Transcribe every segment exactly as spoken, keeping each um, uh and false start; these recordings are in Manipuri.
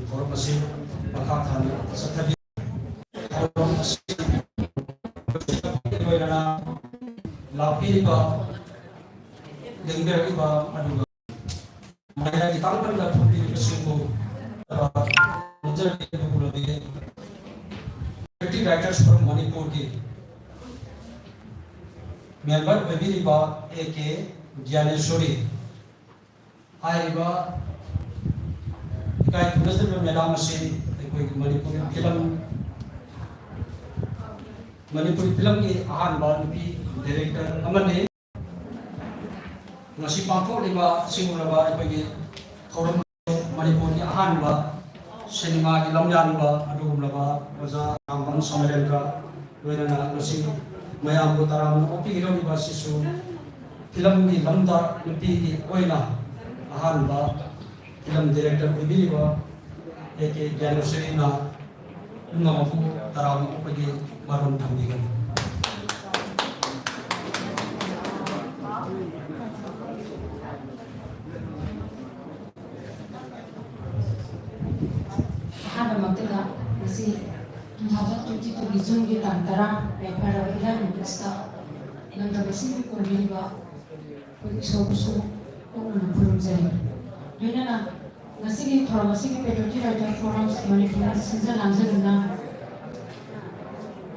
ꯊꯧꯔꯝ ꯑꯁꯤ ꯃꯈꯥ ꯇꯥꯅ ꯆꯠꯊꯕꯤ꯫ ꯊꯧꯔꯝ ꯑꯁꯤ ꯂꯣꯏꯅꯅ ꯂꯥꯛꯄꯤꯔꯤꯕ, ꯂꯦꯡꯕꯤꯔꯛꯂꯤꯕ, ꯑꯗꯨꯒ ꯃꯌꯥꯏꯒꯤ ꯇꯥꯡꯕꯟꯗ ꯐꯝꯕꯤꯔꯤꯕꯁꯤꯡꯕꯨ ꯅꯤꯡꯖꯔꯤ꯫ ꯑꯗꯨꯕꯨ Poetry Writers Forum ꯃꯅꯤꯄꯨꯔꯒꯤ ꯃꯦꯝꯕꯔ ꯑꯣꯏꯕꯤꯔꯤꯕ ꯑꯦ ꯀꯦ ꯒ꯭ꯌꯥꯅꯦꯁꯣꯔꯤ ꯍꯥꯏꯔꯤꯕ ꯏꯀꯥꯏ ꯈꯨꯝꯅꯖꯔꯤꯕ ꯃꯦꯗꯥꯝ ꯑꯁꯤ ꯑꯩꯈꯣꯏꯒꯤ ꯃꯅꯤꯄꯨꯔꯤ ꯐꯤꯂꯝ, ꯃꯅꯤꯄꯨꯔꯤ ꯐꯤꯂꯝꯒꯤ ꯑꯍꯥꯟꯕ ꯅꯨꯄꯤ ꯗꯥꯏꯔꯦꯛꯇꯔ ꯑꯃꯅꯤ꯫ ꯉꯁꯤ ꯄꯥꯡꯊꯣꯛꯂꯤꯕ ꯑꯁꯤꯒꯨꯝꯂꯕ ꯑꯩꯈꯣꯏꯒꯤ ꯊꯧꯔꯝ, ꯃꯅꯤꯄꯨꯔꯒꯤ ꯑꯍꯥꯟꯕ ꯁꯤꯅꯦꯃꯥꯒꯤ ꯂꯝꯌꯥꯟꯕ ꯑꯗꯨꯒꯨꯝꯂꯕ ꯑꯣꯖꯥ ꯔꯥꯝꯕꯝ ꯁꯣꯃꯦꯂꯦꯟꯗ꯭ꯔ ꯂꯣꯏꯅꯅ ꯉꯁꯤ ꯃꯌꯥꯝꯕꯨ ꯇꯔꯥꯝꯅ ꯑꯣꯛꯄꯤꯒꯗꯧꯔꯤꯕ ꯑꯁꯤꯁꯨ ꯐꯤꯂꯝꯒꯤ ꯂꯝꯗ ꯅꯨꯄꯤꯒꯤ ꯑꯣꯏꯅ ꯑꯍꯥꯟꯕ ꯐꯤꯂꯝ ꯗꯥꯏꯔꯦꯛꯇꯔ ꯑꯣꯏꯕꯤꯔꯤꯕ ꯑꯦ ꯀꯦ ꯒ꯭ꯌꯥꯅꯦꯁꯣꯔꯤꯅ ꯄꯨꯝꯅꯃꯛꯄꯨ ꯇꯔꯥꯝꯅ ꯑꯣꯛꯄꯒꯤ ꯃꯔꯨꯝ ꯊꯝꯕꯤꯒꯅꯤ꯫ ꯑꯍꯥꯟꯕꯃꯛꯇꯗ ꯉꯁꯤ two thousand twenty twoꯒꯤ Juneꯒꯤ ꯇꯥꯡ ꯇꯔꯥ, ꯌꯥꯏꯐꯔꯕ ꯏꯔꯥꯏ ꯅꯨꯃꯤꯠꯁꯤꯗ ꯂꯝꯗꯝ ꯑꯁꯤꯕꯨ ꯀꯣꯟꯕꯤꯔꯤꯕ ꯑꯩꯈꯣꯏ ꯏꯁꯣꯔꯕꯨꯁꯨ ꯄꯨꯛꯅꯤꯡ ꯈꯨꯔꯨꯝꯖꯔꯤ꯫ ꯂꯣꯏꯅꯅ ꯉꯁꯤꯒꯤ ꯊꯧꯔꯝ ꯑꯁꯤꯒꯤ Patriotic Writer Forum ꯃꯅꯤꯄꯨꯔꯅ ꯁꯤꯟꯖ ꯂꯥꯡꯖꯗꯨꯅ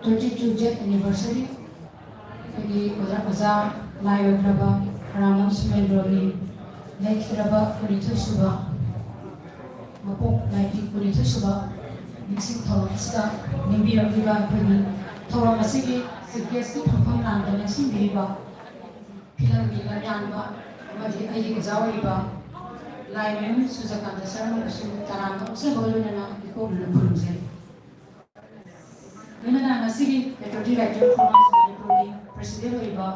twenty two death anniversary ꯑꯩꯈꯣꯏꯒꯤ ꯑꯣꯖꯥ, ꯑꯣꯖꯥ ꯂꯥꯏ ꯑꯣꯏꯈ꯭ꯔꯕ ꯔꯥꯝꯕꯝ ꯁꯣꯃꯦꯂꯦꯟꯗ꯭ꯔꯒꯤ ꯂꯩꯈꯤꯗ꯭ꯔꯕ ꯀꯨꯟꯅꯤꯊꯣꯏ ꯁꯨꯕ, ꯃꯄꯣꯛ ꯅꯥꯏꯕꯤ ꯀꯨꯟꯅꯤꯊꯣꯏ ꯁꯨꯕ ꯅꯤꯡꯁꯤꯡ ꯊꯧꯔꯝ ꯑꯁꯤꯗ ꯅꯤꯡꯕꯤꯔꯛꯂꯤꯕ ꯑꯩꯈꯣꯏꯒꯤ ꯊꯧꯔꯝ ꯑꯁꯤꯒꯤ chief guestꯀꯤ ꯐꯝꯐꯝ ꯂꯥꯡꯗ ꯂꯦꯡꯁꯤꯟꯕꯤꯔꯤꯕ ꯐꯤꯂꯝꯒꯤ ꯂꯝꯌꯥꯟꯕ ꯑꯃꯗꯤ ꯑꯩꯒꯤ ꯑꯣꯖꯥ ꯑꯣꯏꯔꯤꯕ ꯂꯥꯏꯃꯌꯨꯝ ꯁꯨꯔꯖꯀꯥꯟꯇ ꯁꯔꯃꯕꯨꯁꯨ ꯇꯔꯥꯝꯅ ꯑꯣꯛꯆꯕꯒ ꯂꯣꯏꯅꯅ ꯏꯀꯣꯛꯅꯅ ꯈꯨꯔꯨꯝꯖꯔꯤ꯫ ꯂꯣꯏꯅꯅ ꯉꯁꯤꯒꯤ Patriotic Writer Forum ꯃꯅꯤꯄꯨꯔꯒꯤ president ꯑꯣꯏꯔꯤꯕ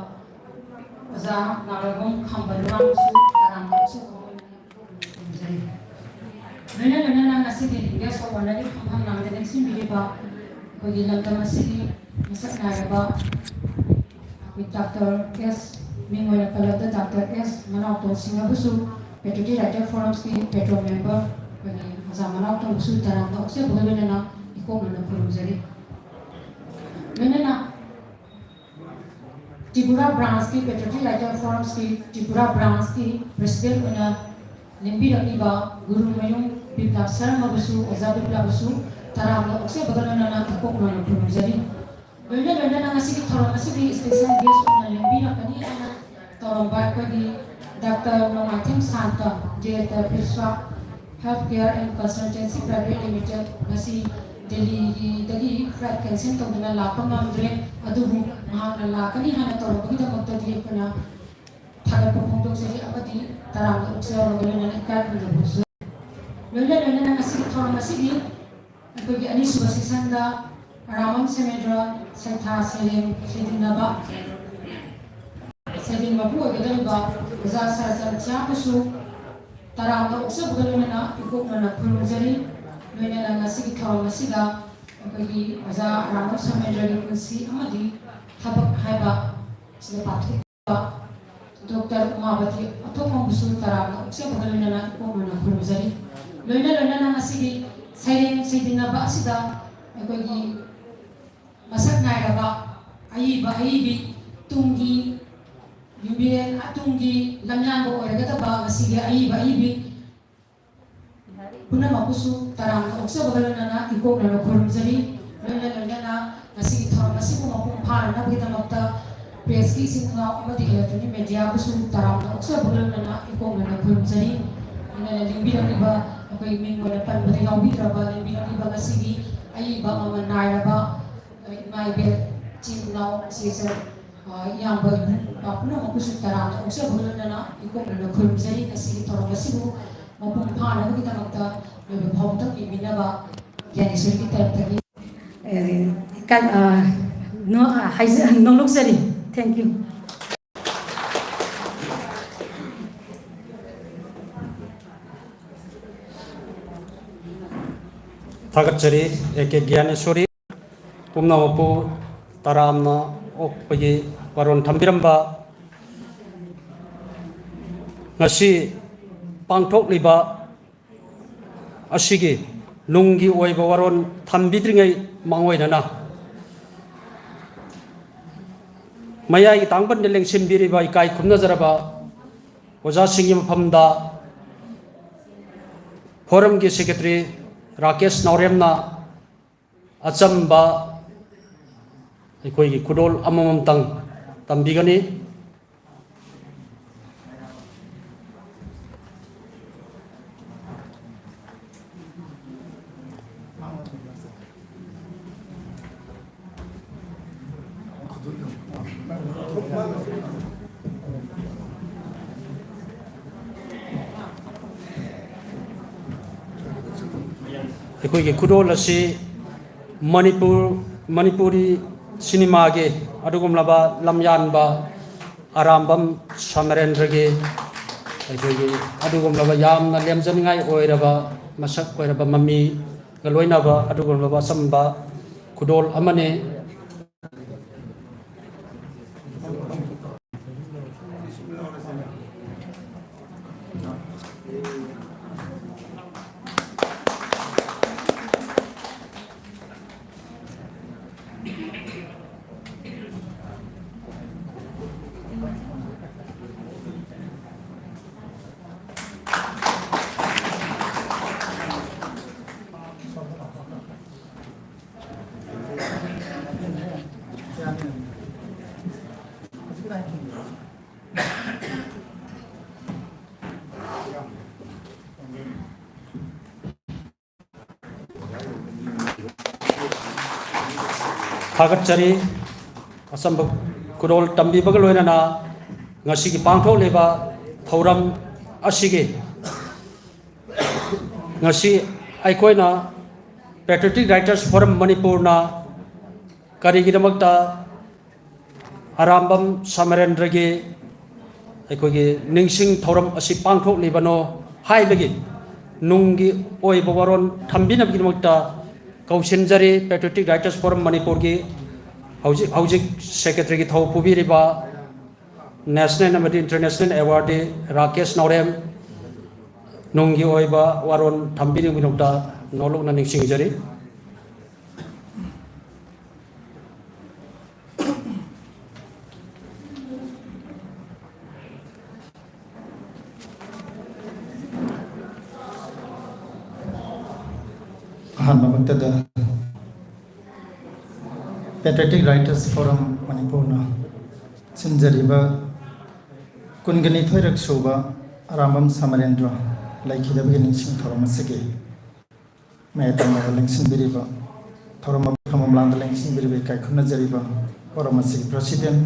ꯑꯣꯖꯥ ꯅꯥꯎꯔꯦꯝꯕꯝ ꯈꯝꯕ ꯂꯨꯋꯥꯡꯕꯨꯁꯨ ꯇꯔꯥꯝꯅ ꯑꯣꯛꯆꯕꯒ ꯂꯣꯏꯅꯅ ꯏꯀꯣꯛꯅꯅ ꯈꯨꯔꯨꯝꯖꯔꯤ꯫ ꯂꯣꯏꯅ ꯂꯣꯏꯅꯅ ꯉꯁꯤꯒꯤ guest of honourꯒꯤ ꯐꯝꯐꯝ ꯂꯥꯡꯗ ꯂꯦꯡꯁꯤꯟꯕꯤꯔꯤꯕ ꯑꯩꯈꯣꯏꯒꯤ ꯂꯝꯗꯝ ꯑꯁꯤꯒꯤ ꯃꯁꯛ ꯅꯥꯏꯔꯕ ꯑꯩꯈꯣꯏ ꯗꯥꯛꯇꯔ ꯑꯦꯁ, ꯃꯤꯡ ꯑꯣꯏꯅ ꯄꯜꯂꯕꯗ ꯗꯥꯛꯇꯔ ꯑꯦꯁ ꯃꯅꯥꯎꯇꯣꯟ ꯁꯤꯡꯍꯕꯨꯁꯨ Patriotic Writer Forumꯒꯤ patron member ꯑꯩꯈꯣꯏꯒꯤ ꯑꯣꯖꯥ ꯃꯅꯥꯎ ꯇꯣꯝꯕꯁꯨ ꯇꯔꯥꯝꯅ ꯑꯣꯛꯆꯕꯒ ꯂꯣꯏꯅꯅ ꯏꯀꯣꯛꯅꯅ ꯈꯨꯔꯨꯝꯖꯔꯤ꯫ ꯂꯣꯏꯅꯅ ꯇ꯭ꯔꯤꯄꯨꯔꯥ ꯕ꯭ꯔꯥꯟꯁꯀꯤ Patriotic Writer Forumꯁꯀꯤ ꯇ꯭ꯔꯤꯄꯨꯔꯥ ꯕ꯭ꯔꯥꯟꯁꯀꯤ ꯄ꯭ꯔꯦꯁꯤꯗꯦꯟꯠ ꯑꯣꯏꯅ ꯂꯦꯡꯕꯤꯔꯛꯂꯤꯕ ꯒꯨꯔꯨꯃꯌꯨꯝ ꯕꯤꯄ꯭ꯂꯕ ꯁꯔꯃꯕꯨꯁꯨ, ꯑꯣꯖꯥ ꯕꯤꯄ꯭ꯂꯕꯁꯨ ꯇꯔꯥꯝꯅ ꯑꯣꯛꯆꯕꯒ ꯂꯣꯏꯅꯅ ꯏꯀꯣꯛꯅꯅ ꯈꯨꯔꯨꯝꯖꯔꯤ꯫ ꯂꯣꯏꯅ ꯂꯣꯏꯅꯅ ꯉꯁꯤꯒꯤ ꯊꯧꯔꯝ ꯑꯁꯤꯒꯤ special guest ꯑꯣꯏꯅ ꯂꯦꯡꯕꯤꯔꯛꯀꯅꯤ ꯍꯥꯏꯅ ꯇꯧꯔꯝꯕ ꯑꯩꯈꯣꯏꯒꯤ doctor Nongmaithem Santa, Director Pishwa Health Care and Consultancy Private Limited, ꯉꯁꯤ ꯗꯦꯜꯂꯤꯒꯤꯗꯒꯤ flight cancel ꯇꯧꯗꯨꯅ ꯂꯥꯛꯄ ꯉꯝꯗ꯭ꯔꯦ, ꯑꯗꯨꯕꯨ ꯃꯍꯥꯛꯅ ꯂꯥꯛꯀꯅꯤ ꯍꯥꯏꯅ ꯇꯧꯔꯝꯕꯒꯤꯗꯃꯛꯇꯗꯤ ꯑꯩꯈꯣꯏꯅ ꯊꯥꯒꯠꯄ ꯐꯣꯡꯗꯣꯛꯆꯔꯤ ꯑꯃꯗꯤ ꯇꯔꯥꯝꯅ ꯑꯣꯛꯆꯕꯒ ꯂꯣꯏꯅꯅ ꯏꯀꯥꯏ ꯈꯨꯝꯅꯕꯁꯨ꯫ ꯂꯣꯏꯅ ꯂꯣꯏꯅꯅ ꯉꯁꯤꯒꯤ ꯊꯧꯔꯝ ꯑꯁꯤꯒꯤ ꯑꯩꯈꯣꯏꯒꯤ ꯑꯅꯤꯁꯨꯕ sessionꯗ ꯑꯔꯥꯃꯝ ꯁꯦꯃꯦꯗ꯭ꯔ ꯁꯩꯊꯥ ꯁꯩꯔꯦꯡ ꯁꯩꯗꯤꯟꯅꯕ ꯁꯩꯗꯤꯟ ꯃꯄꯨ ꯑꯣꯏꯒꯗꯧꯔꯤꯕ ꯑꯣꯖꯥ ꯁꯔꯆꯟ ꯊꯤꯌꯥꯝꯕꯨꯁꯨ ꯇꯔꯥꯝꯅ ꯑꯣꯛꯆꯕꯒ ꯂꯣꯏꯅꯅ ꯏꯀꯣꯛꯅꯅ ꯈꯨꯔꯨꯝꯖꯔꯤ꯫ ꯂꯣꯏꯅꯅ ꯉꯁꯤꯒꯤ ꯊꯧꯔꯝ ꯑꯁꯤꯗ ꯑꯩꯈꯣꯏꯒꯤ ꯑꯣꯖꯥ ꯑꯔꯥꯃꯝ ꯁꯦꯃꯦꯗ꯭ꯔꯒꯤ ꯄꯨꯟꯁꯤ ꯑꯃꯗꯤ ꯊꯕꯛ ꯍꯥꯏꯕ ꯁꯤꯗ ꯄꯥꯡꯊꯣꯛ ꯗꯣꯛꯇꯔ ꯎꯃꯥꯕꯇꯤ ꯑꯊꯣꯛꯄꯝꯕꯨꯁꯨ ꯇꯔꯥꯝꯅ ꯑꯣꯛꯆꯕꯒ ꯂꯣꯏꯅꯅ ꯏꯀꯣꯛꯅꯅ ꯈꯨꯔꯨꯝꯖꯔꯤ꯫ ꯂꯣꯏꯅ ꯂꯣꯏꯅꯅ ꯉꯁꯤꯒꯤ ꯁꯩꯔꯦꯡ ꯁꯩꯗꯤꯟꯅꯕ ꯑꯁꯤꯗ ꯑꯩꯈꯣꯏꯒꯤ ꯃꯁꯛ ꯅꯥꯏꯔꯕ ꯑꯏꯕ ꯑꯏꯕꯤ, ꯇꯨꯡꯒꯤ ꯌꯨꯝꯕꯤꯔꯦꯟ, ꯇꯨꯡꯒꯤ ꯂꯝꯌꯥꯟꯕ ꯑꯣꯏꯔꯒꯗꯕ ꯉꯁꯤꯒꯤ ꯑꯏꯕ ꯑꯏꯕꯤ ꯄꯨꯝꯅꯃꯛꯄꯨꯁꯨ ꯇꯔꯥꯝꯅ ꯑꯣꯛꯆꯕꯒ ꯂꯣꯏꯅꯅ ꯏꯀꯣꯛꯅꯅ ꯈꯨꯔꯨꯝꯖꯔꯤ꯫ ꯂꯣꯏꯅ ꯂꯣꯏꯅꯅ ꯉꯁꯤꯒꯤ ꯊꯧꯔꯝ ꯑꯁꯤꯕꯨ ꯃꯄꯨꯡ ꯐꯥꯅꯅꯕꯒꯤꯗꯃꯛꯇ pressꯀꯤ ꯏꯆꯤꯟ ꯏꯅꯥꯎ ꯑꯃꯗꯤ electronic mediaꯕꯨꯁꯨ ꯇꯔꯥꯝꯅ ꯑꯣꯛꯆꯕꯒ ꯂꯣꯏꯅꯅ ꯏꯀꯣꯛꯅꯅ ꯈꯨꯔꯨꯝꯖꯔꯤ꯫ ꯂꯣꯏꯅꯅ ꯂꯦꯡꯕꯤꯔꯛꯂꯤꯕ, ꯑꯩꯈꯣꯏ ꯃꯤꯡ ꯑꯣꯏꯅ ꯄꯟꯕꯗ ꯌꯥꯎꯕꯤꯗ꯭ꯔꯕ, ꯂꯦꯡꯕꯤꯔꯛꯂꯤꯕ ꯉꯁꯤꯒꯤ ꯑꯏꯕ ꯃꯃꯜ ꯅꯥꯏꯔꯕ ꯏꯃꯥ ꯏꯕꯦꯜ, ꯏꯆꯤꯟ ꯏꯅꯥꯎ, ꯏꯆꯦ ꯏꯆꯜ, ꯑ, ꯏꯌꯥꯝꯕ ꯏꯕꯨꯡ ꯏꯄ꯭ꯋꯥ ꯄꯨꯝꯅꯃꯛꯄꯨꯁꯨ ꯇꯔꯥꯝꯅ ꯑꯣꯛꯆꯕꯒ ꯂꯣꯏꯅꯅ ꯏꯀꯣꯛꯅꯅ ꯈꯨꯔꯨꯝꯖꯔꯤ꯫ ꯉꯁꯤꯒꯤ ꯊꯧꯔꯝ ꯑꯁꯤꯕꯨ ꯃꯄꯨꯡ ꯐꯥꯅꯕꯒꯤꯗꯃꯛꯇ ꯂꯣꯏꯕ ꯐꯥꯎꯕꯗ ꯌꯦꯡꯃꯤꯟꯅꯕ ꯒ꯭ꯌꯥꯅꯦꯁꯣꯔꯤꯒꯤ ꯇꯔꯞꯇꯒꯤ, ꯑꯦ, ꯏꯀꯥꯏ-, ꯑ, ꯅꯣ-, ꯑ, ꯍꯥꯏꯖ-, ꯅꯣꯂꯨꯛꯆꯔꯤ꯫ Thank you꯫ ꯊꯥꯒꯠꯆꯔꯤ, ꯑꯦ ꯀꯦ ꯒ꯭ꯌꯥꯅꯦꯁꯣꯔꯤ꯫ ꯄꯨꯝꯅꯃꯛꯄꯨ ꯇꯔꯥꯝꯅ ꯑꯣꯛꯄꯒꯤ ꯋꯥꯔꯣꯜ ꯊꯝꯕꯤꯔꯝꯕ꯫ ꯉꯁꯤ ꯄꯥꯡꯊꯣꯛꯂꯤꯕ ꯑꯁꯤꯒꯤ ꯅꯨꯡꯒꯤ ꯑꯣꯏꯕ ꯋꯥꯔꯣꯜ ꯊꯝꯕꯤꯗ꯭ꯔꯤꯉꯩ ꯃꯥꯡꯑꯣꯏꯅꯅ ꯃꯌꯥꯏꯒꯤ ꯇꯥꯡꯕꯟꯗ ꯂꯦꯡꯁꯤꯟꯕꯤꯔꯤꯕ ꯏꯀꯥꯏ ꯈꯨꯝꯅꯖꯔꯕ ꯑꯣꯖꯥꯁꯤꯡꯒꯤ ꯃꯐꯝꯗ ꯐꯣꯔꯝꯒꯤ ꯁꯦꯀ꯭ꯔꯦꯇꯔꯤ ꯔꯥꯀꯦꯁ ꯅꯥꯎꯔꯦꯝꯅ ꯑꯆꯝꯕ ꯑꯩꯈꯣꯏꯒꯤ ꯈꯨꯗꯣꯜ ꯑꯃꯃꯝꯇꯪ ꯇꯝꯕꯤꯒꯅꯤ꯫ ꯑꯩꯈꯣꯏꯒꯤ ꯈꯨꯗꯣꯜ ꯑꯁꯤ ꯃꯅꯤꯄꯨꯔ, ꯃꯅꯤꯄꯨꯔꯤ ꯁꯤꯅꯦꯃꯥꯒꯤ ꯑꯗꯨꯒꯨꯝꯂꯕ ꯂꯝꯌꯥꯟꯕ ꯑꯔꯥꯝꯕꯝ ꯁꯃꯔꯦꯟꯗ꯭ꯔꯒꯤ ꯑꯩꯈꯣꯏꯒꯤ ꯑꯗꯨꯒꯨꯝꯂꯕ ꯌꯥꯝꯅ ꯂꯦꯝꯖꯅꯤꯡꯉꯥꯏ ꯑꯣꯏꯔꯕ, ꯃꯁꯛ ꯑꯣꯏꯔꯕ ꯃꯃꯤꯒ ꯂꯣꯏꯅꯕ ꯑꯗꯨꯒꯨꯝꯂꯕ ꯑꯆꯝꯕ ꯈꯨꯗꯣꯜ ꯑꯃꯅꯤ꯫ ꯊꯥꯒꯠꯆꯔꯤ꯫ ꯑꯆꯝꯕ ꯈꯨꯗꯣꯜ ꯇꯝꯕꯤꯕꯒ ꯂꯣꯏꯅꯅ ꯉꯁꯤꯒꯤ ꯄꯥꯡꯊꯣꯛꯂꯤꯕ ꯊꯧꯔꯝ ꯑꯁꯤꯒꯤ ꯉꯁꯤ ꯑꯩꯈꯣꯏꯅ Patriotic Writers Forum ꯃꯅꯤꯄꯨꯔꯅ ꯀꯔꯤꯒꯤꯗꯃꯛꯇ ꯑꯔꯥꯝꯕꯝ ꯁꯃꯔꯦꯟꯗ꯭ꯔꯒꯤ ꯑꯩꯈꯣꯏꯒꯤ ꯅꯤꯡꯁꯤꯡ ꯊꯧꯔꯝ ꯑꯁꯤ ꯄꯥꯡꯊꯣꯛꯂꯤꯕꯅꯣ ꯍꯥꯏꯕꯒꯤ ꯅꯨꯡꯒꯤ ꯑꯣꯏꯕ ꯋꯥꯔꯣꯜ ꯊꯝꯕꯤꯅꯕꯒꯤꯗꯃꯛꯇ ꯀꯧꯁꯤꯟꯖꯔꯤ꯫ Patriotic Writers Forum ꯃꯅꯤꯄꯨꯔꯒꯤ ꯍꯧꯖꯤꯛ ꯍꯧꯖꯤꯛ ꯁꯦꯀ꯭ꯔꯦꯇꯔꯤꯒꯤ ꯊꯧ ꯄꯨꯕꯤꯔꯤꯕ national ꯑꯃꯗꯤ international awardee ꯔꯥꯀꯦꯁ ꯅꯥꯎꯔꯦꯝ, ꯅꯨꯡꯒꯤ ꯑꯣꯏꯕ ꯋꯥꯔꯣꯜ ꯊꯝꯕꯤꯔꯤꯕꯒꯤꯗꯃꯛꯇ ꯅꯣꯂꯨꯛꯅ ꯅꯤꯡꯁꯤꯡꯖꯔꯤ꯫ ꯑꯍꯥꯟꯕꯃꯛꯇꯗ Patriotic Writers Forum ꯃꯅꯤꯄꯨꯔꯅ ꯁꯤꯟꯖꯔꯤꯕ ꯀꯨꯟꯒ ꯅꯤꯊꯣꯏꯔꯛ ꯁꯨꯕ ꯑꯔꯥꯝꯕꯝ ꯁꯃꯔꯦꯟꯗ꯭ꯔ ꯂꯩꯈꯤꯗꯕꯒꯤ ꯅꯤꯡꯁꯤꯡ ꯊꯧꯔꯝ ꯑꯁꯤꯒꯤ ꯃꯌꯥꯏ ꯇꯝꯅꯕ ꯂꯦꯡꯁꯤꯟꯕꯤꯔꯤꯕ, ꯊꯧꯔꯝ ꯑꯗꯨꯒꯤ ꯐꯝꯐꯝ ꯂꯥꯡꯗ ꯂꯦꯡꯁꯤꯟꯕꯤꯔꯤꯕ ꯏꯀꯥꯏ ꯈꯨꯝꯅꯖꯔꯤꯕ ꯐꯣꯔꯝ ꯑꯁꯤꯒꯤ ꯄ꯭ꯔꯁꯤꯗꯦꯟ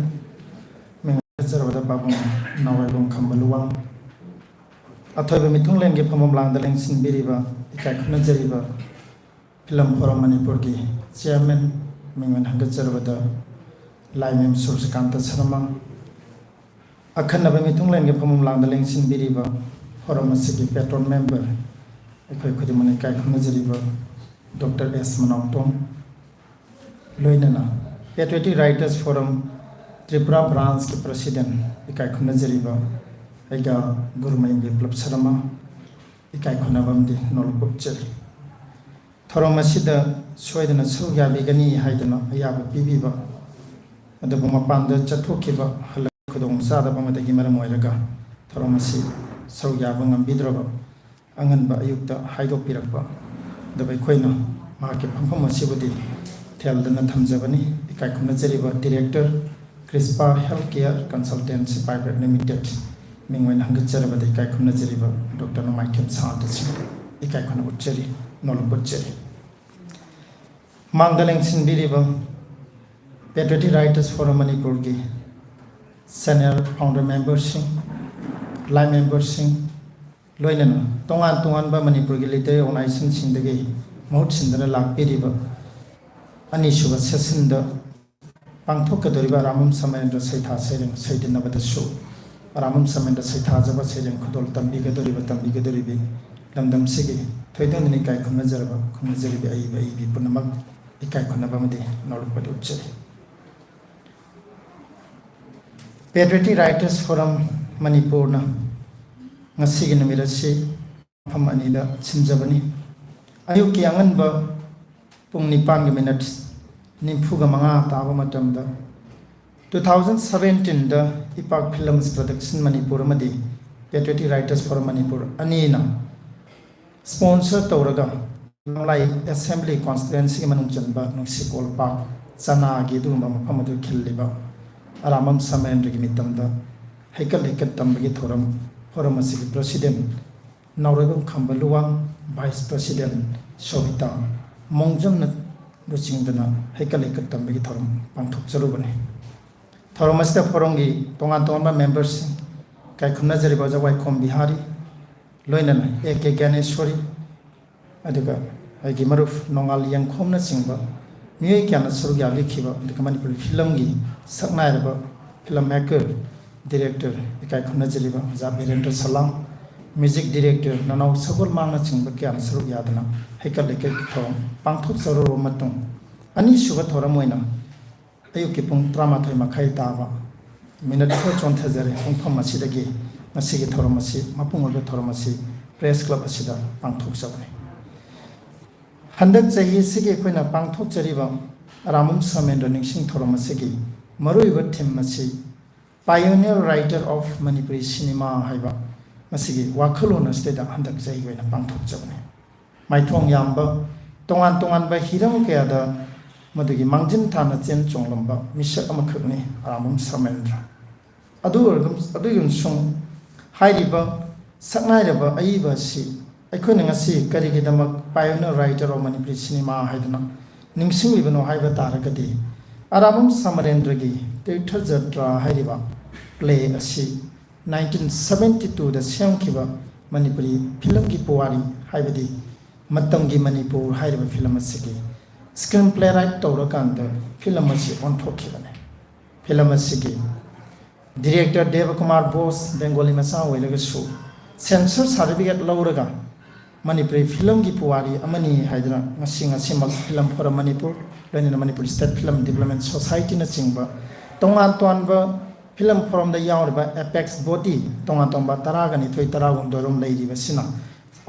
ꯃꯤꯡ ꯆꯠꯆꯔꯕꯗ ꯄꯥꯕꯨꯡ ꯅꯥꯎꯔꯦꯝꯕꯝ ꯈꯝꯕ ꯂꯨꯋꯥꯡ, ꯑꯊꯣꯏꯕ ꯃꯤꯊꯨꯡꯂꯦꯟꯒꯤ ꯐꯝꯐꯝ ꯂꯥꯡꯗ ꯂꯦꯡꯁꯤꯟꯕꯤꯔꯤꯕ ꯏꯀꯥꯏ ꯈꯨꯝꯅꯖꯔꯤꯕ ꯐꯤꯂꯝ ꯐꯣꯔꯝ ꯃꯅꯤꯄꯨꯔꯒꯤ ꯆꯤꯌꯥꯔꯃꯦꯟ ꯃꯤꯡ ꯑꯣꯏꯅ ꯍꯪꯒꯠꯆꯔꯕꯗ ꯂꯥꯏꯃꯌꯨꯝ ꯁꯨꯔꯖꯀꯥꯟꯇ ꯁꯔꯃ, ꯑꯈꯟꯅꯕ ꯃꯤꯊꯨꯡꯂꯦꯟꯒꯤ ꯐꯝꯐꯝ ꯂꯥꯡꯗ ꯂꯦꯡꯁꯤꯟꯕꯤꯔꯤꯕ ꯐꯣꯔꯝ ꯑꯁꯤꯒꯤ ꯄꯦꯇ꯭ꯔꯣꯟ ꯃꯦꯝꯕꯔ ꯑꯩꯈꯣꯏ ꯈꯨꯗꯤꯡꯃꯛꯅ ꯏꯀꯥꯏ ꯈꯨꯝꯅꯖꯔꯤꯕ ꯗꯣꯛꯇꯔ ꯑꯦꯁ ꯃꯅꯥꯎꯇꯣꯝ, ꯂꯣꯏꯅꯅ Patriotic Writers Forum ꯇ꯭ꯔꯤꯄꯨꯔꯥ ꯕ꯭ꯔꯥꯟꯁꯀꯤ ꯄ꯭ꯔꯁꯤꯗꯦꯟ ꯏꯀꯥꯏ ꯈꯨꯝꯅꯖꯔꯤꯕ ꯑꯩꯒ ꯒꯨꯔꯨꯃꯌꯨꯝ ꯕꯤꯄ꯭ꯂꯕ ꯁꯔꯃ, ꯏꯀꯥꯏ ꯈꯨꯝꯅꯕ ꯑꯃꯗꯤ ꯅꯣꯂꯨꯛ ꯎꯠꯆꯔꯤ꯫ ꯊꯧꯔꯝ ꯑꯁꯤꯗ ꯁꯣꯏꯗꯅ ꯁꯔꯨꯛ ꯌꯥꯕꯤꯒꯅꯤ ꯍꯥꯏꯗꯨꯅ ꯑꯌꯥꯕ ꯄꯤꯕꯤꯕ, ꯑꯗꯨꯕꯨ ꯃꯄꯥꯟꯗ ꯆꯠꯊꯣꯛꯈꯤꯕ ꯍꯜꯂꯛ ꯈꯨꯗꯣꯡ ꯆꯥꯗꯕ ꯑꯃꯗꯒꯤ ꯃꯔꯝ ꯑꯣꯏꯔꯒ ꯊꯧꯔꯝ ꯑꯁꯤ ꯁꯔꯨꯛ ꯌꯥꯕ ꯉꯝꯕꯤꯗ꯭ꯔꯕ ꯑꯉꯟꯕ ꯑꯌꯨꯛꯇ ꯍꯥꯏꯗꯣꯛꯄꯤꯔꯛꯄ꯫ ꯑꯗꯨꯕꯨ ꯑꯩꯈꯣꯏꯅ ꯃꯍꯥꯛꯀꯤ ꯐꯝꯐꯝ ꯑꯁꯤꯕꯨꯗꯤ ꯊꯦꯜꯗꯅ ꯊꯝꯖꯕꯅꯤ꯫ ꯏꯀꯥꯏ ꯈꯨꯝꯅꯖꯔꯤꯕ director Krishpa health care consultancy private limited ꯃꯤꯡ ꯑꯣꯏꯅ ꯍꯪꯒꯠꯆꯔꯕꯗ ꯏꯀꯥꯏ ꯈꯨꯝꯅꯖꯔꯤꯕ ꯗꯣꯛꯇꯔ ꯅꯣꯡꯃꯥꯏꯊꯦꯝ ꯁꯥꯟꯇ ꯁꯤꯡ ꯏꯀꯥꯏ ꯈꯨꯝꯅꯕ ꯎꯠꯆꯔꯤ, ꯅꯣꯂꯨꯛ ꯎꯠꯆꯔꯤ꯫ ꯃꯥꯡꯗ ꯂꯦꯡꯁꯤꯟꯕꯤꯔꯤꯕ Patriotic Writers Forum ꯃꯅꯤꯄꯨꯔꯒꯤ ꯁꯦꯅꯤꯌꯔ ꯐꯥꯎꯟꯗꯔ ꯃꯦꯝꯕꯔꯁꯤꯡ, ꯂꯥꯏ ꯃꯦꯝꯕꯔꯁꯤꯡ, ꯂꯣꯏꯅꯅ ꯇꯣꯉꯥꯟ ꯇꯣꯉꯥꯟꯕ ꯃꯅꯤꯄꯨꯔꯒꯤ ꯂꯤꯇꯔꯦꯔꯤ ꯑꯣꯔꯒꯅꯥꯏꯖꯦꯁꯟꯁꯤꯡꯗꯒꯤ ꯃꯍꯨꯠ ꯁꯤꯟꯗꯨꯅ ꯂꯥꯛꯄꯤꯔꯤꯕ ꯑꯅꯤꯁꯨꯕ ꯁꯦꯁꯟꯗ ꯄꯥꯡꯊꯣꯛꯀꯗꯧꯔꯤꯕ ꯑꯔꯥꯝꯕꯝ ꯁꯃꯔꯦꯟꯗ꯭ꯔ ꯁꯩꯊꯥ ꯁꯩꯔꯦꯡ ꯁꯩꯗꯅꯕꯗꯁꯨ ꯑꯔꯥꯝꯕꯝ ꯁꯃꯔꯦꯟꯗ꯭ꯔ ꯁꯩꯊꯥꯖꯕ ꯁꯩꯔꯦꯡ ꯈꯨꯗꯣꯜ ꯇꯝꯕꯤꯒꯗꯧꯔꯤꯕ ꯇꯝꯕꯤꯒꯗꯧꯔꯤꯕꯤ ꯂꯝꯗꯝꯁꯤꯒꯤ ꯊꯣꯏꯗꯣꯛꯅ ꯏꯀꯥꯏ ꯈꯨꯝꯅꯖꯔꯕ ꯈꯨꯝꯅꯖꯔꯤꯕꯤ ꯑꯏꯕ ꯑꯏꯕꯤ ꯄꯨꯝꯅꯃꯛ ꯏꯀꯥꯏ ꯈꯨꯝꯅꯕ ꯑꯃꯗꯤ ꯅꯣꯂꯨꯛꯄꯗꯤ ꯎꯠꯆꯔꯤ꯫ Patriotic Writers Forum ꯃꯅꯤꯄꯨꯔꯅ ꯉꯁꯤꯒꯤ ꯅꯨꯃꯤꯠ ꯑꯁꯤ ꯃꯐꯝ ꯑꯅꯤꯗ ꯁꯤꯟꯖꯕꯅꯤ꯫ ꯑꯌꯨꯛꯀꯤ ꯑꯉꯟꯕ ꯄꯨꯡ ꯅꯤꯄꯥꯟꯒ ꯃꯤꯅꯠ ꯅꯤꯐꯨꯒ ꯃꯉꯥ ꯇꯥꯕ ꯃꯇꯝꯗ, ꯇꯨ ꯊꯥꯎꯖꯟ ꯁꯕꯦꯟꯇꯤꯟꯗ ꯏꯄꯥꯛ Films Production ꯃꯅꯤꯄꯨꯔ ꯑꯃꯗꯤ Patriotic Writers Forum ꯃꯅꯤꯄꯨꯔ ꯑꯅꯤꯅ sponsor ꯇꯧꯔꯒ ꯂꯝꯂꯥꯏ Assembly Constituencyꯒꯤ ꯃꯅꯨꯡ ꯆꯟꯕ ꯅꯨꯡꯁꯤꯀꯣꯜ ꯄꯥꯠ ꯆꯅꯥꯒꯤ ꯑꯗꯨꯒꯨꯝꯕ ꯃꯐꯝ ꯑꯗꯨ ꯈꯤꯜꯂꯤꯕ ꯑꯔꯥꯝꯕꯝ ꯁꯃꯔꯦꯟꯗ꯭ꯔꯒꯤ ꯃꯤꯇꯝꯗ ꯍꯩꯀꯠ ꯂꯩꯀꯠ ꯇꯝꯕꯒꯤ ꯊꯧꯔꯝ, forum ꯑꯁꯤꯒꯤ president ꯅꯥꯎꯔꯦꯝꯕꯝ ꯈꯝꯕ ꯂꯨꯋꯥꯡ, vice president ꯁꯣꯕꯤꯇꯥ ꯃꯣꯡꯖꯝꯅ ꯂꯨꯆꯤꯡꯗꯨꯅ ꯍꯩꯀꯠ ꯂꯩꯀꯠ ꯇꯝꯕꯒꯤ ꯊꯧꯔꯝ ꯄꯥꯡꯊꯣꯛꯆꯔꯨꯕꯅꯤ꯫ ꯊꯧꯔꯝ ꯑꯁꯤꯗ forumꯒꯤ ꯇꯣꯉꯥꯟ ꯇꯣꯉꯥꯟꯕ memberꯁꯤꯡ, ꯏꯀꯥꯏ ꯈꯨꯝꯅꯖꯔꯤꯕ ꯑꯣꯖꯥ ꯋꯥꯏꯈꯣꯝ ꯕꯤꯍꯥꯔꯤ, ꯂꯣꯏꯅꯅ ꯑꯦ ꯀꯦ ꯒ꯭ꯌꯥꯅꯦꯁꯣꯔꯤ, ꯑꯗꯨꯒ ꯑꯩꯒꯤ ꯃꯔꯨꯞ ꯅꯣꯡꯉꯥꯜ ꯌꯦꯡꯈꯣꯝꯅꯆꯤꯡꯕ ꯃꯤꯑꯣꯏ ꯀꯌꯥꯅ ꯁꯔꯨꯛ ꯌꯥꯕꯤꯈꯤꯕ, ꯑꯗꯨꯒ ꯃꯅꯤꯄꯨꯔꯤ filmꯒꯤ ꯁꯛꯅꯥꯏꯔꯕ film maker, director, ꯏꯀꯥꯏ ꯈꯨꯝꯅꯖꯔꯤꯕ ꯑꯣꯖꯥ ꯕꯤꯔꯦꯟꯗ꯭ꯔ ꯁꯂꯥꯝ, music director ꯅꯅꯥꯎ ꯁꯒꯣꯜꯃꯥꯡꯅꯆꯤꯡꯕ ꯀꯌꯥꯅ ꯁꯔꯨꯛ ꯌꯥꯗꯨꯅ ꯍꯩꯀꯠ ꯂꯩꯀꯠꯀꯤ ꯊꯧꯔꯝ ꯄꯥꯡꯊꯣꯛꯆꯔꯨꯔꯕ ꯃꯇꯨꯡ, ꯑꯅꯤꯁꯨꯕ ꯊꯧꯔꯝ ꯑꯣꯏꯅ ꯑꯌꯨꯛꯀꯤ ꯄꯨꯡ ꯇꯔꯥꯃꯥꯊꯣꯏ ꯃꯈꯥꯏ ꯇꯥꯕ ꯃꯤꯅꯠ ꯈꯔ ꯆꯣꯟꯊꯖꯔꯦ꯫ ꯄꯨꯡꯐꯝ ꯑꯁꯤꯗꯒꯤ ꯉꯁꯤꯒꯤ ꯊꯧꯔꯝ ꯑꯁꯤ, ꯃꯄꯨꯡ ꯑꯣꯏꯕ ꯊꯧꯔꯝ ꯑꯁꯤ Press Club ꯑꯁꯤꯗ ꯄꯥꯡꯊꯣꯛꯆꯕꯅꯤ꯫ ꯍꯟꯗꯛ ꯆꯍꯤ ꯑꯁꯤꯒꯤ ꯑꯩꯈꯣꯏꯅ ꯄꯥꯡꯊꯣꯛꯆꯔꯤꯕ ꯑꯔꯥꯝꯕꯝ ꯁꯃꯦꯟꯗ꯭ꯔ ꯅꯤꯡꯁꯤꯡ ꯊꯧꯔꯝ ꯑꯁꯤꯒꯤ ꯃꯔꯨꯑꯣꯏꯕ theme ꯑꯁꯤ Pioneer Writer of Manipuri Cinema ꯍꯥꯏꯕ ꯃꯁꯤꯒꯤ ꯋꯥꯈꯜꯂꯣꯟ ꯑꯁꯤꯗ ꯍꯟꯗꯛ ꯆꯍꯤꯒꯤ ꯑꯣꯏꯅ ꯄꯥꯡꯊꯣꯛꯆꯕꯅꯤ꯫ ꯃꯥꯏꯊꯣꯡ ꯌꯥꯝꯕ, ꯇꯣꯉꯥꯟ ꯇꯣꯉꯥꯟꯕ ꯍꯤꯔꯝ ꯀꯌꯥꯗ ꯃꯗꯨꯒꯤ ꯃꯥꯡꯖꯤꯟ ꯊꯥꯅ ꯆꯦꯟ ꯆꯣꯡꯂꯝꯕ ꯃꯤꯁꯛ ꯑꯃꯈꯛꯅꯤ ꯑꯔꯥꯝꯕꯝ ꯁꯃꯦꯟꯗ꯭ꯔ꯫ ꯑꯗꯨ ꯑꯣꯏꯔꯒ, ꯑꯗꯨꯒꯤ ꯑꯃꯁꯨꯡ ꯍꯥꯏꯔꯤꯕ ꯁꯛꯅꯥꯏꯔꯕ ꯑꯏꯕ ꯑꯁꯤ ꯑꯩꯈꯣꯏꯅ ꯉꯁꯤ ꯀꯔꯤꯒꯤꯗꯃꯛ Pioneer Writer of Manipuri Cinema ꯍꯥꯏꯗꯨꯅ ꯅꯤꯡꯁꯤꯡꯂꯤꯕꯅꯣ ꯍꯥꯏꯕ ꯇꯥꯔꯒꯗꯤ, ꯑꯔꯥꯝꯕꯝ ꯁꯃꯔꯦꯟꯗ꯭ꯔꯒꯤ ꯇꯤꯔꯊ ꯖꯇ꯭ꯔꯥ ꯍꯥꯏꯔꯤꯕ play ꯑꯁꯤ ꯅꯥꯏꯟꯇꯤꯟ ꯁꯕꯦꯟꯇꯤ ꯇꯨꯗ ꯁꯦꯝꯈꯤꯕ ꯃꯅꯤꯄꯨꯔꯤ filmꯒꯤ ꯄꯨꯋꯥꯔꯤ, ꯍꯥꯏꯕꯗꯤ ꯃꯇꯝꯒꯤ ꯃꯅꯤꯄꯨꯔ ꯍꯥꯏꯔꯤꯕ film ꯑꯁꯤꯒꯤ screenplay write ꯇꯧꯔꯀꯥꯟꯗ film ꯑꯁꯤ ꯑꯣꯟꯊꯣꯛꯈꯤꯕꯅꯤ꯫ Film ꯑꯁꯤꯒꯤ director ꯗꯦꯕꯀꯨꯃꯥꯔ ꯕꯣꯁ ꯕꯦꯡꯒꯣꯂꯤ ꯃꯆꯥ ꯑꯣꯏꯔꯒꯁꯨ censor certificate ꯂꯧꯔꯒ ꯃꯅꯤꯄꯨꯔꯤ filmꯒꯤ ꯄꯨꯋꯥꯔꯤ ꯑꯃꯅꯤ ꯍꯥꯏꯗꯨꯅ ꯉꯁꯤ, ꯉꯁꯤꯃꯛ Film Forum ꯃꯅꯤꯄꯨꯔ, ꯂꯣꯏꯅꯅ ꯃꯅꯤꯄꯨꯔ State Film Development Societyꯅꯆꯤꯡꯕ ꯇꯣꯉꯥꯟ ꯇꯣꯉꯥꯟꯕ Film Forumꯗ ꯌꯥꯎꯔꯤꯕ apex body ꯇꯣꯉꯥꯟ ꯇꯣꯉꯥꯟꯕ ꯇꯔꯥꯒ ꯅꯤꯊꯣꯏ, ꯇꯔꯥꯍꯨꯝꯗꯣꯏꯔꯣꯝ ꯂꯩꯔꯤꯕꯁꯤꯅ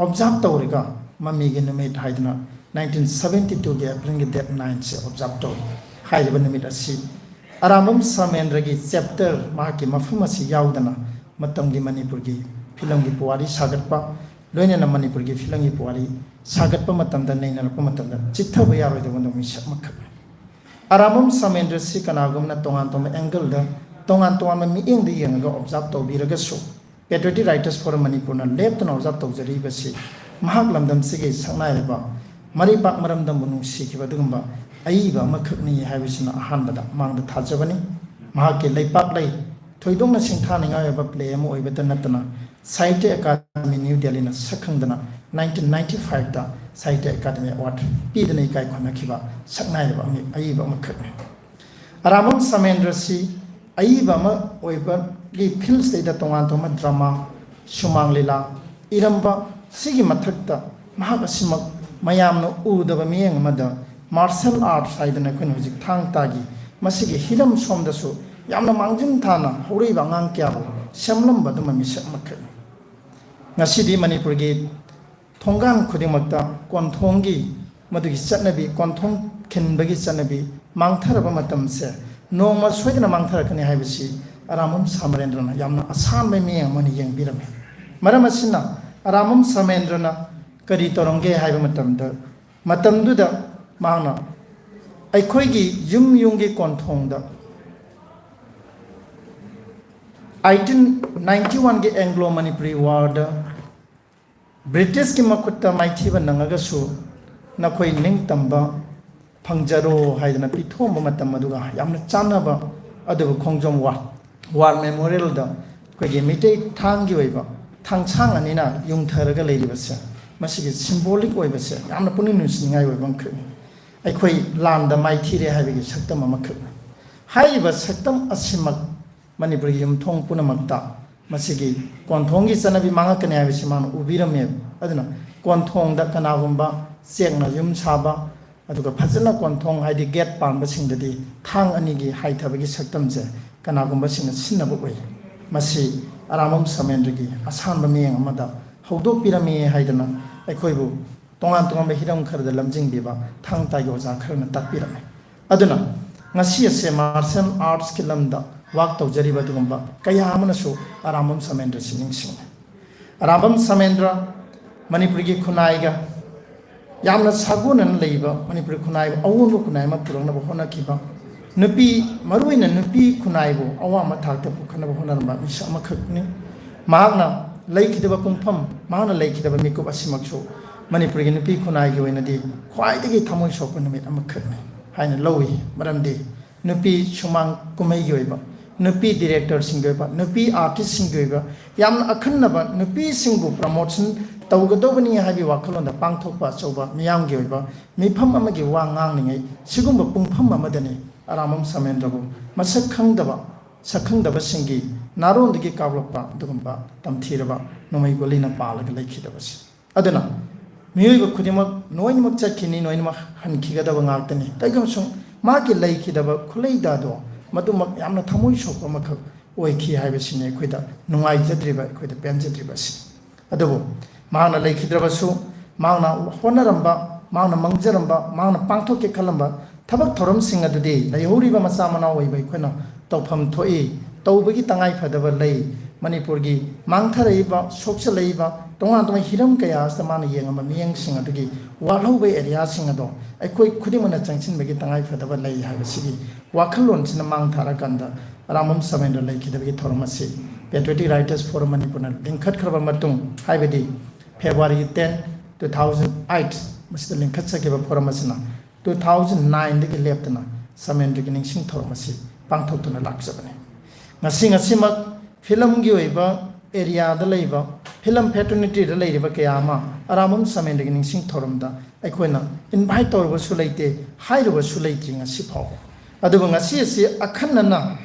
ꯑꯣꯕꯖꯥꯔꯕ ꯇꯧꯔꯒ ꯃꯃꯤꯒꯤ ꯅꯨꯃꯤꯠ ꯍꯥꯏꯗꯅ ꯅꯥꯏꯟꯇꯤꯟ ꯁꯕꯦꯟꯇꯤ ꯇꯨꯒꯤ ꯑꯦꯄ꯭ꯔꯤꯜꯒꯤ ꯗꯦꯠ ꯅꯥꯏꯟꯁꯦ ꯑꯣꯕꯖꯥꯔꯕ ꯇꯧꯏ꯫ ꯍꯥꯏꯔꯤꯕ ꯅꯨꯃꯤꯠ ꯑꯁꯤ ꯑꯔꯥꯝꯕꯝ ꯁꯥꯃꯦꯟꯗ꯭ꯔꯒꯤ ꯆꯦꯞꯇꯔ, ꯃꯍꯥꯛꯀꯤ ꯃꯐꯝ ꯑꯁꯤ ꯌꯥꯎꯗꯅ ꯃꯇꯝꯒꯤ ꯃꯅꯤꯄꯨꯔꯒꯤ ꯐꯤꯂꯝꯒꯤ ꯄꯨꯋꯥꯔꯤ ꯁꯥꯒꯠꯄ, ꯂꯣꯏꯅꯅ ꯃꯅꯤꯄꯨꯔꯒꯤ ꯐꯤꯂꯝꯒꯤ ꯄꯨꯋꯥꯔꯤ ꯁꯥꯒꯠꯄ ꯃꯇꯝꯗ, ꯅꯩꯅꯔꯛꯄ ꯃꯇꯝꯗ ꯆꯤꯠꯊꯕ ꯌꯥꯔꯣꯏꯗꯕ ꯅꯨꯃꯤꯠꯁꯛ ꯑꯃꯈꯛꯅꯤ꯫ ꯑꯔꯥꯝꯕꯝ ꯁꯥꯃꯦꯟꯗ꯭ꯔꯁꯤ ꯀꯅꯥꯒꯨꯝꯕꯅ ꯇꯣꯉꯥꯟ ꯇꯣꯉꯥꯟꯕ ꯑꯦꯡꯒꯜꯗ, ꯇꯣꯉꯥꯟ ꯇꯣꯉꯥꯟꯕ ꯃꯤꯠꯌꯦꯡꯗ ꯌꯦꯡꯉꯒ ꯑꯣꯕꯖꯥꯔꯕ ꯇꯧꯕꯤꯔꯒꯁꯨ, Patriotic Writers Forum ꯃꯅꯤꯄꯨꯔꯅ ꯂꯦꯞꯇꯅ ꯑꯣꯕꯖꯥꯔꯕ ꯇꯧꯖꯔꯤꯕꯁꯤ ꯃꯍꯥꯛ ꯂꯝꯗꯝꯁꯤꯒꯤ ꯁꯛꯅꯥꯏꯔꯕ ꯃꯔꯩꯄꯥꯛ ꯃꯔꯝꯗꯝꯕꯨ ꯅꯨꯡꯁꯤꯈꯤꯕ ꯑꯗꯨꯒꯨꯝꯕ ꯑꯏꯕ ꯑꯃꯈꯛꯅꯤ ꯍꯥꯏꯕꯁꯤꯅ ꯑꯍꯥꯟꯕꯗ ꯃꯥꯡꯗ ꯊꯥꯖꯕꯅꯤ꯫ ꯃꯍꯥꯛꯀꯤ ꯂꯩꯄꯥꯛꯂꯩ ꯊꯣꯏꯗꯣꯛꯅ ꯁꯤꯡꯊꯥꯅꯤꯡꯉꯥꯏ ꯑꯣꯏꯕ ꯄ꯭ꯂꯦ ꯑꯃ ꯑꯣꯏꯕꯇ ꯅꯠꯇꯅ, ꯁꯥꯍꯤꯇ꯭ꯌ ꯑꯦꯀꯥꯗꯃꯤ ꯅ꯭ꯌꯨ ꯗꯦꯜꯂꯤꯅ ꯁꯛꯈꯪꯗꯅ ꯅꯥꯏꯟꯇꯤꯟ ꯅꯥꯏꯟꯇꯤ ꯐꯥꯏꯚꯇ ꯁꯥꯍꯤꯇ꯭ꯌ ꯑꯦꯀꯥꯗꯃꯤ ꯑꯦꯋꯥꯔꯗ ꯄꯤꯗꯨꯅ ꯏꯀꯥꯏ ꯈꯨꯝꯅꯈꯤꯕ ꯁꯛꯅꯥꯏꯔꯕ ꯑꯃ, ꯑꯏꯕ ꯑꯃꯈꯛꯅꯤ꯫ ꯑꯔꯥꯝꯕꯝ ꯁꯥꯃꯦꯟꯗ꯭ꯔꯁꯤ ꯑꯏꯕ ꯑꯃ ꯑꯣꯏꯕꯒꯤ ꯐꯤꯜꯁꯤꯗꯩꯗ ꯇꯣꯉꯥꯟ ꯇꯣꯉꯥꯟꯕ ꯗ꯭ꯔꯃꯥ, ꯁꯨꯃꯥꯡ ꯂꯤꯂꯥ ꯏꯔꯝꯕ, ꯁꯤꯒꯤ ꯃꯊꯛꯇ ꯃꯍꯥꯛ ꯑꯁꯤꯃꯛ ꯃꯌꯥꯝꯅ ꯎꯗꯕ ꯃꯤꯠꯌꯦꯡ ꯑꯃꯗ ꯃꯥꯔꯁꯦꯜ ꯑꯥꯔꯠꯁ ꯍꯥꯏꯗꯅ ꯑꯩꯈꯣꯏꯅ ꯍꯧꯖꯤꯛ ꯊꯥꯡ ꯇꯥꯒꯤ, ꯃꯁꯤꯒꯤ ꯍꯤꯔꯝ ꯁꯣꯝꯗꯁꯨ ꯌꯥꯝꯅ ꯃꯥꯡꯖꯤꯟ ꯊꯥꯅ ꯍꯧꯔꯛꯏꯕ ꯑꯉꯥꯡ ꯀꯌꯥꯕꯨ ꯁꯦꯝꯂꯝꯕ ꯑꯗꯨꯝꯕ ꯃꯤꯁꯛ ꯑꯃꯈꯛꯅꯤ꯫ ꯉꯁꯤꯗꯤ ꯃꯅꯤꯄꯨꯔꯒꯤ ꯊꯣꯡꯒꯥꯟ ꯈꯨꯗꯤꯡꯃꯛꯇ ꯀꯣꯟꯊꯣꯡꯒꯤ ꯃꯗꯨꯒꯤ ꯆꯠꯅꯕꯤ, ꯀꯣꯟꯊꯣꯡ ꯈꯤꯟꯕꯒꯤ ꯆꯠꯅꯕꯤ ꯃꯥꯡꯊꯔꯕ ꯃꯇꯝꯁꯦ ꯅꯣꯡꯃ ꯁꯣꯏꯗꯅ ꯃꯥꯡꯊꯔꯛꯀꯅꯤ ꯍꯥꯏꯕꯁꯤ ꯑꯔꯥꯝꯕꯝ ꯁꯥꯃꯔꯦꯟꯗ꯭ꯔꯅ ꯌꯥꯝꯅ ꯑꯁꯥꯟꯕ ꯃꯤꯠꯌꯦꯡ ꯑꯃ ꯑꯣꯏꯅ ꯌꯦꯡꯕꯤꯔꯝꯃꯤ꯫ ꯃꯔꯝ ꯑꯁꯤꯅ ꯑꯔꯥꯝꯕꯝ ꯁꯥꯃꯔꯦꯟꯗ꯭ꯔꯅ ꯀꯔꯤ ꯇꯧꯔꯝꯒꯦ ꯍꯥꯏꯕ ꯃꯇꯝꯗ, ꯃꯇꯝꯗꯨꯗ ꯃꯍꯥꯛꯅ ꯑꯩꯈꯣꯏꯒꯤ ꯌꯨꯝ ꯌꯨꯝꯒꯤ ꯀꯣꯟꯊꯣꯡꯗ ꯑꯩꯠꯇꯤꯟ ꯅꯥꯏꯟꯇꯤ ꯋꯥꯟꯒꯤ ꯑꯦꯡꯒ꯭ꯂꯣ ꯃꯅꯤꯄꯨꯔꯤ ꯋꯥꯔꯗ ꯕ꯭ꯔꯤꯇꯤꯁꯀꯤ ꯃꯈꯨꯠꯇ ꯃꯥꯏꯊꯤꯕ ꯅꯪꯉꯒꯁꯨ ꯅꯈꯣꯏ ꯅꯤꯡꯇꯝꯕ ꯐꯪꯖꯔꯣ ꯍꯥꯏꯗꯅ ꯄꯤꯊꯣꯛꯑꯝꯕ ꯃꯇꯝ ꯑꯗꯨꯒ ꯌꯥꯝꯅ ꯆꯥꯟꯅꯕ, ꯑꯗꯨꯕꯨ ꯈꯣꯡꯖꯣꯝ ꯋꯥꯔ, ꯋꯥꯔ ꯃꯦꯃꯣꯔꯤꯌꯦꯜꯗ ꯑꯩꯈꯣꯏꯒꯤ ꯃꯤꯇꯩ ꯊꯥꯡꯒꯤ ꯑꯣꯏꯕ ꯊꯥꯡꯁꯥꯡ ꯑꯅꯤꯅ ꯌꯨꯡꯊꯔꯒ ꯂꯩꯔꯤꯕꯁꯦ, ꯃꯁꯤꯒꯤ ꯁꯤꯝꯕꯣꯂꯤꯛ ꯑꯣꯏꯕꯁꯦ ꯌꯥꯝꯅ ꯄꯨꯛꯅꯤꯡ ꯅꯨꯡꯁꯤꯅꯤꯡꯉꯥꯏ ꯑꯣꯏꯕ ꯑꯃꯈꯛꯅꯤ꯫ ꯑꯩꯈꯣꯏ ꯂꯥꯟꯗ ꯃꯥꯏꯊꯤꯔꯦ ꯍꯥꯏꯕꯒꯤ ꯁꯛꯇꯝ ꯑꯃꯈꯛꯅꯤ꯫ ꯍꯥꯏꯔꯤꯕ ꯁꯛꯇꯝ ꯑꯁꯤꯃꯛ ꯃꯅꯤꯄꯨꯔꯒꯤ ꯌꯨꯝꯊꯣꯡ ꯄꯨꯝꯅꯃꯛꯇ ꯃꯁꯤꯒꯤ ꯀꯣꯟꯊꯣꯡꯒꯤ ꯆꯠꯅꯕꯤ ꯃꯥꯡꯉꯛꯀꯅꯤ ꯍꯥꯏꯕꯁꯤ ꯃꯥꯅ ꯎꯕꯤꯔꯝꯃꯦꯕ꯫ ꯑꯗꯨꯅ ꯀꯣꯟꯊꯣꯡꯗ ꯀꯅꯥꯒꯨꯝꯕ ꯆꯦꯛꯅ ꯌꯨꯝ ꯁꯥꯕ, ꯑꯗꯨꯒ ꯐꯖꯅ ꯀꯣꯟꯊꯣꯡ, ꯍꯥꯏꯗꯤ ꯒꯦꯠ ꯄꯥꯟꯕꯁꯤꯡꯗꯗꯤ ꯊꯥꯡ ꯑꯅꯤꯒꯤ ꯍꯥꯏꯊꯕꯒꯤ ꯁꯛꯇꯝꯁꯦ ꯀꯅꯥꯒꯨꯝꯕꯁꯤꯡꯅ ꯁꯤꯖꯤꯟꯅꯕ ꯎꯏ꯫ ꯃꯁꯤ ꯑꯔꯥꯝꯕꯝ ꯁꯥꯃꯦꯟꯗ꯭ꯔꯒꯤ ꯑꯁꯥꯟꯕ ꯃꯤꯠꯌꯦꯡ ꯑꯃꯗ ꯍꯧꯗꯣꯛꯄꯤꯔꯝꯃꯤ ꯍꯥꯏꯗꯅ ꯑꯩꯈꯣꯏꯕꯨ ꯇꯣꯉꯥꯟ ꯇꯣꯉꯥꯟꯕ ꯍꯤꯔꯝ ꯈꯔꯗ ꯂꯝꯖꯤꯡꯕꯤꯕ ꯊꯥꯡ ꯇꯥꯒꯤ ꯑꯣꯖꯥ ꯈꯔꯅ ꯇꯥꯛꯄꯤꯔꯝꯃꯤ꯫ ꯑꯗꯨꯅ ꯉꯁꯤ ꯑꯁꯦ ꯃꯥꯔꯁꯦꯜ ꯑꯥꯔꯠꯁꯀꯤ ꯂꯝꯗ ꯋꯥꯛ ꯇꯧꯖꯔꯤꯕ ꯑꯗꯨꯒꯨꯝꯕ ꯀꯌꯥ ꯑꯃꯅꯁꯨ ꯑꯔꯥꯝꯕꯝ ꯁꯃꯦꯟꯗ꯭ꯔꯁꯤ ꯅꯤꯡꯁꯤꯡꯉꯤ꯫ ꯑꯔꯥꯝꯕꯝ ꯁꯃꯦꯟꯗ꯭ꯔ ꯃꯅꯤꯄꯨꯔꯒꯤ ꯈꯨꯟꯅꯥꯏꯒ ꯌꯥꯝꯅ ꯁꯥꯒꯣꯟꯅꯅ ꯂꯩꯕ, ꯃꯅꯤꯄꯨꯔꯤ ꯈꯨꯟꯅꯥꯏꯕꯨ ꯑꯑꯣꯟꯕ ꯈꯨꯟꯅꯥꯏ ꯑꯃ ꯄꯨꯔꯛꯅꯕ ꯍꯣꯠꯅꯈꯤꯕ, ꯅꯨꯄꯤ, ꯃꯔꯨꯑꯣꯏꯅ ꯅꯨꯄꯤ ꯈꯨꯟꯅꯥꯏꯕꯨ ꯑꯋꯥꯡꯕ ꯊꯥꯛꯇ ꯄꯨꯈꯠꯅꯕ ꯍꯣꯠꯅꯔꯝꯕ ꯃꯤꯁꯛ ꯑꯃꯈꯛꯅꯤ꯫ ꯃꯍꯥꯛꯅ ꯂꯩꯈꯤꯗꯕ ꯄꯨꯡꯐꯝ, ꯃꯍꯥꯛꯅ ꯂꯩꯈꯤꯗꯕ ꯃꯤꯀꯨꯞ ꯑꯁꯤꯃꯛꯁꯨ ꯃꯅꯤꯄꯨꯔꯒꯤ ꯅꯨꯄꯤ ꯈꯨꯟꯅꯥꯏꯒꯤ ꯑꯣꯏꯅꯗꯤ ꯈ꯭ꯋꯥꯏꯗꯒꯤ ꯊꯃꯣꯏ ꯁꯣꯛꯄ ꯅꯨꯃꯤꯠ ꯑꯃꯈꯛꯅꯤ ꯍꯥꯏꯅ ꯂꯧꯏ꯫ ꯃꯔꯝꯗꯤ ꯅꯨꯄꯤ ꯁꯨꯃꯥꯡ ꯀꯨꯝꯍꯩꯒꯤ ꯑꯣꯏꯕ, ꯅꯨꯄꯤ ꯗꯤꯔꯦꯛꯇꯔꯁꯤꯡꯒꯤ ꯑꯣꯏꯕ, ꯅꯨꯄꯤ ꯑꯥꯔꯇꯤꯁꯁꯤꯡꯒꯤ ꯑꯣꯏꯕ, ꯌꯥꯝꯅ ꯑꯈꯟꯅꯕ ꯅꯨꯄꯤꯁꯤꯡꯕꯨ ꯄ꯭ꯔꯃꯣꯁꯟ ꯇꯧꯒꯗꯧꯕꯅꯤ ꯍꯥꯏꯕꯒꯤ ꯋꯥꯈꯜꯂꯣꯟꯗ ꯄꯥꯡꯊꯣꯛꯄ ꯑꯆꯧꯕ ꯃꯤꯌꯥꯝꯒꯤ ꯑꯣꯏꯕ ꯃꯤꯐꯝ ꯑꯃꯒꯤ ꯋꯥ ꯉꯥꯡꯂꯤꯉꯩ ꯁꯤꯒꯨꯝꯕ ꯄꯨꯡꯐꯝ ꯑꯃꯗꯅꯤ ꯑꯔꯥꯝꯕꯝ ꯁꯃꯦꯟꯗ꯭ꯔꯕꯨ ꯃꯁꯛ ꯈꯪꯗꯕ, ꯁꯛꯈꯪꯗꯕꯁꯤꯡꯒꯤ ꯅꯥꯔꯣꯟꯗꯒꯤ ꯀꯥꯞꯂꯛꯄ ꯑꯗꯨꯒꯨꯝꯕ ꯇꯝꯊꯤꯔꯕ ꯅꯣꯡꯃꯩ ꯒꯨꯂꯤꯅ ꯄꯥꯜꯂꯒ ꯂꯩꯈꯤꯗꯕꯁꯤ꯫ ꯑꯗꯨꯅ ꯃꯤꯑꯣꯏꯕ ꯈꯨꯗꯤꯡꯃꯛ ꯂꯣꯏꯅꯃꯛ ꯆꯠꯈꯤꯅꯤ, ꯂꯣꯏꯅꯃꯛ ꯍꯟꯈꯤꯒꯗꯕ ꯉꯥꯛꯇꯅꯤ꯫ ꯀꯩꯒꯨꯝꯕꯁꯨꯡ ꯃꯥꯒꯤ ꯂꯩꯈꯤꯗꯕ ꯈꯨꯂꯩꯗ ꯑꯗꯣ ꯃꯗꯨꯃꯛ ꯌꯥꯝꯅ ꯊꯃꯣꯏ ꯁꯣꯛꯄ ꯑꯃꯈꯛ ꯑꯣꯏꯈꯤ ꯍꯥꯏꯕꯁꯤꯅꯤ ꯑꯩꯈꯣꯏꯗ ꯅꯨꯡꯉꯥꯏꯖꯗ꯭ꯔꯤꯕ, ꯑꯩꯈꯣꯏꯗ ꯄꯦꯟꯖꯗ꯭ꯔꯤꯕ ꯑꯁꯤ꯫ ꯑꯗꯨꯕꯨ ꯃꯍꯥꯛꯅ ꯂꯩꯈꯤꯗ꯭ꯔꯕꯁꯨ, ꯃꯍꯥꯛꯅ ꯍꯣꯠꯅꯔꯝꯕ, ꯃꯍꯥꯛꯅ ꯃꯪꯖꯔꯝꯕ, ꯃꯍꯥꯛꯅ ꯄꯥꯡꯊꯣꯛꯀꯦ ꯈꯜꯂꯝꯕ ꯊꯕꯛ ꯊꯧꯔꯝꯁꯤꯡ ꯑꯗꯨꯗꯤ ꯂꯩꯍꯧꯔꯤꯕ ꯃꯆꯥ ꯃꯅꯥꯎ ꯑꯣꯏꯕ ꯑꯩꯈꯣꯏꯅ ꯇꯧꯐꯝ ꯊꯣꯛꯏ, ꯇꯧꯕꯒꯤ ꯇꯉꯥꯏ ꯐꯗꯕ ꯂꯩ꯫ ꯃꯅꯤꯄꯨꯔꯒꯤ ꯃꯥꯡꯊꯔꯛꯏꯕ, ꯁꯣꯛꯆꯜꯂꯛꯏꯕ ꯇꯣꯉꯥꯟ ꯇꯣꯉꯥꯟꯕ ꯍꯤꯔꯝ ꯀꯌꯥ ꯑꯁꯤꯗ ꯃꯥꯅ ꯌꯦꯡꯉꯝꯕ ꯃꯤꯠꯌꯦꯡꯁꯤꯡ ꯑꯗꯨꯒꯤ ꯋꯥꯠꯍꯧꯕ ꯑꯦꯔꯤꯌꯥꯁꯤꯡ ꯑꯗꯣ ꯑꯩꯈꯣꯏ ꯈꯨꯗꯤꯡꯃꯛꯅ ꯆꯪꯁꯤꯟꯕꯒꯤ ꯇꯉꯥꯏ ꯐꯗꯕ ꯂꯩ ꯍꯥꯏꯕꯁꯤꯒꯤ ꯋꯥꯈꯜꯂꯣꯟꯁꯤꯅ ꯃꯥꯡ ꯊꯥꯔꯀꯥꯟꯗ ꯑꯔꯥꯝꯕꯝ ꯁꯃꯦꯟꯗ꯭ꯔ ꯂꯩꯈꯤꯗꯕꯒꯤ ꯊꯧꯔꯝ ꯑꯁꯤ Patriotic Writers Forum ꯃꯅꯤꯄꯨꯔꯅ ꯂꯤꯡꯈꯠꯈ꯭ꯔꯕ ꯃꯇꯨꯡ, ꯍꯥꯏꯕꯗꯤ February ten, two thousand eight ꯃꯁꯤꯗ ꯂꯤꯡꯈꯠꯆꯈꯤꯕ ꯐꯣꯔꯝ ꯑꯁꯤꯅ two thousand nineꯗꯒꯤ ꯂꯦꯞꯇꯅ ꯁꯃꯦꯟꯗ꯭ꯔꯒꯤ ꯅꯤꯡꯁꯤꯡ ꯊꯧꯔꯝ ꯑꯁꯤ ꯄꯥꯡꯊꯣꯛꯇꯨꯅ ꯂꯥꯛꯆꯕꯅꯤ꯫ ꯉꯁꯤ ꯉꯁꯤꯃꯛ ꯐꯤꯂꯝꯒꯤ ꯑꯣꯏꯕ ꯑꯦꯔꯤꯌꯥꯗ ꯂꯩꯕ, ꯐꯤꯂꯝ ꯐꯦꯇꯔꯅꯤꯇꯤꯗ ꯂꯩꯔꯤꯕ ꯀꯌꯥ ꯑꯃ ꯑꯔꯥꯝꯕꯝ ꯁꯃꯦꯟꯗ꯭ꯔꯒꯤ ꯅꯤꯡꯁꯤꯡ ꯊꯧꯔꯝꯗ ꯑꯩꯈꯣꯏꯅ ꯏꯟꯚꯥꯏꯠ ꯇꯧꯔꯨꯕꯁꯨ ꯂꯩꯇꯦ, ꯍꯥꯏꯔꯨꯕꯁꯨ ꯂꯩꯇ꯭ꯔꯤ ꯉꯁꯤ ꯐꯥꯎꯕ꯫ ꯑꯗꯨꯕꯨ ꯉꯁꯤ ꯑꯁꯤ ꯑꯈꯟꯅꯅ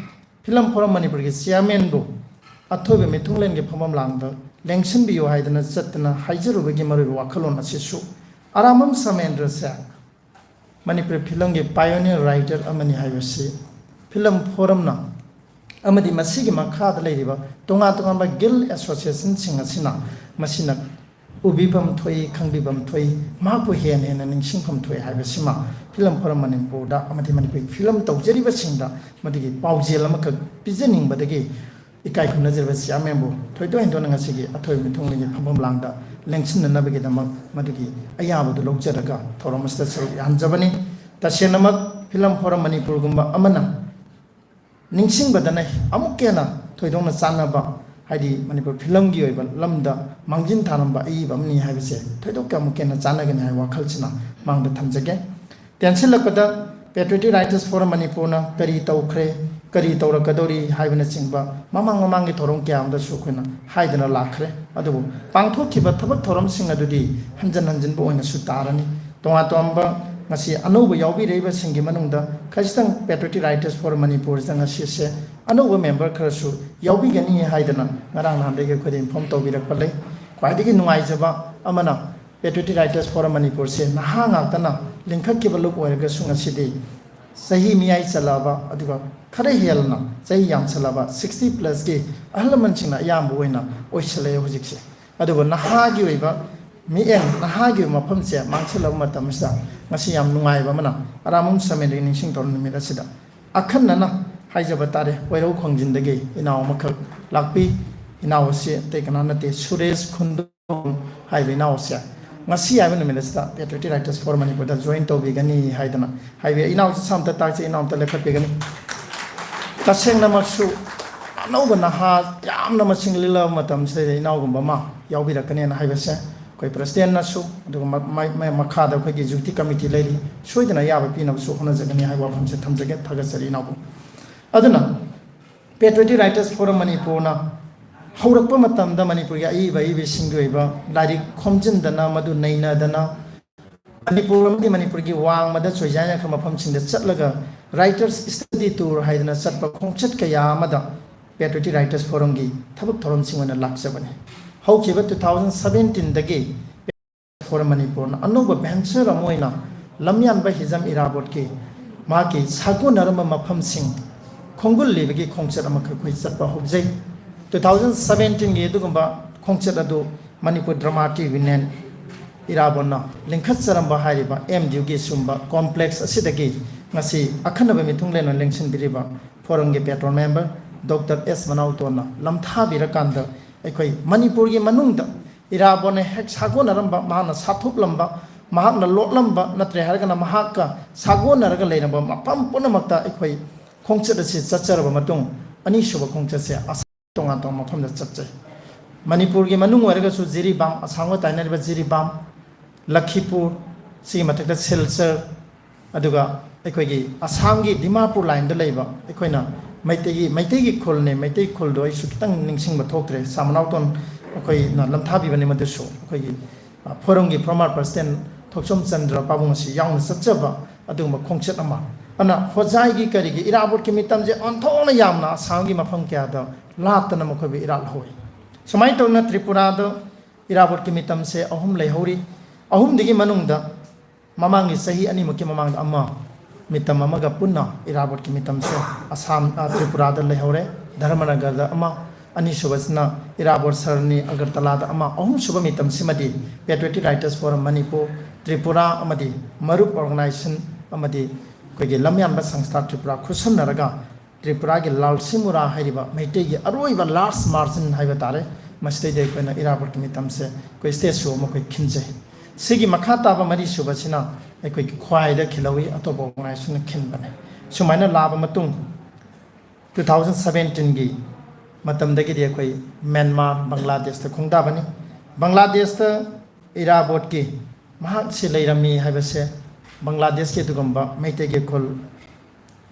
ꯐꯤꯂꯝ ꯐꯣꯔꯝ ꯃꯅꯤꯄꯨꯔꯒꯤ ꯆꯤꯌꯥꯔꯃꯦꯟꯕꯨ ꯑꯊꯣꯏꯕ ꯃꯤꯊꯨꯡꯂꯦꯟꯒꯤ ꯐꯝꯐꯝ ꯂꯥꯡꯗ ꯂꯦꯡꯁꯤꯟꯕꯤꯌꯨ ꯍꯥꯏꯗꯅ ꯆꯠꯇꯅ ꯍꯥꯏꯖꯔꯨꯕꯒꯤ ꯃꯔꯨꯑꯣꯏꯕ ꯋꯥꯈꯜꯂꯣꯟ ꯑꯁꯤꯁꯨ ꯑꯔꯥꯝꯕꯝ ꯁꯃꯦꯟꯗ꯭ꯔꯁꯦ ꯃꯅꯤꯄꯨꯔꯤ ꯐꯤꯂꯝꯒꯤ ꯄꯥꯏꯑꯣꯅꯤꯌꯔ ꯔꯥꯏꯇꯔ ꯑꯃꯅꯤ ꯍꯥꯏꯕꯁꯤ ꯐꯤꯂꯝ ꯐꯣꯔꯝꯅ ꯑꯃꯗꯤ ꯃꯁꯤꯒꯤ ꯃꯈꯥꯗ ꯂꯩꯔꯤꯕ ꯇꯣꯉꯥꯟ ꯇꯣꯉꯥꯟꯕ ꯒꯤꯜ ꯑꯦꯁꯣꯁꯤꯌꯦꯁꯟꯁꯤꯡ ꯑꯁꯤꯅ ꯃꯁꯤꯅ ꯎꯕꯤꯐꯝ ꯊꯣꯛꯏ, ꯈꯪꯕꯤꯐꯝ ꯊꯣꯛꯏ, ꯃꯍꯥꯛꯄꯨ ꯍꯦꯟꯅ ꯍꯦꯟꯅ ꯅꯤꯡꯁꯤꯡꯐꯝ ꯊꯣꯛꯏ ꯍꯥꯏꯕꯁꯤꯃ ꯐꯤꯂꯝ ꯐꯣꯔꯝ ꯃꯅꯤꯄꯨꯔꯗ ꯑꯃꯗꯤ ꯃꯅꯤꯄꯨꯔꯤ ꯐꯤꯂꯝ ꯇꯧꯖꯔꯤꯕꯁꯤꯡꯗ ꯃꯗꯨꯒꯤ ꯄꯥꯎꯖꯦꯜ ꯑꯃꯈꯛ ꯄꯤꯖꯅꯤꯡꯕꯗꯒꯤ ꯏꯀꯥꯏ ꯈꯨꯝꯅꯖꯔꯤꯕ ꯆꯤꯌꯥꯔꯃꯦꯟꯕꯨ ꯊꯣꯏꯗꯣꯛ ꯍꯦꯟꯗꯣꯛꯅ ꯉꯁꯤꯒꯤ ꯑꯊꯣꯏꯕ ꯃꯤꯊꯨꯡꯂꯦꯟꯒꯤ ꯐꯝꯐꯝ ꯂꯥꯡꯗ ꯂꯦꯡꯁꯤꯟꯅꯅꯕꯒꯤꯗꯃꯛ ꯃꯗꯨꯒꯤ ꯑꯌꯥꯕꯗꯨ ꯂꯧꯖꯔꯒ ꯊꯧꯔꯝ ꯑꯁꯤꯗ ꯁꯔꯨꯛ ꯌꯥꯍꯟꯖꯕꯅꯤ꯫ ꯇꯁꯦꯡꯅꯃꯛ ꯐꯤꯂꯝ ꯐꯣꯔꯝ ꯃꯅꯤꯄꯨꯔꯒꯨꯝꯕ ꯑꯃꯅ ꯅꯤꯡꯁꯤꯡꯕꯗꯅ ꯑꯃꯨꯛꯀ ꯍꯦꯟꯅ ꯊꯣꯏꯗꯣꯛꯅ ꯆꯥꯟꯅꯕ, ꯍꯥꯏꯗꯤ ꯃꯅꯤꯄꯨꯔ ꯐꯤꯂꯝꯒꯤ ꯑꯣꯏꯕ ꯂꯝꯗ ꯃꯥꯡꯖꯤꯟ ꯊꯥꯔꯝꯕ ꯑꯏꯕ ꯑꯃꯅꯤ ꯍꯥꯏꯕꯁꯦ ꯊꯣꯏꯗꯣꯛꯅ ꯑꯃꯨꯛꯀ ꯍꯦꯟꯅ ꯆꯥꯟꯅꯒꯅꯤ ꯍꯥꯏꯕ ꯋꯥꯈꯜꯁꯤꯅ ꯃꯥꯡꯗ ꯊꯝꯖꯒꯦ꯫ ꯇꯦꯟꯁꯤꯜꯂꯛꯄꯗ, Patriotic Writers Forum ꯃꯅꯤꯄꯨꯔꯅ ꯀꯔꯤ ꯇꯧꯈ꯭ꯔꯦ, ꯀꯔꯤ ꯇꯧꯔꯛꯀꯗꯧꯔꯤ ꯍꯥꯏꯕꯅꯆꯤꯡꯕ ꯃꯃꯥꯡ ꯃꯃꯥꯡꯒꯤ ꯊꯧꯔꯝ ꯀꯌꯥ ꯑꯃꯗꯁꯨ ꯑꯩꯈꯣꯏꯅ ꯍꯥꯏꯗꯅ ꯂꯥꯛꯈ꯭ꯔꯦ꯫ ꯑꯗꯨꯕꯨ ꯄꯥꯡꯊꯣꯛꯈꯤꯕ ꯊꯕꯛ ꯊꯧꯔꯝꯁꯤꯡ ꯑꯗꯨꯗꯤ ꯍꯟꯖꯤꯟ ꯍꯟꯖꯤꯟꯕ ꯑꯣꯏꯅꯁꯨ ꯇꯥꯔꯅꯤ꯫ ꯇꯣꯉꯥꯟ ꯇꯣꯉꯥꯟꯕ ꯉꯁꯤ ꯑꯅꯧꯕ ꯌꯥꯎꯕꯤꯔꯛꯏꯕꯁꯤꯡꯒꯤ ꯃꯅꯨꯡꯗ ꯈꯖꯤꯛꯇꯪ Patriotic Writers Forum ꯃꯅꯤꯄꯨꯔꯁꯤꯗ ꯉꯁꯤꯁꯦ ꯑꯅꯧꯕ member ꯈꯔꯁꯨ ꯌꯥꯎꯕꯤꯒꯅꯤ ꯍꯥꯏꯗꯅ ꯉꯔꯥꯡ ꯅꯍꯥꯟꯗꯒꯤ ꯑꯩꯈꯣꯏꯗ inform ꯇꯧꯕꯤꯔꯛꯄ ꯂꯩ꯫ ꯈ꯭ꯋꯥꯏꯗꯒꯤ ꯅꯨꯡꯉꯥꯏꯖꯕ ꯑꯃꯅ, Patriotic Writers Forum ꯃꯅꯤꯄꯨꯔꯁꯦ ꯅꯍꯥ ꯉꯥꯛꯇꯅ ꯂꯤꯡꯈꯠꯈꯤꯕ ꯂꯨꯞ ꯑꯣꯏꯔꯒꯁꯨ ꯉꯁꯤꯗꯤ ꯆꯍꯤ ꯃꯤꯌꯥꯏ ꯆꯜꯂꯛꯑꯕ, ꯑꯗꯨꯒ ꯈꯔ ꯍꯦꯟꯅ ꯆꯍꯤ ꯌꯥꯝꯁꯜꯂꯕ sixty plusꯀꯤ ꯑꯍꯜ ꯂꯃꯟꯁꯤꯡꯅ ꯑꯌꯥꯝꯕ ꯑꯣꯏꯅ ꯑꯣꯏꯁꯜꯂꯛꯑꯦ ꯍꯧꯖꯤꯛꯁꯦ꯫ ꯑꯗꯨꯕꯨ ꯅꯍꯥꯒꯤ ꯑꯣꯏꯕ ꯃꯤꯠꯌꯦꯡ, ꯅꯍꯥꯒꯤ ꯑꯣꯏꯕ ꯃꯐꯝꯁꯦ ꯃꯥꯡꯁꯤꯜꯂꯕ ꯃꯇꯝꯁꯤꯗ ꯉꯁꯤ ꯌꯥꯝ ꯅꯨꯡꯉꯥꯏꯕ ꯑꯃꯅ ꯑꯔꯥꯝꯕꯝ ꯁꯃꯦꯟꯗꯒꯤ ꯅꯤꯡꯁꯤꯡ ꯊꯧꯔꯝ ꯅꯨꯃꯤꯠ ꯑꯁꯤꯗ ꯑꯈꯟꯅꯅ ꯍꯥꯏꯖꯕ ꯇꯥꯔꯦ, ꯋꯥꯏꯔꯧ ꯈꯣꯡꯖꯤꯟꯗꯒꯤ ꯏꯅꯥꯎ ꯑꯃꯈꯛ ꯂꯥꯛꯄꯤ꯫ ꯏꯅꯥꯎ ꯑꯁꯤ ꯑꯇꯩ ꯀꯅꯥ ꯅꯠꯇꯦ, ꯁꯨꯔꯦꯁ ꯈꯨꯟꯗꯣ ꯍꯥꯏꯕ ꯏꯅꯥꯎꯁꯦ ꯉꯁꯤ ꯍꯥꯏꯕ ꯅꯨꯃꯤꯠ ꯑꯁꯤꯗ Patriotic Writers Forum ꯃꯅꯤꯄꯨꯔꯗ join ꯇꯧꯕꯤꯒꯅꯤ ꯍꯥꯏꯗꯅ ꯍꯥꯏꯕꯤ꯫ ꯏꯅꯥꯎꯁꯦ ꯁꯥ ꯑꯝꯇ ꯇꯥꯛꯁꯤ, ꯏꯅꯥꯎ ꯑꯝꯇ ꯂꯦꯞꯈꯠꯄꯤꯒꯅꯤ꯫ ꯇꯁꯦꯡꯅꯃꯛꯁꯨ ꯑꯅꯧꯕ ꯅꯍꯥ ꯌꯥꯝꯅ ꯃꯁꯤꯡ ꯂꯤꯜꯂꯕ ꯃꯇꯝꯁꯤꯗ ꯏꯅꯥꯎꯒꯨꯝꯕ ꯑꯃ ꯌꯥꯎꯕꯤꯔꯛꯀꯅꯦꯅ ꯍꯥꯏꯕꯁꯦ ꯑꯩꯈꯣꯏ presidentꯅꯁꯨ, ꯑꯗꯨꯒ ꯃ-, ꯃ-, ꯃ-, ꯃꯈꯥꯗ ꯑꯩꯈꯣꯏꯒꯤ executive committee ꯂꯩꯔꯤ, ꯁꯣꯏꯗꯅ ꯑꯌꯥꯕ ꯄꯤꯅꯕꯁꯨ ꯍꯣꯠꯅꯖꯒꯅꯤ ꯍꯥꯏꯕ ꯋꯥꯐꯝꯁꯦ ꯊꯝꯖꯒꯦ꯫ ꯊꯥꯒꯠꯆꯔꯤ ꯏꯅꯥꯎꯕꯨ꯫ ꯑꯗꯨꯅ Patriotic Writers Forum ꯃꯅꯤꯄꯨꯔꯅ ꯍꯧꯔꯛꯄ ꯃꯇꯝꯗ ꯃꯅꯤꯄꯨꯔꯒꯤ ꯑꯏꯕ ꯑꯏꯕꯤꯁꯤꯡꯒꯤ ꯑꯣꯏꯕ ꯂꯥꯏꯔꯤꯛ ꯈꯣꯝꯖꯤꯟꯗꯅ, ꯃꯗꯨ ꯅꯩꯅꯗꯅ, ꯃꯅꯤꯄꯨꯔ ꯑꯃꯗꯤ ꯃꯅꯤꯄꯨꯔꯒꯤ ꯋꯥꯡꯃꯗ ꯆꯣꯏꯖꯥꯏꯅꯈ꯭ꯔ ꯃꯐꯝꯁꯤꯡꯗ ꯆꯠꯂꯒ Writers Study Tour ꯍꯥꯏꯗꯅ ꯆꯠꯄ ꯈꯣꯡꯆꯠ ꯀꯌꯥ ꯑꯃꯗ Patriotic Writers Forumꯒꯤ ꯊꯕꯛ ꯊꯧꯔꯝꯁꯤꯡ ꯑꯣꯏꯅ ꯂꯥꯛꯆꯕꯅꯤ꯫ ꯍꯧꯈꯤꯕ two thousand seventeenꯗꯒꯤ Forum ꯃꯅꯤꯄꯨꯔꯅ ꯑꯅꯧꯕ venture ꯑꯃ ꯑꯣꯏꯅ ꯂꯝꯌꯥꯟꯕ ꯍꯤꯖꯝ ꯏꯔꯥꯕꯣꯠꯀꯤ ꯃꯍꯥꯛꯀꯤ ꯁꯥꯒꯣꯟꯅꯔꯝꯕ ꯃꯐꯝꯁꯤꯡ ꯈꯣꯡꯒꯨꯜ ꯂꯤꯕꯒꯤ ꯈꯣꯡꯆꯠ ꯑꯃꯈꯛ ꯑꯩꯈꯣꯏ ꯆꯠꯄ ꯍꯧꯖꯩ꯫ Two thousand seventeenꯒꯤ ꯑꯗꯨꯒꯨꯝꯕ ꯈꯣꯡꯆꯠ ꯑꯗꯨ ꯃꯅꯤꯄꯨꯔ ꯗ꯭ꯔꯃꯥꯇꯤꯛ ꯌꯨꯅꯤꯌꯟ ꯏꯔꯥꯕꯣꯠꯅ ꯂꯤꯡꯈꯠꯆꯔꯝꯕ ꯍꯥꯏꯔꯤꯕ ꯑꯦꯝ ꯗꯤ ꯌꯨꯒꯤ ꯁꯨꯝꯕ ꯀꯣꯝꯄ꯭ꯂꯦꯛꯁ ꯑꯁꯤꯗꯒꯤ ꯉꯁꯤ ꯑꯈꯟꯅꯕ ꯃꯤꯊꯨꯡꯂꯦꯟ ꯑꯣꯏꯅ ꯂꯦꯡꯁꯤꯟꯕꯤꯔꯤꯕ ꯐꯣꯔꯝꯒꯤ ꯄꯦꯇ꯭ꯔꯣꯟ ꯃꯦꯝꯕꯔ ꯗꯣꯛꯇꯔ ꯑꯦꯁ ꯃꯅꯥꯎꯇꯣꯟꯅ ꯂꯝꯊꯥꯕꯤꯔꯀꯥꯟꯗ ꯑꯩꯈꯣꯏ ꯃꯅꯤꯄꯨꯔꯒꯤ ꯃꯅꯨꯡꯗ ꯏꯔꯥꯕꯣꯠꯅ ꯍꯦꯛ ꯁꯥꯒꯣꯟꯅꯔꯝꯕ, ꯃꯍꯥꯛꯅ ꯁꯥꯊꯣꯛꯂꯝꯕ, ꯃꯍꯥꯛꯅ ꯂꯣꯠꯂꯝꯕ, ꯅꯠꯇ꯭ꯔꯦ ꯍꯥꯏꯔꯒꯅ ꯃꯍꯥꯛꯀ ꯁꯥꯒꯣꯟꯅꯔꯒ ꯂꯩꯔꯝꯕ ꯃꯐꯝ ꯄꯨꯝꯅꯃꯛꯇ ꯑꯩꯈꯣꯏ ꯈꯣꯡꯆꯠ ꯑꯁꯤ ꯆꯠꯆꯔꯕ ꯃꯇꯨꯡ, ꯑꯅꯤꯁꯨꯕ ꯈꯣꯡꯆꯠꯁꯦ ꯑꯁꯥꯝ ꯇꯣꯉꯥꯟ ꯇꯣꯉꯥꯟꯕ ꯃꯐꯝꯗ ꯆꯠꯆꯩ꯫ ꯃꯅꯤꯄꯨꯔꯒꯤ ꯃꯅꯨꯡ ꯑꯣꯏꯔꯒꯁꯨ ꯖꯤꯔꯤꯕꯥꯝ, ꯑꯁꯥꯝꯒ ꯇꯥꯏꯅꯔꯤꯕ ꯖꯤꯔꯤꯕꯥꯝ, ꯂꯈꯤꯄꯨꯔ, ꯁꯤꯒꯤ ꯃꯊꯛꯇ ꯁꯤꯜꯆꯔ, ꯑꯗꯨꯒ ꯑꯩꯈꯣꯏꯒꯤ ꯑꯁꯥꯝꯒꯤ ꯗꯤꯃꯥꯄꯨꯔ ꯂꯥꯏꯟꯗ ꯂꯩꯕ ꯑꯩꯈꯣꯏꯅ ꯃꯩꯇꯩꯒꯤ, ꯃꯩꯇꯩꯒꯤ ꯈꯨꯜꯅꯦ, ꯃꯩꯇꯩ ꯈꯨꯜꯗꯣ ꯑꯩꯁꯨ ꯈꯤꯇꯪ ꯅꯤꯡꯁꯤꯡꯕ ꯊꯣꯛꯇ꯭ꯔꯦ, ꯁꯥ ꯃꯅꯥꯎꯇꯣꯟ ꯑꯩꯈꯣꯏꯅ ꯂꯝꯊꯥꯕꯤꯕꯅꯤ꯫ ꯃꯗꯨꯁꯨ ꯑꯩꯈꯣꯏꯒꯤ, ꯑ, ꯐꯣꯔꯝꯒꯤ ꯐꯣꯔꯃꯔ ꯄ꯭ꯔꯁꯤꯗꯦꯟ ꯊꯣꯛꯆꯣꯝ ꯆꯟꯗ꯭ꯔ ꯄꯥꯕꯨꯡ ꯑꯁꯤ ꯌꯥꯎꯅ ꯆꯠꯆꯕ ꯑꯗꯨꯒꯨꯝꯕ ꯈꯣꯡꯆꯠ ꯑꯃ꯫ ꯑꯗꯨꯅ ꯍꯣꯖꯥꯏꯒꯤ ꯀꯔꯤꯒꯤ ꯏꯔꯥꯕꯣꯠꯀꯤ ꯃꯤꯇꯝꯁꯦ ꯑꯣꯟꯊꯣꯛꯅ ꯌꯥꯝꯅ ꯑꯁꯥꯝꯒꯤ ꯃꯐꯝ ꯀꯌꯥꯗ ꯂꯥꯞꯇꯅ ꯃꯈꯣꯏꯕꯨ ꯏꯔꯥꯠ ꯍꯧꯏ꯫ ꯁꯨꯃꯥꯏꯅ ꯇꯧꯗꯅ ꯇ꯭ꯔꯤꯄꯨꯔꯥꯗ ꯏꯔꯥꯕꯣꯠꯀꯤ ꯃꯤꯇꯝꯁꯦ ꯑꯍꯨꯝ ꯂꯩꯍꯧꯔꯤ꯫ ꯑꯍꯨꯝꯗꯨꯒꯤ ꯃꯅꯨꯡꯗ ꯃꯃꯥꯡꯒꯤ ꯆꯍꯤ ꯑꯅꯤꯃꯨꯛꯀꯤ ꯃꯃꯥꯡꯗ ꯑꯃ, ꯃꯤꯇꯝ ꯑꯃꯒ ꯄꯨꯟꯅ ꯏꯔꯥꯕꯣꯠꯀꯤ ꯃꯤꯇꯝꯁꯦ ꯑꯁꯥꯝ, ꯑ, ꯇ꯭ꯔꯤꯄꯨꯔꯥꯗ ꯂꯩꯍꯧꯔꯦ, ꯙꯔꯃꯅꯒꯔꯗ ꯑꯃ, ꯑꯅꯤꯁꯨꯕꯁꯤꯅ ꯏꯔꯥꯕꯣꯠ ꯁꯔꯅꯤ ꯑꯒꯔꯇꯂꯥꯗ ꯑꯃ, ꯑꯍꯨꯝꯁꯨꯕ ꯃꯤꯇꯝꯁꯤꯃꯗꯤ Patriotic Writers Forum Manipur, Tripura ꯑꯃꯗꯤ ꯃꯔꯨꯞ ꯑꯣꯔꯒꯅꯥꯏꯖꯦꯁꯟ ꯑꯃꯗꯤ ꯑꯩꯈꯣꯏꯒꯤ ꯂꯝꯌꯥꯟꯕ ꯁꯪꯁꯊꯥ ꯇ꯭ꯔꯤꯄꯨꯔꯥ ꯈꯨꯠꯁꯝꯅꯔꯒ ꯇ꯭ꯔꯤꯄꯨꯔꯥꯒꯤ ꯂꯥꯜꯁꯤꯃꯨꯔꯥ ꯍꯥꯏꯔꯤꯕ ꯃꯩꯇꯩꯒꯤ ꯑꯔꯣꯏꯕ ꯂꯥꯁ ꯃꯥꯔꯖꯤꯟ ꯍꯥꯏꯕ ꯇꯥꯔꯦ, ꯃꯁꯤꯗꯩꯗ ꯑꯩꯈꯣꯏꯅ ꯏꯔꯥꯕꯣꯠꯀꯤ ꯃꯤꯇꯝꯁꯦ ꯑꯩꯈꯣꯏ ꯁ꯭ꯇꯦꯖ ꯁꯣ ꯑꯃ ꯑꯩꯈꯣꯏ ꯈꯤꯟꯖꯩ꯫ ꯁꯤꯒꯤ ꯃꯈꯥ ꯇꯥꯕ ꯃꯔꯤꯁꯨꯕꯁꯤꯅ ꯑꯩꯈꯣꯏꯒꯤ ꯈ꯭ꯋꯥꯏꯗ ꯈꯤꯜꯍꯧꯏ, ꯑꯇꯣꯞꯄ ꯑꯣꯔꯒꯅꯥꯏꯖꯦꯁꯟꯅ ꯈꯤꯟꯕꯅꯦ꯫ ꯁꯨꯃꯥꯏꯅ ꯂꯥꯛꯑꯕ ꯃꯇꯨꯡ, ꯇꯨ ꯊꯥꯎꯖꯟ ꯁꯕꯦꯟꯇꯤꯟꯒꯤ ꯃꯇꯝꯗꯒꯤꯗꯤ ꯑꯩꯈꯣꯏ ꯃ꯭ꯌꯥꯟꯃꯥꯔ, ꯕꯪꯒ꯭ꯂꯥꯗꯦꯁꯇ ꯈꯣꯡꯗꯥꯕꯅꯤ꯫ ꯕꯪꯒ꯭ꯂꯥꯗꯦꯁꯇ ꯏꯔꯥꯕꯣꯠꯀꯤ ꯃꯍꯥꯛꯁꯤ ꯂꯩꯔꯝꯃꯤ ꯍꯥꯏꯕꯁꯦ ꯕꯪꯒ꯭ꯂꯥꯗꯦꯁꯀꯤ ꯑꯗꯨꯒꯨꯝꯕ ꯃꯩꯇꯩꯒꯤ ꯈꯨꯜ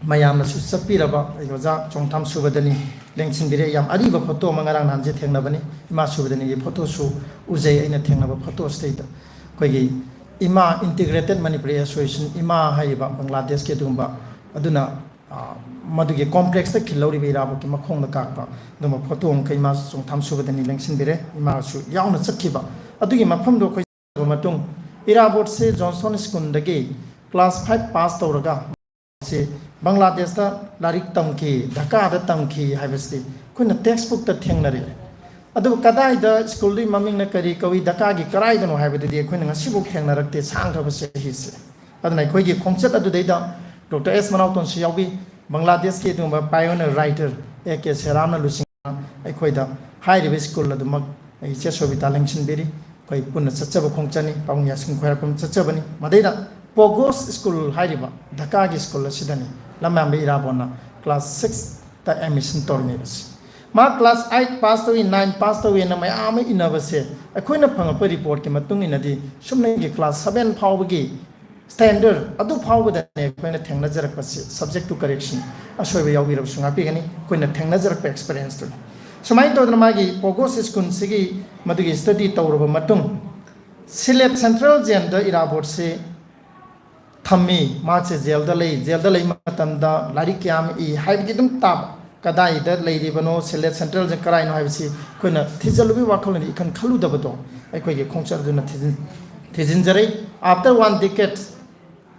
ꯃꯌꯥꯝꯅꯁꯨ ꯆꯠꯄꯤꯔꯕ ꯑꯩ ꯑꯣꯖꯥ ꯆꯣꯡꯊꯥꯝ ꯁꯨꯕꯗꯅꯤ ꯂꯦꯡꯁꯤꯟꯕꯤꯔꯦ꯫ ꯌꯥꯝ ꯑꯔꯤꯕ ꯐꯣꯇꯣ ꯑꯃ ꯉꯔꯥꯡ ꯅꯍꯥꯟꯁꯦ ꯊꯦꯡꯅꯕꯅꯤ, ꯏꯃꯥ ꯁꯨꯕꯗꯅꯤꯒꯤ ꯐꯣꯇꯣꯁꯨ ꯎꯖꯩ꯫ ꯑꯩꯅ ꯊꯦꯡꯅꯕ ꯐꯣꯇꯣꯁꯤꯗꯩꯗ ꯑꯩꯈꯣꯏꯒꯤ ꯏꯃꯥ, Integrated Manipuri Association, ꯏꯃꯥ ꯍꯥꯏꯔꯤꯕ ꯕꯪꯒ꯭ꯂꯥꯗꯦꯁꯀꯤ ꯑꯗꯨꯒꯨꯝꯕ, ꯑꯗꯨꯅ, ꯑ, ꯃꯗꯨꯒꯤ ꯀꯣꯝꯄ꯭ꯂꯦꯛꯁꯇ ꯈꯤꯜꯍꯧꯔꯤꯕ ꯏꯔꯥꯕꯣꯠꯀꯤ ꯃꯈꯣꯡꯗ ꯀꯥꯞꯄ ꯑꯗꯨꯒꯨꯝꯕ ꯐꯣꯇꯣ ꯑꯃꯈꯛ ꯏꯃꯥ ꯆꯣꯡꯊꯥꯝ ꯁꯨꯕꯗꯅꯤ ꯂꯦꯡꯁꯤꯟꯕꯤꯔꯦ꯫ ꯏꯃꯥꯁꯨ ꯌꯥꯎꯅ ꯆꯠꯈꯤꯕ ꯑꯗꯨꯒꯤ ꯃꯐꯝꯗꯣ ꯑꯩꯈꯣꯏ ꯆꯠꯂꯕ ꯃꯇꯨꯡ, ꯏꯔꯥꯕꯣꯠꯁꯦ ꯖꯣꯟꯁꯇꯣꯟ ꯁ꯭ꯀꯨꯜꯗꯒꯤ ꯀ꯭ꯂꯥꯁ ꯐꯥꯏꯚ ꯄꯥꯁ ꯇꯧꯔꯒ ꯁꯤ ꯕꯪꯒ꯭ꯂꯥꯗꯦꯁꯇ ꯂꯥꯏꯔꯤꯛ ꯇꯝꯈꯤ, ꯙꯀꯥꯗ ꯇꯝꯈꯤ ꯍꯥꯏꯕꯁꯤꯗꯤ ꯑꯩꯈꯣꯏꯅ ꯇꯦꯛꯁ ꯕꯨꯛꯇ ꯊꯦꯡꯅꯔꯛꯑꯦ꯫ ꯑꯗꯨꯕꯨ ꯀꯗꯥꯏꯗ ꯁ꯭ꯀꯨꯜꯗꯨꯒꯤ ꯃꯃꯤꯡꯅ ꯀꯔꯤ ꯀꯧꯏ, ꯙꯀꯥꯒꯤ ꯀꯔꯥꯏꯗꯅꯣ ꯍꯥꯏꯕꯗꯨꯗꯤ ꯑꯩꯈꯣꯏꯅ ꯉꯁꯤꯐꯥꯎ ꯊꯦꯡꯅꯔꯛꯇꯦ, ꯁꯥꯡꯈ꯭ꯔꯕ ꯆꯍꯤꯁꯦ꯫ ꯑꯗꯨꯅ ꯑꯩꯈꯣꯏꯒꯤ ꯈꯣꯡꯆꯠ ꯑꯗꯨꯗꯩꯗ ꯗꯣꯛꯇꯔ ꯑꯦꯁ ꯃꯅꯥꯎꯇꯣꯟꯁꯨ ꯌꯥꯎꯕꯤ, ꯕꯪꯒ꯭ꯂꯥꯗꯦꯁꯀꯤ ꯑꯗꯨꯒꯨꯝꯕ pioneer writer ꯑꯦ ꯀꯦ ꯁꯦꯔꯥꯝꯅ ꯂꯨꯆꯤꯡꯗꯨꯅ ꯑꯩꯈꯣꯏꯗ ꯍꯥꯏꯔꯤꯕ ꯁ꯭ꯀꯨꯜ ꯑꯗꯨꯃꯛ ꯑꯩ ꯏꯆꯦ ꯁꯣꯕꯤꯇꯥ ꯂꯦꯡꯁꯤꯟꯕꯤꯔꯤ꯫ ꯑꯩꯈꯣꯏ ꯄꯨꯟꯅ ꯆꯠꯆꯕ ꯈꯣꯡꯆꯠꯅꯤ, ꯄꯥꯕꯨꯡ ꯌꯥꯁꯤꯟ ꯈ꯭ꯋꯥꯏꯔꯥꯛꯄꯝ ꯆꯠꯆꯕꯅꯤ꯫ ꯃꯗꯩꯗ ꯄꯣꯒꯣꯁ ꯁ꯭ꯀꯨꯜ ꯍꯥꯏꯔꯤꯕ ꯙꯀꯥꯒꯤ ꯁ꯭ꯀꯨꯜ ꯑꯁꯤꯗꯅꯤ ꯂꯝꯌꯥꯝꯕ ꯏꯔꯥꯕꯣꯠꯅ class sixꯇ admission ꯇꯧꯔꯝꯃꯤꯕꯁꯤ꯫ ꯃꯥ class eight pass ꯇꯧꯏ, nine pass ꯇꯧꯏꯅ ꯃꯌꯥꯝ ꯑꯃ ꯏꯟꯅꯕꯁꯦ, ꯑꯩꯈꯣꯏꯅ ꯐꯪꯉꯛꯄ ꯔꯤꯄꯣꯔꯠꯀꯤ ꯃꯇꯨꯡ ꯏꯟꯅꯗꯤ ꯁꯨꯞꯅꯒꯤ class seven ꯐꯥꯎꯕꯒꯤ standard ꯑꯗꯨ ꯐꯥꯎꯕꯗꯅꯦ ꯑꯩꯈꯣꯏꯅ ꯊꯦꯡꯅꯖꯔꯛꯄꯁꯤ, subject to correction, ꯑꯁꯣꯏꯕ ꯌꯥꯎꯕꯤꯔꯕꯁꯨ ꯉꯥꯛꯄꯤꯒꯅꯤ, ꯑꯩꯈꯣꯏꯅ ꯊꯦꯡꯅꯖꯔꯛꯄ experienceꯇꯨꯅꯤ꯫ ꯁꯨꯃꯥꯏꯅ ꯇꯧꯗꯅ ꯃꯥꯒꯤ ꯄꯣꯒꯣꯁ ꯁ꯭ꯀꯨꯜꯁꯤꯒꯤ ꯃꯗꯨꯒꯤ study ꯇꯧꯔꯕ ꯃꯇꯨꯡ, ꯁꯤꯂꯦꯠ central jailꯗ ꯏꯔꯥꯕꯣꯠꯁꯤ ꯊꯝꯃꯤ꯫ ꯃꯍꯥꯛꯁꯦ jailꯗ ꯂꯩ꯫ Jailꯗ ꯂꯩ ꯃꯇꯝꯗ ꯂꯥꯏꯔꯤꯛ ꯀꯌꯥ ꯑꯃ ꯏ ꯍꯥꯏꯕꯗꯤ ꯑꯗꯨꯝ ꯇꯥꯕ꯫ ꯀꯗꯥꯏꯗ ꯂꯩꯔꯤꯕꯅꯣ, ꯁꯤꯂꯦꯠ central jail ꯀꯔꯥꯏꯅꯣ ꯍꯥꯏꯕꯁꯤ ꯑꯩꯈꯣꯏꯅ ꯊꯤꯖꯤꯜꯂꯨꯕꯒꯤ ꯋꯥꯈꯜꯂꯣꯟꯗꯤ ꯏꯈꯟ ꯈꯜꯂꯨꯗꯕꯗꯣ ꯑꯩꯈꯣꯏꯒꯤ ꯈꯣꯡꯆꯠ ꯑꯗꯨꯅ ꯊꯤꯖꯤꯟ-, ꯊꯤꯖꯤꯟꯖꯔꯦ꯫ After one decade,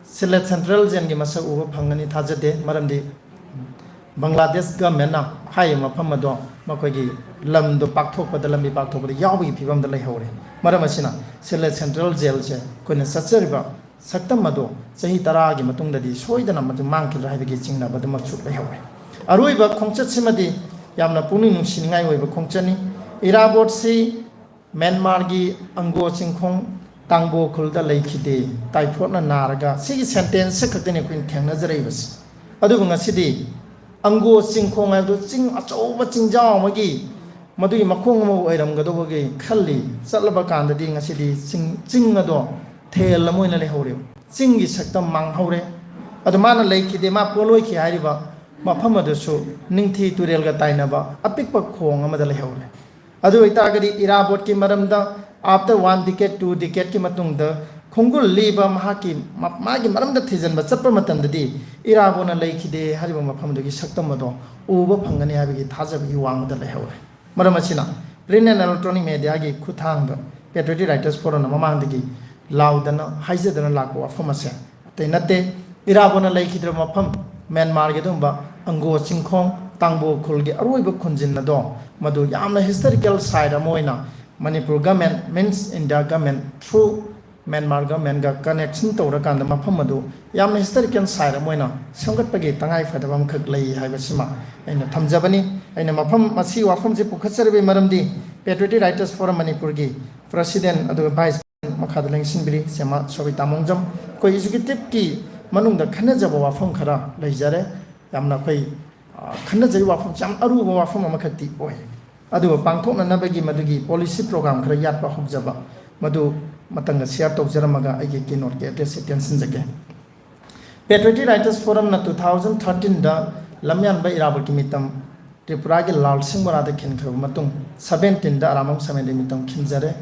ꯁꯤꯂꯦꯠ central jailꯒꯤ ꯃꯁꯛ ꯎꯕ ꯐꯪꯒꯅꯤ ꯊꯥꯖꯗꯦ꯫ ꯃꯔꯝꯗꯤ ꯕꯪꯒ꯭ꯂꯥꯗꯦꯁ governmentꯅ ꯍꯥꯏꯔꯤꯕ ꯃꯐꯝ ꯑꯗꯣ ꯃꯈꯣꯏꯒꯤ ꯂꯝꯗꯣ ꯄꯥꯛꯊꯣꯛꯄꯗ, ꯂꯝꯕꯤ ꯄꯥꯛꯊꯣꯛꯄꯗ ꯌꯥꯎꯕꯒꯤ ꯐꯤꯕꯝꯗ ꯂꯩꯍꯧꯔꯦ꯫ ꯃꯔꯝ ꯑꯁꯤꯅ ꯁꯤꯂꯦꯠ central jailꯁꯦ ꯑꯩꯈꯣꯏꯅ ꯆꯠꯆꯔꯤꯕ ꯁꯛꯇꯝ ꯑꯗꯣ ꯆꯍꯤ ꯇꯔꯥꯒꯤ ꯃꯇꯨꯡꯗꯗꯤ ꯁꯣꯏꯗꯅ ꯃꯗꯨ ꯃꯥꯡꯈꯤꯗ꯭ꯔꯥ ꯍꯥꯏꯕꯒꯤ ꯆꯤꯡꯅꯕ ꯑꯗꯨꯃꯛꯁꯨ ꯂꯩꯍꯧꯔꯦ꯫ ꯑꯔꯣꯏꯕ ꯈꯣꯡꯆꯠꯁꯤꯃꯗꯤ ꯌꯥꯝꯅ ꯄꯨꯛꯅꯤꯡ ꯅꯨꯡꯁꯤꯅꯤꯡꯉꯥꯏ ꯑꯣꯏꯕ ꯈꯣꯡꯆꯠꯅꯤ꯫ ꯏꯔꯥꯕꯣꯠꯁꯤ ꯃ꯭ꯌꯥꯟꯃꯥꯔꯒꯤ ꯑꯪꯒꯣ ꯆꯤꯡꯈꯣꯡ ꯇꯥꯡꯕꯣ ꯈꯨꯜꯗ ꯂꯩꯈꯤꯗꯦ, ꯇꯥꯏꯐꯣꯠꯅ ꯅꯥꯔꯒ꯫ ꯁꯤꯒꯤ sentenceꯁꯦ ꯈꯛꯇꯅꯤ ꯑꯩꯈꯣꯏꯅ ꯊꯦꯡꯅꯖꯔꯛꯏꯕꯁꯤ꯫ ꯑꯗꯨꯕꯨ ꯉꯁꯤꯗꯤ ꯑꯪꯒꯣ ꯆꯤꯡꯈꯣꯡ ꯍꯥꯏꯕꯗꯨ ꯆꯤꯡ ꯑꯆꯧꯕ ꯆꯤꯡꯖꯥꯎ ꯑꯃꯒꯤ ꯃꯗꯨꯒꯤ ꯃꯈꯣꯡ ꯑꯃ ꯑꯣꯏꯔꯝꯒꯗꯧꯕꯒꯤ ꯈꯜꯂꯤ꯫ ꯆꯠꯂꯕ ꯀꯥꯟꯗꯗꯤ ꯉꯁꯤꯗꯤ ꯆꯤꯡ, ꯆꯤꯡ ꯑꯗꯣ ꯊꯦꯜ ꯑꯃ ꯑꯣꯏꯅ ꯂꯩꯍꯧꯔꯦꯕ꯫ ꯆꯤꯡꯒꯤ ꯁꯛꯇꯝ ꯃꯥꯡꯍꯧꯔꯦ꯫ ꯑꯗꯨ ꯃꯥꯅ ꯂꯩꯈꯤꯗꯦ, ꯃꯥ ꯄꯣꯠꯂꯣꯏꯈꯤ ꯍꯥꯏꯔꯤꯕ ꯃꯐꯝ ꯑꯗꯨꯁꯨ ꯅꯤꯡꯊꯤ ꯇꯨꯔꯦꯜꯒ ꯇꯥꯏꯅꯕ ꯑꯄꯤꯛꯄ ꯈꯣꯡ ꯑꯃꯗ ꯂꯩꯍꯧꯔꯦ꯫ ꯑꯗꯨ ꯑꯣꯏꯇꯥꯔꯒꯗꯤ ꯏꯔꯥꯕꯣꯠꯀꯤ ꯃꯔꯝꯗ after one decade, two decadeꯀꯤ ꯃꯇꯨꯡꯗ ꯈꯣꯡꯒꯨꯜ ꯂꯤꯕ ꯃꯍꯥꯛꯀꯤ ꯃ-, ꯃꯥꯒꯤ ꯃꯔꯝꯗ ꯊꯤꯖꯤꯟꯕ ꯆꯠꯄ ꯃꯇꯝꯗꯗꯤ ꯏꯔꯥꯕꯣꯠꯅ ꯂꯩꯈꯤꯗꯦ ꯍꯥꯏꯔꯤꯕ ꯃꯐꯝꯗꯨꯒꯤ ꯁꯛꯇꯝ ꯑꯗꯣ ꯎꯕ ꯐꯪꯒꯅꯤ ꯍꯥꯏꯕꯒꯤ ꯊꯥꯖꯕꯒꯤ ꯋꯥꯡꯃꯗ ꯂꯩꯍꯧꯔꯦ꯫ ꯃꯔꯝ ꯑꯁꯤꯅ print and electronic mediaꯒꯤ ꯈꯨꯠꯊꯥꯡꯗ Patriotic Writers Forumꯅ ꯃꯃꯥꯡꯗꯒꯤ ꯂꯥꯎꯗꯅ ꯍꯥꯏꯖꯗꯅ ꯂꯥꯛꯄ ꯋꯥꯐꯝ ꯑꯁꯦ ꯑꯇꯩ ꯅꯠꯇꯦ, ꯏꯔꯥꯕꯣꯠꯅ ꯂꯩꯈꯤꯗ꯭ꯔꯕ ꯃꯐꯝ ꯃ꯭ꯌꯥꯟꯃꯥꯔꯒꯤ ꯑꯗꯨꯒꯨꯝꯕ ꯑꯪꯒꯣ ꯆꯤꯡꯈꯣꯡ ꯇꯥꯡꯕꯣ ꯈꯨꯜꯒꯤ ꯑꯔꯣꯏꯕ ꯈꯨꯟꯖꯤꯟ ꯑꯗꯣ ꯃꯗꯨ ꯌꯥꯝꯅ historical site ꯑꯃ ꯑꯣꯏꯅ Manipur government, means India government through Myanmar governmentꯒ connection ꯇꯧꯔꯀꯥꯟꯗ ꯃꯐꯝ ꯑꯗꯨ ꯌꯥꯝꯅ historical site ꯑꯃ ꯑꯣꯏꯅ ꯁꯦꯝꯒꯠꯄꯒꯤ ꯇꯉꯥꯏ ꯐꯗꯕ ꯑꯃꯈꯛ ꯂꯩ ꯍꯥꯏꯕꯁꯤꯃ ꯑꯩꯅ ꯊꯝꯖꯕꯅꯤ꯫ ꯑꯩꯅ ꯃꯐꯝ, ꯃꯁꯤ ꯋꯥꯐꯝꯁꯤ ꯄꯨꯈꯠꯆꯔꯤꯕꯒꯤ ꯃꯔꯝꯗꯤ Patriotic Writers Forum ꯃꯅꯤꯄꯨꯔꯒꯤ president ꯑꯗꯨꯒ vice president ꯃꯈꯥꯗ ꯂꯦꯡꯁꯤꯟꯕꯤꯔꯤ ꯁꯦꯃꯥ ꯁꯣꯕꯤꯇꯥ ꯃꯣꯡꯖꯝ꯫ ꯑꯩꯈꯣꯏ executiveꯀꯤ ꯃꯅꯨꯡꯗ ꯈꯟꯅꯖꯕ ꯋꯥꯐꯝ ꯈꯔ ꯂꯩꯖꯔꯦ꯫ ꯌꯥꯝꯅ ꯑꯩꯈꯣꯏ, ꯑ, ꯈꯟꯅꯖꯔꯤꯕ ꯋꯥꯐꯝꯁꯤ ꯌꯥꯝ ꯑꯔꯨꯕ ꯋꯥꯐꯝ ꯑꯃꯈꯛꯇꯤ ꯑꯣꯏ꯫ ꯑꯗꯨꯒ ꯄꯥꯡꯊꯣꯛꯅꯅꯕꯒꯤ ꯃꯗꯨꯒꯤ policy program ꯈꯔ ꯌꯥꯠꯄ ꯍꯧꯖꯕ, ꯃꯗꯨ ꯃꯇꯝꯒ share ꯇꯧꯖꯔꯝꯃꯒ ꯑꯩꯒꯤ keynoteꯀꯤ addressꯁꯤ ꯇꯦꯟꯁꯤꯟꯖꯒꯦ꯫ Patriotic Writers Forumꯅ two thousand thirteenꯗ ꯂꯝꯌꯥꯟꯕ ꯏꯔꯥꯕꯣꯠꯀꯤ ꯃꯤꯇꯝ ꯇ꯭ꯔꯤꯄꯨꯔꯥꯒꯤ ꯂꯥꯜ ꯁꯤꯡ ꯕꯣꯔꯥꯗ ꯈꯤꯟꯈ꯭ꯔꯕ ꯃꯇꯨꯡ, seventeenꯗ ꯑꯔꯥꯃꯝ ꯁꯃꯦꯟꯗꯒꯤ ꯃꯤꯇꯝ ꯈꯤꯟꯖꯔꯦ꯫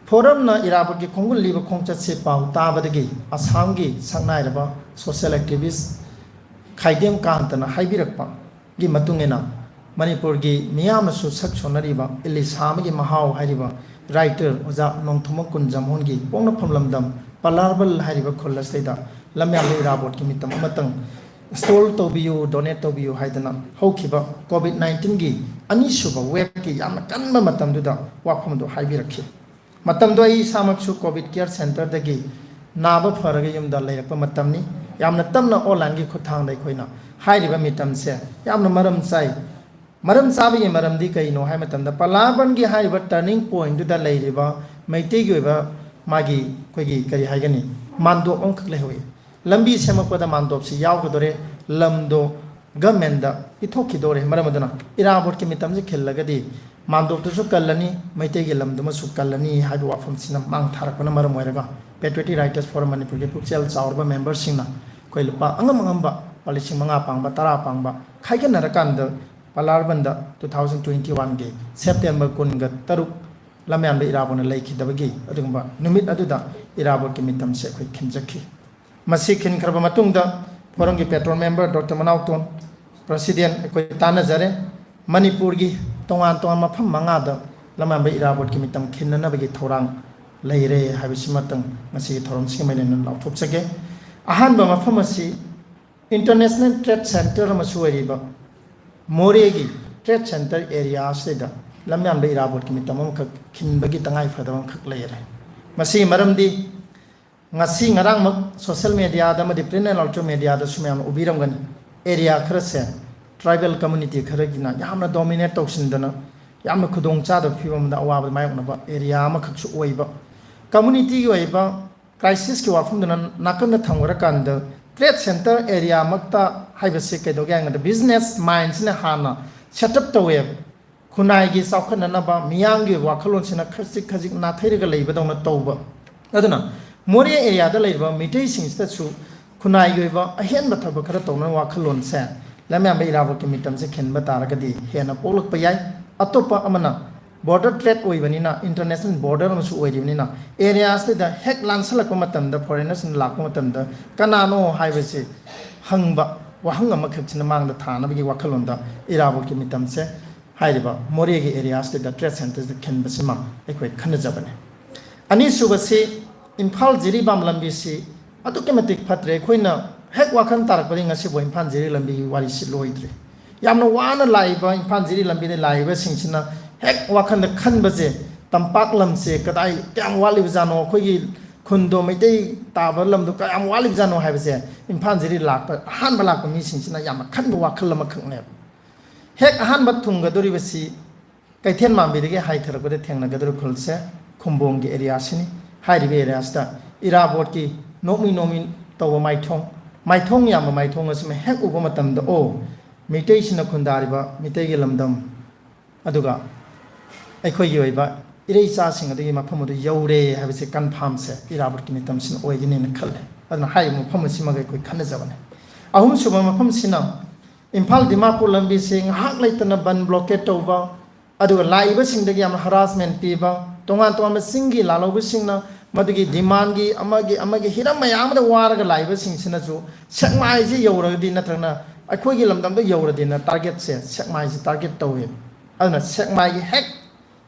Forumꯅ ꯏꯔꯥꯕꯣꯠꯀꯤ ꯈꯣꯡꯒꯨꯜ ꯂꯤꯕ ꯈꯣꯡꯆꯠꯁꯤ ꯄꯥꯎ ꯇꯥꯕꯗꯒꯤ ꯑꯁꯥꯝꯒꯤ ꯁꯛꯅꯥꯏꯔꯕ social activist ꯈꯥꯏꯗꯦꯝ ꯀꯥꯟꯇꯅ ꯍꯥꯏꯕꯤꯔꯛꯄꯒꯤ ꯃꯇꯨꯡ ꯏꯟꯅ ꯃꯅꯤꯄꯨꯔꯒꯤ ꯃꯤꯌꯥꯝꯅꯁꯨ ꯁꯛ ꯁꯣꯟꯅꯔꯤꯕ ꯏꯂꯤꯁꯥ ꯑꯃꯒꯤ ꯃꯍꯥꯎ ꯍꯥꯏꯔꯤꯕ writer ꯑꯣꯖꯥ ꯅꯣꯡꯊꯣꯝꯕꯝ ꯀꯨꯟꯖꯝ ꯍꯣꯟꯒꯤ ꯄꯣꯛꯅꯐꯝ ꯂꯝꯗꯝ ꯄꯂꯥꯔꯕꯜ ꯍꯥꯏꯔꯤꯕ ꯈꯨꯜ ꯑꯁꯤꯗ ꯂꯝꯌꯥꯟꯕ ꯏꯔꯥꯕꯣꯠꯀꯤ ꯃꯤꯇꯝ ꯑꯃꯇꯪ install ꯇꯧꯕꯤꯌꯨ, donate ꯇꯧꯕꯤꯌꯨ ꯍꯥꯏꯗꯅ ꯍꯧꯈꯤꯕ COVID nineteenꯒꯤ ꯑꯅꯤꯁꯨꯕ waveꯀꯤ ꯌꯥꯝꯅ ꯀꯟꯕ ꯃꯇꯝꯗꯨꯗ ꯋꯥꯐꯝꯗꯨ ꯍꯥꯏꯕꯤꯔꯛꯈꯤ꯫ ꯃꯇꯝꯗꯣ ꯑꯩ ꯏꯁꯥꯃꯛꯁꯨ COVID care centreꯗꯒꯤ ꯅꯥꯕ ꯐꯔꯒ ꯌꯨꯝꯗ ꯂꯩꯔꯛꯄ ꯃꯇꯝꯅꯤ꯫ ꯌꯥꯝꯅ ꯇꯞꯅ onlineꯒꯤ ꯈꯨꯠꯊꯥꯡꯗ ꯑꯩꯈꯣꯏꯅ ꯍꯥꯏꯔꯤꯕ ꯃꯤꯇꯝꯁꯦ ꯌꯥꯝꯅ ꯃꯔꯝ ꯆꯥꯏ꯫ ꯃꯔꯝ ꯆꯥꯕꯒꯤ ꯃꯔꯝꯗꯤ ꯀꯩꯅꯣ ꯍꯥꯏꯕ ꯃꯇꯝꯗ, ꯄꯂꯥꯕꯟꯒꯤ ꯍꯥꯏꯔꯤꯕ turning pointꯗꯨꯗ ꯂꯩꯔꯤꯕ ꯃꯩꯇꯩꯒꯤ ꯑꯣꯏꯕ ꯃꯥꯒꯤ, ꯑꯩꯈꯣꯏꯒꯤ, ꯀꯔꯤ ꯍꯥꯏꯒꯅꯤ, ꯃꯥꯟꯗꯣꯞ ꯑꯃꯈꯛ ꯂꯩꯍꯧꯏ꯫ ꯂꯝꯕꯤ ꯁꯦꯝꯃꯛꯄꯗ ꯃꯥꯟꯗꯣꯞꯁꯤ ꯌꯥꯎꯒꯗꯣꯔꯦ, ꯂꯝꯗꯣ governmentꯗ ꯄꯤꯊꯣꯛꯈꯤꯗꯣꯔꯦ꯫ ꯃꯔꯝ ꯑꯗꯨꯅ ꯏꯔꯥꯕꯣꯠꯀꯤ ꯃꯤꯇꯝꯁꯤ ꯈꯤꯜꯂꯒꯗꯤ ꯃꯥꯟꯗꯣꯞꯇꯨꯁꯨ ꯀꯜꯂꯅꯤ, ꯃꯩꯇꯩꯒꯤ ꯂꯝꯗꯨꯃꯁꯨ ꯀꯜꯂꯅꯤ ꯍꯥꯏꯕ ꯋꯥꯐꯝꯁꯤꯅ ꯃꯥꯡ ꯊꯥꯔꯛꯄꯅ ꯃꯔꯝ ꯑꯣꯏꯔꯒ Patriotic Writers Forum ꯃꯅꯤꯄꯨꯔꯒꯤ ꯄꯨꯛꯆꯦꯜ ꯆꯥꯎꯔꯕ memberꯁꯤꯡꯅ ꯑꯩꯈꯣꯏ ꯂꯨꯄꯥ ꯑꯉꯝ ꯑꯉꯝꯕ ꯂꯨꯄꯥ ꯂꯤꯁꯤꯡ ꯃꯉꯥ ꯄꯥꯡꯕ, ꯇꯔꯥ ꯄꯥꯡꯕ ꯈꯥꯏꯒꯠꯅꯔꯀꯥꯟꯗ ꯄꯂꯥꯔꯕꯟꯗ two thousand twenty oneꯒꯤ September ꯀꯨꯟꯒ ꯇꯔꯨꯛ ꯂꯝꯌꯥꯟꯕ ꯏꯔꯥꯕꯣꯠꯅ ꯂꯩꯈꯤꯗꯕꯒꯤ ꯑꯗꯨꯒꯨꯝꯕ ꯅꯨꯃꯤꯠ ꯑꯗꯨꯗ ꯏꯔꯥꯕꯣꯠꯀꯤ ꯃꯤꯇꯝꯁꯦ ꯑꯩꯈꯣꯏ ꯈꯤꯟꯖꯈꯤ꯫ ꯃꯁꯤ ꯈꯤꯟꯈ꯭ꯔꯕ ꯃꯇꯨꯡꯗ Forumꯒꯤ patron member Doctor ꯃꯅꯥꯎꯇꯣꯟ, president, ꯑꯩꯈꯣꯏ ꯇꯥꯟꯅꯖꯔꯦ꯫ ꯃꯅꯤꯄꯨꯔꯒꯤ ꯇꯣꯉꯥꯟ ꯇꯣꯉꯥꯟꯕ ꯃꯐꯝ ꯃꯉꯥꯗ ꯂꯝꯌꯥꯟꯕ ꯏꯔꯥꯕꯣꯠꯀꯤ ꯃꯤꯇꯝ ꯈꯤꯟꯅꯅꯕꯒꯤ ꯊꯧꯔꯥꯡ ꯂꯩꯔꯦ ꯍꯥꯏꯕꯁꯤꯃꯇꯪ ꯉꯁꯤꯒꯤ ꯊꯧꯔꯝꯁꯤꯒꯤ ꯃꯥꯏꯀꯩꯗꯒꯤ ꯂꯥꯎꯊꯣꯛꯆꯒꯦ꯫ ꯑꯍꯥꯟꯕ ꯃꯐꯝ ꯑꯁꯤ international trade centre ꯑꯃꯁꯨ ꯑꯣꯏꯔꯤꯕ ꯃꯣꯔꯦꯒꯤ ꯇ꯭ꯔꯦꯗ ꯁꯦꯟꯇꯔ ꯑꯦꯔꯤꯌꯥ ꯑꯁꯤꯗ ꯂꯝꯌꯥꯟꯕ ꯏꯔꯥꯕꯣꯠꯀꯤ ꯃꯤꯇꯝ ꯑꯃꯈꯛ ꯈꯤꯟꯕꯒꯤ ꯇꯉꯥꯏ ꯐꯗꯕ ꯑꯃꯈꯛ ꯂꯩꯔꯦ꯫ ꯃꯁꯤꯒꯤ ꯃꯔꯝꯗꯤ ꯉꯁꯤ ꯉꯔꯥꯡꯃꯛ ꯁꯣꯁꯦꯜ ꯃꯦꯗꯤꯌꯥꯗ ꯑꯃꯗꯤ ꯄ꯭ꯔꯤꯟ ꯑꯦꯟ ꯑꯦꯂꯦꯛꯇ꯭ꯔꯣꯅꯤꯛ ꯃꯦꯗꯤꯌꯥꯗꯁꯨ ꯃꯌꯥꯝꯅ ꯎꯕꯤꯔꯝꯒꯅꯤ, ꯑꯦꯔꯤꯌꯥ ꯈꯔꯁꯦ ꯇ꯭ꯔꯥꯏꯕꯦꯜ ꯀꯝꯃꯨꯅꯤꯇꯤ ꯈꯔꯒꯤꯅ ꯌꯥꯝꯅ ꯗꯣꯃꯤꯅꯦꯠ ꯇꯧꯁꯤꯟꯗꯅ ꯌꯥꯝꯅ ꯈꯨꯗꯣꯡ ꯆꯥꯗꯕ ꯐꯤꯕꯝ ꯑꯃꯗ ꯑꯋꯥꯕ ꯃꯥꯌꯣꯛꯅꯕ ꯑꯦꯔꯤꯌꯥ ꯑꯃꯈꯛꯁꯨ ꯑꯣꯏꯕ, ꯀꯝꯃꯨꯅꯤꯇꯤꯒꯤ ꯑꯣꯏꯕ ꯀ꯭ꯔꯥꯏꯁꯤꯁꯀꯤ ꯋꯥꯐꯝꯗꯨꯅ ꯅꯥꯀꯟꯗ ꯊꯝꯈ꯭ꯔꯀꯥꯟꯗ ꯇ꯭ꯔꯦꯗ ꯁꯦꯟꯇꯔ ꯑꯦꯔꯤꯌꯥꯃꯛꯇ ꯍꯥꯏꯕꯁꯤ ꯀꯩꯗꯧꯒꯦ ꯍꯥꯏꯕꯗ ꯕꯤꯖꯤꯅꯦꯁ ꯃꯥꯏꯟꯁꯤꯅ ꯍꯥꯟꯅ ꯁꯦꯠ ꯑꯞ ꯇꯧꯋꯦꯕ꯫ ꯈꯨꯟꯅꯥꯏꯒꯤ ꯆꯥꯎꯈꯠꯅꯅꯕ ꯃꯤꯌꯥꯝꯒꯤ ꯋꯥꯈꯜꯂꯣꯟꯁꯤꯅ ꯈꯖꯤꯛ ꯈꯖꯤꯛ ꯅꯥꯊꯩꯔꯒ ꯂꯩꯕꯗꯧꯅ ꯇꯧꯕ꯫ ꯑꯗꯨꯅ ꯃꯣꯔꯦ ꯑꯦꯔꯤꯌꯥꯗ ꯂꯩꯔꯤꯕ ꯃꯤꯇꯩꯁꯤꯡꯁꯤꯗꯁꯨ ꯈꯨꯟꯅꯥꯏꯒꯤ ꯑꯣꯏꯕ ꯑꯍꯦꯟꯕ ꯊꯕꯛ ꯈꯔ ꯇꯧꯅꯕ ꯋꯥꯈꯜꯂꯣꯟꯁꯦ ꯂꯝꯌꯥꯟꯕ ꯏꯔꯥꯕꯣꯠꯀꯤ ꯃꯤꯇꯝꯁꯦ ꯈꯤꯟꯕ ꯇꯥꯔꯒꯗꯤ ꯍꯦꯟꯅ ꯄꯣꯛꯂꯛꯄ ꯌꯥꯏ꯫ ꯑꯇꯣꯞꯄ ꯑꯃꯅ ꯕꯣꯔꯗꯔ ꯇ꯭ꯔꯦꯗ ꯑꯣꯏꯕꯅꯤꯅ, ꯏꯟꯇꯔꯅꯦꯁꯅꯦꯜ ꯕꯣꯔꯗꯔ ꯑꯃꯁꯨ ꯑꯣꯏꯔꯤꯕꯅꯤꯅ, ꯑꯦꯔꯤꯌꯥꯁꯤꯗ ꯍꯦꯛ ꯂꯥꯟꯁꯜꯂꯛꯄ ꯃꯇꯝꯗ, ꯐꯣꯔꯦꯅꯔꯁꯤꯡ ꯂꯥꯛꯄ ꯃꯇꯝꯗ ꯀꯅꯥꯅꯣ ꯍꯥꯏꯕꯁꯤ ꯍꯪꯕ ꯋꯥꯍꯪ ꯑꯃꯈꯛꯁꯤꯅ ꯃꯥꯡꯗ ꯊꯥꯅꯕꯒꯤ ꯋꯥꯈꯜꯂꯣꯟꯗ ꯏꯔꯥꯕꯣꯠꯀꯤ ꯃꯤꯇꯝꯁꯦ ꯍꯥꯏꯔꯤꯕ ꯃꯣꯔꯦꯒꯤ ꯑꯦꯔꯤꯌꯥꯁꯤꯗ ꯇ꯭ꯔꯦꯗ ꯁꯦꯟꯇꯔꯁꯤꯗ ꯈꯤꯟꯕꯁꯤꯃ ꯑꯩꯈꯣꯏ ꯈꯟꯅꯖꯕꯅꯤ꯫ ꯑꯅꯤꯁꯨꯕꯁꯤ ꯏꯝꯐꯥꯜ ꯖꯤꯔꯤꯕꯥꯝ ꯂꯝꯕꯤꯁꯤ ꯑꯗꯨꯛꯀꯤ ꯃꯇꯤꯛ ꯐꯠꯇ꯭ꯔꯦ꯫ ꯑꯩꯈꯣꯏꯅ ꯍꯦꯛ ꯋꯥꯈꯜ ꯇꯥꯔꯛꯄꯗꯒꯤ ꯉꯁꯤꯐꯥꯎ ꯏꯝꯐꯥꯜ ꯖꯤꯔꯤ ꯂꯝꯕꯤꯒꯤ ꯋꯥꯔꯤꯁꯤ ꯂꯣꯏꯗ꯭ꯔꯤ꯫ ꯌꯥꯝꯅ ꯋꯥꯅ ꯂꯥꯛꯏꯕ ꯏꯝꯐꯥꯜ ꯖꯤꯔꯤ ꯂꯝꯕꯤꯗ ꯂꯥꯛꯏꯕꯁꯤꯡꯁꯤꯅ ꯍꯦꯛ ꯋꯥꯈꯜꯗ ꯈꯟꯕꯁꯦ, ꯇꯝꯄꯥꯛ ꯂꯝꯁꯦ ꯀꯗꯥꯏ ꯀꯌꯥꯝ ꯋꯥꯠꯂꯤꯕꯖꯥꯠꯅꯣ, ꯑꯩꯈꯣꯏꯒꯤ ꯈꯨꯟꯗꯣ ꯃꯩꯇꯩ ꯇꯥꯕ ꯂꯝꯗꯣ ꯀꯌꯥꯝ ꯋꯥꯠꯂꯤꯕꯖꯥꯠꯅꯣ ꯍꯥꯏꯕꯁꯦ ꯏꯝꯐꯥꯜ ꯖꯤꯔꯤ ꯂꯥꯛꯄ, ꯑꯍꯥꯟꯕ ꯂꯥꯛꯄ ꯃꯤꯁꯤꯡꯁꯤꯅ ꯌꯥꯝꯅ ꯈꯟꯕ ꯋꯥꯈꯜ ꯑꯃꯈꯛꯅꯦꯕ꯫ ꯍꯦꯛ ꯑꯍꯥꯟꯕ ꯊꯨꯡꯒꯗꯧꯔꯤꯕꯁꯤ ꯀꯩꯊꯦꯜ ꯃꯥꯟꯕꯤꯗꯒꯤ ꯍꯥꯏꯊꯔꯛꯄꯗ ꯊꯦꯡꯅꯒꯗꯧꯔꯤꯕ ꯈꯨꯜꯁꯦ ꯈꯨꯝꯕꯣꯡꯒꯤ ꯑꯦꯔꯤꯌꯥꯁꯤꯅꯤ꯫ ꯍꯥꯏꯔꯤꯕ ꯑꯦꯔꯤꯌꯥꯁꯤꯗ ꯏꯔꯥꯕꯣꯠꯀꯤ ꯅꯣꯛꯃꯤ ꯅꯣꯛꯃꯤ ꯇꯧꯕ ꯃꯥꯏꯊꯣꯡ, ꯃꯥꯏꯊꯣꯡ ꯌꯥꯝꯕ ꯃꯥꯏꯊꯣꯡ ꯑꯁꯤꯃ ꯍꯦꯛ ꯎꯕ ꯃꯇꯝꯗ, ꯑꯣ, ꯃꯤꯇꯩꯁꯤꯡꯅ ꯈꯨꯟꯗꯥꯔꯤꯕ ꯃꯤꯇꯩꯒꯤ ꯂꯝꯗꯝ, ꯑꯗꯨꯒ ꯑꯩꯈꯣꯏꯒꯤ ꯑꯣꯏꯕ ꯏꯔꯩ ꯏꯆꯥꯁꯤꯡ ꯑꯗꯨꯒꯤ ꯃꯐꯝ ꯑꯗꯨ ꯌꯧꯔꯦ ꯍꯥꯏꯕꯁꯤ ꯀꯟꯐꯥꯝꯁꯦ ꯏꯔꯥꯕꯣꯠꯀꯤ ꯃꯤꯇꯝꯁꯤꯅ ꯑꯣꯏꯒꯅꯤꯅ ꯈꯜꯂꯦ꯫ ꯑꯗꯨꯅ ꯍꯥꯏꯔꯤꯕ ꯃꯐꯝ ꯑꯁꯤꯃꯒ ꯑꯩꯈꯣꯏ ꯈꯟꯅꯖꯕꯅꯤ꯫ ꯑꯍꯨꯝꯁꯨꯕ ꯃꯐꯝꯁꯤꯅ ꯏꯝꯐꯥꯜ ꯗꯤꯃꯥꯄꯨꯔ ꯂꯝꯕꯤꯁꯤ ꯉꯥꯏꯍꯥꯛ ꯂꯩꯇꯅ ꯕꯟ ꯕ꯭ꯂꯣꯀꯦꯠ ꯇꯧꯕ, ꯑꯗꯨꯒ ꯂꯥꯛꯏꯕꯁꯤꯡꯗꯒꯤ ꯌꯥꯝꯅ ꯍꯔꯥꯁꯃꯦꯟ ꯄꯤꯕ, ꯇꯣꯉꯥꯟ ꯇꯣꯉꯥꯟꯕ ꯆꯤꯡꯒꯤ ꯂꯥꯜꯍꯧꯕꯁꯤꯡꯅ ꯃꯗꯨꯒꯤ ꯗꯤꯃꯥꯟꯒꯤ ꯑꯃꯒꯤ ꯑꯃꯒꯤ ꯍꯤꯔꯝ ꯃꯌꯥꯝ ꯑꯃꯗ ꯋꯥꯔꯒ ꯂꯥꯛꯏꯕꯁꯤꯡꯁꯤꯅꯁꯨ ꯁꯦꯛꯃꯥꯏꯁꯤ ꯌꯧꯔꯒꯗꯤ ꯅꯠꯇ꯭ꯔꯒꯅ ꯑꯩꯈꯣꯏꯒꯤ ꯂꯝꯗꯝꯗ ꯌꯧꯔꯗꯤꯅ ꯇꯥꯔꯒꯦꯠꯁꯦ ꯁꯦꯛꯃꯥꯏꯁꯤ ꯇꯥꯔꯒꯦꯠ ꯇꯧꯋꯦꯕ꯫ ꯑꯗꯨꯅ ꯁꯦꯛꯃꯥꯏꯒꯤ ꯍꯦꯛ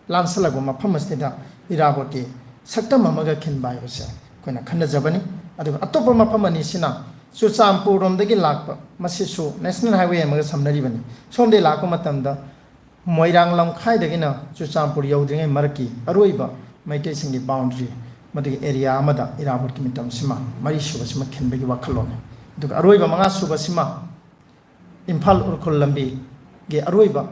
ꯂꯥꯟꯁꯜꯂꯛꯄ ꯃꯐꯝ ꯑꯁꯤꯗ ꯏꯔꯥꯕꯣꯠꯀꯤ ꯁꯛꯇꯝ ꯑꯃꯒ ꯈꯤꯟꯕ ꯍꯥꯏꯕꯁꯦ ꯑꯩꯈꯣꯏꯅ ꯈꯟꯅꯖꯕꯅꯤ꯫ ꯑꯗꯨꯒ ꯑꯇꯣꯞꯄ ꯃꯐꯝ ꯑꯅꯤꯁꯤꯅ ꯆꯨꯔꯆꯥꯟꯄꯨꯔ ꯔꯣꯝꯗꯒꯤ ꯂꯥꯛꯄ, ꯃꯁꯤꯁꯨ ꯅꯦꯁꯅꯦꯜ ꯍꯥꯏꯋꯦ ꯑꯃꯒ ꯁꯝꯅꯔꯤꯕꯅꯤ꯫ ꯁꯣꯝꯗꯒꯤ ꯂꯥꯛꯄ ꯃꯇꯝꯗ ꯃꯣꯏꯔꯥꯡ ꯂꯝꯈꯥꯏꯗꯒꯤꯅ ꯆꯨꯔꯆꯥꯟꯄꯨꯔ ꯌꯧꯗ꯭ꯔꯤꯉꯩ ꯃꯔꯛꯀꯤ ꯑꯔꯣꯏꯕ ꯃꯩꯇꯩꯁꯤꯡꯒꯤ ꯕꯥꯎꯟꯗꯔꯤ, ꯃꯗꯨꯒꯤ ꯑꯦꯔꯤꯌꯥ ꯑꯃꯗ ꯏꯔꯥꯕꯣꯠꯀꯤ ꯃꯤꯇꯝꯁꯤꯃ, ꯃꯔꯤꯁꯨꯕꯁꯤꯃ ꯈꯤꯟꯕꯒꯤ ꯋꯥꯈꯜꯂꯣꯟꯅꯤ꯫ ꯑꯗꯨꯒ ꯑꯔꯣꯏꯕ ꯃꯉꯥꯁꯨꯕꯁꯤꯃ ꯏꯝꯐꯥꯜ ꯎꯈ꯭ꯔꯨꯜ ꯂꯝꯕꯤꯒꯤ ꯑꯔꯣꯏꯕ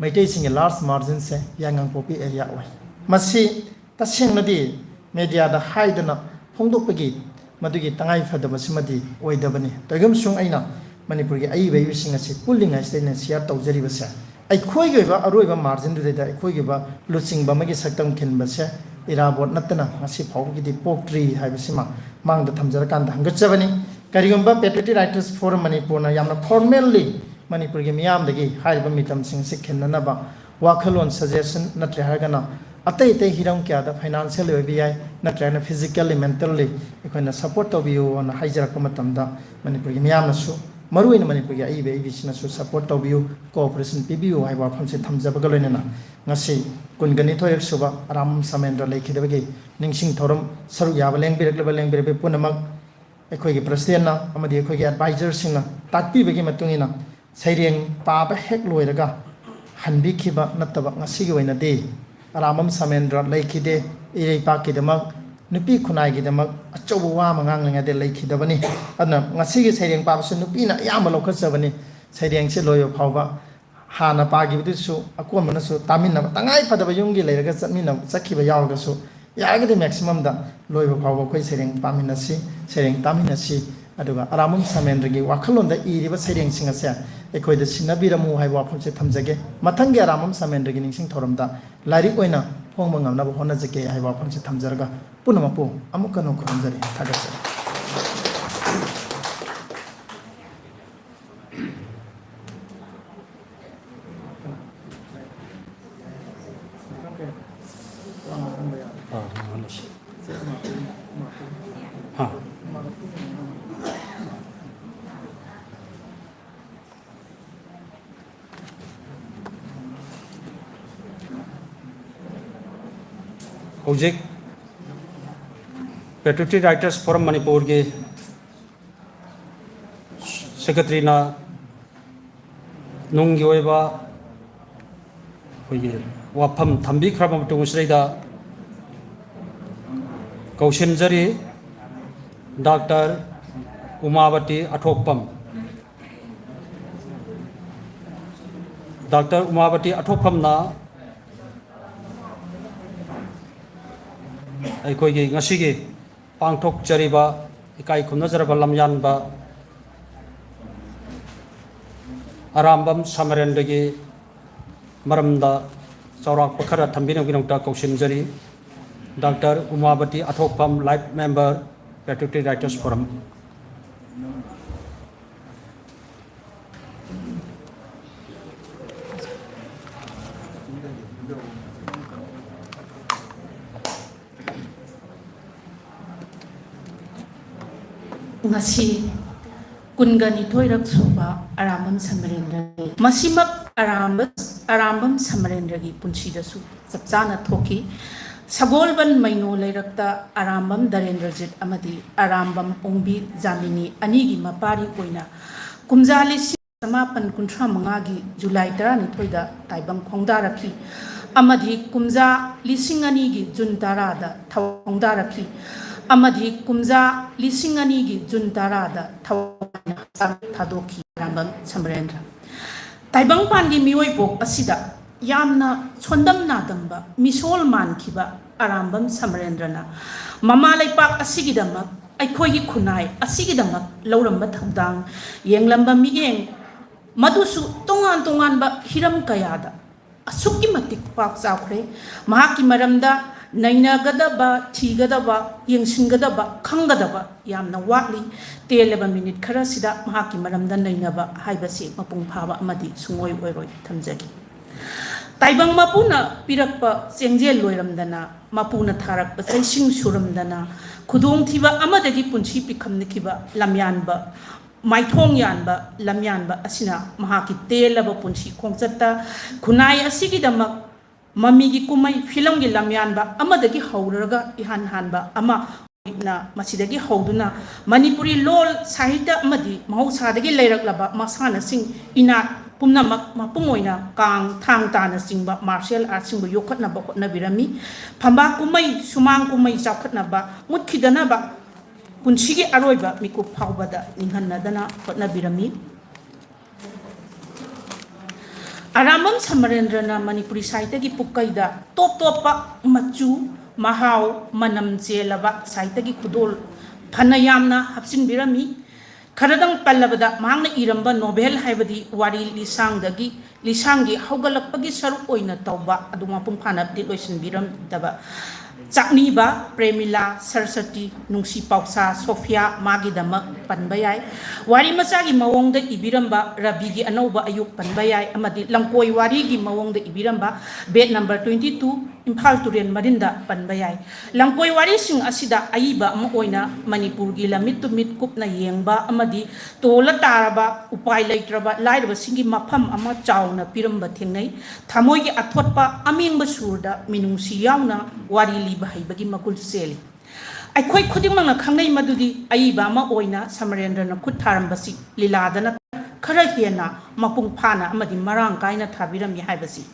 ꯃꯩꯇꯩꯁꯤꯡꯒꯤ ꯂꯥꯁ ꯃꯥꯔꯖꯤꯟꯁꯦ ꯌꯥꯏꯉꯪꯄꯣꯛꯄꯤ ꯑꯦꯔꯤꯌꯥ ꯑꯣꯏ꯫ ꯃꯁꯤ ꯇꯁꯦꯡꯅꯗꯤ ꯃꯦꯗꯤꯌꯥꯗ ꯍꯥꯏꯗꯅ ꯐꯣꯡꯗꯣꯛꯄꯒꯤ ꯃꯗꯨꯒꯤ ꯇꯉꯥꯏ ꯐꯗꯕꯁꯤꯃꯗꯤ ꯑꯣꯏꯗꯕꯅꯤ꯫ ꯇꯧꯏꯒꯨꯝꯁꯨꯡ ꯑꯩꯅ ꯃꯅꯤꯄꯨꯔꯒꯤ ꯑꯏꯕ ꯑꯏꯕꯤꯁꯤꯡ ꯑꯁꯤ ꯄꯨꯜꯂꯤꯉꯩꯁꯤꯗ ꯑꯩꯅ ꯁꯤꯌꯥꯔ ꯇꯧꯖꯔꯤꯕꯁꯦ, ꯑꯩꯈꯣꯏꯒꯤ ꯑꯣꯏꯕ ꯑꯔꯣꯏꯕ ꯃꯥꯔꯖꯤꯟꯗꯨꯗꯩꯗ ꯑꯩꯈꯣꯏꯒꯤ ꯑꯣꯏꯕ ꯂꯨꯆꯤꯡꯕ ꯑꯃꯒꯤ ꯁꯛꯇꯝ ꯈꯤꯟꯕꯁꯦ ꯏꯔꯥꯕꯣꯠ ꯅꯠꯇꯅ ꯉꯁꯤ ꯐꯥꯎꯕꯒꯤꯗꯤ ꯄꯣꯛꯇ꯭ꯔꯤ ꯍꯥꯏꯕꯁꯤꯃ ꯃꯥꯡꯗ ꯊꯝꯖꯔꯀꯥꯟꯗ ꯍꯪꯒꯠꯆꯕꯅꯤ꯫ ꯀꯔꯤꯒꯨꯝꯕ Patriotic Writers Forum ꯃꯅꯤꯄꯨꯔꯅ ꯌꯥꯝꯅ ꯐꯣꯔꯃꯦꯜꯂꯤ ꯃꯅꯤꯄꯨꯔꯒꯤ ꯃꯤꯌꯥꯝꯗꯒꯤ ꯍꯥꯏꯔꯤꯕ ꯃꯤꯇꯝꯁꯤꯡ ꯑꯁꯤ ꯈꯤꯟꯅꯅꯕ ꯋꯥꯈꯜꯂꯣꯟ, ꯁꯖꯦꯁꯟ ꯅꯠꯇ꯭ꯔꯦ ꯍꯥꯏꯔꯒꯅ ꯑꯇꯩ ꯑꯇꯩ ꯍꯤꯔꯝ ꯀꯌꯥꯗ ꯐꯥꯏꯅꯥꯟꯁꯤꯌꯦꯜ ꯑꯣꯏꯕ ꯌꯥꯏ, ꯅꯠꯇ꯭ꯔꯒꯅ ꯐꯤꯖꯤꯀꯦꯜꯂꯤ, ꯃꯦꯟꯇꯦꯜꯂꯤ ꯑꯩꯈꯣꯏꯅ ꯁꯄꯣꯔꯠ ꯇꯧꯕꯤꯌꯨꯅ ꯍꯥꯏꯖꯔꯛꯄ ꯃꯇꯝꯗ ꯃꯅꯤꯄꯨꯔꯒꯤ ꯃꯤꯌꯥꯝꯅꯁꯨ, ꯃꯔꯨꯑꯣꯏꯅ ꯃꯅꯤꯄꯨꯔꯒꯤ ꯑꯏꯕ ꯑꯏꯕꯤꯁꯤꯅꯁꯨ ꯁꯄꯣꯔꯠ ꯇꯧꯕꯤꯌꯨ, ꯀꯣꯑꯣꯄꯔꯦꯁꯟ ꯄꯤꯕꯤꯌꯨ ꯍꯥꯏꯕ ꯋꯥꯐꯝꯁꯦ ꯊꯝꯖꯕꯒ ꯂꯣꯏꯅꯅ ꯉꯁꯤ ꯀꯨꯟꯒ ꯅꯤꯊꯣꯏꯔꯛ ꯁꯨꯕ ꯑꯔꯥꯝ ꯁꯃꯦꯟꯗ꯭ꯔ ꯂꯩꯈꯤꯗꯕꯒꯤ ꯅꯤꯡꯁꯤꯡ ꯊꯧꯔꯝ ꯁꯔꯨꯛ ꯌꯥꯕ ꯂꯦꯡꯕꯤꯔꯛꯂꯤꯕ ꯂꯦꯡꯕꯤꯔꯛꯄ ꯄꯨꯝꯅꯃꯛ ꯑꯩꯈꯣꯏꯒꯤ ꯄ꯭ꯔꯁꯤꯗꯦꯟꯅ ꯑꯃꯗꯤ ꯑꯩꯈꯣꯏꯒꯤ ꯑꯦꯗꯚꯥꯏꯖꯔꯁꯤꯡꯅ ꯇꯥꯛꯄꯤꯕꯒꯤ ꯃꯇꯨꯡ ꯏꯟꯅ ꯁꯩꯔꯦꯡ ꯄꯥꯕ ꯍꯦꯛ ꯂꯣꯏꯔꯒ ꯍꯟꯕꯤꯈꯤꯕ ꯅꯠꯇꯕ ꯉꯁꯤꯒꯤ ꯑꯣꯏꯅꯗꯤ ꯑꯔꯥꯝꯕꯝ ꯁꯃꯦꯟꯗ꯭ꯔ ꯂꯩꯈꯤꯗꯦ꯫ ꯏꯔꯩꯄꯥꯛꯀꯤꯗꯃꯛ, ꯅꯨꯄꯤ ꯈꯨꯟꯅꯥꯏꯒꯤꯗꯃꯛ ꯑꯆꯧꯕ ꯋꯥ ꯑꯃ ꯉꯥꯡꯂꯤꯉꯩꯗ ꯂꯩꯈꯤꯗꯕꯅꯤ꯫ ꯑꯗꯨꯅ ꯉꯁꯤꯒꯤ ꯁꯩꯔꯦꯡ ꯄꯥꯕꯁꯤ ꯅꯨꯄꯤꯅ ꯑꯌꯥꯝꯕ ꯂꯧꯈꯠꯆꯕꯅꯤ꯫ ꯁꯩꯔꯦꯡꯁꯤ ꯂꯣꯏꯕ ꯐꯥꯎꯕ ꯍꯥꯟꯅ ꯄꯥꯈꯤꯕꯗꯨꯁꯨ ꯑꯀꯣꯟꯕꯅꯁꯨ ꯇꯥꯃꯤꯟꯅꯕ, ꯇꯉꯥꯏ ꯐꯗꯕ ꯌꯨꯝꯒꯤ ꯂꯩꯔꯒ ꯆꯠꯃꯤꯟꯅꯕ, ꯆꯠꯈꯤꯕ ꯌꯥꯎꯔꯒꯁꯨ ꯌꯥꯔꯒꯗꯤ ꯃꯦꯛꯁꯤꯃꯝꯗ ꯂꯣꯏꯕ ꯐꯥꯎꯕ ꯑꯩꯈꯣꯏ ꯁꯩꯔꯦꯡ ꯄꯥꯃꯤꯟꯅꯁꯤ, ꯁꯩꯔꯦꯡ ꯇꯥꯃꯤꯟꯅꯁꯤ꯫ ꯑꯗꯨꯒ ꯑꯔꯥꯝꯕꯝ ꯁꯃꯦꯟꯗ꯭ꯔꯒꯤ ꯋꯥꯈꯜꯂꯣꯟꯗ ꯏꯔꯤꯕ ꯁꯩꯔꯦꯡꯁꯤꯡ ꯑꯁꯦ ꯑꯩꯈꯣꯏꯗ ꯁꯤꯟꯅꯕꯤꯔꯝꯃꯨ ꯍꯥꯏꯕ ꯋꯥꯐꯝꯁꯦ ꯊꯝꯖꯒꯦ꯫ ꯃꯊꯪꯒꯤ ꯑꯔꯥꯝꯕꯝ ꯁꯃꯦꯟꯗ꯭ꯔꯒꯤ ꯅꯤꯡꯁꯤꯡ ꯊꯧꯔꯝꯗ ꯂꯥꯏꯔꯤꯛ ꯑꯣꯏꯅ ꯐꯣꯡꯕ ꯉꯝꯅꯕ ꯍꯣꯠꯅꯖꯒꯦ ꯍꯥꯏꯕ ꯋꯥꯐꯝꯁꯦ ꯊꯝꯖꯔꯒ ꯄꯨꯝꯅꯃꯛꯄꯨ ꯑꯃꯨꯛꯀ ꯍꯟꯅ ꯈꯨꯔꯨꯝꯖꯔꯤ꯫ ꯊꯥꯒꯠꯆꯔꯤ꯫ ꯍꯧꯖꯤꯛ Patriotic Writers Forum ꯃꯅꯤꯄꯨꯔꯒꯤ ꯁꯦꯀ꯭ꯔꯦꯇꯔꯤꯅ ꯅꯨꯡꯒꯤ ꯑꯣꯏꯕ ꯑꯩꯈꯣꯏꯒꯤ ꯋꯥꯐꯝ ꯊꯝꯕꯤꯈ꯭ꯔꯕ ꯃꯇꯨꯡꯁꯤꯗꯩꯗ ꯀꯧꯁꯤꯟꯖꯔꯤ ꯗꯥꯛꯇꯔ ꯎꯃꯥꯕꯇꯤ ꯑꯊꯣꯛꯄꯝ꯫ ꯗꯥꯛꯇꯔ ꯎꯃꯥꯕꯇꯤ ꯑꯊꯣꯛꯐꯝꯅ ꯑꯩꯈꯣꯏꯒꯤ ꯉꯁꯤꯒꯤ ꯄꯥꯡꯊꯣꯛꯆꯔꯤꯕ ꯏꯀꯥꯏ ꯈꯨꯝꯅꯖꯔꯕ ꯂꯝꯌꯥꯟꯕ ꯑꯔꯥꯝꯕꯝ ꯁꯃꯔꯦꯟꯗ꯭ꯔꯒꯤ ꯃꯔꯝꯗ ꯆꯥꯎꯔꯥꯛꯄ ꯈꯔ ꯊꯝꯕꯤꯅꯕꯒꯤꯗꯃꯛꯇ ꯀꯧꯁꯤꯟꯖꯔꯤ꯫ ꯗꯥꯛꯇꯔ ꯎꯃꯥꯕꯇꯤ ꯑꯊꯣꯛꯐꯝ, life member, Patriotic Writers Forum꯫ ꯉꯁꯤ ꯀꯨꯟꯒ ꯅꯤꯊꯣꯏꯔꯛ ꯁꯨꯕ ꯑꯔꯥꯝꯕꯝ ꯁꯃꯔꯦꯟꯗ꯭ꯔꯒꯤ, ꯃꯁꯤꯃꯛ ꯑꯔꯥꯝꯕ-, ꯑꯔꯥꯝꯕꯝ ꯁꯃꯔꯦꯟꯗ꯭ꯔꯒꯤ ꯄꯨꯟꯁꯤꯗꯁꯨ ꯆꯞ ꯆꯥꯅ ꯊꯣꯛꯈꯤ꯫ ꯁꯒꯣꯜꯕꯟ ꯃꯩꯅꯣ ꯂꯩꯔꯛꯇ ꯑꯔꯥꯝꯕꯝ ꯗꯔꯦꯟꯗ꯭ꯔꯖꯤꯠ ꯑꯃꯗꯤ ꯑꯔꯥꯝꯕꯝ ꯑꯣꯡꯕꯤ ꯖꯥꯃꯤꯅꯤ ꯑꯅꯤꯒꯤ ꯃꯄꯥꯔꯤ ꯑꯣꯏꯅ ꯀꯨꯝꯖꯥ ꯂꯤꯁꯤꯡ ꯆꯃꯥꯄꯟ ꯀꯨꯟꯊ꯭ꯔꯥ ꯃꯉꯥꯒꯤ ꯖꯨꯂꯥꯏ ꯇꯔꯥꯅꯤꯊꯣꯏꯗ ꯇꯥꯏꯕꯪ ꯈꯣꯡꯗꯥꯔꯛꯈꯤ ꯑꯃꯗꯤ ꯀꯨꯝꯖꯥ ꯂꯤꯁꯤꯡ ꯑꯅꯤꯒꯤ ꯖꯨꯟ ꯇꯔꯥꯗ ꯊꯋꯥꯏ ꯈꯣꯡꯗꯥꯔꯛꯈꯤ ꯑꯃꯗꯤ ꯀꯨꯝꯖꯥ ꯂꯤꯁꯤꯡ ꯑꯅꯤꯒꯤ ꯖꯨꯟ ꯇꯔꯥꯗ ꯊꯋꯥꯏ ꯍꯛꯆꯥꯡ ꯊꯥꯗꯣꯛꯈꯤ꯫ ꯑꯔꯥꯝꯕꯝ ꯁꯃꯔꯦꯟꯗ꯭ꯔ꯫ ꯇꯥꯏꯕꯪꯄꯥꯟꯒꯤ ꯃꯤꯑꯣꯏꯄꯣꯛ ꯑꯁꯤꯗ ꯌꯥꯝꯅ ꯁꯣꯟꯗꯝ ꯅꯥꯗꯝꯕ ꯃꯤꯁꯣꯜ ꯃꯥꯟꯈꯤꯕ ꯑꯔꯥꯝꯕꯝ ꯁꯃꯔꯦꯟꯗ꯭ꯔꯅ ꯃꯃꯥ ꯂꯩꯄꯥꯛ ꯑꯁꯤꯒꯤꯗꯃꯛ, ꯑꯩꯈꯣꯏꯒꯤ ꯈꯨꯟꯅꯥꯏ ꯑꯁꯤꯒꯤꯗꯃꯛ ꯂꯧꯔꯝꯕ ꯊꯧꯗꯥꯡ, ꯌꯦꯡꯂꯝꯕ ꯃꯤꯠꯌꯦꯡ, ꯃꯗꯨꯁꯨ ꯇꯣꯉꯥꯟ ꯇꯣꯉꯥꯟꯕ ꯍꯤꯔꯝ ꯀꯌꯥꯗ ꯑꯁꯨꯛꯀꯤ ꯃꯇꯤꯛ ꯄꯥꯛ ꯆꯥꯎꯈ꯭ꯔꯦ꯫ ꯃꯍꯥꯛꯀꯤ ꯃꯔꯝꯗ ꯅꯩꯅꯒꯗꯕ, ꯊꯤꯒꯗꯕ, ꯌꯦꯡꯁꯤꯟꯒꯗꯕ, ꯈꯪꯒꯗꯕ ꯌꯥꯝꯅ ꯋꯥꯠꯂꯤ꯫ ꯇꯦꯜꯂꯕ ꯃꯤꯅꯤꯠ ꯈꯔꯁꯤꯗ ꯃꯍꯥꯛꯀꯤ ꯃꯔꯝꯗ ꯅꯩꯅꯕ ꯍꯥꯏꯕꯁꯤ ꯃꯄꯨꯡ ꯐꯥꯕ ꯑꯃꯗꯤ ꯁꯨꯡꯑꯣꯏ ꯑꯣꯏꯔꯣꯏ꯫ ꯊꯝꯖꯒꯦ꯫ ꯇꯥꯏꯕꯪ ꯃꯄꯨꯅ ꯄꯤꯔꯛꯄ ꯆꯦꯡꯖꯦꯜ ꯂꯣꯏꯔꯝꯗꯅ, ꯃꯄꯨꯅ ꯊꯥꯔꯛꯄ ꯆꯩꯁꯤꯡ ꯁꯨꯔꯝꯗꯅ, ꯈꯨꯗꯣꯡꯊꯤꯕ ꯑꯃꯗꯒꯤ ꯄꯨꯟꯁꯤ ꯄꯤꯈꯝꯅꯈꯤꯕ ꯂꯝꯌꯥꯟꯕ, ꯃꯥꯏꯊꯣꯡ ꯌꯥꯟꯕ ꯂꯝꯌꯥꯟꯕ ꯑꯁꯤꯅ ꯃꯍꯥꯛꯀꯤ ꯇꯦꯜꯂꯕ ꯄꯨꯟꯁꯤ ꯈꯣꯡꯆꯠꯇ ꯈꯨꯟꯅꯥꯏ ꯑꯁꯤꯒꯤꯗꯃꯛ ꯃꯃꯤꯒꯤ ꯀꯨꯝꯍꯩ ꯐꯤꯂꯝꯒꯤ ꯂꯝꯌꯥꯟꯕ ꯑꯃꯗꯒꯤ ꯍꯧꯔꯒ ꯏꯍꯥꯟ ꯍꯥꯟꯕ ꯑꯃ ꯅ ꯃꯁꯤꯗꯒꯤ ꯍꯧꯗꯨꯅ ꯃꯅꯤꯄꯨꯔꯤ ꯂꯣꯜ, ꯁꯥꯍꯤꯇ꯭ꯌ ꯑꯃꯗꯤ ꯃꯍꯧꯁꯥꯗꯒꯤ ꯂꯩꯔꯛꯂꯕ ꯃꯁꯥꯟꯅꯁꯤꯡ, ꯏꯅꯥꯠ ꯄꯨꯝꯅꯃꯛ, ꯃꯄꯨꯡ ꯑꯣꯏꯅ ꯀꯥꯡ, ꯊꯥꯡ ꯇꯥꯅꯆꯤꯡꯕ martial artꯁꯤꯡꯕꯨ ꯌꯣꯛꯈꯠꯅꯕ ꯍꯣꯠꯅꯕꯤꯔꯝꯃꯤ꯫ ꯐꯝꯕꯥꯛ ꯀꯨꯝꯍꯩ, ꯁꯨꯃꯥꯡ ꯀꯨꯝꯍꯩ ꯆꯥꯎꯈꯠꯅꯕ, ꯃꯨꯠꯈꯤꯗꯅꯕ, ꯄꯨꯟꯁꯤꯒꯤ ꯑꯔꯣꯏꯕ ꯃꯤꯀꯨꯞ ꯐꯥꯎꯕꯗ ꯅꯤꯡꯍꯟꯅꯗꯅ ꯍꯣꯠꯅꯕꯤꯔꯝꯃꯤ꯫ ꯑꯔꯥꯝꯕꯝ ꯁꯃꯔꯦꯟꯗ꯭ꯔꯅ ꯃꯅꯤꯄꯨꯔꯤ ꯁꯥꯍꯤꯇ꯭ꯌꯒꯤ ꯄꯨꯛꯀꯩꯗ ꯇꯣꯞ ꯇꯣꯞꯄ ꯃꯆꯨ, ꯃꯍꯥꯎ, ꯃꯅꯝ ꯆꯦꯜꯂꯕ ꯁꯥꯍꯤꯇ꯭ꯌꯒꯤ ꯈꯨꯗꯣꯜ ꯐꯅ ꯌꯥꯝꯅ ꯍꯥꯞꯆꯤꯟꯕꯤꯔꯝꯃꯤ꯫ ꯈꯔꯗꯪ ꯄꯜꯂꯕꯗ, ꯃꯍꯥꯛꯅ ꯏꯔꯝꯕ ꯅꯣꯚꯦꯜ ꯍꯥꯏꯕꯗꯤ ꯋꯥꯔꯤ ꯂꯤꯁꯥꯡꯗꯒꯤ, ꯂꯤꯁꯥꯡꯒꯤ ꯍꯧꯒꯠꯂꯛꯄꯒꯤ ꯁꯔꯨꯛ ꯑꯣꯏꯅ ꯇꯧꯕ ꯑꯗꯨ ꯃꯄꯨꯡ ꯐꯥꯅꯗꯤ ꯂꯣꯏꯁꯤꯟꯕꯤꯔꯝꯗꯕ ꯆꯥꯛꯅꯤꯕ, ꯄ꯭ꯔꯦꯃꯤꯂꯥ, ꯁꯔꯁꯇꯤ, ꯅꯨꯡꯁꯤ ꯄꯥꯎꯁꯥ, ꯁꯣꯐꯤꯌꯥ ꯃꯥꯒꯤꯗꯃꯛ ꯄꯟꯕ ꯌꯥꯏ꯫ ꯋꯥꯔꯤ ꯃꯆꯥꯒꯤ ꯃꯑꯣꯡꯗ ꯏꯕꯤꯔꯝꯕ ꯔꯕꯤꯒꯤ ꯑꯅꯧꯕ ꯑꯌꯨꯛ ꯄꯟꯕ ꯌꯥꯏ, ꯑꯃꯗꯤ ꯂꯝꯀꯣꯏ ꯋꯥꯔꯤꯒꯤ ꯃꯑꯣꯡꯗ ꯏꯕꯤꯔꯝꯕ bed number twenty two, Imphal ꯇꯨꯔꯦꯜ ꯃꯔꯤꯟꯗ ꯄꯟꯕ ꯌꯥꯏ꯫ ꯂꯝꯀꯣꯏ ꯋꯥꯔꯤꯁꯤꯡ ꯑꯁꯤꯗ ꯑꯏꯕ ꯑꯃ ꯑꯣꯏꯅ ꯃꯅꯤꯄꯨꯔꯒꯤ ꯂꯝꯃꯤꯠ ꯇꯨꯃꯤꯠ ꯀꯨꯞꯅ ꯌꯦꯡꯕ ꯑꯃꯗꯤ ꯇꯣꯜꯂ ꯇꯥꯔꯕ, ꯎꯄꯥꯏ ꯂꯩꯇ꯭ꯔꯕ ꯂꯥꯏꯔꯕꯁꯤꯡꯒꯤ ꯃꯐꯝ ꯑꯃ ꯆꯥꯎꯅ ꯄꯤꯔꯝꯕ ꯊꯦꯡꯅꯩ꯫ ꯊꯃꯣꯏꯒꯤ ꯑꯊꯣꯠꯄ ꯑꯃꯦꯡꯕ ꯁꯨꯔꯗ ꯃꯤꯅꯨꯡꯁꯤ ꯌꯥꯎꯅ ꯋꯥꯔꯤ ꯂꯤꯕ ꯍꯩꯕꯒꯤ ꯃꯒꯨꯟ ꯆꯦꯜꯂꯤ꯫ ꯑꯩꯈꯣꯏ ꯈꯨꯗꯤꯡꯃꯛꯅ ꯈꯪꯅꯩ ꯃꯗꯨꯗꯤ ꯑꯏꯕ ꯑꯃ ꯑꯣꯏꯅ ꯁꯃꯔꯦꯟꯗ꯭ꯔꯅ ꯈꯨꯠ ꯊꯥꯔꯝꯕꯁꯤ ꯂꯤꯂꯥꯗ ꯅꯠꯇꯅ ꯈꯔ ꯍꯦꯟꯅ ꯃꯄꯨꯡ ꯐꯥꯅ ꯑꯃꯗꯤ ꯃꯔꯥꯡ ꯀꯥꯏꯅ ꯊꯥꯕꯤꯔꯝꯃꯤ ꯍꯥꯏꯕꯁꯤ꯫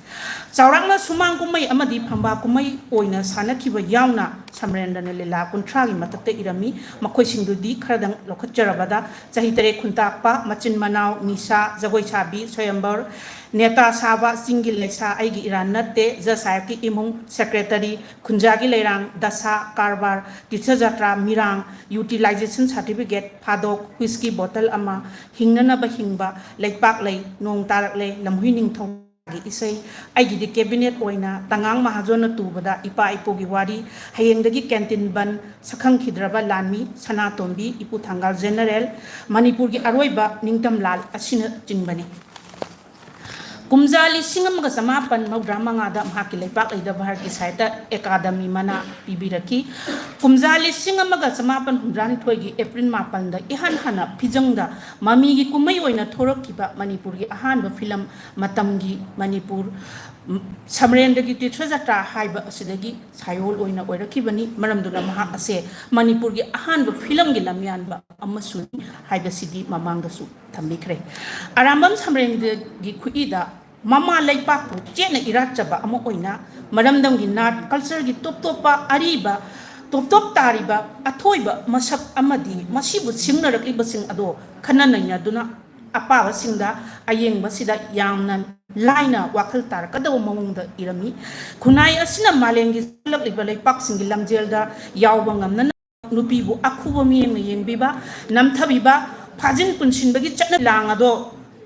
ꯆꯥꯎꯔꯥꯛꯅ ꯁꯨꯃꯥꯡ ꯀꯨꯝꯍꯩ ꯑꯃꯗꯤ ꯐꯝꯕꯥꯛ ꯀꯨꯝꯍꯩ ꯑꯣꯏꯅ ꯁꯥꯟꯅꯈꯤꯕ ꯌꯥꯎꯅ ꯁꯃꯔꯦꯟꯗ꯭ꯔꯅ ꯂꯤꯂꯥ ꯀꯨꯟꯊ꯭ꯔꯥꯒꯤ ꯃꯊꯛꯇ ꯏꯔꯝꯃꯤ꯫ ꯃꯈꯣꯏꯁꯤꯡꯗꯨꯗꯤ ꯈꯔꯗꯪ ꯂꯧꯈꯠꯆꯔꯕꯗ, ꯆꯍꯤ ꯇꯔꯦꯠ ꯈꯨꯟꯇꯥꯛꯄ, ꯃꯆꯤꯟ ꯃꯅꯥꯎ, ꯅꯤꯁꯥ, ꯖꯒꯣꯏ ꯁꯥꯕꯤ, ꯁ꯭ꯋꯌꯝꯕꯔ, ꯅꯦꯇꯥ ꯁꯥꯕ, ꯆꯤꯡꯒꯤ ꯂꯩꯁꯥ, ꯑꯩꯒꯤ ꯏꯔꯥꯟ ꯅꯠꯇꯦ, ꯖꯁ ꯁꯥꯍꯦꯕꯀꯤ ꯏꯃꯨꯡ, ꯁꯦꯀ꯭ꯔꯦꯇꯔꯤ, ꯈꯨꯟꯖꯥꯒꯤ ꯂꯩꯔꯥꯡ, ꯗꯁꯥ, ꯀꯔꯕꯥꯔ, ꯇꯤꯊ ꯖꯇ꯭ꯔꯥ, ꯃꯤꯔꯥꯡ, ꯌꯨꯇꯤꯂꯥꯏꯖꯦꯁꯟ ꯁꯥꯔꯇꯤꯐꯤꯀꯦꯠ, ꯐꯥꯗꯣꯛ, ꯋꯤꯁꯀꯤ ꯕꯣꯇꯜ ꯑꯃ, ꯍꯤꯡꯅꯅꯕ ꯍꯤꯡꯕ, ꯂꯩꯄꯥꯛ ꯂꯩ, ꯅꯣꯡ ꯇꯥꯔꯛꯂꯦ, ꯂꯝꯍꯨꯏ ꯅꯤꯡꯊꯧꯒꯤ ꯏꯁꯩ, ꯑꯩꯒꯤꯗꯤ ꯀꯦꯕꯤꯅꯦꯠ ꯑꯣꯏꯅ ꯇꯉꯥꯡ ꯃꯍꯥꯖꯣꯟꯅ ꯇꯨꯕꯗ ꯏꯄꯥ ꯏꯄꯨꯒꯤ ꯋꯥꯔꯤ, ꯍꯌꯦꯡꯗꯒꯤ ꯀꯦꯟꯇꯤꯟ ꯕꯟ, ꯁꯛꯈꯪꯈꯤꯗ꯭ꯔꯕ ꯂꯥꯟꯃꯤ, ꯁꯅꯥꯇꯣꯝꯕꯤ, ꯏꯄꯨ ꯊꯪꯒꯥꯜ ꯖꯦꯅꯔꯦꯜ, ꯃꯅꯤꯄꯨꯔꯒꯤ ꯑꯔꯣꯏꯕ ꯅꯤꯡꯇꯝ ꯂꯥꯜ ꯑꯁꯤꯅꯆꯤꯡꯕꯅꯤ꯫ ꯀꯨꯝꯖꯥ ꯂꯤꯁꯤꯡ ꯑꯃꯒ ꯆꯃꯥꯄꯟ ꯃꯧꯗ꯭ꯔꯥ ꯃꯉꯥꯗ ꯃꯍꯥꯛꯀꯤ ꯂꯩꯄꯥꯛ ꯂꯩꯗ ꯚꯥꯔꯠꯀꯤ ꯁꯥꯍꯤꯇ꯭ꯌ ꯑꯦꯀꯥꯗꯃꯤ ꯃꯅꯥ ꯄꯤꯕꯤꯔꯛꯈꯤ꯫ ꯀꯨꯝꯖꯥ ꯂꯤꯁꯤꯡ ꯑꯃꯒ ꯆꯃꯥꯄꯟ ꯍꯨꯝꯗ꯭ꯔꯥꯅꯤꯊꯣꯏꯒꯤ ꯑꯦꯄ꯭ꯔꯤꯜ ꯃꯥꯄꯟꯗ ꯏꯍꯥꯟ ꯍꯥꯟꯅ ꯐꯤꯖꯪꯗ ꯃꯃꯤꯒꯤ ꯀꯨꯝꯍꯩ ꯑꯣꯏꯅ ꯊꯣꯔꯛꯈꯤꯕ ꯃꯅꯤꯄꯨꯔꯒꯤ ꯑꯍꯥꯟꯕ ꯐꯤꯂꯝ ꯃꯇꯝꯒꯤ ꯃꯅꯤꯄꯨꯔ, ꯁꯃꯔꯦꯟꯗ꯭ꯔꯒꯤ ꯇꯤꯔꯊ ꯖꯇ꯭ꯔꯥ ꯍꯥꯏꯕ ꯑꯁꯤꯗꯒꯤ ꯁꯥꯏꯑꯣꯜ ꯑꯣꯏꯅ ꯑꯣꯏꯔꯛꯈꯤꯕꯅꯤ꯫ ꯃꯔꯝꯗꯨꯅ ꯃꯍꯥꯛ ꯑꯁꯦ ꯃꯅꯤꯄꯨꯔꯒꯤ ꯑꯍꯥꯟꯕ ꯐꯤꯂꯝꯒꯤ ꯂꯝꯌꯥꯟꯕ ꯑꯃꯁꯨꯅꯤ ꯍꯥꯏꯕꯁꯤꯗꯤ ꯃꯃꯥꯡꯗꯁꯨ ꯊꯝꯕꯤꯈ꯭ꯔꯦ꯫ ꯑꯔꯥꯝꯕꯝ ꯁꯃꯔꯦꯟꯗ꯭ꯔꯒꯤ ꯈꯨꯠꯏꯗ ꯃꯃꯥ ꯂꯩꯄꯥꯛꯄꯨ ꯆꯦꯠꯅ ꯏꯔꯥꯠꯆꯕ ꯑꯃ ꯑꯣꯏꯅ ꯃꯔꯝꯗꯝꯒꯤ ꯅꯥꯠ ꯀꯜꯆꯔꯒꯤ ꯇꯣꯞ ꯇꯣꯞꯄ ꯑꯔꯤꯕ, ꯇꯣꯞ ꯇꯣꯞ ꯇꯥꯔꯤꯕ ꯑꯊꯣꯏꯕ ꯃꯁꯛ ꯑꯃꯗꯤ ꯃꯁꯤꯕꯨ ꯁꯤꯡꯅꯔꯛꯂꯤꯕꯁꯤꯡ ꯑꯗꯣ ꯈꯟꯅ ꯅꯩꯅꯗꯨꯅ ꯑꯄꯥꯕꯁꯤꯡꯗ ꯑꯌꯦꯡꯕꯁꯤꯗ ꯌꯥꯝꯅ ꯂꯥꯏꯅ ꯋꯥꯈꯜ ꯇꯥꯔꯛꯀꯗꯕ ꯃꯑꯣꯡꯗ ꯏꯔꯝꯃꯤ꯫ ꯈꯨꯟꯅꯥꯏ ꯑꯁꯤꯅ ꯃꯥꯂꯦꯝꯒꯤ ꯆꯥꯎꯈꯠꯂꯛꯂꯤꯕ ꯂꯩꯄꯥꯛꯁꯤꯡꯒꯤ ꯂꯝꯖꯦꯜꯗ ꯌꯥꯎꯕ ꯉꯝꯅꯅꯕ ꯅꯨꯄꯤꯕꯨ ꯑꯈꯨꯕ ꯃꯤꯠꯌꯦꯡꯅ ꯌꯦꯡꯕꯤꯕ, ꯅꯝꯊꯕꯤꯕ, ꯐꯥꯖꯤꯟ ꯄꯨꯟꯁꯤꯟꯕꯒꯤ ꯆꯠꯅ ꯂꯥꯡ ꯑꯗꯣ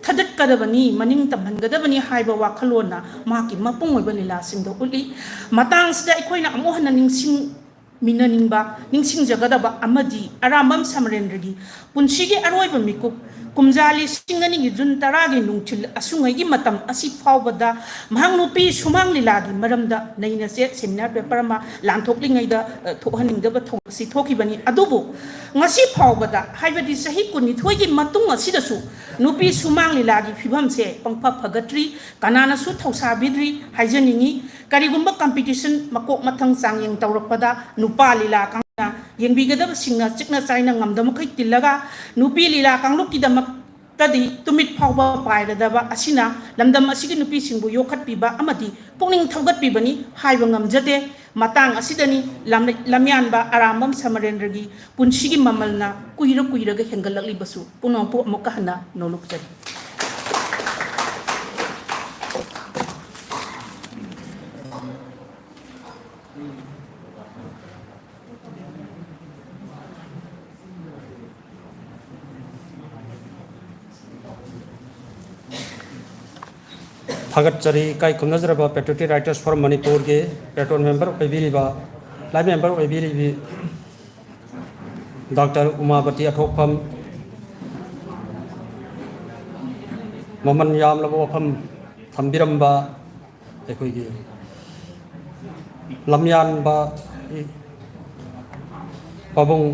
ꯊꯗꯠꯀꯗꯕꯅꯤ, ꯃꯅꯤꯡ ꯇꯝꯍꯟꯒꯗꯕꯅꯤ ꯍꯥꯏꯕ ꯋꯥꯈꯜꯂꯣꯟꯅ ꯃꯍꯥꯛꯀꯤ ꯃꯄꯨꯡ ꯑꯣꯏꯕ ꯂꯤꯂꯥꯁꯤꯡꯗ ꯎꯠꯂꯤ꯫ ꯃꯇꯥꯡꯁꯤꯗ ꯑꯩꯈꯣꯏꯅ ꯑꯃꯨꯛ ꯍꯟꯅ ꯅꯤꯡꯁꯤꯡꯃꯤꯟꯅꯅꯤꯡꯕ, ꯅꯤꯡꯁꯤꯡꯖꯒꯗꯕ ꯑꯃꯗꯤ ꯑꯔꯥꯝꯕꯝ ꯁꯃꯔꯦꯟꯗ꯭ꯔꯒꯤ ꯄꯨꯟꯁꯤꯒꯤ ꯑꯔꯣꯏꯕ ꯃꯤꯀꯨꯞ, ꯀꯨꯝꯖꯥ ꯂꯤꯁꯤꯡ ꯑꯅꯤꯒꯤ ꯖꯨꯟ ꯇꯔꯥꯒꯤ ꯅꯨꯡꯊꯤꯜ ꯑꯁꯨꯡꯉꯩꯒꯤ ꯃꯇꯝ ꯑꯁꯤ ꯐꯥꯎꯕꯗ ꯃꯍꯥꯛ ꯅꯨꯄꯤ ꯁꯨꯃꯥꯡ ꯂꯤꯂꯥꯒꯤ ꯃꯔꯝꯗ ꯅꯩꯅꯆꯦꯠ ꯁꯦꯃꯤꯅꯥꯔ ꯄꯦꯄꯔ ꯑꯃ ꯂꯥꯟꯊꯣꯛꯂꯤꯉꯩꯗ, ꯑ, ꯊꯣꯛꯍꯟꯅꯤꯡꯗꯕ ꯊꯧ-, ꯑꯁꯤ ꯊꯣꯛꯈꯤꯕꯅꯤ꯫ ꯑꯗꯨꯕꯨ ꯉꯁꯤ ꯐꯥꯎꯕꯗ, ꯍꯥꯏꯕꯗꯤ ꯆꯍꯤ ꯀꯨꯟꯅꯤꯊꯣꯏꯒꯤ ꯃꯇꯨꯡ ꯑꯁꯤꯗꯁꯨ ꯅꯨꯄꯤ ꯁꯨꯃꯥꯡ ꯂꯤꯂꯥꯒꯤ ꯐꯤꯕꯝꯁꯦ ꯄꯪꯐ ꯐꯒꯠꯇ꯭ꯔꯤ, ꯀꯅꯥꯅꯁꯨ ꯊꯧꯁꯥꯕꯤꯗ꯭ꯔꯤ ꯍꯥꯏꯖꯅꯤꯡꯉꯤ꯫ ꯀꯔꯤꯒꯨꯝꯕ ꯀꯝꯄꯤꯇꯤꯁꯟ ꯃꯀꯣꯛ ꯃꯊꯪ ꯆꯥꯡꯌꯦꯡ ꯇꯧꯔꯛꯄꯗ ꯅꯨꯄꯥ ꯂꯤꯂꯥ ꯀꯥꯡꯅ ꯌꯦꯡꯕꯤꯒꯗꯕꯁꯤꯡꯅ ꯆꯤꯛꯅ ꯆꯥꯏꯅ ꯉꯝꯗ ꯃꯈꯩ ꯇꯤꯜꯂꯒ ꯅꯨꯄꯤ ꯂꯤꯂꯥ ꯀꯥꯡꯂꯨꯞꯀꯤꯗꯃꯛꯇꯗꯤ ꯇꯨꯃꯤꯠ ꯐꯥꯎꯕ ꯄꯥꯏꯔꯗꯕ ꯑꯁꯤꯅ ꯂꯝꯗꯝ ꯑꯁꯤꯒꯤ ꯅꯨꯄꯤꯁꯤꯡꯕꯨ ꯌꯣꯛꯈꯠꯄꯤꯕ ꯑꯃꯗꯤ ꯄꯨꯛꯅꯤꯡ ꯊꯧꯒꯠꯄꯤꯕꯅꯤ ꯍꯥꯏꯕ ꯉꯝꯖꯗꯦ꯫ ꯃꯇꯥꯡ ꯑꯁꯤꯗꯅꯤ ꯂꯝ-, ꯂꯝꯌꯥꯟꯕ ꯑꯔꯥꯝꯕꯝ ꯁꯃꯔꯦꯟꯗ꯭ꯔꯒꯤ ꯄꯨꯟꯁꯤꯒꯤ ꯃꯃꯜꯅ ꯀꯨꯏꯔ ꯀꯨꯏꯔꯒ ꯍꯦꯟꯒꯠꯂꯛꯂꯤꯕꯁꯨ ꯄꯨꯝꯅꯃꯛꯄꯨ ꯑꯃꯨꯛꯀ ꯍꯟꯅ ꯅꯣꯂꯨꯛꯆꯔꯤ꯫ ꯊꯥꯒꯠꯆꯔꯤ꯫ ꯏꯀꯥꯏ ꯈꯨꯝꯅꯖꯔꯕ Patriotic Writers for ꯃꯅꯤꯄꯨꯔꯒꯤ ꯄꯦꯇ꯭ꯔꯣꯟ ꯃꯦꯝꯕꯔ ꯑꯣꯏꯕꯤꯔꯤꯕ, ꯂꯥꯏꯐ ꯃꯦꯝꯕꯔ ꯑꯣꯏꯕꯤꯔꯤꯕꯤ ꯗꯥꯛꯇꯔ ꯎꯃꯥꯄꯇꯤ ꯑꯊꯣꯛꯐꯝ, ꯃꯃꯜ ꯌꯥꯝꯂꯕ ꯋꯥꯐꯝ ꯊꯝꯕꯤꯔꯝꯕ ꯑꯩꯈꯣꯏꯒꯤ ꯂꯝꯌꯥꯟꯕ ꯄꯥꯕꯨꯡ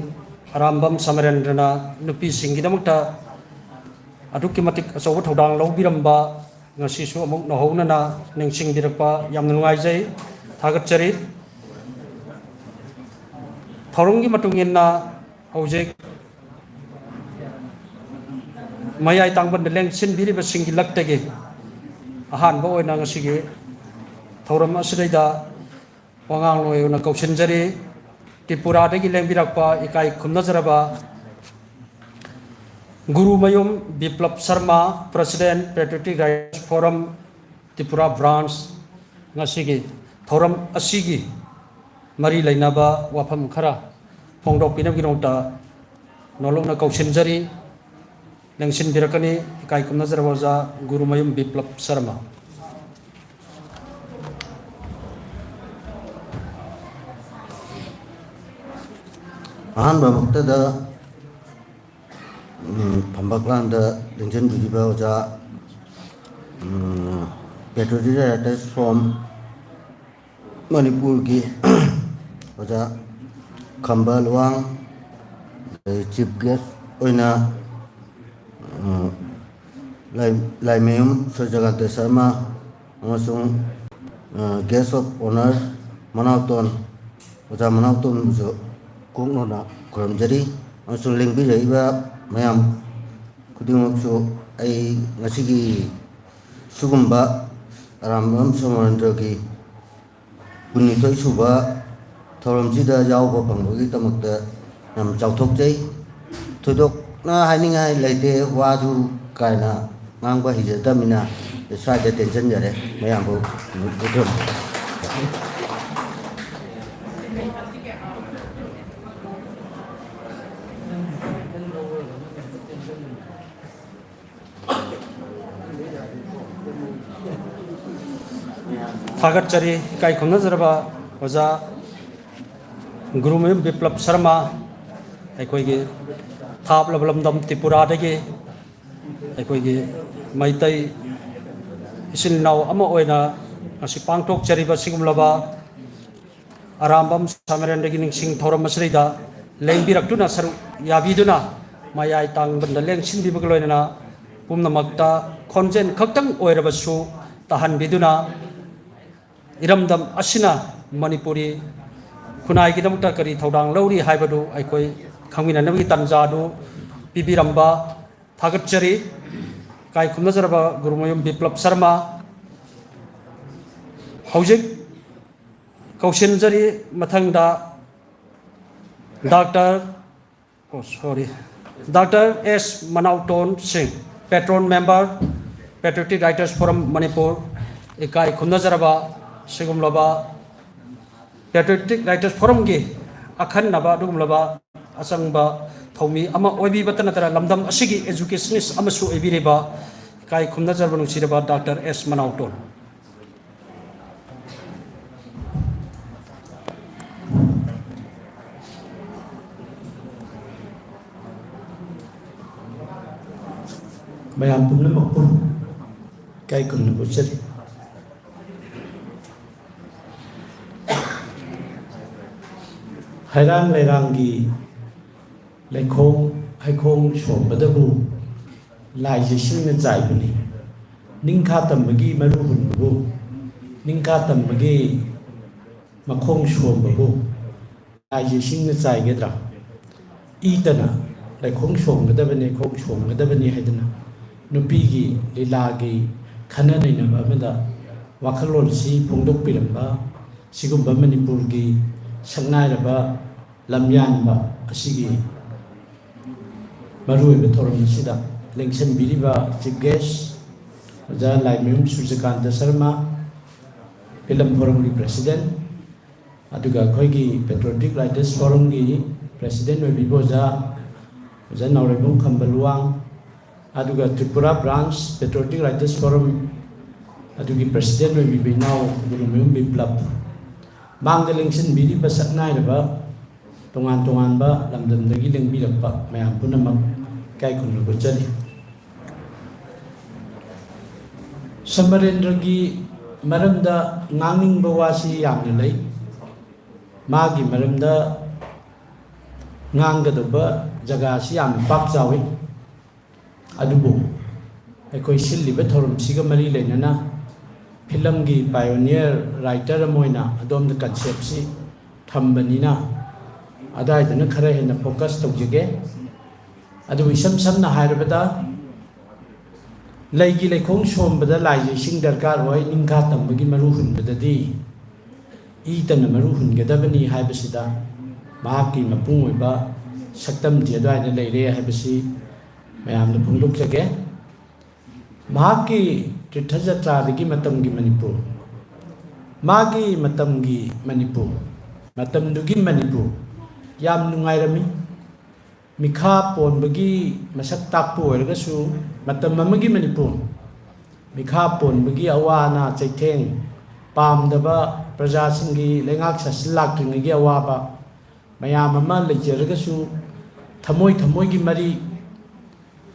ꯑꯔꯥꯝꯕꯝ ꯁꯃꯔꯦꯟꯗ꯭ꯔꯅ ꯅꯨꯄꯤꯁꯤꯡꯒꯤꯗꯃꯛꯇ ꯑꯗꯨꯛꯀꯤ ꯃꯇꯤꯛ ꯑꯆꯧꯕ ꯊꯧꯗꯥꯡ ꯂꯧꯕꯤꯔꯝꯕ, ꯉꯁꯤꯁꯨ ꯑꯃꯨꯛ ꯅꯧꯍꯧꯅꯅ ꯅꯤꯡꯁꯤꯡꯕꯤꯔꯛꯄ ꯌꯥꯝꯅ ꯅꯨꯡꯉꯥꯏꯖꯩ, ꯊꯥꯒꯠꯆꯔꯤ꯫ ꯊꯧꯔꯝꯒꯤ ꯃꯇꯨꯡ ꯏꯟꯅ ꯍꯧꯖꯤꯛ ꯃꯌꯥꯏ ꯇꯥꯡꯕꯟꯗ ꯂꯦꯡꯁꯤꯟꯕꯤꯔꯤꯕꯁꯤꯡꯒꯤ ꯂꯛꯇꯒꯤ ꯑꯍꯥꯟꯕ ꯑꯣꯏꯅ ꯉꯁꯤꯒꯤ ꯊꯧꯔꯝ ꯑꯁꯤꯗꯩꯗ ꯋꯥꯉꯥꯡꯂꯣꯏ ꯑꯣꯏꯅ ꯀꯧꯁꯤꯟꯖꯔꯤ꯫ ꯇ꯭ꯔꯤꯄꯨꯔꯥꯗꯒꯤ ꯂꯦꯡꯕꯤꯔꯛꯄ ꯏꯀꯥꯏ ꯈꯨꯝꯅꯖꯔꯕ Gurumayum ꯕꯤꯄ꯭ꯂꯕ Sharma, President, Patriotic Writers Forum, Tripura Branch, ꯉꯁꯤꯒꯤ ꯊꯧꯔꯝ ꯑꯁꯤꯒꯤ ꯃꯔꯤ ꯂꯩꯅꯕ ꯋꯥꯐꯝ ꯈꯔ ꯐꯣꯡꯗꯣꯛꯄꯤꯅꯕꯒꯤꯗꯃꯛꯇ ꯅꯣꯂꯨꯛꯅ ꯀꯧꯁꯤꯟꯖꯔꯤ꯫ ꯂꯦꯡꯁꯤꯟꯕꯤꯔꯛꯀꯅꯤ ꯏꯀꯥꯏ ꯈꯨꯝꯅꯖꯔꯕ ꯑꯣꯖꯥ ꯒꯨꯔꯨꯃꯌꯨꯝ ꯕꯤꯄ꯭ꯂꯕ ꯁꯔꯃ꯫ ꯑꯍꯥꯟꯕ ꯃꯛꯇꯗ, ꯎꯝ, ꯐꯝꯕꯥꯛꯂꯥꯟꯗ ꯂꯦꯡꯁꯤꯟꯕꯤꯔꯤꯕ ꯑꯣꯖꯥ, ꯎꯝ, Patriotic Writers Forum ꯃꯅꯤꯄꯨꯔꯒꯤ ꯑꯣꯖꯥ ꯈꯝꯕ ꯂꯨꯋꯥꯡ, ꯑꯗꯩ Chief Guest ꯑꯣꯏꯅ, ꯎꯝ, ꯂꯥꯏ-, ꯂꯥꯏꯃꯌꯨꯝ ꯁꯨꯔꯖꯀꯥꯟꯇ ꯁꯔꯃ ꯑꯃꯁꯨꯡ, ꯑ, Guest of Honour ꯃꯅꯥꯎꯇꯣꯟ, ꯑꯣꯖꯥ ꯃꯅꯥꯎꯇꯣꯟꯕꯨꯁꯨ ꯀꯣꯛꯅꯣꯅ ꯈꯨꯔꯨꯝꯖꯔꯤ꯫ ꯑꯃꯁꯨꯡ ꯂꯦꯡꯕꯤꯔꯛꯏꯕ ꯃꯌꯥꯝ ꯈꯨꯗꯤꯡꯃꯛꯁꯨ ꯑꯩ ꯉꯁꯤꯒꯤ ꯁꯤꯒꯨꯝꯕ ꯑꯔꯥꯝꯕꯝ ꯁꯃꯔꯦꯟꯗ꯭ꯔꯒꯤ ꯀꯨꯟꯅꯤꯊꯣꯏ ꯁꯨꯕ ꯊꯧꯔꯝꯁꯤꯗ ꯌꯥꯎꯕ ꯐꯪꯕꯒꯤꯗꯃꯛꯇ ꯌꯥꯝ ꯆꯥꯎꯊꯣꯛꯆꯩ꯫ ꯊꯣꯏꯗꯣꯛꯅ ꯍꯥꯏꯅꯤꯡꯉꯥꯏ ꯂꯩꯇꯦ, ꯋꯥꯁꯨ ꯀꯥꯏꯅ ꯉꯥꯡꯕ ꯍꯩꯖꯗꯕꯅꯤꯅ ꯁ꯭ꯋꯥꯏꯗ ꯇꯦꯟꯁꯤꯟꯖꯔꯦ꯫ ꯃꯌꯥꯝꯕꯨ ꯊꯥꯒꯠꯆꯔꯤ꯫ ꯏꯀꯥꯏ ꯈꯨꯝꯅꯖꯔꯕ ꯑꯣꯖꯥ ꯒꯨꯔꯨꯃꯌꯨꯝ ꯕꯤꯄ꯭ꯂꯕ ꯁꯔꯃ, ꯑꯩꯈꯣꯏꯒꯤ ꯊꯥꯞꯂꯕ ꯂꯝꯗꯝ ꯇ꯭ꯔꯤꯄꯨꯔꯥꯗꯒꯤ ꯑꯩꯈꯣꯏꯒꯤ ꯃꯩꯇꯩ ꯏꯆꯤꯜ ꯏꯅꯥꯎ ꯑꯃ ꯑꯣꯏꯅ ꯉꯁꯤ ꯄꯥꯡꯊꯣꯛꯆꯔꯤꯕ ꯁꯤꯒꯨꯝꯂꯕ ꯑꯔꯥꯝꯕꯝ ꯁꯃꯔꯦꯟꯗ꯭ꯔꯒꯤ ꯅꯤꯡꯁꯤꯡ ꯊꯧꯔꯝ ꯑꯁꯤꯗ ꯂꯦꯡꯕꯤꯔꯛꯇꯨꯅ ꯁꯔꯨꯛ ꯌꯥꯕꯤꯗꯨꯅ ꯃꯌꯥꯏ ꯇꯥꯡꯕꯗ ꯂꯦꯡꯁꯤꯟꯕꯤꯕꯒ ꯂꯣꯏꯅꯅ ꯄꯨꯝꯅꯃꯛꯇ ꯈꯣꯟꯖꯦꯜ ꯈꯛꯇꯪ ꯑꯣꯏꯔꯕꯁꯨ ꯇꯥꯍꯟꯕꯤꯗꯨꯅ ꯏꯔꯝꯗꯝ ꯑꯁꯤꯅ ꯃꯅꯤꯄꯨꯔꯤ ꯈꯨꯟꯅꯥꯏꯒꯤꯗꯃꯛꯇ ꯀꯔꯤ ꯊꯧꯗꯥꯡ ꯂꯧꯔꯤ ꯍꯥꯏꯕꯗꯨ ꯑꯩꯈꯣꯏ ꯈꯪꯃꯤꯟꯅꯅꯕꯒꯤ ꯇꯥꯟꯖꯥ ꯑꯗꯨ ꯄꯤꯕꯤꯔꯝꯕ ꯊꯥꯒꯠꯆꯔꯤ꯫ ꯏꯀꯥꯏ ꯈꯨꯝꯅꯖꯔꯕ ꯒꯨꯔꯨꯃꯌꯨꯝ ꯕꯤꯄ꯭ꯂꯕ ꯁꯔꯃ꯫ ꯍꯧꯖꯤꯛ ꯀꯧꯁꯤꯟꯖꯔꯤ ꯃꯊꯪꯗ ꯗꯥꯛꯇꯔ, ꯑꯣ, ꯁꯣꯔꯤ, ꯗꯥꯛꯇꯔ ꯑꯦꯁ ꯃꯅꯥꯎꯇꯣꯟ ꯁꯤꯡ, ꯄꯦꯇ꯭ꯔꯣꯟ ꯃꯦꯝꯕꯔ, ꯄꯦꯇ꯭ꯔꯤꯌꯣꯇꯤꯛ ꯔꯥꯏꯇꯔꯁ ꯐꯣꯔꯝ ꯃꯅꯤꯄꯨꯔ꯫ ꯏꯀꯥꯏ ꯈꯨꯝꯅꯖꯔꯕ ꯁꯤꯒꯨꯝꯂꯕ ꯄꯦꯇ꯭ꯔꯤꯌꯣꯇꯤꯛ ꯔꯥꯏꯇꯔꯁ ꯐꯣꯔꯝꯒꯤ ꯑꯈꯟꯅꯕ ꯑꯗꯨꯒꯨꯝꯂꯕ ꯑꯆꯪꯕ ꯊꯧꯃꯤ ꯑꯃ ꯑꯣꯏꯕꯤꯕꯇ ꯅꯠꯇꯅ ꯂꯝꯗꯝ ꯑꯁꯤꯒꯤ ꯑꯦꯖꯨꯀꯦꯁꯅꯤꯁ ꯑꯃꯁꯨ ꯑꯣꯏꯕꯤꯔꯤꯕ ꯏꯀꯥꯏ ꯈꯨꯝꯅꯖꯔꯕ ꯅꯨꯡꯁꯤꯔꯕ ꯗꯥꯛꯇꯔ ꯑꯦꯁ ꯃꯅꯥꯎꯇꯣꯟ꯫ ꯃꯌꯥꯝ ꯄꯨꯝꯅꯃꯛꯄꯨ ꯏꯀꯥꯏ ꯈꯨꯝꯅꯕ ꯎꯠꯆꯔꯤ꯫ ꯍꯩꯔꯥꯡ ꯂꯩꯔꯥꯡꯒꯤ ꯂꯩꯈꯣꯡ ꯍꯩꯈꯣꯡ ꯁꯣꯝꯕꯗꯕꯨ ꯂꯥꯏꯁꯦ ꯁꯤꯡꯅ ꯆꯥꯏꯕꯅꯤ꯫ ꯅꯤꯡꯈꯥ ꯇꯝꯕꯒꯤ ꯃꯔꯨ ꯍꯨꯟꯕꯕꯨ, ꯅꯤꯡꯈꯥ ꯇꯝꯕꯒꯤ ꯃꯈꯣꯡ ꯁꯣꯝꯕꯕꯨ ꯂꯥꯏꯁꯦ ꯁꯤꯡꯅ ꯆꯥꯏꯒꯗ꯭ꯔꯥ? ꯏꯇꯅ ꯂꯩꯈꯣꯡ ꯁꯣꯝꯒꯗꯕꯅꯤ, ꯈꯣꯡ ꯁꯣꯝꯒꯗꯕꯅꯤ ꯍꯥꯏꯗꯅ ꯅꯨꯄꯤꯒꯤ ꯂꯤꯂꯥꯒꯤ ꯈꯟꯅ ꯅꯩꯅꯕ ꯑꯃꯗ ꯋꯥꯈꯜꯂꯣꯟꯁꯤ ꯐꯣꯡꯗꯣꯛꯄꯤꯔꯝꯕ ꯁꯤꯒꯨꯝꯕ ꯃꯅꯤꯄꯨꯔꯒꯤ ꯁꯛꯅꯥꯏꯔꯕ ꯂꯝꯌꯥꯟꯕ ꯑꯁꯤꯒꯤ ꯃꯔꯨꯑꯣꯏꯕ ꯊꯧꯔꯝ ꯑꯁꯤꯗ ꯂꯦꯡꯁꯤꯟꯕꯤꯔꯤꯕ Chief Guest ꯑꯣꯖꯥ ꯂꯥꯏꯃꯌꯨꯝ ꯁꯨꯔꯖꯀꯥꯟꯇ ꯁꯔꯃ, ꯐꯤꯂꯝ ꯐꯣꯔꯝꯒꯤ President, ꯑꯗꯨꯒ ꯑꯩꯈꯣꯏꯒꯤ Patriotic Writers Forumꯒꯤ President ꯑꯣꯏꯕꯤꯕ ꯑꯣꯖꯥ, ꯑꯣꯖꯥ ꯅꯥꯎꯔꯦꯝꯕꯝ ꯈꯝꯕ ꯂꯨꯋꯥꯡ, ꯑꯗꯨꯒ Tripura Branch Patriotic Writers Forum ꯑꯗꯨꯒꯤ President ꯑꯣꯏꯕꯤꯕ ꯏꯅꯥꯎ ꯒꯨꯔꯨꯃꯌꯨꯝ ꯕꯤꯄ꯭ꯂꯕ, ꯃꯥꯡꯗ ꯂꯦꯡꯁꯤꯟꯕꯤꯔꯤꯕ ꯁꯛꯅꯥꯏꯔꯕ ꯇꯣꯉꯥꯟ ꯇꯣꯉꯥꯟꯕ ꯂꯝꯗꯝꯗꯒꯤ ꯂꯦꯡꯕꯤꯔꯛꯄ ꯃꯌꯥꯝ ꯄꯨꯝꯅꯃꯛ ꯏꯀꯥꯏ ꯈꯨꯝꯅꯕ ꯎꯠꯆꯔꯤ꯫ ꯁꯃꯔꯦꯟꯗ꯭ꯔꯒꯤ ꯃꯔꯝꯗ ꯉꯥꯡꯅꯤꯡꯕ ꯋꯥꯁꯤ ꯌꯥꯝꯅ ꯂꯩ꯫ ꯃꯥꯒꯤ ꯃꯔꯝꯗ ꯉꯥꯡꯒꯗꯧꯕ ꯖꯒꯥꯁꯤ ꯌꯥꯝꯅ ꯄꯥꯛ ꯆꯥꯎꯏ꯫ ꯑꯗꯨꯕꯨ ꯑꯩꯈꯣꯏ ꯁꯤꯜꯂꯤꯕ ꯊꯧꯔꯝꯁꯤꯒ ꯃꯔꯤ ꯂꯩꯅꯅ ꯐꯤꯂꯝꯒꯤ pioneer writer ꯑꯃ ꯑꯣꯏꯅ ꯑꯗꯣꯝꯗ conceptꯁꯤ ꯊꯝꯕꯅꯤꯅ ꯑꯗꯥꯏꯗꯅ ꯈꯔ ꯍꯦꯟꯅ focus ꯇꯧꯖꯒꯦ꯫ ꯑꯗꯨꯕꯨ ꯏꯁꯝ ꯁꯝꯅ ꯍꯥꯏꯔꯕꯗ, ꯂꯩꯒꯤ ꯂꯩꯈꯣꯡ ꯁꯣꯝꯕꯗ ꯂꯥꯏꯁꯦ ꯏꯁꯤꯡ ꯗꯔꯀꯥꯔ ꯑꯣꯏ, ꯅꯤꯡꯈꯥ ꯇꯝꯕꯒꯤ ꯃꯔꯨ ꯍꯨꯟꯕꯗꯗꯤ ꯏꯇꯅ ꯃꯔꯨ ꯍꯨꯟꯒꯗꯕꯅꯤ ꯍꯥꯏꯕꯁꯤꯗ ꯃꯍꯥꯛꯀꯤ ꯃꯄꯨꯡ ꯑꯣꯏꯕ ꯁꯛꯇꯝꯗꯤ ꯑꯗꯨꯋꯥꯏꯗ ꯂꯩꯔꯦ ꯍꯥꯏꯕꯁꯤ ꯃꯌꯥꯝꯗ ꯐꯣꯡꯗꯣꯛꯆꯒꯦ꯫ ꯃꯍꯥꯛꯀꯤ ꯇꯤꯔꯊ ꯖꯇ꯭ꯔꯥꯗꯒꯤ ꯃꯇꯝꯒꯤ ꯃꯅꯤꯄꯨꯔ, ꯃꯥꯒꯤ ꯃꯇꯝꯒꯤ ꯃꯅꯤꯄꯨꯔ, ꯃꯇꯝꯗꯨꯒꯤ ꯃꯅꯤꯄꯨꯔ ꯌꯥꯝ ꯅꯨꯡꯉꯥꯏꯔꯝꯃꯤ꯫ ꯃꯤꯈꯥ ꯄꯣꯟꯕꯒꯤ ꯃꯁꯛ ꯇꯥꯛꯄ ꯑꯣꯏꯔꯒꯁꯨ, ꯃꯇꯝ ꯑꯃꯒꯤ ꯃꯅꯤꯄꯨꯔ ꯃꯤꯈꯥ ꯄꯣꯟꯕꯒꯤ ꯑꯋꯥ ꯑꯅꯥ ꯆꯩꯊꯦꯡ, ꯄꯥꯝꯗꯕ ꯄ꯭ꯔꯖꯥꯁꯤꯡꯒꯤ ꯂꯩꯉꯥꯛ ꯁꯥꯁꯤꯜ ꯂꯥꯛꯇ꯭ꯔꯤꯉꯩꯒꯤ ꯑꯋꯥꯕ ꯃꯌꯥꯝ ꯑꯃ ꯂꯩꯖꯔꯒꯁꯨ, ꯊꯃꯣꯏ ꯊꯃꯣꯏꯒꯤ ꯃꯔꯤ,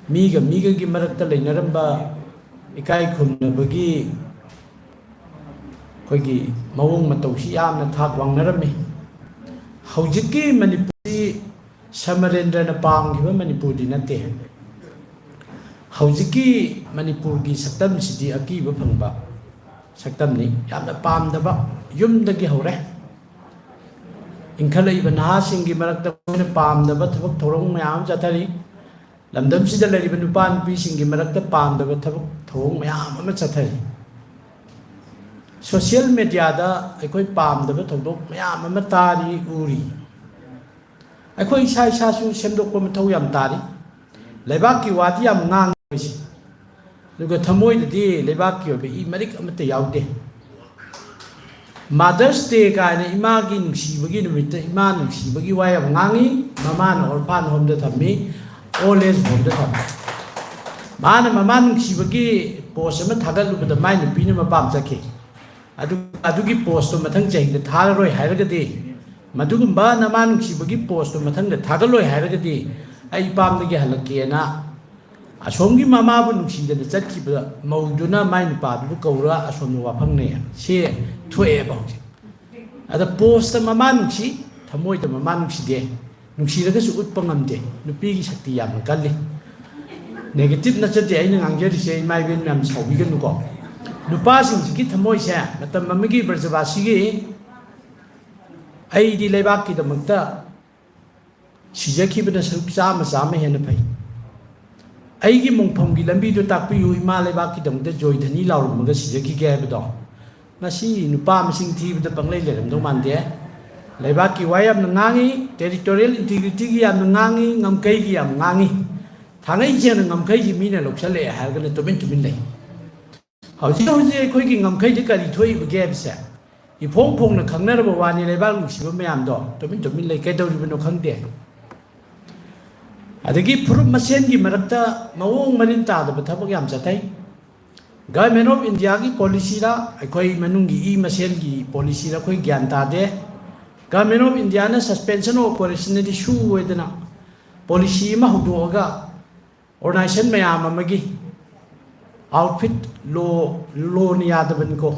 ꯃꯤꯒ ꯃꯤꯒꯒꯤ ꯃꯔꯛꯇ ꯂꯩꯅꯔꯝꯕ ꯏꯀꯥꯏ ꯈꯨꯝꯅꯕꯒꯤ ꯑꯩꯈꯣꯏꯒꯤ ꯃꯑꯣꯡ ꯃꯇꯧꯁꯤ ꯌꯥꯝꯅ ꯊꯥꯛ ꯋꯥꯡꯅꯔꯝꯃꯤ꯫ ꯍꯧꯖꯤꯛꯀꯤ ꯃꯅꯤꯄꯨꯔꯗꯤ ꯁꯃꯔꯦꯟꯗ꯭ꯔꯅ ꯄꯥꯝꯈꯤꯕ ꯃꯅꯤꯄꯨꯔꯗꯤ ꯅꯠꯇꯦ꯫ ꯍꯧꯖꯤꯛꯀꯤ ꯃꯅꯤꯄꯨꯔꯒꯤ ꯁꯛꯇꯝꯁꯤꯗꯤ ꯑꯀꯤꯕ ꯐꯪꯕ ꯁꯛꯇꯝꯅꯤ꯫ ꯌꯥꯝꯅ ꯄꯥꯝꯗꯕ, ꯌꯨꯝꯗꯒꯤ ꯍꯧꯔꯦ꯫ ꯏꯟꯈꯠꯂꯛꯏꯕ ꯅꯍꯥꯁꯤꯡꯒꯤ ꯃꯔꯛꯇ ꯃꯣꯏꯅ ꯄꯥꯝꯗꯕ ꯊꯕꯛ ꯊꯧꯔꯝ ꯃꯌꯥꯝ ꯑꯃ ꯆꯠꯊꯔꯤ꯫ ꯂꯝꯗꯝꯁꯤꯗ ꯂꯩꯔꯤꯕ ꯅꯨꯄꯥ ꯅꯨꯄꯤꯁꯤꯡꯒꯤ ꯃꯔꯛꯇ ꯄꯥꯝꯗꯕ ꯊꯕꯛ ꯊꯧꯑꯣꯡ ꯃꯌꯥꯝ ꯑꯃ ꯆꯠꯊꯔꯤ꯫ Social mediaꯗ ꯑꯩꯈꯣꯏ ꯄꯥꯝꯗꯕ ꯊꯧꯗꯣꯛ ꯃꯌꯥꯝ ꯑꯃ ꯇꯥꯔꯤ, ꯎꯔꯤ꯫ ꯑꯩꯈꯣꯏ ꯏꯁꯥ ꯏꯁꯥꯁꯨ ꯁꯦꯝꯗꯣꯛꯄ ꯃꯊꯧ ꯌꯥꯝ ꯇꯥꯔꯤ꯫ ꯂꯩꯕꯥꯛꯀꯤ ꯋꯥꯗꯤ ꯌꯥꯝ ꯉꯥꯡꯉꯤ ꯑꯩꯈꯣꯏꯁꯦ, ꯑꯗꯨꯒ ꯊꯃꯣꯏꯗꯗꯤ ꯂꯩꯕꯥꯛꯀꯤ ꯑꯣꯏꯕ ꯏ ꯃꯔꯤꯛ ꯑꯃꯠꯇ ꯌꯥꯎꯗꯦ꯫ Mother's Day ꯀꯥꯏꯅ ꯏꯃꯥꯒꯤ ꯅꯨꯡꯁꯤꯕꯒꯤ ꯅꯨꯃꯤꯠꯇ ꯏꯃꯥ ꯅꯨꯡꯁꯤꯕꯒꯤ ꯋꯥ ꯌꯥꯝ ꯉꯥꯡꯉꯤ꯫ ꯃꯃꯥꯅ orphan homeꯗ ꯊꯝꯃꯤ, old age homeꯗ ꯊꯝꯃꯤ꯫ ꯃꯥꯅ ꯃꯃꯥ ꯅꯨꯡꯁꯤꯕꯒꯤ post ꯑꯃ ꯊꯥꯒꯠꯂꯨꯕꯗ ꯃꯥꯏ ꯅꯨꯄꯤꯅ ꯃꯄꯥꯝ ꯆꯠꯈꯤ꯫ ꯑꯗꯨ, ꯑꯗꯨꯒꯤ postꯇꯣ ꯃꯊꯪ ꯆꯍꯤꯗ ꯊꯥꯔꯔꯣꯏ ꯍꯥꯏꯔꯒꯗꯤ, ꯃꯗꯨꯒꯨꯝꯕ ꯅꯃꯥ ꯅꯨꯡꯁꯤꯕꯒꯤ postꯇꯣ ꯃꯊꯪꯗ ꯊꯥꯒꯠꯂꯣꯏ ꯍꯥꯏꯔꯒꯗꯤ, ꯑꯩ ꯏꯄꯥꯝꯗꯒꯤ ꯍꯜꯂꯛꯀꯦꯅ ꯑꯁꯣꯝꯒꯤ ꯃꯃꯥꯕꯨ ꯅꯨꯡꯁꯤꯗꯅ ꯆꯠꯈꯤꯕ ꯃꯧꯗꯨꯅ ꯃꯥꯏ ꯅꯨꯄꯥꯗꯨꯕꯨ ꯀꯧꯔ ꯑꯁꯣꯝꯗ ꯋꯥꯐꯝ ꯅꯩ ꯍꯥꯏꯕ꯫ ꯁꯤ ꯊꯣꯛꯑꯦꯕ ꯍꯧꯖꯤꯛ꯫ ꯑꯗ ꯄꯣꯁꯇ ꯃꯃꯥ ꯅꯨꯡꯁꯤ, ꯊꯃꯣꯏꯗ ꯃꯃꯥ ꯅꯨꯡꯁꯤꯗꯦ꯫ ꯅꯨꯡꯁꯤꯔꯒꯁꯨ ꯎꯠꯄ ꯉꯝꯗꯦ꯫ ꯅꯨꯄꯤꯒꯤ ꯁꯛꯇꯤ ꯌꯥꯝꯅ ꯀꯜꯂꯤ꯫ ꯅꯦꯒꯦꯇꯤꯞ ꯅꯠꯆꯗꯦ ꯑꯩꯅ ꯉꯥꯡꯖꯔꯤꯁꯦ, ꯏꯃꯥ ꯏꯕꯦꯟ ꯃꯌꯥꯝ ꯁꯥꯎꯕꯤꯒꯅꯨꯀꯣ꯫ ꯅꯨꯄꯥꯁꯤꯡꯁꯤꯒꯤ ꯊꯃꯣꯏꯁꯦ ꯃꯇꯝ ꯑꯃꯒꯤ ꯕ꯭ꯔꯖꯕꯥꯁꯤꯒꯤ "ꯑꯩꯗꯤ ꯂꯩꯕꯥꯛꯀꯤꯗꯃꯛꯇ ꯁꯤꯖꯈꯤꯕꯅ ꯁꯔꯨꯛ ꯆꯥꯝꯃ ꯆꯥꯝꯃ ꯍꯦꯟꯅ ꯐꯩ꯫ ꯑꯩꯒꯤ ꯃꯣꯡꯐꯝꯒꯤ ꯂꯝꯕꯤꯗꯨ ꯇꯥꯛꯄꯤꯌꯨ, ꯏꯃꯥ ꯂꯩꯕꯥꯛꯀꯤꯗꯃꯛꯇ ꯖꯣꯏ ꯙꯅꯤ ꯂꯥꯎꯔꯝꯃꯒ ꯁꯤꯖꯈꯤꯒꯦ" ꯍꯥꯏꯕꯗꯣ ꯉꯁꯤ ꯅꯨꯄꯥ ꯃꯁꯤꯡ ꯊꯤꯕꯗ ꯄꯪꯂꯩ ꯂꯩꯔꯝꯗꯧ ꯃꯥꯟꯗꯦ꯫ ꯂꯩꯕꯥꯛꯀꯤ ꯋꯥ ꯌꯥꯝꯅ ꯉꯥꯡꯉꯤ, ꯇꯦꯔꯤꯇꯣꯔꯤꯌꯦꯜ ꯏꯟꯇꯤꯒ꯭ꯔꯤꯇꯤꯒꯤ ꯌꯥꯝꯅ ꯉꯥꯡꯉꯤ, ꯉꯝꯈꯩꯒꯤ ꯌꯥꯝ ꯉꯥꯡꯉꯤ꯫ ꯊꯥꯡꯉꯩ ꯁꯦꯡꯅ ꯉꯝꯈꯩꯒꯤ ꯃꯤꯅ ꯂꯧꯁꯜꯂꯛꯑꯦ ꯍꯥꯏꯔꯒꯅ ꯇꯨꯃꯤꯟ ꯇꯨꯃꯤꯟ ꯂꯩ꯫ ꯍꯧꯖꯤꯛ ꯍꯧꯖꯤꯛ ꯑꯩꯈꯣꯏꯒꯤ ꯉꯝꯈꯩꯗ ꯀꯔꯤ ꯊꯣꯛꯏꯕꯒꯦ ꯍꯥꯏꯕꯁꯦ ꯏꯐꯣꯡ ꯐꯣꯡꯅ ꯈꯪꯅꯔꯕ ꯋꯥꯅꯤ꯫ ꯂꯩꯕꯥꯛ ꯅꯨꯡꯁꯤꯕ ꯃꯌꯥꯝꯗꯣ ꯇꯨꯃꯤꯟ ꯇꯨꯃꯤꯟ ꯂꯩ, ꯀꯩꯗꯧꯔꯤꯕꯅꯣ ꯈꯪꯗꯦ꯫ ꯑꯗꯒꯤ ꯐꯨꯔꯨꯞ ꯃꯁꯦꯟꯒꯤ ꯃꯔꯛꯇ ꯃꯑꯣꯡ ꯃꯔꯤꯟ ꯇꯥꯗꯕ ꯊꯕꯛ ꯌꯥꯝ ꯆꯠꯊꯩ꯫ ꯒꯚꯔꯟꯃꯦꯟ ꯑꯣꯐ ꯏꯟꯗꯤꯌꯥꯒꯤ ꯄꯣꯂꯤꯁꯤꯔ, ꯑꯩꯈꯣꯏ ꯃꯅꯨꯡꯒꯤ ꯏ ꯃꯁꯦꯟꯒꯤ ꯄꯣꯂꯤꯁꯤꯔ, ꯑꯩꯈꯣꯏ ꯒ꯭ꯌꯥꯟ ꯇꯥꯗꯦ꯫ ꯒꯚꯔꯟꯃꯦꯟ ꯑꯣꯐ ꯏꯟꯗꯤꯌꯥꯅ ꯁꯁꯄꯦꯟꯁꯟ ꯑꯣꯐ ꯑꯣꯄꯔꯦꯁꯟꯗꯤ ꯁꯨ ꯑꯣꯏꯗꯅ ꯄꯣꯂꯤꯁꯤ ꯑꯃ ꯍꯧꯗꯣꯛꯑꯒ ꯑꯣꯔꯒꯅꯥꯏꯖꯦꯁꯟ ꯃꯌꯥꯝ ꯑꯃꯒꯤ ꯑꯥꯎꯠꯐꯤꯠ ꯂꯣ, ꯂꯣꯅ ꯌꯥꯗꯕꯅꯤꯀꯣ꯫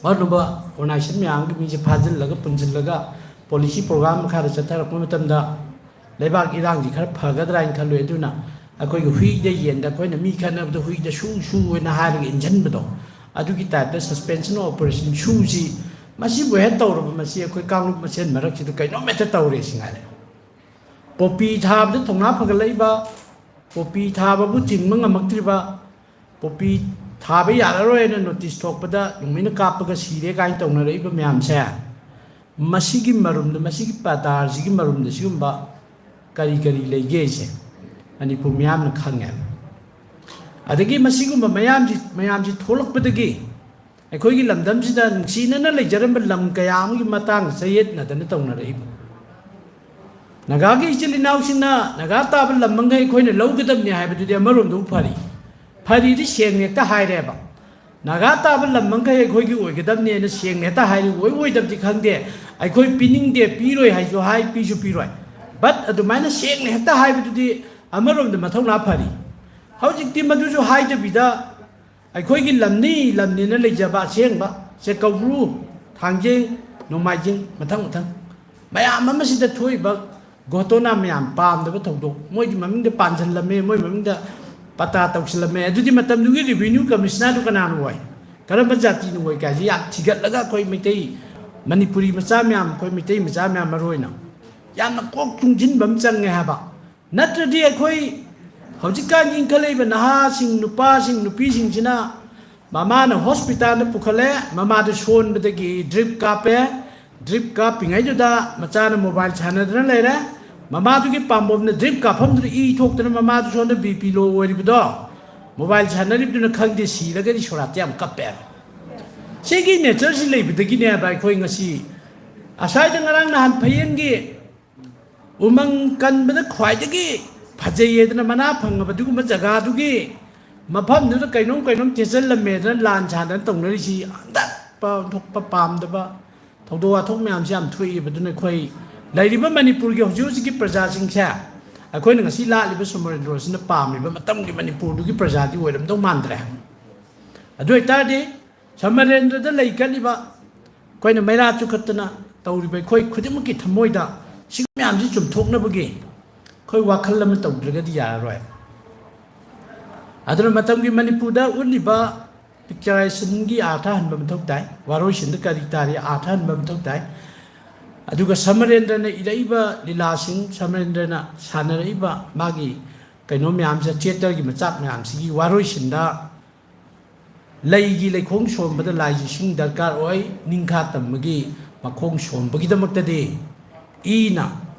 ꯃꯔꯨꯞ ꯑꯣꯔꯒꯅꯥꯏꯖꯦꯁꯟ ꯃꯌꯥꯝꯒꯤ ꯃꯤꯁꯦ ꯐꯥꯖꯤꯜꯂꯒ ꯄꯨꯟꯁꯤꯜꯂꯒ ꯄꯣꯂꯤꯁꯤ ꯄ꯭ꯔꯣꯒ꯭ꯔꯥꯝ ꯃꯈꯥꯗ ꯆꯠꯊꯔꯛꯄ ꯃꯇꯝꯗ ꯂꯩꯕꯥꯛ ꯏꯔꯥꯡꯁꯤ ꯈꯔ ꯐꯒꯗ꯭ꯔꯥ ꯍꯥꯏꯅ ꯈꯜꯂꯨꯏ꯫ ꯑꯗꯨꯅ ꯑꯩꯈꯣꯏꯒꯤ ꯍꯨꯏꯗ ꯌꯦꯟꯗ ꯑꯩꯈꯣꯏꯅ ꯃꯤ ꯈꯠꯅꯕꯗ ꯍꯨꯏꯗ ꯁꯨ ꯁꯨ ꯍꯥꯏꯅ ꯍꯥꯏꯔꯒ ꯏꯟꯁꯤꯟꯕꯗꯣ, ꯑꯗꯨꯒꯤ ꯇꯥꯏꯞꯇ ꯁꯁꯄꯦꯟꯁꯟ ꯑꯣꯐ ꯑꯣꯄꯔꯦꯁꯟ ꯁꯨꯁꯤ ꯃꯁꯤꯕꯨ ꯍꯦꯛ ꯇꯧꯔꯕ ꯃꯁꯤ ꯑꯩꯈꯣꯏ ꯀꯥꯡꯂꯨꯞ ꯃꯁꯦꯟ ꯃꯔꯛꯁꯤꯗ ꯀꯩꯅꯣꯝ ꯍꯦꯛꯇ ꯇꯧꯔꯦ ꯁꯤ ꯉꯥꯏꯔꯦ꯫ ꯄꯣꯄꯤ ꯊꯥꯕꯗ ꯊꯧꯅꯥ ꯐꯒꯠꯂꯛꯏꯕ, ꯄꯣꯄꯤ ꯊꯥꯕꯕꯨ ꯊꯤꯡꯕ ꯉꯝꯃꯛꯇ꯭ꯔꯤꯕ, ꯄꯣꯄꯤ ꯊꯥꯕ ꯌꯥꯔꯔꯣꯏꯅ ꯅꯣꯇꯤꯁ ꯊꯣꯛꯄꯗ ꯅꯣꯡꯃꯩꯅ ꯀꯥꯞꯄꯒ ꯁꯤꯔꯦ ꯀꯥꯏꯅ ꯇꯧꯅꯔꯛꯏꯕ ꯃꯌꯥꯝꯁꯦ, ꯃꯁꯤꯒꯤ ꯃꯔꯨꯝꯗ, ꯃꯁꯤꯒꯤ ꯄꯇꯥꯔꯁꯤꯒꯤ ꯃꯔꯨꯝꯗ ꯁꯤꯒꯨꯝꯕ ꯀꯔꯤ ꯀꯔꯤ ꯂꯩꯒꯦꯁꯦ ꯃꯅꯤꯄꯨꯔ ꯃꯤꯌꯥꯝꯅ ꯈꯪꯉꯦ꯫ ꯑꯗꯒꯤ ꯃꯁꯤꯒꯨꯝꯕ ꯃꯌꯥꯝꯁꯤ, ꯃꯌꯥꯝꯁꯤ ꯊꯣꯛꯂꯛꯄꯗꯒꯤ ꯑꯩꯈꯣꯏꯒꯤ ꯂꯝꯗꯝꯁꯤꯗ ꯅꯨꯡꯁꯤꯅꯅ ꯂꯩꯖꯔꯝꯕ ꯂꯝ ꯀꯌꯥ ꯑꯃꯒꯤ ꯃꯇꯥꯡꯗ ꯆꯌꯦꯠꯅꯗꯅ ꯇꯧꯅꯔꯛꯏꯕ꯫ ꯅꯥꯒꯥꯒꯤ ꯏꯆꯤꯜ ꯏꯅꯥꯎꯁꯤꯡꯅ ꯅꯥꯒꯥ ꯇꯥꯕ ꯂꯝ ꯑꯃꯈꯩ ꯑꯩꯈꯣꯏꯅ ꯂꯧꯒꯗꯕꯅꯤ ꯍꯥꯏꯕꯗꯨꯗꯤ ꯑꯃꯔꯣꯝꯗꯕꯨ ꯐꯔꯤ꯫ ꯐꯔꯤꯗꯤ ꯁꯦꯡꯅ ꯍꯦꯛꯇ ꯍꯥꯏꯔꯦꯕ꯫ ꯅꯥꯒꯥ ꯇꯥꯕ ꯂꯝ ꯑꯃꯈꯩ ꯑꯩꯈꯣꯏꯒꯤ ꯑꯣꯏꯒꯗꯕꯅꯦꯅ ꯁꯦꯡꯅ ꯍꯦꯛꯇ ꯍꯥꯏꯔꯤ꯫ ꯑꯣꯏ ꯑꯣꯏꯗꯕꯗꯤ ꯈꯪꯗꯦ, ꯑꯩꯈꯣꯏ ꯄꯤꯅꯤꯡꯗꯦ, ꯄꯤꯔꯣꯏ ꯍꯥꯏꯁꯨ ꯍꯥꯏ, ꯄꯤꯁꯨ ꯄꯤꯔꯣꯏ꯫ ꯕꯠ ꯑꯗꯨꯃꯥꯏꯅ ꯁꯦꯡꯅ ꯍꯦꯛꯇ ꯍꯥꯏꯕꯗꯨꯗꯤ ꯑꯃꯔꯣꯝꯗ ꯃꯊꯧꯅꯥ ꯐꯔꯤ꯫ ꯍꯧꯖꯤꯛꯇꯤ ꯃꯗꯨꯁꯨ ꯍꯥꯏꯗꯕꯤꯗ ꯑꯩꯈꯣꯏꯒꯤ ꯂꯝꯅꯤ ꯂꯝꯅꯤꯅ ꯂꯩꯖꯕ ꯑꯁꯦꯡꯕ ꯁꯦ ꯀꯧꯕ꯭ꯔꯨ, ꯊꯥꯡꯖꯤꯡ, ꯅꯣꯡꯃꯥꯏꯖꯤꯡ, ꯃꯊꯪ ꯃꯊꯪ ꯃꯌꯥꯝ ꯑꯃꯁꯤꯗ ꯊꯣꯛꯏꯕ ꯒꯣꯇꯣꯅꯥ ꯃꯌꯥꯝ ꯄꯥꯝꯗꯕ ꯊꯧꯗꯣꯛ, ꯃꯣꯏꯒꯤ ꯃꯃꯤꯡꯗ ꯄꯥꯟꯁꯤꯜꯂꯝꯃꯦ, ꯃꯣꯏ ꯃꯃꯤꯡꯗ ꯄꯇꯥ ꯇꯧꯁꯤꯜꯂꯝꯃꯦ꯫ ꯑꯗꯨꯗꯤ ꯃꯇꯝꯗꯨꯒꯤ revenue commissionerꯗꯨ ꯀꯅꯥꯅ ꯑꯣꯏ? ꯀꯔꯝꯕ ꯖꯥꯇꯤꯅ ꯑꯣꯏ ꯀꯥꯏꯁꯦ ꯌꯥꯝ ꯊꯤꯒꯠꯂꯒ ꯑꯩꯈꯣꯏ ꯃꯩꯇꯩ, ꯃꯅꯤꯄꯨꯔꯤ ꯃꯆꯥ ꯃꯌꯥꯝ, ꯑꯩꯈꯣꯏ ꯃꯩꯇꯩ ꯃꯆꯥ ꯃꯌꯥꯝ ꯃꯔꯨ ꯑꯣꯏꯅ ꯌꯥꯝꯅ ꯀꯣꯛ ꯇꯨꯡꯁꯤꯟꯕ ꯑꯃ ꯆꯪꯉꯦ ꯍꯥꯏꯕ꯫ ꯅꯠꯇ꯭ꯔꯗꯤ ꯑꯩꯈꯣꯏ ꯍꯧꯖꯤꯛꯀꯥꯟꯒꯤ ꯏꯟꯈꯠꯂꯛꯏꯕ ꯅꯍꯥꯁꯤꯡ, ꯅꯨꯄꯥꯁꯤꯡ, ꯅꯨꯄꯤꯁꯤꯡꯁꯤꯅ ꯃꯃꯥꯅ ꯍꯣꯁꯄꯤꯇꯥꯜꯗ ꯄꯨꯈꯠꯂꯦ, ꯃꯃꯥꯗꯨ ꯁꯣꯟꯕꯗꯒꯤ drip ꯀꯥꯞꯄꯦ, drip ꯀꯥꯞꯄꯤꯉꯩꯗꯨꯗ ꯃꯆꯥꯅ ꯃꯣꯕꯥꯏꯜ ꯁꯥꯟꯅꯗꯅ ꯂꯩꯔꯦ꯫ ꯃꯃꯥꯗꯨꯒꯤ ꯄꯥꯝꯕꯣꯝꯅ drip ꯀꯥꯞꯐꯝꯗꯨꯗ ꯏ ꯊꯣꯛꯇꯅ ꯃꯃꯥꯗꯨ ꯁꯣꯝꯗ BP low ꯑꯣꯏꯔꯤꯕꯗꯣ, ꯃꯣꯕꯥꯏꯜ ꯁꯥꯟꯅꯔꯤꯕꯗꯨꯅ ꯈꯪꯗꯦ, ꯁꯤꯔꯒꯗꯤ ꯁꯣꯔꯥꯠꯇ ꯌꯥꯝ ꯀꯞꯄꯦ꯫ ꯁꯤꯒꯤ natureꯁꯤ ꯂꯩꯕꯗꯒꯤꯅꯦꯕ ꯑꯩꯈꯣꯏ ꯉꯁꯤ ꯑꯁ꯭ꯋꯥꯏꯗ ꯉꯔꯥꯡ ꯅꯍꯥꯟ ꯐꯌꯦꯡꯒꯤ ꯎꯃꯪ ꯀꯟꯕꯗ ꯈ꯭ꯋꯥꯏꯗꯒꯤ ꯐꯖꯩꯌꯦꯗꯅ ꯃꯅꯥ ꯐꯪꯉꯕ ꯑꯗꯨꯒꯨꯝꯕ ꯖꯒꯥꯗꯨꯒꯤ ꯃꯐꯝꯗꯨꯗ ꯀꯩꯅꯣꯝ ꯀꯩꯅꯣꯝ ꯊꯦꯠꯆꯜꯂꯝꯃꯦꯗꯅ ꯂꯥꯟ ꯁꯥꯗꯅ ꯇꯧꯅꯔꯤꯁꯤ ꯍꯟꯗꯛꯄ ꯑꯣꯟꯊꯣꯛꯄ ꯄꯥꯝꯗꯕ ꯊꯧꯗꯣꯛ ꯋꯥꯊꯣꯛ ꯃꯌꯥꯝꯁꯤ ꯌꯥꯝ ꯊꯣꯛꯏꯕ꯫ ꯑꯗꯨꯅ ꯑꯩꯈꯣꯏ ꯂꯩꯔꯤꯕ ꯃꯅꯤꯄꯨꯔꯒꯤ ꯍꯧꯖꯤꯛ ꯍꯧꯖꯤꯛꯀꯤ ꯄ꯭ꯔꯖꯥꯁꯤꯡꯁꯦ ꯑꯩꯈꯣꯏꯅ ꯉꯁꯤ ꯂꯥꯠꯂꯤꯕ ꯁꯃꯔꯦꯟꯗ꯭ꯔꯣꯁꯤꯅ ꯄꯥꯝꯃꯤꯕ ꯃꯇꯝꯒꯤ ꯃꯅꯤꯄꯨꯔꯗꯨꯒꯤ ꯄ꯭ꯔꯖꯥꯗꯤ ꯑꯣꯏꯔꯝꯗꯧ ꯃꯥꯟꯗ꯭ꯔꯦ꯫ ꯑꯗꯨ ꯑꯣꯏꯇꯥꯔꯗꯤ ꯁꯃꯔꯦꯟꯗ꯭ꯔꯗ ꯂꯩ ꯀꯠꯂꯤꯕ ꯑꯩꯈꯣꯏꯅ ꯃꯩꯔꯥ ꯆꯨꯈꯠꯇꯅ ꯇꯧꯔꯤꯕ ꯑꯩꯈꯣꯏ ꯈꯨꯗꯤꯡꯃꯛꯀꯤ ꯊꯃꯣꯏꯗ ꯁꯤ ꯃꯌꯥꯝꯁꯤ ꯆꯨꯝꯊꯣꯛꯅꯕꯒꯤ ꯑꯩꯈꯣꯏ ꯋꯥꯈꯜ ꯑꯃ ꯇꯧꯗ꯭ꯔꯒꯗꯤ ꯌꯥꯔꯔꯣꯏ꯫ ꯑꯗꯨꯅ ꯃꯇꯝꯒꯤ ꯃꯅꯤꯄꯨꯔꯗ ꯎꯠꯂꯤꯕ picturizationꯒꯤ ꯑꯥꯔꯊ ꯍꯟꯕ ꯃꯊꯧ ꯇꯥꯏ, ꯋꯥꯔꯣꯏꯁꯤꯟꯗ ꯀꯔꯤ ꯇꯥꯔꯤ ꯑꯥꯔꯊ ꯍꯟꯕ ꯃꯊꯧ ꯇꯥꯏ꯫ ꯑꯗꯨꯒ ꯁꯃꯔꯦꯟꯗ꯭ꯔꯅ ꯏꯔꯛꯏꯕ ꯂꯤꯂꯥꯁꯤꯡ, ꯁꯃꯔꯦꯟꯗ꯭ꯔꯅ ꯁꯥꯟꯅꯔꯛꯏꯕ ꯃꯥꯒꯤ ꯀꯩꯅꯣ ꯃꯌꯥꯝꯁꯦ, ꯆꯦꯇꯔꯒꯤ ꯃꯆꯥꯛ ꯃꯌꯥꯝꯁꯤꯒꯤ ꯋꯥꯔꯣꯏꯁꯤꯟꯗ ꯂꯩꯒꯤ ꯂꯩꯈꯣꯡ ꯁꯣꯝꯕꯗ ꯂꯥꯏꯒꯤ ꯏꯁꯤꯡ ꯗꯔꯀꯥꯔ ꯑꯣꯏ, ꯅꯤꯡꯈꯥ ꯇꯝꯕꯒꯤ ꯃꯈꯣꯡ ꯁꯣꯝꯕꯒꯤꯗꯃꯛꯇꯗꯤ ꯏꯅ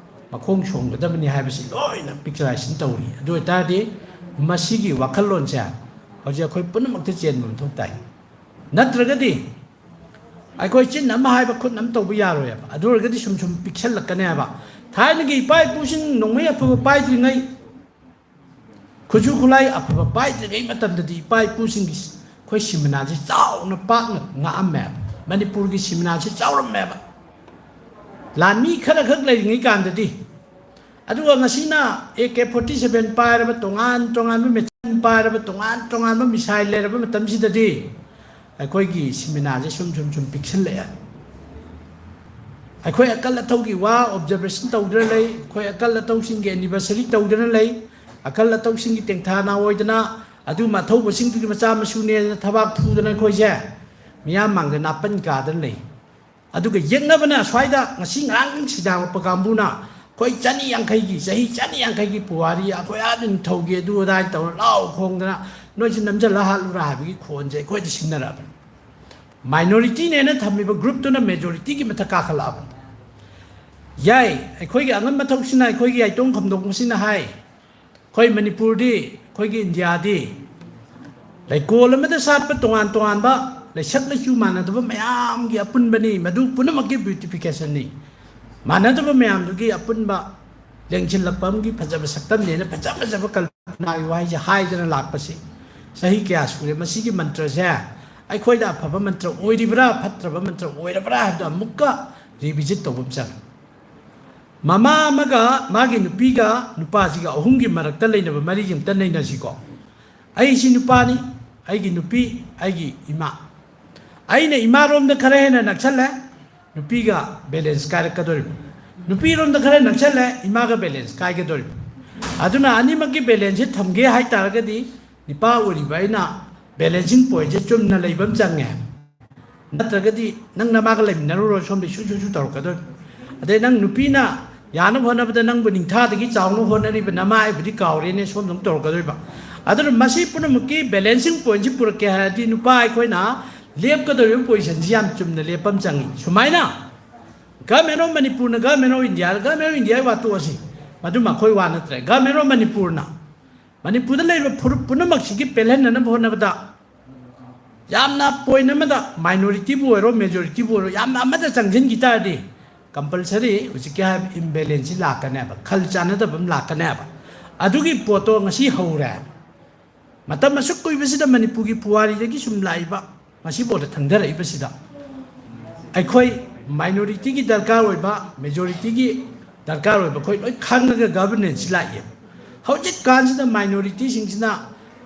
ꯃꯈꯣꯡ ꯁꯣꯝꯒꯗꯕꯅꯤ ꯍꯥꯏꯕꯁꯤ ꯂꯣꯏꯅ picturization ꯇꯧꯔꯤ꯫ ꯑꯗꯨ ꯑꯣꯏꯇꯥꯔꯗꯤ ꯃꯁꯤꯒꯤ ꯋꯥꯈꯜꯂꯣꯟꯁꯦ ꯍꯧꯖꯤꯛ ꯑꯩꯈꯣꯏ ꯄꯨꯝꯅꯃꯛꯇ ꯆꯦꯟꯕ ꯃꯊꯧ ꯇꯥꯏ꯫ ꯅꯠꯇ꯭ꯔꯒꯗꯤ ꯑꯩꯈꯣꯏ ꯆꯤꯟ ꯑꯃ ꯍꯥꯏꯕ ꯈꯨꯠ ꯑꯃ ꯇꯧꯕ ꯌꯥꯔꯣꯏꯕ꯫ ꯑꯗꯨ ꯑꯣꯏꯔꯒꯗꯤ ꯁꯨꯝ ꯁꯨꯝ ꯄꯤꯛꯁꯜꯂꯛꯀꯅꯦꯕ꯫ ꯊꯥꯏꯅꯒꯤ ꯏꯄꯥ ꯏꯄꯨꯁꯤꯡ ꯅꯣꯡꯃꯩ ꯑꯐꯕ ꯄꯥꯏꯗ꯭ꯔꯤꯉꯩ, ꯈꯨꯠꯁꯨ ꯈꯨꯠꯂꯥꯏ ꯑꯐꯕ ꯄꯥꯏꯗ꯭ꯔꯤꯉꯩ ꯃꯇꯝꯗꯗꯤ ꯏꯄꯥ ꯏꯄꯨꯁꯤꯡꯒꯤ ꯑꯩꯈꯣꯏ ꯁꯤꯃꯤꯅꯥꯁꯤ ꯆꯥꯎꯅ ꯄꯥꯛꯅ ꯉꯥꯛꯑꯝꯃꯦꯕ꯫ ꯃꯅꯤꯄꯨꯔꯒꯤ ꯁꯤꯃꯤꯅꯥꯁꯤ ꯆꯥꯎꯔꯝꯃꯦꯕ ꯂꯥꯟꯃꯤ ꯈꯔ ꯈꯛ ꯂꯩꯔꯤꯉꯩ ꯀꯥꯟꯗꯗꯤ꯫ ꯑꯗꯨꯒ ꯉꯁꯤꯅ AK forty seven ꯄꯥꯏꯔꯕ ꯇꯣꯉꯥꯟ ꯇꯣꯉꯥꯟꯕ ꯄꯥꯏꯔꯕ, ꯇꯣꯉꯥꯟ ꯇꯣꯉꯥꯟꯕ ꯃꯤꯁꯥꯏꯜ ꯂꯩꯔꯕ ꯃꯇꯝꯁꯤꯗꯗꯤ ꯑꯩꯈꯣꯏꯒꯤ ꯁꯤꯃꯤꯅꯥꯁꯦ ꯁꯨꯝ ꯁꯨꯝ ꯁꯨꯝ ꯄꯤꯛꯁꯤꯜꯂꯛꯑꯦ꯫ ꯑꯩꯈꯣꯏ ꯑꯀꯜ ꯑꯊꯧꯒꯤ ꯋꯥ ꯑꯣꯕꯖꯔꯕꯦꯁꯟ ꯇꯧꯗꯨꯅ ꯂꯩ, ꯑꯩꯈꯣꯏ ꯑꯀꯜ ꯑꯊꯧꯁꯤꯡꯒꯤ ꯑꯦꯅꯤꯚꯔꯁꯔꯤ ꯇꯧꯗꯨꯅ ꯂꯩ, ꯑꯀꯜ ꯑꯊꯧꯁꯤꯡꯒꯤ ꯇꯦꯡꯊꯥ ꯅꯥꯑꯣꯏꯗꯅ ꯑꯗꯨꯝ ꯑꯊꯧꯕꯁꯤꯡꯗꯨꯒꯤ ꯃꯆꯥ ꯃꯁꯨꯅꯦꯅ ꯊꯕꯥꯛ ꯐꯨꯗꯅ ꯑꯩꯈꯣꯏꯁꯦ ꯃꯤꯌꯥꯝ ꯃꯥꯡꯗ ꯅꯥꯄꯟ ꯀꯥꯗꯅ ꯂꯩ꯫ ꯑꯗꯨꯒ ꯌꯦꯛꯅꯕꯅ ꯁ꯭ꯋꯥꯏꯗ ꯉꯁꯤ ꯉꯔꯥꯡ ꯁꯤꯗꯥꯔꯛꯄ ꯀꯥꯡꯕꯨꯅ ꯑꯩꯈꯣꯏ ꯆꯅꯤ ꯌꯥꯡꯈꯩꯒꯤ, ꯆꯍꯤ ꯆꯅꯤ ꯌꯥꯡꯈꯩꯒꯤ ꯄꯨꯋꯥꯔꯤ, ꯑꯩꯈꯣꯏ ꯑꯥ ꯅꯤꯡꯊꯧꯒꯤ ꯑꯗꯨ ꯑꯗꯥ ꯇꯧꯔ ꯂꯥꯎ ꯈꯣꯡꯗꯅ ꯅꯣꯏꯁꯨ ꯅꯝꯁꯤꯜꯂ ꯍꯥꯠꯂꯨꯔꯥ ꯍꯥꯏꯕꯒꯤ ꯈꯣꯟꯁꯦ ꯑꯩꯈꯣꯏꯗ ꯁꯤꯡꯅꯔꯛꯑꯕꯅꯤ꯫ ꯃꯥꯏꯅꯣꯔꯤꯇꯤꯅꯦꯅ ꯊꯝꯃꯤꯕ ꯒ꯭ꯔꯨꯞꯇꯨꯅ ꯃꯦꯖꯣꯔꯤꯇꯤꯒꯤ ꯃꯊꯛ ꯀꯥꯈꯠꯂꯛꯑꯕꯅꯤ꯫ ꯌꯥꯏ, ꯑꯩꯈꯣꯏꯒꯤ ꯑꯉꯝ ꯃꯊꯧꯁꯤꯅ, ꯑꯩꯈꯣꯏꯒꯤ ꯌꯥꯏꯇꯣꯡ ꯈꯝꯗꯣꯛꯄꯁꯤꯅ ꯍꯥꯏ, ꯑꯩꯈꯣꯏ ꯃꯅꯤꯄꯨꯔꯗꯤ, ꯑꯩꯈꯣꯏꯒꯤ ꯏꯟꯗꯤꯌꯥꯗꯤ ꯂꯩꯀꯣꯜ ꯑꯃꯗ ꯁꯥꯠꯄ ꯇꯣꯉꯥꯟ ꯇꯣꯉꯥꯟꯕ ꯂꯩꯁꯛ ꯂꯩꯆꯨ ꯃꯥꯟꯅꯗꯕ ꯃꯌꯥꯝꯒꯤ ꯑꯄꯨꯟꯕꯅꯤ, ꯃꯗꯨ ꯄꯨꯝꯅꯃꯛꯀꯤ ꯕ꯭ꯌꯨꯇꯤꯐꯤꯀꯦꯁꯟꯅꯤ꯫ ꯃꯥꯟꯅꯗꯕ ꯃꯌꯥꯝꯗꯨꯒꯤ ꯑꯄꯨꯟꯕ ꯂꯦꯡꯁꯤꯜꯂꯛꯄ ꯑꯃꯒꯤ ꯐꯖꯕ ꯁꯛꯇꯝꯅꯦꯅ ꯐꯖ ꯐꯖꯕ ꯀꯜꯄꯅꯥꯒꯤ ꯋꯥꯍꯩꯁꯦ ꯍꯥꯏꯗꯅ ꯂꯥꯛꯄꯁꯤ ꯆꯍꯤ ꯀꯌꯥ ꯁꯨꯔꯦ꯫ ꯃꯁꯤꯒꯤ ꯃꯟꯇ꯭ꯔꯁꯦ ꯑꯩꯈꯣꯏꯗ ꯑꯐꯕ ꯃꯟꯇ꯭ꯔ ꯑꯣꯏꯔꯤꯕ꯭ꯔꯥ, ꯐꯠꯇ꯭ꯔꯕ ꯃꯟꯇ꯭ꯔ ꯑꯣꯏꯔꯕ꯭ꯔꯥ ꯍꯥꯏꯕꯗꯣ ꯑꯃꯨꯛꯀ ꯔꯤꯚꯤꯖꯤꯠ ꯇꯧꯕ ꯑꯃ ꯆꯪꯉꯤ꯫ ꯃꯃꯥ ꯑꯃꯒ ꯃꯥꯒꯤ ꯅꯨꯄꯤꯒ ꯅꯨꯄꯥꯁꯤꯒ ꯑꯍꯨꯝꯒꯤ ꯃꯔꯛꯇ ꯂꯩꯅꯕ ꯃꯔꯤꯁꯤ ꯑꯝꯇ ꯅꯩꯅꯁꯤꯀꯣ꯫ ꯑꯩꯁꯤ ꯅꯨꯄꯥꯅꯤ, ꯑꯩꯒꯤ ꯅꯨꯄꯤ, ꯑꯩꯒꯤ ꯏꯃꯥ꯫ ꯑꯩꯅ ꯏꯃꯥꯔꯣꯝꯗ ꯈꯔ ꯍꯦꯟꯅ ꯅꯛꯁꯜꯂꯦ, ꯅꯨꯄꯤꯒ ꯕꯦꯂꯦꯟꯁ ꯀꯥꯏꯔꯛꯀꯗꯧꯔꯤꯕ꯫ ꯅꯨꯄꯤꯔꯣꯝꯗ ꯈꯔ ꯅꯛꯁꯜꯂꯦ, ꯏꯃꯥꯒ ꯕꯦꯂꯦꯟꯁ ꯀꯥꯏꯒꯗꯧꯔꯤꯕ꯫ ꯑꯗꯨꯅ ꯑꯅꯤꯃꯛꯀꯤ ꯕꯦꯂꯦꯟꯁꯁꯦ ꯊꯝꯒꯦ ꯍꯥꯏꯇꯥꯔꯒꯗꯤ ꯅꯨꯄꯥ ꯑꯣꯏꯔꯤꯕ ꯑꯩꯅ ꯕꯦꯂꯦꯟꯁꯤꯡ ꯄꯣꯏꯟꯁꯦ ꯆꯨꯝꯅ ꯂꯩꯕ ꯑꯃ ꯆꯪꯉꯦ꯫ ꯅꯠꯇ꯭ꯔꯒꯗꯤ ꯅꯪ ꯅꯃꯥꯒ ꯂꯩꯃꯤꯟꯅꯔꯨꯔꯣ, ꯁꯣꯝꯗ ꯁꯨ ꯁꯨ ꯁꯨ ꯇꯧꯔꯛꯀꯗꯣꯏꯅꯤ꯫ ꯑꯗꯩ ꯅꯪ ꯅꯨꯄꯤꯅ ꯌꯥꯅꯕ ꯍꯣꯠꯅꯕꯗ ꯅꯪꯕꯨ ꯅꯤꯡꯊꯥꯗꯒꯤ ꯆꯥꯎꯅꯕ ꯍꯣꯠꯅꯔꯤꯕ ꯅꯃꯥ ꯑꯩꯕꯨꯗꯤ ꯀꯥꯎꯔꯦꯅꯦ, ꯁꯣꯝꯗ ꯑꯃꯨꯛ ꯇꯧꯔꯛꯀꯗꯣꯏꯕ꯫ ꯑꯗꯨꯅ ꯃꯁꯤ ꯄꯨꯝꯅꯃꯛꯀꯤ ꯕꯦꯂꯦꯟꯁꯤꯡ ꯄꯣꯏꯟꯁꯤ ꯄꯨꯔꯛꯀꯦ ꯍꯥꯏꯔꯗꯤ ꯅꯨꯄꯥ ꯑꯩꯈꯣꯏꯅ ꯂꯦꯞꯀꯗꯧꯔꯤꯕ ꯄꯣꯖꯤꯁꯟꯁꯤ ꯌꯥꯝ ꯆꯨꯝꯅ ꯂꯦꯞꯄ ꯑꯃ ꯆꯪꯉꯤ꯫ ꯁꯨꯃꯥꯏꯅ Government of ꯃꯅꯤꯄꯨꯔꯅ, Government of India, Government of India ꯋꯥ ꯇꯣꯛꯑꯁꯤ, ꯃꯗꯨ ꯃꯈꯣꯏ ꯋꯥ ꯅꯠꯇ꯭ꯔꯦ꯫ Government of ꯃꯅꯤꯄꯨꯔꯅ, ꯃꯅꯤꯄꯨꯔꯗ ꯂꯩꯔꯤꯕ ꯐꯨꯔꯨꯞ ꯄꯨꯝꯅꯃꯛꯁꯤꯒꯤ ꯄꯦꯜꯍꯟꯅꯅꯕ ꯍꯣꯠꯅꯕꯗ ꯌꯥꯝꯅ ꯄꯣꯏꯟ ꯑꯃꯗ ꯃꯥꯏꯅꯣꯔꯤꯇꯤꯕꯨ ꯑꯣꯏꯔꯣ, ꯃꯦꯖꯣꯔꯤꯇꯤꯕꯨ ꯑꯣꯏꯔꯣ, ꯌꯥꯝꯅ ꯑꯃꯗ ꯆꯪꯁꯤꯟꯈꯤ ꯇꯥꯔꯗꯤ ꯀꯝꯄꯜꯁꯔꯤ ꯍꯧꯖꯤꯛꯀꯤ ꯍꯥꯏꯔꯤꯕ ꯏꯝꯕꯦꯂꯦꯟꯁꯁꯤ ꯂꯥꯛꯀꯅꯦꯕ, ꯈꯜ ꯆꯥꯟꯅꯗꯕ ꯑꯃ ꯂꯥꯛꯀꯅꯦꯕ꯫ ꯑꯗꯨꯒꯤ ꯄꯣꯠꯇꯣ ꯉꯁꯤ ꯍꯧꯔꯦ꯫ ꯃꯇꯝ ꯑꯁꯨꯛ ꯀꯨꯏꯕꯁꯤꯗ ꯃꯅꯤꯄꯨꯔꯒꯤ ꯄꯨꯋꯥꯔꯤꯗꯒꯤ ꯁꯨꯝ ꯂꯥꯛꯏꯕ, ꯉꯁꯤꯐꯥꯎꯗ ꯊꯪꯊꯔꯛꯏꯕꯁꯤꯗ ꯑꯩꯈꯣꯏ ꯃꯥꯏꯅꯣꯔꯤꯇꯤꯒꯤ ꯗꯔꯀꯥꯔ ꯑꯣꯏꯕ, ꯃꯦꯖꯣꯔꯤꯇꯤꯒꯤ ꯗꯔꯀꯥꯔ ꯑꯣꯏꯕ ꯑꯩꯈꯣꯏ ꯂꯣꯏ ꯈꯪꯉꯒ ꯒꯚꯔꯅꯦꯟꯁꯁꯤ ꯂꯥꯛꯏ꯫ ꯍꯧꯖꯤꯛꯀꯥꯟꯁꯤꯗ ꯃꯥꯏꯅꯣꯔꯤꯇꯤꯁꯤꯡꯁꯤꯅ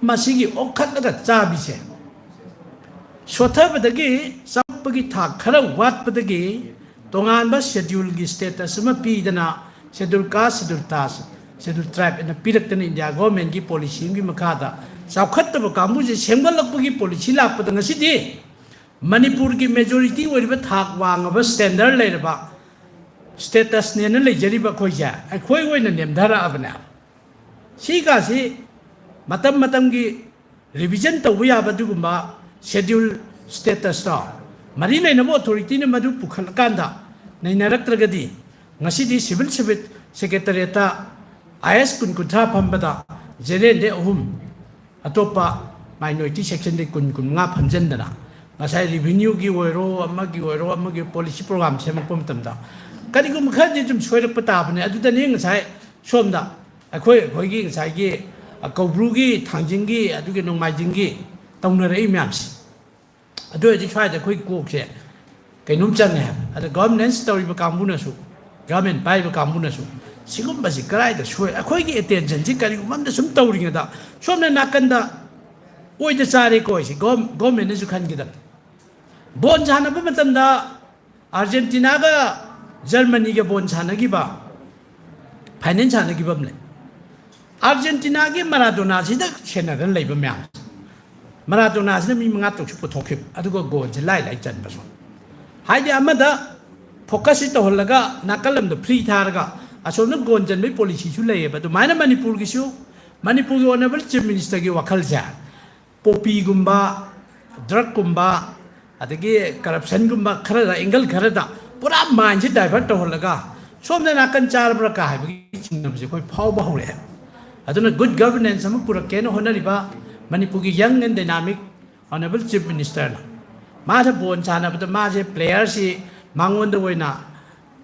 ꯃꯁꯤꯒꯤ ꯑꯣꯛꯈꯠꯂꯒ ꯆꯥꯕꯤꯁꯦ ꯁꯣꯊꯕꯗꯒꯤ, ꯆꯥꯎꯈꯠꯄꯒꯤ ꯊꯥꯛ ꯈꯔ ꯋꯥꯠꯄꯗꯒꯤ ꯇꯣꯉꯥꯟꯕ schedule ꯒꯤ status ꯑꯃ ꯄꯤꯗꯅ, schedule caste, schedule caste, schedule tribe ꯑꯅ ꯄꯤꯔꯛꯇꯅ India government ꯀꯤ policy ꯑꯃꯒꯤ ꯃꯈꯥꯗ ꯆꯥꯎꯈꯠꯇꯕ ꯀꯥꯡꯕꯨꯁꯦ ꯁꯦꯝꯒꯠꯂꯛꯄꯒꯤ policy ꯂꯥꯛꯄꯗ ꯉꯁꯤꯗꯤ ꯃꯅꯤꯄꯨꯔꯒꯤ majority ꯑꯣꯏꯔꯤꯕ ꯊꯥꯛ ꯋꯥꯡꯉꯕ standard ꯂꯩꯔꯕ status ꯅꯦꯅ ꯂꯩꯖꯔꯤꯕ ꯑꯩꯈꯣꯏꯁꯦ ꯑꯩꯈꯣꯏ ꯑꯣꯏꯅ ꯅꯦꯝꯊꯔꯛꯑꯕꯅꯦ꯫ ꯁꯤꯒꯁꯤ ꯃꯇꯝ ꯃꯇꯝꯒꯤ revision ꯇꯧꯕ ꯌꯥꯕ ꯑꯗꯨꯒꯨꯝꯕ schedule status ꯇꯣ ꯃꯔꯤ ꯂꯩꯅꯕ authority ꯅ ꯃꯗꯨ ꯄꯨꯈꯠꯂꯀꯥꯟꯗ ꯅꯩꯅꯔꯛꯇ꯭ꯔꯒꯗꯤ ꯉꯁꯤꯗꯤ civil service secretariat ꯇ IAS ꯀꯨꯟ ꯀꯨꯟꯊ꯭ꯔꯥ ꯐꯝꯕꯗ general ꯗꯤ ꯑꯍꯨꯝ, ꯑꯇꯣꯞꯄ minority section ꯗꯤ ꯀꯨꯟ ꯀꯨꯟꯃꯉꯥ ꯐꯝꯖꯟꯗꯅ ꯉꯁꯥꯏ revenue ꯒꯤ ꯑꯣꯏꯔꯣ, ꯑꯃꯒꯤ ꯑꯣꯏꯔꯣ, ꯑꯃꯒꯤ policy program ꯁꯦꯝꯃꯛꯄ ꯃꯇꯝꯗ ꯀꯔꯤꯒꯨꯝꯕ ꯈꯔꯗꯤ ꯑꯗꯨꯝ ꯁꯣꯏꯔꯛꯄ ꯇꯥꯕꯅꯦ꯫ ꯑꯗꯨꯗꯅꯤ ꯉꯁꯥꯏ ꯁꯣꯝꯗ ꯑꯩꯈꯣꯏ, ꯑꯩꯈꯣꯏꯒꯤ ꯉꯁꯥꯏꯒꯤ, ꯑ, ꯀꯧꯕ꯭ꯔꯨꯒꯤ, ꯊꯥꯡꯖꯤꯡꯒꯤ, ꯑꯗꯨꯒꯤ ꯅꯣꯡꯃꯥꯏꯖꯤꯡꯒꯤ ꯇꯧꯅꯔꯛꯏ ꯃꯌꯥꯝꯁꯦ꯫ ꯑꯗꯨ ꯑꯣꯏꯔꯗꯤ ꯁ꯭ꯋꯥꯏꯗ ꯑꯩꯈꯣꯏ ꯀꯣꯛꯁꯦ ꯀꯩꯅꯣꯝ ꯆꯪꯉꯦ ꯍꯥꯏꯕ꯫ ꯑꯗ governance ꯇꯧꯔꯤꯕ ꯀꯥꯡꯕꯨꯅꯁꯨ, government ꯄꯥꯏꯔꯤꯕ ꯀꯥꯡꯕꯨꯅꯁꯨ ꯁꯤꯒꯨꯝꯕꯁꯤ ꯀꯗꯥꯏꯗ ꯁꯣꯏ, ꯑꯩꯈꯣꯏꯒꯤ attention ꯁꯤ ꯀꯔꯤꯒꯨꯝꯕ ꯑꯃꯗ ꯁꯨꯝ ꯇꯧꯔꯤꯉꯩꯗ ꯁꯣꯝꯗ ꯅꯥꯀꯟꯗ ꯑꯣꯏꯗ ꯆꯥꯔꯦꯀꯣ ꯍꯥꯏꯁꯤ꯫ Gov-, government ꯅꯁꯨ ꯈꯟꯒꯗꯕꯅꯤ꯫ ꯕꯣꯜ ꯁꯥꯟꯅꯕ ꯃꯇꯝꯗ ꯑꯥꯔꯖꯦꯟꯇꯤꯅꯥꯒ ꯖꯔꯃꯅꯤꯒ ꯕꯣꯜ ꯁꯥꯟꯅꯈꯤꯕ, final ꯁꯥꯟꯅꯈꯤꯕ ꯑꯃ ꯂꯩ꯫ ꯑꯥꯔꯖꯦꯟꯇꯤꯅꯥꯒꯤ ꯃꯔꯥꯗꯣꯅꯥꯁꯤꯗ ꯁꯦꯟꯅꯗꯅ ꯂꯩꯕ ꯃꯌꯥꯝꯁꯦ꯫ ꯃꯔꯥꯗꯣꯅꯥꯁꯤꯅ ꯃꯤ ꯃꯉꯥ ꯇꯔꯨꯛꯁꯨ ꯄꯨꯊꯣꯛꯈꯤꯕ, ꯑꯗꯨꯒ ꯒꯣꯜꯁꯦ ꯂꯥꯏ ꯂꯥꯏ ꯆꯟꯕꯁꯨ꯫ ꯍꯥꯏꯗꯤ ꯑꯃꯗ focus ꯁꯤ ꯇꯧꯍꯜꯂꯒ ꯅꯥꯀꯜ ꯑꯃꯗ free ꯊꯥꯔꯒ ꯑꯁꯣꯝꯗ ꯒꯣꯜ ꯆꯟꯕꯒꯤ policy ꯁꯨ ꯂꯩꯌꯦꯕ꯫ ꯑꯗꯨꯃꯥꯏꯅ ꯃꯅꯤꯄꯨꯔꯒꯤꯁꯨ, ꯃꯅꯤꯄꯨꯔꯒꯤ Honourable Chief Minister ꯒꯤ ꯋꯥꯈꯜꯁꯦ poppy ꯒꯨꯝꯕ, drug ꯀꯨꯝꯕ, ꯑꯗꯒꯤ corruption ꯒꯨꯝꯕ ꯈꯔꯗ, angle ꯈꯔꯗ ꯄꯨꯔꯥ mind ꯁꯤ divert ꯇꯧꯍꯜꯂꯒ ꯁꯣꯝꯗ ꯅꯥꯀꯟ ꯆꯥꯔꯕ꯭ꯔꯥ ꯀꯥ ꯍꯥꯏꯕꯒꯤ ꯆꯤꯡꯅꯕꯁꯦ ꯑꯩꯈꯣꯏ ꯐꯥꯎꯕ ꯍꯧꯔꯛꯑꯦ꯫ ꯑꯗꯨꯅ good governance ꯑꯃ ꯄꯨꯔꯛꯀꯦꯅ ꯍꯣꯠꯅꯔꯤꯕ ꯃꯅꯤꯄꯨꯔꯒꯤ young and dynamic Honourable Chief Minister ꯅ ꯃꯥꯁꯦ ꯕꯣꯜ ꯁꯥꯟꯅꯕꯗ ꯃꯥꯁꯦ player ꯁꯤ ꯃꯉꯣꯟꯗ ꯑꯣꯏꯅ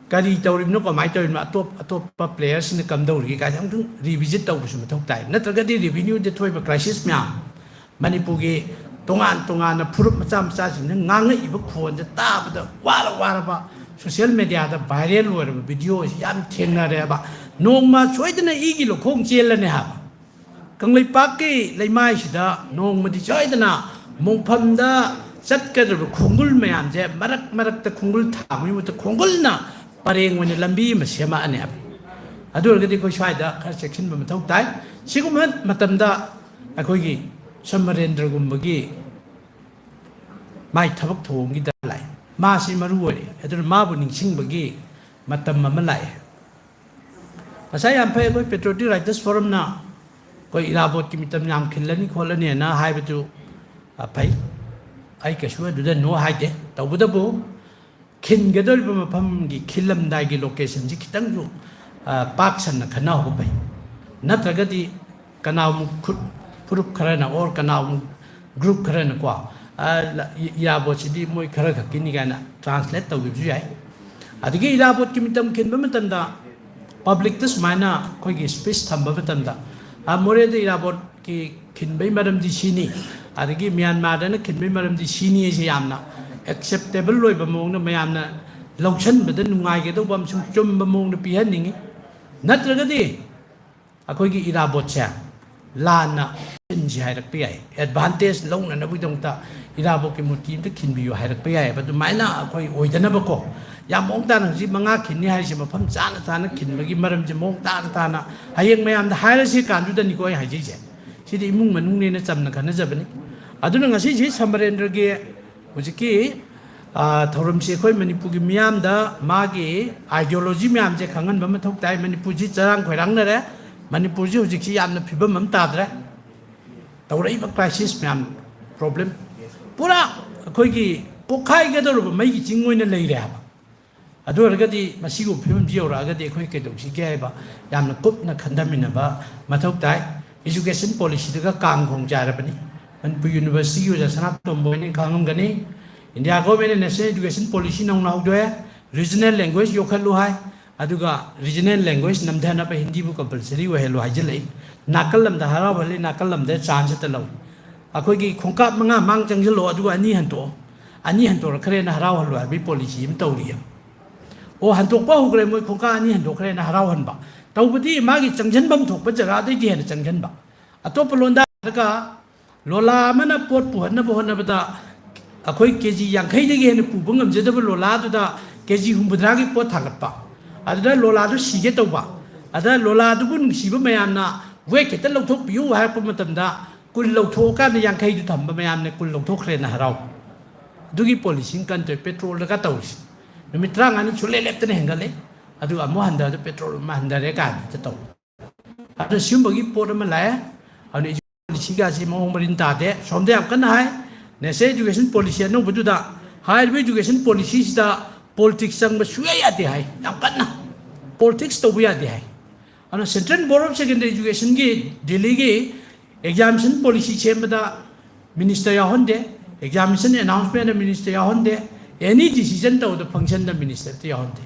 ꯀꯔꯤ ꯇꯧꯔꯤꯕꯅꯣ, ꯀꯃꯥꯏꯅ ꯇꯧꯔꯤꯕꯅꯣ, ꯑꯇꯣꯞ ꯑꯇꯣꯞꯄ player ꯁꯤꯡꯅ ꯀꯝꯗꯧꯔꯤꯒꯦ ꯀꯥꯏꯁꯦ ꯑꯃꯨꯛꯇꯪ revisit ꯇꯧꯕꯁꯨ ꯃꯊꯧ ꯇꯥꯏ꯫ ꯅꯠꯇ꯭ꯔꯒꯗꯤ revenue ꯗ ꯊꯣꯛꯏꯕ crisis ꯃꯌꯥꯝ, ꯃꯅꯤꯄꯨꯔꯒꯤ ꯇꯣꯉꯥꯟ ꯇꯣꯉꯥꯟꯅ ꯐꯨꯔꯨꯞ ꯃꯆꯥ ꯃꯆꯥꯁꯤꯡꯅ ꯉꯥꯡꯉꯛꯏꯕ ꯈꯣꯟꯁꯦ ꯇꯥꯕꯗ ꯋꯥꯔ ꯋꯥꯔꯕ, social media ꯗ viral ꯑꯣꯏꯔꯕ video ꯁꯤ ꯌꯥꯝ ꯊꯦꯡꯅꯔꯦꯕ꯫ ꯅꯣꯡꯃ ꯁꯣꯏꯗꯅ ꯏꯒꯤ ꯂꯧꯈꯣꯡ ꯆꯦꯜꯂꯅꯤ ꯍꯥꯏꯕ꯫ ꯀꯪꯂꯩꯄꯥꯛꯀꯤ ꯂꯩꯃꯥꯏꯁꯤꯗ ꯅꯣꯡꯃꯗꯤ ꯁꯣꯏꯗꯅ ꯃꯣꯡꯐꯝꯗ ꯆꯠꯀꯗꯧꯔꯤꯕ ꯈꯣꯡꯒꯨꯜ ꯃꯌꯥꯝꯁꯦ ꯃꯔꯛ ꯃꯔꯛꯇ ꯈꯣꯡꯒꯨꯜ ꯊꯥꯕꯒꯤ ꯃꯍꯨꯠꯇ ꯈꯣꯡꯒꯨꯜꯅ ꯄꯔꯦꯡ ꯑꯣꯏꯅ ꯂꯝꯕꯤ ꯑꯃ ꯁꯦꯝꯃꯛꯑꯅꯦꯕ꯫ ꯑꯗꯨ ꯑꯣꯏꯔꯒꯗꯤ ꯑꯩꯈꯣꯏ ꯁ꯭ꯋꯥꯏꯗ ꯈꯔ ꯆꯦꯛꯁꯤꯟꯕ ꯃꯊꯧ ꯇꯥꯏ꯫ ꯁꯤꯒꯨꯝꯕ ꯃꯇꯝꯗ ꯑꯩꯈꯣꯏꯒꯤ ꯁꯃꯔꯦꯟꯗ꯭ꯔꯒꯨꯝꯕꯒꯤ ꯃꯥꯏ ꯊꯕꯛ ꯊꯧꯑꯣꯡꯒꯤꯗ ꯂꯥꯛꯑꯦ꯫ ꯃꯥꯁꯤ ꯃꯔꯨ ꯑꯣꯏꯔꯦ꯫ ꯑꯗꯨꯅ ꯃꯥꯕꯨ ꯅꯤꯡꯁꯤꯡꯕꯒꯤ ꯃꯇꯝ ꯑꯃ ꯂꯥꯛꯑꯦ꯫ ꯉꯁꯥꯏ ꯌꯥꯝ ꯐꯩ, ꯑꯩꯈꯣꯏ Patriotic Writers Forumꯅ ꯑꯩꯈꯣꯏ ꯏꯔꯥꯕꯣꯠꯀꯤ ꯃꯤꯇꯝ ꯌꯥꯝ ꯈꯤꯜꯂꯅꯤ ꯈꯣꯠꯂꯅꯤꯅ ꯍꯥꯏꯕꯗꯨ, ꯑ, ꯐꯩ꯫ ꯑꯩ ꯀꯩꯁꯨ ꯑꯗꯨꯗ no ꯍꯥꯏꯗꯦ꯫ ꯇꯧꯕꯇꯕꯨ ꯈꯤꯟꯒꯗꯧꯔꯤꯕ ꯃꯐꯝꯒꯤ ꯈꯤꯜꯂꯝꯗꯥꯏꯒꯤ locationꯁꯤ ꯈꯤꯇꯪꯁꯨ, ꯑ, ꯄꯥꯛ ꯁꯟꯅ ꯈꯟꯅꯍꯧꯕ ꯐꯩ꯫ ꯅꯠꯇ꯭ꯔꯒꯗꯤ ꯀꯅꯥꯒꯨꯝꯕ ꯈꯨꯠ-, ꯐꯨꯔꯨꯞ ꯈꯔꯅ or ꯀꯅꯥꯒꯨꯝꯕ group ꯈꯔꯅꯀꯣ, ꯑ, ꯂ-, ꯏ-, ꯏꯔꯥꯕꯣꯠꯁꯤꯗꯤ ꯃꯣꯏ ꯈꯔ ꯈꯛꯀꯤꯅꯤ ꯀꯥꯏꯅ translate ꯇꯧꯈꯤꯕꯁꯨ ꯌꯥꯏ꯫ ꯑꯗꯒꯤ ꯏꯔꯥꯕꯣꯠꯀꯤ ꯃꯤꯇꯝ ꯈꯤꯟꯕ ꯃꯇꯝꯗ publicꯇ ꯁꯨꯃꯥꯏꯅ ꯑꯩꯈꯣꯏꯒꯤ speech ꯊꯝꯕ ꯃꯇꯝꯗ, "ꯑ, ꯃꯣꯔꯦꯗ ꯏꯔꯥꯕꯣꯠꯀꯤ ꯈꯤꯟꯕꯩ ꯃꯔꯝꯗꯤ ꯁꯤꯅꯤ, ꯑꯗꯒꯤ ꯃ꯭ꯌꯥꯟꯃꯥꯔꯗꯅ ꯈꯤꯟꯕꯩ ꯃꯔꯝꯗꯤ ꯁꯤꯅꯤ" ꯍꯥꯏꯁꯦ ꯌꯥꯝꯅ acceptable ꯑꯣꯏꯕ ꯃꯑꯣꯡꯗ, ꯃꯌꯥꯝꯅ ꯂꯧꯁꯟꯕꯗ ꯅꯨꯡꯉꯥꯏꯒꯗꯧꯕ ꯑꯃꯁꯨꯡ ꯆꯨꯝꯕ ꯃꯑꯣꯡꯗ ꯄꯤꯍꯟꯅꯤꯡꯉꯤ꯫ ꯅꯠꯇ꯭ꯔꯒꯗꯤ ꯑꯩꯈꯣꯏꯒꯤ ꯏꯔꯥꯕꯣꯠꯁꯦ ꯂꯥꯟꯅ ꯈꯤꯟꯁꯤ ꯍꯥꯏꯔꯛꯄ ꯌꯥꯏ꯫ Advantage ꯂꯧꯅꯅꯕꯒꯤꯗꯃꯛꯇ ꯏꯔꯥꯕꯣꯠꯀꯤ ꯃꯨꯔꯇꯤ ꯑꯝꯇ ꯈꯤꯟꯕꯤꯌꯨ ꯍꯥꯏꯔꯛꯄ ꯌꯥꯏꯑꯕ꯫ ꯑꯗꯨꯃꯥꯏꯅ ꯑꯩꯈꯣꯏ ꯑꯣꯏꯗꯅꯕꯀꯣ, ꯌꯥꯝ ꯃꯑꯣꯡ ꯇꯥꯅ ꯍꯧꯖꯤꯛ ꯃꯉꯥ ꯈꯤꯟꯅꯤ ꯍꯥꯏꯔꯤꯁꯦ ꯃꯐꯝ ꯆꯥꯅ ꯆꯥꯅ ꯈꯤꯟꯕꯒꯤ ꯃꯔꯝꯁꯦ ꯃꯑꯣꯡ ꯇꯥꯅ ꯇꯥꯅ ꯍꯌꯦꯡ ꯃꯌꯥꯝꯗ ꯍꯥꯏꯔꯁꯤ ꯀꯥꯟꯗꯨꯗꯅꯤꯀꯣ ꯑꯩ ꯍꯥꯏꯖꯩꯁꯦ꯫ ꯁꯤꯗꯤ ꯏꯃꯨꯡ ꯃꯅꯨꯡꯅꯦꯅ ꯆꯝꯅ ꯈꯟꯅꯖꯕꯅꯤ꯫ ꯑꯗꯨꯅ ꯉꯁꯤꯁꯤ ꯁꯃꯔꯦꯟꯗ꯭ꯔꯒꯤ ꯍꯧꯖꯤꯛꯀꯤ, ꯑ, ꯊꯧꯔꯝꯁꯤ ꯑꯩꯈꯣꯏ ꯃꯅꯤꯄꯨꯔꯒꯤ ꯃꯤꯌꯥꯝꯗ ꯃꯥꯒꯤ ideology ꯃꯌꯥꯝꯁꯦ ꯈꯪꯍꯟꯕ ꯃꯊꯧ ꯇꯥꯏ꯫ ꯃꯅꯤꯄꯨꯔꯁꯤ ꯆꯔꯥꯡ ꯈꯣꯏꯔꯥꯡꯅꯔꯦ꯫ ꯃꯅꯤꯄꯨꯔꯁꯤ ꯍꯧꯖꯤꯛꯁꯤ ꯌꯥꯝꯅ ꯐꯤꯕꯝ ꯑꯃ ꯇꯥꯗ꯭ꯔꯦ꯫ ꯇꯧꯔꯛꯏꯕ crisis ꯃꯌꯥꯝ, problem ꯄꯨꯔꯥ ꯑꯩꯈꯣꯏꯒꯤ ꯄꯣꯛꯈꯥꯏꯒꯗꯧꯔꯕ ꯃꯩꯒꯤ ꯆꯤꯡ ꯑꯣꯏꯅ ꯂꯩꯔꯦ ꯍꯥꯏꯕ꯫ ꯑꯗꯨ ꯑꯣꯏꯔꯒꯗꯤ ꯃꯁꯤꯒꯨꯝꯕ ꯐꯤꯕꯝꯁꯤ ꯌꯧꯔꯛꯑꯒꯗꯤ ꯑꯩꯈꯣꯏ ꯀꯩꯗꯧꯁꯤꯒꯦ ꯍꯥꯏꯕ ꯌꯥꯝꯅ ꯀꯨꯞꯅ ꯈꯟꯊꯃꯤꯟꯅꯕ ꯃꯊꯧ ꯇꯥꯏ꯫ Education policyꯗꯒ ꯀꯥꯡ ꯈꯣꯡ ꯆꯥꯏꯔꯕꯅꯤ꯫ ꯃꯅꯤꯄꯨꯔ Universityꯒꯤ ꯑꯣꯖꯥ ꯁꯅꯥꯇꯣꯝꯕ ꯍꯣꯏꯅ ꯈꯪꯉꯝꯒꯅꯤ꯫ India governmentꯅ National Education Policy ꯅꯧꯅ ꯍꯧꯗꯣꯛꯑꯦ꯫ Regional language ꯌꯣꯛꯈꯠꯂꯨ ꯍꯥꯏ꯫ ꯑꯗꯨꯒ regional language ꯅꯝꯊꯅꯕ ꯍꯤꯟꯗꯤꯕꯨ compulsory ꯑꯣꯏꯍꯜꯂꯨ ꯍꯥꯏꯖꯤꯜꯂꯛꯏ꯫ ꯅꯥꯀꯜ ꯑꯃꯗ ꯍꯔꯥꯎꯍꯜꯂꯤ, ꯅꯥꯀꯜ ꯑꯃꯗ chance ꯍꯦꯛꯇ ꯂꯧꯏ꯫ ꯑꯩꯈꯣꯏꯒꯤ ꯈꯣꯡꯀꯥꯞ ꯃꯉꯥ ꯃꯥꯡ ꯆꯪꯁꯤꯜꯂꯛꯑꯣ, ꯑꯗꯨꯒ ꯑꯅꯤ ꯍꯟꯇꯣꯛꯑꯣ꯫ ꯑꯅꯤ ꯍꯟꯇꯣꯔꯛꯈ꯭ꯔꯦꯅ ꯍꯔꯥꯎꯍꯜꯂꯣ ꯍꯥꯏꯕꯒꯤ policy ꯑꯃ ꯇꯧꯔꯤꯌꯦ꯫ ꯑꯣ, ꯍꯟꯇꯣꯛꯄ ꯍꯧꯈ꯭ꯔꯦ, ꯃꯣꯏ ꯈꯣꯡꯀꯥꯞ ꯑꯅꯤ ꯍꯟꯗꯣꯛꯈ꯭ꯔꯦꯅ ꯍꯔꯥꯎꯍꯟꯕ꯫ ꯇꯧꯕꯗꯤ ꯃꯥꯒꯤ ꯆꯪꯁꯤꯟꯐꯝ ꯊꯣꯛꯄ ꯖꯒꯥꯗꯩꯗꯤ ꯍꯦꯟꯅ ꯆꯪꯁꯤꯟꯕ꯫ ꯑꯇꯣꯞꯄ ꯂꯣꯟꯗꯥ ꯍꯥꯏꯔꯒ ꯂꯣꯂꯥ ꯑꯃꯅ ꯄꯣꯠ ꯄꯨꯍꯟꯅꯕ ꯍꯣꯠꯅꯕꯗ ꯑꯩꯈꯣꯏ ꯀꯦ ꯖꯤ ꯌꯥꯡꯈꯩꯗꯒꯤ ꯍꯦꯟꯅ ꯄꯨꯕ ꯉꯝꯖꯗꯕ ꯂꯣꯂꯥꯗꯨꯗ ꯀꯦ ꯖꯤ ꯍꯨꯝꯐꯨꯇꯔꯥꯒꯤ ꯄꯣꯠ ꯊꯥꯡꯒꯠꯄ꯫ ꯑꯗꯨꯗ ꯂꯣꯂꯥꯗꯨ ꯁꯤꯒꯦ ꯇꯧꯕ꯫ ꯑꯗ ꯂꯣꯂꯥꯗꯨꯕꯨ ꯅꯨꯡꯁꯤꯕ ꯃꯌꯥꯝꯅ "ꯋꯦꯠ ꯈꯤꯇ ꯂꯧꯊꯣꯛꯄꯤꯌꯨ" ꯍꯥꯏꯔꯛꯄ ꯃꯇꯝꯗ ꯀꯨꯟ ꯂꯧꯊꯣꯛꯑꯀꯥꯟꯗ ꯌꯥꯡꯈꯩꯗꯨ ꯊꯝꯕ, ꯃꯌꯥꯝꯅ ꯀꯨꯟ ꯂꯧꯊꯣꯛꯈ꯭ꯔꯦꯅ ꯍꯔꯥꯎ꯫ ꯑꯗꯨꯒꯤ ꯄꯣꯂꯤꯁꯤ ꯀꯟꯗ꯭ꯔꯦ꯫ ꯄꯦꯇ꯭ꯔꯣꯜꯗꯒ ꯇꯧꯔꯤꯁꯤ ꯅꯨꯃꯤꯠ ꯇꯔꯥꯃꯉꯥꯅꯤ ꯁꯨꯡꯂꯦꯞ ꯂꯦꯞꯇꯅ ꯍꯦꯟꯒꯠꯂꯦ꯫ ꯑꯗꯨꯒ ꯑꯃꯨꯛ ꯍꯟꯊꯕꯗ ꯄꯦꯇ꯭ꯔꯣꯜ ꯑꯃ ꯍꯟꯊꯔꯦ ꯀꯥꯏꯅ ꯇꯧꯕ꯫ ꯑꯗꯨꯅ ꯁꯤꯒꯨꯝꯕꯒꯤ ꯄꯣꯠ ꯑꯃ ꯂꯥꯛꯑꯦ꯫ ꯑꯗꯨꯅ ꯄꯣꯂꯤꯁꯤꯒꯁꯤ ꯃꯑꯣꯡ ꯃꯔꯤꯟ ꯇꯥꯗꯦ꯫ ꯁꯣꯝꯗ ꯌꯥꯝ ꯀꯟꯅ ꯍꯥꯏ, ꯅꯦꯁꯅꯦꯜ ꯏꯗꯨꯀꯦꯁꯟ ꯄꯣꯂꯤꯁꯤ ꯑꯅꯧꯕꯗꯨꯗ, ꯍꯥꯏꯔꯤꯕ ꯏꯗꯨꯀꯦꯁꯟ ꯄꯣꯂꯤꯁꯤꯁꯤꯗ ꯄꯣꯂꯤꯇꯤꯛꯁ ꯆꯪꯕ ꯁꯨꯡꯌꯥ ꯌꯥꯗꯦ ꯍꯥꯏ꯫ ꯌꯥꯝ ꯀꯟꯅ ꯄꯣꯂꯤꯇꯤꯛꯁ ꯇꯧꯕ ꯌꯥꯗꯦ ꯍꯥꯏ꯫ ꯑꯗꯨꯅ ꯁꯦꯟꯇ꯭ꯔꯦꯜ ꯕꯣꯔꯗ ꯑꯣꯐ ꯁꯦꯀꯦꯟꯗꯔꯤ ꯏꯗꯨꯀꯦꯁꯟꯒꯤ ꯗꯤꯜꯂꯤꯒꯤ ꯑꯦꯛꯖꯥꯃꯤꯅꯦꯁꯟ ꯄꯣꯂꯤꯁꯤ ꯁꯦꯝꯕꯗ ꯃꯤꯅꯤꯁꯇꯔ ꯌꯥꯎꯍꯟꯗꯦ, ꯑꯦꯛꯖꯥꯃꯤꯅꯦꯁꯟ ꯑꯦꯅꯥꯎꯟꯁꯃꯦꯟꯗ ꯃꯤꯅꯤꯁꯇꯔ ꯌꯥꯎꯍꯟꯗꯦ, ꯑꯦꯅꯤ ꯗꯤꯁꯤꯖꯟ ꯇꯧꯕꯗ ꯐꯪꯁꯟꯗ ꯃꯤꯅꯤꯁꯇꯔ ꯌꯥꯎꯍꯟꯗꯦ꯫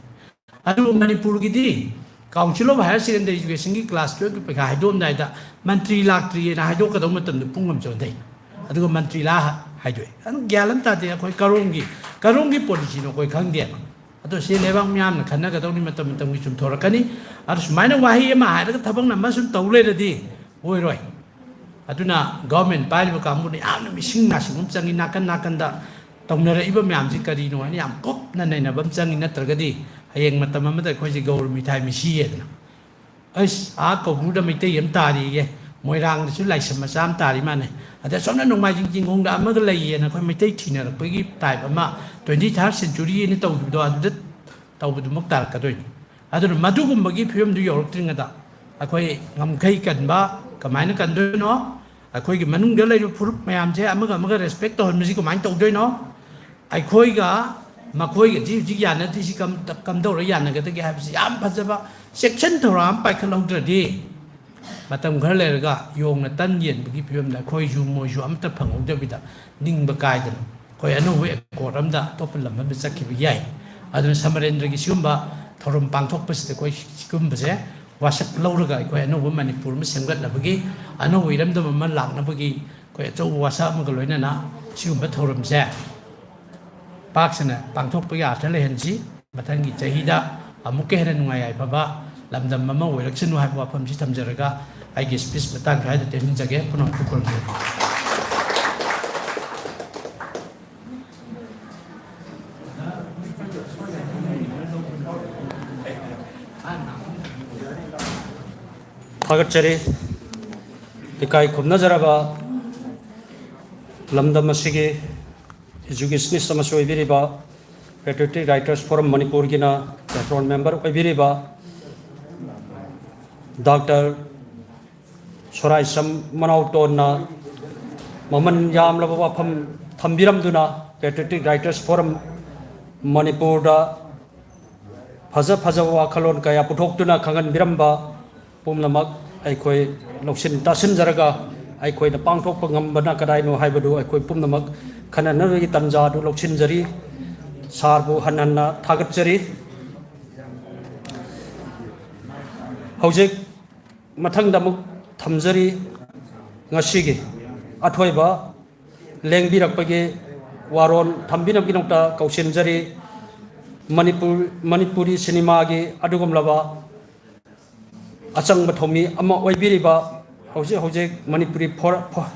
ꯑꯗꯨꯕꯨ ꯃꯅꯤꯄꯨꯔꯒꯤꯗꯤ ꯀꯥꯎꯟꯁꯤꯜ ꯑꯣꯐ ꯍꯥꯌꯔ ꯁꯦꯀꯦꯟꯗꯔꯤ ꯏꯗꯨꯀꯦꯁꯟꯒꯤ ꯀ꯭ꯂꯥꯁ ꯇꯨꯌꯦꯜꯞꯀꯤ ꯄꯩꯈꯥ ꯍꯥꯏꯗꯣꯛꯑꯝꯗꯥꯏꯗ ꯃꯟꯇ꯭ꯔꯤ ꯂꯥꯛꯇ꯭ꯔꯤꯑꯅ ꯍꯥꯏꯗꯣꯛꯀꯗꯧꯕ ꯃꯇꯝꯗ ꯄꯨꯡ ꯑꯃ ꯆꯣꯟꯊꯩ꯫ ꯑꯗꯨꯒ ꯃꯟꯇ꯭ꯔꯤ ꯂꯥꯛꯑ ꯍꯥꯏꯗꯣꯛꯑꯦ꯫ ꯑꯗꯨꯝ ꯒ꯭ꯌꯥꯟ ꯑꯃ ꯇꯥꯗꯦ꯫ ꯑꯩꯈꯣꯏ ꯀꯔꯣꯝꯒꯤ, ꯀꯔꯣꯝꯒꯤ ꯄꯣꯂꯤꯁꯤꯅꯣ ꯑꯩꯈꯣꯏ ꯈꯪꯗꯦꯕ꯫ ꯑꯗꯣ ꯁꯤ ꯂꯩꯕꯥꯛ ꯃꯤꯌꯥꯝꯅ ꯈꯟꯅꯒꯗꯧꯅꯤ ꯃꯇꯝ ꯃꯇꯝꯒꯤ ꯆꯨꯝꯊꯣꯔꯛꯀꯅꯤ꯫ ꯑꯗꯣ ꯁꯨꯃꯥꯏꯅ ꯋꯥꯍꯩ ꯑꯃ ꯍꯥꯏꯔꯒ ꯊꯕꯛꯅ ꯑꯃ ꯁꯨꯝ ꯇꯧ ꯂꯩꯔꯗꯤ ꯑꯣꯏꯔꯣꯏ꯫ ꯑꯗꯨꯅ ꯒꯚꯔꯟꯃꯦꯟ ꯄꯥꯏꯔꯤꯕ ꯀꯥꯡꯕꯨꯅ ꯌꯥꯝꯅ ꯃꯤꯁꯤꯡ ꯅꯥꯁꯤꯡꯕ ꯑꯃ ꯆꯪꯉꯤ꯫ ꯅꯥꯀꯟ ꯅꯥꯀꯟꯗ ꯇꯧꯅꯔꯛꯏꯕ ꯃꯌꯥꯝꯁꯤ ꯀꯔꯤꯅꯣ ꯍꯥꯏꯅ ꯌꯥꯝ ꯀꯨꯞꯅ ꯅꯩꯅꯕ ꯑꯃ ꯆꯪꯉꯤ꯫ ꯅꯠꯇ꯭ꯔꯒꯗꯤ ꯍꯌꯦꯡ ꯃꯇꯝ ꯑꯃꯗ ꯑꯩꯈꯣꯏꯁꯦ ꯒꯧꯔ ꯃꯤꯊꯥꯏ ꯃꯤꯁꯤ ꯍꯥꯏꯗꯅ, "ꯑꯁ, ꯑꯥ ꯀꯧꯕ꯭ꯔꯨꯗ ꯃꯩꯇꯩ ꯑꯃ ꯇꯥꯔꯤꯌꯦ, ꯃꯣꯏꯔꯥꯡꯗꯁꯨ ꯂꯥꯏꯁ꯭ꯔꯝ ꯃꯆꯥ ꯑꯃ ꯇꯥꯔꯤ ꯃꯥꯜꯂꯦ, ꯑꯗ ꯑꯁꯣꯝꯅ ꯅꯣꯡꯃꯥꯏꯖꯤꯡ ꯆꯤꯡꯈꯣꯡꯗ ꯑꯃꯒ ꯂꯩꯌꯦꯅ" ꯑꯩꯈꯣꯏ ꯃꯩꯇꯩ ꯊꯤꯅꯔꯛꯄꯒꯤ ꯇꯥꯏꯞ ꯑꯃ, ꯇ꯭ꯋꯦꯟꯇꯤ ꯊꯥꯔꯠ ꯁꯦꯟꯆꯨꯔꯤꯅ ꯇꯧꯈꯤꯕꯗꯣ ꯑꯗꯨꯗ ꯇꯧꯕꯗꯨꯃꯛ ꯇꯥꯔꯛꯀꯗꯣꯏꯅꯤ꯫ ꯑꯗꯨꯅ ꯃꯗꯨꯒꯨꯝꯕꯒꯤ ꯐꯤꯕꯝꯗꯨ ꯌꯧꯔꯛꯇ꯭ꯔꯤꯉꯩꯗ ꯑꯩꯈꯣꯏ ꯉꯝꯈꯩ ꯀꯟꯕ ꯀꯃꯥꯏꯅ ꯀꯟꯗꯣꯏꯅꯣ? ꯑꯩꯈꯣꯏꯒꯤ ꯃꯅꯨꯡꯗ ꯂꯩꯔꯤꯕ ꯐꯨꯔꯨꯞ ꯃꯌꯥꯝꯁꯦ ꯑꯃꯒ ꯑꯃꯒ ꯔꯦꯁꯄꯦꯛ ꯇꯧꯍꯟꯕꯁꯤ ꯀꯃꯥꯏꯅ ꯇꯧꯗꯣꯏꯅꯣ? ꯑꯩꯈꯣꯏꯒ ꯃꯈꯣꯏꯒꯁꯤ ꯍꯧꯖꯤꯛ ꯌꯥꯅꯗ꯭ꯔꯤꯁꯤ ꯀꯝ-, ꯀꯝꯗꯧꯔ ꯌꯥꯅꯒꯗꯒꯦ ꯍꯥꯏꯕꯁꯤ ꯌꯥꯝ ꯐꯖꯕ ꯆꯦꯛꯁꯤꯟ ꯊꯧꯔꯥꯡ ꯑꯃ ꯄꯥꯏꯈꯠꯍꯧꯗ꯭ꯔꯗꯤ ꯃꯇꯝ ꯈꯔ ꯂꯩꯔꯒ ꯌꯣꯡꯅ ꯇꯟ ꯌꯦꯟꯕꯒꯤ ꯐꯤꯕꯝꯗ ꯑꯩꯈꯣꯏꯁꯨ ꯃꯣꯏꯁꯨ ꯑꯝꯇ ꯐꯪꯍꯧꯗꯕꯤꯗ ꯅꯤꯡꯕ ꯀꯥꯏꯗꯅ ꯑꯩꯈꯣꯏ ꯑꯅꯧꯕ ꯑꯦꯀꯣꯔꯗ ꯑꯃꯗ ꯑꯇꯣꯞꯄ ꯂꯝ ꯑꯃꯗ ꯆꯠꯈꯤꯕ ꯌꯥꯏ꯫ ꯑꯗꯨꯅ ꯁꯃꯔꯦꯟꯗ꯭ꯔꯒꯤ ꯁꯤꯒꯨꯝꯕ ꯊꯧꯔꯝ ꯄꯥꯡꯊꯣꯛꯄꯁꯤꯗ ꯑꯩꯈꯣꯏ ꯁꯤꯒꯨꯝꯕꯁꯦ ꯋꯥꯁꯛ ꯂꯧꯔꯒ ꯑꯩꯈꯣꯏ ꯑꯅꯧꯕ ꯃꯅꯤꯄꯨꯔ ꯑꯃ ꯁꯦꯝꯒꯠꯅꯕꯒꯤ, ꯑꯅꯧꯕ ꯏꯔꯝꯗꯝ ꯑꯃ ꯂꯥꯛꯅꯕꯒꯤ ꯑꯩꯈꯣꯏ ꯑꯆꯧꯕ ꯋꯥꯁꯛ ꯑꯃꯒ ꯂꯣꯏꯅꯅ ꯁꯤꯒꯨꯝꯕ ꯊꯧꯔꯝꯁꯦ ꯄꯥꯛ ꯁꯟꯅ ꯄꯥꯡꯊꯣꯛꯄꯒꯤ ꯑꯥꯔꯊ ꯂꯩꯍꯟꯁꯤ꯫ ꯃꯊꯪꯒꯤ ꯆꯍꯤꯗ ꯑꯃꯨꯛꯀ ꯍꯦꯟꯅ ꯅꯨꯡꯉꯥꯏ ꯌꯥꯏꯐꯕ ꯂꯝꯗꯝ ꯑꯃ ꯑꯣꯏꯔꯛꯁꯅꯨ ꯍꯥꯏꯕ ꯋꯥꯐꯝꯁꯤ ꯊꯝꯖꯔꯒ ꯑꯩꯒꯤ speech ꯃꯇꯥꯡ ꯁ꯭ꯋꯥꯏꯗ ꯇꯦꯟꯁꯤꯟꯖꯒꯦ꯫ ꯄꯨꯝꯅꯃꯛꯄꯨ ꯈꯨꯔꯨꯝꯖꯔꯤ꯫ ꯊꯥꯒꯠꯆꯔꯤ꯫ ꯏꯀꯥꯏ ꯈꯨꯝꯅꯖꯔꯕ ꯂꯝꯗꯝ ꯑꯁꯤꯒꯤ educationist ꯑꯃꯁꯨ ꯑꯣꯏꯕꯤꯔꯤꯕ, Patriotic Writers Forum ꯃꯅꯤꯄꯨꯔꯒꯤꯅ patron member ꯑꯣꯏꯕꯤꯔꯤꯕ Doctor ꯁꯣꯔꯥꯏꯁꯝ ꯃꯅꯥꯎꯇꯣꯟꯅ ꯃꯃꯜ ꯌꯥꯝꯂꯕ ꯋꯥꯐꯝ ꯊꯝꯕꯤꯔꯝꯗꯨꯅ, Patriotic Writers Forum ꯃꯅꯤꯄꯨꯔꯗ ꯐꯖ ꯐꯖꯕ ꯋꯥꯈꯜꯂꯣꯟ ꯀꯌꯥ ꯄꯨꯊꯣꯛꯇꯨꯅ ꯈꯪꯍꯟꯕꯤꯔꯝꯕ ꯄꯨꯝꯅꯃꯛ ꯑꯩꯈꯣꯏ ꯂꯧꯁꯤꯟ ꯇꯥꯁꯤꯟꯖꯔꯒ, ꯑꯩꯈꯣꯏꯅ ꯄꯥꯡꯊꯣꯛꯄ ꯉꯝꯕꯅ ꯀꯗꯥꯏꯅꯣ ꯍꯥꯏꯕꯗꯨ ꯑꯩꯈꯣꯏ ꯄꯨꯝꯅꯃꯛ ꯈꯟꯅꯅꯕꯒꯤ ꯇꯥꯟꯖꯥ ꯑꯗꯨ ꯂꯧꯁꯤꯟꯖꯔꯤ꯫ Sirꯕꯨ ꯍꯟꯅ ꯍꯟꯅ ꯊꯥꯒꯠꯆꯔꯤ꯫ ꯍꯧꯖꯤꯛ ꯃꯊꯪꯗ ꯑꯃꯨꯛ ꯊꯝꯖꯔꯤ꯫ ꯉꯁꯤꯒꯤ ꯑꯊꯣꯏꯕ ꯂꯦꯡꯕꯤꯔꯛꯄꯒꯤ ꯋꯥꯔꯣꯜ ꯊꯝꯕꯤꯅꯕꯒꯤꯗꯃꯛꯇ ꯀꯧꯁꯤꯟꯖꯔꯤ꯫ ꯃꯅꯤꯄꯨꯔ, ꯃꯅꯤꯄꯨꯔꯤ ꯁꯤꯅꯦꯃꯥꯒꯤ ꯑꯗꯨꯒꯨꯝꯂꯕ ꯑꯆꯪꯕ ꯊꯧꯃꯤ ꯑꯃ ꯑꯣꯏꯕꯤꯔꯤꯕ, ꯍꯧꯖꯤꯛ ꯍꯧꯖꯤꯛ ꯃꯅꯤꯄꯨꯔꯤ ꯐꯣꯔ-, ꯐꯣ-,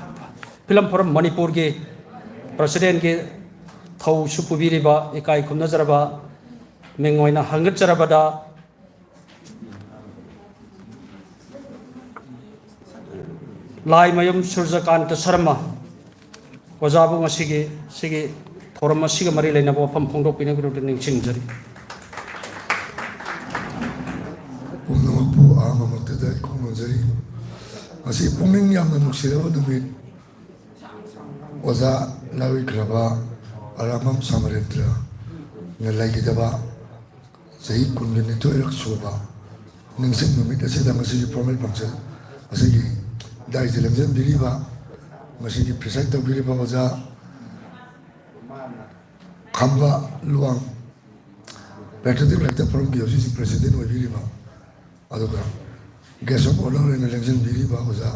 Film Forum ꯃꯅꯤꯄꯨꯔꯒꯤ presidentꯀꯤ ꯊꯧꯁꯨ ꯄꯨꯕꯤꯔꯤꯕ ꯏꯀꯥꯏ ꯈꯨꯝꯅꯖꯔꯕ ꯃꯤꯡ ꯑꯣꯏꯅ ꯍꯪꯒꯠꯆꯔꯕꯗ, ꯂꯥꯏꯃꯌꯨꯝ ꯁꯨꯔꯖꯀꯥꯟꯇ ꯁꯔꯃ ꯑꯣꯖꯥꯕꯨ ꯉꯁꯤꯒꯤ ꯁꯤꯒꯤ ꯊꯧꯔꯝ ꯑꯁꯤꯒ ꯃꯔꯤ ꯂꯩꯅꯕ ꯋꯥꯐꯝ ꯐꯣꯡꯗꯣꯛꯄꯤꯅꯕꯒꯤꯗꯃꯛꯇ ꯅꯤꯡꯁꯤꯡꯖꯔꯤ꯫ ꯄꯨꯝꯅꯃꯛꯄꯨ ꯑꯍꯥꯟꯕꯃꯛꯇꯗ ꯏꯈꯣ ꯅꯣꯟꯖꯔꯤ꯫ ꯉꯁꯤ ꯄꯨꯛꯅꯤꯡ ꯌꯥꯝꯅ ꯅꯨꯡꯁꯤꯔꯕ ꯅꯨꯃꯤꯠ, ꯑꯣꯖꯥ ꯂꯥꯏꯑꯣꯏꯈ꯭ꯔꯕ ꯑꯔꯥꯝꯕꯝ ꯁꯃꯔꯦꯟꯗ꯭ꯔꯅ ꯂꯩꯈꯤꯗꯕ ꯆꯍꯤ ꯀꯨꯟꯒ ꯅꯤꯊꯣꯏꯔꯛ ꯁꯨꯕ ꯅꯤꯡꯁꯤꯡ ꯅꯨꯃꯤꯠ ꯑꯁꯤꯗ ꯉꯁꯤꯒꯤ formal function ꯑꯁꯤꯒꯤ ꯗꯥꯏꯁꯦ ꯂꯦꯡꯁꯤꯟꯕꯤꯔꯤꯕ, ꯃꯁꯤꯒꯤ preside ꯇꯧꯕꯤꯔꯤꯕ ꯑꯣꯖꯥ ꯈꯝꯕ ꯂꯨꯋꯥꯡ, Patriotic Writers Forumꯒꯤ ꯍꯧꯖꯤꯛ ꯍꯧꯖꯤꯛ president ꯑꯣꯏꯕꯤꯔꯤꯕ, ꯑꯗꯨꯒ guest of honour ꯑꯣꯏꯅ ꯂꯦꯡꯁꯤꯟꯕꯤꯔꯤꯕ ꯑꯣꯖꯥ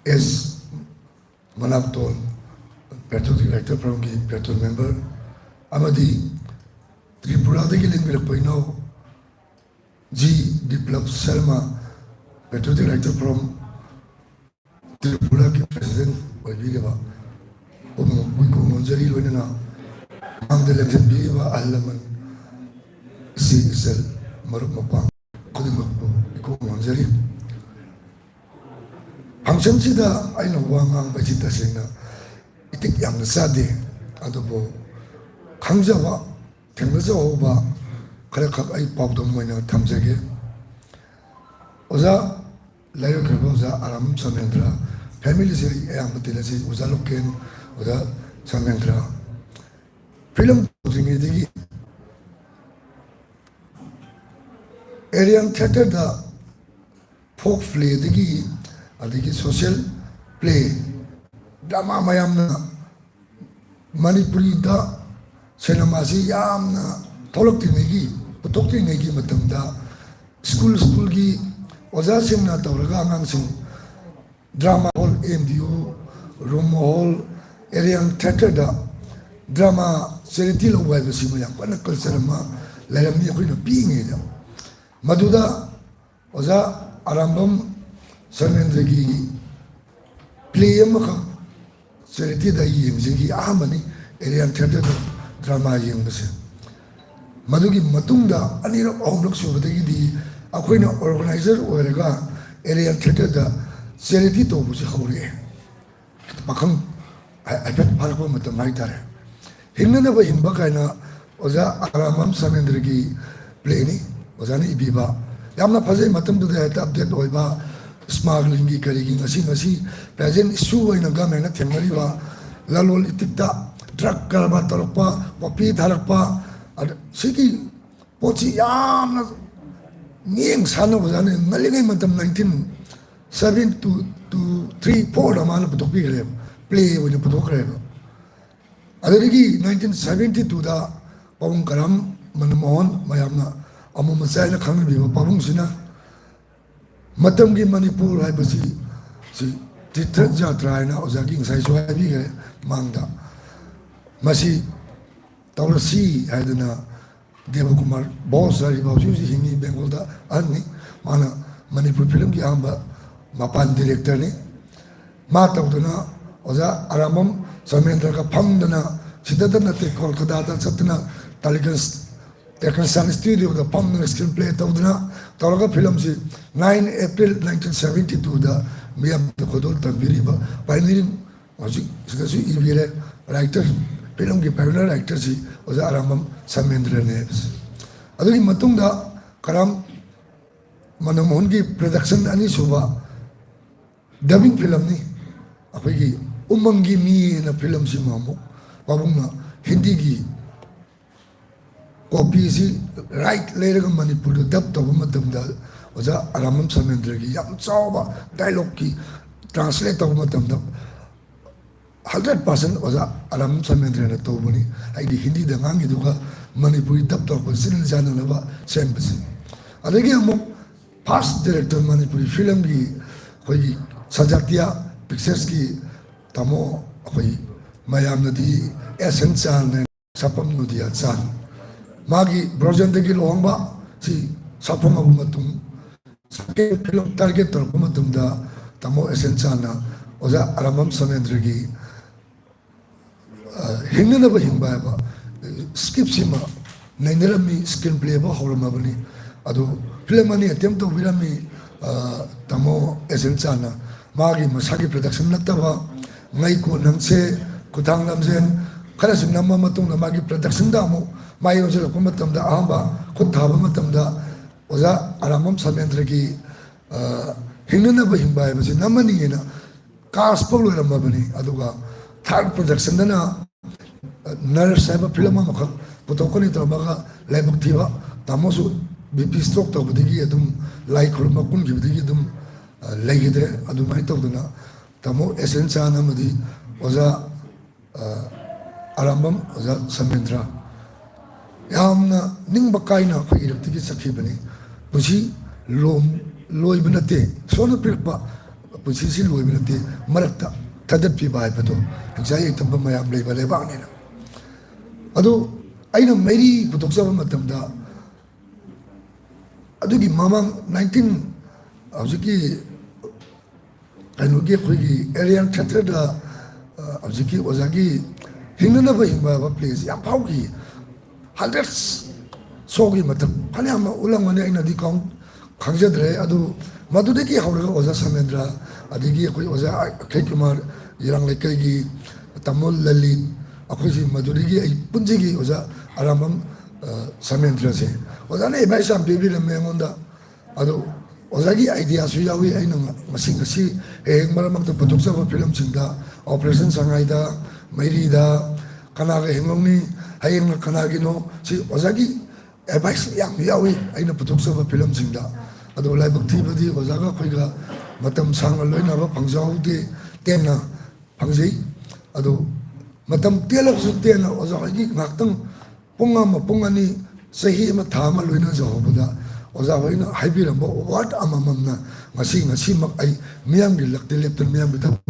ꯑꯦꯁ ꯃꯅꯥꯛꯇꯣꯟ, Patriotic Writers Forumꯒꯤ patron member, ꯑꯃꯗꯤ ꯇ꯭ꯔꯤꯄꯨꯔꯥꯗꯒꯤ ꯂꯦꯡꯕꯤꯔꯛꯄ ꯏꯅꯥꯎ ꯖꯤ Biplab Sharma, Patriotic Writer Forum ꯇ꯭ꯔꯤꯄꯨꯔꯥꯒꯤ president ꯑꯣꯏꯕꯤꯔꯤꯕ ꯄꯨꯝꯅꯃꯛꯄꯨ ꯏꯀꯣꯛ ꯅꯣꯟꯖꯔꯤ꯫ ꯂꯣꯏꯅꯅ ꯃꯥꯡꯗ ꯂꯦꯡꯁꯤꯟꯕꯤꯔꯤꯕ ꯑꯍꯜ ꯂꯃꯟ, ꯏꯆꯦ ꯏꯆꯜ, ꯃꯔꯨꯞ ꯃꯄꯥꯡ ꯈꯨꯗꯤꯡꯃꯛꯄꯨ ꯏꯀꯣꯛ ꯅꯣꯟꯖꯔꯤ꯫ Functionꯁꯤꯗ ꯑꯩꯅ ꯋꯥ ꯉꯥꯡꯕꯁꯤ ꯇꯁꯦꯡꯅ ꯏꯇꯤꯛ ꯌꯥꯝꯅ ꯆꯥꯗꯦ, ꯑꯗꯨꯕꯨ ꯈꯪꯖꯕ, ꯊꯦꯡꯅꯖꯍꯧꯕ ꯈꯔꯈꯛ ꯑꯩ ꯄꯥꯎꯗꯝ ꯑꯣꯏꯅ ꯊꯝꯖꯒꯦ꯫ ꯑꯣꯖꯥ, ꯂꯩꯔꯛꯈ꯭ꯔꯕ ꯑꯣꯖꯥ ꯑꯔꯥꯝꯕꯝ ꯁꯔꯃꯦꯟꯗ꯭ꯔ, familyꯁꯦ ꯑꯩ ꯑꯌꯥꯝꯕ ꯇꯤꯟꯅꯖꯩ, ꯑꯣꯖꯥ ꯂꯣꯀꯦꯟ, ꯑꯣꯖꯥ ꯁꯔꯃꯦꯟꯗ꯭ꯔ꯫ Film ꯇꯧꯗ꯭ꯔꯤꯉꯩꯗꯒꯤ Aryan Theatreꯗ folk playꯗꯒꯤ, ꯑꯗꯒꯤ social play, drama ꯃꯌꯥꯝꯅ ꯃꯅꯤꯄꯨꯔꯤꯗ cinemaꯁꯤ ꯌꯥꯝꯅ ꯊꯣꯛꯂꯛꯇ꯭ꯔꯤꯉꯩꯒꯤ, ꯄꯨꯊꯣꯛꯇ꯭ꯔꯤꯉꯩꯒꯤ ꯃꯇꯝꯗ school schoolꯒꯤ ꯑꯣꯖꯥꯁꯤꯡꯅ ꯇꯧꯔꯒ ꯑꯉꯥꯡꯁꯤꯡ drama hall, M D U, Roma Hall, Aryan Theatreꯗ drama charity ꯂꯧꯕ ꯍꯥꯏꯕꯁꯤꯃ ꯌꯥꯝ ꯀꯟꯅ culture ꯑꯃ ꯂꯩꯔꯝꯃꯤ ꯑꯩꯈꯣꯏꯅ ꯄꯤꯛꯏꯉꯩꯗ꯫ ꯃꯗꯨꯗ ꯑꯣꯖꯥ ꯑꯔꯥꯝꯕꯝ ꯁꯔꯃꯦꯟꯗ꯭ꯔꯒꯤ play ꯑꯃꯈꯛ charityꯗ ꯑꯩ ꯌꯦꯡꯖꯈꯤ꯫ ꯑꯍꯥꯟꯕꯅꯤ Aryan Theatreꯗ drama ꯌꯦꯡꯕꯁꯦ꯫ ꯃꯗꯨꯒꯤ ꯃꯇꯨꯡꯗ ꯑꯅꯤꯔꯛ ꯑꯍꯨꯝꯂꯛ ꯁꯨꯕꯗꯒꯤꯗꯤ ꯑꯩꯈꯣꯏꯅ organizer ꯑꯣꯏꯔꯒ Aryan Theatreꯗ charity ꯇꯧꯕꯁꯦ ꯍꯧꯔꯛꯑꯦ꯫ ꯄꯥꯈꯪ ꯍꯥꯏ-, ꯍꯥꯏꯐꯦꯠ ꯐꯥꯔꯛꯄ ꯃꯇꯝ ꯍꯥꯏꯇꯥꯔꯦ꯫ ꯍꯤꯡꯅꯅꯕ ꯍꯤꯡꯕ ꯀꯥꯏꯅ ꯑꯣꯖꯥ ꯑꯔꯥꯝꯕꯝ ꯁꯔꯃꯦꯟꯗ꯭ꯔꯒꯤ playꯅꯤ, ꯑꯣꯖꯥꯅ ꯏꯕꯤꯕ꯫ ꯌꯥꯝꯅ ꯐꯖꯩ, ꯃꯇꯝꯗꯨꯗ ꯍꯦꯛꯇ update ꯑꯣꯏꯕ, smuggling ꯀꯔꯤꯒꯤ ꯉꯁꯤ ꯉꯁꯤ present issue ꯑꯣꯏꯅ governmentꯅ ꯊꯦꯡꯅꯔꯤꯕ ꯂꯂꯣꯟ ꯏꯇꯤꯛꯇ drug ꯀꯔꯕꯥꯔ ꯇꯧꯔꯛꯄ, poppy ꯊꯥꯔꯛꯄ, ꯑꯗ ꯁꯤꯒꯤ ꯄꯣꯠꯁꯤ ꯌꯥꯝꯅ ꯃꯤꯠꯌꯦꯡ ꯁꯥꯟꯅꯕ ꯑꯣꯖꯥꯅ ꯉꯜꯂꯤꯉꯩ ꯃꯇꯝ nineteen seven two, two, three, fourꯗ ꯃꯥꯅ ꯄꯨꯊꯣꯛꯄꯤꯈ꯭ꯔꯦꯕ, play ꯑꯣꯏꯅ ꯄꯨꯊꯣꯛꯈ꯭ꯔꯦꯕ꯫ ꯑꯗꯨꯗꯒꯤ nineteen seventy twoꯗ ꯄꯥꯕꯨꯡ ꯀꯔꯥꯝ ꯃꯅꯃꯣꯍꯟ, ꯃꯌꯥꯝꯅ ꯑꯃꯨ ꯃꯆꯥ ꯍꯥꯏꯅ ꯈꯪꯅꯕꯤꯕ ꯄꯥꯕꯨꯡꯁꯤꯅ ꯃꯇꯝꯒꯤ ꯃꯅꯤꯄꯨꯔ ꯍꯥꯏꯕꯁꯤ ꯁꯤ ꯇꯤꯔꯊ ꯖꯥꯇ꯭ꯔꯥ ꯍꯥꯏꯅ ꯑꯣꯖꯥꯒꯤ ꯉꯁꯥꯏꯁꯨ ꯍꯥꯏꯕꯤꯈ꯭ꯔꯦ ꯃꯃꯥꯡꯗ, ꯃꯁꯤ ꯇꯧꯔꯁꯤ ꯍꯥꯏꯗꯅ ꯗꯦꯕꯀꯨꯃꯥꯔ ꯕꯣꯁ ꯍꯥꯏꯔꯤꯕ ꯍꯧꯖꯤꯛ ꯍꯧꯖꯤꯛ ꯍꯤꯡꯉꯤ, ꯕꯦꯡꯒꯣꯜꯗ ꯑꯍꯟꯅꯤ꯫ ꯃꯥꯅ ꯃꯅꯤꯄꯨꯔ ꯐꯤꯂꯝꯒꯤ ꯑꯍꯥꯟꯕ ꯃꯄꯥꯟ ꯗꯤꯔꯦꯛꯇꯔꯅꯤ꯫ ꯃꯥ ꯇꯧꯗꯅ ꯑꯣꯖꯥ ꯑꯔꯥꯝꯕꯝ ꯁꯃꯦꯟꯗ꯭ꯔꯒ ꯐꯝꯗꯅ, ꯁꯤꯗꯇ ꯅꯠꯇꯦ, ꯀꯣꯜꯀꯇꯥꯗ ꯆꯠꯇꯅ ꯇꯥꯂꯤꯒꯟ ꯇꯦꯀꯟꯁꯥꯟ ꯁ꯭ꯇꯨꯗꯤꯑꯣꯗ ꯐꯝꯗꯅ ꯁ꯭ꯀ꯭ꯔꯤꯟ ꯄ꯭ꯂꯦ ꯇꯧꯗꯅ ꯇꯧꯔꯒ ꯐꯤꯂꯝꯁꯤ ꯅꯥꯏꯟ ꯑꯦꯄ꯭ꯔꯤꯜ ꯅꯥꯏꯟꯇꯤꯟ ꯁꯕꯦꯟꯇꯤ ꯇꯨꯗ ꯃꯤꯌꯥꯝꯗ ꯈꯨꯗꯣꯜ ꯇꯝꯕꯤꯔꯤꯕ ꯄꯥꯏꯅꯤꯌꯔ, ꯍꯧꯖꯤꯛ ꯁꯤꯗꯁꯨ ꯏꯕꯤꯔꯦ, ꯔꯥꯏꯇꯔ, ꯐꯤꯂꯝꯒꯤ ꯄꯥꯏꯅꯤꯌꯔ ꯔꯥꯏꯇꯔꯁꯤ ꯑꯣꯖꯥ ꯑꯔꯥꯝꯕꯝ ꯁꯃꯦꯟꯗ꯭ꯔꯅꯦ ꯍꯥꯏꯕꯁꯦ꯫ ꯑꯗꯨꯒꯤ ꯃꯇꯨꯡꯗ ꯀꯔꯥꯝ ꯃꯅꯣꯃꯣꯍꯟꯒꯤ ꯄ꯭ꯔꯗꯛꯁꯟ ꯑꯅꯤꯁꯨꯕ ꯗꯕꯤꯡ ꯐꯤꯂꯝꯅꯤ꯫ ꯑꯩꯈꯣꯏꯒꯤ ꯎꯃꯪꯒꯤ ꯃꯤ ꯑꯅ ꯐꯤꯂꯝꯁꯤꯃ ꯑꯃꯨꯛ ꯄꯥꯕꯨꯡꯅ ꯍꯤꯟꯗꯤꯒꯤ ꯀꯣꯄꯤꯁꯤ ꯔꯥꯏꯠ ꯂꯩꯔꯒ ꯃꯅꯤꯄꯨꯔꯗ ꯗꯕ ꯇꯧꯕ ꯃꯇꯝꯗ ꯑꯣꯖꯥ ꯑꯔꯥꯝꯕꯝ ꯁꯃꯦꯟꯗ꯭ꯔꯒꯤ ꯌꯥꯝ ꯆꯥꯎꯕ ꯗꯥꯏꯂꯣꯛꯀꯤ ꯇ꯭ꯔꯥꯟꯁꯂꯦꯠ ꯇꯧꯕ ꯃꯇꯝꯗ ꯍꯟꯗ꯭ꯔꯦꯠ ꯄꯥꯔꯁꯦꯟ ꯑꯣꯖꯥ ꯑꯔꯥꯝꯕꯝ ꯁꯃꯦꯟꯗ꯭ꯔꯅ ꯇꯧꯕꯅꯤ꯫ ꯑꯩꯗꯤ ꯍꯤꯟꯗꯤꯗ ꯉꯥꯡꯉꯤꯗꯨꯒ ꯃꯅꯤꯄꯨꯔꯤ ꯗꯕ ꯇꯧꯔꯛꯄ ꯆꯤꯟ ꯆꯥꯟꯅꯅꯕ ꯁꯦꯝꯕꯁꯤ꯫ ꯑꯗꯒꯤ ꯑꯃꯨꯛ ꯐꯥꯔꯁ ꯗꯤꯔꯦꯛꯇꯔ ꯃꯅꯤꯄꯨꯔꯤ ꯐꯤꯂꯝꯒꯤ ꯑꯩꯈꯣꯏꯒꯤ ꯁꯖꯥꯇꯤꯌꯥ ꯄꯤꯛꯆꯔꯁꯀꯤ ꯇꯥꯃꯣ ꯑꯩꯈꯣꯏ ꯃꯌꯥꯝꯅꯗꯤ ꯑꯦꯁ ꯑꯦꯟ ꯆꯥꯟꯅ ꯁꯥꯄꯝ ꯅꯣꯗꯤꯌꯥ ꯆꯥꯟ꯫ ꯃꯥꯒꯤ ꯕ꯭ꯔꯣꯖꯦꯟꯗꯒꯤ ꯂꯨꯍꯣꯡꯕ ꯁꯤ ꯁꯥꯐꯝꯃꯕ ꯃꯇꯨꯡ ꯁꯦꯀꯦꯟ ꯐꯤꯂꯝ ꯇꯥꯔꯒꯦꯠ ꯇꯧꯔꯛꯄ ꯃꯇꯝꯗ ꯇꯥꯃꯣ ꯑꯦꯁ ꯑꯦꯟ ꯆꯥꯟꯅ ꯑꯣꯖꯥ ꯑꯔꯥꯝꯕꯝ ꯁꯃꯦꯟꯗ꯭ꯔꯒꯤ, ꯑ, ꯍꯤꯡꯅꯅꯕ ꯍꯤꯡꯕ ꯍꯥꯏꯕ ꯁ꯭ꯀ꯭ꯔꯤꯞꯁꯤꯃ ꯅꯩꯅꯔꯝꯃꯤ, ꯁ꯭ꯀ꯭ꯔꯤꯟ ꯄ꯭ꯂꯦꯐꯥꯎ ꯍꯧꯔꯝꯃꯕꯅꯤ꯫ ꯑꯗꯨ ꯐꯤꯂꯝ ꯑꯅꯤ ꯑꯦꯇꯦꯝ ꯇꯧꯕꯤꯔꯝꯃꯤ, ꯑ, ꯇꯥꯃꯣ ꯑꯦꯁ ꯑꯦꯟ ꯆꯥꯟꯅ꯫ ꯃꯥꯒꯤ ꯃꯁꯥꯒꯤ ꯄ꯭ꯔꯗꯛꯁꯟ ꯅꯠꯇꯕ ꯉꯩꯀꯣ ꯅꯪꯁꯦ, ꯈꯨꯊꯥꯡ ꯂꯝꯖꯦꯟ ꯈꯔꯁꯨ ꯅꯝꯃ ꯃꯇꯨꯡꯗ ꯃꯥꯒꯤ ꯄ꯭ꯔꯗꯛꯁꯟꯗ ꯑꯃꯨꯛ ꯃꯥꯏ ꯑꯣꯟꯁꯤꯜꯂꯛꯄ ꯃꯇꯝꯗ, ꯑꯍꯥꯟꯕ ꯈꯨꯠ ꯊꯥꯕ ꯃꯇꯝꯗ ꯑꯣꯖꯥ ꯑꯔꯥꯝꯕꯝ ꯁꯃꯦꯟꯗ꯭ꯔꯒꯤ, ꯑ, ꯍꯤꯡꯅꯅꯕ ꯍꯤꯡꯕ ꯍꯥꯏꯕꯁꯤ ꯅꯝꯃꯅꯤꯅ ꯀꯥꯁ ꯐꯥꯎ ꯂꯣꯏꯔꯝꯃꯕꯅꯤ꯫ ꯑꯗꯨꯒ ꯊꯥꯔꯠ ꯄ꯭ꯔꯗꯛꯁꯟꯗꯅ, ꯑ, ꯅꯔꯁ ꯍꯥꯏꯕ ꯐꯤꯂꯝ ꯑꯃꯈꯛ ꯄꯨꯊꯣꯛꯀꯅꯤ ꯇꯧꯔꯝꯃꯒ ꯂꯥꯏꯕꯛ ꯊꯤꯕ ꯇꯥꯃꯣꯁꯨ ꯕꯤ ꯄꯤ ꯁ꯭ꯇ꯭ꯔꯣꯛ ꯇꯧꯕꯗꯒꯤ ꯑꯗꯨꯝ ꯂꯥꯏ ꯈꯨꯔꯨꯝꯕ ꯀꯨꯝꯈꯤꯕꯗꯒꯤ ꯑꯗꯨꯝ, ꯑ, ꯂꯩꯈꯤꯗ꯭ꯔꯦ꯫ ꯑꯗꯨꯃꯥꯏꯅ ꯇꯧꯗꯅ ꯇꯥꯃꯣ ꯑꯦꯁ ꯑꯦꯟ ꯆꯥꯟ ꯑꯃꯗꯤ ꯑꯣꯖꯥ, ꯑ, ꯑꯔꯥꯝꯕꯝ ꯑꯣꯖꯥ ꯁꯃꯦꯟꯗ꯭ꯔ ꯌꯥꯝꯅ ꯅꯤꯡꯕ ꯀꯥꯏꯅ ꯑꯩꯈꯣꯏ ꯏꯔꯛꯇꯒꯤ ꯆꯠꯈꯤꯕꯅꯤ꯫ ꯄꯨꯟꯁꯤ ꯂꯣꯝ-, ꯂꯣꯏꯕ ꯅꯠꯇꯦ, ꯏꯁꯣꯔꯅ ꯄꯤꯔꯛꯄ ꯄꯨꯟꯁꯤꯁꯤ ꯂꯣꯏꯕ ꯅꯠꯇꯦ, ꯃꯔꯛꯇ ꯊꯥꯗꯠꯄꯤꯕ ꯍꯥꯏꯕꯗꯣ ꯍꯤꯡꯆꯥꯏ ꯌꯥꯏꯐꯝꯕ ꯃꯌꯥꯝ ꯂꯩꯕ ꯂꯩꯕꯥꯛꯅꯤꯅ꯫ ꯑꯗꯨ ꯑꯩꯅ ꯃꯩꯔꯤ ꯄꯨꯊꯣꯛꯆꯕ ꯃꯇꯝꯗ, ꯑꯗꯨꯒꯤ ꯃꯃꯥꯡ nineteen, ꯍꯧꯖꯤꯛꯀꯤ ꯀꯩꯅꯣꯒꯤ ꯑꯩꯈꯣꯏꯒꯤ Aryan Theatreꯗ, ꯑ, ꯍꯧꯖꯤꯛꯀꯤ ꯑꯣꯖꯥꯒꯤ ꯍꯤꯡꯅꯅꯕ ꯍꯤꯡꯕ ꯍꯥꯏꯕ playꯁꯤ ꯌꯥꯝ ꯐꯥꯎꯈꯤ꯫ Hundreds showꯒꯤ ꯃꯇꯝ ꯐꯅꯌꯥꯝ ꯑꯃ ꯎꯠꯂꯝꯒꯅꯤ, ꯑꯩꯅꯗꯤ ꯀꯥꯎꯟ ꯈꯪꯖꯗ꯭ꯔꯦ꯫ ꯑꯗꯨ ꯃꯗꯨꯗꯒꯤ ꯍꯧꯔꯒ ꯑꯣꯖꯥ ꯁꯃꯦꯟꯗ꯭ꯔ, ꯑꯗꯒꯤ ꯑꯩꯈꯣꯏ ꯑꯣꯖꯥ ꯑꯈꯤꯜ ꯀꯨꯃꯥꯔ, ꯏꯔꯥꯡ ꯂꯩꯀꯥꯏꯒꯤ ꯇꯥꯃꯣ ꯂꯂꯤꯠ, ꯑꯩꯈꯣꯏꯁꯤ ꯃꯗꯨꯗꯒꯤ ꯑꯩ ꯄꯨꯟꯁꯤꯒꯤ ꯑꯣꯖꯥ ꯑꯔꯥꯝꯕꯝ, ꯑ, ꯁꯃꯦꯟꯗ꯭ꯔꯁꯦ ꯑꯣꯖꯥꯅ advice ꯌꯥꯝ ꯄꯤꯕꯤꯔꯝꯃꯦ ꯑꯩꯉꯣꯟꯗ꯫ ꯑꯗꯣ ꯑꯣꯖꯥꯒꯤ ideaꯁꯨ ꯌꯥꯎꯏ꯫ ꯑꯩꯅ ꯉ-, ꯉꯁꯤ, ꯉꯁꯤ ꯍꯌꯦꯡ ꯃꯔꯛ ꯃꯔꯛꯇ ꯄꯨꯊꯣꯛꯆꯕ filmꯁꯤꯡꯗ, Operation ꯁꯉꯥꯏꯗ, ꯃꯩꯔꯤꯗ, ꯀꯅꯥꯒ ꯍꯤꯡꯂꯧꯅꯤ, ꯍꯌꯦꯡꯅ ꯀꯅꯥꯒꯤꯅꯣ, ꯁꯤ ꯑꯣꯖꯥꯒꯤ advice ꯌꯥꯝ ꯌꯥꯎꯏ ꯑꯩꯅ ꯄꯨꯊꯣꯛꯆꯕ filmꯁꯤꯡꯗ꯫ ꯑꯗꯣ ꯂꯥꯏꯕꯛ ꯊꯤꯕꯗꯤ ꯑꯣꯖꯥꯒ ꯑꯩꯈꯣꯏꯒ ꯃꯇꯝ ꯁꯥꯡꯅ ꯂꯣꯏꯅꯕ ꯐꯪꯖꯍꯧꯗꯦ, ꯇꯦꯟꯅ ꯐꯪꯖꯩ꯫ ꯑꯗꯣ ꯃꯇꯝ ꯇꯦꯜꯂꯕꯁꯨ ꯇꯦꯟꯅ ꯑꯣꯖꯥ ꯍꯣꯏꯒꯤ ꯉꯥꯏꯍꯥꯛꯇꯪ ꯄꯨꯡ ꯑꯃ, ꯄꯨꯡ ꯑꯅꯤ, ꯆꯍꯤ ꯑꯃ, ꯊꯥ ꯑꯃ ꯂꯣꯏꯅꯖꯍꯧꯕꯗ ꯑꯣꯖꯥ ꯍꯣꯏꯅ ꯍꯥꯏꯕꯤꯔꯝꯕ word ꯑꯃꯃꯝꯅ ꯉꯁꯤ, ꯉꯁꯤꯃꯛ ꯑꯩ ꯃꯤꯌꯥꯝꯒꯤ ꯂꯛꯇ ꯂꯦꯞꯇꯨꯅ ꯃꯤꯌꯥꯝꯒꯤ ꯊꯕꯛ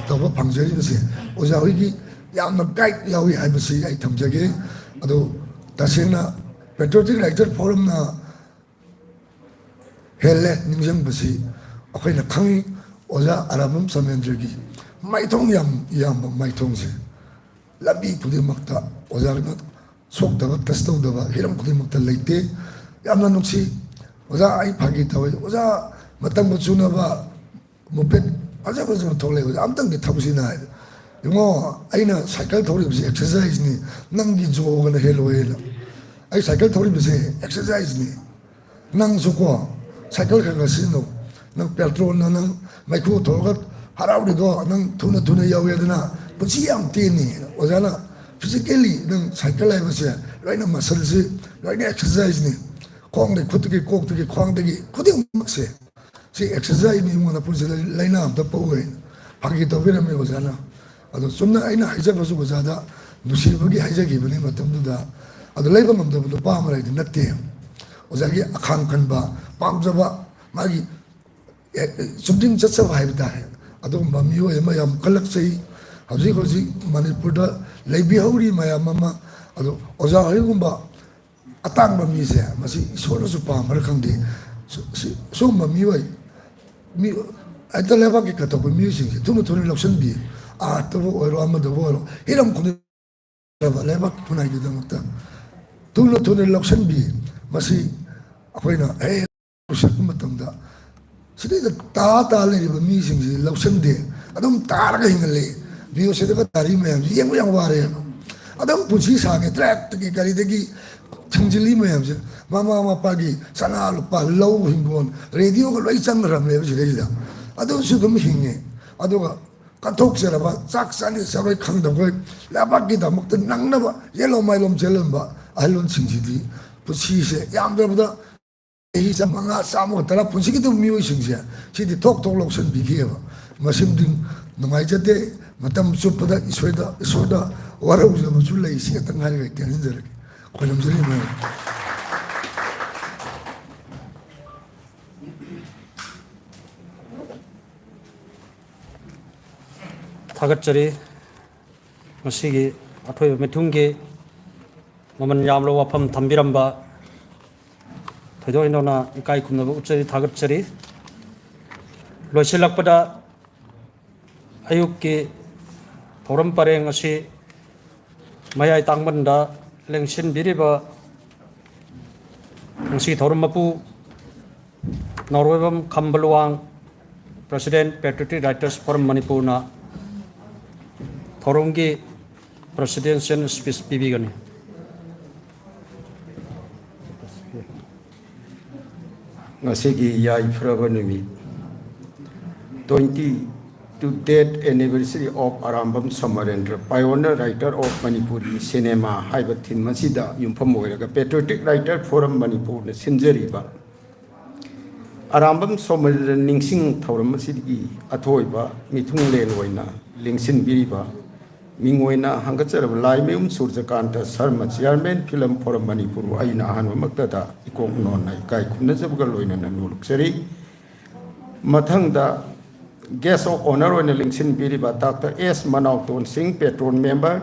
ꯇꯧꯕ ꯐꯪꯖꯔꯤꯕꯁꯦ ꯑꯣꯖꯥ ꯍꯣꯏꯒꯤ ꯌꯥꯝꯅ guide ꯌꯥꯎꯏ ꯍꯥꯏꯕꯁꯤ ꯑꯩ ꯊꯝꯖꯒꯦ꯫ ꯑꯗꯣ ꯇꯁꯦꯡꯅ Patriotic Writer Forumꯅ ꯍꯦꯜꯂꯦ ꯅꯤꯡꯁꯤꯡꯕꯁꯤ꯫ ꯑꯩꯈꯣꯏꯅ ꯈꯪꯉꯤ ꯑꯣꯖꯥ ꯑꯔꯥꯝꯕꯝ ꯁꯃꯦꯟꯗ꯭ꯔꯒꯤ ꯃꯥꯏꯊꯣꯡ ꯌꯥꯝ ꯌꯥꯝꯕ ꯃꯥꯏꯊꯣꯡꯁꯦ꯫ ꯂꯝꯕꯤ ꯈꯨꯗꯤꯡꯃꯛꯇ ꯑꯣꯖꯥꯅ ꯁꯣꯛꯇꯕ, touch ꯇꯧꯗꯕ ꯍꯤꯔꯝ ꯈꯨꯗꯤꯡꯃꯛꯇ ꯂꯩꯇꯦ꯫ ꯌꯥꯝꯅ ꯅꯨꯡꯁꯤ꯫ ꯑꯣꯖꯥ, ꯑꯩ ꯐꯥꯒꯤ ꯇꯧꯋꯤ꯫ ꯑꯣꯖꯥ, ꯃꯇꯝꯒ ꯆꯨꯅꯕ moped ꯐꯖ ꯐꯖꯕ ꯊꯣꯛꯂꯛꯑꯦ꯫ ꯑꯣꯖꯥ, ꯑꯝꯇꯪꯗꯤ ꯊꯧꯁꯤꯅ ꯍꯥꯏꯗ꯫ ꯏꯕꯨꯡꯉꯣ, ꯑꯩꯅ cycle ꯊꯧꯔꯤꯕꯁꯤ exerciseꯅꯤ, ꯅꯪꯒꯤ ꯖꯣꯒꯅ ꯍꯦꯜꯂꯣꯏꯅ꯫ ꯑꯩ cycle ꯊꯧꯔꯤꯕꯁꯦ exerciseꯅꯤ꯫ ꯅꯪꯁꯨꯀꯣ, cycle ꯈꯔ ꯈꯔ ꯁꯤꯖꯤꯟꯅꯧ꯫ ꯅꯪ petrolꯅ ꯅꯪ ꯃꯩꯈꯨ ꯊꯣꯛꯑꯒ ꯍꯔꯥꯎꯔꯤꯗꯣ, ꯅꯪ ꯊꯨꯅ ꯊꯨꯅ ꯌꯧꯋꯦꯗꯅ, ꯄꯨꯟꯁꯤ ꯌꯥꯝ ꯇꯦꯟꯅꯤ꯫ ꯑꯣꯖꯥꯅ physically ꯅꯪ cycle ꯍꯥꯏꯕꯁꯦ ꯂꯣꯏꯅ muscleꯁꯤ, ꯂꯣꯏꯅ exerciseꯅꯤ꯫ ꯈꯣꯡꯗꯒꯤ, ꯈꯨꯠꯇꯒꯤ, ꯀꯣꯛꯇꯒꯤ, ꯈ꯭ꯋꯥꯡꯗꯒꯤ, ꯈꯨꯗꯤꯡꯃꯛꯁꯦ꯫ ꯁꯤ exerciseꯅꯤ ꯏꯕꯨꯡꯉꯣ, ꯅꯄꯨꯟꯁꯤꯗ ꯂꯥꯏꯅꯥ ꯑꯝꯇ ꯄꯣꯛꯑꯣꯏ꯫ ꯐꯥꯒꯤ ꯇꯧꯕꯤꯔꯝꯃꯤ ꯑꯣꯖꯥꯅ꯫ ꯑꯗꯣ ꯆꯨꯝꯅ ꯑꯩꯅ ꯍꯥꯏꯖꯕꯁꯨ ꯑꯣꯖꯥꯗ ꯅꯨꯡꯁꯤꯕꯒꯤ ꯍꯥꯏꯖꯈꯤꯕꯅꯤ ꯃꯇꯝꯗꯨꯗ꯫ ꯑꯗꯣ ꯂꯩꯕ ꯉꯝꯗꯕ ꯅꯨꯄꯥ ꯑꯃ ꯂꯩꯗꯤ ꯅꯠꯇꯦ꯫ ꯑꯣꯖꯥꯒꯤ ꯑꯈꯥꯡ ꯀꯟꯕ, ꯄꯥꯝꯖꯕ, ꯃꯥꯒꯤ, ꯑꯦ, ꯆꯨꯝꯗ꯭ꯔꯤꯡ ꯆꯠꯆꯕ ꯍꯥꯏꯕ ꯇꯥꯔꯦ꯫ ꯑꯗꯨꯒꯨꯝꯕ ꯃꯤꯑꯣꯏ ꯑꯃ ꯌꯥꯝ ꯀꯜꯂꯛꯆꯩ꯫ ꯍꯧꯖꯤꯛ ꯍꯧꯖꯤꯛ ꯃꯅꯤꯄꯨꯔꯗ ꯂꯩꯕꯤꯍꯧꯔꯤ ꯃꯌꯥꯝ ꯑꯃ, ꯑꯗꯣ ꯑꯣꯖꯥ ꯍꯣꯏꯒꯨꯝꯕ ꯑꯇꯥꯡꯕ ꯃꯤꯁꯦ, ꯃꯁꯤ ꯏꯁꯣꯔꯅꯁꯨ ꯄꯥꯝꯕ꯭ꯔꯥ ꯈꯪꯗꯦ, ꯁꯨ- ꯁꯤ- ꯁꯨꯝꯕ ꯃꯤꯑꯣꯏ, ꯃꯤ, ꯍꯦꯛꯇ ꯂꯩꯕꯥꯛꯀꯤ ꯀꯠꯊꯣꯛꯄ ꯃꯤꯑꯣꯏꯁꯤꯡꯁꯦ ꯊꯨꯅ ꯊꯨꯅ ꯂꯧꯁꯤꯟꯕꯤ꯫ ꯑꯥꯔꯠꯇꯕꯨ ꯑꯣꯏꯔꯣ, ꯑꯃꯗꯕꯨ ꯑꯣꯏꯔꯣ, ꯍꯤꯔꯝ ꯈꯨꯗꯤꯡ ꯂꯩꯕꯥꯛ ꯈꯨꯟꯅꯥꯏꯒꯤꯗꯃꯛꯇ ꯊꯨꯅ ꯊꯨꯅ ꯂꯧꯁꯤꯟꯕꯤ꯫ ꯃꯁꯤ ꯑꯩꯈꯣꯏꯅ ꯍꯦꯛ ꯂꯧꯁꯤꯟꯕ ꯃꯇꯝꯗ, ꯁꯤꯗꯩꯗ ꯇꯥ ꯇꯥ ꯂꯩꯔꯤꯕ ꯃꯤꯁꯤꯡꯁꯤ ꯂꯧꯁꯤꯟꯗꯦ, ꯑꯗꯨꯝ ꯇꯥꯔꯒ ꯍꯤꯡꯍꯜꯂꯦ꯫ ꯚꯤꯑꯣꯁꯤꯗꯒ ꯇꯥꯔꯤ ꯃꯌꯥꯝꯁꯤ ꯌꯦꯡꯕ ꯌꯥꯝ ꯋꯥꯔꯦ꯫ ꯑꯗꯨꯝ ꯄꯨꯟꯁꯤ ꯁꯥꯡꯉꯦ, ꯇ꯭ꯔꯦꯛꯇꯒꯤ ꯒꯥꯔꯤꯗꯒꯤ ꯊꯤꯡꯖꯤꯜꯂꯤ ꯃꯌꯥꯝꯁꯦ, ꯃꯃꯥ ꯃꯄꯥꯒꯤ ꯁꯅꯥ ꯂꯨꯄꯥ, ꯂꯧ ꯍꯤꯡꯒꯣꯜ, ꯔꯦꯗꯤꯑꯣꯒ ꯂꯣꯏ ꯆꯪꯈ꯭ꯔꯕꯅꯦꯕ ꯁꯤꯗꯩꯁꯤꯗ꯫ ꯑꯗꯨꯁꯨ ꯑꯗꯨꯝ ꯍꯤꯡꯉꯦ꯫ ꯑꯗꯨꯒ ꯀꯠꯊꯣꯛꯆꯔꯕ, ꯆꯥꯛ ꯆꯥꯅꯤ ꯆꯥꯔꯣꯏ ꯈꯪꯗꯕꯈꯣꯏ, ꯂꯩꯕꯥꯛꯀꯤꯗꯃꯛꯇ ꯅꯪꯅꯕ ꯌꯦꯂꯣꯝ ꯃꯥꯏꯂꯣꯝ ꯆꯦꯜꯂꯝꯕ ꯑꯍꯜ ꯂꯣꯟꯁꯤꯡꯁꯤꯗꯤ ꯄꯨꯟꯁꯤꯁꯦ ꯌꯥꯝꯗ꯭ꯔꯕꯗ ꯆꯍꯤ ꯆꯥꯝꯃꯉꯥ, ꯆꯥꯝꯃꯒ ꯇꯔꯥ ꯄꯨꯟꯁꯤꯒꯗꯕ ꯃꯤꯑꯣꯏꯁꯤꯡꯁꯦ ꯁꯤꯗꯤ ꯊꯣꯛ ꯊꯣꯛ ꯂꯧꯁꯤꯟꯕꯤꯈꯤꯑꯕ꯫ ꯃꯁꯤꯃꯗꯤ ꯅꯨꯡꯉꯥꯏꯖꯗꯦ꯫ ꯃꯇꯝ ꯆꯨꯞꯄꯗ ꯏꯁꯣꯔꯗ, ꯏꯁꯣꯔꯗ ꯋꯥꯔꯧꯖꯕꯁꯨ ꯂꯩ꯫ ꯁꯤ ꯈꯛꯇꯪ ꯍꯥꯏꯔꯒ ꯇꯦꯟꯁꯤꯟꯖꯔꯒꯦ꯫ ꯈꯣꯏꯔꯝꯖꯔꯤ ꯃꯌꯥꯝ꯫ ꯊꯥꯒꯠꯆꯔꯤ꯫ ꯉꯁꯤꯒꯤ ꯑꯊꯣꯏꯕ ꯃꯤꯊꯨꯡꯒꯤ ꯃꯃꯜ ꯌꯥꯝꯂꯕ ꯋꯥꯐꯝ ꯊꯝꯕꯤꯔꯝꯕ ꯊꯣꯏꯗꯣꯛ ꯍꯦꯟꯗꯣꯛꯅ ꯏꯀꯥꯏ ꯈꯨꯝꯅꯕ ꯎꯠꯆꯔꯤ, ꯊꯥꯒꯠꯆꯔꯤ꯫ ꯂꯣꯏꯁꯤꯜꯂꯛꯄꯗ, ꯑꯌꯨꯛꯀꯤ ꯊꯧꯔꯝ ꯄꯔꯦꯡ ꯑꯁꯤ ꯃꯌꯥꯏ ꯇꯥꯡꯕꯟꯗ ꯂꯦꯡꯁꯤꯟꯕꯤꯔꯤꯕ ꯉꯁꯤ ꯊꯧꯔꯝ ꯃꯄꯨ ꯅꯥꯎꯔꯣꯏꯕꯝ ꯈꯝꯕ Luwang, President Patriotic Writers Forum ꯃꯅꯤꯄꯨꯔꯅ ꯊꯧꯔꯝꯒꯤ presidential speech ꯄꯤꯕꯤꯒꯅꯤ꯫ ꯉꯁꯤꯒꯤ ꯌꯥꯏꯐꯔꯕ ꯅꯨꯃꯤꯠ, twenty to death anniversary of Arambam ꯁꯣꯃꯔꯦꯟꯗ꯭ꯔ, Pioneer Writer of Manipuri Cinema ꯍꯥꯏꯕ theme ꯑꯁꯤꯗ ꯌꯨꯝꯐꯝ ꯑꯣꯏꯔꯒ Patriotic Writer Forum ꯃꯅꯤꯄꯨꯔꯅ ꯁꯤꯟꯖꯔꯤꯕ ꯑꯔꯥꯝꯕꯝ ꯁꯣꯃꯔꯦꯟꯗ꯭ꯔ ꯅꯤꯡꯁꯤꯡ ꯊꯧꯔꯝ ꯑꯁꯤꯒꯤ ꯑꯊꯣꯏꯕ ꯃꯤꯊꯨꯡꯂꯦꯟ ꯑꯣꯏꯅ ꯂꯦꯡꯁꯤꯟꯕꯤꯔꯤꯕ ꯃꯤꯡ ꯑꯣꯏꯅ ꯍꯪꯒꯠꯆꯔꯕ ꯂꯥꯏꯃꯌꯨꯝ ꯁꯨꯔꯖꯀꯥꯟꯇ Sharma, Chairman Film Forum Manipur, ꯑꯩꯅ ꯑꯍꯥꯟꯕꯃꯛꯇꯗ ꯏꯀꯣꯛ ꯅꯣꯟꯅ ꯏꯀꯥꯏ ꯈꯨꯝꯅꯖꯕꯒ ꯂꯣꯏꯅꯅ ꯅꯣꯂꯨꯛꯆꯔꯤ꯫ ꯃꯊꯪꯗ Guest of Honour ꯑꯣꯏꯅ ꯂꯦꯡꯁꯤꯟꯕꯤꯔꯤꯕ Doctor S ꯃꯅꯥꯎꯇꯣꯟ ꯁꯤꯡ, Patron Member,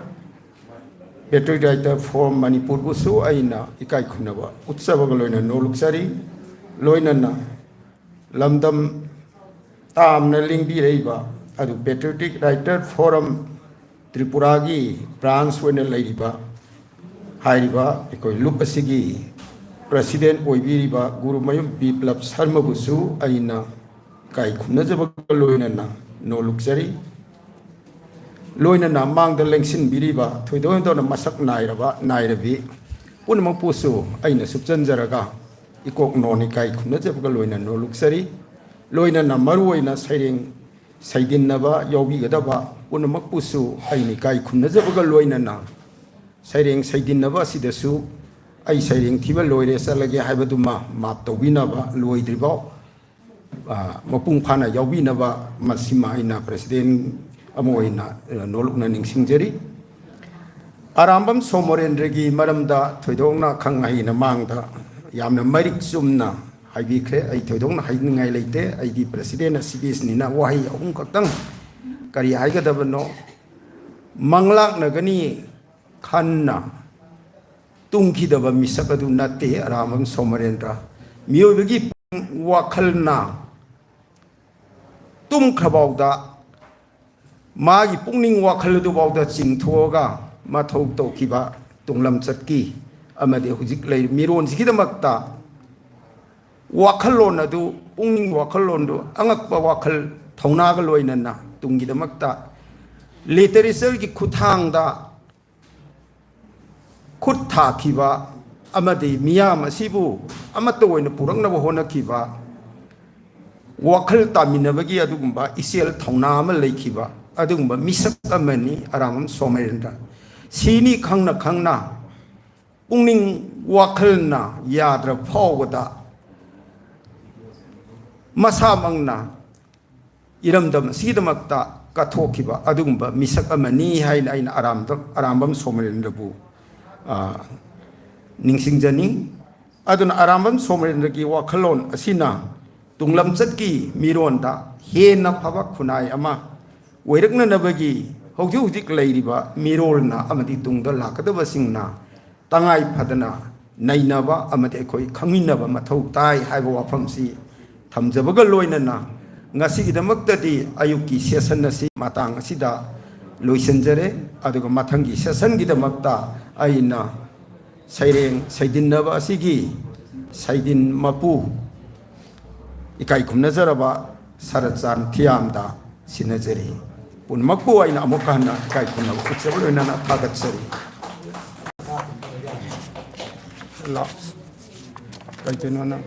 Patriotic Writer Forum ꯃꯅꯤꯄꯨꯔꯕꯨꯁꯨ ꯑꯩꯅ ꯏꯀꯥꯏ ꯈꯨꯝꯅꯕ ꯎꯠꯆꯕꯒ ꯂꯣꯏꯅꯅ ꯅꯣꯂꯨꯛꯆꯔꯤ꯫ ꯂꯣꯏꯅꯅ ꯂꯝꯗꯝ ꯇꯥꯝꯅ ꯂꯦꯡꯕꯤꯔꯛꯏꯕ ꯑꯗꯨ Patriotic Writer Forum ꯇ꯭ꯔꯤꯄꯨꯔꯥꯒꯤ branch ꯑꯣꯏꯅ ꯂꯩꯔꯤꯕ ꯍꯥꯏꯔꯤꯕ ꯑꯩꯈꯣꯏ ꯂꯨꯞ ꯑꯁꯤꯒꯤ president ꯑꯣꯏꯕꯤꯔꯤꯕ ꯒꯨꯔꯨꯃꯌꯨꯝ ꯕꯤꯄ꯭ꯂꯕ ꯁꯔꯃꯕꯨꯁꯨ ꯑꯩꯅ ꯏꯀꯥꯏ ꯈꯨꯝꯅꯖꯕꯒ ꯂꯣꯏꯅꯅ ꯅꯣꯂꯨꯛꯆꯔꯤ꯫ ꯂꯣꯏꯅꯅ ꯃꯥꯡꯗ ꯂꯦꯡꯁꯤꯟꯕꯤꯔꯤꯕ ꯊꯣꯏꯗꯣꯛ ꯍꯦꯟꯗꯣꯛꯅ ꯃꯁꯛ ꯅꯥꯏꯔꯕ ꯅꯥꯏꯔꯕꯤ ꯄꯨꯝꯅꯃꯛꯄꯨꯁꯨ ꯑꯩꯅ ꯁꯨꯞꯆꯟꯖꯔꯒ ꯏꯀꯣꯛ ꯅꯣꯟ ꯏꯀꯥꯏ ꯈꯨꯝꯅꯖꯕꯒ ꯂꯣꯏꯅ ꯅꯣꯂꯨꯛꯆꯔꯤ꯫ ꯂꯣꯏꯅꯅ ꯃꯔꯨꯑꯣꯏꯅ ꯁꯩꯔꯦꯡ ꯁꯩꯗꯤꯟꯅꯕ ꯌꯥꯎꯕꯤꯒꯗꯕ ꯄꯨꯝꯅꯃꯛꯄꯨꯁꯨ ꯑꯩꯅ ꯏꯀꯥꯏ ꯈꯨꯝꯅꯖꯕꯒ ꯂꯣꯏꯅꯅ ꯁꯩꯔꯦꯡ ꯁꯩꯗꯤꯟꯅꯕ ꯑꯁꯤꯗꯁꯨ ꯑꯩ ꯁꯩꯔꯦꯡ ꯊꯤꯕ ꯂꯣꯏꯔꯦ, ꯆꯠꯂꯒꯦ ꯍꯥꯏꯕꯗꯨꯃ ꯃꯥꯞ ꯇꯧꯕꯤꯅꯕ, ꯂꯣꯏꯗ꯭ꯔꯤꯐꯥꯎ, ꯑ, ꯃꯄꯨꯡ ꯐꯥꯅ ꯌꯥꯎꯕꯤꯅꯕ ꯃꯁꯤꯃ ꯑꯩꯅ president ꯑꯃ ꯑꯣꯏꯅ, ꯑ, ꯅꯣꯂꯨꯛꯅ ꯅꯤꯡꯁꯤꯡꯖꯔꯤ꯫ ꯑꯔꯥꯝꯕꯝ ꯁꯣꯃꯣꯔꯦꯟꯗ꯭ꯔꯒꯤ ꯃꯔꯝꯗ ꯊꯣꯏꯗꯣꯛꯅ ꯈꯪ ꯑꯍꯩꯅ ꯃꯥꯡꯗ ꯌꯥꯝꯅ ꯃꯔꯤꯛ ꯆꯨꯝꯅ ꯍꯥꯏꯕꯤꯈ꯭ꯔꯦ꯫ ꯑꯩ ꯊꯣꯏꯗꯣꯛꯅ ꯍꯥꯏꯅꯤꯡꯉꯥꯏ ꯂꯩꯇꯦ꯫ ꯑꯩꯗꯤ president ꯁꯤ ꯕꯤ ꯑꯦꯁꯅꯤꯅ ꯋꯥꯍꯩ ꯑꯍꯨꯝ ꯈꯛꯇꯪ ꯀꯔꯤ ꯍꯥꯏꯒꯗꯕꯅꯣ? ꯃꯪꯂꯥꯛꯅꯒꯅꯤ ꯈꯟꯅ ꯇꯨꯝꯈꯤꯗꯕ ꯃꯤꯁꯛ ꯑꯗꯨ ꯅꯠꯇꯦ ꯑꯔꯥꯝꯕꯝ ꯁꯣꯃꯔꯦꯟꯗ꯭ꯔ꯫ ꯃꯤꯑꯣꯏꯕꯒꯤ ꯋꯥꯈꯜꯅ ꯇꯨꯝꯈ꯭ꯔꯐꯥꯎꯗ ꯃꯥꯒꯤ ꯄꯨꯛꯅꯤꯡ ꯋꯥꯈꯜ ꯑꯗꯨꯐꯥꯎꯗ ꯆꯤꯡꯊꯣꯛꯑꯒ ꯃꯊꯧ ꯇꯧꯈꯤꯕ ꯇꯨꯡꯂꯝꯆꯠꯀꯤ ꯑꯃꯗꯤ ꯍꯧꯖꯤꯛ ꯂꯩꯔꯤꯕ ꯃꯤꯔꯣꯟꯁꯤꯒꯤꯗꯃꯛꯇ ꯋꯥꯈꯜꯂꯣꯟ ꯑꯗꯨ, ꯄꯨꯛꯅꯤꯡ ꯋꯥꯈꯜꯂꯣꯟꯗꯨ ꯑꯉꯛꯄ ꯋꯥꯈꯜ ꯊꯧꯅꯥꯒ ꯂꯣꯏꯅꯅ ꯇꯨꯡꯒꯤꯗꯃꯛꯇ literatureꯒꯤ ꯈꯨꯠꯊꯥꯡꯗ ꯈꯨꯠ ꯊꯥꯈꯤꯕ ꯑꯃꯗꯤ ꯃꯤꯌꯥꯝ ꯑꯁꯤꯕꯨ ꯑꯃꯠꯇ ꯑꯣꯏꯅ ꯄꯨꯔꯛꯅꯕ ꯍꯣꯠꯅꯈꯤꯕ, ꯋꯥꯈꯜ ꯇꯥꯃꯤꯟꯅꯕꯒꯤ ꯑꯗꯨꯒꯨꯝꯕ ꯏꯆꯦꯜ ꯊꯧꯅꯥ ꯑꯃ ꯂꯩꯈꯤꯕ ꯑꯗꯨꯒꯨꯝꯕ ꯃꯤꯁꯛ ꯑꯃꯅꯤ ꯑꯔꯥꯝꯕꯝ ꯁꯣꯃꯦꯟꯗ꯭ꯔ꯫ ꯁꯤꯅꯤ ꯈꯪꯅ ꯈꯪꯅ ꯄꯨꯛꯅꯤꯡ ꯋꯥꯈꯜꯅ ꯌꯥꯗ꯭ꯔ ꯐꯥꯎꯕꯗ ꯃꯁꯥꯃꯛꯅ ꯏꯔꯝꯗꯝ ꯑꯁꯤꯒꯤꯗꯃꯛꯇ ꯀꯠꯊꯣꯛꯈꯤꯕ ꯑꯗꯨꯒꯨꯝꯕ ꯃꯤꯁꯛ ꯑꯃꯅꯤ ꯍꯥꯏꯅ ꯑꯩꯅ ꯑꯔꯥꯝꯗ-, ꯑꯔꯥꯝꯕꯝ ꯁꯣꯃꯦꯟꯗ꯭ꯔꯕꯨ, ꯑ, ꯅꯤꯡꯁꯤꯡꯖꯅꯤꯡ꯫ ꯑꯗꯨꯅ ꯑꯔꯥꯝꯕꯝ ꯁꯣꯃꯦꯟꯗ꯭ꯔꯒꯤ ꯋꯥꯈꯜꯂꯣꯟ ꯑꯁꯤꯅ ꯇꯨꯡꯂꯝꯆꯠꯀꯤ ꯃꯤꯔꯣꯟꯗ ꯍꯦꯟꯅ ꯐꯕ ꯈꯨꯟꯅꯥꯏ ꯑꯃ ꯑꯣꯏꯔꯛꯅꯅꯕꯒꯤ ꯍꯧꯖꯤꯛ ꯍꯧꯖꯤꯛ ꯂꯩꯔꯤꯕ ꯃꯤꯔꯣꯜꯅ ꯑꯃꯗꯤ ꯇꯨꯡꯗ ꯂꯥꯛꯀꯗꯕꯁꯤꯡꯅ ꯇꯉꯥꯏ ꯐꯗꯅ ꯅꯩꯅꯕ ꯑꯃꯗꯤ ꯑꯩꯈꯣꯏ ꯈꯪꯃꯤꯟꯅꯕ ꯃꯊꯧ ꯇꯥꯏ ꯍꯥꯏꯕ ꯋꯥꯐꯝꯁꯤ ꯊꯝꯖꯕꯒ ꯂꯣꯏꯅꯅ, ꯉꯁꯤꯒꯤꯗꯃꯛꯇꯗꯤ ꯑꯌꯨꯛꯀꯤ session ꯑꯁꯤ ꯃꯇꯥꯡ ꯑꯁꯤꯗ ꯂꯣꯏꯁꯤꯟꯖꯔꯦ꯫ ꯑꯗꯨꯒ ꯃꯊꯪꯒꯤ sessionꯒꯤꯗꯃꯛꯇ ꯑꯩꯅ ꯁꯩꯔꯦꯡ ꯁꯩꯗꯤꯟꯅꯕ ꯑꯁꯤꯒꯤ ꯁꯩꯗꯤꯟ ꯃꯄꯨ ꯏꯀꯥꯏ ꯈꯨꯝꯅꯖꯔꯕ ꯁꯔꯠꯆꯥꯟ ꯊꯤꯌꯥꯝꯗ ꯁꯤꯟꯅꯖꯔꯤ꯫ ꯄꯨꯝꯅꯃꯛꯄꯨ ꯑꯩꯅ ꯑꯃꯨꯛꯀ ꯍꯟꯅ ꯏꯀꯥꯏ ꯈꯨꯝꯅꯕ ꯎꯠꯆꯕ ꯂꯣꯏꯅꯅ ꯊꯥꯒꯠꯆꯔꯤ꯫ ꯂꯥꯎ꯫ ꯀꯩꯗꯧꯅꯣ ꯅꯪ?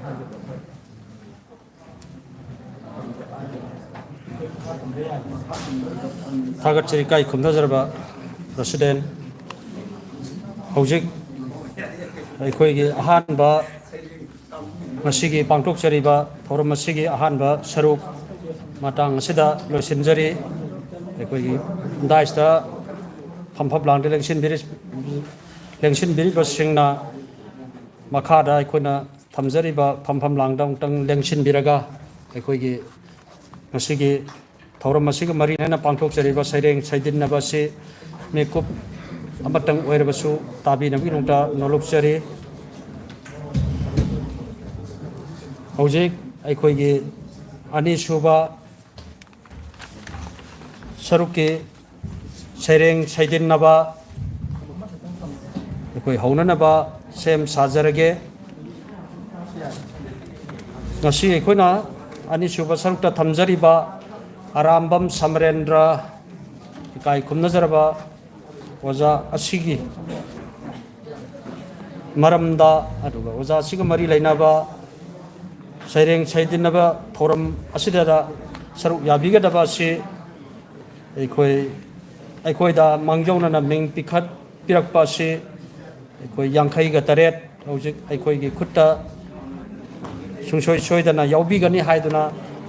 ꯊꯥꯒꯠꯆꯔꯤ, ꯏꯀꯥꯏ ꯈꯨꯝꯅꯖꯔꯕ President꯫ ꯍꯧꯖꯤꯛ ꯑꯩꯈꯣꯏꯒꯤ ꯑꯍꯥꯟꯕ, ꯉꯁꯤꯒꯤ ꯄꯥꯡꯊꯣꯛꯆꯔꯤꯕ ꯊꯧꯔꯝ ꯑꯁꯤꯒꯤ ꯑꯍꯥꯟꯕ ꯁꯔꯨꯛ ꯃꯇꯥꯡ ꯑꯁꯤꯗ ꯂꯣꯏꯁꯤꯟꯖꯔꯤ꯫ ꯑꯩꯈꯣꯏꯒꯤ daisꯇ ꯐꯝꯐꯝ ꯂꯥꯡꯗ ꯂꯦꯡꯁꯤꯟꯕꯤꯔꯤ-, ꯂꯦꯡꯁꯤꯟꯕꯤꯔꯤꯕꯁꯤꯡꯅ ꯃꯈꯥꯗ ꯑꯩꯈꯣꯏꯅ ꯊꯝꯖꯔꯤꯕ ꯐꯝꯐꯝ ꯂꯥꯡꯗ ꯑꯃꯨꯛꯇꯪ ꯂꯦꯡꯁꯤꯟꯕꯤꯔꯒ, ꯑꯩꯈꯣꯏꯒꯤ ꯉꯁꯤꯒꯤ ꯊꯧꯔꯝ ꯑꯁꯤꯒ ꯃꯔꯤ ꯂꯩꯅꯅ ꯄꯥꯡꯊꯣꯛꯆꯔꯤꯕ ꯁꯩꯔꯦꯡ ꯁꯩꯗꯤꯟꯅꯕ ꯑꯁꯤ ꯃꯤꯀꯨꯞ ꯑꯃꯇꯪ ꯑꯣꯏꯔꯕꯁꯨ ꯇꯥꯕꯤꯅꯕꯒꯤꯗꯃꯛꯇ ꯅꯣꯂꯨꯛꯆꯔꯤ꯫ ꯍꯧꯖꯤꯛ ꯑꯩꯈꯣꯏꯒꯤ ꯑꯅꯤꯁꯨꯕ ꯁꯔꯨꯛꯀꯤ ꯁꯩꯔꯦꯡ ꯁꯩꯗꯤꯟꯅꯕ ꯑꯩꯈꯣꯏ ꯍꯧꯅꯅꯕ ꯁꯦꯝ ꯁꯥꯖꯔꯒꯦ꯫ ꯉꯁꯤ ꯑꯩꯈꯣꯏꯅ ꯑꯅꯤꯁꯨꯕ ꯁꯔꯨꯛꯇ ꯊꯝꯖꯔꯤꯕ ꯑꯔꯥꯝꯕꯝ ꯁꯃꯔꯦꯟꯗ꯭ꯔ, ꯏꯀꯥꯏ ꯈꯨꯝꯅꯖꯔꯕ ꯑꯣꯖꯥ ꯑꯁꯤꯒꯤ ꯃꯔꯝꯗ, ꯑꯗꯨꯒ ꯑꯣꯖꯥ ꯑꯁꯤꯒ ꯃꯔꯤ ꯂꯩꯅꯕ ꯁꯩꯔꯦꯡ ꯁꯩꯗꯤꯟꯅꯕ ꯊꯧꯔꯝ ꯑꯁꯤꯗ ꯁꯔꯨꯛ ꯌꯥꯕꯤꯒꯗꯕ ꯑꯁꯤ ꯑꯩꯈꯣꯏ, ꯑꯩꯈꯣꯏꯗ ꯃꯥꯡꯖꯧꯅꯅ ꯃꯤꯡ ꯄꯤꯈꯠꯄꯤꯔꯛꯄ ꯑꯁꯤ ꯑꯩꯈꯣꯏ ꯌꯥꯡꯈꯩꯒ ꯇꯔꯦꯠ ꯍꯧꯖꯤꯛ ꯑꯩꯈꯣꯏꯒꯤ ꯈꯨꯠꯇ ꯁꯨꯡꯁꯣꯏ ꯁꯣꯏꯗꯅ ꯌꯥꯎꯕꯤꯒꯅꯤ ꯍꯥꯏꯗꯨꯅ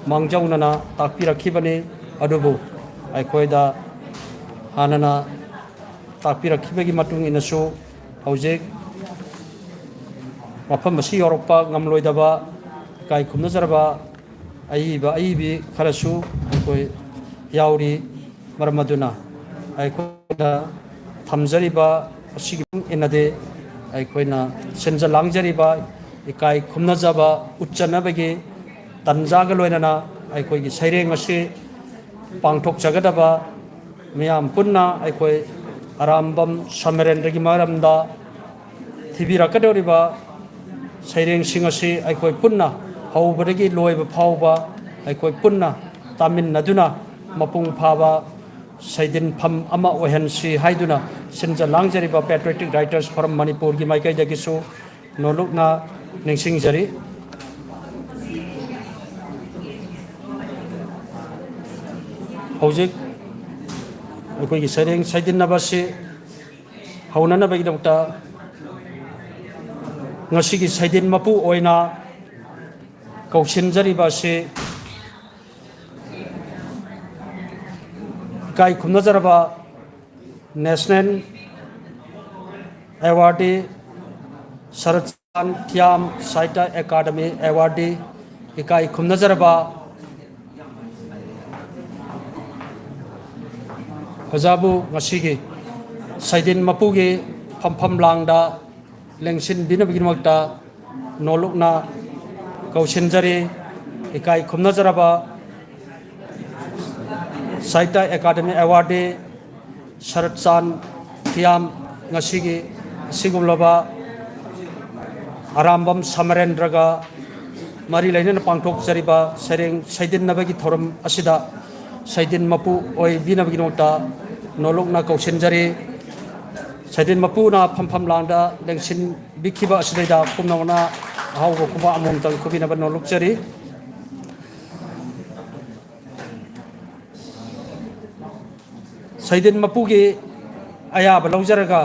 ꯃꯥꯡꯖꯧꯅꯅ ꯇꯥꯛꯄꯤꯔꯛꯈꯤꯕꯅꯤ꯫ ꯑꯗꯨꯕꯨ ꯑꯩꯈꯣꯏꯗ ꯍꯥꯟꯅꯅ ꯇꯥꯛꯄꯤꯔꯛꯈꯤꯕꯒꯤ ꯃꯇꯨꯡ ꯏꯟꯅꯁꯨ ꯍꯧꯖꯤꯛ ꯃꯐꯝ ꯑꯁꯤ ꯌꯧꯔꯛꯄ ꯉꯝꯂꯣꯏꯗꯕ ꯏꯀꯥꯏ ꯈꯨꯝꯅꯖꯔꯕ ꯑꯏꯕ ꯑꯏꯕꯤ ꯈꯔꯁꯨ ꯑꯩꯈꯣꯏ ꯌꯥꯎꯔꯤ꯫ ꯃꯔꯝ ꯑꯗꯨꯅ ꯑꯩꯈꯣꯏꯅ ꯊꯝꯖꯔꯤꯕ ꯑꯁꯤꯒꯤ ꯃꯇꯨꯡ ꯏꯟꯅꯗꯤ ꯑꯩꯈꯣꯏꯅ ꯁꯤꯟꯖ ꯂꯥꯡꯖꯔꯤꯕ ꯏꯀꯥꯏ ꯈꯨꯝꯅꯖꯕ ꯎꯠꯆꯅꯕꯒꯤ ꯇꯟꯖꯥꯒ ꯂꯣꯏꯅꯅ ꯑꯩꯈꯣꯏꯒꯤ ꯁꯩꯔꯦꯡ ꯑꯁꯤ ꯄꯥꯡꯊꯣꯛꯆꯒꯗꯕ ꯃꯤꯌꯥꯝ ꯄꯨꯟꯅ ꯑꯩꯈꯣꯏ ꯑꯔꯥꯝꯕꯝ ꯁꯃꯔꯦꯟꯗ꯭ꯔꯒꯤ ꯃꯔꯝꯗ ꯊꯤꯕꯤꯔꯛꯀꯗꯧꯔꯤꯕ ꯁꯩꯔꯦꯡꯁꯤꯡ ꯑꯁꯤ ꯑꯩꯈꯣꯏ ꯄꯨꯟꯅ ꯍꯧꯕꯗꯒꯤ ꯂꯣꯏꯕ ꯐꯥꯎꯕ ꯑꯩꯈꯣꯏ ꯄꯨꯟꯅ ꯇꯥꯃꯤꯟꯅꯗꯨꯅ ꯃꯄꯨꯡ ꯐꯥꯕ ꯁꯩꯗꯤꯟꯐꯝ ꯑꯃ ꯑꯣꯏꯍꯟꯁꯤ ꯍꯥꯏꯗꯨꯅ ꯁꯤꯟꯖ ꯂꯥꯡꯖꯔꯤꯕ Patriotic Writers Forum ꯃꯅꯤꯄꯨꯔꯒꯤ ꯃꯥꯏꯀꯩꯗꯒꯤꯁꯨ ꯅꯣꯂꯨꯛꯅ ꯅꯤꯡꯁꯤꯡꯖꯔꯤ꯫ ꯍꯧꯖꯤꯛ ꯑꯩꯈꯣꯏꯒꯤ ꯁꯩꯔꯦꯡ ꯁꯩꯗꯤꯟꯅꯕꯁꯤ ꯍꯧꯅꯅꯕꯒꯤꯗꯃꯛꯇ ꯉꯁꯤꯒꯤ ꯁꯩꯗꯤꯟ ꯃꯄꯨ ꯑꯣꯏꯅ ꯀꯧꯁꯤꯟꯖꯔꯤꯕ ꯑꯁꯤ ꯏꯀꯥꯏ ꯈꯨꯝꯅꯖꯔꯕ National Awardee ꯁꯔꯠ ꯆꯥꯟ ꯊꯤꯌꯥꯝ ꯁꯥꯍꯤꯇ꯭ꯌ ꯑꯦꯀꯥꯗꯃꯤ Awardee ꯏꯀꯥꯏ ꯈꯨꯝꯅꯖꯔꯕ ꯑꯣꯖꯥꯕꯨ ꯉꯁꯤꯒꯤ ꯁꯩꯗꯤꯟ ꯃꯄꯨꯒꯤ ꯐꯝꯐꯝ ꯂꯥꯡꯗ ꯂꯦꯡꯁꯤꯟꯕꯤꯅꯕꯒꯤꯗꯃꯛꯇ ꯅꯣꯂꯨꯛꯅ ꯀꯧꯁꯤꯟꯖꯔꯤ꯫ ꯏꯀꯥꯏ ꯈꯨꯝꯅꯖꯔꯕ ꯁꯥꯍꯤꯇ꯭ꯌ ꯑꯦꯀꯥꯗꯃꯤ Awardee ꯁꯔꯠ ꯆꯥꯟ ꯊꯤꯌꯥꯝ ꯉꯁꯤꯒꯤ ꯑꯁꯤꯒꯨꯝꯂꯕ ꯑꯔꯥꯝꯕꯝ ꯁꯃꯔꯦꯟꯗ꯭ꯔꯒ ꯃꯔꯤ ꯂꯩꯅꯅ ꯄꯥꯡꯊꯣꯛꯆꯔꯤꯕ ꯁꯩꯔꯦꯡ ꯁꯩꯗꯤꯟꯅꯕꯒꯤ ꯊꯧꯔꯝ ꯑꯁꯤꯗ ꯁꯩꯗꯤꯟ ꯃꯄꯨ ꯑꯣꯏꯕꯤꯅꯕꯒꯤꯗꯃꯛꯇ ꯅꯣꯂꯨꯛꯅ ꯀꯧꯁꯤꯟꯖꯔꯤ꯫ ꯁꯩꯗꯤꯟ ꯃꯄꯨꯅ ꯐꯝꯐꯝ ꯂꯥꯡꯗ ꯂꯦꯡꯁꯤꯟꯕꯤꯈꯤꯕ ꯑꯁꯤꯗꯩꯗ ꯄꯨꯝꯅꯃꯛꯅ ꯑꯍꯥꯎꯕ ꯈꯨꯕꯥꯛ ꯑꯃꯃꯝꯇꯪ ꯈꯨꯕꯤꯅꯕ ꯅꯣꯂꯨꯛꯆꯔꯤ꯫ ꯁꯩꯗꯤꯟ ꯃꯄꯨꯒꯤ ꯑꯌꯥꯕ ꯂꯧꯖꯔꯒ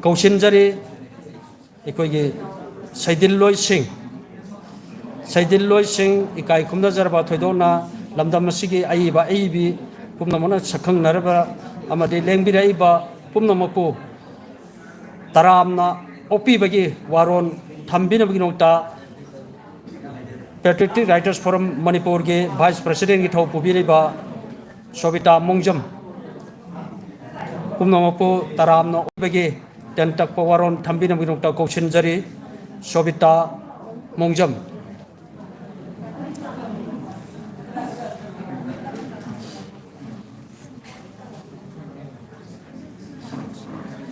ꯀꯧꯁꯤꯟꯖꯔꯤ꯫ ꯑꯩꯈꯣꯏꯒꯤ ꯁꯩꯗꯤꯜꯂꯣꯏꯁꯤꯡ, ꯁꯩꯗꯤꯜꯂꯣꯏꯁꯤꯡ, ꯏꯀꯥꯏ ꯈꯨꯝꯅꯖꯔꯕ ꯊꯣꯏꯗꯣꯛꯅ ꯂꯝꯗꯝ ꯑꯁꯤꯒꯤ ꯑꯏꯕ ꯑꯏꯕꯤ ꯄꯨꯝꯅꯃꯛꯅ ꯁꯛꯈꯪꯅꯔꯕ ꯑꯃꯗꯤ ꯂꯦꯡꯕꯤꯔꯛꯏꯕ ꯄꯨꯝꯅꯃꯛꯄꯨ ꯇꯔꯥꯝꯅ ꯑꯣꯛꯄꯤꯕꯒꯤ ꯋꯥꯔꯣꯜ ꯊꯝꯕꯤꯅꯕꯒꯤꯗꯃꯛꯇ Patriotic Writers Forum ꯃꯅꯤꯄꯨꯔꯒꯤ Vice Presidentꯀꯤ ꯊꯧ ꯄꯨꯕꯤꯔꯤꯕ ꯁꯣꯕꯤꯇꯥ ꯃꯣꯡꯖꯝ ꯄꯨꯝꯅꯃꯛꯄꯨ ꯇꯔꯥꯝꯅ ꯑꯣꯛꯄꯒꯤ ꯇꯦꯟ ꯇꯛꯄ ꯋꯥꯔꯣꯜ ꯊꯝꯕꯤꯅꯕꯒꯤꯗꯃꯛꯇ ꯀꯧꯁꯤꯟꯖꯔꯤ꯫ ꯁꯣꯕꯤꯇꯥ ꯃꯣꯡꯖꯝ꯫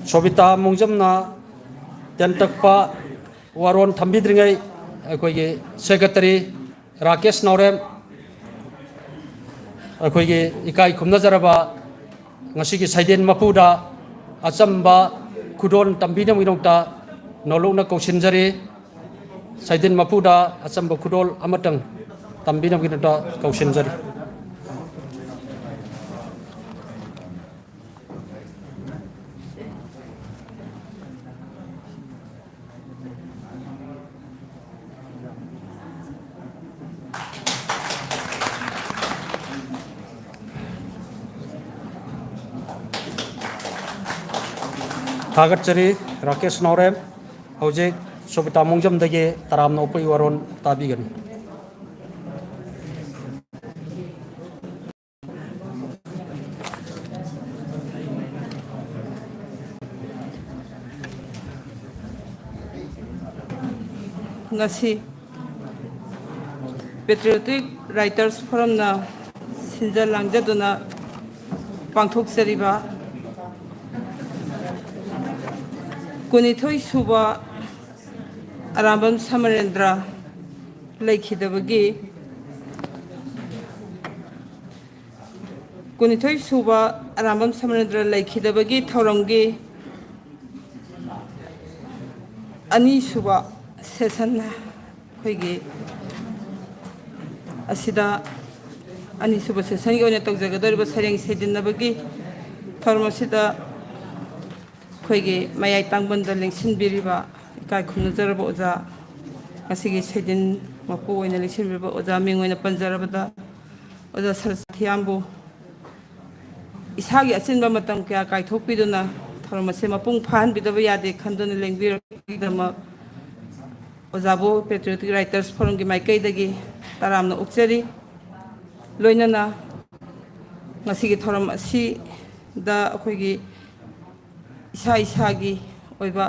ꯁꯣꯕꯤꯇꯥ ꯃꯣꯡꯖꯝꯅ ꯇꯦꯟ ꯇꯛꯄ ꯋꯥꯔꯣꯜ ꯊꯝꯕꯤꯗ꯭ꯔꯤꯉꯩ, ꯑꯩꯈꯣꯏꯒꯤ ꯁꯦꯀ꯭ꯔꯦꯇꯔꯤ ꯔꯥꯀꯦꯁ ꯅꯥꯎꯔꯦꯝ, ꯑꯩꯈꯣꯏꯒꯤ ꯏꯀꯥꯏ ꯈꯨꯝꯅꯖꯔꯕ ꯉꯁꯤꯒꯤ ꯁꯩꯗꯦꯟ ꯃꯄꯨꯗ ꯑꯆꯝꯕ ꯈꯨꯗꯣꯜ ꯇꯝꯕꯤꯅꯕꯒꯤꯗꯃꯛꯇ ꯅꯧꯂꯨꯛꯅ ꯀꯧꯁꯤꯟꯖꯔꯤ꯫ ꯁꯩꯗꯦꯟ ꯃꯄꯨꯗ ꯑꯆꯝꯕ ꯈꯨꯗꯣꯜ ꯑꯃꯇꯪ ꯇꯝꯕꯤꯅꯕꯒꯤꯗꯃꯛꯇ ꯀꯧꯁꯤꯟꯖꯔꯤ꯫ ꯊꯥꯒꯠꯆꯔꯤ ꯔꯥꯀꯦꯁ ꯅꯥꯎꯔꯦꯝ꯫ ꯍꯧꯖꯤꯛ ꯁꯣꯕꯤꯇꯥ ꯃꯣꯡꯖꯝꯗꯒꯤ ꯇꯔꯥꯝꯅ ꯑꯣꯛꯄꯒꯤ ꯋꯥꯔꯣꯜ ꯇꯥꯕꯤꯒꯅꯤ꯫ ꯉꯁꯤ Patriotic Writers Forumꯅ ꯁꯤꯟꯖ ꯂꯥꯡꯖꯗꯨꯅ ꯄꯥꯡꯊꯣꯛꯆꯔꯤꯕ ꯀꯨꯟꯅꯤꯊꯣꯏ ꯁꯨꯕ ꯑꯔꯥꯝꯕꯝ ꯁꯃꯔꯦꯟꯗ꯭ꯔ ꯂꯩꯈꯤꯗꯕꯒꯤ ꯀꯨꯟꯅꯤꯊꯣꯏ ꯁꯨꯕ ꯑꯔꯥꯝꯕꯝ ꯁꯃꯔꯦꯟꯗ꯭ꯔ ꯂꯩꯈꯤꯗꯕꯒꯤ ꯊꯧꯔꯝꯒꯤ ꯑꯅꯤꯁꯨꯕ session ꯑꯩꯈꯣꯏꯒꯤ ꯑꯁꯤꯗ ꯑꯅꯤꯁꯨꯕ sessionꯒꯤ ꯑꯣꯏꯅ ꯇꯧꯖꯒꯗꯧꯔꯤꯕ ꯁꯩꯔꯦꯡ ꯁꯩꯗꯟꯅꯕꯒꯤ ꯊꯧꯔꯝ ꯑꯁꯤꯗ ꯑꯩꯈꯣꯏꯒꯤ ꯃꯌꯥꯏ ꯇꯥꯡꯕꯟꯗ ꯂꯦꯡꯁꯤꯟꯕꯤꯔꯤꯕ ꯏꯀꯥꯏ ꯈꯨꯝꯅꯖꯔꯕ ꯑꯣꯖꯥ, ꯉꯁꯤꯒꯤ ꯁꯩꯗꯤꯟ ꯃꯄꯨ ꯑꯣꯏꯅ ꯂꯦꯡꯁꯤꯟꯕꯤꯔꯤꯕ ꯑꯣꯖꯥ ꯃꯤꯡ ꯑꯣꯏꯅ ꯄꯟꯖꯔꯕꯗ ꯑꯣꯖꯥ ꯁꯔꯁꯊꯤꯌꯥꯝꯕꯨ ꯏꯁꯥꯒꯤ ꯑꯆꯤꯟꯕ ꯃꯇꯝ ꯀꯌꯥ ꯀꯥꯏꯊꯣꯛꯄꯤꯗꯨꯅ ꯊꯧꯔꯝ ꯑꯁꯤ ꯃꯄꯨꯡ ꯐꯥꯍꯟꯕꯤꯗꯕ ꯌꯥꯗꯦ ꯈꯟꯗꯨꯅ ꯂꯦꯡꯕꯤꯔꯛꯄꯒꯤꯗꯃꯛ ꯑꯣꯖꯥꯕꯨ Patriotic Writers Forumꯒꯤ ꯃꯥꯏꯀꯩꯗꯒꯤ ꯇꯔꯥꯝꯅ ꯑꯣꯛꯆꯔꯤ꯫ ꯂꯣꯏꯅꯅ ꯉꯁꯤꯒꯤ ꯊꯧꯔꯝ ꯑꯁꯤꯗ ꯑꯩꯈꯣꯏꯒꯤ ꯏꯁꯥ ꯏꯁꯥꯒꯤ ꯑꯣꯏꯕ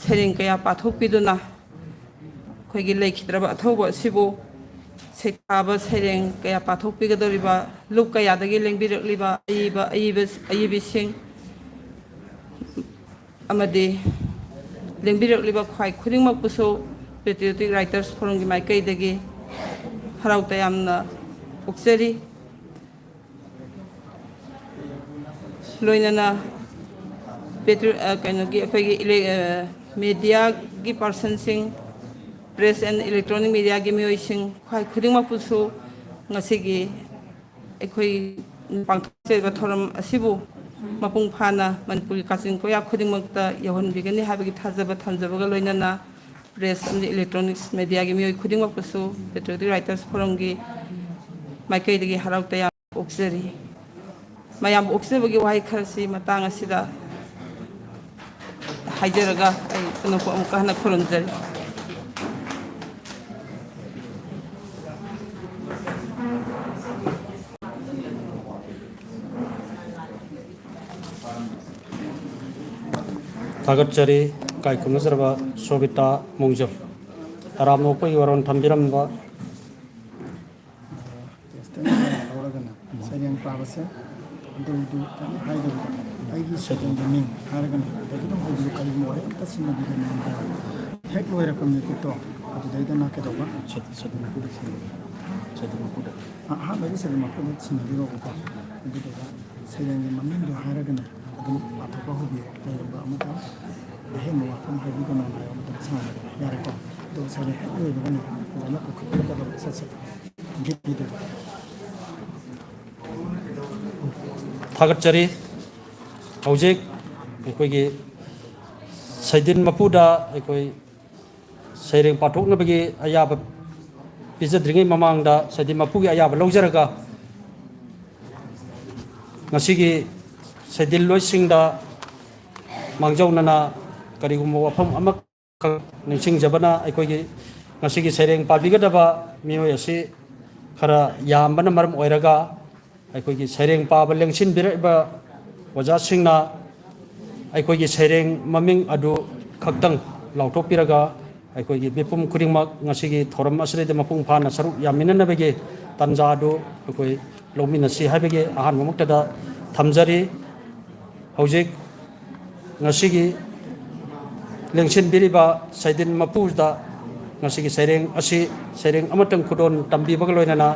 ꯁꯩꯔꯦꯡ ꯀꯌꯥ ꯄꯥꯊꯣꯛꯄꯤꯗꯨꯅ ꯑꯩꯈꯣꯏꯒꯤ ꯂꯩꯈꯤꯗ꯭ꯔꯕ ꯑꯊꯧꯕ ꯑꯁꯤꯕꯨ ꯁꯩꯊꯥꯕ ꯁꯩꯔꯦꯡ ꯀꯌꯥ ꯄꯥꯊꯣꯛꯄꯤꯒꯗꯧꯔꯤꯕ ꯂꯨꯞ ꯀꯌꯥꯗꯒꯤ ꯂꯦꯡꯕꯤꯔꯛꯂꯤꯕ ꯑꯏꯕ, ꯑꯏꯕ, ꯑꯏꯕꯤꯁꯤꯡ ꯑꯃꯗꯤ ꯂꯦꯡꯕꯤꯔꯛꯂꯤꯕ ꯈ꯭ꯋꯥꯏ ꯈꯨꯗꯤꯡꯃꯛꯄꯨꯁꯨ Patriotic Writers Forumꯒꯤ ꯃꯥꯏꯀꯩꯗꯒꯤ ꯍꯔꯥꯎ ꯇꯌꯥꯝꯅ ꯑꯣꯛꯆꯔꯤ꯫ ꯂꯣꯏꯅꯅ ꯄꯦꯇ꯭ꯔꯤ-, ꯑ, ꯀꯩꯅꯣꯒꯤ ꯑꯩꯈꯣꯏꯒꯤ ꯏꯂꯦ-, ꯑ, mediaꯒꯤ personꯁꯤꯡ, press and electronic mediaꯒꯤ ꯃꯤꯑꯣꯏꯁꯤꯡ ꯈ꯭ꯋꯥꯏ ꯈꯨꯗꯤꯡꯃꯛꯄꯨꯁꯨ ꯉꯁꯤꯒꯤ ꯑꯩꯈꯣꯏ ꯄꯥꯡꯊꯣꯛꯆꯔꯤꯕ ꯊꯧꯔꯝ ꯑꯁꯤꯕꯨ ꯃꯄꯨꯡ ꯐꯥꯅ ꯃꯅꯤꯄꯨꯔꯒꯤ ꯀꯥꯆꯤꯟ ꯀꯣꯌꯥ ꯈꯨꯗꯤꯡꯃꯛꯇ ꯌꯧꯍꯟꯕꯤꯒꯅꯤ ꯍꯥꯏꯕꯒꯤ ꯊꯥꯖꯕ ꯊꯝꯖꯕꯒ ꯂꯣꯏꯅꯅ press ꯑꯃꯗꯤ electronics mediaꯒꯤ ꯃꯤꯑꯣꯏ ꯈꯨꯗꯤꯡꯃꯛꯄꯨꯁꯨ Patriotic Writers Forumꯒꯤ ꯃꯥꯏꯀꯩꯗꯒꯤ ꯍꯔꯥꯎ ꯇꯌꯥꯝꯕ ꯑꯣꯛꯆꯔꯤ꯫ ꯃꯌꯥꯝꯕꯨ ꯑꯣꯛꯆꯕꯒꯤ ꯋꯥꯍꯩ ꯈꯔꯁꯤ ꯃꯇꯥꯡ ꯑꯁꯤꯗ ꯍꯥꯏꯖꯔꯒ ꯑꯩ ꯄꯨꯝꯅꯃꯛꯄꯨ ꯑꯃꯨꯛꯀ ꯍꯟꯅ ꯈꯨꯔꯨꯝꯖꯔꯤ꯫ ꯊꯥꯒꯠꯆꯔꯤ꯫ ꯏꯀꯥꯏ ꯈꯨꯝꯅꯖꯔꯕ ꯁꯣꯕꯤꯇꯥ ꯃꯣꯡꯖꯝ꯫ ꯇꯔꯥꯝꯅ ꯑꯣꯛꯄꯒꯤ ꯋꯥꯔꯣꯜ ꯊꯝꯕꯤꯔꯝꯕ꯫ ꯇꯦꯁꯇꯤꯡ ꯂꯧꯔꯒꯅ ꯁꯩꯔꯦꯡ ꯄꯥꯕꯁꯦ ꯑꯗꯨꯗꯨ ꯀꯩꯝ ꯍꯥꯏꯗꯕꯤꯗ ꯑꯩꯒꯤ ꯁꯩꯔꯦꯡꯒꯤ ꯃꯤꯡ ꯍꯥꯏꯔꯒꯅ ꯑꯗꯒꯤ ꯑꯗꯨꯝ ꯍꯧꯕꯤꯌꯨ, ꯀꯔꯤꯒꯨꯝꯕ ꯋꯥꯍꯩ ꯑꯝꯇ ꯁꯤꯖꯤꯟꯅꯕꯤꯒꯅꯨ ꯍꯥꯏꯕ꯫ ꯍꯦꯛ ꯂꯣꯏꯔꯛꯄ ꯃꯤꯀꯨꯞꯇꯣ ꯑꯗꯨꯗꯩꯗꯅ ꯀꯩꯗꯧꯕ? ꯁꯩ-, ꯁꯩꯗꯤ ꯃꯄꯨꯗ ꯁꯤꯟꯅꯕꯤꯌꯨ꯫ ꯁꯩꯗꯤ ꯃꯄꯨꯗ꯫ ꯑ-, ꯑꯍꯥꯟꯕꯒꯤ ꯁꯩꯗꯤ ꯃꯄꯨꯗ ꯁꯤꯟꯅꯕꯤꯔꯣꯕꯀꯣ꯫ ꯑꯗꯨꯗꯨꯒ ꯁꯩꯔꯦꯡꯒꯤ ꯃꯃꯤꯡꯗꯣ ꯍꯥꯏꯔꯒꯅ ꯑꯗꯨꯝ ꯄꯥꯊꯣꯛꯄ ꯍꯧꯕꯤꯌꯨ꯫ ꯀꯔꯤꯒꯨꯝꯕ ꯑꯃꯇ ꯑꯍꯦꯟꯕ ꯋꯥꯐꯝ ꯍꯥꯏꯕꯤꯒꯅꯣ ꯍꯥꯏꯕ ꯃꯇꯝ ꯁꯥꯡꯅ ꯌꯥꯔꯦꯀꯣ꯫ ꯑꯗꯨꯒ ꯁꯩꯔꯦꯡ ꯍꯦꯛ ꯂꯣꯏꯕꯒꯅꯦ ꯐꯖꯅ ꯄꯨꯈꯠꯄꯤꯔꯛꯀꯗꯕ꯫ ꯁꯠ ꯁꯠ ꯒꯤꯐ ꯄꯤꯗꯣꯏꯅꯦ꯫ ꯊꯥꯒꯠꯆꯔꯤ꯫ ꯍꯧꯖꯤꯛ ꯑꯩꯈꯣꯏꯒꯤ ꯁꯩꯗꯤꯟ ꯃꯄꯨꯗ ꯑꯩꯈꯣꯏ ꯁꯩꯔꯦꯡ ꯄꯥꯊꯣꯛꯅꯕꯒꯤ ꯑꯌꯥꯕ ꯄꯤꯖꯗ꯭ꯔꯤꯉꯩ ꯃꯃꯥꯡꯗ ꯁꯩꯗꯤꯟ ꯃꯄꯨꯒꯤ ꯑꯌꯥꯕ ꯂꯧꯖꯔꯒ ꯉꯁꯤꯒꯤ ꯁꯩꯗꯤꯟ ꯂꯣꯏꯁꯤꯡꯗ ꯃꯥꯡꯖꯧꯅꯅ ꯀꯔꯤꯒꯨꯝꯕ ꯋꯥꯐꯝ ꯑꯃꯈꯛ ꯅꯤꯡꯁꯤꯡꯖꯕꯅ ꯑꯩꯈꯣꯏꯒꯤ ꯉꯁꯤꯒꯤ ꯁꯩꯔꯦꯡ ꯄꯥꯕꯤꯒꯗꯕ ꯃꯤꯑꯣꯏ ꯑꯁꯤ ꯈꯔ ꯌꯥꯝꯕꯅ ꯃꯔꯝ ꯑꯣꯏꯔꯒ ꯑꯩꯈꯣꯏꯒꯤ ꯁꯩꯔꯦꯡ ꯄꯥꯕ ꯂꯦꯡꯁꯤꯟꯕꯤꯔꯛꯏꯕ ꯑꯣꯖꯥꯁꯤꯡꯅ ꯑꯩꯈꯣꯏꯒꯤ ꯁꯩꯔꯦꯡ ꯃꯃꯤꯡ ꯑꯗꯨ ꯈꯛꯇꯪ ꯂꯥꯎꯊꯣꯛꯄꯤꯔꯒ, ꯑꯩꯈꯣꯏꯒꯤ ꯃꯤꯄꯨꯝ ꯈꯨꯗꯤꯡꯃꯛ ꯉꯁꯤꯒꯤ ꯊꯧꯔꯝ ꯑꯁꯤꯗ ꯃꯄꯨꯡ ꯐꯥꯅ ꯁꯔꯨꯛ ꯌꯥꯃꯤꯟꯅꯅꯕꯒꯤ ꯇꯥꯟꯖꯥ ꯑꯗꯨ ꯑꯩꯈꯣꯏ ꯂꯧꯃꯤꯟꯅꯁꯤ ꯍꯥꯏꯕꯒꯤ ꯑꯍꯥꯟꯕꯃꯛꯇꯗ ꯊꯝꯖꯔꯤ꯫ ꯍꯧꯖꯤꯛ ꯉꯁꯤꯒꯤ ꯂꯦꯡꯁꯤꯟꯕꯤꯔꯤꯕ ꯁꯩꯗꯤꯟ ꯃꯄꯨꯗ ꯉꯁꯤꯒꯤ ꯁꯩꯔꯦꯡ ꯑꯁꯤ, ꯁꯩꯔꯦꯡ ꯑꯃꯇꯪ ꯈꯨꯗꯣꯜ ꯇꯝꯕꯤꯕꯒ ꯂꯣꯏꯅꯅ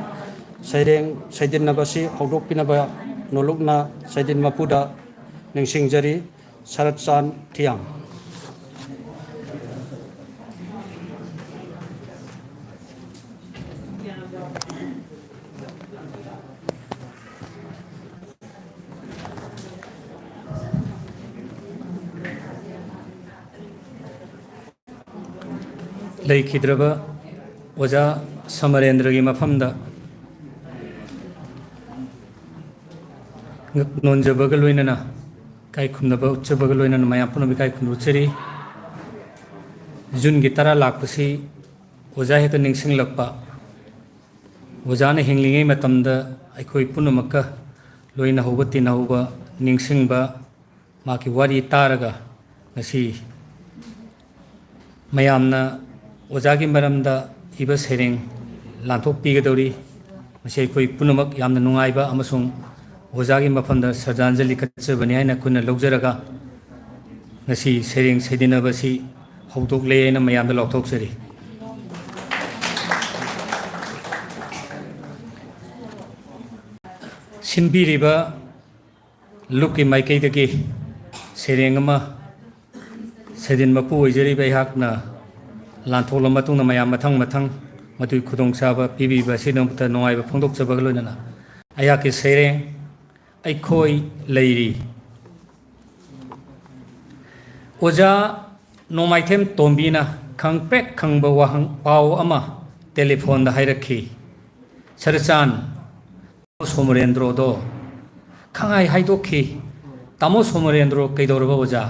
ꯁꯩꯔꯦꯡ ꯁꯩꯗꯤꯟꯅꯕ ꯑꯁꯤ ꯍꯧꯗꯣꯛꯄꯤꯅꯕ ꯅꯣꯂꯨꯛꯅ ꯁꯩꯗꯤꯟ ꯃꯄꯨꯗ ꯅꯤꯡꯁꯤꯡꯖꯔꯤ꯫ ꯁꯔꯠꯆꯥꯟ ꯊꯤꯌꯥꯝ꯫ ꯂꯩꯈꯤꯗ꯭ꯔꯕ ꯑꯣꯖꯥ ꯁꯃꯔꯦꯟꯗ꯭ꯔꯒꯤ ꯃꯐꯝꯗ ꯉꯛ ꯅꯣꯟꯖꯕꯒ ꯂꯣꯏꯅꯅ ꯏꯀꯥꯏ ꯈꯨꯝꯅꯕ ꯎꯠꯆꯕꯒ ꯂꯣꯏꯅꯅ ꯃꯌꯥꯝ ꯄꯨꯝꯅꯃꯛ ꯏꯀꯥꯏ ꯈꯨꯝꯅꯕ ꯎꯠꯆꯔꯤ꯫ ꯖꯨꯟꯒꯤ ꯇꯔꯥ ꯂꯥꯛꯄꯁꯤ ꯑꯣꯖꯥ ꯍꯦꯛꯇ ꯅꯤꯡꯁꯤꯡꯂꯛꯄ, ꯑꯣꯖꯥꯅ ꯍꯤꯡꯂꯤꯉꯩ ꯃꯇꯝꯗ ꯑꯩꯈꯣꯏ ꯄꯨꯝꯅꯃꯛꯀ ꯂꯣꯏꯅꯍꯧꯕ, ꯇꯤꯟꯅꯍꯧꯕ, ꯅꯤꯡꯁꯤꯡꯕ, ꯃꯍꯥꯛꯀꯤ ꯋꯥꯔꯤ ꯇꯥꯔꯒ ꯉꯁꯤ ꯃꯌꯥꯝꯅ ꯑꯣꯖꯥꯒꯤ ꯃꯔꯝꯗ ꯏꯕ ꯁꯩꯔꯦꯡ ꯂꯥꯟꯊꯣꯛꯄꯤꯒꯗꯧꯔꯤ꯫ ꯃꯁꯤ ꯑꯩꯈꯣꯏ ꯄꯨꯝꯅꯃꯛ ꯌꯥꯝꯅ ꯅꯨꯡꯉꯥꯏꯕ ꯑꯃꯁꯨꯡ ꯑꯣꯖꯥꯒꯤ ꯃꯐꯝꯗ ꯁ꯭ꯔꯗꯥꯟꯖꯂꯤ ꯀꯠꯆꯕꯅꯤ ꯍꯥꯏꯅ ꯑꯩꯈꯣꯏꯅ ꯂꯧꯖꯔꯒ, ꯉꯁꯤ ꯁꯩꯔꯦꯡ ꯁꯩꯗꯤꯟꯅꯕꯁꯤ ꯍꯧꯗꯣꯛꯂꯦ ꯍꯥꯏꯅ ꯃꯌꯥꯝꯗ ꯂꯥꯎꯊꯣꯛꯆꯔꯤ꯫ ꯁꯤꯟꯕꯤꯔꯤꯕ ꯂꯨꯞꯀꯤ ꯃꯥꯏꯀꯩꯗꯒꯤ ꯁꯩꯔꯦꯡ ꯑꯃ ꯁꯩꯗꯤꯟ ꯃꯄꯨ ꯑꯣꯏꯖꯔꯤꯕ ꯑꯩꯍꯥꯛꯅ ꯂꯥꯟꯊꯣꯛꯂꯕ ꯃꯇꯨꯡꯗ ꯃꯌꯥꯝ ꯃꯊꯪ ꯃꯊꯪ ꯃꯗꯨꯒꯤ ꯈꯨꯗꯣꯡꯆꯥꯕ ꯄꯤꯕꯤꯕ ꯑꯁꯤꯒꯤꯗꯃꯛꯇ ꯅꯨꯡꯉꯥꯏꯕ ꯐꯣꯡꯗꯣꯛꯆꯕꯒ ꯂꯣꯏꯅꯅ ꯑꯩꯍꯥꯛꯀꯤ ꯁꯩꯔꯦꯡ ꯑꯩꯈꯣꯏ ꯂꯩꯔꯤ꯫ ꯑꯣꯖꯥ ꯅꯣꯡꯃꯥꯏꯊꯦꯝ ꯇꯣꯝꯕꯤꯅ ꯈꯪꯄ꯭ꯔꯦꯛ ꯈꯪꯕ ꯋꯥꯍꯪ ꯄꯥꯎ ꯑꯃ ꯇꯦꯂꯤꯐꯣꯟꯗ ꯍꯥꯏꯔꯛꯈꯤ꯫ "ꯁꯔꯆꯥꯟ, ꯁꯣꯃꯣꯔꯦꯟꯗ꯭ꯔꯣꯗꯣ ꯈꯪꯍꯥꯏ ꯍꯥꯏꯗꯣꯛꯈꯤ꯫" "ꯇꯥꯃꯣ ꯁꯣꯃꯣꯔꯦꯟꯗ꯭ꯔꯣ ꯀꯩꯗꯧꯔꯕ ꯑꯣꯖꯥ?"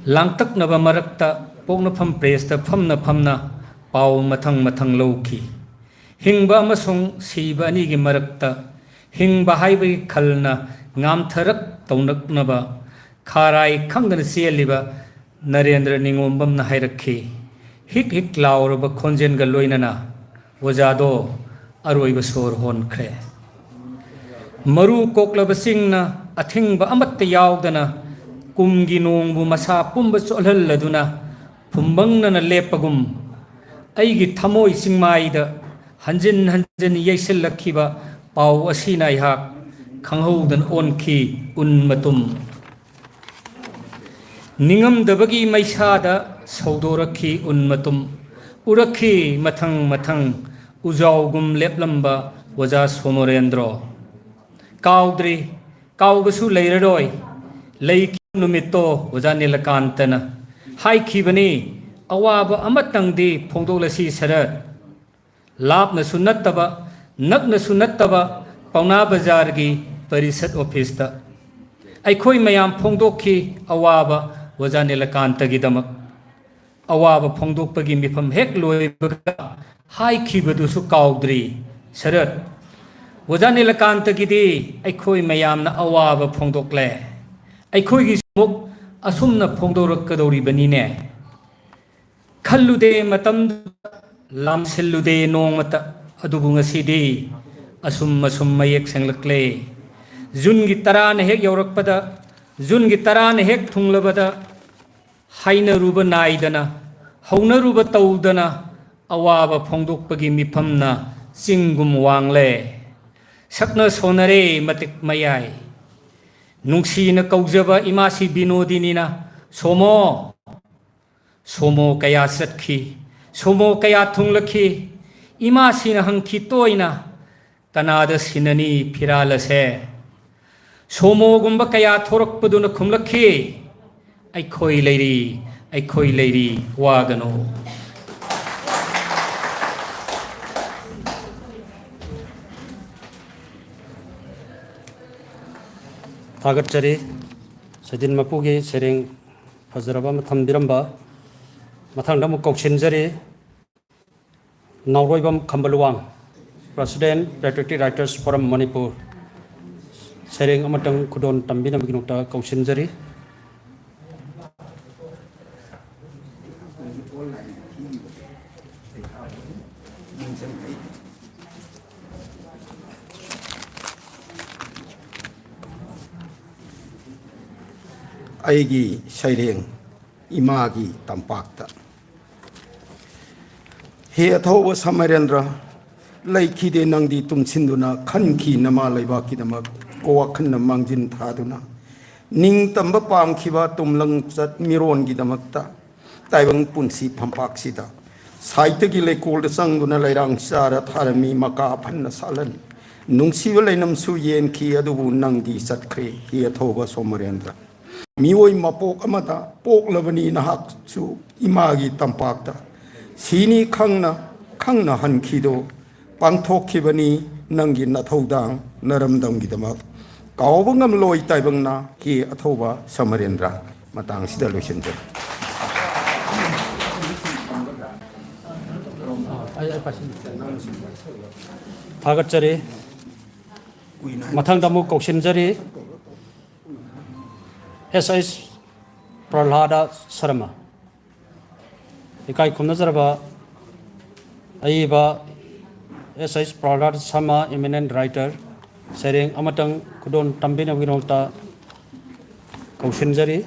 "ꯂꯥꯡꯇꯛꯅꯕ ꯃꯔꯛꯇ ꯄꯣꯛꯅꯐꯝ ꯄ꯭ꯔꯦꯁꯇ ꯐꯝꯅ ꯐꯝꯅ ꯄꯥꯎ ꯃꯊꯪ ꯃꯊꯪ ꯂꯧꯈꯤ꯫ ꯍꯤꯡꯕ ꯑꯃꯁꯨꯡ ꯁꯤꯕ ꯑꯅꯤꯒꯤ ꯃꯔꯛꯇ ꯍꯤꯡꯕ ꯍꯥꯏꯕꯒꯤ ꯈꯜꯅ ꯉꯥꯝꯊꯔꯛ ꯇꯧꯅꯛꯅꯕ ꯈꯥꯔꯥꯏ ꯈꯪꯗꯅ ꯆꯦꯜꯂꯤꯕ ꯅꯔꯦꯟꯗ꯭ꯔ ꯅꯤꯉꯣꯝꯕꯝꯅ ꯍꯥꯏꯔꯛꯈꯤ꯫ ꯍꯤꯛ ꯍꯤꯛ ꯂꯥꯎꯔꯕ ꯈꯣꯟꯖꯦꯜꯒ ꯂꯣꯏꯅꯅ ꯑꯣꯖꯥꯗꯣ ꯑꯔꯣꯏꯕ ꯁꯣꯔ ꯍꯣꯟꯈ꯭ꯔꯦ꯫ ꯃꯔꯨ ꯀꯣꯛꯂꯕ ꯆꯤꯡꯅ ꯑꯊꯤꯡꯕ ꯑꯃꯠꯇ ꯌꯥꯎꯗꯅ ꯀꯨꯝꯒꯤ ꯅꯣꯡꯕꯨ ꯃꯁꯥ ꯄꯨꯝꯕ ꯆꯣꯠꯍꯜꯂꯗꯨꯅ ꯐꯨꯝꯕꯪꯅꯅ ꯂꯦꯞꯄꯒꯨꯝ ꯑꯩꯒꯤ ꯊꯃꯣꯏ ꯆꯤꯡꯃꯥꯏꯗ ꯍꯟꯖꯤꯟ ꯍꯟꯖꯤꯟ ꯌꯩꯁꯤꯜꯂꯛꯈꯤꯕ ꯄꯥꯎ ꯑꯁꯤꯅ ꯑꯩꯍꯥꯛ ꯈꯪꯍꯧꯗꯅ ꯑꯣꯟꯈꯤ ꯎꯟ ꯃꯇꯨꯝ꯫ ꯅꯤꯡꯉꯝꯗꯕꯒꯤ ꯃꯩꯁꯥꯗ ꯁꯧꯗꯣꯔꯛꯈꯤ ꯎꯟ ꯃꯇꯨꯝ꯫ ꯎꯔꯛꯈꯤ ꯃꯊꯪ ꯃꯊꯪ ꯎꯖꯥꯎꯒꯨꯝ ꯂꯦꯞꯂꯝꯕ ꯑꯣꯖꯥ ꯁꯣꯃꯣꯔꯦꯟꯗ꯭ꯔꯣ꯫ ꯀꯥꯎꯗ꯭ꯔꯤ, ꯀꯥꯎꯕꯁꯨ ꯂꯩꯔꯔꯣꯏ꯫ ꯂꯩꯈꯤꯕ ꯅꯨꯃꯤꯠꯇꯣ ꯑꯣꯖꯥ ꯅꯤꯂꯀꯥꯟꯇꯅ ꯍꯥꯏꯈꯤꯕꯅꯤ, "ꯑꯋꯥꯕ ꯑꯃꯇꯪꯗꯤ ꯐꯣꯡꯗꯣꯛꯂꯁꯤ ꯁꯔꯠ"꯫ ꯂꯥꯞꯅꯁꯨ ꯅꯠꯇꯕ, ꯅꯛꯅꯁꯨ ꯅꯠꯇꯕ ꯄꯥꯎꯅꯥ ꯕꯖꯥꯔꯒꯤ ꯄꯔꯤꯁꯠ ꯑꯣꯐꯤꯁꯇ ꯑꯩꯈꯣꯏ ꯃꯌꯥꯝ ꯐꯣꯡꯗꯣꯛꯈꯤ ꯑꯋꯥꯕ ꯑꯣꯖꯥ ꯅꯤꯂꯀꯥꯟꯇꯒꯤꯗꯃꯛ꯫ ꯑꯋꯥꯕ ꯐꯣꯡꯗꯣꯛꯄꯒꯤ ꯃꯤꯐꯝ ꯍꯦꯛ ꯂꯣꯏꯕꯒ ꯍꯥꯏꯈꯤꯕꯗꯨꯁꯨ ꯀꯥꯎꯗ꯭ꯔꯤ ꯁꯔꯠ꯫ ꯑꯣꯖꯥ ꯅꯤꯂꯀꯥꯟꯇꯒꯤꯗꯤ ꯑꯩꯈꯣꯏ ꯃꯌꯥꯝꯅ ꯑꯋꯥꯕ ꯐꯣꯡꯗꯣꯛꯂꯦ꯫ ꯑꯩꯈꯣꯏꯒꯤꯁꯨ ꯑꯃꯨꯛ ꯑꯁꯨꯝꯅ ꯐꯣꯡꯗꯣꯔꯛꯀꯗꯧꯔꯤꯕꯅꯤꯅꯦ꯫ ꯈꯜꯂꯨꯗꯦ ꯃꯇꯝꯗꯨꯗ, ꯂꯥꯝꯁꯤꯜꯂꯨꯗꯦ ꯅꯣꯡꯃꯇ, ꯑꯗꯨꯕꯨ ꯉꯁꯤꯗꯤ ꯑꯁꯨꯝ ꯑꯁꯨꯝ ꯃꯌꯦꯛ ꯁꯦꯡꯂꯛꯂꯦ꯫ ꯖꯨꯟꯒꯤ ꯇꯔꯥꯅ ꯍꯦꯛ ꯌꯧꯔꯛꯄꯗ, ꯖꯨꯟꯒꯤ ꯇꯔꯥꯅ ꯍꯦꯛ ꯊꯨꯡꯂꯕꯗ, ꯍꯥꯏꯅꯔꯨꯕ ꯅꯥꯏꯗꯅ, ꯍꯧꯅꯔꯨꯕ ꯇꯧꯗꯅ, ꯑꯋꯥꯕ ꯐꯣꯡꯗꯣꯛꯄꯒꯤ ꯃꯤꯐꯝꯅ ꯆꯤꯡꯒꯨꯝ ꯋꯥꯡꯂꯦ꯫ ꯁꯛꯅ ꯁꯣꯟꯅꯔꯦ ꯃꯇꯤꯛ ꯃꯌꯥꯏ꯫ ꯅꯨꯡꯁꯤꯅ ꯀꯧꯖꯕ ꯏꯃꯥꯁꯤ ꯕꯤꯅꯣꯗꯤꯅꯤꯅ, "ꯁꯣꯃꯣ, ꯁꯣꯃꯣ ꯀꯌꯥ ꯆꯠꯈꯤ, ꯁꯣꯃꯣ ꯀꯌꯥ ꯊꯨꯡꯂꯛꯈꯤ?" ꯏꯃꯥꯁꯤꯅ ꯍꯪꯈꯤ ꯇꯣꯏꯅ, "ꯀꯅꯥꯗ ꯁꯤꯟꯅꯅꯤ ꯐꯤꯔꯥꯜ ꯑꯁꯦ?" ꯁꯣꯃꯣꯒꯨꯝꯕ ꯀꯌꯥ ꯊꯣꯔꯛꯄꯗꯨꯅ ꯈꯨꯝꯂꯛꯈꯤ, "ꯑꯩꯈꯣꯏ ꯂꯩꯔꯤ, ꯑꯩꯈꯣꯏ ꯂꯩꯔꯤ, ꯋꯥꯒꯅꯨ"꯫ ꯊꯥꯒꯠꯆꯔꯤ꯫ ꯁꯩꯗꯤꯟ ꯃꯄꯨꯒꯤ ꯁꯩꯔꯦꯡ ꯐꯖꯔꯕ ꯑꯃ ꯊꯝꯕꯤꯔꯝꯕ꯫ ꯃꯊꯪꯗ ꯑꯃꯨꯛ ꯀꯧꯁꯤꯟꯖꯔꯤ ꯅꯥꯎꯔꯣꯏꯕꯝ ꯈꯝꯕꯂꯨꯋꯥꯡ, President, Patriotic Writers Forum Manipur, ꯁꯩꯔꯦꯡ ꯑꯃꯇꯪ ꯈꯨꯗꯣꯜ ꯇꯝꯕꯤꯅꯕꯒꯤꯗꯃꯛꯇ ꯀꯧꯁꯤꯟꯖꯔꯤ꯫ ꯑꯩꯒꯤ ꯁꯩꯔꯦꯡ, ꯏꯃꯥꯒꯤ ꯇꯝꯄꯥꯛꯇ꯫ ꯍꯦ ꯑꯊꯧꯕ ꯁꯃꯔꯦꯟꯗ꯭ꯔ, ꯂꯩꯈꯤꯗꯦ ꯅꯪꯗꯤ ꯇꯨꯝꯁꯤꯟꯗꯨꯅ, ꯈꯟꯈꯤ ꯅꯃꯥ ꯂꯩꯕꯥꯛꯀꯤꯗꯃꯛ ꯋꯥꯈꯜꯅ ꯃꯥꯡꯖꯤꯟ ꯊꯥꯗꯨꯅ꯫ ꯅꯤꯡꯇꯝꯕ ꯄꯥꯝꯈꯤꯕ ꯇꯨꯝꯂꯪꯆꯠ ꯃꯤꯔꯣꯟꯒꯤꯗꯃꯛꯇ, ꯇꯥꯏꯕꯪ ꯄꯨꯟꯁꯤ ꯐꯝꯄꯥꯛꯁꯤꯗ ꯁꯥꯏꯠꯇꯒꯤ ꯂꯩꯀꯣꯜꯗ ꯆꯪꯗꯨꯅ ꯂꯩꯔꯥꯡ ꯆꯥꯔ ꯊꯥꯔꯝꯃꯤ ꯃꯀꯥ ꯐꯟꯅ ꯁꯥꯠꯍꯟ꯫ ꯅꯨꯡꯁꯤꯕ ꯂꯩꯅꯝꯁꯨ ꯌꯦꯟꯈꯤ, ꯑꯗꯨꯕꯨ ꯅꯪꯗꯤ ꯆꯠꯈ꯭ꯔꯦ, ꯍꯦ ꯑꯊꯧꯕ ꯁꯣꯃꯔꯦꯟꯗ꯭ꯔ꯫ ꯃꯤꯑꯣꯏ ꯃꯄꯣꯛ ꯑꯃꯗ ꯄꯣꯛꯂꯕꯅꯤ ꯅꯍꯥꯛꯁꯨ ꯏꯃꯥꯒꯤ ꯇꯝꯄꯥꯛꯇ꯫ ꯁꯤꯅꯤ ꯈꯪꯅ ꯈꯪꯅ ꯍꯟꯈꯤꯗꯣ, ꯄꯥꯡꯊꯣꯛꯈꯤꯕꯅꯤ ꯅꯪꯒꯤ ꯅꯊꯧꯗꯥꯡ ꯅꯔꯝꯗꯝꯒꯤꯗꯃꯛ꯫ ꯀꯥꯎꯕ ꯉꯝꯂꯣꯏ ꯇꯥꯏꯕꯪꯅ, ꯍꯦ ꯑꯊꯧꯕ ꯁꯃꯔꯦꯟꯗ꯭ꯔ꯫ ꯃꯇꯥꯡꯁꯤꯗ ꯂꯣꯏꯁꯤꯟꯖꯔꯤ꯫ ꯊꯥꯒꯠꯆꯔꯤ꯫ ꯃꯊꯪꯗ ꯑꯃꯨꯛ ꯀꯧꯁꯤꯟꯖꯔꯤ ꯑꯦꯁ ꯑꯩꯁ ꯄ꯭ꯔꯍ꯭ꯂꯥꯗ ꯁꯔꯃ꯫ ꯏꯀꯥꯏ ꯈꯨꯝꯅꯖꯔꯕ ꯑꯏꯕ ꯑꯦꯁ ꯑꯩꯁ ꯄ꯭ꯔꯍ꯭ꯂꯥꯗ ꯁꯔꯃ, eminent writer, ꯁꯩꯔꯦꯡ ꯑꯃꯇꯪ ꯈꯨꯗꯣꯜ ꯇꯝꯕꯤꯅꯕꯒꯤꯗꯃꯛꯇ ꯀꯧꯁꯤꯟꯖꯔꯤ꯫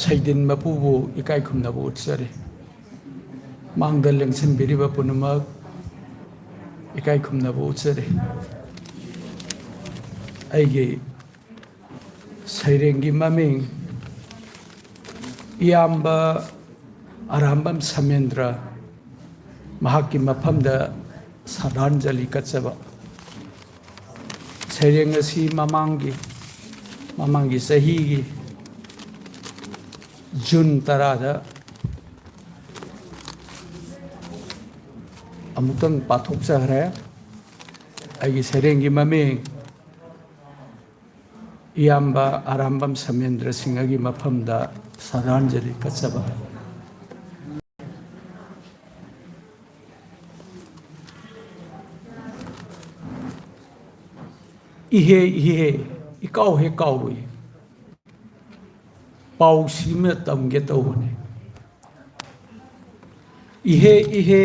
ꯁꯩꯗꯤꯟ ꯃꯄꯨꯕꯨ ꯏꯀꯥꯏ ꯈꯨꯝꯅꯕ ꯎꯠꯆꯔꯤ꯫ ꯃꯥꯡꯗ ꯂꯦꯡꯁꯤꯟꯕꯤꯔꯤꯕ ꯄꯨꯝꯅꯃꯛ ꯏꯀꯥꯏ ꯈꯨꯝꯅꯕ ꯎꯠꯆꯔꯤ꯫ ꯑꯩꯒꯤ ꯁꯩꯔꯦꯡꯒꯤ ꯃꯃꯤꯡ ꯏꯌꯥꯝꯕ ꯑꯔꯥꯝꯕꯝ ꯁꯃꯦꯟꯗ꯭ꯔ, ꯃꯍꯥꯛꯀꯤ ꯃꯐꯝꯗ ꯁ꯭ꯔꯗꯥꯟꯖꯂꯤ ꯀꯠꯆꯕ꯫ ꯁꯩꯔꯦꯡ ꯑꯁꯤ ꯃꯃꯥꯡꯒꯤ, ꯃꯃꯥꯡꯒꯤ ꯆꯍꯤꯒꯤ ꯖꯨꯟ ꯇꯔꯥꯗ ꯑꯃꯨꯛꯇꯪ ꯄꯥꯊꯣꯛꯆꯈ꯭ꯔꯦ꯫ ꯑꯩꯒꯤ ꯁꯩꯔꯦꯡꯒꯤ ꯃꯃꯤꯡ ꯏꯌꯥꯝꯕ ꯑꯔꯥꯝꯕꯝ ꯁꯃꯦꯟꯗ꯭ꯔ ꯁꯤꯡꯍꯒꯤ ꯃꯐꯝꯗ ꯁ꯭ꯔꯗꯥꯟꯖꯂꯤ ꯀꯠꯆꯕ꯫ ꯏꯍꯦ ꯏꯍꯦ, ꯏꯀꯥꯎ ꯍꯦꯛ ꯀꯥꯎꯔꯨꯏ꯫ ꯄꯥꯎꯁꯤꯃ ꯇꯝꯒꯦ ꯇꯧꯕꯅꯤ꯫ ꯏꯍꯦ ꯏꯍꯦ,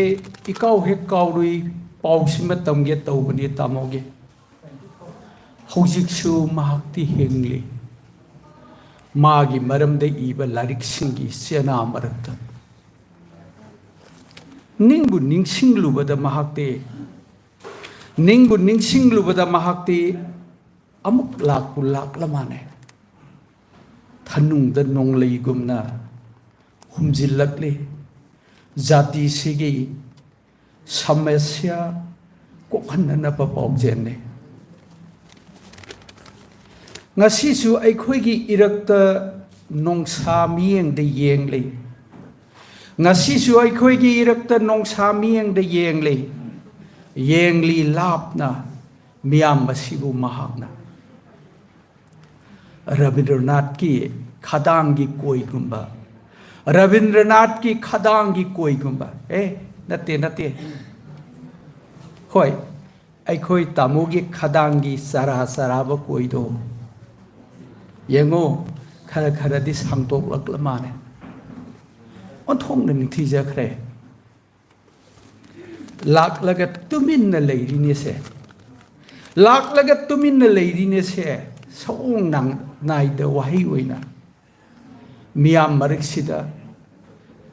ꯏꯀꯥꯎ ꯍꯦꯛ ꯀꯥꯎꯔꯨꯏ꯫ ꯄꯥꯎꯁꯤꯃ ꯇꯝꯒꯦ ꯇꯧꯕꯅꯤ ꯇꯥꯃꯣꯒꯤ꯫ ꯍꯧꯖꯤꯛꯁꯨ ꯃꯍꯥꯛꯇꯤ ꯍꯤꯡꯂꯤ꯫ ꯃꯥꯒꯤ ꯃꯔꯝꯗ ꯏꯕ ꯂꯥꯏꯔꯤꯛꯁꯤꯡꯒꯤ ꯆꯦꯅꯥ ꯃꯔꯛꯇ ꯅꯤꯡꯕꯨ ꯅꯤꯡꯁꯤꯡꯂꯨꯕꯗ ꯃꯍꯥꯛꯇꯤ, ꯅꯤꯡꯕꯨ ꯅꯤꯡꯁꯤꯡꯂꯨꯕꯗ ꯃꯍꯥꯛꯇꯤ ꯑꯃꯨꯛ ꯂꯥꯛꯄꯨ ꯂꯥꯛꯂ ꯃꯥꯅꯦ꯫ ꯊꯅꯨꯡꯗ ꯅꯣꯡꯂꯩꯒꯨꯝꯅ ꯍꯨꯝꯖꯤꯜꯂꯛꯂꯤ꯫ ꯖꯥꯇꯤꯁꯤꯒꯤ ꯁꯃꯁ꯭ꯌꯥ ꯀꯣꯛꯍꯟꯅꯅꯕ ꯄꯥꯎꯖꯦꯜꯅꯤ꯫ ꯉꯁꯤꯁꯨ ꯑꯩꯈꯣꯏꯒꯤ ꯏꯔꯛꯇ ꯅꯣꯡꯁꯥ ꯃꯤꯠꯌꯦꯡꯗ ꯌꯦꯡꯂꯤ꯫ ꯉꯁꯤꯁꯨ ꯑꯩꯈꯣꯏꯒꯤ ꯏꯔꯛꯇ ꯅꯣꯡꯁꯥ ꯃꯤꯠꯌꯦꯡꯗ ꯌꯦꯡꯂꯤ꯫ ꯌꯦꯡꯂꯤ ꯂꯥꯞꯅ ꯃꯤꯌꯥꯝ ꯑꯁꯤꯕꯨ ꯃꯍꯥꯛꯅ꯫ ꯔꯕꯤꯟꯗ꯭ꯔꯅꯥꯊꯀꯤ ꯈꯗꯥꯡꯒꯤ ꯀꯣꯏꯒꯨꯝꯕ, ꯔꯕꯤꯟꯗ꯭ꯔꯅꯥꯊꯀꯤ ꯈꯗꯥꯡꯒꯤ ꯀꯣꯏꯒꯨꯝꯕ, ꯑꯦ, ꯅꯠꯇꯦ, ꯅꯠꯇꯦ꯫ ꯍꯣꯏ, ꯑꯩꯈꯣꯏ ꯇꯥꯃꯣꯒꯤ ꯈꯗꯥꯡꯒꯤ ꯆꯔꯥ ꯆꯔꯥꯕ ꯀꯣꯏꯗꯣ ꯌꯦꯡꯉꯣ, ꯈꯔ ꯈꯔꯗꯤ ꯁꯥꯡꯇꯣꯛꯂꯛꯂ ꯃꯥꯜꯂꯦ꯫ ꯑꯣꯟꯊꯣꯛꯅ ꯅꯤꯡꯊꯤꯖꯈ꯭ꯔꯦ꯫ ꯂꯥꯛꯂꯒ ꯇꯨꯃꯤꯟꯅ ꯂꯩꯔꯤꯅꯦꯁꯦ꯫ ꯂꯥꯛꯂꯒ ꯇꯨꯃꯤꯟꯅ ꯂꯩꯔꯤꯅꯦꯁꯦ꯫ ꯁꯑꯣꯡ ꯅꯥꯡ-, ꯅꯥꯏꯗ ꯋꯥꯍꯩ ꯑꯣꯏꯅ ꯃꯤꯌꯥꯝ ꯃꯔꯛꯁꯤꯗ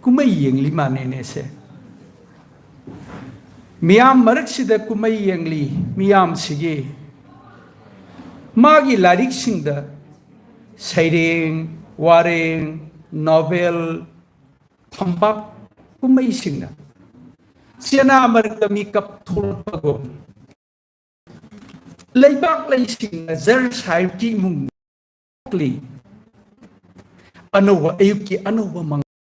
ꯀꯨꯝꯍꯩ ꯌꯦꯡꯂꯤ ꯃꯥꯟꯅꯦꯅꯦꯁꯦ꯫ ꯃꯤꯌꯥꯝ ꯃꯔꯛꯁꯤꯗ ꯀꯨꯝꯍꯩ ꯌꯦꯡꯂꯤ꯫ ꯃꯤꯌꯥꯝꯁꯤꯒꯤ ꯃꯥꯒꯤ ꯂꯥꯏꯔꯤꯛꯁꯤꯡꯗ ꯁꯩꯔꯦꯡ, ꯋꯥꯔꯦꯡ, ꯅꯣꯚꯦꯜ, ꯐꯝꯕꯥꯛ ꯀꯨꯝꯍꯩꯁꯤꯡꯅ ꯆꯦꯅꯥ ꯃꯔꯛꯇ ꯃꯤꯀꯞ ꯊꯣꯛꯂꯛꯄꯒꯨꯝ, ꯂꯩꯕꯥꯛ ꯂꯩꯁꯤꯡꯅ ꯖꯔ ꯁꯥꯍꯦꯕꯀꯤ ꯏꯃꯨꯡ ꯊꯣꯛꯂꯤ꯫ ꯑꯅꯧꯕ ꯑꯌꯨꯛꯀꯤ ꯑꯅꯧꯕ ꯃꯉꯥꯜ꯫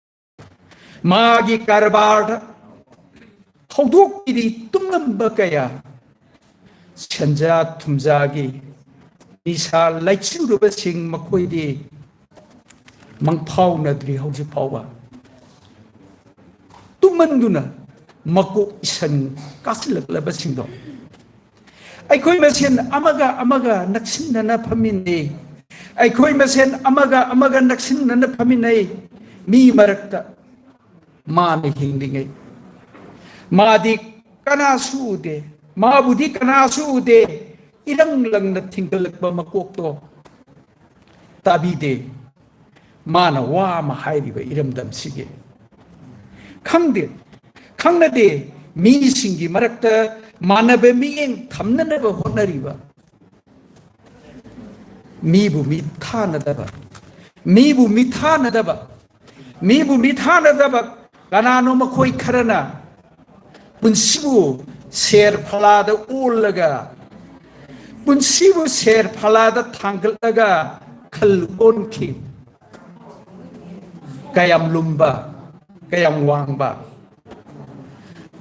ꯃꯥꯒꯤ ꯀꯔꯕꯥꯔꯗ ꯍꯧꯗꯣꯛꯄꯤꯔꯤ ꯇꯨꯝꯂꯝꯕ ꯀꯌꯥ꯫ ꯁꯦꯟꯖꯥ ꯊꯨꯝꯖꯥꯒꯤ ꯅꯤꯁꯥ ꯂꯥꯏꯆꯨꯔꯕꯁꯤꯡ ꯃꯈꯣꯏꯗꯤ ꯃꯪꯐꯥꯎꯅꯗ꯭ꯔꯤ ꯍꯧꯖꯤꯛ ꯐꯥꯎꯕ꯫ ꯇꯨꯝꯃꯟꯗꯨꯅ ꯃꯀꯣꯛ ꯏꯁꯟ ꯀꯥꯁꯤꯜꯂꯛꯂꯕꯁꯤꯡꯗꯣ ꯑꯩꯈꯣꯏ ꯃꯁꯦꯟ ꯑꯃꯒ ꯑꯃꯒ ꯅꯛꯁꯤꯟꯅꯅ ꯐꯝꯃꯤꯟꯅꯩ꯫ ꯑꯩꯈꯣꯏ ꯃꯁꯦꯟ ꯑꯃꯒ ꯑꯃꯒ ꯅꯛꯁꯤꯟꯅꯅ ꯐꯝꯃꯤꯟꯅꯩ꯫ ꯃꯤ ꯃꯔꯛꯇ ꯃꯥꯅ ꯍꯤꯡꯂꯤꯉꯩ, ꯃꯥꯗꯤ ꯀꯅꯥꯁꯨ ꯎꯗꯦ, ꯃꯥꯕꯨꯗꯤ ꯀꯅꯥꯁꯨ ꯎꯗꯦ꯫ ꯏꯔꯪ ꯂꯪꯅ ꯊꯤꯡꯒꯠꯂꯛꯄ ꯃꯀꯣꯛꯇꯣ ꯇꯥꯕꯤꯗꯦ꯫ ꯃꯥꯅ ꯋꯥ ꯑꯃ ꯍꯥꯏꯔꯤꯕ ꯏꯔꯝꯗꯝꯁꯤꯒꯤ ꯈꯪꯗꯦ, ꯈꯪꯅꯗꯦ꯫ ꯃꯤꯁꯤꯡꯒꯤ ꯃꯔꯛꯇ ꯃꯥꯟꯅꯕ ꯃꯤꯠꯌꯦꯡ ꯊꯝꯅꯅꯕ ꯍꯣꯠꯅꯔꯤꯕ, ꯃꯤꯕꯨ ꯃꯤꯊꯥꯅꯗꯕ, ꯃꯤꯕꯨ ꯃꯤꯊꯥꯅꯗꯕ, ꯃꯤꯕꯨ ꯃꯤꯊꯥꯅꯗꯕ ꯀꯅꯥꯅꯣ ꯃꯈꯣꯏ ꯈꯔꯅ ꯄꯨꯟꯁꯤꯕꯨ ꯁꯦꯔ ꯐꯂꯥꯗ ꯑꯣꯜꯂꯒ, ꯄꯨꯟꯁꯤꯕꯨ ꯁꯦꯔ ꯐꯂꯥꯗ ꯊꯥꯡꯒꯠꯂꯒ ꯈꯜ ꯑꯣꯟꯈꯤ꯫ ꯀꯌꯥꯝ ꯂꯨꯝꯕ, ꯀꯌꯥꯝ ꯋꯥꯡꯕ,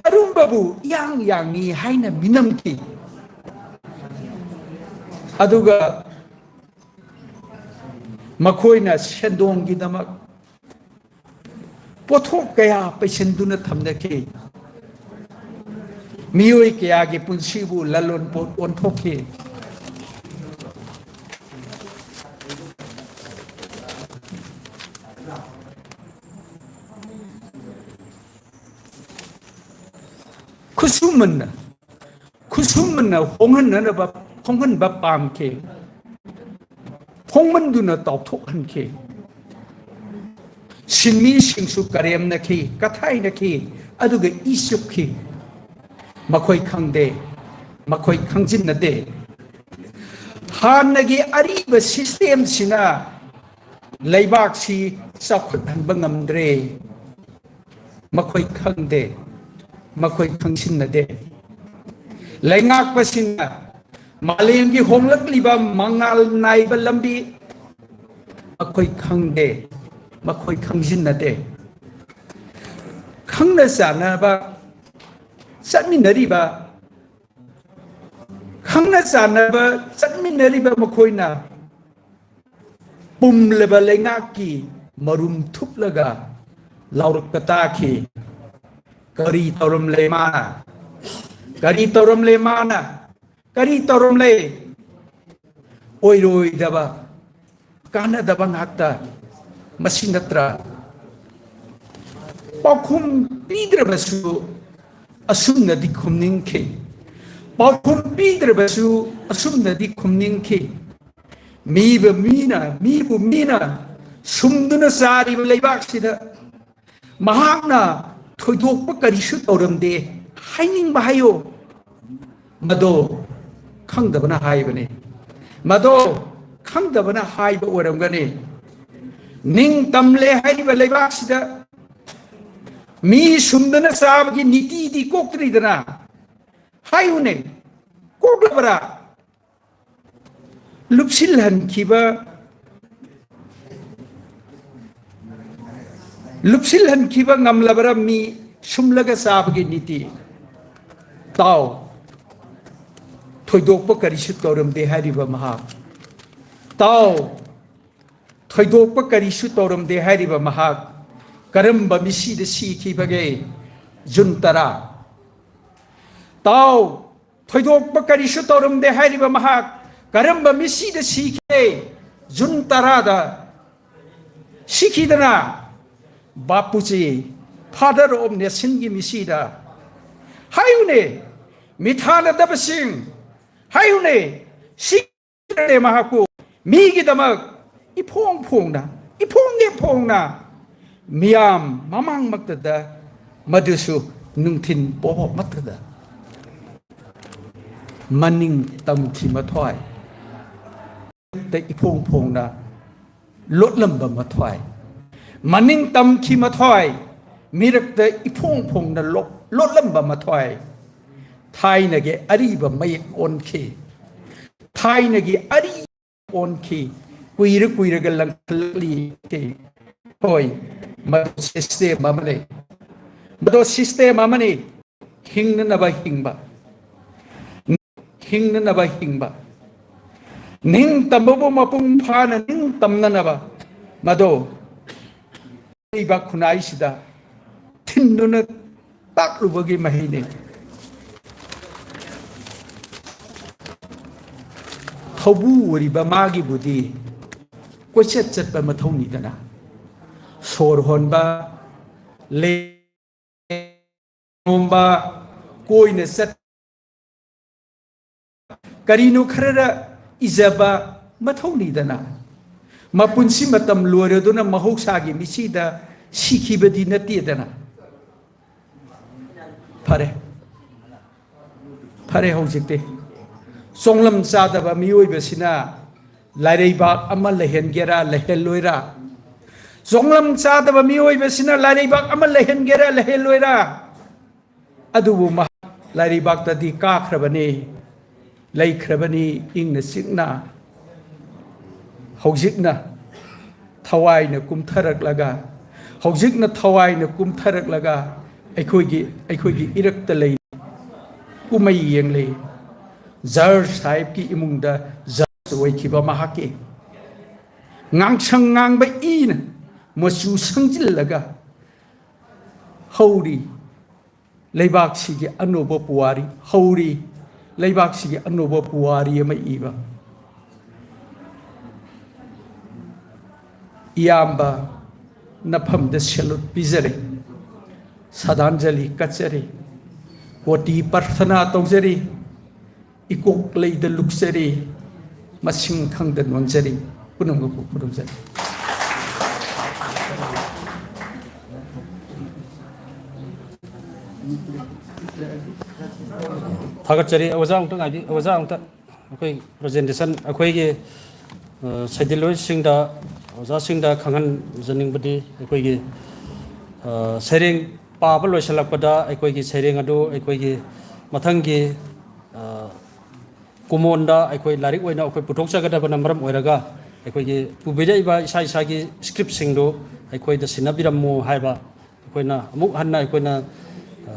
ꯑꯔꯨꯝꯕꯕꯨ ꯏꯌꯥꯡ ꯌꯥꯡꯉꯤ ꯍꯥꯏꯅ ꯃꯤꯅꯝꯈꯤ꯫ ꯑꯗꯨꯒ ꯃꯈꯣꯏꯅ ꯁꯦꯟꯗꯣꯡꯒꯤꯗꯃꯛ ꯄꯣꯠꯊꯣꯛ ꯀꯌꯥ ꯄꯩꯁꯤꯟꯗꯨꯅ ꯊꯝꯅꯈꯤ꯫ ꯃꯤꯑꯣꯏ ꯀꯌꯥꯒꯤ ꯄꯨꯟꯁꯤꯕꯨ ꯂꯂꯣꯟꯄꯣꯠ ꯑꯣꯟꯊꯣꯛꯈꯤ꯫ ꯈꯨꯠꯁꯨꯃꯟꯅ, ꯈꯨꯠꯁꯨꯃꯟꯅ ꯍꯣꯡꯍꯟꯅꯅꯕ, ꯍꯣꯡꯍꯟꯕ ꯄꯥꯝꯈꯤ꯫ ꯍꯣꯡꯃꯟꯗꯨꯅ ꯇꯥꯎꯊꯣꯛꯍꯟꯈꯤ꯫ ꯁꯤꯟꯃꯤꯁꯤꯡꯁꯨ ꯀꯔꯦꯝꯅꯈꯤ, ꯀꯊꯥꯏꯅꯈꯤ, ꯑꯗꯨꯒ ꯏ ꯆꯨꯞꯈꯤ꯫ ꯃꯈꯣꯏ ꯈꯪꯗꯦ, ꯃꯈꯣꯏ ꯈꯪꯖꯤꯟꯅꯗꯦ꯫ ꯍꯥꯟꯅꯒꯤ ꯑꯔꯤꯕ ꯁꯤꯁꯇꯦꯝꯁꯤꯅ ꯂꯩꯕꯥꯛꯁꯤ ꯆꯥꯎꯈꯠꯍꯟꯕ ꯉꯝꯗ꯭ꯔꯦ꯫ ꯃꯈꯣꯏ ꯈꯪꯗꯦ, ꯃꯈꯣꯏ ꯈꯪꯁꯤꯟꯅꯗꯦ꯫ ꯂꯩꯉꯥꯛꯄꯁꯤꯡꯅ ꯃꯥꯂꯦꯝꯒꯤ ꯍꯣꯡꯂꯛꯂꯤꯕ ꯃꯉꯥꯜ ꯅꯥꯏꯕ ꯂꯝꯕꯤ ꯃꯈꯣꯏ ꯈꯪꯗꯦ, ꯃꯈꯣꯏ ꯈꯪꯖꯤꯟꯅꯗꯦ꯫ ꯈꯪꯅ ꯆꯥꯟꯅꯕ ꯆꯠꯃꯤꯟꯅꯔꯤꯕ, ꯈꯪꯅ ꯆꯥꯟꯅꯕ ꯆꯠꯃꯤꯟꯅꯔꯤꯕ ꯃꯈꯣꯏꯅ ꯄꯨꯝꯂꯕ ꯂꯩꯉꯥꯛꯀꯤ ꯃꯔꯨꯝ ꯊꯨꯞꯂꯒ ꯂꯥꯎꯔꯛꯄ ꯇꯥꯈꯤ꯫ ꯀꯔꯤ ꯇꯧꯔꯝꯂꯦ ꯃꯥꯅ? ꯀꯔꯤ ꯇꯧꯔꯝꯂꯦ ꯃꯥꯅ? ꯀꯔꯤ ꯇꯧꯔꯝꯂꯦ? ꯑꯣꯏꯔꯣꯏꯗꯕ, ꯀꯥꯟꯅꯗꯕ ꯉꯥꯛꯇ꯫ ꯃꯁꯤ ꯅꯠꯇ꯭ꯔꯥ? ꯄꯥꯎꯈꯨꯝ ꯄꯤꯗ꯭ꯔꯕꯁꯨ ꯑꯁꯨꯝꯅꯗꯤ ꯈꯨꯝꯅꯤꯡꯈꯤ꯫ ꯄꯥꯎꯈꯨꯝ ꯄꯤꯗ꯭ꯔꯕꯁꯨ ꯑꯁꯨꯝꯅꯗꯤ ꯈꯨꯝꯅꯤꯡꯈꯤ꯫ ꯃꯤꯕꯨ ꯃꯤꯅ, ꯃꯤꯕꯨ ꯃꯤꯅ ꯁꯨꯝꯗꯨꯅ ꯆꯥꯔꯤꯕ ꯂꯩꯕꯥꯛꯁꯤꯗ ꯃꯍꯥꯛꯅ ꯊꯣꯏꯗꯣꯛꯄ ꯀꯔꯤꯁꯨ ꯇꯧꯔꯝꯗꯦ ꯍꯥꯏꯅꯤꯡꯕ ꯍꯥꯏꯌꯣ꯫ ꯃꯗꯣ ꯈꯪꯗꯕꯅ ꯍꯥꯏꯕꯅꯤ꯫ ꯃꯗꯣ ꯈꯪꯗꯕꯅ ꯍꯥꯏꯕ ꯑꯣꯏꯔꯝꯒꯅꯤ꯫ ꯅꯤꯡ ꯇꯝꯂꯦ ꯍꯥꯏꯔꯤꯕ ꯂꯩꯕꯥꯛꯁꯤꯗ ꯃꯤ ꯁꯨꯝꯗꯅ ꯆꯥꯕꯒꯤ ꯅꯤꯇꯤꯗꯤ ꯀꯣꯛꯇ꯭ꯔꯤꯗꯅ꯫ ꯍꯥꯏꯌꯨꯅꯦ, ꯀꯣꯛꯂꯕ꯭ꯔꯥ? ꯂꯨꯞꯁꯤꯜꯍꯟꯈꯤꯕ, ꯂꯨꯞꯁꯤꯜꯍꯟꯈꯤꯕ ꯉꯝꯂꯕꯔꯥ ꯃꯤ ꯁꯨꯝꯂꯒ ꯆꯥꯕꯒꯤ ꯅꯤꯇꯤ? ꯇꯥꯎ, ꯊꯣꯏꯗꯣꯛꯄ ꯀꯔꯤꯁꯨ ꯇꯧꯔꯝꯗꯦ ꯍꯥꯏꯔꯤꯕ ꯃꯍꯥꯛ꯫ ꯇꯥꯎ, ꯊꯣꯏꯗꯣꯛꯄ ꯀꯔꯤꯁꯨ ꯇꯧꯔꯝꯗꯦ ꯍꯥꯏꯔꯤꯕ ꯃꯍꯥꯛ ꯀꯔꯝꯕ ꯃꯤꯁꯤꯗ ꯁꯤꯈꯤꯕꯒꯦ? ꯖꯨꯟ ꯇꯔꯥ꯫ ꯇꯥꯎ, ꯊꯣꯏꯗꯣꯛꯄ ꯀꯔꯤꯁꯨ ꯇꯧꯔꯝꯗꯦ ꯍꯥꯏꯔꯤꯕ ꯃꯍꯥꯛ ꯀꯔꯝꯕ ꯃꯤꯁꯤꯗ ꯁꯤꯈꯤꯒꯦ? ꯖꯨꯟ ꯇꯔꯥꯗ ꯁꯤꯈꯤꯗꯅ꯫ ꯕꯥꯄꯨꯖꯤ, Father of Nationꯒꯤ ꯃꯤꯁꯤꯗ꯫ ꯍꯥꯏꯌꯨꯅꯦ, ꯃꯤꯊꯥꯅꯗꯕꯁꯤꯡ, ꯍꯥꯏꯌꯨꯅꯦ, ꯁꯤ ꯃꯍꯥꯛꯄꯨ ꯃꯤꯒꯤꯗꯃꯛ ꯏꯐꯣꯡ ꯐꯣꯡꯅ, ꯏꯐꯣꯡ ꯍꯦꯛ ꯐꯣꯡꯅ ꯃꯤꯌꯥꯝ ꯃꯃꯥꯡꯃꯛꯇꯗ, ꯃꯗꯨꯁꯨ ꯅꯨꯡꯊꯤꯟ ꯄꯣꯛꯃꯛꯇꯗ꯫ ꯃꯅꯤꯡ ꯇꯝꯈꯤ ꯃꯊ꯭ꯋꯥꯏ꯫ ꯏꯐꯣꯡ ꯐꯣꯡꯅ ꯂꯣꯠꯂꯝꯕ ꯃꯊ꯭ꯋꯥꯏ, ꯃꯅꯤꯡ ꯇꯝꯈꯤ ꯃꯊ꯭ꯋꯥꯏ, ꯃꯤꯔꯛꯇ ꯏꯐꯣꯡ ꯐꯣꯡꯅ ꯂꯣ-, ꯂꯣꯠꯂꯝꯕ ꯃꯊ꯭ꯋꯥꯏ, ꯊꯥꯏꯅꯒꯤ ꯑꯔꯤꯕ ꯃꯌꯦꯛ ꯑꯣꯟꯈꯤ꯫ ꯊꯥꯏꯅꯒꯤ ꯑꯔꯤ ꯑꯣꯟꯈꯤ꯫ ꯀꯨꯏꯔ ꯀꯨꯏꯔꯒ ꯂꯪꯈꯠꯂꯛꯂꯤ꯫ ꯍꯣꯏ, ꯃꯗꯨ system ꯑꯃꯅꯤ꯫ ꯃꯗꯨ system ꯑꯃꯅꯤ꯫ ꯍꯤꯡꯅꯅꯕ ꯍꯤꯡꯕ꯫ ꯍꯤꯡꯅꯅꯕ ꯍꯤꯡꯕ꯫ ꯅꯤꯡꯇꯝꯕꯕꯨ ꯃꯄꯨꯡ ꯐꯥꯅ ꯅꯤꯡꯇꯝꯅꯅꯕ ꯃꯗꯨ ꯂꯩꯕꯥꯛ ꯈꯨꯟꯅꯥꯏꯁꯤꯗ ꯊꯤꯟꯗꯨꯅ ꯇꯥꯛꯂꯨꯕꯒꯤ ꯃꯍꯩꯅꯤ꯫ ꯊꯧꯕꯨ ꯑꯣꯏꯔꯤꯕ ꯃꯥꯒꯤꯕꯨꯗꯤ ꯀꯣꯏꯆꯠ ꯆꯠꯄ ꯃꯊꯧꯅꯤꯗꯅ꯫ ꯁꯣꯔ ꯍꯣꯟꯕ, ꯂꯦꯡꯕ, ꯀꯣꯏꯅ ꯆꯠ, ꯀꯔꯤꯅꯣ ꯈꯔ ꯏꯖꯕ ꯃꯊꯧꯅꯤꯗꯅ꯫ ꯃꯄꯨꯟꯁꯤ ꯃꯇꯝ ꯂꯣꯏꯔꯗꯨꯅ ꯃꯍꯧꯁꯥꯒꯤ ꯃꯤꯠꯁꯤꯗ ꯁꯤꯈꯤꯕꯗꯤ ꯅꯠꯇꯦꯗꯅ꯫ ꯐꯔꯦ, ꯐꯔꯦ, ꯍꯧꯖꯤꯛꯇꯤ ꯆꯣꯡꯂꯝ ꯆꯥꯗꯕ ꯃꯤꯑꯣꯏꯕꯁꯤꯅ ꯂꯥꯏꯔꯩꯕꯥꯛ ꯑꯃ ꯂꯩꯍꯟꯒꯦꯔꯥ ꯂꯩꯍꯜꯂꯣꯏꯔꯥ? ꯆꯣꯡꯂꯝ ꯆꯥꯗꯕ ꯃꯤꯑꯣꯏꯕꯁꯤꯅ ꯂꯥꯏꯔꯩꯕꯥꯛ ꯑꯃ ꯂꯩꯍꯟꯒꯦꯔꯥ ꯂꯩꯍꯜꯂꯣꯏꯔꯥ? ꯑꯗꯨꯕꯨ ꯃꯍꯥꯛ ꯂꯥꯏꯔꯩꯕꯥꯛꯇꯗꯤ ꯀꯥꯈ꯭ꯔꯕꯅꯤ, ꯂꯩꯈ꯭ꯔꯕꯅꯤ ꯏꯪꯅ ꯆꯤꯛꯅ꯫ ꯍꯧꯖꯤꯛꯅ ꯊꯋꯥꯏꯅ ꯀꯨꯝꯊꯔꯛꯂꯒ, ꯍꯧꯖꯤꯛꯅ ꯊꯋꯥꯏꯅ ꯀꯨꯝꯊꯔꯛꯂꯒ ꯑꯩꯈꯣꯏꯒꯤ, ꯑꯩꯈꯣꯏꯒꯤ ꯏꯔꯛꯇ ꯂꯩ, ꯀꯨꯝꯍꯩ ꯌꯦꯡꯂꯤ꯫ ꯖꯔ ꯁꯥꯍꯤꯕꯀꯤ ꯏꯃꯨꯡꯗ ꯖꯔ ꯑꯣꯏꯈꯤꯕ ꯃꯍꯥꯛꯀꯤ ꯉꯥꯡꯁꯪ ꯉꯥꯡꯕ ꯏꯅ ꯃꯆꯨ ꯁꯪꯖꯤꯜꯂꯒ ꯍꯧꯔꯤ꯫ ꯂꯩꯕꯥꯛꯁꯤꯒꯤ ꯑꯅꯧꯕ ꯄꯨꯋꯥꯔꯤ ꯍꯧꯔꯤ꯫ ꯂꯩꯕꯥꯛꯁꯤꯒꯤ ꯑꯅꯧꯕ ꯄꯨꯋꯥꯔꯤ ꯑꯃ ꯏꯕ꯫ ꯏꯌꯥꯝꯕ ꯅꯐꯝꯗ salute ꯄꯤꯖꯔꯤ, ꯁ꯭ꯔꯗꯥꯟꯖꯂꯤ ꯀꯠꯆꯔꯤ, ꯀꯣꯇꯤ ꯄ꯭ꯔꯊꯅꯥ ꯇꯧꯖꯔꯤ꯫ ꯏꯀꯣꯛ ꯂꯩꯗ ꯂꯨꯛꯆꯔꯤ, ꯃꯁꯤꯡ ꯈꯪꯗ ꯅꯣꯟꯖꯔꯤ, ꯄꯨꯝꯅꯃꯛꯄꯨ ꯈꯨꯔꯨꯝꯖꯔꯤ꯫ ꯊꯥꯒꯠꯆꯔꯤ꯫ ꯑꯣꯖꯥ ꯑꯃꯨꯛꯇ ꯉꯥꯏꯕꯤ-, ꯑꯣꯖꯥ ꯑꯃꯨꯛꯇ꯫ ꯑꯩꯈꯣꯏ presentation, ꯑꯩꯈꯣꯏꯒꯤ, ꯑ, ꯁꯩꯗꯤꯜꯂꯣꯏꯁꯤꯡꯗ, ꯑꯣꯖꯥꯁꯤꯡꯗ ꯈꯪꯍꯟꯖꯅꯤꯡꯕꯗꯤ, ꯑꯩꯈꯣꯏꯒꯤ, ꯑ, ꯁꯩꯔꯦꯡ ꯄꯥꯕ ꯂꯣꯏꯁꯤꯜꯂꯛꯄꯗ ꯑꯩꯈꯣꯏꯒꯤ ꯁꯩꯔꯦꯡ ꯑꯗꯨ ꯑꯩꯈꯣꯏꯒꯤ ꯃꯊꯪꯒꯤ, ꯑ, ꯀꯨꯃꯣꯟꯗ ꯑꯩꯈꯣꯏ ꯂꯥꯏꯔꯤꯛ ꯑꯣꯏꯅ ꯑꯩꯈꯣꯏ ꯄꯨꯊꯣꯛꯆꯒꯗꯕꯅ ꯃꯔꯝ ꯑꯣꯏꯔꯒ, ꯑꯩꯈꯣꯏꯒꯤ ꯄꯨꯕꯤꯔꯛꯏꯕ ꯏꯁꯥ ꯏꯁꯥꯒꯤ scriptꯁꯤꯡꯗꯨ ꯑꯩꯈꯣꯏꯗ ꯁꯤꯟꯅꯕꯤꯔꯝꯃꯨ ꯍꯥꯏꯕ ꯑꯩꯈꯣꯏꯅ ꯑꯃꯨꯛ ꯍꯟꯅ ꯑꯩꯈꯣꯏꯅ, ꯑ,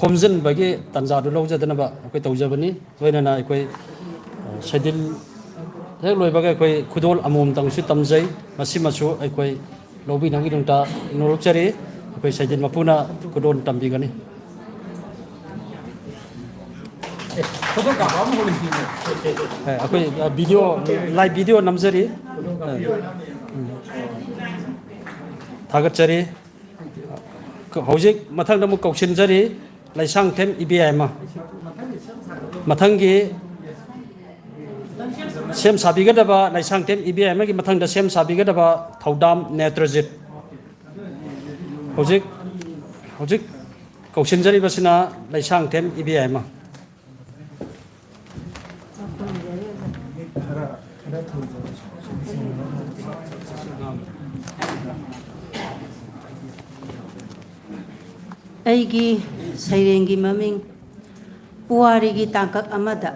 ꯈꯣꯝꯖꯤꯟꯕꯒꯤ ꯇꯥꯟꯖꯥꯗꯨ ꯂꯧꯖꯗꯅꯕ ꯑꯩꯈꯣꯏ ꯇꯧꯖꯕꯅꯤ꯫ ꯂꯣꯏꯅꯅ ꯑꯩꯈꯣꯏ, ꯑ, ꯁꯩꯗꯤꯜ ꯍꯦꯛ ꯂꯣꯏꯕꯒ ꯑꯩꯈꯣꯏ ꯈꯨꯗꯣꯜ ꯑꯃꯃꯝꯇꯪꯁꯨ ꯇꯝꯖꯩ꯫ ꯃꯁꯤꯃꯁꯨ ꯑꯩꯈꯣꯏ ꯂꯧꯕꯤꯅꯕꯒꯤꯗꯃꯛꯇ ꯅꯣꯂꯨꯛꯆꯔꯤ꯫ ꯑꯩꯈꯣꯏ ꯁꯩꯗꯤꯜ ꯃꯄꯨꯅ ꯈꯨꯗꯣꯜ ꯇꯝꯕꯤꯒꯅꯤ꯫ ꯐꯣꯇꯣ ꯀꯥꯞꯄ ꯑꯃ ꯍꯧꯔꯤꯁꯤꯅꯦ꯫ ꯑꯦ, ꯑꯩꯈꯣꯏ, ꯑ, ꯚꯤꯗꯤꯑꯣ, ꯂꯥꯏꯚ ꯚꯤꯗꯤꯑꯣ ꯅꯝꯖꯔꯤ꯫ ꯑ, ꯎꯝ꯫ ꯊꯥꯒꯠꯆꯔꯤ꯫ ꯍꯧꯖꯤꯛ ꯃꯊꯪꯗ ꯑꯃꯨꯛ ꯀꯧꯁꯤꯟꯖꯔꯤ, ꯂꯩꯁꯥꯡꯊꯦꯝ ꯏꯕꯦꯌꯥꯏꯃ꯫ ꯃꯊꯪꯒꯤ ꯁꯦꯝ ꯁꯥꯕꯤꯒꯗꯕ, ꯂꯩꯁꯥꯡꯊꯦꯝ ꯏꯕꯦꯌꯥꯏꯃꯒꯤ ꯃꯊꯪꯗ ꯁꯦꯝ ꯁꯥꯕꯤꯒꯗꯕ ꯊꯧꯗꯥꯝ ꯅꯦꯇ꯭ꯔꯖꯤꯠ꯫ ꯍꯧꯖꯤꯛ, ꯍꯧꯖꯤꯛ ꯀꯧꯁꯤꯟꯖꯔꯤꯕꯁꯤꯅ ꯂꯩꯁꯥꯡꯊꯦꯝ ꯏꯕꯦꯌꯥꯏꯃ꯫ ꯑꯩꯒꯤ ꯁꯩꯔꯦꯡꯒꯤ ꯃꯃꯤꯡ ꯄꯨꯋꯥꯔꯤꯒꯤ ꯇꯥꯡꯀꯛ ꯑꯃꯗ꯫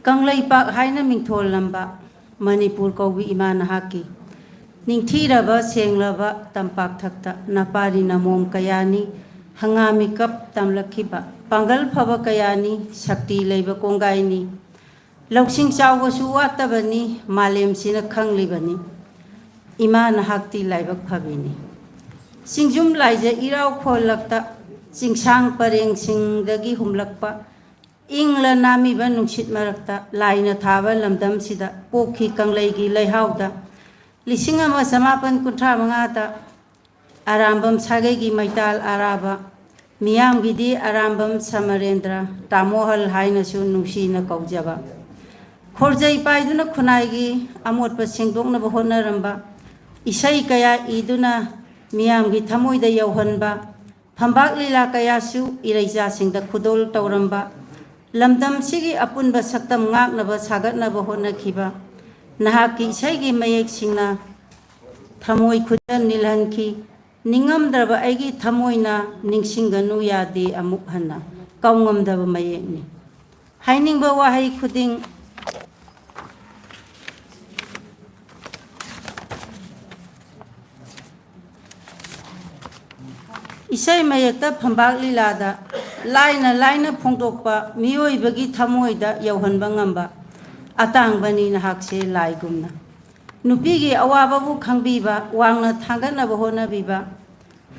ꯀꯪꯂꯩꯄꯥꯛ ꯍꯥꯏꯅ ꯃꯤꯡꯊꯣꯜꯂꯝꯕ ꯃꯅꯤꯄꯨꯔ ꯀꯧꯕꯤ ꯏꯃꯥ ꯅꯍꯥꯛꯀꯤ ꯅꯤꯡꯊꯤꯔꯕ ꯁꯦꯡꯂꯕ ꯇꯝꯄꯥꯛ ꯊꯛꯇ ꯅꯄꯥꯔꯤ ꯅꯃꯣꯝ ꯀꯌꯥꯅꯤ, ꯍꯪꯉꯥ ꯃꯤꯀꯞ ꯇꯝꯂꯛꯈꯤꯕ ꯄꯥꯡꯒꯜ ꯐꯕ ꯀꯌꯥꯅꯤ, ꯁꯛꯇꯤ ꯂꯩꯕ ꯀꯣꯡꯒꯥꯏꯅꯤ꯫ ꯂꯧꯁꯤꯡ ꯆꯥꯎꯕꯁꯨ ꯋꯥꯠꯇꯕꯅꯤ, ꯃꯥꯂꯦꯝꯁꯤꯅ ꯈꯪꯂꯤꯕꯅꯤ꯫ ꯏꯃꯥ ꯅꯍꯥꯛꯇꯤ ꯂꯥꯏꯕꯛ ꯐꯕꯤꯅꯤ꯫ ꯆꯤꯡꯖꯨꯝ ꯂꯥꯏꯖ ꯏꯔꯥꯎ ꯈꯣꯜꯂꯛꯇ ꯆꯤꯡꯁꯥꯡ ꯄꯔꯦꯡꯁꯤꯡꯗꯒꯤ ꯍꯨꯝꯂꯛꯄ ꯏꯪꯂ ꯅꯥꯝꯃꯤꯕ ꯅꯨꯡꯁꯤꯠ ꯃꯔꯛꯇ ꯂꯥꯏꯅ ꯊꯥꯕ ꯂꯝꯗꯝꯁꯤꯗ ꯄꯣꯛꯈꯤ ꯀꯪꯂꯩꯒꯤ ꯂꯩꯍꯥꯎꯗ꯫ ꯂꯤꯁꯤꯡ ꯑꯃ ꯆꯃꯥꯄꯟ ꯀꯨꯟꯊ꯭ꯔꯥ ꯃꯉꯥꯗ ꯑꯔꯥꯝꯕꯝ ꯁꯥꯒꯩꯒꯤ ꯃꯩꯇꯥꯜ ꯑꯔꯥꯕ, ꯃꯤꯌꯥꯝꯒꯤꯗꯤ ꯑꯔꯥꯝꯕꯝ ꯁꯃꯔꯦꯟꯗ꯭ꯔ, ꯇꯥꯃꯣꯍꯜ ꯍꯥꯏꯅꯁꯨ ꯅꯨꯡꯁꯤꯅ ꯀꯧꯖꯕ꯫ ꯈꯣꯔꯖꯩ ꯄꯥꯏꯗꯨꯅ ꯈꯨꯟꯅꯥꯏꯒꯤ ꯑꯃꯣꯠꯄ ꯁꯦꯡꯗꯣꯛꯅꯕ ꯍꯣꯠꯅꯔꯝꯕ, ꯏꯁꯩ ꯀꯌꯥ ꯏꯗꯨꯅ ꯃꯤꯌꯥꯝꯒꯤ ꯊꯃꯣꯏꯗ ꯌꯧꯍꯟꯕ, ꯐꯝꯕꯥꯛ ꯂꯤꯂꯥ ꯀꯌꯥꯁꯨ ꯏꯔꯩꯆꯥꯁꯤꯡꯗ ꯈꯨꯗꯣꯜ ꯇꯧꯔꯝꯕ, ꯂꯝꯗꯝꯁꯤꯒꯤ ꯑꯄꯨꯟꯕ ꯁꯛꯇꯝ ꯉꯥꯛꯅꯕ ꯁꯥꯒꯠꯅꯕ ꯍꯣꯠꯅꯈꯤꯕ ꯅꯍꯥꯛꯀꯤ ꯏꯁꯩꯒꯤ ꯃꯌꯦꯛꯁꯤꯡꯅ ꯊꯃꯣꯏ ꯈꯨꯖꯟ ꯅꯤꯜꯍꯟꯈꯤ꯫ ꯅꯤꯡꯉꯝꯗ꯭ꯔꯕ ꯑꯩꯒꯤ ꯊꯃꯣꯏꯅ ꯅꯤꯡꯁꯤꯡꯒꯅꯨ ꯌꯥꯗꯦ ꯑꯃꯨꯛ ꯍꯟꯅ꯫ ꯀꯥꯎꯉꯝꯗꯕ ꯃꯌꯦꯛꯅꯤ꯫ ꯍꯥꯏꯅꯤꯡꯕ ꯋꯥꯍꯩ ꯈꯨꯗꯤꯡ ꯏꯁꯩ ꯃꯌꯦꯛꯇ ꯐꯝꯕꯥꯛ ꯂꯤꯂꯥꯗ ꯂꯥꯏꯅ ꯂꯥꯏꯅ ꯐꯣꯡꯗꯣꯛꯄ, ꯃꯤꯑꯣꯏꯕꯒꯤ ꯊꯃꯣꯏꯗ ꯌꯧꯍꯟꯕ ꯉꯝꯕ ꯑꯇꯥꯡꯕꯅꯤ ꯅꯍꯥꯛꯁꯦ ꯂꯥꯏꯒꯨꯝꯅ꯫ ꯅꯨꯄꯤꯒꯤ ꯑꯋꯥꯕꯕꯨ ꯈꯪꯕꯤꯕ, ꯋꯥꯡꯅ ꯊꯥꯡꯒꯠꯅꯕ ꯍꯣꯠꯅꯕꯤꯕ,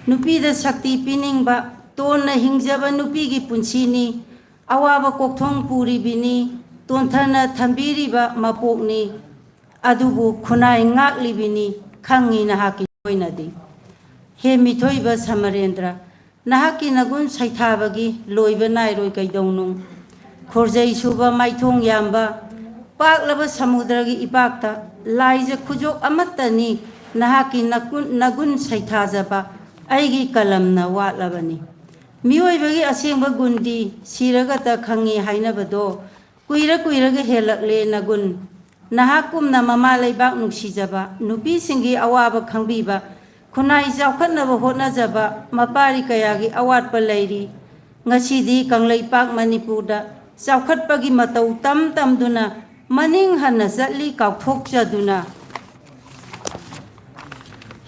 ꯅꯨꯄꯤꯗ ꯁꯛꯇꯤ ꯄꯤꯅꯤꯡꯕ, ꯇꯣꯟꯅ ꯍꯤꯡꯖꯕ ꯅꯨꯄꯤꯒꯤ ꯄꯨꯟꯁꯤꯅꯤ꯫ ꯑꯋꯥꯕ ꯀꯣꯛꯊꯣꯡ ꯄꯨꯔꯤꯕꯤꯅꯤ, ꯇꯣꯟꯊꯅ ꯊꯝꯕꯤꯔꯤꯕ ꯃꯄꯣꯛꯅꯤ, ꯑꯗꯨꯕꯨ ꯈꯨꯟꯅꯥꯏ ꯉꯥꯛꯂꯤꯕꯤꯅꯤ, ꯈꯪꯉꯤ ꯅꯍꯥꯛꯀꯤ ꯑꯣꯏꯅꯗꯤ꯫ ꯍꯦ ꯃꯤꯊꯣꯏꯕ ꯁꯃꯔꯦꯟꯗ꯭ꯔ, ꯅꯍꯥꯛꯀꯤ ꯅꯒꯨꯟ ꯁꯩꯊꯥꯕꯒꯤ ꯂꯣꯏꯕ ꯅꯥꯏꯔꯣꯏ ꯀꯩꯗꯧꯅꯨꯡ꯫ ꯈꯣꯔꯖꯩ ꯁꯨꯕ ꯃꯥꯏꯊꯣꯡ ꯌꯥꯝꯕ, ꯄꯥꯛꯂꯕ ꯁꯃꯨꯗ꯭ꯔꯒꯤ ꯏꯄꯥꯛꯇ ꯂꯥꯏꯖ ꯈꯨꯖꯣꯛ ꯑꯃꯠꯇꯅꯤ ꯅꯍꯥꯛꯀꯤ ꯅꯀꯨꯟ-, ꯅꯒꯨꯟ ꯁꯩꯊꯥꯖꯕ ꯑꯩꯒꯤ ꯀꯂꯝꯅ ꯋꯥꯠꯂꯕꯅꯤ꯫ ꯃꯤꯑꯣꯏꯕꯒꯤ ꯑꯁꯦꯡꯕ ꯒꯨꯟꯗꯤ ꯁꯤꯔꯒꯇ ꯈꯪꯉꯤ ꯍꯥꯏꯅꯕꯗꯣ ꯀꯨꯏꯔ ꯀꯨꯏꯔꯒ ꯍꯦꯜꯂꯛꯂꯦ ꯅꯒꯨꯟ꯫ ꯅꯍꯥꯛꯀꯨꯝꯅ ꯃꯃꯥ ꯂꯩꯕꯥꯛ ꯅꯨꯡꯁꯤꯖꯕ, ꯅꯨꯄꯤꯁꯤꯡꯒꯤ ꯑꯋꯥꯕ ꯈꯪꯕꯤꯕ, ꯈꯨꯟꯅꯥꯏ ꯆꯥꯎꯈꯠꯅꯕ ꯍꯣꯠꯅꯖꯕ ꯃꯄꯥꯔꯤ ꯀꯌꯥꯒꯤ ꯑꯋꯥꯠꯄ ꯂꯩꯔꯤ꯫ ꯉꯁꯤꯗꯤ ꯀꯪꯂꯩꯄꯥꯛ ꯃꯅꯤꯄꯨꯔꯗ ꯆꯥꯎꯈꯠꯄꯒꯤ ꯃꯇꯧ ꯇꯝ ꯇꯝꯗꯨꯅ ꯃꯅꯤꯡ ꯍꯟꯅ ꯆꯠꯂꯤ ꯀꯥꯎꯊꯣꯛꯆꯗꯨꯅ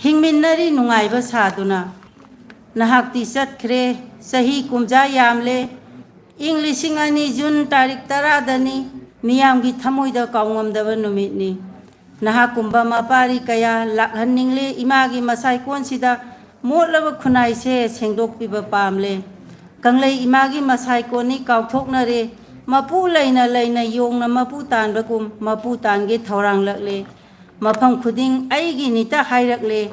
ꯍꯤꯡꯃꯤꯟꯅꯔꯤ ꯅꯨꯡꯉꯥꯏꯕ ꯁꯥꯗꯨꯅ꯫ ꯅꯍꯥꯛꯇꯤ ꯆꯠꯈ꯭ꯔꯦ, ꯆꯍꯤ ꯀꯨꯝꯖꯥ ꯌꯥꯝꯂꯦ, ꯏꯪ ꯂꯤꯁꯤꯡ ꯑꯅꯤ ꯖꯨꯟ ꯇꯥꯔꯤꯛ ꯇꯔꯥꯗꯅꯤ, ꯃꯤꯌꯥꯝꯒꯤ ꯊꯃꯣꯏꯗ ꯀꯥꯎꯉꯝꯗꯕ ꯅꯨꯃꯤꯠꯅꯤ꯫ ꯅꯍꯥꯛꯀꯨꯝꯕ ꯃꯄꯥꯔꯤ ꯀꯌꯥ ꯂꯥꯛꯍꯟꯅꯤꯡꯂꯦ ꯏꯃꯥꯒꯤ ꯃꯁꯥꯏꯀꯣꯟꯁꯤꯗ ꯃꯣꯠꯂꯕ ꯈꯨꯟꯅꯥꯏꯁꯦ ꯁꯦꯡꯗꯣꯛꯄꯤꯕ ꯄꯥꯝꯂꯦ꯫ ꯀꯪꯂꯩ ꯏꯃꯥꯒꯤ ꯃꯁꯥꯏꯀꯣꯟꯅꯤ ꯀꯥꯎꯊꯣꯛꯅꯔꯦ, ꯃꯄꯨ ꯂꯩꯅ ꯂꯩꯅ ꯌꯣꯡꯅ ꯃꯄꯨ ꯇꯥꯟꯕꯒꯨꯝ ꯃꯄꯨ ꯇꯥꯟꯒꯦ ꯊꯧꯔꯥꯡꯂꯛꯂꯦ꯫ ꯃꯐꯝ ꯈꯨꯗꯤꯡ ꯑꯩꯒꯤꯅꯤꯇ ꯍꯥꯏꯔꯛꯂꯦ꯫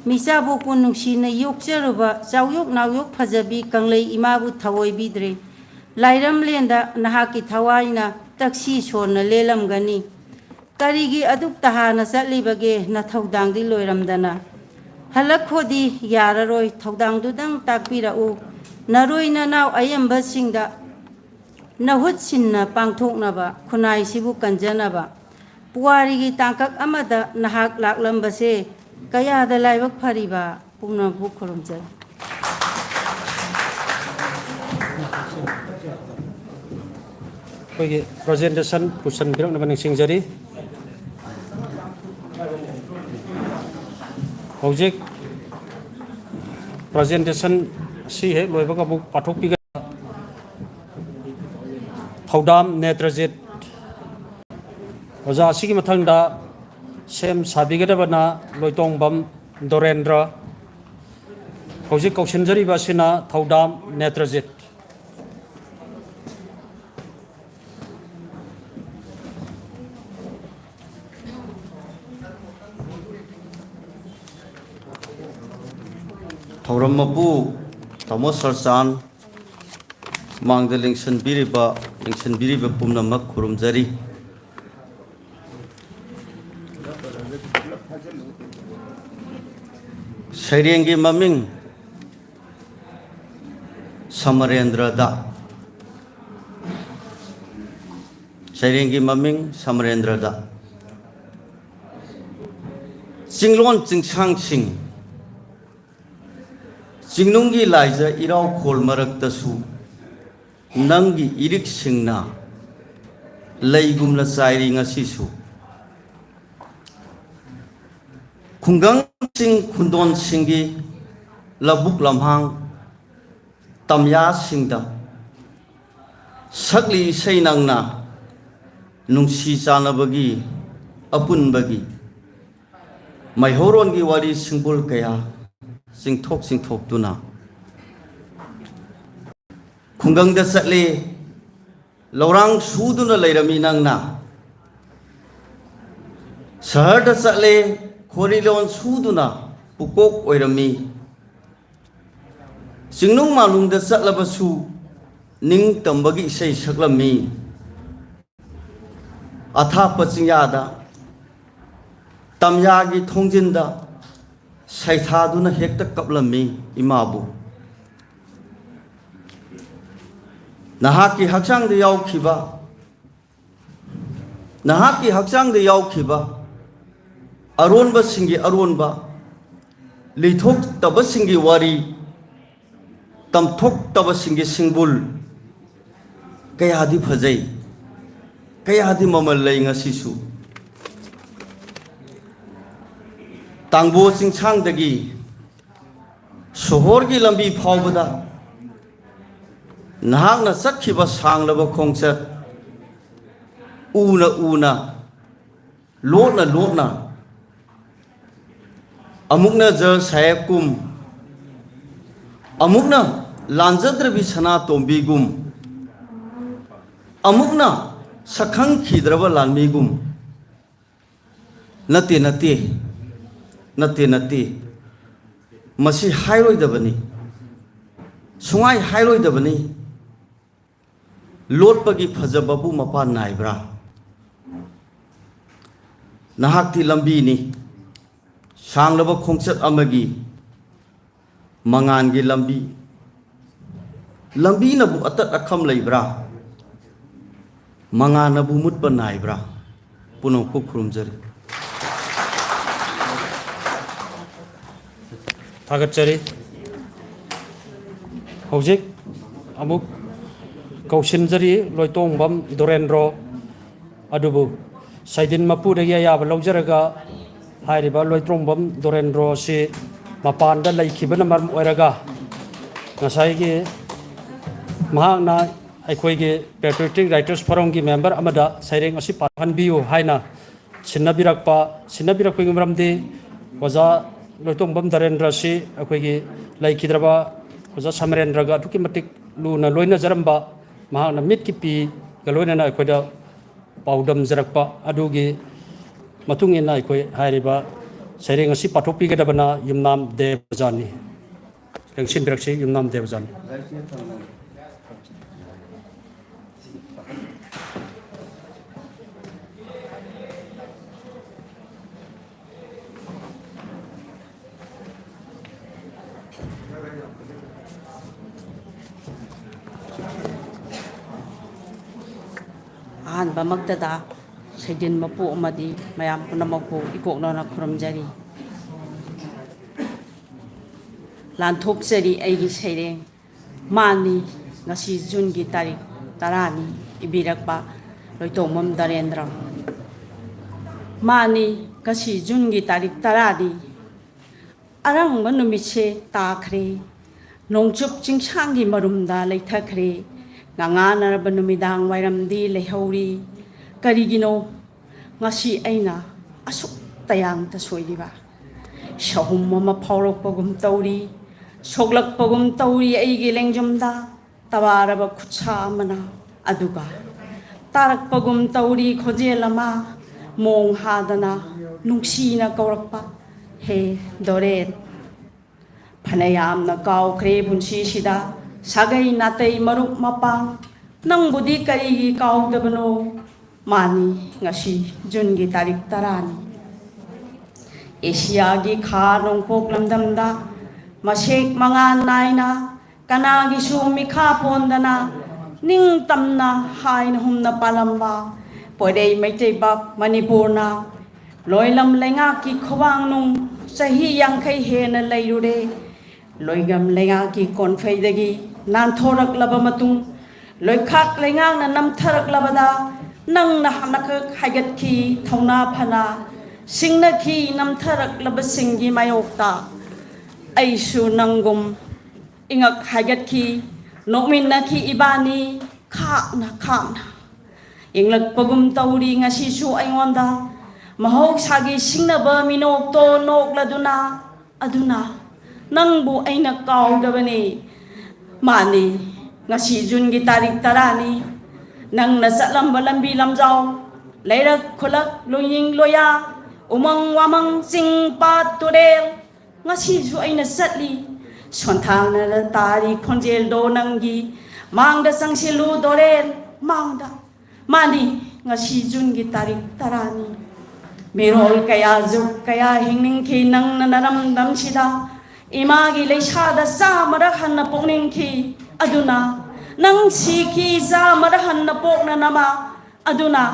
ꯃꯤꯆꯥꯕꯣꯛꯄꯨ ꯅꯨꯡꯁꯤꯅ ꯌꯣꯛꯆꯔꯨꯕ ꯆꯥꯎꯌꯣꯛ ꯅꯥꯎꯌꯣꯛ ꯐꯖꯕꯤ ꯀꯪꯂꯩ ꯏꯃꯥꯕꯨ ꯊꯑꯣꯏꯕꯤꯗ꯭ꯔꯦ꯫ ꯂꯥꯏꯔꯝꯂꯦꯟꯗ ꯅꯍꯥꯛꯀꯤ ꯊꯋꯥꯏꯅ ꯇꯛꯁꯤ ꯁꯣꯟꯅ ꯂꯦꯜꯂꯝꯒꯅꯤ꯫ ꯀꯔꯤꯒꯤ ꯑꯗꯨꯛ ꯇꯍꯥꯅ ꯆꯠꯂꯤꯕꯒꯦ ꯅꯊꯧꯗꯥꯡꯗꯤ ꯂꯣꯏꯔꯝꯗꯅ? ꯍꯜꯂꯛꯈꯣꯗꯤ ꯌꯥꯔꯔꯣꯏ, ꯊꯧꯗꯥꯡꯗꯨꯗꯪ ꯇꯥꯛꯄꯤꯔꯛꯎ꯫ ꯅꯔꯣꯏ ꯅꯅꯥꯎ ꯑꯌꯦꯝꯕꯁꯤꯡꯗ ꯅꯍꯨꯠ ꯁꯤꯟꯅ ꯄꯥꯡꯊꯣꯛꯅꯕ, ꯈꯨꯟꯅꯥꯏꯁꯤꯕꯨ ꯀꯟꯖꯅꯕ꯫ ꯄꯨꯋꯥꯔꯤꯒꯤ ꯇꯥꯡꯀꯛ ꯑꯃꯗ ꯅꯍꯥꯛ ꯂꯥꯛꯂꯝꯕꯁꯦ ꯀꯌꯥꯗ ꯂꯥꯏꯕꯛ ꯐꯔꯤꯕ꯫ ꯄꯨꯝꯅꯃꯛꯄꯨ ꯈꯨꯔꯨꯝꯖꯔꯤ꯫ ꯑꯩꯈꯣꯏꯒꯤ presentation ꯄꯨꯁꯤꯟꯕꯤꯔꯛꯅꯕ ꯅꯤꯡꯁꯤꯡꯖꯔꯤ꯫ ꯍꯧꯖꯤꯛ presentation ꯑꯁꯤ ꯍꯦꯛ ꯂꯣꯏꯕꯒ ꯑꯃꯨꯛ ꯄꯥꯊꯣꯛꯄꯤꯒꯗꯕ ꯊꯧꯗꯥꯝ ꯅꯦꯇ꯭ꯔꯖꯤꯠ꯫ ꯑꯣꯖꯥ ꯑꯁꯤꯒꯤ ꯃꯊꯪꯗ ꯁꯦꯝ ꯁꯥꯕꯤꯒꯗꯕꯅ ꯂꯣꯏꯇꯣꯡꯕꯝ ꯗꯣꯔꯦꯟꯗ꯭ꯔ꯫ ꯍꯧꯖꯤꯛ ꯀꯧꯁꯤꯟꯖꯔꯤꯕ ꯑꯁꯤꯅ ꯊꯧꯗꯥꯝ ꯅꯦꯇ꯭ꯔꯖꯤꯠ꯫ ꯊꯧꯔꯝ ꯃꯄꯨ ꯇꯥꯃꯣ ꯁꯔꯆꯥꯟ, ꯃꯥꯡꯗ ꯂꯦꯡꯁꯤꯟꯕꯤꯔꯤꯕ, ꯂꯦꯡꯁꯤꯟꯕꯤꯔꯤꯕ ꯄꯨꯝꯅꯃꯛ ꯈꯨꯔꯨꯝꯖꯔꯤ꯫ ꯁꯩꯔꯦꯡꯒꯤ ꯃꯃꯤꯡ ꯁꯃꯔꯦꯟꯗ꯭ꯔꯗ꯫ ꯁꯩꯔꯦꯡꯒꯤ ꯃꯃꯤꯡ ꯁꯃꯔꯦꯟꯗ꯭ꯔꯗ꯫ ꯆꯤꯡꯂꯣꯟ ꯆꯤꯡꯁꯥꯡꯁꯤꯡ, ꯆꯤꯡꯅꯨꯡꯒꯤ ꯂꯥꯏꯖ ꯏꯔꯥꯎꯈꯣꯜ ꯃꯔꯛꯇꯁꯨ ꯅꯪꯒꯤ ꯏꯔꯤꯛꯁꯤꯡꯅ ꯂꯩꯒꯨꯝꯅ ꯆꯥꯏꯔꯤ ꯉꯁꯤꯁꯨ꯫ ꯈꯨꯡꯒꯪꯁꯤꯡ ꯈꯨꯟꯗꯣꯟꯁꯤꯡꯒꯤ ꯂꯧꯕꯨꯛ ꯂꯝꯍꯥꯡ ꯇꯝꯌꯥꯁꯤꯡꯗ ꯁꯛꯂꯤ ꯏꯁꯩ ꯅꯪꯅ ꯅꯨꯡꯁꯤ ꯆꯥꯟꯅꯕꯒꯤ ꯑꯄꯨꯟꯕꯒꯤ ꯃꯩꯍꯧꯔꯣꯟꯒꯤ ꯋꯥꯔꯤ ꯁꯤꯡꯕꯨꯜ ꯀꯌꯥ ꯆꯤꯡꯊꯣꯛ ꯆꯤꯡꯊꯣꯛꯇꯨꯅ ꯈꯨꯡꯒꯪꯗ ꯆꯠꯂꯤ, ꯂꯧꯔꯥꯡ ꯁꯨꯗꯨꯅ ꯂꯩꯔꯝꯃꯤ ꯅꯪꯅ꯫ ꯁꯍꯔꯗ ꯆꯠꯂꯦ, ꯈꯣꯔꯤꯂꯣꯟ ꯁꯨꯗꯨꯅ ꯄꯨꯀꯣꯛ ꯑꯣꯏꯔꯝꯃꯤ꯫ ꯆꯤꯡꯅꯨꯡ ꯃꯥꯅꯨꯡꯗ ꯆꯠꯂꯕꯁꯨ ꯅꯤꯡꯇꯝꯕꯒꯤ ꯏꯁꯩ ꯁꯛꯂꯝꯃꯤ꯫ ꯑꯊꯥꯞꯄ ꯆꯤꯡꯌꯥꯗ, ꯇꯝꯌꯥꯒꯤ ꯊꯣꯡꯖꯤꯟꯗ ꯁꯩꯊꯥꯗꯨꯅ ꯍꯦꯛꯇ ꯀꯞꯂꯝꯃꯤ ꯏꯃꯥꯕꯨ꯫ ꯅꯍꯥꯛꯀꯤ ꯍꯛꯆꯥꯡꯗ ꯌꯥꯎꯈꯤꯕ, ꯅꯍꯥꯛꯀꯤ ꯍꯛꯆꯥꯡꯗ ꯌꯥꯎꯈꯤꯕ ꯑꯔꯣꯟꯕꯁꯤꯡꯒꯤ ꯑꯔꯣꯟꯕ, ꯂꯤꯊꯣꯛꯇꯕꯁꯤꯡꯒꯤ ꯋꯥꯔꯤ, ꯇꯝꯊꯣꯛꯇꯕꯁꯤꯡꯒꯤ ꯁꯤꯡꯕꯨꯜ ꯀꯌꯥꯗꯤ ꯐꯖꯩ, ꯀꯌꯥꯗꯤ ꯃꯃꯜ ꯂꯩ ꯉꯁꯤꯁꯨ꯫ ꯇꯥꯡꯕꯣ ꯆꯤꯡꯁꯥꯡꯗꯒꯤ ꯁꯣꯍꯣꯔꯒꯤ ꯂꯝꯕꯤ ꯐꯥꯎꯕꯗ ꯅꯍꯥꯛꯅ ꯆꯠꯈꯤꯕ ꯁꯥꯡꯂꯕ ꯈꯣꯡꯆꯠ, ꯎꯅ ꯎꯅ, ꯂꯣꯠꯅ ꯂꯣꯠꯅ, ꯑꯃꯨꯛꯅ ꯖ ꯁꯥꯍꯦꯕꯀꯨꯝ, ꯑꯃꯨꯛꯅ ꯂꯥꯟꯖꯗ꯭ꯔꯕꯤ ꯁꯅꯥꯇꯣꯝꯕꯤꯒꯨꯝ, ꯑꯃꯨꯛꯅ ꯁꯛꯈꯪꯈꯤꯗ꯭ꯔꯕ ꯂꯥꯟꯃꯤꯒꯨꯝ꯫ ꯅꯠꯇꯦ, ꯅꯠꯇꯦ, ꯅꯠꯇꯦ, ꯅꯠꯇꯦ꯫ ꯃꯁꯤ ꯍꯥꯏꯔꯣꯏꯗꯕꯅꯤ, ꯁꯨꯡꯍꯥꯏ ꯍꯥꯏꯔꯣꯏꯗꯕꯅꯤ꯫ ꯂꯣꯠꯄꯒꯤ ꯐꯖꯕꯕꯨ ꯃꯄꯥꯟ ꯅꯥꯏꯕ꯭ꯔꯥ? ꯅꯍꯥꯛꯇꯤ ꯂꯝꯕꯤꯅꯤ, ꯁꯥꯡꯂꯕ ꯈꯣꯡꯆꯠ ꯑꯃꯒꯤ ꯃꯉꯥꯜꯒꯤ ꯂꯝꯕꯤ꯫ ꯂꯝꯕꯤꯅꯕꯨ ꯑꯇꯠ ꯑꯈꯝ ꯂꯩꯕ꯭ꯔꯥ? ꯃꯉꯥꯜꯅꯕꯨ ꯃꯨꯠꯄ ꯅꯥꯏꯕ꯭ꯔꯥ? ꯄꯨꯝꯅꯃꯛꯄꯨ ꯈꯨꯔꯨꯝꯖꯔꯤ꯫ ꯊꯥꯒꯠꯆꯔꯤ꯫ ꯍꯧꯖꯤꯛ ꯑꯃꯨꯛ ꯀꯧꯁꯤꯟꯖꯔꯤ ꯂꯣꯏꯇꯣꯡꯕꯝ ꯗꯣꯔꯦꯟꯗ꯭ꯔꯣ꯫ ꯑꯗꯨꯕꯨ ꯁꯩꯗꯤꯟ ꯃꯄꯨꯗꯒꯤ ꯑꯌꯥꯕ ꯂꯧꯖꯔꯒ, ꯍꯥꯏꯔꯤꯕ ꯂꯣꯏꯇꯣꯡꯕꯝ ꯗꯣꯔꯦꯟꯗ꯭ꯔꯣ ꯑꯁꯤ ꯃꯄꯥꯟꯗ ꯂꯩꯈꯤꯕꯅ ꯃꯔꯝ ꯑꯣꯏꯔꯒ, ꯉꯁꯥꯏꯒꯤ ꯃꯍꯥꯛꯅ ꯑꯩꯈꯣꯏꯒꯤ Patriotic Writers Forumꯒꯤ member ꯑꯃꯗ ꯁꯩꯔꯦꯡ ꯑꯁꯤ ꯄꯥꯍꯟꯕꯤꯌꯨ ꯍꯥꯏꯅ ꯁꯤꯟꯅꯕꯤꯔꯛꯄ, ꯁꯤꯟꯅꯕꯤꯔꯛꯄꯒꯤ ꯃꯔꯝꯗꯤ ꯑꯣꯖꯥ ꯂꯣꯏꯇꯣꯡꯕꯝ ꯗꯔꯦꯟꯗ꯭ꯔ ꯑꯁꯤ ꯑꯩꯈꯣꯏꯒꯤ ꯂꯩꯈꯤꯗ꯭ꯔꯕ ꯑꯣꯖꯥ ꯁꯃꯔꯦꯟꯗ꯭ꯔꯒ ꯑꯗꯨꯛꯀꯤ ꯃꯇꯤꯛ ꯂꯨꯅ ꯂꯣꯏꯅꯖꯔꯝꯕ, ꯃꯍꯥꯛꯅ ꯃꯤꯠꯀꯤ ꯄꯤꯒ ꯂꯣꯏꯅꯅ ꯑꯩꯈꯣꯏꯗ ꯄꯥꯎꯗꯝꯖꯔꯛꯄ ꯑꯗꯨꯒꯤ ꯃꯇꯨꯡ ꯏꯟꯅ ꯑꯩꯈꯣꯏ ꯍꯥꯏꯔꯤꯕ ꯁꯩꯔꯦꯡ ꯑꯁꯤ ꯄꯥꯊꯣꯛꯄꯤꯒꯗꯕꯅ ꯌꯨꯝꯅꯥꯝ ꯗꯦꯕꯖꯥꯅꯤ꯫ ꯂꯦꯡꯁꯤꯟꯕꯤꯔꯛꯁꯤ, ꯌꯨꯝꯅꯥꯝ ꯗꯦꯕꯖꯥꯅꯤ꯫ ꯑꯍꯥꯟꯕꯃꯛꯇꯗ ꯁꯩꯗꯤꯟ ꯃꯄꯨ ꯑꯃꯗꯤ ꯃꯌꯥꯝ ꯄꯨꯝꯅꯃꯛꯄꯨ ꯏꯀꯣꯛꯅꯅ ꯈꯨꯔꯨꯝꯖꯔꯤ꯫ ꯂꯥꯟꯊꯣꯛꯆꯔꯤ ꯑꯩꯒꯤ ꯁꯩꯔꯦꯡ꯫ ꯃꯥꯅꯤ, ꯉꯁꯤ ꯖꯨꯟꯒꯤ ꯇꯥꯔꯤꯛ ꯇꯔꯥꯅꯤ, ꯏꯕꯤꯔꯛꯄ ꯂꯣꯏꯇꯣꯡꯕꯝ ꯗꯔꯦꯟꯗ꯭ꯔ꯫ ꯃꯥꯅꯤ, ꯉꯁꯤ ꯖꯨꯟꯒꯤ ꯇꯥꯔꯤꯛ ꯇꯔꯥꯅꯤ, ꯑꯔꯪꯕ ꯅꯨꯃꯤꯠꯁꯦ ꯇꯥꯈ꯭ꯔꯦ꯫ ꯅꯣꯡꯆꯨꯞ ꯆꯤꯡꯁꯥꯡꯒꯤ ꯃꯔꯨꯝꯗ ꯂꯩꯊꯈ꯭ꯔꯦ꯫ ꯉꯉꯥꯟꯅꯔꯕ ꯅꯨꯃꯤꯗꯥꯡ ꯋꯥꯏꯔꯝꯗꯤ ꯂꯩꯍꯧꯔꯤ꯫ ꯀꯔꯤꯒꯤꯅꯣ ꯉꯁꯤ ꯑꯩꯅ ꯑꯁꯨꯛ ꯇꯌꯥꯡ ꯇꯁꯣꯏꯔꯤꯕ? ꯁꯍꯨꯝ ꯑꯃ ꯐꯥꯎꯔꯛꯄꯒꯨꯝ ꯇꯧꯔꯤ, ꯁꯣꯛꯂꯛꯄꯒꯨꯝ ꯇꯧꯔꯤ ꯑꯩꯒꯤ ꯂꯦꯡꯖꯨꯝꯗ꯫ ꯇꯕꯥꯔꯕ ꯈꯨꯠꯁꯥ ꯑꯃꯅ, ꯑꯗꯨꯒ ꯇꯥꯔꯛꯄꯒꯨꯝ ꯇꯧꯔꯤ ꯈꯣꯟꯖꯦꯜ ꯑꯃ, ꯃꯣꯡ ꯍꯥꯗꯅ ꯅꯨꯡꯁꯤꯅ ꯀꯧꯔꯛꯄ, "ꯍꯦ ꯗꯣꯔꯦꯟ!" ꯐꯅꯌꯥꯝꯅ ꯀꯥꯎꯈ꯭ꯔꯦ ꯄꯨꯟꯁꯤꯁꯤꯗ ꯁꯥꯒꯩ ꯅꯥꯇꯩ ꯃꯔꯨꯞ ꯃꯄꯥꯡ꯫ ꯅꯪꯕꯨꯗꯤ ꯀꯔꯤꯒꯤ ꯀꯥꯎꯗꯕꯅꯣ? ꯃꯥꯅꯤ, ꯉꯁꯤ ꯖꯨꯟꯒꯤ ꯇꯥꯔꯤꯛ ꯇꯔꯥꯅꯤ꯫ ꯑꯦꯁꯤꯌꯥꯒꯤ ꯈꯥ ꯅꯣꯡꯄꯣꯛ ꯂꯝꯗꯝꯗ ꯃꯁꯦꯛ ꯃꯉꯥꯜ ꯅꯥꯏꯅ ꯀꯅꯥꯒꯤꯁꯨ ꯃꯤꯈꯥ ꯄꯣꯟꯗꯅ ꯅꯤꯡꯇꯝꯅ ꯍꯥꯏꯅ ꯍꯨꯝꯅ ꯄꯥꯜꯂꯝꯕ ꯄꯣꯏꯔꯩ ꯃꯩꯇꯩꯕꯥꯛ ꯃꯅꯤꯄꯨꯔꯅ ꯂꯣꯏꯂꯝ ꯂꯩꯉꯥꯛꯀꯤ ꯈꯨꯕꯥꯡꯅꯨꯡ ꯆꯍꯤ ꯌꯥꯡꯈꯩ ꯍꯦꯟꯅ ꯂꯩꯔꯨꯔꯦ꯫ ꯂꯣꯏꯉꯝ ꯂꯩꯉꯥꯛꯀꯤ ꯀꯣꯟꯐꯩꯗꯒꯤ ꯅꯥꯟꯊꯣꯔꯛꯂꯕ ꯃꯇꯨꯡ, ꯂꯣꯏꯈꯥꯛ ꯂꯩꯉꯥꯛꯅ ꯅꯝꯊꯔꯛꯂꯕꯗ ꯅꯪꯅ ꯍꯥꯟꯅꯈꯛ ꯍꯥꯏꯒꯠꯈꯤ ꯊꯧꯅꯥ ꯐꯅ ꯁꯤꯡꯅꯈꯤ ꯅꯝꯊꯔꯛꯂꯕꯁꯤꯡꯒꯤ ꯃꯥꯌꯣꯛꯇ꯫ ꯑꯩꯁꯨ ꯅꯪꯒꯨꯝ ꯏꯉꯛ ꯍꯥꯏꯒꯠꯈꯤ, ꯅꯣꯛꯃꯤꯟꯅꯈꯤ ꯏꯕꯥꯅꯤ ꯈꯥꯛꯅ ꯈꯥꯛꯅ꯫ ꯌꯦꯡꯂꯛꯄꯒꯨꯝ ꯇꯧꯔꯤ ꯉꯁꯤꯁꯨ ꯑꯩꯉꯣꯟꯗ ꯃꯍꯧꯁꯥꯒꯤ ꯁꯤꯡꯅꯕ ꯃꯤꯅꯣꯛꯇꯣ ꯅꯣꯛꯂꯗꯨꯅ꯫ ꯑꯗꯨꯅ ꯅꯪꯕꯨ ꯑꯩꯅ ꯀꯥꯎꯗꯕꯅꯤ꯫ ꯃꯥꯅꯤ, ꯉꯁꯤ ꯖꯨꯟꯒꯤ ꯇꯥꯔꯤꯛ ꯇꯔꯥꯅꯤ꯫ ꯅꯪꯅ ꯆꯠꯂꯝꯕ ꯂꯝꯕꯤ ꯂꯝꯖꯥꯎ, ꯂꯩꯔꯛ ꯈꯨꯂꯛ, ꯂꯣꯏꯌꯤꯡ ꯂꯣꯌꯥ, ꯎꯃꯪ ꯋꯥꯃꯪ, ꯆꯤꯡ ꯄꯥꯠ ꯇꯨꯔꯦꯜ, ꯉꯁꯤꯁꯨ ꯑꯩꯅ ꯆꯠꯂꯤ꯫ ꯁꯣꯟꯊꯥꯡꯅꯅ ꯇꯥꯔꯤ ꯈꯣꯟꯖꯦꯜꯗꯣ ꯅꯪꯒꯤ ꯃꯥꯡꯗ ꯆꯪꯁꯤꯜꯂꯨ ꯗꯣꯔꯦꯟ ꯃꯥꯡꯗ꯫ ꯃꯥꯅꯤ, ꯉꯁꯤ ꯖꯨꯟꯒꯤ ꯇꯥꯔꯤꯛ ꯇꯔꯥꯅꯤ꯫ ꯃꯤꯔꯣꯜ ꯀꯌꯥ, ꯖꯨꯛ ꯀꯌꯥ ꯍꯤꯡꯅꯤꯡꯈꯤ ꯅꯪꯅ ꯅꯔꯝꯗꯝꯁꯤꯗ꯫ ꯏꯃꯥꯒꯤ ꯂꯩꯁꯥꯗ ꯆꯥꯝꯃꯔꯛ ꯍꯟꯅ ꯄꯣꯛꯅꯤꯡꯈꯤ꯫ ꯑꯗꯨꯅ ꯅꯪ ꯁꯤꯈꯤ ꯆꯥꯝꯃꯔꯛ ꯍꯟꯅ ꯄꯣꯛꯅꯅꯕ꯫ ꯑꯗꯨꯅ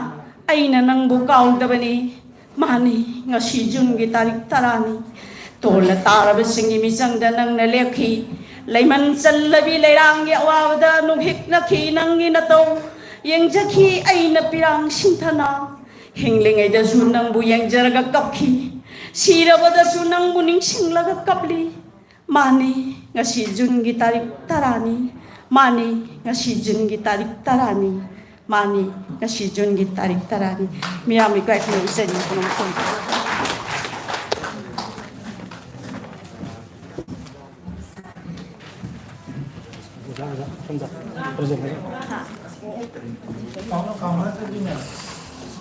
ꯑꯩꯅ ꯅꯪꯕꯨ ꯀꯥꯎꯗꯕꯅꯤ꯫ ꯃꯥꯅꯤ, ꯉꯁꯤ ꯖꯨꯟꯒꯤ ꯇꯥꯔꯤꯛ ꯇꯔꯥꯅꯤ꯫ ꯇꯣꯜꯂ ꯇꯥꯔꯕꯁꯤꯡꯒꯤ ꯃꯤꯆꯪꯗ ꯅꯪꯅ ꯂꯦꯞꯈꯤ꯫ ꯂꯩꯃꯟ ꯆꯜꯂꯕꯤ ꯂꯩꯔꯥꯡꯒꯤ ꯑꯋꯥꯕꯗ ꯅꯨꯡꯍꯤꯛꯅꯈꯤ ꯅꯪꯒꯤ ꯅꯇꯧ꯫ ꯌꯦꯡꯖꯈꯤ ꯑꯩꯅ ꯄꯤꯔꯥꯡ ꯁꯤꯟꯊꯅ꯫ ꯍꯤꯡꯂꯤꯉꯩꯗꯁꯨ ꯅꯪꯕꯨ ꯌꯦꯡꯖꯔꯒ ꯀꯞꯈꯤ꯫ ꯁꯤꯔꯕꯗꯁꯨ ꯅꯪꯕꯨ ꯅꯤꯡꯁꯤꯡꯂꯒ ꯀꯞꯂꯤ꯫ ꯃꯥꯅꯤ, ꯉꯁꯤ ꯖꯨꯟꯒꯤ ꯇꯥꯔꯤꯛ ꯇꯔꯥꯅꯤ꯫ ꯃꯥꯅꯤ, ꯉꯁꯤ ꯖꯨꯟꯒꯤ ꯇꯥꯔꯤꯛ ꯇꯔꯥꯅꯤ꯫ ꯃꯥꯅꯤ, ꯉꯁꯤ ꯖꯨꯟꯒꯤ ꯇꯥꯔꯤꯛ ꯇꯔꯥꯅꯤ꯫ ꯃꯤꯌꯥꯝ ꯏꯀꯥꯏ ꯈꯨꯝꯅꯕ ꯆꯦꯟꯕ ꯄꯨꯝꯅꯃꯛ ꯈꯨꯔꯨꯝꯖꯔꯤ꯫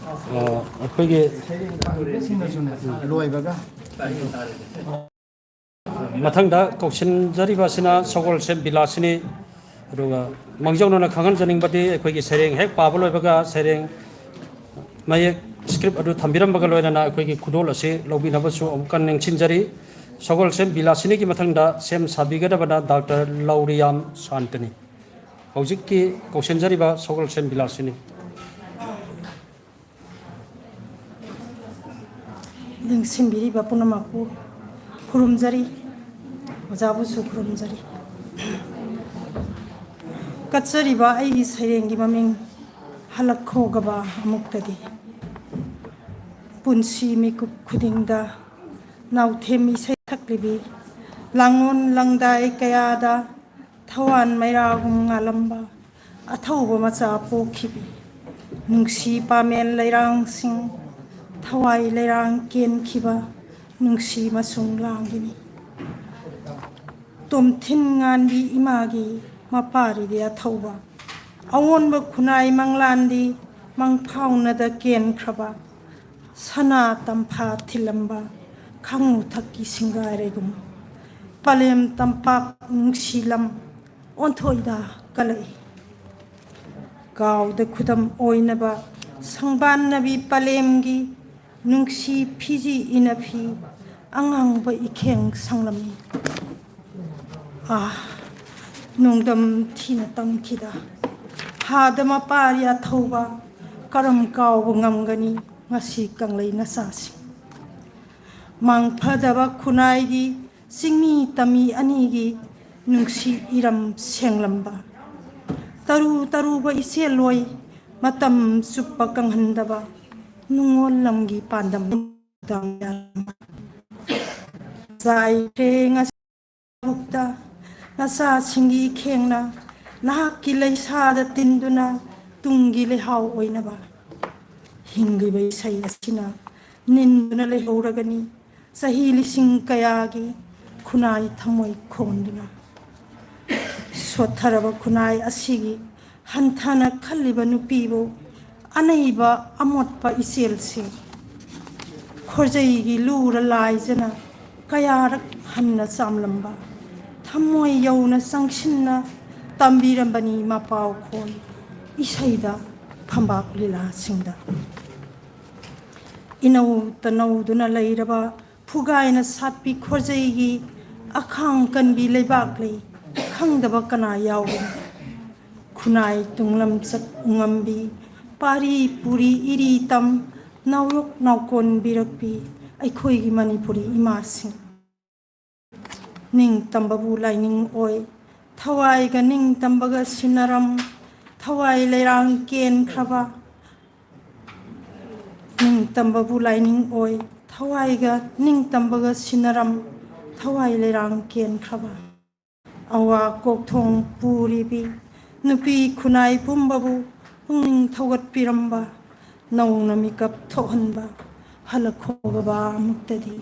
ꯑ, ꯑꯩꯈꯣꯏꯒꯤ ꯂꯣꯏꯕꯒ ꯃꯊꯪꯗ ꯀꯧꯁꯤꯟꯖꯔꯤꯕ ꯑꯁꯤꯅ ꯁꯒꯣꯜꯁꯦꯝ ꯕꯤꯂꯥꯁꯤꯅꯤ꯫ ꯑꯗꯨꯒ ꯃꯥꯡꯖꯧꯅꯅ ꯈꯪꯍꯟꯖꯅꯤꯡꯕꯗꯤ, ꯑꯩꯈꯣꯏꯒꯤ ꯁꯩꯔꯦꯡ ꯍꯦꯛ ꯄꯥꯕ ꯂꯣꯏꯕꯒ ꯁꯩꯔꯦꯡ ꯃꯌꯦꯛ, script ꯑꯗꯨ ꯊꯝꯕꯤꯔꯝꯕꯒ ꯂꯣꯏꯅꯅ ꯑꯩꯈꯣꯏꯒꯤ ꯈꯨꯗꯣꯜ ꯑꯁꯤ ꯂꯧꯕꯤꯅꯕꯁꯨ ꯑꯃꯨꯛꯀ ꯅꯤꯡꯁꯤꯡꯖꯔꯤ꯫ ꯁꯒꯣꯜꯁꯦꯝ ꯕꯤꯂꯥꯁꯤꯅꯤꯒꯤ ꯃꯊꯪꯗ ꯁꯦꯝ ꯁꯥꯕꯤꯒꯗꯕꯅ ꯗꯥꯛꯇꯔ ꯂꯧꯔꯤꯌꯥꯝ ꯁꯥꯟꯇꯅꯤ꯫ ꯍꯧꯖꯤꯛꯀꯤ ꯀꯧꯁꯤꯟꯖꯔꯤꯕ ꯁꯒꯣꯜꯁꯦꯝ ꯕꯤꯂꯥꯁꯤꯅꯤ꯫ ꯂꯦꯡꯁꯤꯟꯕꯤꯔꯤꯕ ꯄꯨꯝꯅꯃꯛꯄꯨ ꯈꯨꯔꯨꯝꯖꯔꯤ, ꯑꯣꯖꯥꯕꯨꯁꯨ ꯈꯨꯔꯨꯝꯖꯔꯤ꯫ ꯀꯠꯆꯔꯤꯕ ꯑꯩꯒꯤ ꯁꯩꯔꯦꯡꯒꯤ ꯃꯃꯤꯡ ꯍꯜꯂꯛꯈꯣꯒꯕ ꯑꯃꯨꯛꯇꯗꯤ꯫ ꯄꯨꯟꯁꯤ ꯃꯤꯀꯨꯞ ꯈꯨꯗꯤꯡꯗ ꯅꯥꯎꯊꯦꯝ ꯏꯁꯩ ꯁꯛꯂꯤꯕꯤ, ꯂꯥꯡꯂꯣꯟ ꯂꯪꯗꯥꯏ ꯀꯌꯥꯗ ꯊꯋꯥꯟ ꯃꯩꯔꯥꯒꯨꯝ ꯉꯥꯜꯂꯝꯕ ꯑꯊꯧꯕ ꯃꯆꯥ ꯄꯣꯛꯈꯤꯕꯤ, ꯅꯨꯡꯁꯤ ꯄꯥꯃꯦꯟ ꯂꯩꯔꯥꯡꯁꯤꯡ, ꯊꯋꯥꯏ ꯂꯩꯔꯥꯡ ꯀꯦꯟꯈꯤꯕ ꯅꯨꯡꯁꯤ ꯃꯁꯨꯡ ꯂꯥꯡꯒꯤꯅꯤ꯫ ꯇꯣꯝꯊꯤꯟ ꯉꯥꯟꯕꯤ ꯏꯃꯥꯒꯤ ꯃꯄꯥꯔꯤꯗꯤ ꯑꯊꯧꯕ, ꯑꯑꯣꯟꯕ ꯈꯨꯟꯅꯥꯏ ꯃꯪꯂꯥꯟꯗꯤ ꯃꯪꯐꯥꯎꯅꯗ ꯀꯦꯟꯈ꯭ꯔꯕ, ꯁꯅꯥ ꯇꯝꯐꯥ ꯊꯤꯜꯂꯝꯕ ꯈꯥꯉꯨ ꯊꯛꯀꯤ ꯁꯤꯡꯒꯥꯔꯩꯒꯨꯝ, ꯄꯂꯦꯝ ꯇꯝꯄꯥꯛ ꯅꯨꯡꯁꯤ ꯂꯝ ꯑꯣꯟꯊꯣꯛꯏꯗ ꯀꯂꯛꯏ꯫ ꯀꯥꯎꯗ ꯈꯨꯗꯝ ꯑꯣꯏꯅꯕ ꯁꯪꯕꯥꯟꯅꯕꯤ ꯄꯂꯦꯝꯒꯤ ꯅꯨꯡꯁꯤ ꯐꯤꯖꯤ ꯏꯅꯐꯤ ꯑꯉꯥꯡꯕ ꯏꯈꯦꯡ ꯁꯪꯂꯝꯃꯤ꯫ ꯑꯥ, ꯅꯣꯡꯗꯝ ꯊꯤꯅ ꯇꯝꯈꯤꯗ ꯍꯥꯗ ꯃꯄꯥꯔꯤ ꯑꯊꯧꯕ ꯀꯔꯝ ꯀꯥꯎꯕ ꯉꯝꯒꯅꯤ ꯉꯁꯤ ꯀꯪꯂꯩ ꯅꯆꯥꯁꯤꯡ? ꯃꯥꯡꯐꯗꯕ ꯈꯨꯟꯅꯥꯏꯒꯤ ꯆꯤꯡꯃꯤ ꯇꯝꯃꯤ ꯑꯅꯤꯒꯤ ꯅꯨꯡꯁꯤ ꯏꯔꯝ ꯁꯦꯡꯂꯝꯕ, ꯇꯔꯨ ꯇꯔꯨꯕ ꯏꯆꯦꯜꯂꯣꯏ ꯃꯇꯝ ꯆꯨꯞꯄ ꯀꯪꯍꯟꯗꯕ ꯅꯨꯡꯉꯣꯜ ꯂꯝꯒꯤ ꯄꯥꯟꯗꯝ ꯆꯥꯏꯈ꯭ꯔꯦ ꯉꯁꯤ꯫ ꯂꯧꯕꯨꯛꯇ ꯅꯆꯥꯁꯤꯡꯒꯤ ꯏꯈꯦꯡꯅ ꯅꯍꯥꯛꯀꯤ ꯂꯩꯁꯥꯗ ꯇꯤꯟꯗꯨꯅ ꯇꯨꯡꯒꯤ ꯂꯩꯍꯥꯎ ꯑꯣꯏꯅꯕ꯫ ꯍꯤꯡꯂꯤꯕ ꯏꯁꯩ ꯑꯁꯤꯅ ꯅꯤꯟꯗꯨꯅ ꯂꯩꯍꯧꯔꯒꯅꯤ ꯆꯍꯤ ꯂꯤꯁꯤꯡ ꯀꯌꯥꯒꯤ ꯈꯨꯟꯅꯥꯏ ꯊꯃꯣꯏ ꯈꯣꯟꯗꯨꯅ꯫ ꯁꯣꯠꯊꯔꯕ ꯈꯨꯟꯅꯥꯏ ꯑꯁꯤꯒꯤ ꯍꯟꯊꯅ ꯈꯜꯂꯤꯕ ꯅꯨꯄꯤꯕꯨ ꯑꯅꯩꯕ ꯑꯃꯣꯠꯄ ꯏꯆꯦꯜꯁꯦ ꯈꯣꯔꯖꯩꯒꯤ ꯂꯨꯔ ꯂꯥꯏꯖꯅ ꯀꯌꯥꯔꯛ ꯍꯟꯅ ꯆꯥꯝꯂꯝꯕ, ꯊꯃꯣꯏ ꯌꯧꯅ ꯆꯪꯁꯤꯟꯅ ꯇꯝꯕꯤꯔꯝꯕꯅꯤ ꯃꯄꯥꯎ ꯈꯣꯟ ꯏꯁꯩꯗ, ꯐꯝꯕꯥꯛ ꯂꯤꯂꯥꯁꯤꯡꯗ꯫ ꯏꯅꯧ ꯇꯅꯧꯗꯨꯅ ꯂꯩꯔꯕ ꯐꯨꯒꯥꯏꯅ ꯁꯥꯠꯄꯤ ꯈꯣꯔꯖꯩꯒꯤ ꯑꯈꯥꯡ ꯀꯟꯕꯤ ꯂꯩꯕꯥꯛ ꯂꯩ ꯈꯪꯗꯕ ꯀꯅꯥ ꯌꯥꯎꯕꯅꯣ? ꯈꯨꯟꯅꯥꯏ ꯇꯨꯡꯂꯝꯆꯠ ꯎꯉꯝꯕꯤ, ꯄꯥꯔꯤ ꯄꯨꯔꯤ ꯏꯔꯤ ꯇꯝ ꯅꯥꯎꯌꯣꯛ ꯅꯥꯎꯀꯣꯟꯕꯤꯔꯛꯄꯤ ꯑꯩꯈꯣꯏꯒꯤ ꯃꯅꯤꯄꯨꯔꯤ ꯏꯃꯥꯁꯤꯡ꯫ ꯅꯤꯡꯇꯝꯕꯕꯨ ꯂꯥꯏꯅꯤꯡ ꯑꯣꯏ, ꯊꯋꯥꯏꯒ ꯅꯤꯡꯇꯝꯕꯒ ꯁꯤꯟꯅꯔꯝ, ꯊꯋꯥꯏ ꯂꯩꯔꯥꯡ ꯀꯦꯟꯈ꯭ꯔꯕ꯫ ꯅꯤꯡꯇꯝꯕꯕꯨ ꯂꯥꯏꯅꯤꯡ ꯑꯣꯏ, ꯊꯋꯥꯏꯒ ꯅꯤꯡꯇꯝꯕꯒ ꯁꯤꯟꯅꯔꯝ, ꯊꯋꯥꯏ ꯂꯩꯔꯥꯡ ꯀꯦꯟꯈ꯭ꯔꯕ꯫ ꯑꯋꯥ ꯀꯣꯛꯊꯣꯡ ꯄꯨꯔꯤꯕꯤ ꯅꯨꯄꯤ ꯈꯨꯟꯅꯥꯏ ꯄꯨꯝꯕꯕꯨ ꯄꯨꯛꯅꯤꯡ ꯊꯧꯒꯠꯄꯤꯔꯝꯕ, ꯅꯧꯅ ꯃꯤꯀꯞ ꯊꯣꯛꯍꯟꯕ, ꯍꯜꯂꯛꯈꯣꯒꯕ ꯑꯃꯨꯛꯇꯗꯤ,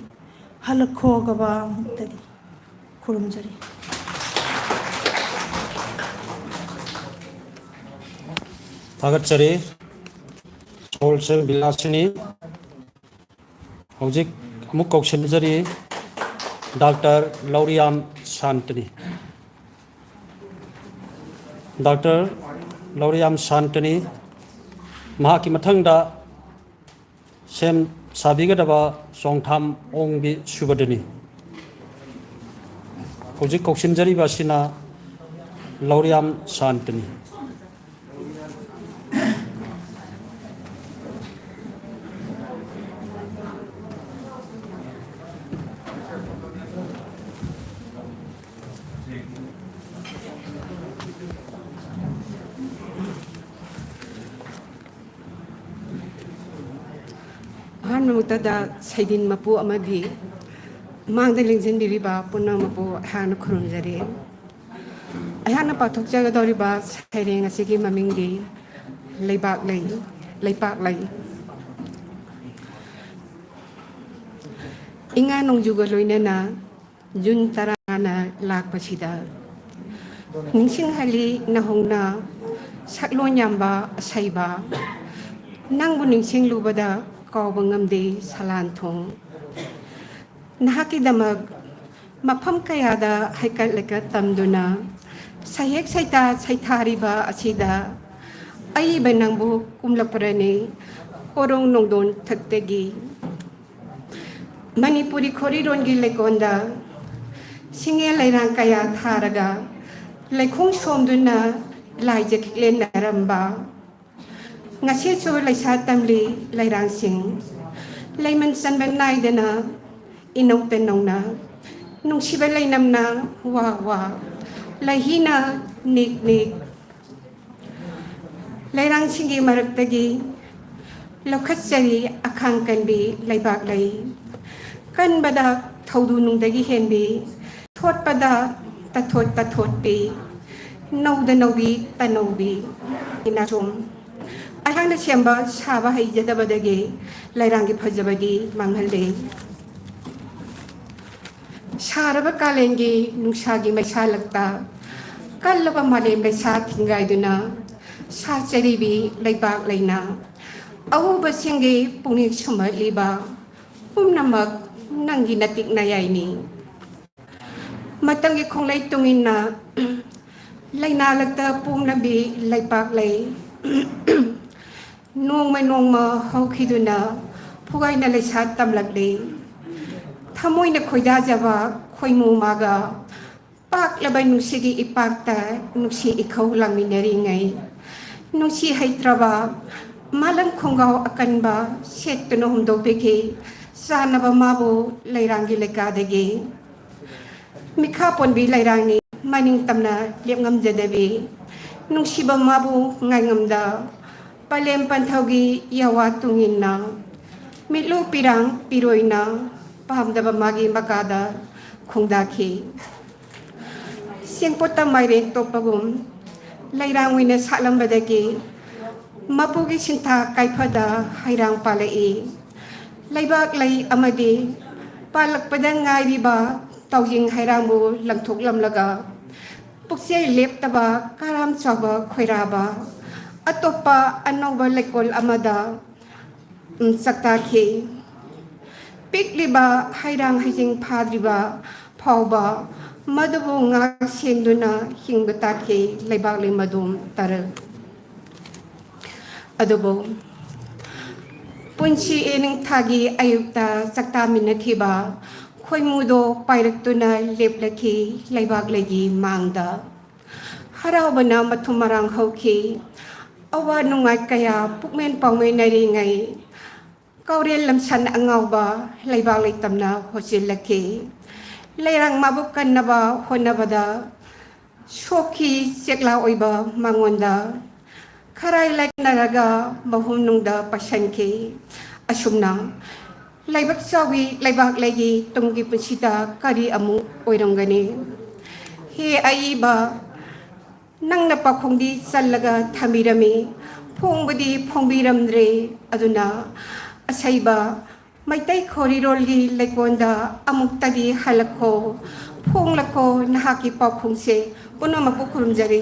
ꯍꯜꯂꯛꯈꯣꯒꯕ ꯑꯃꯨꯛꯇꯗꯤ꯫ ꯈꯨꯔꯨꯝꯖꯔꯤ꯫ ꯊꯥꯒꯠꯆꯔꯤ꯫ ꯁꯣꯜꯁꯦꯜ ꯕꯤꯂꯥꯁꯤꯅꯤ꯫ ꯍꯧꯖꯤꯛ ꯑꯃꯨꯛ ꯀꯧꯁꯤꯟꯖꯔꯤ ꯗꯥꯛꯇꯔ ꯂꯧꯔꯤꯌꯥꯝ ꯁꯥꯟꯇꯅꯤ꯫ ꯗꯥꯛꯇꯔ ꯂꯧꯔꯤꯌꯥꯝ ꯁꯥꯟꯇꯅꯤ꯫ ꯃꯍꯥꯛꯀꯤ ꯃꯊꯪꯗ ꯁꯦꯝ ꯁꯥꯕꯤꯒꯗꯕ ꯆꯣꯡꯊꯥꯝ ꯑꯣꯡꯕꯤ ꯁꯨꯕꯗꯅꯤ꯫ ꯍꯧꯖꯤꯛ ꯀꯧꯁꯤꯟꯖꯔꯤꯕ ꯑꯁꯤꯅ ꯂꯧꯔꯤꯌꯥꯝ ꯁꯥꯟꯇꯅꯤ꯫ ꯑꯍꯥꯟꯕꯃꯛꯇꯗ ꯁꯩꯗꯤꯟ ꯃꯄꯨ ꯑꯃꯗꯤ ꯃꯥꯡꯗ ꯂꯦꯡꯁꯤꯟꯕꯤꯔꯤꯕ ꯄꯨꯝꯅꯃꯛꯄꯨ ꯑꯩꯍꯥꯛꯅ ꯈꯨꯔꯨꯝꯖꯔꯤ꯫ ꯑꯩꯍꯥꯛꯅ ꯄꯥꯡꯊꯣꯛꯆꯒꯗꯧꯔꯤꯕ ꯁꯩꯔꯦꯡ ꯑꯁꯤꯒꯤ ꯃꯃꯤꯡꯗꯤ ꯂꯩꯕꯥꯛ ꯂꯩ, ꯂꯩꯄꯥꯛ ꯂꯩ꯫ ꯏꯉꯥ ꯅꯣꯡꯖꯨꯒ ꯂꯣꯏꯅꯅ ꯖꯨꯟ ꯇꯔꯥꯅ ꯂꯥꯛꯄꯁꯤꯗ ꯅꯤꯡꯁꯤꯡꯍꯜꯂꯤ ꯅꯧꯍꯧꯅ ꯁꯛꯂꯣꯟ ꯌꯥꯝꯕ ꯑꯁꯩꯕ, ꯅꯪꯕꯨ ꯅꯤꯡꯁꯤꯡꯂꯨꯕꯗ ꯀꯥꯎꯕ ꯉꯝꯗꯦ ꯁꯂꯥꯟꯊꯣꯡ꯫ ꯅꯍꯥꯛꯀꯤꯗꯃꯛ ꯃꯐꯝ ꯀꯌꯥꯗ ꯍꯩꯀꯠ ꯂꯩꯀꯠ ꯇꯝꯗꯨꯅ ꯁꯩꯍꯦꯛ ꯁꯩꯇꯥ ꯁꯩꯊꯥꯔꯤꯕ ꯑꯁꯤꯗ ꯑꯏꯕ ꯅꯪꯕꯨ ꯀꯨꯝꯂꯛꯄ꯭ꯔꯅꯤ ꯀꯣꯔꯣꯡ ꯅꯣꯡꯗꯣꯟ ꯊꯛꯇꯒꯤ꯫ ꯃꯅꯤꯄꯨꯔꯤ ꯈꯣꯔꯤꯔꯣꯟꯒꯤ ꯂꯩꯀꯣꯟꯗ ꯁꯤꯡꯉꯦ ꯂꯩꯔꯥꯡ ꯀꯌꯥ ꯊꯥꯔꯒ ꯂꯩꯈꯣꯡ ꯁꯣꯝꯗꯨꯅ ꯂꯥꯏꯖ ꯈꯤꯛꯂꯦꯟꯅꯔꯝꯕ ꯉꯁꯤꯁꯨ ꯂꯩꯁꯥ ꯇꯝꯂꯤ ꯂꯩꯔꯥꯡꯁꯤꯡ ꯂꯩꯃꯟ ꯆꯟꯕ ꯅꯥꯏꯗꯅ ꯏꯅꯧꯇ ꯅꯧꯅ ꯅꯨꯡꯁꯤꯕ ꯂꯩꯅꯝꯅ ꯋꯥ ꯋꯥ ꯂꯩꯍꯤꯅ ꯅꯤꯛ ꯅꯤꯛ ꯂꯩꯔꯥꯡꯁꯤꯡꯒꯤ ꯃꯔꯛꯇꯒꯤ ꯂꯧꯈꯠꯆꯔꯤ ꯑꯈꯥꯡ ꯀꯟꯕꯤ ꯂꯩꯕꯥꯛ ꯂꯩ꯫ ꯀꯟꯕꯗ ꯊꯧꯗꯨ ꯅꯨꯡꯗꯒꯤ ꯍꯦꯟꯕꯤ, ꯊꯣꯠꯄꯗ ꯇꯊꯣꯠ ꯇꯊꯣꯠꯄꯤ, ꯅꯧꯗ ꯅꯧꯕꯤ ꯇꯅꯧꯕꯤ꯫ ꯏꯅꯥꯆꯨꯝ ꯑꯩꯍꯥꯛꯅ ꯁꯦꯝꯕ ꯁꯥꯕ ꯍꯩꯖꯗꯕꯗꯒꯤ ꯂꯩꯔꯥꯡꯒꯤ ꯐꯖꯕꯗꯤ ꯃꯥꯡꯍꯜꯂꯤ꯫ ꯁꯥꯔꯕ ꯀꯥꯂꯦꯟꯒꯤ ꯅꯨꯡꯁꯥꯒꯤ ꯃꯩꯁꯥꯂꯛꯇ ꯀꯜꯂꯕ ꯃꯥꯂꯦꯝ ꯂꯩꯁꯥ ꯊꯤꯡꯒꯥꯏꯗꯨꯅ ꯁꯥꯆꯔꯤꯕꯤ ꯂꯩꯕꯥꯛ ꯂꯩꯅ ꯑꯎꯕꯁꯤꯡꯒꯤ ꯄꯨꯛꯅꯤꯡ ꯁꯨꯝꯍꯠꯂꯤꯕ ꯄꯨꯝꯅꯃꯛ ꯅꯪꯒꯤ ꯅꯇꯤꯛ ꯅꯌꯥꯏꯅꯤ꯫ ꯃꯇꯝꯒꯤ ꯈꯣꯡꯂꯩ ꯇꯨꯡꯏꯟꯅ ꯂꯩꯅꯥꯂꯛꯇ ꯄꯣꯡꯂꯕꯤ ꯂꯩꯄꯥꯛ ꯂꯩ꯫ ꯅꯣꯡꯃ ꯅꯣꯡꯃ ꯍꯧꯈꯤꯗꯨꯅ ꯐꯨꯒꯥꯏꯅ ꯂꯩꯁꯥ ꯇꯝꯂꯛꯂꯤ꯫ ꯊꯃꯣꯏꯅ ꯈꯣꯏꯗꯥꯖꯕ ꯈꯣꯏꯃꯨ ꯃꯥꯒ ꯄꯥꯛꯂꯕ ꯅꯨꯡꯁꯤꯒꯤ ꯏꯄꯥꯛꯇ ꯅꯨꯡꯁꯤ ꯏꯈꯧ ꯂꯥꯡꯃꯤꯟꯅꯔꯤꯉꯩ ꯅꯨꯡꯁꯤ ꯍꯩꯇ꯭ꯔꯕ ꯃꯥꯂꯪ ꯈꯣꯡꯒꯥꯎ ꯑꯀꯟꯕ ꯁꯦꯠꯇꯨꯅ ꯍꯨꯝꯗꯣꯛꯄꯤꯈꯤ꯫ ꯆꯥꯅꯕ ꯃꯥꯕꯨ ꯂꯩꯔꯥꯡꯒꯤ ꯂꯩꯀꯥꯗꯒꯤ ꯃꯤꯈꯥ ꯄꯣꯟꯕꯤ ꯂꯩꯔꯥꯡꯅꯤ ꯃꯅꯤꯡ ꯇꯝꯅ ꯂꯦꯞꯉꯝꯖꯗꯕꯤ ꯅꯨꯡꯁꯤꯕ ꯃꯥꯕꯨ ꯉꯥꯏꯉꯝꯗ ꯄꯂꯦꯝ ꯄꯟꯊꯧꯒꯤ ꯌꯥꯋꯥ ꯇꯨꯡꯏꯟꯅ ꯃꯤꯠꯂꯨ ꯄꯤꯔꯥꯡ ꯄꯤꯔꯣꯏꯅ ꯄꯥꯝꯗꯕ ꯃꯥꯒꯤ ꯃꯀꯥꯗ ꯈꯣꯡꯗꯥꯈꯤ꯫ ꯆꯦꯡꯄꯣꯠꯇ ꯃꯥꯏꯔꯦꯟ ꯇꯣꯛꯄꯒꯨꯝ ꯂꯩꯔꯥꯡ ꯑꯣꯏꯅ ꯁꯥꯠꯂꯝꯕꯗꯒꯤ ꯃꯄꯨꯒꯤ ꯁꯤꯟꯊꯥ ꯀꯥꯏꯐꯗ ꯍꯩꯔꯥꯡ ꯄꯥꯜꯂꯛꯏ꯫ ꯂꯩꯕꯥꯛ ꯂꯩ ꯑꯃꯗꯤ ꯄꯥꯜꯂꯛꯄꯗ ꯉꯥꯏꯔꯤꯕ ꯇꯥꯎꯖꯤꯡ ꯍꯩꯔꯥꯡꯕꯨ ꯂꯪꯊꯣꯛꯂꯝꯂꯒ ꯄꯨꯛꯆꯦꯜ ꯂꯦꯞꯇꯕ ꯀꯔꯥꯝ ꯆꯥꯎꯕ ꯈꯣꯏꯔꯥꯕ ꯑꯇꯣꯞꯄ ꯑꯅꯧꯕ ꯂꯩꯀꯣꯜ ꯑꯃꯗ ꯎꯝ, ꯆꯥꯛꯇꯥꯈꯤ꯫ ꯄꯤꯛꯂꯤꯕ ꯍꯩꯔꯥꯡ ꯍꯩꯁꯤꯡ ꯐꯥꯗ꯭ꯔꯤꯕ ꯐꯥꯎꯕ ꯃꯗꯨꯕꯨ ꯉꯥꯛ ꯁꯦꯟꯗꯨꯅ ꯍꯤꯡꯕ ꯇꯥꯈꯤ ꯂꯩꯕꯥꯛꯂꯤ ꯃꯗꯣꯝ ꯇꯔꯨꯛ꯫ ꯑꯗꯨꯕꯨ ꯄꯨꯟꯁꯤ ꯏꯅꯤꯡꯊꯥꯒꯤ ꯑꯌꯨꯛꯇ ꯆꯥꯛꯇꯥꯃꯤꯟꯅꯈꯤꯕ ꯈꯣꯏꯃꯨꯗꯣ ꯄꯥꯏꯔꯛꯇꯨꯅ ꯂꯦꯞꯂꯛꯈꯤ ꯂꯩꯕꯥꯛꯂꯩꯒꯤ ꯃꯥꯡꯗ꯫ ꯍꯔꯥꯎꯕꯅ ꯃꯊꯨꯝ ꯃꯔꯥꯡ ꯍꯧꯈꯤ꯫ ꯑꯋꯥ ꯅꯨꯡꯉꯥꯏ ꯀꯌꯥ ꯄꯨꯛꯃꯦꯟ ꯄꯥꯎꯃꯦꯟꯅꯔꯤꯉꯩ ꯀꯥꯎꯔꯦꯜ ꯂꯝꯁꯟ ꯑꯉꯥꯎꯕ ꯂꯩꯕꯥꯛ ꯂꯩꯇꯝꯅ ꯍꯣꯆꯤꯜꯂꯛꯈꯤ꯫ ꯂꯩꯔꯥꯡ ꯃꯥꯕꯨ ꯀꯟꯅꯕ ꯍꯣꯠꯅꯕꯗ ꯁꯣꯛꯈꯤ ꯆꯦꯛꯂꯥ ꯑꯣꯏꯕ ꯃꯉꯣꯟꯗ꯫ ꯈꯔꯥꯏ ꯂꯥꯏꯅꯔꯒ ꯃꯍꯨꯝꯅꯨꯡꯗ ꯄꯥꯏꯁꯟꯈꯤ꯫ ꯑꯁꯨꯝꯅ ꯂꯥꯏꯕꯛ ꯆꯥꯎꯏ ꯂꯩꯕꯥꯛ ꯂꯩꯒꯤ ꯇꯨꯡꯒꯤ ꯄꯨꯟꯁꯤꯗ ꯀꯔꯤ ꯑꯃꯨꯛ ꯑꯣꯏꯔꯝꯒꯅꯤ? ꯍꯦ ꯑꯏꯕ, ꯅꯪꯅ ꯄꯥꯎꯈꯣꯡꯗꯤ ꯆꯜꯂꯒ ꯊꯝꯕꯤꯔꯝꯃꯤ, ꯐꯣꯡꯕꯗꯤ ꯐꯣꯡꯕꯤꯔꯝꯗ꯭ꯔꯦ꯫ ꯑꯗꯨꯅ ꯑꯁꯩꯕ ꯃꯩꯇꯩ ꯈꯣꯔꯤꯔꯣꯜꯒꯤ ꯂꯩꯀꯣꯜꯗ ꯑꯃꯨꯛꯇꯗꯤ ꯍꯜꯂꯛꯈꯣ, ꯐꯣꯡꯂꯛꯈꯣ ꯅꯍꯥꯛꯀꯤ ꯄꯥꯎꯈꯣꯡꯁꯦ꯫ ꯄꯨꯝꯅꯃꯛꯄꯨ ꯈꯨꯔꯨꯝꯖꯔꯤ꯫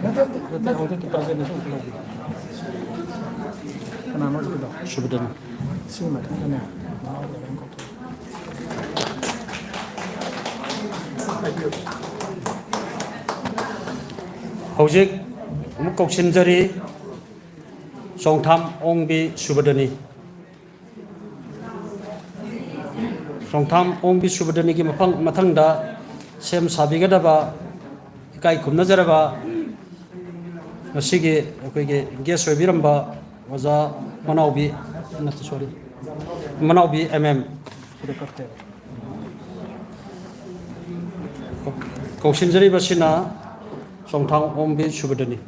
ꯅꯠꯇꯦ, ꯍꯧꯖꯤꯛꯀꯤ presentation ꯁꯤ ꯂꯧꯕꯤꯌꯨ꯫ ꯀꯅꯥꯅꯣ ꯍꯧꯖꯤꯛꯀꯤꯗꯣ? ꯁꯨꯕꯗꯟ꯫ ꯁꯤ ꯃꯊꯛꯇꯅꯦ, ꯃꯅꯥꯎꯗꯤ ꯑꯗꯨꯝ ꯀꯧꯊꯣꯛ꯫ ꯍꯧꯖꯤꯛ ꯑꯃꯨꯛ ꯀꯧꯁꯤꯟꯖꯔꯤ, ꯆꯣꯡꯊꯥꯝ ꯑꯣꯡꯕꯤ ꯁꯨꯕꯗꯅꯤ꯫ ꯆꯣꯡꯊꯥꯝ ꯑꯣꯡꯕꯤ ꯁꯨꯕꯗꯅꯤꯒꯤ ꯃꯐꯝ, ꯃꯊꯪꯗ ꯁꯦꯝ ꯁꯥꯕꯤꯒꯗꯕ ꯏꯀꯥꯏ ꯈꯨꯝꯅꯖꯔꯕ ꯉꯁꯤꯒꯤ ꯑꯩꯈꯣꯏꯒꯤ guest ꯑꯣꯏꯕꯤꯔꯝꯕ ꯑꯣꯖꯥ ꯃꯅꯥꯎꯕꯤ, ꯅꯠꯇꯦ, sorry, ꯃꯅꯥꯎꯕꯤ M M꯫ ꯀꯧꯁꯤꯟꯖꯔꯤꯕꯁꯤꯅ ꯆꯣꯡꯊꯥꯝ ꯑꯣꯡꯕꯤ ꯁꯨꯕꯗꯅꯤ꯫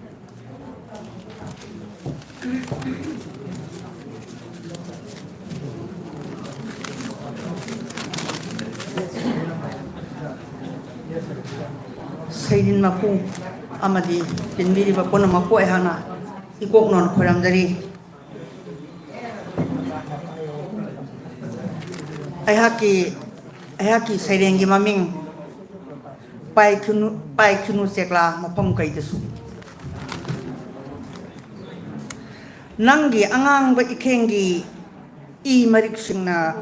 ꯁꯩꯔꯤꯟ ꯃꯄꯨ ꯑꯃꯗꯤ ꯇꯤꯟꯕꯤꯔꯤꯕ ꯄꯨꯝꯅꯃꯛꯄꯨ ꯑꯩꯍꯥꯛꯅ ꯏꯀꯣꯛ ꯅꯧꯅ ꯈꯣꯏꯔꯝꯖꯔꯤ꯫ ꯑꯩꯍꯥꯛꯀꯤ, ꯑꯩꯍꯥꯛꯀꯤ ꯁꯩꯔꯦꯡꯒꯤ ꯃꯃꯤꯡ ꯄꯥꯏꯈꯤꯅꯨ, ꯄꯥꯏꯈꯤꯅꯨ ꯆꯦꯛꯂꯥ ꯃꯐꯝ ꯀꯩꯗꯁꯨ꯫ ꯅꯪꯒꯤ ꯑꯉꯥꯡꯕ ꯏꯈꯦꯡꯒꯤ ꯏ ꯃꯔꯤꯛꯁꯤꯡꯅ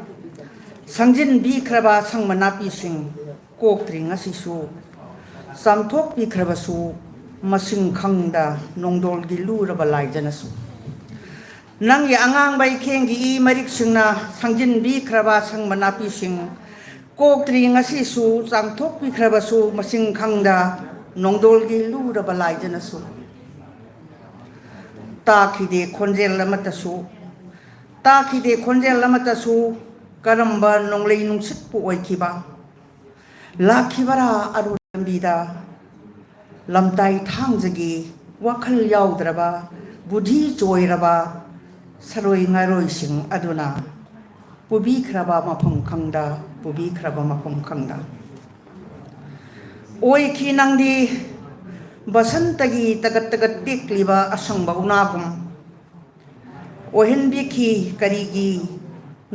ꯁꯪꯖꯤꯟꯕꯤꯈ꯭ꯔꯕ ꯁꯪ ꯃꯅꯥꯄꯤꯁꯤꯡ ꯀꯣꯛꯇ꯭ꯔꯤ ꯉꯁꯤꯁꯨ, ꯆꯥꯝꯊꯣꯛꯄꯤꯈ꯭ꯔꯕꯁꯨ ꯃꯁꯤꯡ ꯈꯪꯗ ꯅꯣꯡꯗꯣꯜꯒꯤ ꯂꯨꯔꯕ ꯂꯥꯏꯖꯅꯁꯨ꯫ ꯅꯪꯒꯤ ꯑꯉꯥꯡꯕ ꯏꯈꯦꯡꯒꯤ ꯏ ꯃꯔꯤꯛꯁꯤꯡꯅ ꯁꯪꯖꯤꯟꯕꯤꯈ꯭ꯔꯕ ꯁꯪ ꯃꯅꯥꯄꯤꯁꯤꯡ ꯀꯣꯛꯇ꯭ꯔꯤ ꯉꯁꯤꯁꯨ, ꯆꯥꯝꯊꯣꯛꯄꯤꯈ꯭ꯔꯕꯁꯨ ꯃꯁꯤꯡ ꯈꯪꯗ ꯅꯣꯡꯗꯣꯜꯒꯤ ꯂꯨꯔꯕ ꯂꯥꯏꯖꯅꯁꯨ꯫ ꯇꯥꯈꯤꯗꯦ ꯈꯣꯟꯖꯦꯜ ꯑꯃꯠꯇꯁꯨ, ꯇꯥꯈꯤꯗꯦ ꯈꯣꯟꯖꯦꯜ ꯑꯃꯠꯇꯁꯨ꯫ ꯀꯔꯝꯕ ꯅꯣꯡꯂꯩ ꯅꯨꯡꯁꯤꯠꯄꯨ ꯑꯣꯏꯈꯤꯕ? ꯂꯥꯛꯈꯤꯕꯔꯥ ꯑꯔꯨ ꯂꯝꯕꯤꯗ? ꯂꯝꯇꯥꯏ ꯊꯥꯡꯖꯒꯤ ꯋꯥꯈꯜ ꯌꯥꯎꯗ꯭ꯔꯕ, ꯕꯨꯙꯤ ꯆꯣꯏꯔꯕ ꯁꯔꯣꯏ ꯉꯥꯔꯣꯏꯁꯤꯡ ꯑꯗꯨꯅ ꯄꯨꯕꯤꯈ꯭ꯔꯕ ꯃꯐꯝ ꯈꯪꯗ, ꯄꯨꯕꯤꯈ꯭ꯔꯕ ꯃꯐꯝ ꯈꯪꯗ꯫ ꯑꯣꯏꯈꯤ ꯅꯪꯗꯤ ꯕꯁꯟꯇꯒꯤ ꯇꯒꯠ ꯇꯒꯠ ꯇꯦꯛꯂꯤꯕ ꯑꯁꯪꯕ ꯎꯅꯥꯒꯨꯝ꯫ ꯑꯣꯏꯍꯟꯕꯤꯈꯤ ꯀꯔꯤꯒꯤ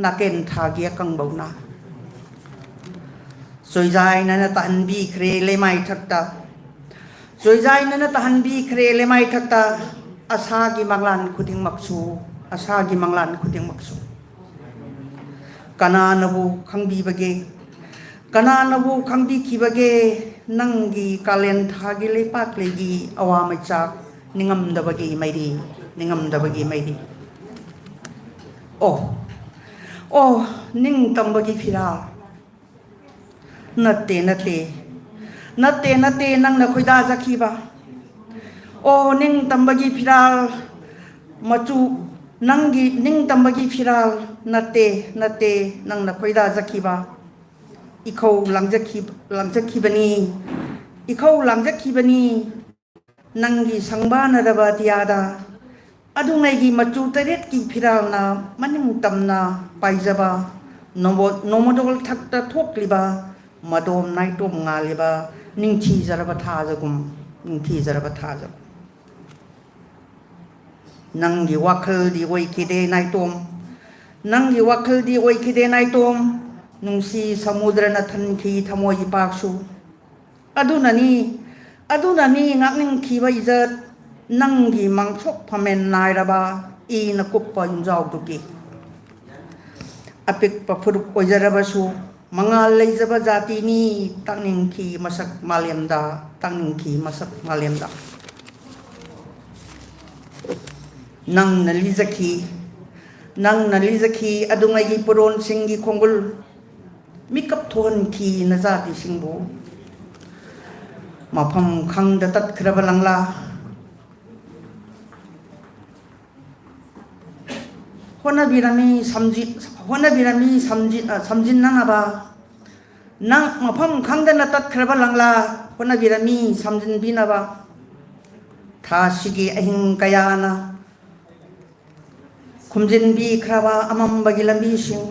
ꯅꯥꯀꯦꯟ ꯊꯥꯒꯤ ꯑꯀꯪꯕ ꯎꯅꯥ? ꯆꯣꯏꯖꯥꯏꯅꯅ ꯇꯥꯍꯟꯕꯤꯈ꯭ꯔꯦ ꯂꯩꯃꯥꯏꯊꯛꯇ, ꯆꯣꯏꯖꯥꯏꯅꯅ ꯇꯥꯍꯟꯕꯤꯈ꯭ꯔꯦ ꯂꯩꯃꯥꯏꯊꯛꯇ ꯑꯁꯥꯒꯤ ꯃꯪꯂꯥꯟ ꯈꯨꯗꯤꯡꯃꯛꯁꯨ, ꯑꯁꯥꯒꯤ ꯃꯪꯂꯥꯟ ꯈꯨꯗꯤꯡꯃꯛꯁꯨ꯫ ꯀꯅꯥꯅꯕꯨ ꯈꯪꯕꯤꯕꯒꯦ? ꯀꯅꯥꯅꯕꯨ ꯈꯪꯕꯤꯈꯤꯕꯒꯦ? ꯅꯪꯒꯤ ꯀꯥꯂꯦꯟ ꯊꯥꯒꯤ ꯂꯩꯄꯥꯛꯂꯩꯒꯤ ꯑꯋꯥ ꯃꯩꯆꯥꯛ, ꯅꯤꯡꯉꯝꯗꯕꯒꯤ ꯃꯩꯔꯤ, ꯅꯤꯡꯉꯝꯗꯕꯒꯤ ꯃꯩꯔꯤ꯫ ꯑꯣ, ꯑꯣ, ꯅꯤꯡꯇꯝꯕꯒꯤ ꯐꯤꯔꯥꯜ꯫ ꯅꯠꯇꯦ, ꯅꯠꯇꯦ, ꯅꯠꯇꯦ, ꯅꯠꯇꯦ, ꯅꯪꯅ ꯈꯣꯏꯗꯥꯖꯈꯤꯕ꯫ ꯑꯣ, ꯅꯤꯡꯇꯝꯕꯒꯤ ꯐꯤꯔꯥꯜ ꯃꯆꯨ, ꯅꯪꯒꯤ ꯅꯤꯡꯇꯝꯕꯒꯤ ꯐꯤꯔꯥꯜ ꯅꯠꯇꯦ, ꯅꯠꯇꯦ, ꯅꯪꯅ ꯈꯣꯏꯗꯥꯖꯈꯤꯕ꯫ ꯏꯈꯧ ꯂꯥꯡꯖꯈꯤ-, ꯂꯥꯡꯖꯈꯤꯕꯅꯤ, ꯏꯈꯧ ꯂꯥꯡꯖꯈꯤꯕꯅꯤ꯫ ꯅꯪꯒꯤ ꯁꯪꯕꯥꯅꯔꯕ ꯑꯇꯤꯌꯥꯗ ꯑꯗꯨꯉꯩꯒꯤ ꯃꯆꯨ ꯇꯔꯦꯠꯀꯤ ꯐꯤꯔꯥꯜꯅ ꯃꯅꯤꯡ ꯇꯝꯅ ꯄꯥꯏꯖꯕ, ꯅꯣꯃꯣ-, ꯅꯣꯃꯣꯗꯣꯜ ꯊꯛꯇ ꯊꯣꯛꯂꯤꯕ, ꯃꯗꯣꯝ ꯅꯥꯏꯇꯣꯝ ꯉꯥꯜꯂꯤꯕ, ꯅꯤꯡꯊꯤꯖꯔꯕ ꯊꯥꯖꯒꯨꯝ, ꯅꯤꯡꯊꯤꯖꯔꯕ ꯊꯥꯖꯒꯨꯝ꯫ ꯅꯪꯒꯤ ꯋꯥꯈꯜꯗꯤ ꯑꯣꯏꯈꯤꯗꯦ ꯅꯥꯏꯇꯣꯝ, ꯅꯪꯒꯤ ꯋꯥꯈꯜꯗꯤ ꯑꯣꯏꯈꯤꯗꯦ ꯅꯥꯏꯇꯣꯝ, ꯅꯨꯡꯁꯤ ꯁꯃꯨꯗ꯭ꯔꯅ ꯊꯟꯈꯤ ꯊꯃꯣꯏ ꯏꯄꯥꯛꯁꯨ꯫ ꯑꯗꯨꯅꯅꯤ, ꯑꯗꯨꯅꯅꯤ ꯉꯥꯛꯅꯤꯡꯈꯤꯕ ꯏꯖꯠ, ꯅꯪꯒꯤ ꯃꯥꯡꯊꯣꯛꯐꯝ ꯅꯥꯏꯔꯕ ꯏꯅ ꯀꯨꯞꯄ ꯌꯨꯝꯖꯥꯎꯗꯨꯒꯤ꯫ ꯑꯄꯤꯛꯄ ꯐꯨꯔꯨꯞ ꯑꯣꯏꯖꯔꯕꯁꯨ ꯃꯉꯥꯜ ꯂꯩꯖꯕ ꯖꯥꯇꯤꯅꯤ꯫ ꯇꯥꯛꯅꯤꯡꯈꯤ ꯃꯁꯛ ꯃꯥꯂꯦꯝꯗ, ꯇꯥꯛꯅꯤꯡꯈꯤ ꯃꯁꯛ ꯃꯥꯂꯦꯝꯗ꯫ ꯅꯪꯅ ꯂꯤꯖꯈꯤ, ꯅꯪꯅ ꯂꯤꯖꯈꯤ ꯑꯗꯨꯉꯩꯒꯤ ꯄꯨꯔꯣꯟꯁꯤꯡꯒꯤ ꯈꯣꯡꯒꯨꯜ꯫ ꯃꯤꯀꯞ ꯊꯣꯛꯍꯟꯈꯤ ꯅꯖꯥꯇꯤꯁꯤꯡꯕꯨ꯫ ꯃꯐꯝ ꯈꯪꯗ ꯇꯠꯈ꯭ꯔꯕ ꯂꯪꯂꯥ꯫ ꯍꯣꯠꯅꯕꯤꯔꯝꯃꯤ ꯁꯝꯖꯤ-, ꯍꯣꯠꯅꯕꯤꯔꯝꯃꯤ ꯁꯝꯖꯤ-, ꯑ, ꯁꯝꯖꯤꯟꯅꯅꯕ꯫ ꯅꯪ ꯃꯐꯝ ꯈꯪꯗꯅ ꯇꯠꯈ꯭ꯔꯕ ꯂꯪꯂꯥ ꯍꯣꯠꯅꯕꯤꯔꯝꯃꯤ ꯁꯝꯖꯤꯟꯕꯤꯅꯕ꯫ ꯊꯥꯁꯤꯒꯤ ꯑꯍꯤꯡ ꯀꯌꯥꯅ ꯈꯨꯝꯖꯤꯟꯕꯤꯈ꯭ꯔꯕ ꯑꯃꯝꯕꯒꯤ ꯂꯝꯕꯤꯁꯤꯡ,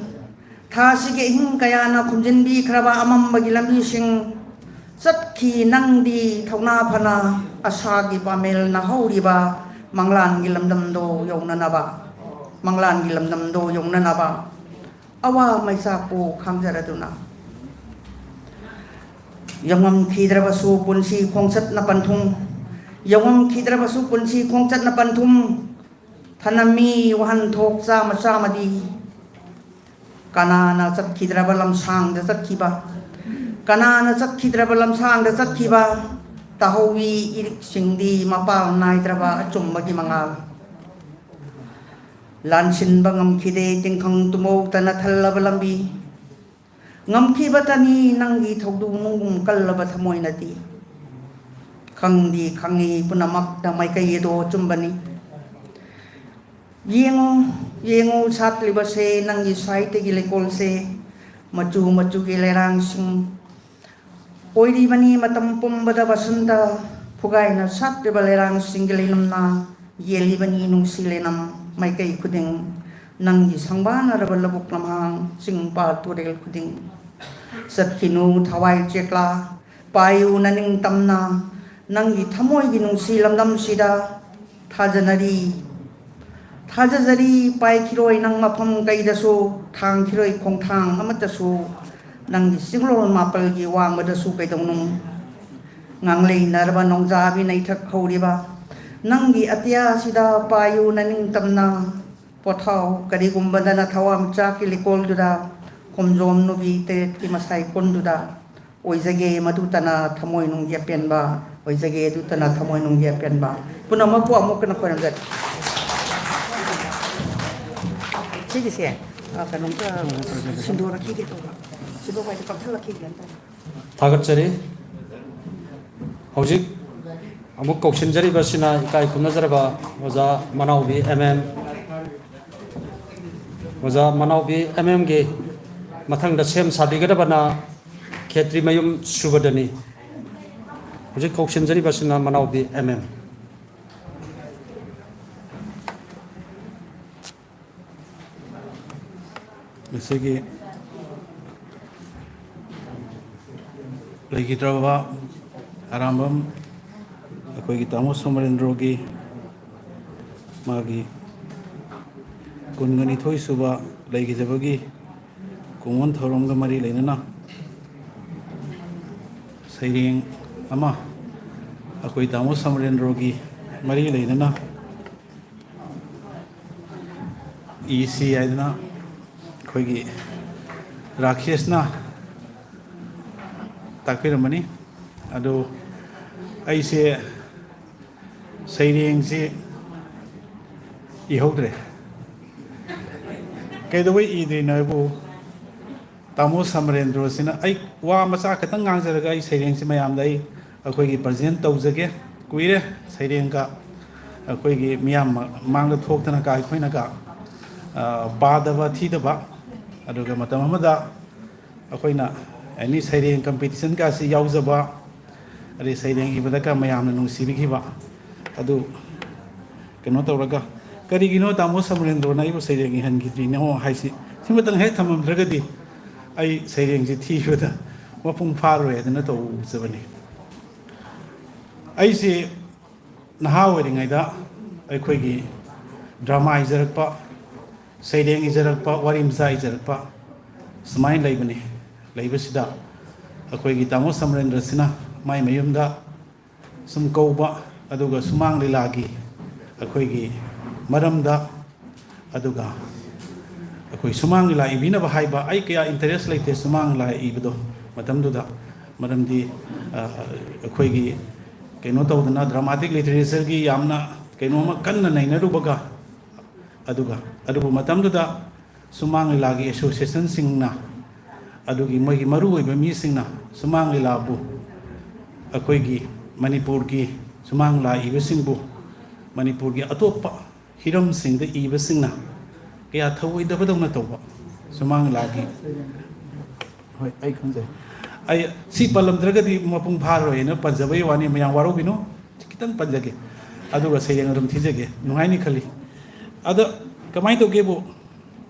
ꯊꯥꯁꯤꯒꯤ ꯑꯍꯤꯡ ꯀꯌꯥꯅ ꯈꯨꯝꯖꯤꯟꯕꯤꯈ꯭ꯔꯕ ꯑꯃꯝꯕꯒꯤ ꯂꯝꯕꯤꯁꯤꯡ꯫ ꯆꯠꯈꯤ ꯅꯪꯗꯤ ꯊꯧꯅꯥ ꯐꯅ, ꯑꯁꯥꯒꯤ ꯄꯥꯃꯦꯜꯅ ꯍꯧꯔꯤꯕ ꯃꯪꯂꯥꯟꯒꯤ ꯂꯝꯗꯝꯗꯣ ꯌꯧꯅꯅꯕ, ꯃꯪꯂꯥꯟꯒꯤ ꯂꯝꯗꯝꯗꯣ ꯌꯧꯅꯅꯕ꯫ ꯑꯋꯥ ꯃꯩꯆꯥꯛꯄꯨ ꯈꯥꯡꯖꯔꯗꯨꯅ꯫ ꯌꯧꯉꯝꯈꯤꯗ꯭ꯔꯕꯁꯨ ꯄꯨꯟꯁꯤ ꯈꯣꯡꯆꯠꯅ ꯄꯟꯊꯨꯡ, ꯌꯧꯉꯝꯈꯤꯗ꯭ꯔꯕꯁꯨ ꯄꯨꯟꯁꯤ ꯈꯣꯡꯆꯠꯅ ꯄꯟꯊꯨꯡ ꯊꯅꯝꯃꯤ ꯋꯥꯍꯟꯊꯣꯛ ꯆꯥꯝꯃ ꯆꯥꯝꯃꯗꯤ꯫ ꯀꯅꯥꯅ ꯆꯠꯈꯤꯗ꯭ꯔꯕ ꯂꯝꯁꯥꯡꯗ ꯆꯠꯈꯤꯕ, ꯀꯅꯥꯅ ꯆꯠꯈꯤꯗ꯭ꯔꯕ ꯂꯝꯁꯥꯡꯗ ꯆꯠꯈꯤꯕ, ꯇꯥꯍꯧꯋꯤ ꯏꯔꯤꯛꯁꯤꯡꯗꯤ ꯃꯄꯥꯜ ꯅꯥꯏꯗ꯭ꯔꯕ ꯑꯆꯨꯝꯕꯒꯤ ꯃꯉꯥꯜ꯫ ꯂꯥꯟꯁꯤꯟꯕ ꯉꯝꯈꯤꯗꯦ ꯇꯤꯡꯈꯪ ꯇꯨꯃꯧꯇꯅ ꯊꯜꯂꯕ ꯂꯝꯕꯤ꯫ ꯉꯝꯈꯤꯕꯇꯅꯤ ꯅꯪꯒꯤ ꯊꯧꯗꯨ ꯅꯨꯡꯒꯨꯝ ꯀꯜꯂꯕ ꯊꯃꯣꯏꯅꯗꯤ꯫ ꯈꯪꯗꯤ ꯈꯪꯉꯤ ꯄꯨꯝꯅꯃꯛꯇ ꯃꯥꯏꯀꯩ ꯑꯗꯣ ꯑꯆꯨꯝꯕꯅꯤ꯫ ꯌꯦꯡꯉꯨ, ꯌꯦꯡꯉꯨ ꯁꯥꯠꯂꯤꯕꯁꯦ ꯅꯪꯒꯤ ꯁꯥꯏꯠꯇꯒꯤ ꯂꯩꯀꯣꯜꯁꯦ꯫ ꯃꯆꯨ ꯃꯆꯨꯒꯤ ꯂꯩꯔꯥꯡꯁꯤꯡ ꯑꯣꯏꯔꯤꯕꯅꯤ ꯃꯇꯝ ꯄꯨꯝꯕꯗ ꯕꯁꯟꯇ꯫ ꯐꯨꯒꯥꯏꯅ ꯁꯥꯠꯂꯤꯕ ꯂꯩꯔꯥꯡꯁꯤꯡꯒꯤ ꯂꯩꯅꯝꯅ ꯌꯦꯜꯂꯤꯕꯅꯤ ꯅꯨꯡꯁꯤ ꯂꯩꯅꯝ ꯃꯥꯏꯀꯩ ꯈꯨꯗꯤꯡ꯫ ꯅꯪꯒꯤ ꯁꯪꯕꯥꯅꯔꯕ ꯂꯧꯕꯨꯛ ꯂꯝꯍꯥꯡ, ꯆꯤꯡ ꯄꯥꯠ ꯇꯨꯔꯦꯜ ꯈꯨꯗꯤꯡ꯫ ꯆꯠꯈꯤꯅꯨ ꯊꯋꯥꯏ ꯆꯦꯛꯂꯥ, ꯄꯥꯏꯌꯨ ꯅꯅꯤꯡꯇꯝꯅ꯫ ꯅꯪꯒꯤ ꯊꯃꯣꯏꯒꯤ ꯅꯨꯡꯁꯤ ꯂꯝꯗꯝꯁꯤꯗ ꯊꯥꯖꯅꯔꯤ, ꯊꯥꯖꯖꯔꯤ꯫ ꯄꯥꯏꯈꯤꯔꯣꯏ ꯅꯪ ꯃꯐꯝ ꯀꯩꯗꯁꯨ, ꯊꯥꯡꯈꯤꯔꯣꯏ ꯈꯣꯡꯊꯥꯡ ꯑꯃꯠꯇꯁꯨ꯫ ꯅꯪꯒꯤ ꯆꯤꯡꯂꯣꯟ ꯃꯥꯄꯜꯒꯤ ꯋꯥꯡꯃꯗꯁꯨ ꯀꯩꯗꯧꯅꯨꯡ꯫ ꯉꯥꯡꯂꯩꯅꯔꯕ ꯅꯣꯡꯖꯥꯕꯤ ꯅꯩꯊꯛ ꯍꯧꯔꯤꯕ, ꯅꯪꯒꯤ ꯑꯇꯤꯌꯥꯁꯤꯗ ꯄꯥꯏꯌꯨ ꯅꯅꯤꯡꯇꯝꯅ ꯄꯣꯊꯥꯎ꯫ ꯀꯔꯤꯒꯨꯝꯕꯗ ꯅꯊꯋꯥꯟꯃꯤꯆꯥꯛꯀꯤ ꯂꯤꯀꯣꯜꯗꯨꯗ ꯈꯣꯝꯖꯣꯝ ꯅꯨꯕꯤ ꯇꯔꯦꯠꯀꯤ ꯃꯁꯥꯏ ꯀꯣꯟꯗꯨꯗ ꯑꯣꯏꯖꯒꯦ ꯃꯗꯨꯇꯅ ꯊꯃꯣꯏꯅꯨꯡꯒꯤ ꯑꯄꯦꯟꯕ ꯑꯣꯏꯖꯒꯦ, ꯑꯗꯨꯇꯅ ꯊꯃꯣꯏꯅꯨꯡꯒꯤ ꯑꯄꯦꯟꯕ꯫ ꯄꯨꯝꯅꯃꯛꯄꯨ ꯑꯃꯨꯛ ꯍꯟꯅ ꯈꯣꯏꯔꯝꯖꯔꯤ꯫ ꯁꯤꯒꯤꯁꯦ, ꯑ, ꯀꯩꯅꯣꯝꯇ ꯁꯤꯟꯗꯣꯔꯛꯈꯤꯒꯦ ꯇꯧꯕ꯫ ꯁꯤꯟꯗꯣꯛꯄ ꯍꯥꯏꯗꯤ ꯀꯛꯊꯠꯂꯛꯈꯤꯒꯦ ꯇꯧꯕ꯫ ꯊꯥꯒꯠꯆꯔꯤ꯫ ꯍꯧꯖꯤꯛ ꯑꯃꯨꯛ ꯀꯧꯁꯤꯟꯖꯔꯤꯕꯁꯤꯅ ꯏꯀꯥꯏ ꯈꯨꯝꯅꯖꯔꯕ ꯑꯣꯖꯥ ꯃꯅꯥꯎꯕꯤ ꯑꯦꯝ ꯑꯦꯝ꯫ ꯑꯣꯖꯥ ꯃꯅꯥꯎꯕꯤ ꯑꯦꯝ ꯑꯦꯝꯒꯤ ꯃꯊꯪꯗ ꯁꯦꯝ ꯁꯥꯕꯤꯒꯗꯕꯅ ꯈꯦꯇ꯭ꯔꯤꯃꯌꯨꯝ ꯁꯨꯕꯗꯅꯤ꯫ ꯍꯧꯖꯤꯛ ꯀꯧꯁꯤꯟꯖꯔꯤꯕꯁꯤꯅ ꯃꯅꯥꯎꯕꯤ ꯑꯦꯝ ꯑꯦꯝ꯫ ꯉꯁꯤꯒꯤ ꯂꯩꯈꯤꯗ꯭ꯔꯕ ꯑꯔꯥꯝꯕꯝ ꯑꯩꯈꯣꯏꯒꯤ ꯇꯥꯃꯣ ꯁꯣꯃꯣꯔꯦꯟꯗ꯭ꯔꯣꯒꯤ ꯃꯥꯒꯤ ꯀꯨꯟꯒ ꯅꯤꯊꯣꯏ ꯁꯨꯕ ꯂꯩꯈꯤꯗꯕꯒꯤ ꯀꯨꯝꯑꯣꯟ ꯊꯧꯔꯝꯒ ꯃꯔꯤ ꯂꯩꯅꯅ ꯁꯩꯔꯦꯡ ꯑꯃ ꯑꯩꯈꯣꯏ ꯇꯥꯃꯣ ꯁꯣꯃꯣꯔꯦꯟꯗ꯭ꯔꯣꯒꯤ ꯃꯔꯤ ꯂꯩꯅꯅ ꯏꯁꯤ ꯍꯥꯏꯗꯅ ꯑꯩꯈꯣꯏꯒꯤ ꯔꯥꯀꯦꯁꯅ ꯇꯥꯛꯄꯤꯔꯝꯕꯅꯤ꯫ ꯑꯗꯨ ꯑꯩꯁꯦ ꯁꯩꯔꯦꯡꯁꯤ ꯏꯍꯧꯗ꯭ꯔꯦ꯫ ꯀꯩꯗꯧꯕꯩ ꯏꯗ꯭ꯔꯤꯅꯣ ꯍꯥꯏꯕꯨ, ꯇꯥꯃꯣ ꯁꯃꯔꯦꯟꯗ꯭ꯔꯣꯁꯤꯅ, ꯑꯩ ꯋꯥ ꯃꯆꯥ ꯈꯛꯇꯪ ꯉꯥꯡꯖꯔꯒ ꯑꯩ ꯁꯩꯔꯦꯡꯁꯤ ꯃꯌꯥꯝꯗ ꯑꯩ ꯑꯩꯈꯣꯏꯒꯤ ꯄ꯭ꯔꯖꯦꯟ ꯇꯧꯖꯒꯦ꯫ ꯀꯨꯏꯔꯦ ꯁꯩꯔꯦꯡꯒ ꯑꯩꯈꯣꯏꯒꯤ ꯃꯤꯌꯥꯝ ꯃꯥꯡꯗ ꯊꯣꯛꯇꯅꯒ ꯑꯩꯈꯣꯏꯅꯒ, ꯑ, ꯄꯥꯗꯕ ꯊꯤꯗꯕ, ꯑꯗꯨꯒ ꯃꯇꯝ ꯑꯃꯗ ꯑꯩꯈꯣꯏꯅ ꯑꯦꯅꯤ ꯁꯩꯔꯦꯡ ꯀꯝꯄꯤꯇꯤꯁꯟꯒꯁꯤ ꯌꯥꯎꯖꯕ, ꯑꯗꯩ ꯁꯩꯔꯦꯡ ꯏꯕꯗꯒ ꯃꯌꯥꯝꯅ ꯅꯨꯡꯁꯤꯕꯤꯈꯤꯕ ꯑꯗꯨ ꯀꯩꯅꯣ ꯇꯧꯔꯒ, "ꯀꯔꯤꯒꯤꯅꯣ ꯇꯥꯃꯣ ꯁꯃꯔꯦꯟꯗ꯭ꯔꯣꯅ ꯑꯩꯕꯨ ꯁꯩꯔꯦꯡ ꯏꯍꯟꯈꯤꯗ꯭ꯔꯤꯅꯣ?" ꯍꯥꯏꯁꯤ ꯁꯤꯃꯇꯪ ꯍꯦꯛ ꯊꯝꯃꯝꯗ꯭ꯔꯒꯗꯤ ꯑꯩ ꯁꯩꯔꯦꯡꯁꯤ ꯊꯤꯕꯗ ꯃꯄꯨꯡ ꯐꯥꯔꯣꯏ ꯍꯥꯏꯗꯅ ꯇꯧꯖꯕꯅꯤ꯫ ꯑꯩꯁꯤ ꯅꯍꯥ ꯑꯣꯏꯔꯤꯉꯩꯗ ꯑꯩꯈꯣꯏꯒꯤ ꯗ꯭ꯔꯃꯥ ꯏꯖꯔꯛꯄ, ꯁꯩꯔꯦꯡ ꯏꯖꯔꯛꯄ, ꯋꯥꯔꯤ ꯃꯆꯥ ꯏꯖꯔꯛꯄ ꯁꯨꯃꯥꯏꯅ ꯂꯩꯕꯅꯤ꯫ ꯂꯩꯕꯁꯤꯗ ꯑꯩꯈꯣꯏꯒꯤ ꯇꯥꯃꯣ ꯁꯃꯔꯦꯟꯗ꯭ꯔꯁꯤꯅ ꯃꯥꯏ ꯃꯌꯨꯝꯗ ꯁꯨꯝ ꯀꯧꯕ, ꯑꯗꯨꯒ ꯁꯨꯃꯥꯡ ꯂꯤꯂꯥꯒꯤ ꯑꯩꯈꯣꯏꯒꯤ ꯃꯔꯝꯗ, ꯑꯗꯨꯒ ꯑꯩꯈꯣꯏ ꯁꯨꯃꯥꯡ ꯂꯤꯂꯥ ꯏꯕꯤꯅꯕ ꯍꯥꯏꯕ, ꯑꯩ ꯀꯌꯥ ꯏꯟꯇꯔꯦꯁ ꯂꯩꯇꯦ ꯁꯨꯃꯥꯡ ꯂꯤꯂꯥ ꯏꯕꯗꯣ ꯃꯇꯝꯗꯨꯗ꯫ ꯃꯔꯝꯗꯤ ꯑ, ꯑꯩꯈꯣꯏꯒꯤ ꯀꯩꯅꯣ ꯇꯧꯗꯅ ꯗ꯭ꯔꯃꯥꯇꯤꯛ ꯂꯤꯇꯔꯦꯆꯔꯒꯤ ꯌꯥꯝꯅ ꯀꯩꯅꯣꯝꯃ ꯀꯟꯅ ꯅꯩꯅꯔꯨꯕꯒ, ꯑꯗꯨꯒ ꯑꯗꯨꯕꯨ ꯃꯇꯝꯗꯨꯗ ꯁꯨꯃꯥꯡ ꯂꯤꯂꯥꯒꯤ ꯑꯦꯁꯣꯁꯤꯌꯦꯁꯟꯁꯤꯡꯅ, ꯑꯗꯨꯒꯤ ꯃꯣꯏꯒꯤ ꯃꯔꯨꯑꯣꯏꯕ ꯃꯤꯁꯤꯡꯅ ꯁꯨꯃꯥꯡ ꯂꯤꯂꯥꯕꯨ, ꯑꯩꯈꯣꯏꯒꯤ ꯃꯅꯤꯄꯨꯔꯒꯤ ꯁꯨꯃꯥꯡ ꯂꯤꯂꯥ ꯏꯕꯁꯤꯡꯕꯨ ꯃꯅꯤꯄꯨꯔꯒꯤ ꯑꯇꯣꯞꯄ ꯍꯤꯔꯝꯁꯤꯡꯗ ꯏꯕꯁꯤꯡꯅ ꯀꯌꯥ ꯊꯧꯑꯣꯏꯗꯕꯗꯧꯅ ꯇꯧꯕ ꯁꯨꯃꯥꯡ ꯂꯤꯂꯥꯒꯤ, ꯍꯣꯏ, ꯑꯩ ꯈꯪꯖꯩ꯫ ꯑꯩ ꯁꯤ ꯄꯜꯂꯝꯗ꯭ꯔꯒꯗꯤ ꯃꯄꯨꯡ ꯐꯥꯔꯣꯏꯅ ꯄꯟꯖꯕꯒꯤ ꯋꯥꯅꯤ, ꯃꯌꯥꯝ ꯋꯥꯔꯧꯕꯤꯅꯨ꯫ ꯈꯤꯇꯪ ꯄꯟꯖꯒꯦ, ꯑꯗꯨꯒ ꯁꯩꯔꯦꯡ ꯑꯗꯨꯝ ꯊꯤꯖꯒꯦ, ꯅꯨꯡꯉꯥꯏꯅꯤ ꯈꯜꯂꯤ꯫ ꯑꯗ ꯀꯃꯥꯏꯅ ꯇꯧꯒꯦꯕꯨ,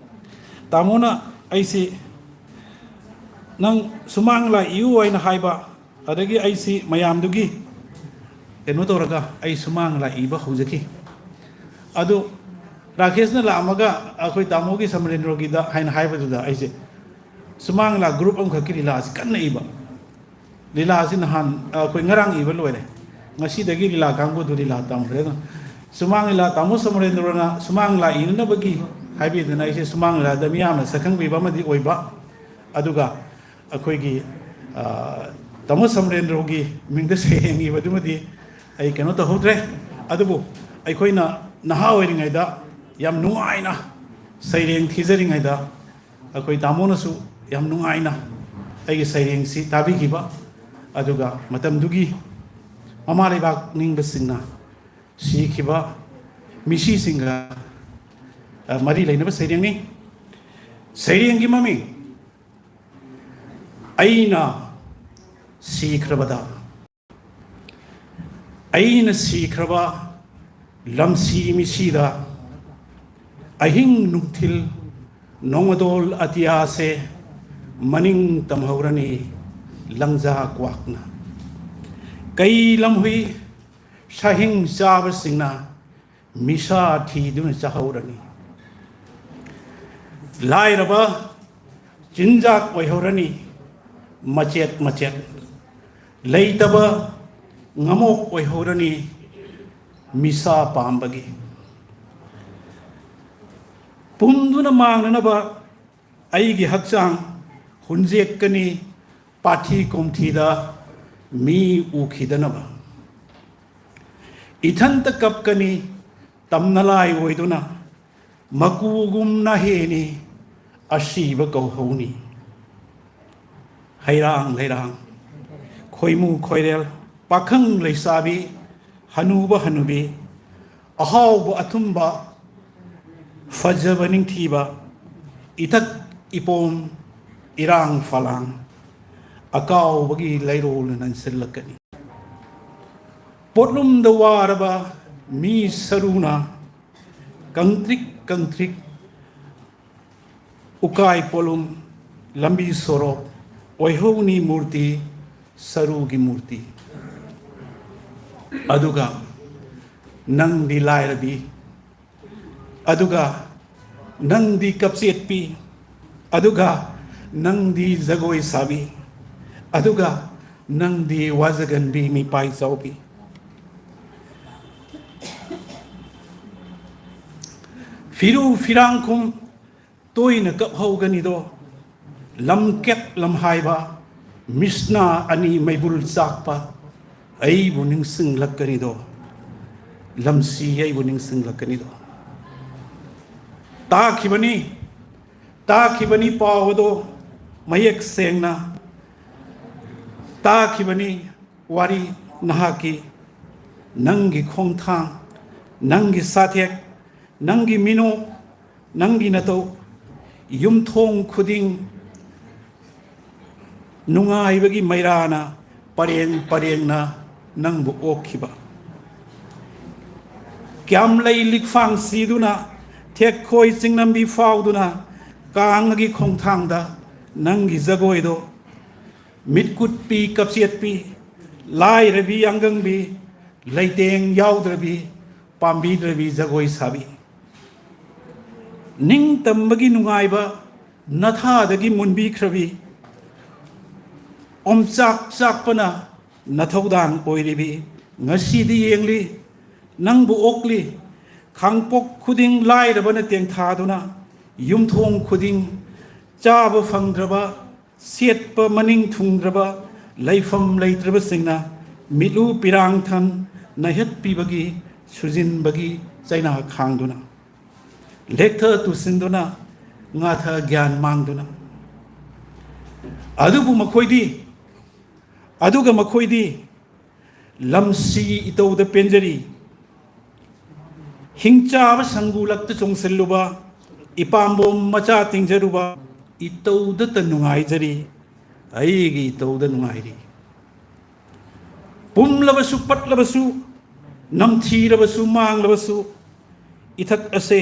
ꯇꯥꯃꯣꯅ ꯑꯩꯁꯤ ꯅꯪ ꯁꯨꯃꯥꯡ ꯂꯤꯂꯥ ꯏꯌꯨ ꯍꯥꯏꯅ ꯍꯥꯏꯕ, ꯑꯗꯒꯤ ꯑꯩꯁꯤ ꯃꯌꯥꯝꯗꯨꯒꯤ ꯀꯩꯅꯣ ꯇꯧꯔꯒ ꯑꯩ ꯁꯨꯃꯥꯡ ꯂꯤꯂꯥ ꯏꯕ ꯍꯧꯖꯈꯤ꯫ ꯑꯗꯨ ꯔꯥꯀꯦꯁꯅ ꯂꯥꯛꯑꯝꯃꯒ ꯑꯩꯈꯣꯏ ꯇꯥꯃꯣꯒꯤ ꯁꯃꯔꯦꯟꯗ꯭ꯔꯣꯒꯤꯗ ꯍꯥꯏꯅ ꯍꯥꯏꯕꯗꯨꯗ ꯑꯩꯁꯦ ꯁꯨꯃꯥꯡ ꯂꯤꯂꯥ ꯒ꯭ꯔꯨꯞ ꯑꯃꯈꯛꯀꯤ ꯂꯤꯂꯥꯁꯤ ꯀꯟꯅ ꯏꯕ꯫ ꯂꯤꯂꯥꯁꯤ ꯅꯍꯥꯟ, ꯑ, ꯑꯩꯈꯣꯏ ꯉꯔꯥꯡ ꯏꯕ ꯂꯣꯏꯔꯦ꯫ ꯉꯁꯤꯗꯒꯤ ꯂꯤꯂꯥ ꯀꯥꯡꯕꯨꯗꯨ ꯂꯤꯂꯥ ꯇꯝꯈ꯭ꯔꯦ꯫ ꯑꯗꯣ ꯁꯨꯃꯥꯡ ꯂꯤꯂꯥ, ꯇꯥꯃꯣ ꯁꯃꯔꯦꯟꯗ꯭ꯔꯣꯅ ꯁꯨꯃꯥꯡ ꯂꯤꯂꯥ ꯏꯅꯅꯕꯒꯤ ꯍꯥꯏꯕꯤꯗꯅ ꯑꯩꯁꯦ ꯁꯨꯃꯥꯡ ꯂꯤꯂꯥꯗ ꯃꯤꯌꯥꯝꯅ ꯁꯛꯈꯪꯕꯤꯕ ꯑꯃꯗꯤ ꯑꯣꯏꯕ, ꯑꯗꯨꯒ ꯑꯩꯈꯣꯏꯒꯤ, ꯑ, ꯇꯥꯃꯣ ꯁꯃꯔꯦꯟꯗ꯭ꯔꯣꯒꯤ ꯃꯤꯡꯗ ꯁꯩꯔꯦꯡ ꯏꯕꯗꯨꯃꯗꯤ ꯑꯩ ꯀꯩꯅꯣ ꯇꯧꯍꯧꯗ꯭ꯔꯦ꯫ ꯑꯗꯨꯕꯨ ꯑꯩꯈꯣꯏꯅ ꯅꯍꯥ ꯑꯣꯏꯔꯤꯉꯩꯗ ꯌꯥꯝ ꯅꯨꯡꯉꯥꯏꯅ ꯁꯩꯔꯦꯡ ꯊꯤꯖꯔꯤꯉꯩꯗ ꯑꯩꯈꯣꯏ ꯇꯥꯃꯣꯅꯁꯨ ꯌꯥꯝ ꯅꯨꯡꯉꯥꯏꯅ ꯑꯩꯒꯤ ꯁꯩꯔꯦꯡꯁꯤ ꯇꯥꯕꯤꯈꯤꯕ, ꯑꯗꯨꯒ ꯃꯇꯝꯗꯨꯒꯤ ꯃꯃꯥ ꯂꯩꯕꯥꯛ ꯅꯤꯡꯕꯁꯤꯡꯅ ꯁꯤꯈꯤꯕ ꯃꯤꯁꯤꯁꯤꯡꯒ, ꯑ, ꯃꯔꯤ ꯂꯩꯅꯕ ꯁꯩꯔꯦꯡꯅꯤ꯫ ꯁꯩꯔꯦꯡꯒꯤ ꯃꯃꯤꯡ "ꯑꯩꯅ ꯁꯤꯈ꯭ꯔꯕꯗ"꯫ ꯑꯩꯅ ꯁꯤꯈ꯭ꯔꯕ ꯂꯝꯁꯤ ꯃꯤꯁꯤꯗ ꯑꯍꯤꯡ ꯅꯨꯡꯊꯤꯜ ꯅꯣꯡꯃꯗꯣꯜ ꯑꯇꯤꯌꯥꯁꯦ ꯃꯅꯤꯡ ꯇꯝꯍꯧꯔꯅꯤ ꯂꯪꯖꯥ ꯀ꯭ꯋꯥꯛꯅ꯫ ꯀꯩ ꯂꯝꯍꯨꯏ ꯁꯥꯍꯤꯡ ꯆꯥꯕꯁꯤꯡꯅ ꯃꯤꯁꯥ ꯊꯤꯗꯨꯅ ꯆꯥꯍꯧꯔꯅꯤ꯫ ꯂꯥꯏꯔꯕ ꯆꯤꯟꯖꯥꯛ ꯑꯣꯏꯍꯧꯔꯅꯤ ꯃꯆꯦꯠ ꯃꯆꯦꯠ꯫ ꯂꯩꯇꯕ ꯉꯃꯣꯛ ꯑꯣꯏꯍꯧꯔꯅꯤ ꯃꯤꯁꯥ ꯄꯥꯝꯕꯒꯤ꯫ ꯄꯨꯝꯗꯨꯅ ꯃꯥꯡꯅꯅꯕ ꯑꯩꯒꯤ ꯍꯛꯆꯥꯡ ꯍꯨꯟꯖꯦꯛꯀꯅꯤ, ꯄꯥꯊꯤ ꯀꯣꯝꯊꯤꯗ ꯃꯤ ꯎꯈꯤꯗꯅꯕ꯫ ꯏꯊꯟꯇ ꯀꯞꯀꯅꯤ, ꯇꯝꯅꯂꯥꯏ ꯑꯣꯏꯗꯨꯅ, ꯃꯀꯨꯒꯨꯝꯅ ꯍꯦꯅꯤ, ꯑꯁꯤꯕ ꯀꯧꯍꯧꯅꯤ꯫ ꯍꯩꯔꯥꯡ ꯂꯩꯔꯥꯡ, ꯈꯣꯏꯃꯨ ꯈꯣꯏꯔꯦꯜ, ꯄꯥꯈꯪ ꯂꯩꯁꯥꯕꯤ, ꯍꯅꯨꯕ ꯍꯅꯨꯕꯤ, ꯑꯍꯥꯎꯕ ꯑꯊꯨꯝꯕ, ꯐꯖꯕ ꯅꯤꯡꯊꯤꯕ, ꯏꯊꯛ ꯏꯄꯣꯝ, ꯏꯔꯥꯡ ꯐꯂꯥꯡ, ꯑꯀꯥꯎꯕꯒꯤ ꯂꯩꯔꯣꯜꯅ ꯅꯟꯁꯤꯜꯂꯛꯀꯅꯤ꯫ ꯄꯣꯠꯂꯨꯝꯗ ꯋꯥꯔꯕ ꯃꯤ ꯁꯔꯨꯅ ꯀꯪꯇ꯭ꯔꯤꯛ ꯀꯪꯇ꯭ꯔꯤꯛ ꯎꯀꯥꯏ ꯄꯣꯠꯂꯨꯝ, ꯂꯝꯕꯤ ꯁꯣꯔꯣꯛ ꯑꯣꯏꯍꯧꯅꯤ ꯃꯨꯔꯇꯤ, ꯁꯔꯨꯒꯤ ꯃꯨꯔꯇꯤ꯫ ꯑꯗꯨꯒ ꯅꯪꯗꯤ ꯂꯥꯏꯔꯕꯤ, ꯑꯗꯨꯒ ꯅꯪꯗꯤ ꯀꯞꯆꯦꯠꯄꯤ, ꯑꯗꯨꯒ ꯅꯪꯗꯤ ꯖꯒꯣꯏ ꯁꯥꯕꯤ, ꯑꯗꯨꯒ ꯅꯪꯗꯤ ꯋꯥꯖꯒꯟꯕꯤ ꯃꯤꯄꯥꯏ ꯆꯥꯎꯕꯤ꯫ ꯐꯤꯔꯨ ꯐꯤꯔꯥꯡꯈꯨꯝ ꯇꯣꯏꯅ ꯀꯞꯍꯧꯒꯅꯤꯗꯣ, ꯂꯝꯀꯦꯠ ꯂꯝꯍꯥꯏꯕ ꯃꯤꯁꯅꯥ ꯑꯅꯤ ꯃꯩꯕꯨꯜ ꯆꯥꯛꯄ ꯑꯩꯕꯨ ꯅꯤꯡꯁꯤꯡꯂꯛꯀꯅꯤꯗꯣ, ꯂꯝꯁꯤ ꯑꯩꯕꯨ ꯅꯤꯡꯁꯤꯡꯂꯛꯀꯅꯤꯗꯣ꯫ ꯇꯥꯈꯤꯕꯅꯤ, ꯇꯥꯈꯤꯕꯅꯤ ꯄꯥꯎ ꯑꯗꯣ ꯃꯌꯦꯛ ꯁꯦꯡꯅ, ꯇꯥꯈꯤꯕꯅꯤ ꯋꯥꯔꯤ ꯅꯍꯥꯛꯀꯤ, ꯅꯪꯒꯤ ꯈꯣꯡꯊꯥꯡ, ꯅꯪꯒꯤ ꯁꯥꯊꯦꯛ, ꯅꯪꯒꯤ ꯃꯤꯅꯣꯛ, ꯅꯪꯒꯤ ꯅꯇꯧ, ꯌꯨꯝꯊꯣꯡ ꯈꯨꯗꯤꯡ ꯅꯨꯡꯉꯥꯏꯕꯒꯤ ꯃꯩꯔꯥꯅ ꯄꯔꯦꯡ ꯄꯔꯦꯡꯅ ꯅꯪꯕꯨ ꯑꯣꯛꯈꯤꯕ꯫ ꯀ꯭ꯌꯥꯝꯂꯩ ꯂꯤꯛꯐꯥꯡ ꯁꯤꯗꯨꯅ, ꯊꯦꯛꯈꯣꯏ ꯆꯤꯡꯂꯝꯕꯤ ꯐꯥꯎꯗꯨꯅ, ꯀꯥꯡꯒꯤ ꯈꯣꯡꯊꯥꯡꯗ ꯅꯪꯒꯤ ꯖꯒꯣꯏꯗꯣ, ꯃꯤꯠꯀꯨꯠꯄꯤ ꯀꯞꯆꯦꯠꯄꯤ, ꯂꯥꯏꯔꯕꯤ ꯑꯪꯒꯪꯕꯤ, ꯂꯩꯇꯦꯡ ꯌꯥꯎꯗ꯭ꯔꯕꯤ, ꯄꯥꯝꯕꯤꯗ꯭ꯔꯕꯤ ꯖꯒꯣꯏ ꯁꯥꯕꯤ꯫ ꯅꯤꯡꯇꯝꯕꯒꯤ ꯅꯨꯡꯉꯥꯏꯕ ꯅꯊꯥꯗꯒꯤ ꯃꯨꯟꯕꯤꯈ꯭ꯔꯕꯤ, ꯑꯣꯝꯆꯥꯛ ꯆꯥꯛꯄꯅ ꯅꯊꯧꯗꯥꯡ ꯑꯣꯏꯔꯤꯕꯤ, ꯉꯁꯤꯗꯤ ꯌꯦꯡꯂꯤ, ꯅꯪꯕꯨ ꯑꯣꯛꯂꯤ꯫ ꯈꯥꯡꯄꯣꯛ ꯈꯨꯗꯤꯡ ꯂꯥꯏꯔꯕꯅ ꯇꯦꯡꯊꯥꯗꯨꯅ, ꯌꯨꯝꯊꯣꯡ ꯈꯨꯗꯤꯡ ꯆꯥꯕ ꯐꯪꯗ꯭ꯔꯕ, ꯁꯦꯠꯄ ꯃꯅꯤꯡ ꯊꯨꯡꯗ꯭ꯔꯕ, ꯂꯩꯐꯝ ꯂꯩꯇ꯭ꯔꯕꯁꯤꯡꯅ ꯃꯤꯠꯂꯨ ꯄꯤꯔꯥꯡꯊꯟ ꯅꯩꯍꯠꯄꯤꯕꯒꯤ ꯁꯨꯖꯤꯟꯕꯒꯤ ꯆꯩꯅꯥ ꯈꯥꯡꯗꯨꯅ, ꯂꯦꯛꯊ ꯇꯨꯁꯤꯟꯗꯨꯅ, ꯉꯥꯊ ꯒ꯭ꯌꯥꯟ ꯃꯥꯡꯗꯨꯅ꯫ ꯑꯗꯨꯕꯨ ꯃꯈꯣꯏꯗꯤ, ꯑꯗꯨꯒ ꯃꯈꯣꯏꯗꯤ ꯂꯝꯁꯤ ꯏꯇꯧꯗ ꯄꯦꯟꯖꯔꯤ꯫ ꯍꯤꯡꯆꯥꯕ ꯁꯪꯒꯨ ꯂꯛꯇ ꯆꯣꯡꯁꯤꯜꯂꯨꯕ, ꯏꯄꯥꯝꯕꯣꯝ ꯃꯆꯥ ꯇꯤꯡꯖꯔꯨꯕ, ꯏꯇꯧꯗꯇ ꯅꯨꯡꯉꯥꯏꯖꯔꯤ, ꯑꯩꯒꯤ ꯏꯇꯧꯗ ꯅꯨꯡꯉꯥꯏꯔꯤ꯫ ꯄꯨꯝꯂꯕꯁꯨ, ꯄꯠꯂꯕꯁꯨ, ꯅꯝꯊꯤꯔꯕꯁꯨ, ꯃꯥꯡꯂꯕꯁꯨ, ꯏꯊꯛ ꯑꯁꯦ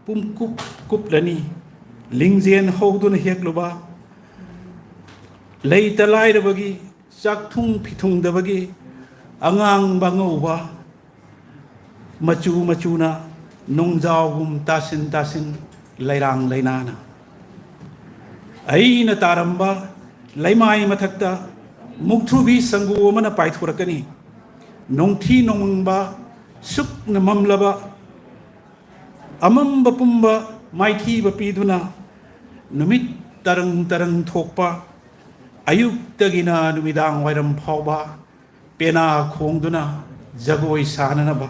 ꯄꯨꯝꯀꯨꯞ ꯀꯨꯞꯂꯅꯤ꯫ ꯂꯤꯡꯖꯦꯜ ꯍꯧꯗꯨꯅ ꯍꯦꯛꯂꯨꯕ, ꯂꯩꯇ ꯂꯥꯏꯔꯕꯒꯤ ꯆꯥꯛꯊꯨꯡ ꯐꯤꯊꯨꯡꯗꯕꯒꯤ ꯑꯉꯥꯡꯕ ꯑꯉꯧꯕ ꯃꯆꯨ ꯃꯆꯨꯅ ꯅꯣꯡꯖꯥꯎꯒꯨꯝ ꯇꯥꯁꯤꯟ ꯇꯥꯁꯤꯟ, ꯂꯩꯔꯥꯡ ꯂꯩꯅꯥꯅ꯫ ꯑꯩꯅ ꯇꯥꯔꯝꯕ ꯂꯩꯃꯥꯏ ꯃꯊꯛꯇ ꯃꯨꯛꯊ꯭ꯔꯨꯕꯤ ꯁꯪꯒꯨ ꯑꯃꯅ ꯄꯥꯏꯊꯣꯔꯛꯀꯅꯤ꯫ ꯅꯣꯡꯊꯤ ꯅꯣꯡꯃꯪꯕ ꯁꯨꯛꯅ ꯃꯝꯂꯕ ꯑꯃꯝꯕ ꯄꯨꯝꯕ ꯃꯥꯏꯊꯤꯕ ꯄꯤꯗꯨꯅ, ꯅꯨꯃꯤꯠ ꯇꯔꯪ ꯇꯔꯪ ꯊꯣꯛꯄ, ꯑꯌꯨꯛꯇꯒꯤꯅ ꯅꯨꯃꯤꯗꯥꯡ ꯋꯥꯏꯔꯝ ꯐꯥꯎꯕ ꯄꯦꯅꯥ ꯈꯣꯡꯗꯨꯅ ꯖꯒꯣꯏ ꯁꯥꯅꯅꯕ,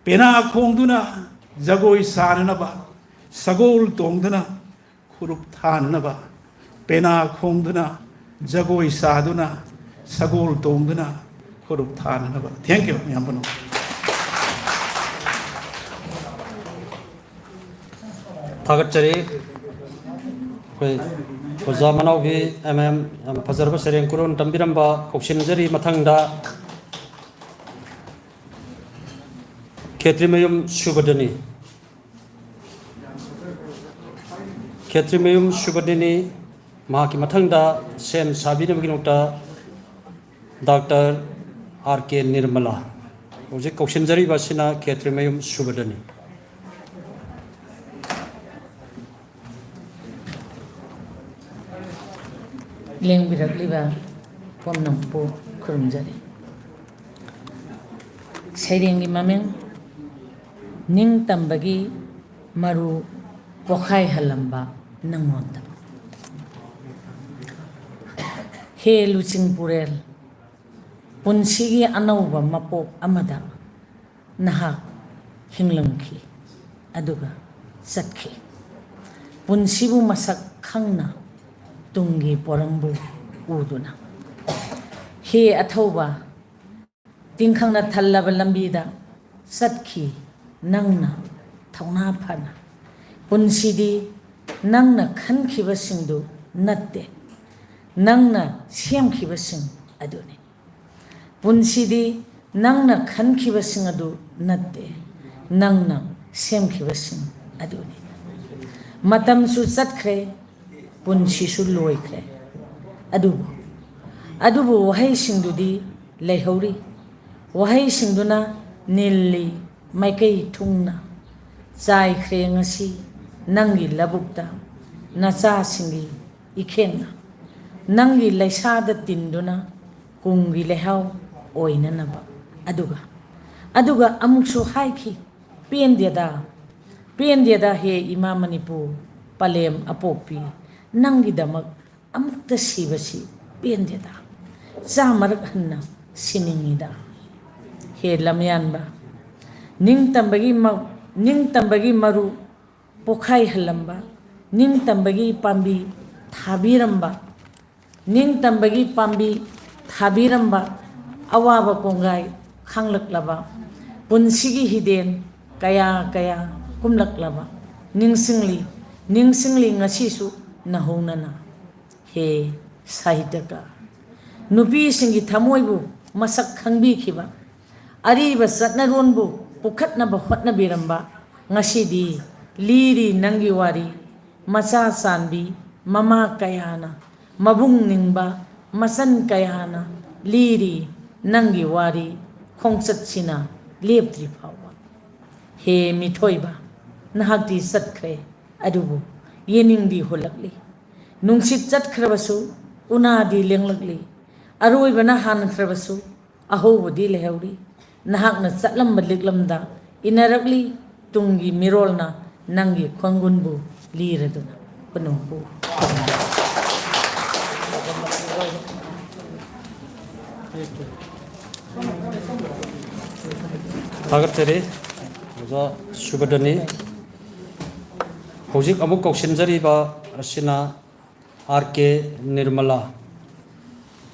ꯄꯦꯅꯥ ꯈꯣꯡꯗꯨꯅ ꯖꯒꯣꯏ ꯁꯥꯅꯅꯕ, ꯁꯒꯣꯜ ꯇꯣꯡꯗꯨꯅ ꯈꯨꯔꯨꯞ ꯊꯥꯅꯅꯕ, ꯄꯦꯅꯥ ꯈꯣꯡꯗꯨꯅ ꯖꯒꯣꯏ ꯁꯥꯗꯨꯅ ꯁꯒꯣꯜ ꯇꯣꯡꯗꯨꯅ ꯈꯨꯔꯨꯞ ꯊꯥꯅꯅꯕ꯫ Thank you, ꯃꯌꯥꯝ ꯄꯨꯝꯅꯃꯛ꯫ ꯊꯥꯒꯠꯆꯔꯤ꯫ ꯑꯩꯈꯣꯏ ꯑꯣꯖꯥ ꯃꯅꯥꯎꯕꯤ ꯑꯦꯝ ꯑꯦꯝ, ꯌꯥꯝ ꯐꯖꯔꯕ ꯁꯩꯔꯦꯡ ꯈꯨꯔꯣꯟ ꯇꯝꯕꯤꯔꯝꯕ ꯀꯧꯁꯤꯟꯖꯔꯤ꯫ ꯃꯊꯪꯗ ꯈꯦꯇ꯭ꯔꯤꯃꯌꯨꯝ ꯁꯨꯕꯗꯅꯤ꯫ ꯈꯦꯇ꯭ꯔꯤꯃꯌꯨꯝ ꯁꯨꯕꯗꯅꯤ꯫ ꯃꯍꯥꯛꯀꯤ ꯃꯊꯪꯗ ꯁꯦꯝ ꯁꯥꯕꯤꯅꯕꯒꯤꯗꯃꯛꯇ ꯗꯥꯛꯇꯔ ꯑꯥꯔ ꯀꯦ ꯅꯤꯔꯃꯂꯥ꯫ ꯍꯧꯖꯤꯛ ꯀꯧꯁꯤꯟꯖꯔꯤꯕ ꯑꯁꯤꯅ ꯈꯦꯇ꯭ꯔꯤꯃꯌꯨꯝ ꯁꯨꯕꯗꯅꯤ꯫ ꯂꯦꯡꯕꯤꯔꯛꯂꯤꯕ ꯄꯨꯝꯅꯃꯛꯄꯨ ꯈꯨꯔꯨꯝꯖꯔꯤ꯫ ꯁꯩꯔꯦꯡꯒꯤ ꯃꯃꯤꯡ, ꯅꯤꯡꯇꯝꯕꯒꯤ ꯃꯔꯨ ꯄꯣꯈꯥꯏꯍꯜꯂꯝꯕ ꯅꯪꯉꯣꯟꯗ꯫ ꯍꯦ ꯂꯨꯆꯤꯡ ꯄꯨꯔꯦꯜ, ꯄꯨꯟꯁꯤꯒꯤ ꯑꯅꯧꯕ ꯃꯄꯣꯛ ꯑꯃꯗ ꯅꯍꯥꯛ ꯍꯤꯡꯂꯝꯈꯤ, ꯑꯗꯨꯒ ꯆꯠꯈꯤ꯫ ꯄꯨꯟꯁꯤꯕꯨ ꯃꯁꯛ ꯈꯪꯅ, ꯇꯨꯡꯒꯤ ꯄꯣꯔꯝꯕꯨ ꯎꯗꯨꯅ꯫ ꯍꯦ ꯑꯊꯧꯕ, ꯇꯤꯡꯈꯪꯅ ꯊꯜꯂꯕ ꯂꯝꯕꯤꯗ ꯆꯠꯈꯤ ꯅꯪꯅ ꯊꯧꯅꯥ ꯐꯅ꯫ ꯄꯨꯟꯁꯤꯗꯤ ꯅꯪꯅ ꯈꯟꯈꯤꯕꯁꯤꯡꯗꯨ ꯅꯠꯇꯦ, ꯅꯪꯅ ꯁꯦꯝꯈꯤꯕꯁꯤꯡ ꯑꯗꯨꯅꯤ꯫ ꯄꯨꯟꯁꯤꯗꯤ ꯅꯪꯅ ꯈꯟꯈꯤꯕꯁꯤꯡ ꯑꯗꯨ ꯅꯠꯇꯦ, ꯅꯪꯅ ꯁꯦꯝꯈꯤꯕꯁꯤꯡ ꯑꯗꯨꯅꯤ꯫ ꯃꯇꯝꯁꯨ ꯆꯠꯈ꯭ꯔꯦ, ꯄꯨꯟꯁꯤꯁꯨ ꯂꯣꯏꯈ꯭ꯔꯦ꯫ ꯑꯗꯨꯕꯨ, ꯑꯗꯨꯕꯨ ꯋꯥꯍꯩꯁꯤꯡꯗꯨꯗꯤ ꯂꯩꯍꯧꯔꯤ꯫ ꯋꯥꯍꯩꯁꯤꯡꯗꯨꯅ ꯅꯤꯜꯂꯤ ꯃꯥꯏꯀꯩ ꯊꯨꯡꯅ ꯆꯥꯏꯈ꯭ꯔꯦ ꯉꯁꯤ ꯅꯪꯒꯤ ꯂꯧꯕꯨꯛꯇ ꯅꯆꯥꯁꯤꯡꯒꯤ ꯏꯈꯦꯟꯅ꯫ ꯅꯪꯒꯤ ꯂꯩꯁꯥꯗ ꯇꯤꯟꯗꯨꯅ ꯀꯨꯝꯒꯤ ꯂꯩꯍꯥꯎ ꯑꯣꯏꯅꯅꯕ꯫ ꯑꯗꯨꯒ, ꯑꯗꯨꯒ ꯑꯃꯨꯛꯁꯨ ꯍꯥꯏꯈꯤ, "ꯄꯦꯟꯗꯦꯗ, ꯄꯦꯟꯗꯦꯗ ꯍꯦ ꯏꯃꯥ ꯃꯅꯤꯄꯨꯔ, ꯄꯂꯦꯝ ꯑꯄꯣꯛꯄꯤ, ꯅꯪꯒꯤꯗꯃꯛ ꯑꯃꯨꯛꯇ ꯁꯤꯕꯁꯤ ꯄꯦꯟꯗꯦꯗ, ꯆꯥꯝꯃꯔꯛ ꯍꯟꯅ ꯁꯤꯅꯤꯡꯉꯤꯗ꯫ ꯍꯦ ꯂꯝꯌꯥꯟꯕ, ꯅꯤꯡꯇꯝꯕꯒꯤ ꯃ-, ꯅꯤꯡꯇꯝꯕꯒꯤ ꯃꯔꯨ ꯄꯣꯈꯥꯏꯍꯜꯂꯝꯕ, ꯅꯤꯡꯇꯝꯕꯒꯤ ꯄꯥꯝꯕꯤ ꯊꯥꯕꯤꯔꯝꯕ, ꯅꯤꯡꯇꯝꯕꯒꯤ ꯄꯥꯝꯕꯤ ꯊꯥꯕꯤꯔꯝꯕ, ꯑꯋꯥꯕ ꯀꯣꯡꯒꯥꯏ ꯈꯥꯡꯂꯛꯂꯕ, ꯄꯨꯟꯁꯤꯒꯤ ꯍꯤꯗꯦꯟ ꯀꯌꯥ ꯀꯌꯥ ꯀꯨꯝꯂꯛꯂꯕ, ꯅꯤꯡꯁꯤꯡꯂꯤ, ꯅꯤꯡꯁꯤꯡꯂꯤ ꯉꯁꯤꯁꯨ ꯅꯧꯍꯧꯅꯅ꯫ ꯍꯦ ꯁꯥꯍꯤꯇ꯭ꯌꯀꯥꯔ, ꯅꯨꯄꯤꯁꯤꯡꯒꯤ ꯊꯃꯣꯏꯕꯨ ꯃꯁꯛ ꯈꯪꯕꯤꯈꯤꯕ, ꯑꯔꯤꯕ ꯆꯠꯅꯔꯣꯟꯕꯨ ꯄꯨꯈꯠꯅꯕ ꯍꯣꯠꯅꯕꯤꯔꯝꯕ, ꯉꯁꯤꯗꯤ ꯂꯤꯔꯤ ꯅꯪꯒꯤ ꯋꯥꯔꯤ꯫ ꯃꯆꯥ ꯆꯥꯟꯕꯤ ꯃꯃꯥ ꯀꯌꯥꯅ, ꯃꯕꯨꯡ ꯅꯤꯡꯕ ꯃꯆꯟ ꯀꯌꯥꯅ ꯂꯤꯔꯤ ꯅꯪꯒꯤ ꯋꯥꯔꯤ, ꯈꯣꯡꯆꯠꯁꯤꯅ ꯂꯦꯞꯇ꯭ꯔꯤ ꯐꯥꯎꯕ꯫ ꯍꯦ ꯃꯤꯊꯣꯏꯕ, ꯅꯍꯥꯛꯇꯤ ꯆꯠꯈ꯭ꯔꯦ, ꯑꯗꯨꯕꯨ ꯌꯦꯅꯤꯡꯗꯤ ꯍꯨꯜꯂꯛꯂꯤ꯫ ꯅꯨꯡꯁꯤꯠ ꯆꯠꯈ꯭ꯔꯕꯁꯨ ꯎꯅꯥꯗꯤ ꯂꯦꯡꯂꯛꯂꯤ꯫ ꯑꯔꯣꯏꯕꯅ ꯍꯥꯟꯈ꯭ꯔꯕꯁꯨ ꯑꯍꯧꯕꯗꯤ ꯂꯩꯍꯧꯔꯤ꯫ ꯅꯍꯥꯛꯅ ꯆꯠꯂꯝꯕ ꯂꯤꯛꯂꯝꯗ ꯏꯟꯅꯔꯛꯂꯤ ꯇꯨꯡꯒꯤ ꯃꯤꯔꯣꯜꯅ ꯅꯪꯒꯤ ꯈꯣꯡꯒꯨꯟꯕꯨ ꯂꯤꯔꯗꯨꯅ꯫ ꯀꯣꯅꯨꯡ ꯄꯨ꯫ ꯊꯥꯒꯠꯆꯔꯤ꯫ ꯑꯣꯖꯥ ꯁꯨꯕꯗꯅꯤ꯫ ꯍꯧꯖꯤꯛ ꯑꯃꯨꯛ ꯀꯧꯁꯤꯟꯖꯔꯤꯕ ꯑꯁꯤꯅ ꯑꯥꯔ ꯀꯦ ꯅꯤꯔꯃꯂꯥ꯫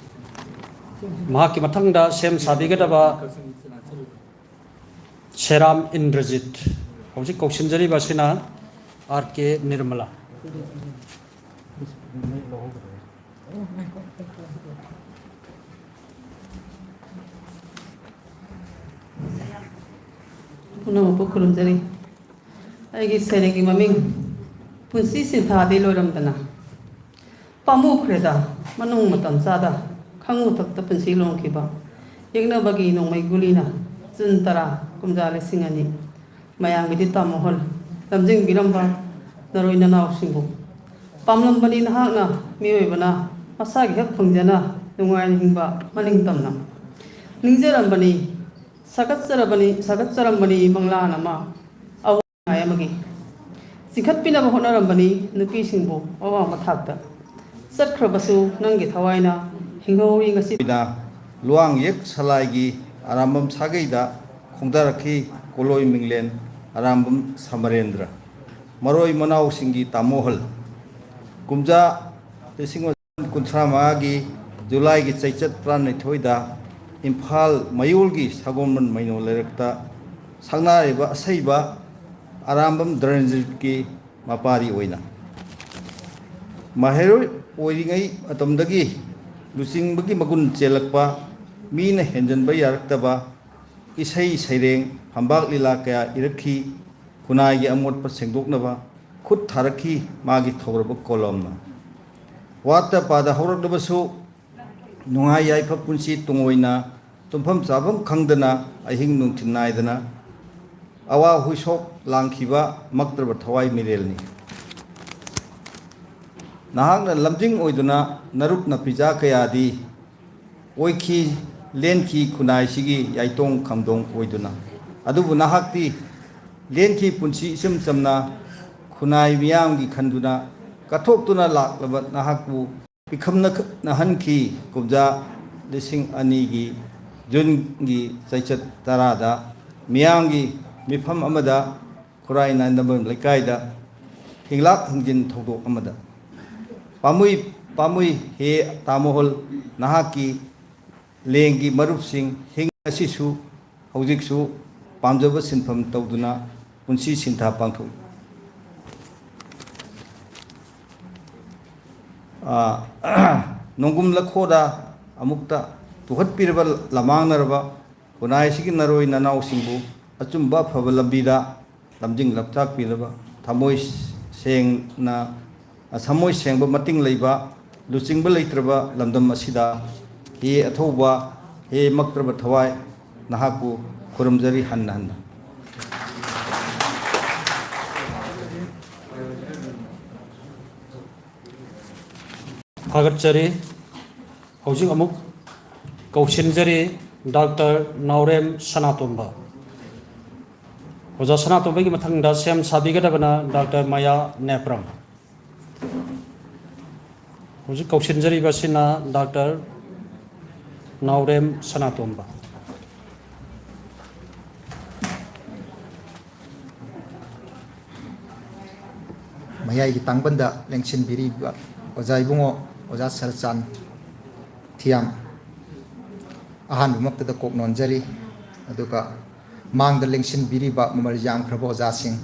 ꯃꯍꯥꯛꯀꯤ ꯃꯊꯪꯗ ꯁꯦꯝ ꯁꯥꯕꯤꯒꯗꯕ ꯁꯦꯔꯥꯝ ꯏꯟꯗ꯭ꯔꯖꯤꯠ꯫ ꯍꯧꯖꯤꯛ ꯀꯧꯁꯤꯟꯖꯔꯤꯕ ꯑꯁꯤꯅ ꯑꯥꯔ ꯀꯦ ꯅꯤꯔꯃꯂꯥ꯫ ꯄꯨꯝꯅꯃꯛꯄꯨ ꯈꯨꯔꯨꯝꯖꯔꯤ꯫ ꯑꯩꯒꯤ ꯁꯩꯔꯦꯡꯒꯤ ꯃꯃꯤꯡ ꯄꯨꯟꯁꯤ ꯁꯤꯟꯊꯥꯗꯤ ꯂꯣꯏꯔꯝꯗꯅ꯫ ꯄꯥꯝꯃꯨꯈ꯭ꯔꯦꯗ, ꯃꯅꯨꯡ ꯃꯇꯝ ꯆꯥꯗ ꯈꯪꯉꯨ ꯊꯛꯇ ꯄꯨꯟꯁꯤ ꯂꯣꯡꯈꯤꯕ꯫ ꯌꯦꯛꯅꯕꯒꯤ ꯅꯣꯡꯃꯩ ꯒꯨꯂꯤꯅ ꯖꯨꯟ ꯇꯔꯥ, ꯀꯨꯝꯖꯥ ꯂꯤꯁꯤꯡ ꯑꯅꯤ꯫ ꯃꯌꯥꯝꯒꯤꯗꯤ ꯇꯥꯃꯣꯍꯜ ꯂꯝꯖꯤꯡꯕꯤꯔꯝꯕ ꯅꯔꯣꯏ ꯅꯅꯥꯎꯁꯤꯡꯕꯨ ꯄꯥꯝꯂꯝꯕꯅꯤ ꯅꯍꯥꯛꯅ꯫ ꯃꯤꯑꯣꯏꯕꯅ ꯃꯁꯥꯒꯤ ꯍꯦꯛ ꯐꯪꯖꯅ ꯅꯨꯡꯉꯥꯏꯅ ꯍꯤꯡꯕ ꯃꯅꯤꯡ ꯇꯝꯅ ꯅꯤꯡꯖꯔꯝꯕꯅꯤ꯫ ꯁꯥꯒꯠꯆꯔꯕꯅꯤ, ꯁꯥꯒꯠꯆꯔꯝꯕꯅꯤ ꯃꯪꯂꯥꯟ ꯑꯃ꯫ ꯅꯨꯡꯉꯥꯏ ꯑꯃꯒꯤ ꯆꯤꯡꯈꯠꯄꯤꯅꯕ ꯍꯣꯠꯅꯔꯝꯕꯅꯤ ꯅꯨꯄꯤꯁꯤꯡꯕꯨ ꯑꯋꯥꯡꯕ ꯊꯥꯛꯇ꯫ ꯆꯠꯈ꯭ꯔꯕꯁꯨ ꯅꯪꯒꯤ ꯊꯋꯥꯏꯅ ꯍꯤꯡꯍꯧꯔꯤ ꯉꯁꯤ꯫ ꯑꯣꯏꯅ ꯂꯨꯋꯥꯡ ꯌꯦꯛ ꯁꯂꯥꯏꯒꯤ ꯑꯔꯥꯝꯕꯝ ꯁꯥꯒꯩꯗ ꯈꯣꯡꯗꯥꯔꯛꯈꯤ ꯀꯣꯂꯣꯏ ꯃꯤꯡꯂꯦꯟ ꯑꯔꯥꯝꯕꯝ ꯁꯃꯔꯦꯟꯗ꯭ꯔ꯫ ꯃꯔꯣꯏ ꯃꯅꯥꯎꯁꯤꯡꯒꯤ ꯇꯥꯃꯣꯍꯜ꯫ ꯀꯨꯝꯖꯥ ꯂꯤꯁꯤꯡ ꯀꯨꯟꯊ꯭ꯔꯥ ꯃꯉꯥꯒꯤ ꯖꯨꯂꯥꯏꯒꯤ ꯆꯩꯆꯠ ꯇꯔꯥꯅꯤꯊꯣꯏꯗ ꯏꯝꯐꯥꯜ ꯃꯌꯣꯜꯒꯤ ꯁꯒꯣꯜꯕꯟ ꯃꯩꯅꯣ ꯂꯩꯔꯛꯇ ꯁꯛꯅꯥꯏꯔꯤꯕ ꯑꯁꯩꯕ ꯑꯔꯥꯝꯕꯝ ꯙꯔꯦꯟꯗ꯭ꯔꯖꯤꯠꯀꯤ ꯃꯄꯥꯔꯤ ꯑꯣꯏꯅ ꯃꯍꯩꯔꯣꯏ ꯑꯣꯏꯔꯤꯉꯩ ꯃꯇꯝꯗꯒꯤ ꯂꯨꯆꯤꯡꯕꯒꯤ ꯃꯒꯨꯟ ꯆꯦꯜꯂꯛꯄ, ꯃꯤꯅ ꯍꯦꯟꯖꯟꯕ ꯌꯥꯔꯛꯇꯕ ꯏꯁꯩ ꯁꯩꯔꯦꯡ, ꯐꯝꯕꯥꯛ ꯂꯤꯂꯥ ꯀꯌꯥ ꯏꯔꯛꯈꯤ꯫ ꯈꯨꯟꯅꯥꯏꯒꯤ ꯑꯃꯣꯠꯄ ꯁꯦꯡꯗꯣꯛꯅꯕ ꯈꯨꯠ ꯊꯥꯔꯛꯈꯤ ꯃꯥꯒꯤ ꯊꯧꯔꯕ ꯀꯣꯂꯣꯝꯅ꯫ ꯋꯥꯠꯇ ꯄꯥꯗ ꯍꯧꯔꯛꯂꯕꯁꯨ ꯅꯨꯡꯉꯥꯏ ꯌꯥꯏꯐ ꯄꯨꯟꯁꯤ ꯇꯨꯡꯑꯣꯏꯅ ꯇꯨꯝꯐꯝ ꯆꯥꯐꯝ ꯈꯪꯗꯅ ꯑꯍꯤꯡ ꯅꯨꯡꯊꯤꯜ ꯅꯥꯏꯗꯅ ꯑꯋꯥ ꯍꯨꯏꯁꯣꯛ ꯂꯥꯡꯈꯤꯕ ꯃꯛꯇ꯭ꯔꯕ ꯊꯋꯥꯏ ꯃꯤꯔꯦꯜꯅꯤ꯫ ꯅꯍꯥꯛꯅ ꯂꯝꯖꯤꯡ ꯑꯣꯏꯗꯨꯅ ꯅꯔꯨꯞ ꯅꯄꯤꯖꯥ ꯀꯌꯥꯗꯤ ꯑꯣꯏꯈꯤ꯫ ꯂꯦꯟꯈꯤ ꯈꯨꯟꯅꯥꯏꯁꯤꯒꯤ ꯌꯥꯏꯇꯣꯡ ꯈꯥꯝꯗꯣꯡ ꯑꯣꯏꯗꯨꯅ꯫ ꯑꯗꯨꯕꯨ ꯅꯍꯥꯛꯇꯤ ꯂꯦꯟꯈꯤ ꯄꯨꯟꯁꯤ ꯏꯆꯝ ꯆꯝꯅ ꯈꯨꯟꯅꯥꯏ ꯃꯤꯌꯥꯝꯒꯤ ꯈꯟꯗꯨꯅ ꯀꯠꯊꯣꯛꯇꯨꯅ ꯂꯥꯛꯂꯕ ꯅꯍꯥꯛꯄꯨ ꯄꯤꯈꯝꯅꯍꯟꯈꯤ꯫ ꯀꯨꯝꯖꯥ ꯂꯤꯁꯤꯡ ꯑꯅꯤꯒꯤ ꯖꯨꯟꯒꯤ ꯆꯩꯆꯠ ꯇꯔꯥꯗ ꯃꯤꯌꯥꯝꯒꯤ ꯃꯤꯐꯝ ꯑꯃꯗ ꯈꯨꯔꯥꯏ ꯅꯥꯏꯅꯕꯝ ꯂꯩꯀꯥꯏꯗ ꯍꯤꯡꯂꯥꯛ ꯍꯤꯡꯖꯤꯟ ꯊꯧꯗꯣꯛ ꯑꯃꯗ꯫ ꯄꯥꯝꯃꯨꯏ, ꯄꯥꯝꯃꯨꯏ ꯍꯦ ꯇꯥꯃꯣꯍꯣꯜ, ꯅꯍꯥꯛꯀꯤ ꯂꯦꯡꯒꯤ ꯃꯔꯨꯞꯁꯤꯡ ꯍꯤꯡ ꯑꯁꯤꯁꯨ ꯍꯧꯖꯤꯛꯁꯨ ꯄꯥꯝꯖꯕ ꯁꯤꯟꯐꯝ ꯇꯧꯗꯨꯅ ꯄꯨꯟꯁꯤ ꯁꯤꯟꯊꯥ ꯄꯥꯡꯊꯣꯛꯏ꯫ ꯑ, ꯅꯣꯡꯒꯨꯝ ꯂꯈꯣꯗ ꯑꯃꯨꯛꯇ ꯇꯨꯍꯠꯄꯤꯔꯕ ꯂꯃꯥꯡꯅꯔꯕ ꯈꯨꯟꯅꯥꯏꯁꯤꯒꯤ ꯅꯔꯣꯏ ꯅꯅꯥꯎꯁꯤꯡꯕꯨ ꯑꯆꯨꯝꯕ ꯑꯐꯕ ꯂꯝꯕꯤꯗ ꯂꯝꯖꯤꯡ ꯂꯝꯇꯥꯛꯄꯤꯔꯕ ꯊꯃꯣꯏ ꯁꯦꯡꯅ, ꯊꯃꯣꯏ ꯁꯦꯡꯕ ꯃꯇꯤꯡ ꯂꯩꯕ ꯂꯨꯆꯤꯡꯕ ꯂꯩꯇ꯭ꯔꯕ ꯂꯝꯗꯝ ꯑꯁꯤꯗ ꯍꯦ ꯑꯊꯧꯕ, ꯍꯦ ꯃꯛꯇ꯭ꯔꯕ ꯊꯋꯥꯏ, ꯅꯍꯥꯛꯄꯨ ꯈꯨꯔꯨꯝꯖꯔꯤ ꯍꯟꯅ ꯍꯟꯅ꯫ ꯊꯥꯒꯠꯆꯔꯤ꯫ ꯍꯧꯖꯤꯛ ꯑꯃꯨꯛ ꯀꯧꯁꯤꯟꯖꯔꯤ ꯗꯥꯛꯇꯔ ꯅꯥꯎꯔꯦꯝ ꯁꯅꯥꯇꯣꯝꯕ꯫ ꯑꯣꯖꯥ ꯁꯅꯥꯇꯣꯝꯕꯒꯤ ꯃꯊꯪꯗ ꯁꯦꯝ ꯁꯥꯕꯤꯒꯗꯕꯅ ꯗꯥꯛꯇꯔ ꯃꯌꯥ ꯅꯦꯄ꯭ꯔꯝ꯫ ꯍꯧꯖꯤꯛ ꯀꯧꯁꯤꯟꯖꯔꯤꯕꯁꯤꯅ ꯗꯥꯛꯇꯔ ꯅꯥꯎꯔꯦꯝ ꯁꯅꯥꯇꯣꯝꯕ꯫ ꯃꯌꯥꯏꯒꯤ ꯇꯥꯡꯕꯟꯗ ꯂꯦꯡꯁꯤꯟꯕꯤꯔꯤꯕ ꯑꯣꯖꯥ ꯏꯕꯨꯡꯉꯣ, ꯑꯣꯖꯥ ꯁꯔꯆꯥꯟ ꯊꯤꯌꯥꯝ, ꯑꯍꯥꯟꯕꯃꯛꯇꯗ ꯀꯣꯛ ꯅꯣꯟꯖꯔꯤ꯫ ꯑꯗꯨꯒ ꯃꯥꯡꯗ ꯂꯦꯡꯁꯤꯟꯕꯤꯔꯤꯕ ꯃꯃꯜ ꯌꯥꯝꯈ꯭ꯔꯕ ꯑꯣꯖꯥꯁꯤꯡ,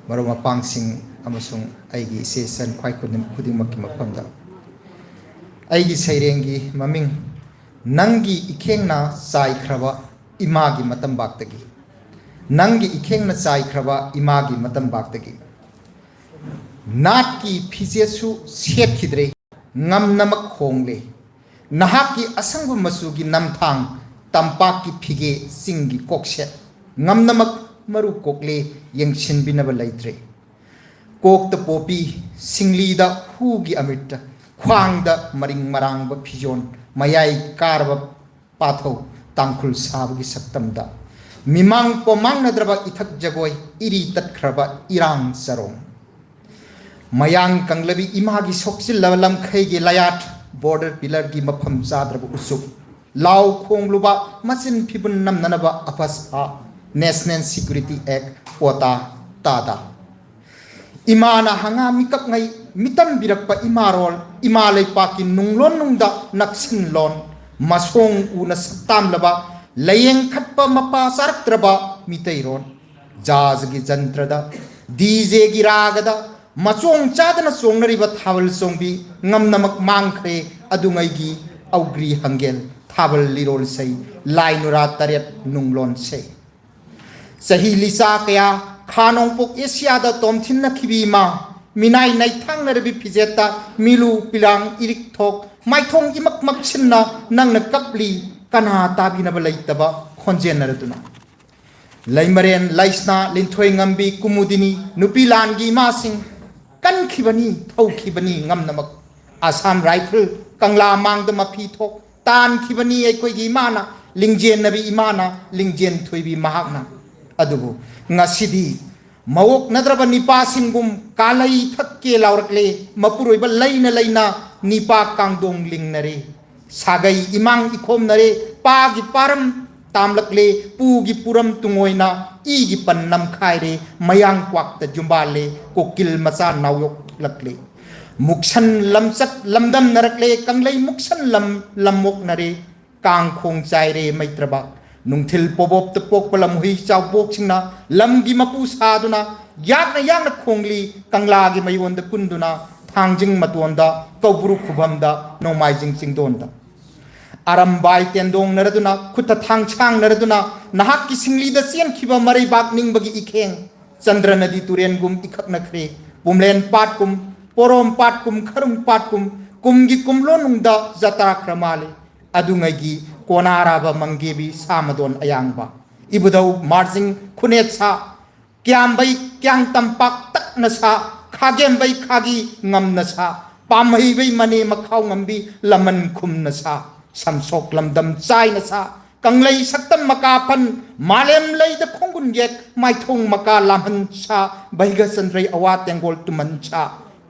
ꯃꯔꯨꯞ ꯃꯄꯥꯡꯁꯤꯡ ꯑꯃꯁꯨꯡ ꯑꯩꯒꯤ ꯏꯆꯦ ꯏꯆꯟ ꯈ꯭ꯋꯥꯏ ꯈꯨꯗꯤꯡ-, ꯈꯨꯗꯤꯡꯃꯛꯀꯤ ꯃꯐꯝꯗ ꯑꯩꯒꯤ ꯁꯩꯔꯦꯡꯒꯤ ꯃꯃꯤꯡ "ꯅꯪꯒꯤ ꯏꯈꯦꯡꯅ ꯆꯥꯏꯈ꯭ꯔꯕ ꯏꯃꯥꯒꯤ ꯃꯇꯝꯕꯥꯛꯇꯒꯤ", ꯅꯪꯒꯤ ꯏꯈꯦꯡꯅ ꯆꯥꯏꯈ꯭ꯔꯕ ꯏꯃꯥꯒꯤ ꯃꯇꯝꯕꯥꯛꯇꯒꯤ꯫ ꯅꯥꯠꯀꯤ ꯐꯤꯖꯦꯠꯁꯨ ꯁꯦꯠꯈꯤꯗ꯭ꯔꯦ, ꯉꯝꯅꯃꯛ ꯍꯣꯡꯂꯦ꯫ ꯅꯍꯥꯛꯀꯤ ꯑꯁꯪꯕ ꯃꯆꯨꯒꯤ ꯅꯝꯊꯥꯡ, ꯇꯝꯄꯥꯛꯀꯤ ꯐꯤꯒꯦ, ꯆꯤꯡꯒꯤ ꯀꯣꯛꯁꯦꯠ, ꯉꯝꯅꯃꯛ ꯃꯔꯨ ꯀꯣꯛꯂꯦ, ꯌꯦꯡꯁꯤꯟꯕꯤꯅꯕ ꯂꯩꯇ꯭ꯔꯦ꯫ ꯀꯣꯛꯇ ꯄꯣꯄꯤ, ꯁꯤꯡꯂꯤꯗ ꯍꯨꯒꯤ ꯑꯃꯤꯠꯇ, ꯈ꯭ꯋꯥꯡꯗ ꯃꯔꯤꯡ ꯃꯔꯥꯡꯕ ꯐꯤꯖꯣꯟ, ꯃꯌꯥꯏ ꯀꯥꯔꯕ ꯄꯥꯊꯧ ꯇꯥꯡꯈꯨꯜ ꯁꯥꯕꯒꯤ ꯁꯛꯇꯝꯗ, ꯃꯤꯃꯥꯡ ꯄꯣꯃꯥꯡꯅꯗ꯭ꯔꯕ ꯏꯊꯛ ꯖꯒꯣꯏ, ꯏꯔꯤ ꯇꯠꯈ꯭ꯔꯕ ꯏꯔꯥꯡ ꯆꯔꯣꯡ꯫ ꯃꯌꯥꯡ ꯀꯪꯂꯕꯤ ꯏꯃꯥꯒꯤ ꯁꯣꯛꯆꯤꯜꯂꯕ ꯂꯝꯈꯩꯒꯤ ꯂꯌꯥꯠ, border pillarꯒꯤ ꯃꯐꯝ ꯆꯥꯗ꯭ꯔꯕ ꯎꯆꯨꯛ, ꯂꯥꯎ ꯈꯣꯡꯂꯨꯕ ꯃꯆꯤꯟ ꯐꯤꯕꯨꯟ ꯅꯝꯅꯅꯕ ꯑꯐꯁꯥ, National Security Act, ꯄꯣꯇꯥ ꯇꯥꯗꯥ꯫ ꯏꯃꯥꯅ ꯍꯉꯥ ꯃꯤꯀꯞꯉꯩ ꯃꯤꯇꯝꯕꯤꯔꯛꯄ ꯏꯃꯥꯔꯣꯜ, ꯏꯃꯥ ꯂꯩꯄꯥꯛꯀꯤ ꯅꯨꯡꯂꯣꯟ ꯅꯨꯡꯗ ꯅꯛꯁꯤꯟꯂꯣꯟ, ꯃꯁꯣꯡ ꯎꯅ ꯁꯛꯇꯥꯝꯂꯕ, ꯂꯥꯏꯌꯦꯡ ꯈꯠꯄ ꯃꯄꯥ ꯆꯥꯔꯛꯇ꯭ꯔꯕ ꯃꯤꯇꯩꯔꯣꯟ, ꯖꯥꯖꯒꯤ ꯖꯟꯇ꯭ꯔꯗ, ꯗꯤꯖꯦꯒꯤ ꯔꯥꯒꯗ ꯃꯆꯣꯡ ꯆꯥꯗꯅ ꯆꯣꯡꯅꯔꯤꯕ ꯊꯥꯕꯜ ꯆꯣꯡꯕꯤ ꯉꯝꯅꯃꯛ ꯃꯥꯡꯈ꯭ꯔꯦ ꯑꯗꯨꯉꯩꯒꯤ ꯑꯧꯒ꯭ꯔꯤ ꯍꯪꯒꯦꯜ, ꯊꯥꯕꯜ ꯂꯤꯔꯣꯜꯁꯩ, ꯂꯥꯏ ꯅꯨꯔꯥ ꯇꯔꯦꯠ ꯅꯨꯡꯂꯣꯟꯁꯩ꯫ ꯆꯍꯤ ꯂꯤꯆꯥ ꯀꯌꯥ ꯈꯥ ꯅꯣꯡꯄꯣꯛ ꯑꯦꯁꯤꯌꯥꯗ ꯇꯣꯝꯊꯤꯟꯅꯈꯤꯕꯤ ꯏꯃꯥ, ꯃꯤꯅꯥꯏ ꯅꯩꯊꯥꯡꯅꯔꯕꯤ ꯐꯤꯖꯦꯠꯇ ꯃꯤꯂꯨ ꯄꯤꯂꯥꯡ ꯏꯔꯤꯛ ꯊꯣꯛ, ꯃꯥꯏꯊꯣꯡ ꯏꯃꯛ ꯃꯛꯁꯤꯟꯅ ꯅꯪꯅ ꯀꯞꯂꯤ, ꯀꯅꯥ ꯇꯥꯕꯤꯅꯕ ꯂꯩꯇꯕ ꯈꯣꯟꯖꯦꯟꯅꯔꯗꯨꯅ꯫ ꯂꯩꯃꯔꯦꯟ ꯂꯩꯁꯅꯥ ꯂꯤꯟꯊꯣꯏ ꯉꯝꯕꯤ ꯀꯨꯃꯨꯗꯤꯅꯤ ꯅꯨꯄꯤ ꯂꯥꯟꯒꯤ ꯏꯃꯥꯁꯤꯡ, ꯀꯟꯈꯤꯕꯅꯤ ꯊꯧꯈꯤꯕꯅꯤ ꯉꯝꯅꯃꯛ꯫ ꯑꯁꯥꯝ ꯔꯥꯏꯐꯜ ꯀꯪꯂꯥ ꯃꯥꯡꯗ ꯃꯐꯤ ꯊꯣꯛ ꯇꯥꯟꯈꯤꯕꯅꯤ ꯑꯩꯈꯣꯏꯒꯤ ꯏꯃꯥꯅ, ꯂꯤꯡꯖꯦꯟꯅꯕꯤ ꯏꯃꯥꯅ, ꯂꯤꯡꯖꯦꯟ ꯊꯣꯏꯕꯤ ꯃꯍꯥꯛꯅ꯫ ꯑꯗꯨꯕꯨ ꯉꯁꯤꯗꯤ ꯃꯋꯣꯛꯅꯗ꯭ꯔꯕ ꯅꯤꯄꯥꯁꯤꯡꯒꯨꯝ ꯀꯥꯂꯩ ꯊꯛꯀꯦ ꯂꯥꯎꯔꯛꯂꯦ, ꯃꯄꯨꯔꯣꯏꯕ ꯂꯩꯅ ꯂꯩꯅ ꯅꯤꯄꯥ ꯀꯥꯡꯗꯣꯡ ꯂꯤꯡꯅꯔꯦ꯫ ꯁꯥꯒꯩ ꯏꯃꯥꯡ ꯏꯈꯣꯝꯅꯔꯦ, ꯄꯥꯒꯤ ꯄꯥꯔꯝ ꯇꯥꯝꯂꯛꯂꯦ, ꯄꯨꯒꯤ ꯄꯨꯔꯝ ꯇꯨꯡꯑꯣꯏꯅ ꯏꯒꯤ ꯄꯟ ꯅꯝꯈꯥꯏꯔꯦ, ꯃꯌꯥꯡ ꯀ꯭ꯋꯥꯛꯇ ꯖꯨꯝꯕꯥꯜꯂꯦ, ꯀꯣꯀꯤꯜ ꯃꯆꯥ ꯅꯥꯎꯌꯣꯛꯂꯛꯂꯦ꯫ ꯃꯨꯛꯁꯟ ꯂꯝꯆꯠ ꯂꯝꯗꯝꯅꯔꯛꯂꯦ, ꯀꯪꯂꯩ ꯃꯨꯛꯁꯟ ꯂꯝ ꯂꯝꯃꯣꯛꯅꯔꯦ, ꯀꯥꯡꯈꯣꯡ ꯆꯥꯏꯔꯦ ꯃꯩꯇ꯭ꯔꯕ꯫ ꯅꯨꯡꯊꯤꯜ ꯄꯣꯕꯣꯞꯇ ꯄꯣꯛꯄ ꯂꯝꯍꯨꯏ ꯆꯥꯎꯄꯣꯛꯁꯤꯡꯅ ꯂꯝꯒꯤ ꯃꯄꯨ ꯁꯥꯗꯨꯅ ꯌꯥꯛꯅ ꯌꯥꯛꯅ ꯈꯣꯡꯂꯤ, ꯀꯪꯂꯥꯒꯤ ꯃꯌꯣꯟꯗ ꯀꯨꯟꯗꯨꯅ, ꯊꯥꯡꯖꯤꯡ ꯃꯇꯣꯟꯗ, ꯀꯧꯕ꯭ꯔꯨ ꯈꯨꯕꯝꯗ, ꯅꯣꯡꯃꯥꯏꯖꯤꯡ ꯆꯤꯡꯗꯣꯟꯗ꯫ ꯑꯔꯝꯕꯥꯏ ꯇꯦꯟꯗꯣꯡꯅꯔꯗꯨꯅ, ꯈꯨꯠꯇ ꯊꯥꯡ ꯁꯥꯡꯅꯔꯗꯨꯅ, ꯅꯍꯥꯛꯀꯤ ꯁꯤꯡꯂꯤꯗ ꯆꯦꯟꯈꯤꯕ ꯃꯔꯩꯕꯥꯛ ꯅꯤꯡꯕꯒꯤ ꯏꯈꯦꯡ, ꯆꯟꯗ꯭ꯔ ꯅꯗꯤ ꯇꯨꯔꯦꯟꯒꯨꯝ ꯏꯈꯛꯅꯈ꯭ꯔꯦ, ꯄꯨꯝꯂꯦꯟ ꯄꯥꯠꯀꯨꯝ, ꯄꯣꯔꯣꯝ ꯄꯥꯠꯀꯨꯝ, ꯈꯔꯨꯡ ꯄꯥꯠꯀꯨꯝ, ꯀꯨꯝꯒꯤ ꯀꯨꯝꯂꯣꯟꯅꯨꯡꯗ ꯖꯇ꯭ꯔꯥ ꯈꯔ ꯃꯥꯜꯂꯦ꯫ ꯑꯗꯨꯉꯩꯒꯤ ꯀꯣꯅꯥꯔꯥꯕ ꯃꯪꯒꯦꯕꯤ ꯁꯥ ꯃꯗꯣꯟ ꯑꯌꯥꯡꯕ, ꯏꯕꯨꯙꯧ ꯃꯥꯔꯖꯤꯡ ꯈꯨꯅꯦꯠ ꯁꯥ, ꯀ꯭ꯌꯥꯝꯕꯩ ꯀ꯭ꯌꯥꯡ ꯇꯝꯄꯥꯛ ꯇꯛꯅ ꯁꯥ, ꯈꯥꯒꯦꯝꯕꯩ ꯈꯥꯒꯤ ꯉꯝꯅ ꯁꯥ, ꯄꯥꯝꯍꯩꯕꯩ ꯃꯅꯦ ꯃꯈꯥꯎ ꯉꯝꯕꯤ ꯂꯃꯟ ꯈꯨꯝꯅ ꯁꯥ, ꯁꯝꯁꯣꯛ ꯂꯝꯗꯝ ꯆꯥꯏꯅ ꯁꯥ, ꯀꯪꯂꯩ ꯁꯛꯇꯝ ꯃꯀꯥ ꯐꯟ, ꯃꯥꯂꯦꯝ ꯂꯩꯗ ꯈꯣꯡꯒꯨꯟ ꯌꯦꯛ, ꯃꯥꯏꯊꯣꯡ ꯃꯀꯥ ꯂꯥꯝꯍꯟ ꯁꯥ, ꯕꯩꯒ ꯆꯟꯗ꯭ꯔꯩ ꯑꯋꯥ ꯇꯦꯡꯒꯣꯜ ꯇꯨꯝꯍꯟ ꯁꯥ,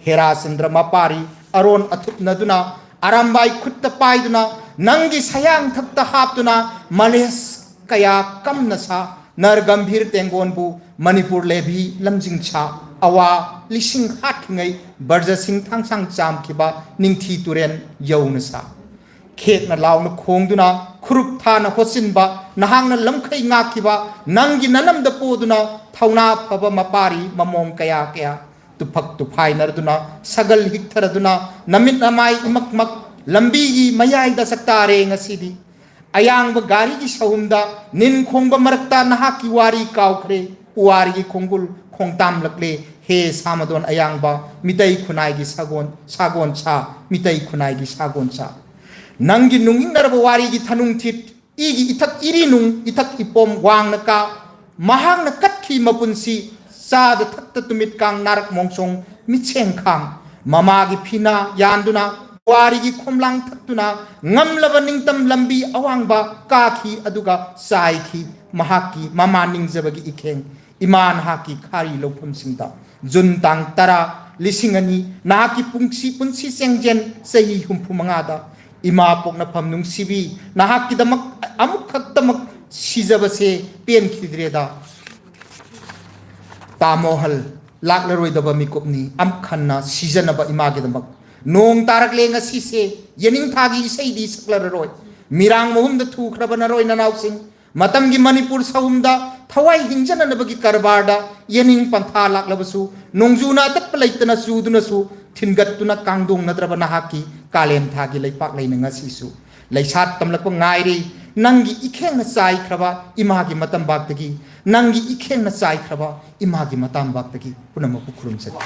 ꯍꯦꯔꯥ ꯆꯟꯗ꯭ꯔ ꯃꯄꯥꯔꯤ ꯑꯔꯣꯟ ꯑꯊꯨꯞꯅꯗꯨꯅ, ꯑꯔꯥꯝꯕꯥꯏ ꯈꯨꯠꯇ ꯄꯥꯏꯗꯨꯅ, ꯅꯪꯒꯤ ꯁꯌꯥꯡ ꯊꯛꯇ ꯍꯥꯞꯇꯨꯅ, ꯃꯂꯦꯁ ꯀꯌꯥ ꯀꯝꯅ ꯁꯥ, ꯅꯔ ꯒꯝꯚꯤꯔ ꯇꯦꯡꯒꯣꯟꯕꯨ ꯃꯅꯤꯄꯨꯔ ꯂꯦꯚꯤ ꯂꯝꯖꯤꯡ ꯁꯥ, ꯑꯋꯥ ꯂꯤꯁꯤꯡ ꯍꯥꯠꯈꯤꯉꯩ ꯕ꯭ꯔꯖꯁꯤꯡ ꯊꯥꯡꯁꯥꯡ ꯆꯥꯝꯈꯤꯕ ꯅꯤꯡꯊꯤ ꯇꯨꯔꯦꯟ ꯌꯧꯅ ꯁꯥ꯫ ꯈꯦꯛꯅ ꯂꯥꯎꯅ ꯈꯣꯡꯗꯨꯅ ꯈꯨꯔꯨꯞ ꯊꯥꯅ ꯍꯣꯠꯆꯤꯟꯕ ꯅꯍꯥꯛꯅ ꯂꯝꯈꯩ ꯉꯥꯛꯈꯤꯕ ꯅꯪꯒꯤ ꯅꯅꯝꯗ ꯄꯣꯗꯨꯅ ꯊꯧꯅꯥ ꯐꯕ ꯃꯄꯥꯔꯤ ꯃꯃꯣꯡ ꯀꯌꯥ ꯀꯌꯥ ꯇꯨꯐꯛ ꯇꯨꯐꯥꯏꯅꯔꯗꯨꯅ ꯁꯒꯜ ꯍꯤꯛꯊꯔꯗꯨꯅ ꯅꯃꯤꯠ ꯅꯃꯥꯏ ꯏꯃꯛꯃꯛ ꯂꯝꯕꯤꯒꯤ ꯃꯌꯥꯏꯗ ꯆꯥꯛꯇꯥꯔꯦ ꯉꯁꯤꯗꯤ꯫ ꯑꯌꯥꯡꯕ ꯒꯥꯔꯤꯒꯤ ꯁꯍꯨꯝꯗ ꯅꯤꯟ ꯈꯣꯡꯕ ꯃꯔꯛꯇ ꯅꯍꯥꯛꯀꯤ ꯋꯥꯔꯤ ꯀꯥꯎꯈ꯭ꯔꯦ꯫ ꯄꯨꯋꯥꯔꯤꯒꯤ ꯈꯣꯡꯒꯨꯜ ꯈꯣꯡꯇꯥꯝꯂꯛꯂꯦ꯫ ꯍꯦ ꯁꯥꯃꯗꯣꯟ ꯑꯌꯥꯡꯕ, ꯃꯤꯇꯩ ꯈꯨꯟꯅꯥꯏꯒꯤ ꯁꯥꯒꯣꯟ, ꯁꯥꯒꯣꯟ ꯁꯥ, ꯃꯤꯇꯩ ꯈꯨꯟꯅꯥꯏꯒꯤ ꯁꯥꯒꯣꯟ ꯁꯥ꯫ ꯅꯪꯒꯤ ꯅꯨꯡꯅꯤꯡꯅꯔꯕ ꯋꯥꯔꯤꯒꯤ ꯊꯅꯨꯡꯊꯤꯠ, ꯏꯒꯤ ꯏꯊꯛ ꯏꯔꯤꯅꯨꯡ, ꯏꯊꯛ ꯏꯄꯣꯝ ꯋꯥꯡꯅ ꯀꯥ, ꯃꯍꯥꯛꯅ ꯀꯠꯈꯤ ꯃꯄꯨꯟꯁꯤ, ꯆꯥꯗ ꯊꯛꯇ ꯇꯨꯃꯤꯠ ꯀꯥꯡ ꯅꯥꯔꯛ ꯃꯣꯡꯁꯣꯡ ꯃꯤꯠꯁꯦꯡ ꯈꯥꯡ꯫ ꯃꯃꯥꯒꯤ ꯐꯤꯅꯥ ꯌꯥꯟꯗꯨꯅ, ꯄꯨꯋꯥꯔꯤꯒꯤ ꯈꯣꯝꯂꯥꯡ ꯊꯛꯇꯨꯅ, ꯉꯝꯂꯕ ꯅꯤꯡꯇꯝ ꯂꯝꯕꯤ ꯑꯋꯥꯡꯕ ꯀꯥꯈꯤ, ꯑꯗꯨꯒ ꯆꯥꯏꯈꯤ꯫ ꯃꯍꯥꯛꯀꯤ ꯃꯃꯥ ꯅꯤꯡꯖꯕꯒꯤ ꯏꯈꯦꯡ, ꯏꯃꯥ ꯅꯍꯥꯛꯀꯤ ꯈꯥꯔꯤ ꯂꯧꯐꯝꯁꯤꯡꯗ꯫ ꯖꯨꯟ ꯇꯥꯡ ꯇꯔꯥ, ꯂꯤꯁꯤꯡ ꯑꯅꯤ, ꯅꯍꯥꯛꯀꯤ ꯄꯨꯟꯁꯤ, ꯄꯨꯟꯁꯤ ꯆꯦꯡꯖꯦꯟ ꯆꯍꯤ ꯍꯨꯝꯐꯨ ꯃꯉꯥꯗ꯫ ꯏꯃꯥ ꯄꯣꯛꯅꯐꯝ ꯅꯨꯡꯁꯤꯕꯤ, ꯅꯍꯥꯛꯀꯤꯗꯃꯛ ꯑꯃꯨꯛꯈꯛꯇꯃꯛ ꯁꯤꯖꯕꯁꯦ ꯄꯦꯟꯈꯤꯗ꯭ꯔꯦꯗ꯫ ꯇꯥꯃꯣꯍꯜ, ꯂꯥꯛꯂꯔꯣꯏꯗꯕ ꯃꯤꯀꯨꯞꯅꯤ, ꯑꯃꯨꯛ ꯍꯟꯅ ꯁꯤꯖꯅꯕ ꯏꯃꯥꯒꯤꯗꯃꯛ꯫ ꯅꯣꯡ ꯇꯥꯔꯛꯂꯦ ꯉꯁꯤꯁꯦ, ꯌꯦꯅꯤꯡꯊꯥꯒꯤ ꯏꯁꯩꯗꯤ ꯁꯛꯂꯔꯔꯣꯏ꯫ ꯃꯤꯔꯥꯡ ꯃꯍꯨꯝꯗ ꯊꯨꯈ꯭ꯔꯕ ꯅꯔꯣꯏ ꯅꯅꯥꯎꯁꯤꯡ, ꯃꯇꯝꯒꯤ ꯃꯅꯤꯄꯨꯔ ꯁꯍꯨꯝꯗ ꯊꯋꯥꯏ ꯍꯤꯡꯖꯅꯅꯕꯒꯤ ꯀꯔꯕꯥꯔꯗ ꯌꯦꯅꯤꯡ ꯄꯟꯊꯥ ꯂꯥꯛꯂꯕꯁꯨ, ꯅꯣꯡꯖꯨꯅ ꯑꯇꯠꯄ ꯂꯩꯇꯅ ꯆꯨꯗꯨꯅꯁꯨ ꯊꯤꯟꯒꯠꯇꯨꯅ ꯀꯥꯡꯗꯣꯡꯅꯗ꯭ꯔꯕ ꯅꯍꯥꯛꯀꯤ ꯀꯥꯂꯦꯟ ꯊꯥꯒꯤ ꯂꯩꯄꯥꯛ ꯂꯩꯅ ꯉꯁꯤꯁꯨ ꯂꯩꯁꯥꯠ ꯇꯝꯂꯛꯄ ꯉꯥꯏꯔꯤ꯫ ꯅꯪꯒꯤ ꯏꯈꯦꯡꯅ ꯆꯥꯏꯈ꯭ꯔꯕ ꯏꯃꯥꯒꯤ ꯃꯇꯝꯕꯥꯛꯇꯒꯤ, ꯅꯪꯒꯤ ꯏꯈꯦꯡꯅ ꯆꯥꯏꯈ꯭ꯔꯕ ꯏꯃꯥꯒꯤ ꯃꯇꯝꯕꯥꯛꯇꯒꯤ ꯄꯨꯝꯅꯃꯛꯄꯨ ꯈꯨꯔꯨꯝꯖꯔꯤ꯫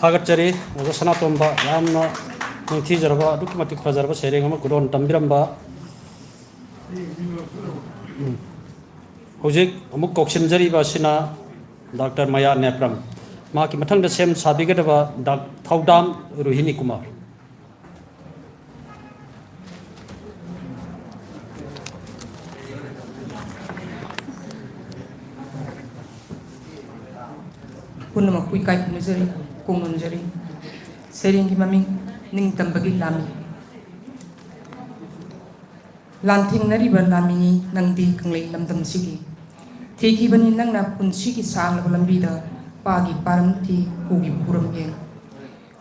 ꯊꯥꯒꯠꯆꯔꯤ ꯑꯣꯖꯥ ꯁꯅꯥꯇꯣꯝꯕ, ꯌꯥꯝꯅ ꯅꯤꯡꯊꯤꯖꯔꯕ, ꯑꯗꯨꯛꯀꯤ ꯃꯇꯤꯛ ꯐꯖꯔꯕ ꯁꯩꯔꯦꯡ ꯑꯃ ꯈꯨꯗꯣꯜ ꯇꯝꯕꯤꯔꯝꯕ꯫ ꯎꯝ꯫ ꯍꯧꯖꯤꯛ ꯑꯃꯨꯛ ꯀꯧꯁꯤꯟꯖꯔꯤꯕ ꯑꯁꯤꯅ ꯗꯥꯛꯇꯔ ꯃꯌꯥ ꯅꯦꯄ꯭ꯔꯝ꯫ ꯃꯍꯥꯛꯀꯤ ꯃꯊꯪꯗ ꯁꯦꯝ ꯁꯥꯕꯤꯒꯗꯕ ꯗꯥꯛ-, ꯊꯧꯗꯥꯝ ꯔꯣꯍꯤꯅꯤ ꯀꯨꯃꯥꯔ꯫ ꯄꯨꯝꯅꯃꯛꯄꯨ ꯏꯀꯥꯏ ꯈꯨꯝꯅꯖꯔꯤ, ꯀꯣꯡꯅꯣꯟꯖꯔꯤ꯫ ꯁꯩꯔꯦꯡꯒꯤ ꯃꯃꯤꯡ: ꯅꯤꯡꯇꯝꯕꯒꯤ ꯂꯥꯟꯃꯤ꯫ ꯂꯥꯟꯊꯦꯡꯅꯔꯤꯕ ꯂꯥꯟꯃꯤꯅꯤ ꯅꯪꯗꯤ ꯀꯪꯂꯩ ꯂꯝꯗꯝꯁꯤꯒꯤ꯫ ꯊꯤꯈꯤꯕꯅꯤ ꯅꯪꯅ ꯄꯨꯟꯁꯤꯒꯤ ꯁꯥꯡꯂꯕ ꯂꯝꯕꯤꯗ, ꯄꯥꯒꯤ ꯄꯥꯔꯝ ꯊꯤ, ꯄꯨꯒꯤ ꯄꯨꯔꯝ ꯌꯦꯡ꯫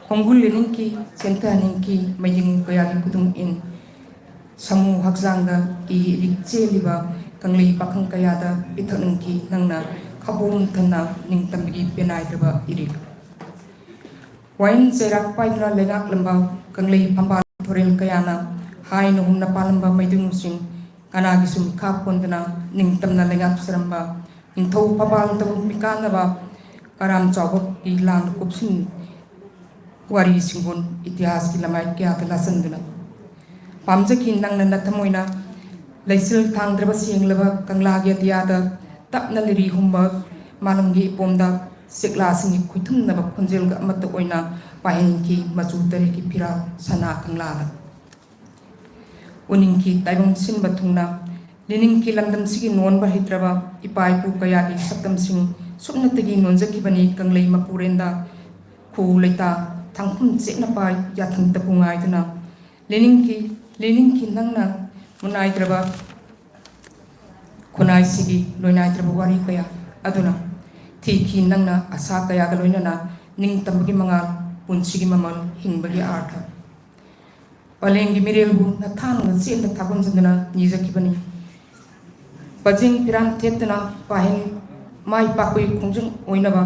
ꯈꯣꯡꯒꯨꯜ ꯂꯤꯅꯤꯡꯈꯤ, ꯆꯦꯟꯊꯍꯟꯅꯤꯡꯈꯤ, ꯃꯩꯖꯤꯡ ꯀꯌꯥꯒꯤ ꯈꯨꯗꯨꯡ ꯏꯟ꯫ ꯁꯃꯨ ꯍꯛꯆꯥꯡꯗ ꯏ ꯏꯔꯤꯛ ꯆꯦꯜꯂꯤꯕ ꯀꯪꯂꯩ ꯄꯥꯈꯪ ꯀꯌꯥꯗ ꯄꯤꯊꯛꯅꯤꯡꯈꯤ ꯅꯪꯅ ꯈꯕꯣꯝ ꯊꯟꯅ ꯅꯤꯡꯇꯝꯕꯒꯤ ꯄꯦꯅꯥꯏꯗ꯭ꯔꯕ ꯏꯔꯤꯛ꯫ ꯋꯥꯌꯦꯜ ꯆꯩꯔꯥꯛ ꯄꯥꯏꯗꯨꯅ ꯂꯩꯉꯥꯛꯂꯝꯕ ꯀꯪꯂꯩ ꯐꯝꯕꯥꯜ ꯊꯣꯔꯦꯜ ꯀꯌꯥꯅ ꯍꯥꯏꯅ ꯍꯨꯝꯅ ꯄꯥꯜꯂꯝꯕ ꯃꯩꯗꯨꯡꯁꯤꯡ ꯀꯅꯥꯒꯤꯁꯨ ꯃꯤꯈꯥ ꯄꯣꯟꯗꯅ ꯅꯤꯡꯇꯝꯅ ꯂꯩꯉꯥꯛꯆꯔꯝꯕ ꯅꯤꯡꯊꯧ ꯐꯝꯕꯥꯜ ꯇꯧꯕ ꯃꯤꯀꯥꯟꯅꯕ ꯀꯔꯥꯝ ꯆꯥꯎꯕꯒꯤ ꯂꯥꯡꯗ ꯀꯨꯞꯁꯤꯟ ꯋꯥꯔꯤ ꯁꯤꯡꯕꯣꯟ ꯏꯇꯤꯍꯥꯁꯀꯤ ꯂꯃꯥꯏ ꯀꯌꯥꯗ ꯂꯥꯆꯟꯗꯨꯅ ꯄꯥꯝꯖꯈꯤ ꯅꯪꯅ ꯅꯊꯃꯣꯏꯅ ꯂꯩꯆꯤꯜ ꯊꯥꯡꯗ꯭ꯔꯕ ꯁꯦꯡꯂꯕ ꯀꯪꯂꯥꯒꯤ ꯑꯇꯤꯌꯥꯗ ꯇꯞꯅ ꯂꯤꯔꯤ ꯍꯨꯝꯕ ꯃꯥꯂꯪꯒꯤ ꯏꯄꯣꯝꯗ ꯆꯦꯛꯂꯥꯁꯤꯡꯒꯤ ꯈꯨꯏꯊꯨꯝꯅꯕ ꯈꯣꯟꯖꯦꯜꯒ ꯑꯃꯠꯇ ꯑꯣꯏꯅ ꯄꯥꯏꯍꯟꯈꯤ ꯃꯆꯨ ꯇꯔꯦꯠꯀꯤ ꯐꯤꯔꯥꯜ ꯁꯅꯥ ꯀꯪꯂꯥꯗ꯫ ꯎꯅꯤꯡꯈꯤ ꯇꯥꯏꯕꯪ ꯁꯤꯟꯕ ꯊꯨꯡꯅ ꯂꯤꯅꯤꯡꯈꯤ ꯂꯝꯗꯝꯁꯤꯒꯤ ꯅꯣꯟꯕ ꯍꯩꯇ꯭ꯔꯕ ꯏꯄꯥ ꯏꯄꯨ ꯀꯌꯥꯒꯤ ꯁꯛꯇꯝꯁꯤꯡ ꯁꯨꯞꯅꯇꯒꯤ ꯅꯣꯟꯖꯈꯤꯕꯅꯤ ꯀꯪꯂꯩ ꯃꯄꯨꯔꯦꯟꯗ ꯈꯨ ꯂꯩꯇꯥ ꯊꯥꯡꯐꯝ ꯆꯦꯠꯅ ꯄꯥꯏ ꯌꯥꯊꯪ ꯇꯄꯨ ꯉꯥꯏꯗꯨꯅ ꯂꯤꯅꯤꯡꯈꯤ, ꯂꯤꯅꯤꯡꯈꯤ ꯅꯪꯅ ꯃꯨꯅꯥꯏꯗ꯭ꯔꯕ ꯈꯨꯟꯅꯥꯏꯁꯤꯒꯤ ꯂꯣꯏꯅꯥꯏꯗ꯭ꯔꯕ ꯋꯥꯔꯤ ꯀꯌꯥ ꯑꯗꯨꯅ ꯊꯤꯈꯤ ꯅꯪꯅ ꯑꯁꯥ ꯀꯌꯥꯒ ꯂꯣꯏꯅꯅ ꯅꯤꯡꯇꯝꯕꯒꯤ ꯃꯉꯥꯜ, ꯄꯨꯟꯁꯤꯒꯤ ꯃꯃꯜ, ꯍꯤꯡꯕꯒꯤ ꯑꯥꯔꯊ꯫ ꯄꯂꯦꯝꯒꯤ ꯃꯤꯔꯦꯜꯕꯨ ꯅꯊꯥꯡꯅ ꯆꯦꯠꯅ ꯊꯥꯒꯣꯟꯖꯗꯨꯅ ꯅꯤꯖꯈꯤꯕꯅꯤ꯫ ꯄꯖꯦꯡ ꯐꯤꯔꯥꯟ ꯊꯦꯠꯇꯨꯅ ꯄꯥꯍꯦꯟ ꯃꯥꯏ ꯄꯥꯛꯄꯒꯤ ꯈꯣꯡꯖꯪ ꯑꯣꯏꯅꯕ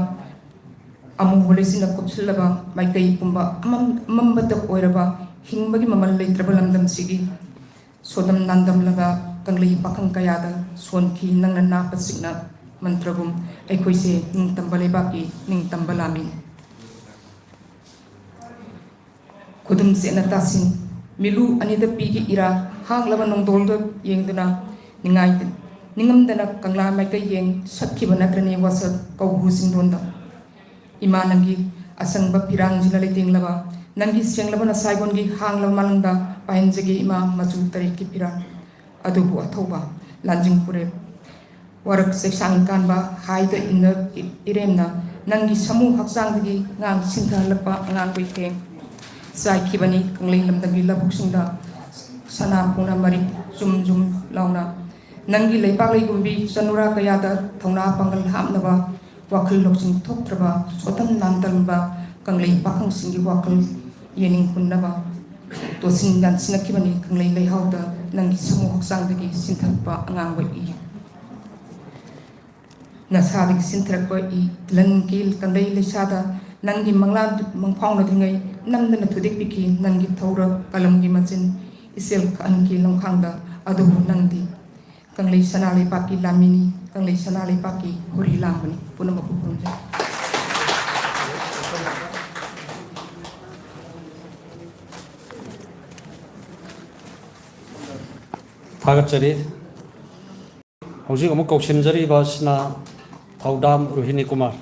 ꯑꯃꯨꯕ ꯂꯩꯆꯤꯟꯅ ꯀꯨꯞꯁꯤꯜꯂꯕ ꯃꯥꯏꯀꯩ ꯄꯨꯝꯕ ꯑꯃꯝ-, ꯑꯃꯝꯕꯇ ꯑꯣꯏꯔꯕ ꯍꯤꯡꯕꯒꯤ ꯃꯃꯜ ꯂꯩꯇ꯭ꯔꯕ ꯂꯝꯗꯝꯁꯤꯒꯤ ꯁꯣꯗꯝ ꯅꯥꯟꯗꯝꯂꯕ ꯀꯪꯂꯩ ꯄꯥꯈꯪ ꯀꯌꯥꯗ ꯁꯣꯟꯈꯤ ꯅꯪꯅ ꯅꯥꯛꯄ ꯆꯤꯛꯅ ꯃꯟꯇ꯭ꯔꯒꯨꯝ ꯑꯩꯈꯣꯏꯁꯦ ꯅꯤꯡꯇꯝꯕ ꯂꯩꯕꯥꯛꯀꯤ ꯅꯤꯡꯇꯝꯕ ꯂꯥꯟꯃꯤꯅꯤ꯫ ꯈꯨꯗꯨꯝ ꯆꯦꯠꯅ ꯇꯥꯁꯤꯟ ꯃꯤꯂꯨ ꯑꯅꯤꯗ ꯄꯤꯒꯤ ꯏꯔꯥ ꯍꯥꯡꯂꯕ ꯅꯣꯡꯗꯣꯜꯗ ꯌꯦꯡꯗꯨꯅ ꯅꯤꯡꯉꯥꯏ ꯅꯤꯡꯉꯝꯗꯅ ꯀꯪꯂꯥ ꯃꯥꯏꯀꯩ ꯌꯦꯡ ꯁꯛꯈꯤꯕ ꯅꯠꯇ꯭ꯔꯅꯦ ꯋꯥꯁꯛ ꯀꯧꯕ꯭ꯔꯨ ꯆꯤꯡꯗꯣꯟꯗ? ꯏꯃꯥ ꯅꯪꯒꯤ ꯑꯁꯪꯕ ꯐꯤꯔꯥꯡꯁꯤꯅ ꯂꯩꯇꯦꯡꯂꯕ, ꯅꯪꯒꯤ ꯁꯦꯡꯂꯕ ꯅꯁꯥꯏꯒꯣꯟꯒꯤ ꯍꯥꯡꯂꯕ ꯃꯥꯂꯪꯗ ꯄꯥꯏꯍꯟꯖꯒꯦ ꯏꯃꯥ ꯃꯆꯨ ꯇꯔꯦꯠꯀꯤ ꯐꯤꯔꯥꯜ꯫ ꯑꯗꯨꯕꯨ ꯑꯊꯧꯕ ꯂꯥꯟꯖꯤꯡ ꯄꯨꯔꯦꯜ ꯋꯥꯔꯛ ꯆꯩꯁꯥꯡ ꯀꯥꯟꯕ ꯍꯥꯏꯗ ꯏꯟꯅ ꯏꯔꯦꯝꯅ ꯅꯪꯒꯤ ꯁꯃꯨ ꯍꯛꯆꯥꯡꯗꯒꯤ ꯉꯥꯡ ꯁꯤꯟꯊꯍꯜꯂꯛꯄ ꯑꯉꯥꯡꯕ ꯏꯊꯦꯡ ꯆꯥꯏꯈꯤꯕꯅꯤ ꯀꯪꯂꯩ ꯂꯝꯗꯝꯒꯤ ꯂꯧꯕꯨꯛꯁꯤꯡꯗ ꯁꯅꯥ ꯐꯨꯅ ꯃꯔꯤꯛ ꯖꯨꯝ ꯖꯨꯝ ꯂꯥꯎꯅ꯫ ꯅꯪꯒꯤ ꯂꯩꯄꯥꯛ ꯂꯩꯒꯨꯝꯕꯤ ꯆꯅꯨꯔꯥ ꯀꯌꯥꯗ ꯊꯧꯅꯥ ꯄꯥꯡꯒꯜ ꯍꯥꯞꯅꯕ ꯋꯥꯈꯜ ꯂꯧꯁꯤꯡ ꯊꯣꯛꯇ꯭ꯔꯕ ꯁꯣꯇꯟ ꯅꯥꯟꯗꯟꯕ ꯀꯪꯂꯩ ꯄꯥꯈꯪꯁꯤꯡꯒꯤ ꯋꯥꯈꯜ ꯌꯦꯅꯤꯡ ꯍꯨꯟꯅꯕ ꯇꯣꯠꯁꯤꯟ ꯌꯥꯟꯁꯤꯟꯅꯈꯤꯕꯅꯤ ꯀꯪꯂꯩ ꯂꯩꯍꯥꯎꯗ ꯅꯪꯒꯤ ꯁꯃꯨ ꯍꯛꯆꯥꯡꯗꯒꯤ ꯁꯤꯟꯊꯔꯛꯄ ꯑꯉꯥꯡꯕ ꯏ꯫ ꯅꯁꯥꯗꯒꯤ ꯁꯤꯟꯊꯔꯛꯄ ꯏ ꯂꯟꯒꯤ ꯀꯪꯂꯩ ꯂꯩꯁꯥꯗ ꯅꯪꯒꯤ ꯃꯪꯂꯥꯟ ꯃꯪꯐꯥꯎꯅꯗ꯭ꯔꯤꯉꯩ ꯅꯝꯗꯅ ꯊꯨꯗꯦꯛꯄꯤꯈꯤ ꯅꯪꯒꯤ ꯊꯧꯔ ꯀꯂꯝꯒꯤ ꯃꯆꯤꯟ ꯏꯆꯦꯜ ꯑꯍꯟꯒꯤ ꯂꯝꯈꯥꯡꯗ꯫ ꯑꯗꯨꯕꯨ ꯅꯪꯗꯤ ꯀꯪꯂꯩ ꯁꯅꯥ ꯂꯩꯄꯥꯛꯀꯤ ꯂꯥꯟꯃꯤꯅꯤ, ꯀꯪꯂꯩ ꯁꯅꯥ ꯂꯩꯄꯥꯛꯀꯤ ꯍꯨꯔꯤ ꯂꯥꯡꯕꯅꯤ꯫ ꯄꯨꯝꯅꯃꯛꯄꯨ ꯈꯨꯔꯨꯝꯖꯔꯤ꯫ ꯊꯥꯒꯠꯆꯔꯤ꯫ ꯍꯧꯖꯤꯛ ꯑꯃꯨꯛ ꯀꯧꯁꯤꯟꯖꯔꯤꯕ ꯑꯁꯤꯅ ꯊꯧꯗꯥꯝ ꯔꯣꯍꯤꯅꯤ ꯀꯨꯃꯥꯔ꯫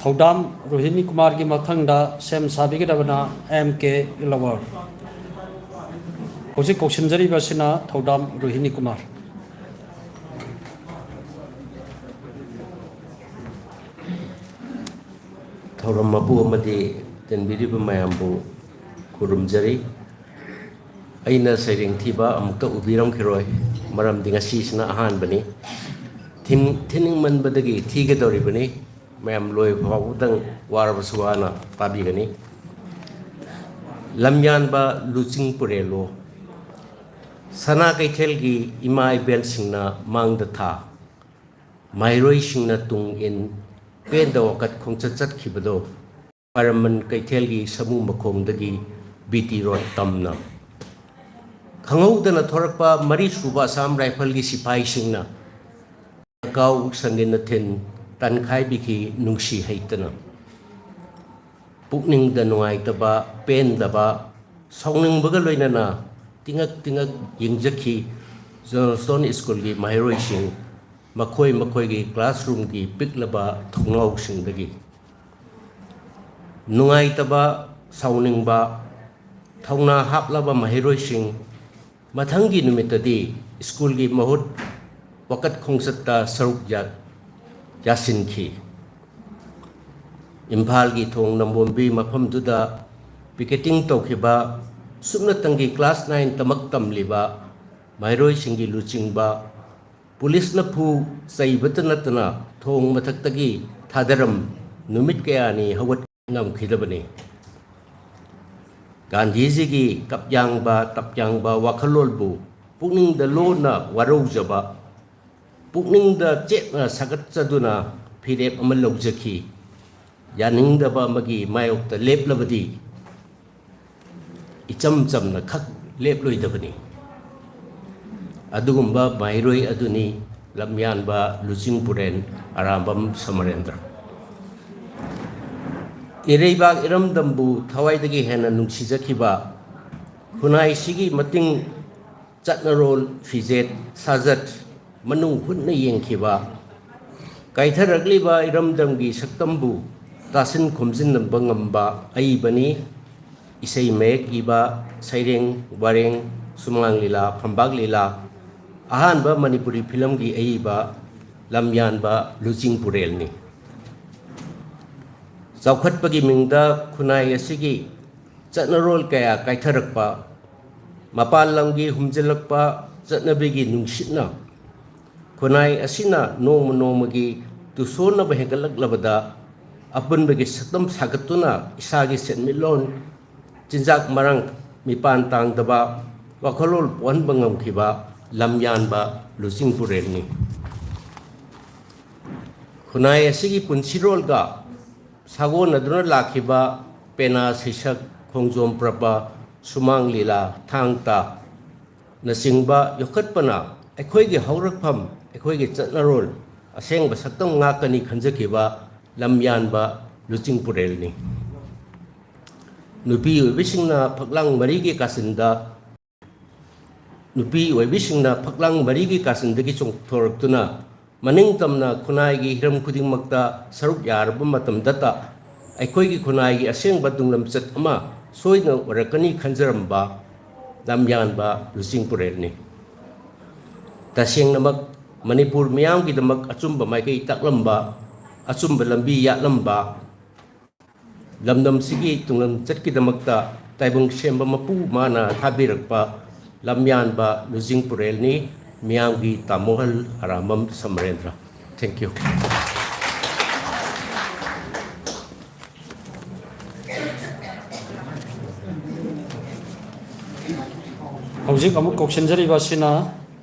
ꯊꯧꯗꯥꯝ ꯔꯣꯍꯤꯅꯤ ꯀꯨꯃꯥꯔꯒꯤ ꯃꯊꯪꯗ ꯁꯦꯝ ꯁꯥꯕꯤꯒꯗꯕꯅ ꯑꯦꯝ ꯀꯦ ꯏꯂꯋꯔ꯫ ꯍꯧꯖꯤꯛ ꯀꯧꯁꯤꯟꯖꯔꯤꯕ ꯑꯁꯤꯅ ꯊꯧꯗꯥꯝ ꯔꯣꯍꯤꯅꯤ ꯀꯨꯃꯥꯔ꯫ ꯊꯧꯔꯝ ꯃꯄꯨ ꯑꯃꯗꯤ ꯇꯤꯟꯕꯤꯔꯤꯕ ꯃꯌꯥꯝꯕꯨ ꯈꯨꯔꯨꯝꯖꯔꯤ꯫ ꯑꯩꯅ ꯁꯩꯔꯦꯡ ꯊꯤꯕ ꯑꯃꯨꯛꯇ ꯎꯕꯤꯔꯝꯈꯤꯔꯣꯏ, ꯃꯔꯝꯗꯤ ꯉꯁꯤꯁꯤꯅ ꯑꯍꯥꯟꯕꯅꯤ꯫ ꯊꯤꯟ-, ꯊꯤꯅꯤꯡꯃꯟꯕꯗꯒꯤ ꯊꯤꯒꯗꯧꯔꯤꯕꯅꯤ꯫ ꯃꯌꯥꯝ ꯂꯣꯏꯕ ꯐꯥꯎꯕꯗꯪ ꯋꯥꯔꯕꯁꯨ ꯋꯥꯅ ꯇꯥꯕꯤꯒꯅꯤ꯫ ꯂꯝꯌꯥꯟꯕ ꯂꯨꯆꯤꯡ ꯄꯨꯔꯦꯜꯂꯣ, ꯁꯅꯥ ꯀꯩꯊꯦꯜꯒꯤ ꯏꯃꯥ ꯏꯕꯦꯜꯁꯤꯡꯅ ꯃꯥꯡꯗ ꯊꯥ, ꯃꯍꯩꯔꯣꯏꯁꯤꯡꯅ ꯇꯨꯡ ꯏꯟ, ꯄꯦꯟꯗ ꯋꯥꯀꯠ ꯈꯣꯡꯆꯠ ꯆꯠꯈꯤꯕꯗꯣ, ꯈ꯭ꯋꯥꯏꯔꯝꯕꯟ ꯀꯩꯊꯦꯜꯒꯤ ꯁꯃꯨ ꯃꯈꯣꯡꯗꯒꯤ ꯕꯤ ꯇꯤ ꯔꯣꯗ ꯇꯝꯅ ꯈꯪꯍꯧꯗꯅ ꯊꯣꯔꯛꯄ ꯃꯔꯤꯁꯨꯕ ꯑꯁꯥꯝ ꯔꯥꯏꯐꯜꯒꯤ ꯁꯤꯐꯥꯏꯁꯤꯡꯅ ꯀꯥꯎ ꯁꯪꯒꯤꯅ ꯊꯤꯟ ꯇꯟꯈꯥꯏꯕꯤꯈꯤ ꯅꯨꯡꯁꯤ ꯍꯩꯇꯅ꯫ ꯄꯨꯛꯅꯤꯡꯗ ꯅꯨꯡꯉꯥꯏꯇꯕ, ꯄꯦꯟꯗꯕ, ꯁꯥꯎꯅꯤꯡꯕꯒ ꯂꯣꯏꯅꯅ ꯇꯤꯉꯛ ꯇꯤꯉꯛ ꯌꯦꯡꯖꯈꯤ꯫ ꯖꯣꯟꯁꯇꯣꯟ ꯁ꯭ꯀꯨꯜꯒꯤ ꯃꯍꯩꯔꯣꯏꯁꯤꯡ ꯃꯈꯣꯏ ꯃꯈꯣꯏꯒꯤ ꯀ꯭ꯂꯥꯁꯔꯨꯝꯒꯤ ꯄꯤꯛꯂꯕ ꯊꯣꯡꯅꯥꯎꯁꯤꯡꯗꯒꯤ꯫ ꯅꯨꯡꯉꯥꯏꯇꯕ, ꯁꯥꯎꯅꯤꯡꯕ, ꯊꯧꯅꯥ ꯍꯥꯞꯂꯕ ꯃꯍꯩꯔꯣꯏꯁꯤꯡ ꯃꯊꯪꯒꯤ ꯅꯨꯃꯤꯠꯇꯗꯤ ꯁ꯭ꯀꯨꯜꯒꯤ ꯃꯍꯨꯠ ꯋꯥꯀꯠ ꯈꯣꯡꯆꯠꯇ ꯁꯔꯨꯛ ꯌꯥ-, ꯌꯥꯁꯤꯟꯈꯤ꯫ ꯏꯝꯐꯥꯜꯒꯤ ꯊꯣꯡ ꯅꯝꯕꯣꯝꯕꯤ ꯃꯐꯝꯗꯨꯗ ꯄꯤꯀꯦꯇꯤꯡ ꯇꯧꯈꯤꯕ ꯁꯨꯞꯅꯇꯪꯒꯤ ꯀ꯭ꯂꯥꯁ ꯅꯥꯏꯟ ꯇꯃꯛ ꯇꯝꯂꯤꯕ ꯃꯍꯩꯔꯣꯏꯁꯤꯡꯒꯤ ꯂꯨꯆꯤꯡꯕ ꯄꯨꯂꯤꯁꯅ ꯐꯨ ꯆꯩꯕꯇ ꯅꯠꯇꯅ ꯊꯣꯡ ꯃꯊꯛꯇꯒꯤ ꯊꯥꯗꯔꯝ ꯅꯨꯃꯤꯠ ꯀꯌꯥꯅꯤ ꯍꯧꯒꯠ ꯉꯝꯈꯤꯗꯕꯅꯤ꯫ ꯒꯥꯟꯙꯤꯖꯤꯒꯤ ꯀꯞꯌꯥꯡꯕ ꯇꯞꯌꯥꯡꯕ ꯋꯥꯈꯜꯂꯣꯟꯕꯨ ꯄꯨꯛꯅꯤꯡꯗ ꯂꯣꯟꯅ ꯋꯥꯔꯧꯖꯕ, ꯄꯨꯛꯅꯤꯡꯗ ꯆꯦꯠꯅ ꯁꯥꯒꯠꯆꯗꯨꯅ ꯐꯤꯔꯦꯞ ꯑꯃ ꯂꯧꯖꯈꯤ꯫ ꯌꯥꯅꯤꯡꯗꯕ ꯑꯃꯒꯤ ꯃꯥꯌꯣꯛꯇ ꯂꯦꯞꯂꯕꯗꯤ ꯏꯆꯝ ꯆꯝꯅ ꯈꯛ ꯂꯦꯞꯂꯣꯏꯗꯕꯅꯤ꯫ ꯑꯗꯨꯒꯨꯝꯕ ꯃꯍꯩꯔꯣꯏ ꯑꯗꯨꯅꯤ ꯂꯝꯌꯥꯟꯕ ꯂꯨꯆꯤꯡ ꯄꯨꯔꯦꯟ ꯑꯔꯥꯝꯕꯝ ꯁꯃꯔꯦꯟꯗ꯭ꯔ꯫ ꯏꯔꯩꯕꯥꯛ ꯏꯔꯝꯗꯝꯕꯨ ꯊꯋꯥꯏꯗꯒꯤ ꯍꯦꯟꯅ ꯅꯨꯡꯁꯤꯖꯈꯤꯕ, ꯈꯨꯟꯅꯥꯏꯁꯤꯒꯤ ꯃꯇꯤꯡ ꯆꯠꯅꯔꯣꯜ, ꯐꯤꯖꯦꯠ, ꯁꯥꯖꯠ, ꯃꯅꯨꯡ ꯍꯨꯠꯅ ꯌꯦꯡꯈꯤꯕ, ꯀꯥꯏꯊꯔꯛꯂꯤꯕ ꯏꯔꯝꯗꯝꯒꯤ ꯁꯛꯇꯝꯕꯨ ꯇꯥꯁꯤꯟ ꯈꯣꯝꯖꯤꯟꯅꯕ ꯉꯝꯕ ꯑꯏꯕꯅꯤ꯫ ꯏꯁꯩ ꯃꯌꯦꯛ ꯏꯕ, ꯁꯩꯔꯦꯡ, ꯋꯥꯔꯦꯡ, ꯁꯨꯃꯥꯡ ꯂꯤꯂꯥ, ꯐꯝꯕꯥꯛ ꯂꯤꯂꯥ, ꯑꯍꯥꯟꯕ ꯃꯅꯤꯄꯨꯔꯤ ꯐꯤꯂꯝꯒꯤ ꯑꯏꯕ ꯂꯝꯌꯥꯟꯕ ꯂꯨꯆꯤꯡ ꯄꯨꯔꯦꯜꯅꯤ꯫ ꯆꯥꯎꯈꯠꯄꯒꯤ ꯃꯤꯡꯗ ꯈꯨꯟꯅꯥꯏ ꯑꯁꯤꯒꯤ ꯆꯠꯅꯔꯣꯜ ꯀꯌꯥ ꯀꯥꯏꯊꯔꯛꯄ, ꯃꯄꯥꯟ ꯂꯝꯒꯤ ꯍꯨꯝꯖꯤꯜꯂꯛꯄ ꯆꯠꯅꯕꯤꯒꯤ ꯅꯨꯡꯁꯤꯠꯅ ꯈꯨꯟꯅꯥꯏ ꯑꯁꯤꯅ ꯅꯣꯡꯃ ꯅꯣꯡꯃꯒꯤ ꯇꯨꯁꯣꯟꯅꯕ ꯍꯦꯟꯒꯠꯂꯛꯂꯕꯗ, ꯑꯄꯨꯟꯕꯒꯤ ꯁꯛꯇꯝ ꯁꯥꯒꯠꯇꯨꯅ ꯏꯁꯥꯒꯤ ꯁꯦꯟꯃꯤꯠꯂꯣꯟ, ꯆꯤꯟꯖꯥꯛ ꯃꯔꯥꯡ ꯃꯤꯄꯥꯟ ꯇꯥꯡꯗꯕ ꯋꯥꯈꯜꯂꯣꯟ ꯄꯣꯛꯍꯟꯕ ꯉꯝꯈꯤꯕ ꯂꯝꯌꯥꯟꯕ ꯂꯨꯆꯤꯡ ꯄꯨꯔꯦꯜꯅꯤ꯫ ꯈꯨꯟꯅꯥꯏ ꯑꯁꯤꯒꯤ ꯄꯨꯟꯁꯤꯔꯣꯜꯒ ꯁꯥꯒꯣꯟꯅꯗꯨꯅ ꯂꯥꯛꯈꯤꯕ ꯄꯦꯅꯥ ꯁꯩꯁꯛ, ꯈꯣꯡꯖꯣꯝ ꯄ꯭ꯔꯕ, ꯁꯨꯃꯥꯡ ꯂꯤꯂꯥ, ꯊꯥꯡ ꯇꯥ ꯅꯆꯤꯡꯕ ꯌꯣꯛꯈꯠꯄꯅ ꯑꯩꯈꯣꯏꯒꯤ ꯍꯧꯔꯛꯐꯝ, ꯑꯩꯈꯣꯏꯒꯤ ꯆꯠꯅꯔꯣꯜ, ꯑꯁꯦꯡꯕ ꯁꯛꯇꯝ ꯉꯥꯛꯀꯅꯤ ꯈꯟꯖꯈꯤꯕ ꯂꯝꯌꯥꯟꯕ ꯂꯨꯆꯤꯡ ꯄꯨꯔꯦꯜꯅꯤ꯫ ꯅꯨꯄꯤ ꯑꯣꯏꯕꯁꯤꯡꯅ ꯐꯛꯂꯥꯡ ꯃꯔꯤꯒꯤ ꯀꯥꯆꯤꯟꯗ ꯅꯨꯄꯤ ꯑꯣꯏꯕꯤꯁꯤꯡꯅ ꯐꯛꯂꯥꯡ ꯃꯔꯤꯒꯤ ꯀꯥꯆꯤꯟꯗꯒꯤ ꯆꯣꯡꯊꯣꯔꯛꯇꯨꯅ ꯃꯅꯤꯡ ꯇꯝꯅ ꯈꯨꯟꯅꯥꯏꯒꯤ ꯍꯤꯔꯝ ꯈꯨꯗꯤꯡꯃꯛꯇ ꯁꯔꯨꯛ ꯌꯥꯔꯕ ꯃꯇꯝꯗꯇ ꯑꯩꯈꯣꯏꯒꯤ ꯈꯨꯟꯅꯥꯏꯒꯤ ꯑꯁꯦꯡꯕ ꯇꯨꯡꯂꯝꯆꯠ ꯑꯃ ꯁꯣꯏꯗꯅ ꯑꯣꯏꯔꯛꯀꯅꯤ ꯈꯟꯖꯔꯝꯕ ꯂꯝꯌꯥꯟꯕ ꯂꯨꯆꯤꯡ ꯄꯨꯔꯦꯜꯅꯤ꯫ ꯇꯁꯦꯡꯅꯃꯛ ꯃꯅꯤꯄꯨꯔ ꯃꯤꯌꯥꯝꯒꯤꯗꯃꯛ ꯑꯆꯨꯝꯕ ꯃꯥꯏꯀꯩ ꯇꯥꯛꯂꯝꯕ, ꯑꯆꯨꯝꯕ ꯂꯝꯕꯤ ꯌꯥꯠꯂꯝꯕ, ꯂꯝꯗꯝꯁꯤꯒꯤ ꯇꯨꯡꯂꯝꯆꯠꯀꯤꯗꯃꯛꯇ ꯇꯥꯏꯕꯪ ꯁꯦꯝꯕ ꯃꯄꯨ ꯃꯥꯅ ꯊꯥꯕꯤꯔꯛꯄ ꯂꯝꯌꯥꯟꯕ ꯂꯨꯆꯤꯡ ꯄꯨꯔꯦꯜꯅꯤ, ꯃꯤꯌꯥꯝꯒꯤ ꯇꯥꯃꯣꯍꯜ ꯑꯔꯥꯝꯕꯝ ꯁꯃꯔꯦꯟꯗ꯭ꯔ꯫ Thank you꯫ ꯍꯧꯖꯤꯛ ꯑꯃꯨꯛ ꯀꯧꯁꯤꯟꯖꯔꯤꯕ ꯑꯁꯤꯅ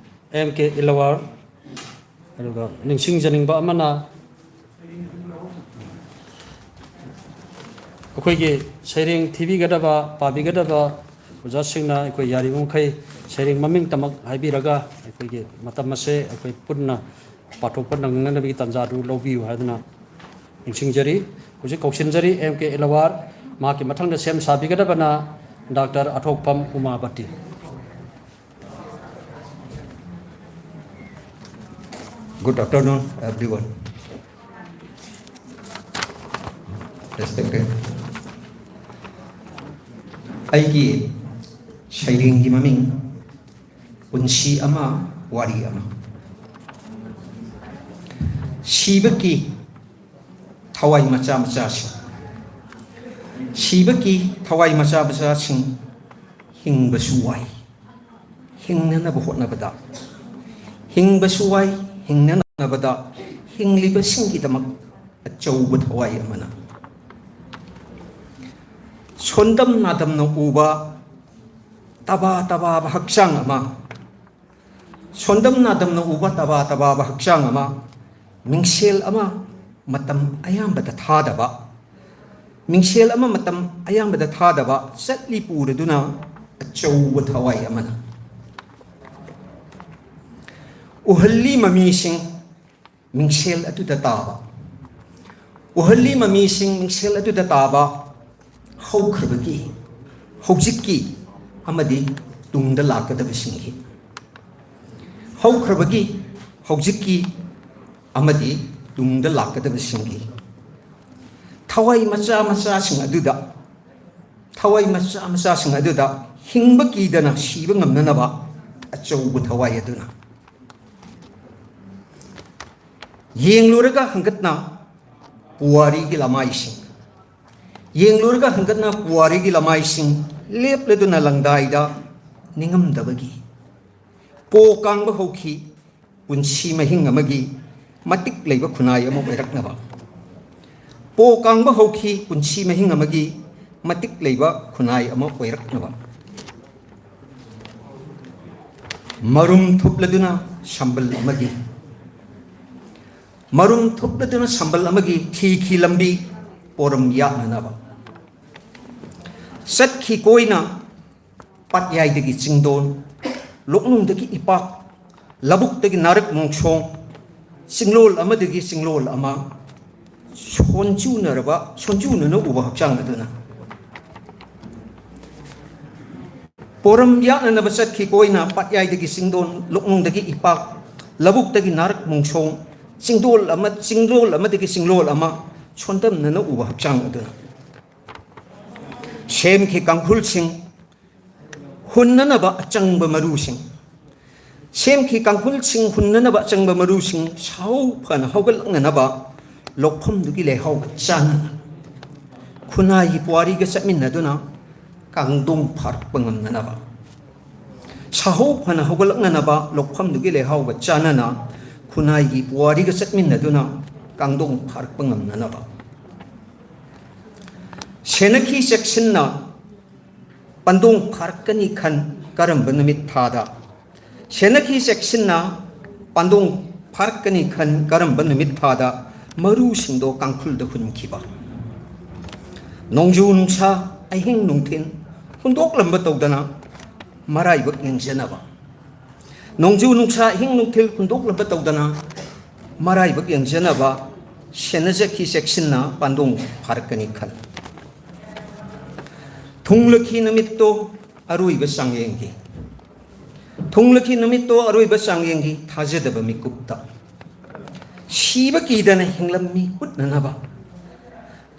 ꯑꯦꯝ ꯀꯦ ꯏꯂꯋꯥꯔ꯫ ꯑꯗꯨꯒ ꯅꯤꯡꯁꯤꯡꯖꯅꯤꯡꯕ ꯑꯃꯅ, ꯑꯩꯈꯣꯏꯒꯤ ꯁꯩꯔꯦꯡ ꯊꯤꯕꯤꯒꯗꯕ, ꯄꯥꯕꯤꯒꯗꯕ ꯑꯣꯖꯥꯁꯤꯡꯅ ꯑꯩꯈꯣꯏ ꯌꯥꯔꯤꯕ ꯃꯈꯩ ꯁꯩꯔꯦꯡ ꯃꯃꯤꯡ ꯇꯃꯛ ꯍꯥꯏꯕꯤꯔꯒ ꯑꯩꯈꯣꯏꯒꯤ ꯃꯇꯝ ꯑꯁꯦ ꯑꯩꯈꯣꯏ ꯄꯨꯟꯅ ꯄꯥꯊꯣꯛꯄ ꯅꯪꯅꯅꯕꯒꯤ ꯇꯥꯟꯖꯥꯗꯨ ꯂꯧꯕꯤꯌꯨ ꯍꯥꯏꯗꯨꯅ ꯅꯤꯡꯁꯤꯡꯖꯔꯤ꯫ ꯍꯧꯖꯤꯛ ꯀꯧꯁꯤꯟꯖꯔꯤ ꯑꯦꯝ ꯀꯦ ꯏꯂꯋꯥꯔ꯫ ꯃꯍꯥꯛꯀꯤ ꯃꯊꯪꯗ ꯁꯦꯝ ꯁꯥꯕꯤꯒꯗꯕꯅ ꯗꯥꯛꯇꯔ ꯑꯊꯣꯛꯄꯝ ꯎꯃꯥꯄꯇꯤ꯫ Good afternoon, everyone. Respected. ꯑꯩꯒꯤ ꯁꯩꯔꯦꯡꯒꯤ ꯃꯃꯤꯡ ꯄꯨꯟꯁꯤ ꯑꯃ, ꯋꯥꯔꯤ ꯑꯃ꯫ ꯁꯤꯕꯒꯤ ꯊꯋꯥꯏ ꯃꯆꯥ ꯃꯆꯥꯁꯤꯡ, ꯁꯤꯕꯒꯤ ꯊꯋꯥꯏ ꯃꯆꯥ ꯃꯆꯥꯁꯤꯡ, ꯍꯤꯡꯕꯁꯨ ꯋꯥꯏ꯫ ꯍꯤꯡꯅꯅꯕ ꯍꯣꯠꯅꯕꯗ, ꯍꯤꯡꯕꯁꯨ ꯋꯥꯏ, ꯍꯤꯡꯅꯅꯕꯗ ꯍꯤꯡꯂꯤꯕꯁꯤꯡꯒꯤꯗꯃꯛ ꯑꯆꯧꯕ ꯊꯋꯥꯏ ꯑꯃꯅ꯫ ꯁꯣꯟꯗꯝ ꯅꯥꯗꯝꯅ ꯎꯕ ꯇꯕꯥ ꯇꯕꯥꯕ ꯍꯛꯆꯥꯡ ꯑꯃ, ꯁꯣꯟꯗꯝ ꯅꯥꯗꯝꯅ ꯎꯕ ꯇꯕꯥ ꯇꯕꯥꯕ ꯍꯛꯆꯥꯡ ꯑꯃ, ꯃꯤꯡꯁꯦꯜ ꯑꯃ ꯃꯇꯝ ꯑꯌꯥꯝꯕꯗ ꯊꯥꯗꯕ, ꯃꯤꯡꯁꯦꯜ ꯑꯃ ꯃꯇꯝ ꯑꯌꯥꯝꯕꯗ ꯊꯥꯗꯕ, ꯆꯠꯂꯤ ꯄꯨꯔꯗꯨꯅ ꯑꯆꯧꯕ ꯊꯋꯥꯏ ꯑꯃꯅ꯫ ꯎꯍꯜꯂꯤ ꯃꯃꯤꯁꯤꯡ ꯃꯤꯡꯁꯦꯜ ꯑꯗꯨꯗ ꯇꯥꯕ, ꯎꯍꯜꯂꯤ ꯃꯃꯤꯁꯤꯡ ꯃꯤꯡꯁꯦꯜ ꯑꯗꯨꯗ ꯇꯥꯕ, ꯍꯧꯈ꯭ꯔꯕꯒꯤ, ꯍꯧꯖꯤꯛꯀꯤ ꯑꯃꯗꯤ ꯇꯨꯡꯗ ꯂꯥꯛꯀꯗꯕꯁꯤꯡꯒꯤ꯫ ꯍꯧꯈ꯭ꯔꯕꯒꯤ, ꯍꯧꯖꯤꯛꯀꯤ ꯑꯃꯗꯤ ꯇꯨꯡꯗ ꯂꯥꯛꯀꯗꯕꯁꯤꯡꯒꯤ ꯊꯋꯥꯏ ꯃꯆꯥ ꯃꯆꯥꯁꯤꯡ ꯑꯗꯨꯗ, ꯊꯋꯥꯏ ꯃꯆꯥ ꯃꯆꯥꯁꯤꯡ ꯑꯗꯨꯗ ꯍꯤꯡꯕ ꯀꯤꯗꯅ ꯁꯤꯕ ꯉꯝꯅꯅꯕ ꯑꯆꯧꯕ ꯊꯋꯥꯏ ꯑꯗꯨꯅ꯫ ꯌꯦꯡꯂꯨꯔꯒ ꯍꯪꯒꯠꯅ ꯄꯨꯋꯥꯔꯤꯒꯤ ꯂꯃꯥꯏꯁꯤꯡ, ꯌꯦꯡꯂꯨꯔꯒ ꯍꯪꯒꯠꯅ ꯄꯨꯋꯥꯔꯤꯒꯤ ꯂꯃꯥꯏꯁꯤꯡ ꯂꯦꯞꯂꯗꯨꯅ ꯂꯪꯗꯥꯏꯗ ꯅꯤꯡꯉꯝꯗꯕꯒꯤ ꯄꯣ ꯀꯥꯡꯕ ꯍꯧꯈꯤ ꯄꯨꯟꯁꯤ ꯃꯍꯤꯡ ꯑꯃꯒꯤ ꯃꯇꯤꯛ ꯂꯩꯕ ꯈꯨꯟꯅꯥꯏ ꯑꯃ ꯑꯣꯏꯔꯛꯅꯕ꯫ ꯄꯣ ꯀꯥꯡꯕ ꯍꯧꯈꯤ ꯄꯨꯟꯁꯤ ꯃꯍꯤꯡ ꯑꯃꯒꯤ ꯃꯇꯤꯛ ꯂꯩꯕ ꯈꯨꯟꯅꯥꯏ ꯑꯃ ꯑꯣꯏꯔꯛꯅꯕ꯫ ꯃꯔꯨꯝ ꯊꯨꯞꯂꯗꯨꯅ ꯁꯝꯕꯜ ꯑꯃꯒꯤ, ꯃꯔꯨꯝ ꯊꯨꯞꯂꯗꯨꯅ ꯁꯝꯕꯜ ꯑꯃꯒꯤ ꯊꯤꯈꯤ ꯂꯝꯕꯤ ꯄꯣꯔꯝ ꯌꯥꯠꯅꯅꯕ꯫ ꯆꯠꯈꯤ ꯀꯣꯏꯅ ꯄꯥꯠꯌꯥꯏꯗꯒꯤ ꯆꯤꯡꯗꯣꯟ, ꯂꯣꯛꯅꯨꯡꯗꯒꯤ ꯏꯄꯥꯛ, ꯂꯧꯕꯨꯛꯇꯒꯤ ꯅꯥꯔꯛ ꯃꯣꯡꯁꯣꯡ, ꯆꯤꯡꯂꯣꯜ ꯑꯃꯗꯒꯤ ꯆꯤꯡꯂꯣꯜ ꯑꯃ, ꯁꯣꯟꯖꯨꯅꯔꯕ, ꯁꯣꯟꯖꯨꯅꯅ ꯎꯕ ꯍꯛꯆꯥꯡ ꯑꯗꯨꯅ꯫ ꯄꯣꯔꯝ ꯌꯥꯠꯅꯅꯕ ꯆꯠꯈꯤ ꯀꯣꯏꯅ ꯄꯥꯠꯌꯥꯏꯗꯒꯤ ꯆꯤꯡꯗꯣꯟ, ꯂꯣꯛꯅꯨꯡꯗꯒꯤ ꯏꯄꯥꯛ, ꯂꯧꯕꯨꯛꯇꯒꯤ ꯅꯥꯔꯛ ꯃꯣꯡꯁꯣꯡ, ꯆꯤꯡꯗꯣꯜ ꯑꯃ, ꯆꯤꯡꯂꯣꯜ ꯑꯃꯗꯒꯤ ꯆꯤꯡꯂꯣꯜ ꯑꯃ, ꯁꯣꯟꯗꯝꯅꯅ ꯎꯕ ꯍꯛꯆꯥꯡ ꯑꯗꯨꯅ꯫ ꯁꯦꯝꯈꯤ ꯀꯥꯡꯈꯨꯜꯁꯤꯡ ꯍꯨꯟꯅꯅꯕ ꯑꯆꯪꯕ ꯃꯔꯨꯁꯤꯡ, ꯁꯦꯝꯈꯤ ꯀꯥꯡꯈꯨꯜꯁꯤꯡ ꯍꯨꯟꯅꯅꯕ ꯑꯆꯪꯕ ꯃꯔꯨꯁꯤꯡ ꯁꯥꯍꯧ ꯐꯅ ꯍꯧꯒꯠꯂꯛꯅꯅꯕ ꯂꯧꯐꯝꯗꯨꯒꯤ ꯂꯩꯍꯥꯎꯒ ꯆꯥꯟꯅꯅ ꯈꯨꯟꯅꯥꯏꯒꯤ ꯄꯨꯋꯥꯔꯤꯒ ꯆꯠꯃꯤꯟꯅꯗꯨꯅ ꯀꯥꯡꯗꯣꯡ ꯐꯥꯔꯛꯄ ꯉꯝꯅꯅꯕ꯫ ꯁꯥꯍꯧ ꯐꯅ ꯍꯧꯒꯠꯂꯛꯅꯅꯕ ꯂꯧꯐꯝꯗꯨꯒꯤ ꯂꯩꯍꯥꯎꯒ ꯆꯥꯟꯅꯅ ꯈꯨꯟꯅꯥꯏꯒꯤ ꯄꯨꯋꯥꯔꯤꯒ ꯆꯠꯃꯤꯟꯅꯗꯨꯅ ꯀꯥꯡꯗꯣꯡ ꯐꯥꯔꯛꯄ ꯉꯝꯅꯅꯕ꯫ ꯁꯦꯟꯅꯈꯤ ꯆꯦꯛꯁꯤꯟꯅ ꯄꯥꯟꯗꯣꯡ ꯐꯥꯔꯛꯀꯅꯤ ꯈꯟ ꯀꯔꯝꯕ ꯅꯨꯃꯤꯠ ꯊꯥꯗ? ꯁꯦꯟꯅꯈꯤ ꯆꯦꯛꯁꯤꯟꯅ ꯄꯥꯟꯗꯣꯡ ꯐꯥꯔꯛꯀꯅꯤ ꯈꯟ ꯀꯔꯝꯕ ꯅꯨꯃꯤꯠ ꯊꯥꯗ ꯃꯔꯨꯁꯤꯡꯗꯣ ꯀꯥꯡꯈꯨꯜꯗ ꯍꯨꯟꯈꯤꯕ? ꯅꯣꯡꯖꯨ ꯅꯨꯡꯁꯥ ꯑꯍꯤꯡ ꯅꯨꯡꯊꯤꯜ ꯍꯨꯟꯗꯣꯛꯂꯝꯕ ꯇꯧꯗꯅ ꯃꯔꯥꯏꯕꯛ ꯌꯦꯡꯖꯅꯕ꯫ ꯅꯣꯡꯖꯨ ꯅꯨꯡꯁꯥ ꯑꯍꯤꯡ ꯅꯨꯡꯊꯤꯜ ꯍꯨꯟꯗꯣꯛꯂꯝꯕ ꯇꯧꯗꯅ ꯃꯔꯥꯏꯕꯛ ꯌꯦꯡꯖꯅꯕ ꯁꯦꯟꯅꯖꯈꯤ ꯆꯦꯛꯁꯤꯟꯅ ꯄꯥꯟꯗꯣꯡ ꯐꯥꯔꯛꯀꯅꯤ ꯈꯟ꯫ ꯊꯨꯡꯂꯈꯤ ꯅꯨꯃꯤꯠꯇꯣ ꯑꯔꯣꯏꯕ ꯆꯥꯡꯌꯦꯡꯒꯤ꯫ ꯊꯨꯡꯂꯈꯤ ꯅꯨꯃꯤꯠꯇꯣ ꯑꯔꯣꯏꯕ ꯆꯥꯡꯌꯦꯡꯒꯤ ꯊꯥꯖꯗꯕ ꯃꯤꯀꯨꯞꯇ꯫ ꯁꯤꯕ ꯀꯤꯗꯅ ꯍꯤꯡꯂꯝꯃꯤ ꯎꯠꯅꯅꯕ꯫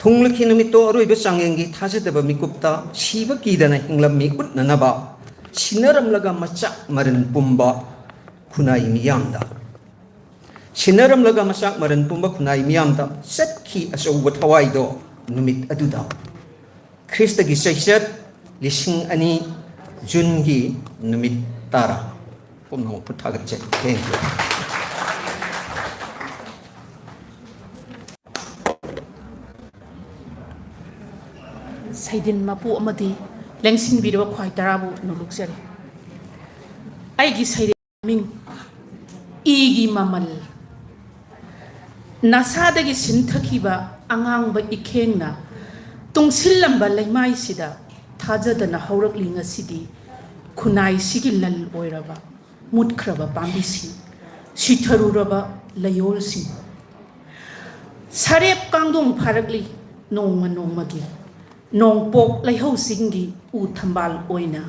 ꯊꯨꯡꯂꯈꯤ ꯅꯨꯃꯤꯠꯇꯣ ꯑꯔꯣꯏꯕ ꯆꯥꯡꯌꯦꯡꯒꯤ ꯊꯥꯖꯗꯕ ꯃꯤꯀꯨꯞꯇ꯫ ꯁꯤꯕ ꯀꯤꯗꯅ ꯍꯤꯡꯂꯝꯃꯤ ꯎꯠꯅꯅꯕ꯫ ꯁꯤꯟꯅꯔꯝꯂꯒ ꯃꯆꯥꯛ ꯃꯔꯟ ꯄꯨꯝꯕ ꯈꯨꯟꯅꯥꯏ ꯃꯤꯌꯥꯝꯗ꯫ ꯁꯤꯟꯅꯔꯝꯂꯒ ꯃꯆꯥꯛ ꯃꯔꯟ ꯄꯨꯝꯕ ꯈꯨꯟꯅꯥꯏ ꯃꯤꯌꯥꯝꯗ ꯆꯠꯈꯤ ꯑꯆꯧꯕ ꯊꯋꯥꯏꯗꯣ ꯅꯨꯃꯤꯠ ꯑꯗꯨꯗ꯫ ꯈ꯭ꯔꯤꯁꯇꯒꯤ ꯆꯩꯆꯠ ꯂꯤꯁꯤꯡ ꯑꯅꯤ, ꯖꯨꯟꯒꯤ ꯅꯨꯃꯤꯠ ꯇꯔꯥ꯫ ꯄꯨꯝꯅꯃꯛꯄꯨ ꯊꯥꯒꯠꯆꯔꯤ꯫ Thank you꯫ ꯁꯩꯗꯤꯟ ꯃꯄꯨ ꯑꯃꯗꯤ ꯂꯦꯡꯁꯤꯟꯕꯤꯔꯕ ꯈ꯭ꯋꯥꯏ ꯇꯔꯥꯕꯨ ꯅꯣꯂꯨꯛꯆꯔꯤ꯫ ꯑꯩꯒꯤ ꯁꯩꯔꯦꯡ ꯃꯃꯤꯡ ꯏꯒꯤ ꯃꯃꯜ꯫ ꯅꯁꯥꯗꯒꯤ ꯁꯤꯟꯊꯈꯤꯕ ꯑꯉꯥꯡꯕ ꯏꯈꯦꯡꯅ ꯇꯨꯡꯁꯤꯜꯂꯝꯕ ꯂꯩꯃꯥꯏꯁꯤꯗ ꯊꯥꯖꯗꯅ ꯍꯧꯔꯛꯂꯤ ꯉꯁꯤꯗꯤ ꯈꯨꯟꯅꯥꯏꯁꯤꯒꯤ ꯂꯜ ꯑꯣꯏꯔꯕ ꯃꯨꯠꯈ꯭ꯔꯕ ꯄꯥꯝꯕꯤꯁꯤꯡ, ꯁꯤꯊꯔꯨꯔꯕ ꯂꯩꯌꯣꯜꯁꯤꯡ꯫ ꯁꯔꯦꯞ ꯀꯥꯡꯗꯣꯡ ꯐꯥꯔꯛꯂꯤ ꯅꯣꯡꯃ ꯅꯣꯡꯃꯒꯤ꯫ ꯅꯣꯡꯄꯣꯛ ꯂꯩꯍꯧꯁꯤꯡꯒꯤ ꯎ ꯊꯝꯕꯥꯜ ꯑꯣꯏꯅ,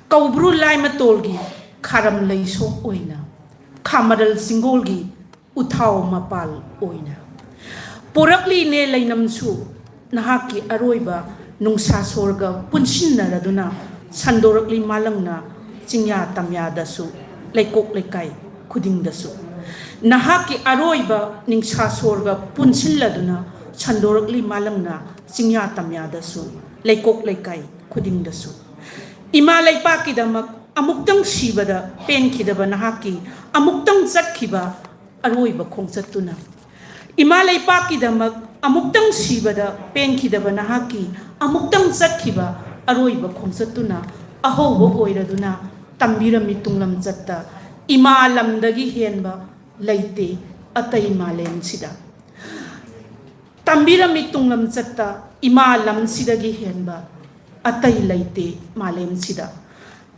ꯀꯧꯕ꯭ꯔꯨ ꯂꯥꯏꯃꯇꯣꯜꯒꯤ ꯈꯥꯔꯝ ꯂꯩꯁꯣꯛ ꯑꯣꯏꯅ, ꯈꯥꯃꯔꯜ ꯆꯤꯡꯒꯣꯜꯒꯤ ꯎꯊꯥꯎ ꯃꯄꯥꯜ ꯑꯣꯏꯅ꯫ ꯄꯣꯔꯛꯂꯤꯅꯦ ꯂꯩꯅꯝꯁꯨ ꯅꯍꯥꯛꯀꯤ ꯑꯔꯣꯏꯕ ꯅꯨꯡꯁꯥ ꯁꯣꯔꯒ ꯄꯨꯟꯁꯤꯟꯅꯔꯗꯨꯅ ꯁꯟꯗꯣꯔꯛꯂꯤ ꯃꯥꯂꯪꯅ ꯆꯤꯡꯌꯥ ꯇꯝꯌꯥꯗꯁꯨ, ꯂꯩꯀꯣꯛ ꯂꯩꯀꯥꯏ ꯈꯨꯗꯤꯡꯗꯁꯨ꯫ ꯅꯍꯥꯛꯀꯤ ꯑꯔꯣꯏꯕ ꯅꯤꯡꯁꯥ ꯁꯣꯔꯒ ꯄꯨꯟꯁꯤꯜꯂꯗꯨꯅ ꯁꯟꯗꯣꯔꯛꯂꯤ ꯃꯥꯂꯪꯅ ꯆꯤꯡꯌꯥ ꯇꯝꯌꯥꯗꯁꯨ, ꯂꯩꯀꯣꯛ ꯂꯩꯀꯥꯏ ꯈꯨꯗꯤꯡꯗꯁꯨ꯫ ꯏꯃꯥ ꯂꯩꯄꯥꯛꯀꯤꯗꯃꯛ ꯑꯃꯨꯛꯇꯪ ꯁꯤꯕꯗ ꯄꯦꯟꯈꯤꯗꯕ ꯅꯍꯥꯛꯀꯤ ꯑꯃꯨꯛꯇꯪ ꯆꯠꯈꯤꯕ ꯑꯔꯣꯏꯕ ꯈꯣꯡꯆꯠꯇꯨꯅ꯫ ꯏꯃꯥ ꯂꯩꯄꯥꯛꯀꯤꯗꯃꯛ ꯑꯃꯨꯛꯇꯪ ꯁꯤꯕꯗ ꯄꯦꯟꯈꯤꯗꯕ ꯅꯍꯥꯛꯀꯤ ꯑꯃꯨꯛꯇꯪ ꯆꯠꯈꯤꯕ ꯑꯔꯣꯏꯕ ꯈꯣꯡꯆꯠꯇꯨꯅ ꯑꯍꯧꯕ ꯑꯣꯏꯔꯗꯨꯅ ꯇꯝꯕꯤꯔꯝꯃꯤ ꯇꯨꯡꯂꯝꯆꯠꯇ ꯏꯃꯥ ꯂꯝꯗꯒꯤ ꯍꯦꯟꯕ ꯂꯩꯇꯦ ꯑꯇꯩ ꯃꯥꯂꯦꯝꯁꯤꯗ꯫ ꯇꯝꯕꯤꯔꯝꯃꯤ ꯇꯨꯡꯂꯝꯆꯠꯇ ꯏꯃꯥ ꯂꯝꯁꯤꯗꯒꯤ ꯍꯦꯟꯕ ꯑꯇꯩ ꯂꯩꯇꯦ ꯃꯥꯂꯦꯝꯁꯤꯗ꯫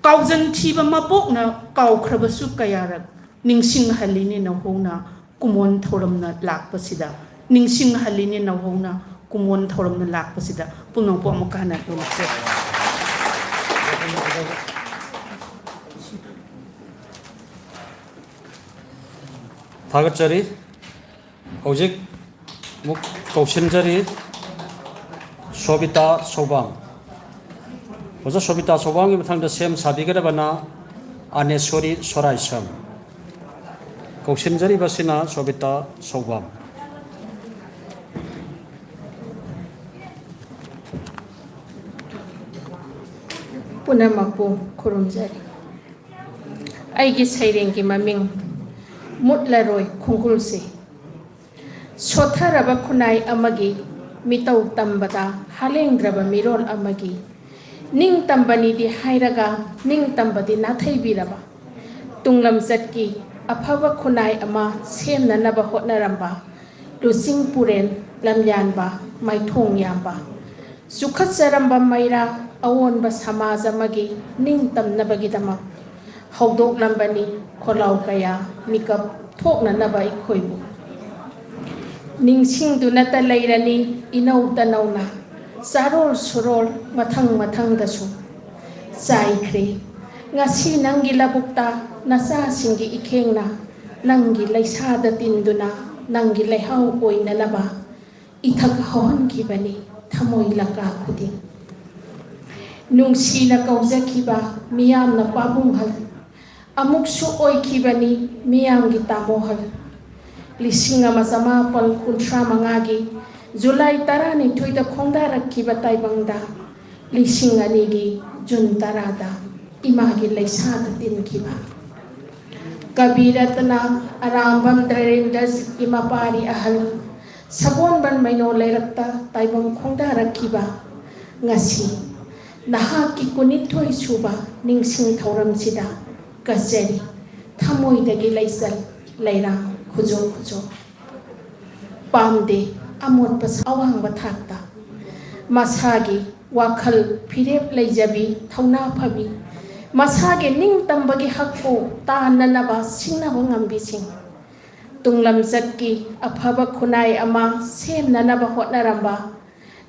ꯀꯥꯎꯖꯟ ꯊꯤꯕ ꯃꯄꯣꯛꯅ ꯀꯥꯎꯈ꯭ꯔꯕꯁꯨ ꯀꯌꯥꯔꯛ ꯅꯤꯡꯁꯤꯡꯍꯜꯂꯤꯅꯦ ꯅꯧꯍꯧꯅ ꯀꯨꯃꯣꯟ ꯊꯧꯔꯝꯅ ꯂꯥꯛꯄꯁꯤꯗ, ꯅꯤꯡꯁꯤꯡꯍꯜꯂꯤꯅꯦ ꯅꯧꯍꯧꯅ ꯀꯨꯃꯣꯟ ꯊꯧꯔꯝꯅ ꯂꯥꯛꯄꯁꯤꯗ꯫ ꯄꯨꯝꯅꯃꯛꯄꯨ ꯑꯃꯨꯛꯀ ꯍꯟꯅ ꯅꯣꯂꯨꯛꯆꯔꯤ꯫ ꯊꯥꯒꯠꯆꯔꯤ꯫ ꯍꯧꯖꯤꯛ ꯑꯃꯨꯛ ꯀꯧꯁꯤꯟꯖꯔꯤ ꯁꯣꯕꯤꯇꯥ ꯁꯧꯕꯥꯝ꯫ ꯑꯣꯖꯥ ꯁꯣꯕꯤꯇꯥ ꯁꯧꯕꯥꯝꯒꯤ ꯃꯊꯪꯗ ꯁꯦꯝ ꯁꯥꯕꯤꯒꯗꯕꯅ ꯑꯅꯦꯁꯣꯔꯤ ꯁꯣꯔꯥꯏꯁꯝ꯫ ꯀꯧꯁꯤꯟꯖꯔꯤꯕꯁꯤꯅ ꯁꯣꯕꯤꯇꯥ ꯁꯧꯕꯥꯝ꯫ ꯄꯨꯝꯅꯃꯛꯄꯨ ꯈꯨꯔꯨꯝꯖꯔꯤ꯫ ꯑꯩꯒꯤ ꯁꯩꯔꯦꯡꯒꯤ ꯃꯃꯤꯡ ꯃꯨꯠꯂꯔꯣꯏ ꯈꯣꯡꯒꯨꯜꯁꯤ꯫ ꯁꯣꯠꯊꯔꯕ ꯈꯨꯟꯅꯥꯏ ꯑꯃꯒꯤ ꯃꯤꯇꯧ ꯇꯝꯕꯗ ꯍꯥꯂꯦꯡꯗ꯭ꯔꯕ ꯃꯤꯔꯣꯜ ꯑꯃꯒꯤ ꯅꯤꯡꯇꯝꯕꯅꯤꯗꯤ ꯍꯥꯏꯔꯒ ꯅꯤꯡꯇꯝꯕꯗꯤ ꯅꯥꯊꯩꯕꯤꯔꯕ ꯇꯨꯡꯂꯝꯆꯠꯀꯤ ꯑꯐꯕ ꯈꯨꯟꯅꯥꯏ ꯑꯃ ꯁꯦꯝꯅꯅꯕ ꯍꯣꯠꯅꯔꯝꯕ ꯂꯨꯆꯤꯡ ꯄꯨꯔꯦꯟ ꯂꯝꯌꯥꯟꯕ ꯃꯥꯏꯊꯣꯡ ꯌꯥꯝꯕ ꯆꯨꯈꯠꯆꯔꯝꯕ ꯃꯩꯔꯥ ꯑꯑꯣꯟꯕ ꯁꯃꯥꯖ ꯑꯃꯒꯤ ꯅꯤꯡꯇꯝꯅꯕꯒꯤꯗꯃꯛ ꯍꯧꯗꯣꯛꯂꯝꯕꯅꯤ ꯈꯣꯜꯂꯥꯎ ꯀꯌꯥ ꯃꯤꯀꯞ ꯊꯣꯛꯅꯅꯕ ꯑꯩꯈꯣꯏꯕꯨ ꯅꯤꯡꯁꯤꯡꯗꯨꯅꯇ ꯂꯩꯔꯅꯤ ꯏꯅꯧ ꯇꯅꯧꯅ ꯆꯥꯔꯣꯜ ꯁꯨꯔꯣꯜ ꯃꯊꯪ ꯃꯊꯪꯗꯁꯨ ꯆꯥꯏꯈ꯭ꯔꯦ꯫ ꯉꯁꯤ ꯅꯪꯒꯤ ꯂꯧꯕꯨꯛꯇ ꯅꯆꯥꯁꯤꯡꯒꯤ ꯏꯈꯦꯡꯅ ꯅꯪꯒꯤ ꯂꯩꯁꯥꯗ ꯇꯤꯟꯗꯨꯅ ꯅꯪꯒꯤ ꯂꯩꯍꯥꯎ ꯑꯣꯏꯅꯅꯕ ꯏꯊꯛ ꯍꯧꯍꯟꯈꯤꯕꯅꯤ ꯊꯃꯣꯏ ꯂꯪꯀꯥ ꯈꯨꯗꯤꯡ꯫ ꯅꯨꯡꯁꯤꯅ ꯀꯧꯖꯈꯤꯕ ꯃꯤꯌꯥꯝꯅ ꯄꯥꯕꯨꯡꯍꯜ ꯑꯃꯨꯛꯁꯨ ꯑꯣꯏꯈꯤꯕꯅꯤ ꯃꯤꯌꯥꯝꯒꯤ ꯇꯥꯃꯣꯍꯜ꯫ ꯂꯤꯁꯤꯡ ꯑꯃ ꯆꯃꯥꯄꯜ ꯀꯨꯟꯊ꯭ꯔꯥ ꯃꯉꯥꯒꯤ ꯖꯨꯂꯥꯏ ꯇꯔꯥꯅꯤꯊꯣꯏꯗ ꯈꯣꯡꯗꯥꯔꯛꯈꯤꯕ ꯇꯥꯏꯕꯪꯗ ꯂꯤꯁꯤꯡ ꯑꯅꯤꯒꯤ ꯖꯨꯟ ꯇꯔꯥꯗ ꯏꯃꯥꯒꯤ ꯂꯩꯁꯥꯗ ꯇꯤꯟꯈꯤꯕ꯫ ꯀꯕꯤ ꯔꯇꯅ ꯑꯔꯥꯝꯕꯝ ꯗ꯭ꯔꯦꯔꯦꯟꯗ꯭ꯔꯖꯤꯠꯀꯤ ꯃꯄꯥꯔꯤ ꯑꯍꯜ ꯁꯒꯣꯜꯕꯟ ꯃꯩꯅꯣ ꯂꯩꯔꯛꯇ ꯇꯥꯏꯕꯪ ꯈꯣꯡꯗꯥꯔꯛꯈꯤꯕ ꯉꯁꯤ ꯅꯍꯥꯛꯀꯤ ꯀꯨꯟꯅꯤꯊꯣꯏ ꯁꯨꯕ ꯅꯤꯡꯁꯤꯡ ꯊꯧꯔꯝꯁꯤꯗ ꯀꯠꯆꯔꯤ ꯊꯃꯣꯏꯗꯒꯤ ꯂꯩꯆꯜ ꯂꯩꯔꯥꯡ ꯈꯨꯖꯣ ꯈꯨꯖꯣ꯫ ꯄꯥꯝꯗꯦ ꯑꯃꯣꯠꯄ ꯑꯋꯥꯡꯕ ꯊꯥꯛꯇ ꯃꯁꯥꯒꯤ ꯋꯥꯈꯜ ꯐꯤꯔꯦꯞ ꯂꯩꯖꯕꯤ ꯊꯧꯅꯥ ꯐꯕꯤ ꯃꯁꯥꯒꯤ ꯅꯤꯡꯇꯝꯕꯒꯤ ꯍꯛꯄꯨ ꯇꯥꯟꯅꯅꯕ ꯁꯤꯡꯅꯕ ꯉꯝꯕꯤꯁꯤꯡ ꯇꯨꯡꯂꯝꯆꯠꯀꯤ ꯑꯐꯕ ꯈꯨꯟꯅꯥꯏ ꯑꯃ ꯁꯦꯝꯅꯅꯕ ꯍꯣꯠꯅꯔꯝꯕ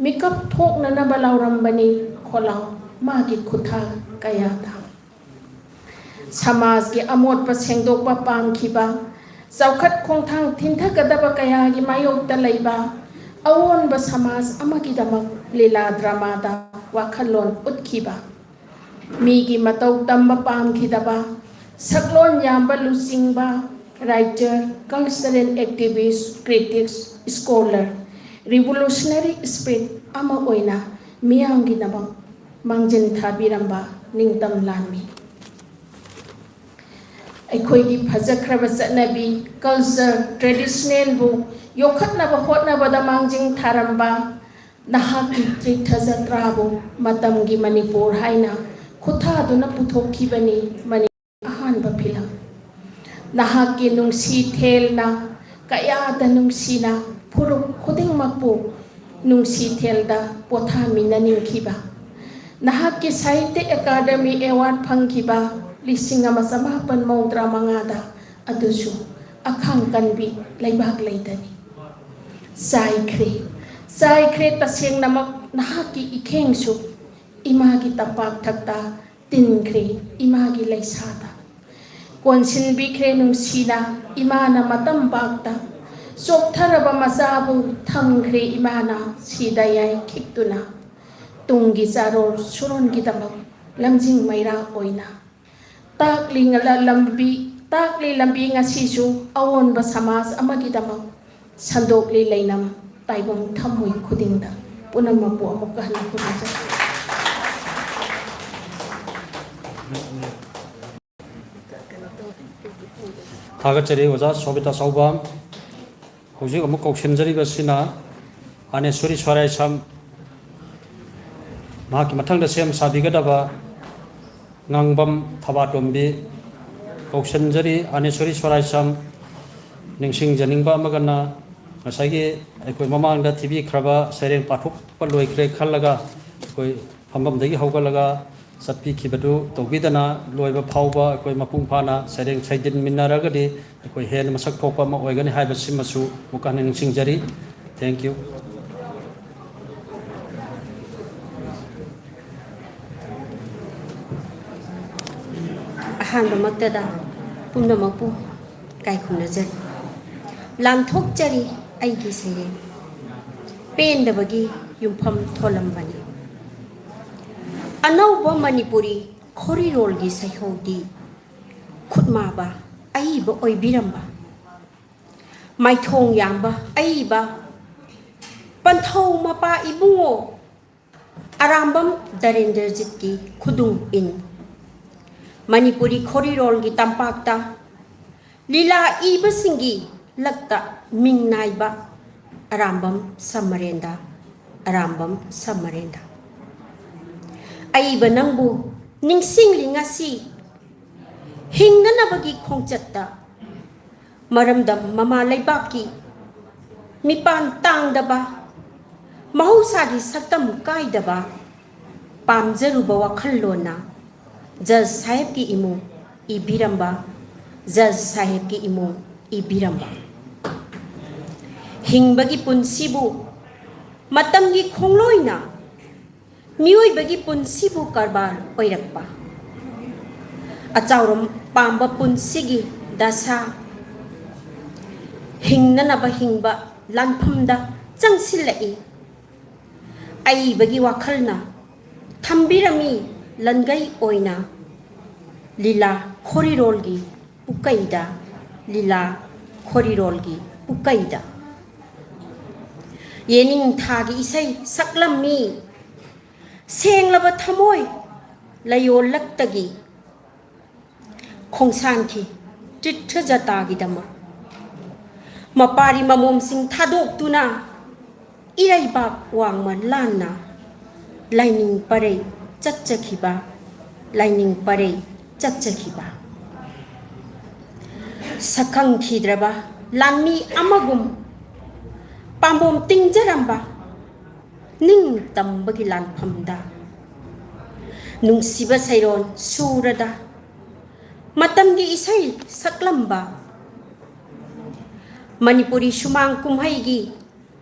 ꯃꯤꯀꯞ ꯊꯣꯛꯅꯅꯕ ꯂꯥꯎꯔꯝꯕꯅꯤ ꯈꯣꯜꯂꯥꯎ ꯃꯥꯒꯤ ꯈꯨꯠꯊꯥꯡ ꯀꯌꯥꯗ꯫ ꯁꯃꯥꯖꯀꯤ ꯑꯃꯣꯠꯄ ꯁꯦꯡꯗꯣꯛꯄ ꯄꯥꯝꯈꯤꯕ ꯆꯥꯎꯈꯠ ꯈꯣꯡꯊꯥꯡ ꯊꯤꯟꯊꯒꯗꯕ ꯀꯌꯥꯒꯤ ꯃꯥꯌꯣꯛꯇ ꯂꯩꯕ ꯑꯑꯣꯟꯕ ꯁꯃꯥꯖ ꯑꯃꯒꯤꯗꯃꯛ ꯂꯤꯂꯥ ꯗ꯭ꯔꯃꯥꯗ ꯋꯥꯈꯜꯂꯣꯟ ꯎꯠꯈꯤꯕ, ꯃꯤꯒꯤ ꯃꯇꯧ ꯇꯝꯕ ꯄꯥꯝꯈꯤꯗꯕ, ꯁꯛꯂꯣꯟ ꯌꯥꯝꯕ ꯂꯨꯆꯤꯡꯕ, writer, cultural activist, critics, scholar, revolutionary spirit ꯑꯃ ꯑꯣꯏꯅ ꯃꯤꯌꯥꯝꯒꯤꯗꯃꯛ ꯃꯥꯡꯖꯤꯟ ꯊꯥꯕꯤꯔꯝꯕ ꯅꯤꯡꯇꯝ ꯂꯥꯟꯃꯤ꯫ ꯑꯩꯈꯣꯏꯒꯤ ꯐꯖꯈ꯭ꯔꯕ ꯆꯠꯅꯕꯤ, culture, traditionalꯕꯨ ꯌꯣꯛꯈꯠꯅꯕ ꯍꯣꯠꯅꯕꯗ ꯃꯥꯡꯖꯤꯟ ꯊꯥꯔꯝꯕ ꯅꯍꯥꯛꯀꯤ ꯇꯤꯔꯊ ꯖꯇ꯭ꯔꯥꯕꯨ ꯃꯇꯝꯒꯤ ꯃꯅꯤꯄꯨꯔ ꯍꯥꯏꯅ ꯈꯨꯠꯊꯥꯗꯨꯅ ꯄꯨꯊꯣꯛꯈꯤꯕꯅꯤ ꯃꯅꯤꯄꯨꯔ ꯑꯍꯥꯟꯕ ꯐꯤꯂꯝ꯫ ꯅꯍꯥꯛꯀꯤ ꯅꯨꯡꯁꯤ ꯊꯦꯜꯅ ꯀꯌꯥꯗ ꯅꯨꯡꯁꯤꯅ ꯐꯨꯔꯨꯞ ꯈꯨꯗꯤꯡꯃꯛꯄꯨ ꯅꯨꯡꯁꯤ ꯊꯦꯜꯗ ꯄꯣꯊꯥꯃꯤꯟꯅꯅꯤꯡꯈꯤꯕ, ꯅꯍꯥꯛꯀꯤ ꯁꯥꯍꯤꯇ꯭ꯌ ꯑꯦꯀꯥꯗꯃꯤ ꯑꯦꯋꯥꯔꯗ ꯐꯪꯈꯤꯕ ꯂꯤꯁꯤꯡ ꯑꯃ ꯆꯃꯥꯄꯟ ꯃꯧꯗ꯭ꯔꯥ ꯃꯉꯥꯗ ꯑꯗꯨꯁꯨ ꯑꯈꯥꯡ ꯀꯟꯕꯤ ꯂꯩꯕꯥꯛ ꯂꯩꯗꯅꯤ꯫ ꯆꯥꯏꯈ꯭ꯔꯦ, ꯆꯥꯏꯈ꯭ꯔꯦ ꯇꯁꯦꯡꯅꯃꯛ ꯅꯍꯥꯛꯀꯤ ꯏꯈꯦꯡꯁꯨ ꯏꯃꯥꯒꯤ ꯇꯝꯄꯥꯛ ꯊꯛꯇ ꯇꯤꯟꯈ꯭ꯔꯦ ꯏꯃꯥꯒꯤ ꯂꯩꯁꯥꯗ꯫ ꯀꯣꯟꯁꯤꯟꯕꯤꯈ꯭ꯔꯦ ꯅꯨꯡꯁꯤꯅ ꯏꯃꯥꯅ ꯃꯇꯝ ꯄꯥꯛꯇ꯫ ꯆꯣꯛꯊꯔꯕ ꯃꯆꯥꯕꯨ ꯊꯝꯈ꯭ꯔꯦ ꯏꯃꯥꯅ ꯁꯤꯗ ꯌꯥꯏ ꯈꯤꯛꯇꯨꯅ꯫ ꯇꯨꯡꯒꯤ ꯆꯥꯔꯣꯜ ꯁꯨꯔꯣꯟꯒꯤꯗꯃꯛ ꯂꯝꯖꯤꯡ ꯃꯩꯔꯥ ꯑꯣꯏꯅ꯫ ꯇꯥꯛꯂꯤ ꯉ-, ꯂꯝꯕꯤ, ꯇꯥꯛꯂꯤ ꯂꯝꯕꯤ ꯉꯁꯤꯁꯨ ꯑꯑꯣꯟꯕ ꯁꯃꯥꯖ ꯑꯃꯒꯤꯗꯃꯛ ꯁꯟꯗꯣꯛꯂꯤ ꯂꯩꯅꯝ ꯇꯥꯏꯕꯪ ꯊꯝꯃꯣꯏ ꯈꯨꯗꯤꯡꯗ꯫ ꯄꯨꯝꯅꯃꯛꯄꯨ ꯑꯃꯨꯛꯀ ꯍꯟꯅ ꯈꯨꯔꯨꯝꯖꯔꯤ꯫ ꯊꯥꯒꯠꯆꯔꯤ ꯑꯣꯖꯥ ꯁꯣꯕꯤꯇꯥ ꯆꯥꯎꯕ꯫ ꯍꯧꯖꯤꯛ ꯑꯃꯨꯛ ꯀꯧꯁꯤꯟꯖꯔꯤꯕꯁꯤꯅ ꯑꯅꯦꯁꯣꯔꯤ ꯁ꯭ꯋꯥꯔꯥꯏꯁꯝ, ꯃꯍꯥꯛꯀꯤ ꯃꯊꯪꯗ ꯁꯦꯝ ꯁꯥꯕꯤꯒꯗꯕ ꯉꯥꯡꯕꯝ ꯊꯕꯥꯇꯣꯝꯕꯤ ꯀꯧꯁꯤꯟꯖꯔꯤ꯫ ꯑꯅꯦꯁꯣꯔꯤ ꯁ꯭ꯋꯥꯔꯥꯏꯁꯝ ꯅꯤꯡꯁꯤꯡꯖꯅꯤꯡꯕ ꯑꯃꯒꯅ, ꯉꯁꯥꯏꯒꯤ ꯑꯩꯈꯣꯏ ꯃꯃꯥꯡꯗ ꯊꯤꯕꯤꯈ꯭ꯔꯕ ꯁꯩꯔꯦꯡ ꯄꯥꯊꯣꯛꯄ ꯂꯣꯏꯈ꯭ꯔꯦ ꯈꯜꯂꯒ ꯑꯩꯈꯣꯏ ꯐꯝꯐꯝꯗꯒꯤ ꯍꯧꯒꯠꯂꯒ ꯆꯠꯄꯤꯈꯤꯕꯗꯨ ꯇꯧꯕꯤꯗꯅ, ꯂꯣꯏꯕ ꯐꯥꯎꯕ ꯑꯩꯈꯣꯏ ꯃꯄꯨꯡ ꯐꯥꯅ ꯁꯩꯔꯦꯡ ꯁꯩꯗꯤꯟꯃꯤꯟꯅꯔꯒꯗꯤ ꯑꯩꯈꯣꯏ ꯍꯦꯟꯅ ꯃꯁꯛ ꯊꯣꯛꯄ ꯑꯃ ꯑꯣꯏꯒꯅꯤ ꯍꯥꯏꯕꯁꯤꯃꯁꯨ ꯑꯃꯨꯛꯀ ꯍꯟꯅ ꯅꯤꯡꯁꯤꯡꯖꯔꯤ꯫ Thank you꯫ ꯑꯍꯥꯟꯕꯃꯛꯇꯗ ꯄꯨꯝꯅꯃꯛꯄꯨ ꯏꯀꯥꯏ ꯈꯨꯝꯅꯖꯔꯤ꯫ ꯂꯥꯟꯊꯣꯛꯆꯔꯤ ꯑꯩꯒꯤ ꯁꯩꯔꯦꯡ꯫ ꯄꯦꯟꯗꯕꯒꯤ ꯌꯨꯝꯐꯝ ꯊꯣꯜꯂꯝꯕꯅꯤ꯫ ꯑꯅꯧꯕ ꯃꯅꯤꯄꯨꯔꯤ ꯈꯣꯔꯤꯔꯣꯜꯒꯤ ꯁꯩꯍꯧꯗꯤ ꯈꯨꯠꯃꯥꯕ ꯑꯏꯕ ꯑꯣꯏꯕꯤꯔꯝꯕ, ꯃꯥꯏꯊꯣꯡ ꯌꯥꯝꯕ ꯑꯏꯕ, ꯄꯟꯊꯧ ꯃꯄꯥ ꯏꯕꯨꯡꯉꯣ ꯑꯔꯥꯝꯕꯝ ꯗꯔꯦꯟꯗ꯭ꯔꯖꯤꯠꯀꯤ ꯈꯨꯗꯨꯡ ꯏꯟ꯫ ꯃꯅꯤꯄꯨꯔꯤ ꯈꯣꯔꯤꯔꯣꯜꯒꯤ ꯇꯝꯄꯥꯛꯇ ꯂꯤꯂꯥ ꯏꯕꯁꯤꯡꯒꯤ ꯂꯛꯇ ꯃꯤꯡ ꯅꯥꯏꯕ ꯑꯔꯥꯝꯕꯝ ꯁꯃꯔꯦꯟꯗ, ꯑꯔꯥꯝꯕꯝ ꯁꯃꯔꯦꯟꯗ꯫ ꯑꯏꯕ ꯅꯪꯕꯨ ꯅꯤꯡꯁꯤꯡꯂꯤ ꯉꯁꯤ, ꯍꯤꯡꯅꯅꯕꯒꯤ ꯈꯣꯡꯆꯠꯇ ꯃꯔꯝꯗꯝ ꯃꯃꯥ ꯂꯩꯕꯥꯛꯀꯤ ꯃꯤꯄꯥꯟ ꯇꯥꯡꯗꯕ, ꯃꯍꯧꯁꯥꯒꯤ ꯁꯛꯇꯝ ꯀꯥꯏꯗꯕ, ꯄꯥꯝꯖꯔꯨꯕ ꯋꯥꯈꯜꯂꯣꯟꯅ ꯖꯖ ꯁꯥꯍꯦꯕꯀꯤ ꯏꯃꯨꯡ ꯏꯕꯤꯔꯝꯕ, ꯖꯖ ꯁꯥꯍꯦꯕꯀꯤ ꯏꯃꯨꯡ ꯏꯕꯤꯔꯝꯕ꯫ ꯍꯤꯡꯕꯒꯤ ꯄꯨꯟꯁꯤꯕꯨ ꯃꯇꯝꯒꯤ ꯈꯣꯡꯂꯣꯏꯅ ꯃꯤꯑꯣꯏꯕꯒꯤ ꯄꯨꯟꯁꯤꯕꯨ ꯀꯔꯕꯥꯔ ꯑꯣꯏꯔꯛꯄ꯫ ꯑꯆꯥꯎꯔꯝ ꯄꯥꯝꯕ ꯄꯨꯟꯁꯤꯒꯤ ꯗꯁꯥ꯫ ꯍꯤꯡꯅꯅꯕ ꯍꯤꯡꯕ ꯂꯥꯟꯐꯝꯗ ꯆꯪꯁꯤꯜꯂꯛꯏ꯫ ꯑꯏꯕꯒꯤ ꯋꯥꯈꯜꯅ ꯊꯝꯕꯤꯔꯝꯃꯤ ꯂꯟꯒꯩ ꯑꯣꯏꯅ ꯂꯤꯂꯥ ꯈꯣꯔꯤꯔꯣꯜꯒꯤ ꯄꯨꯀꯩꯗ, ꯂꯤꯂꯥ ꯈꯣꯔꯤꯔꯣꯜꯒꯤ ꯄꯨꯀꯩꯗ꯫ ꯌꯦꯅꯤꯡꯊꯥꯒꯤ ꯏꯁꯩ ꯁꯛꯂꯝꯃꯤ ꯁꯦꯡꯂꯕ ꯊꯃꯣꯏ ꯂꯩꯌꯣꯜꯂꯛꯇꯒꯤ ꯈꯣꯡꯁꯥꯟꯈꯤ ꯇꯤꯔꯊ ꯖꯇꯥꯒꯤꯗꯃꯛ꯫ ꯃꯄꯥꯔꯤ ꯃꯃꯣꯝꯁꯤꯡ ꯊꯥꯗꯣꯛꯇꯨꯅ ꯏꯔꯩꯕꯥꯛ ꯋꯥꯡꯃ ꯂꯥꯟꯅ ꯂꯥꯏꯅꯤꯡ ꯄꯔꯩ ꯆꯠꯆꯈꯤꯕ, ꯂꯥꯏꯅꯤꯡ ꯄꯔꯩ ꯆꯠꯆꯈꯤꯕ꯫ ꯁꯛꯈꯪꯈꯤꯗ꯭ꯔꯕ ꯂꯥꯟꯃꯤ ꯑꯃꯒꯨꯝ ꯄꯥꯝꯕꯣꯝ ꯇꯤꯡꯖꯔꯝꯕ ꯅꯤꯡꯇꯝꯕꯒꯤ ꯂꯥꯟꯐꯝꯗ ꯅꯨꯡꯁꯤꯕ ꯁꯩꯔꯣꯟ ꯁꯨꯔꯗ ꯃꯇꯝꯒꯤ ꯏꯁꯩ ꯁꯛꯂꯝꯕ, ꯃꯅꯤꯄꯨꯔꯤ ꯁꯨꯃꯥꯡ ꯀꯨꯝꯍꯩꯒꯤ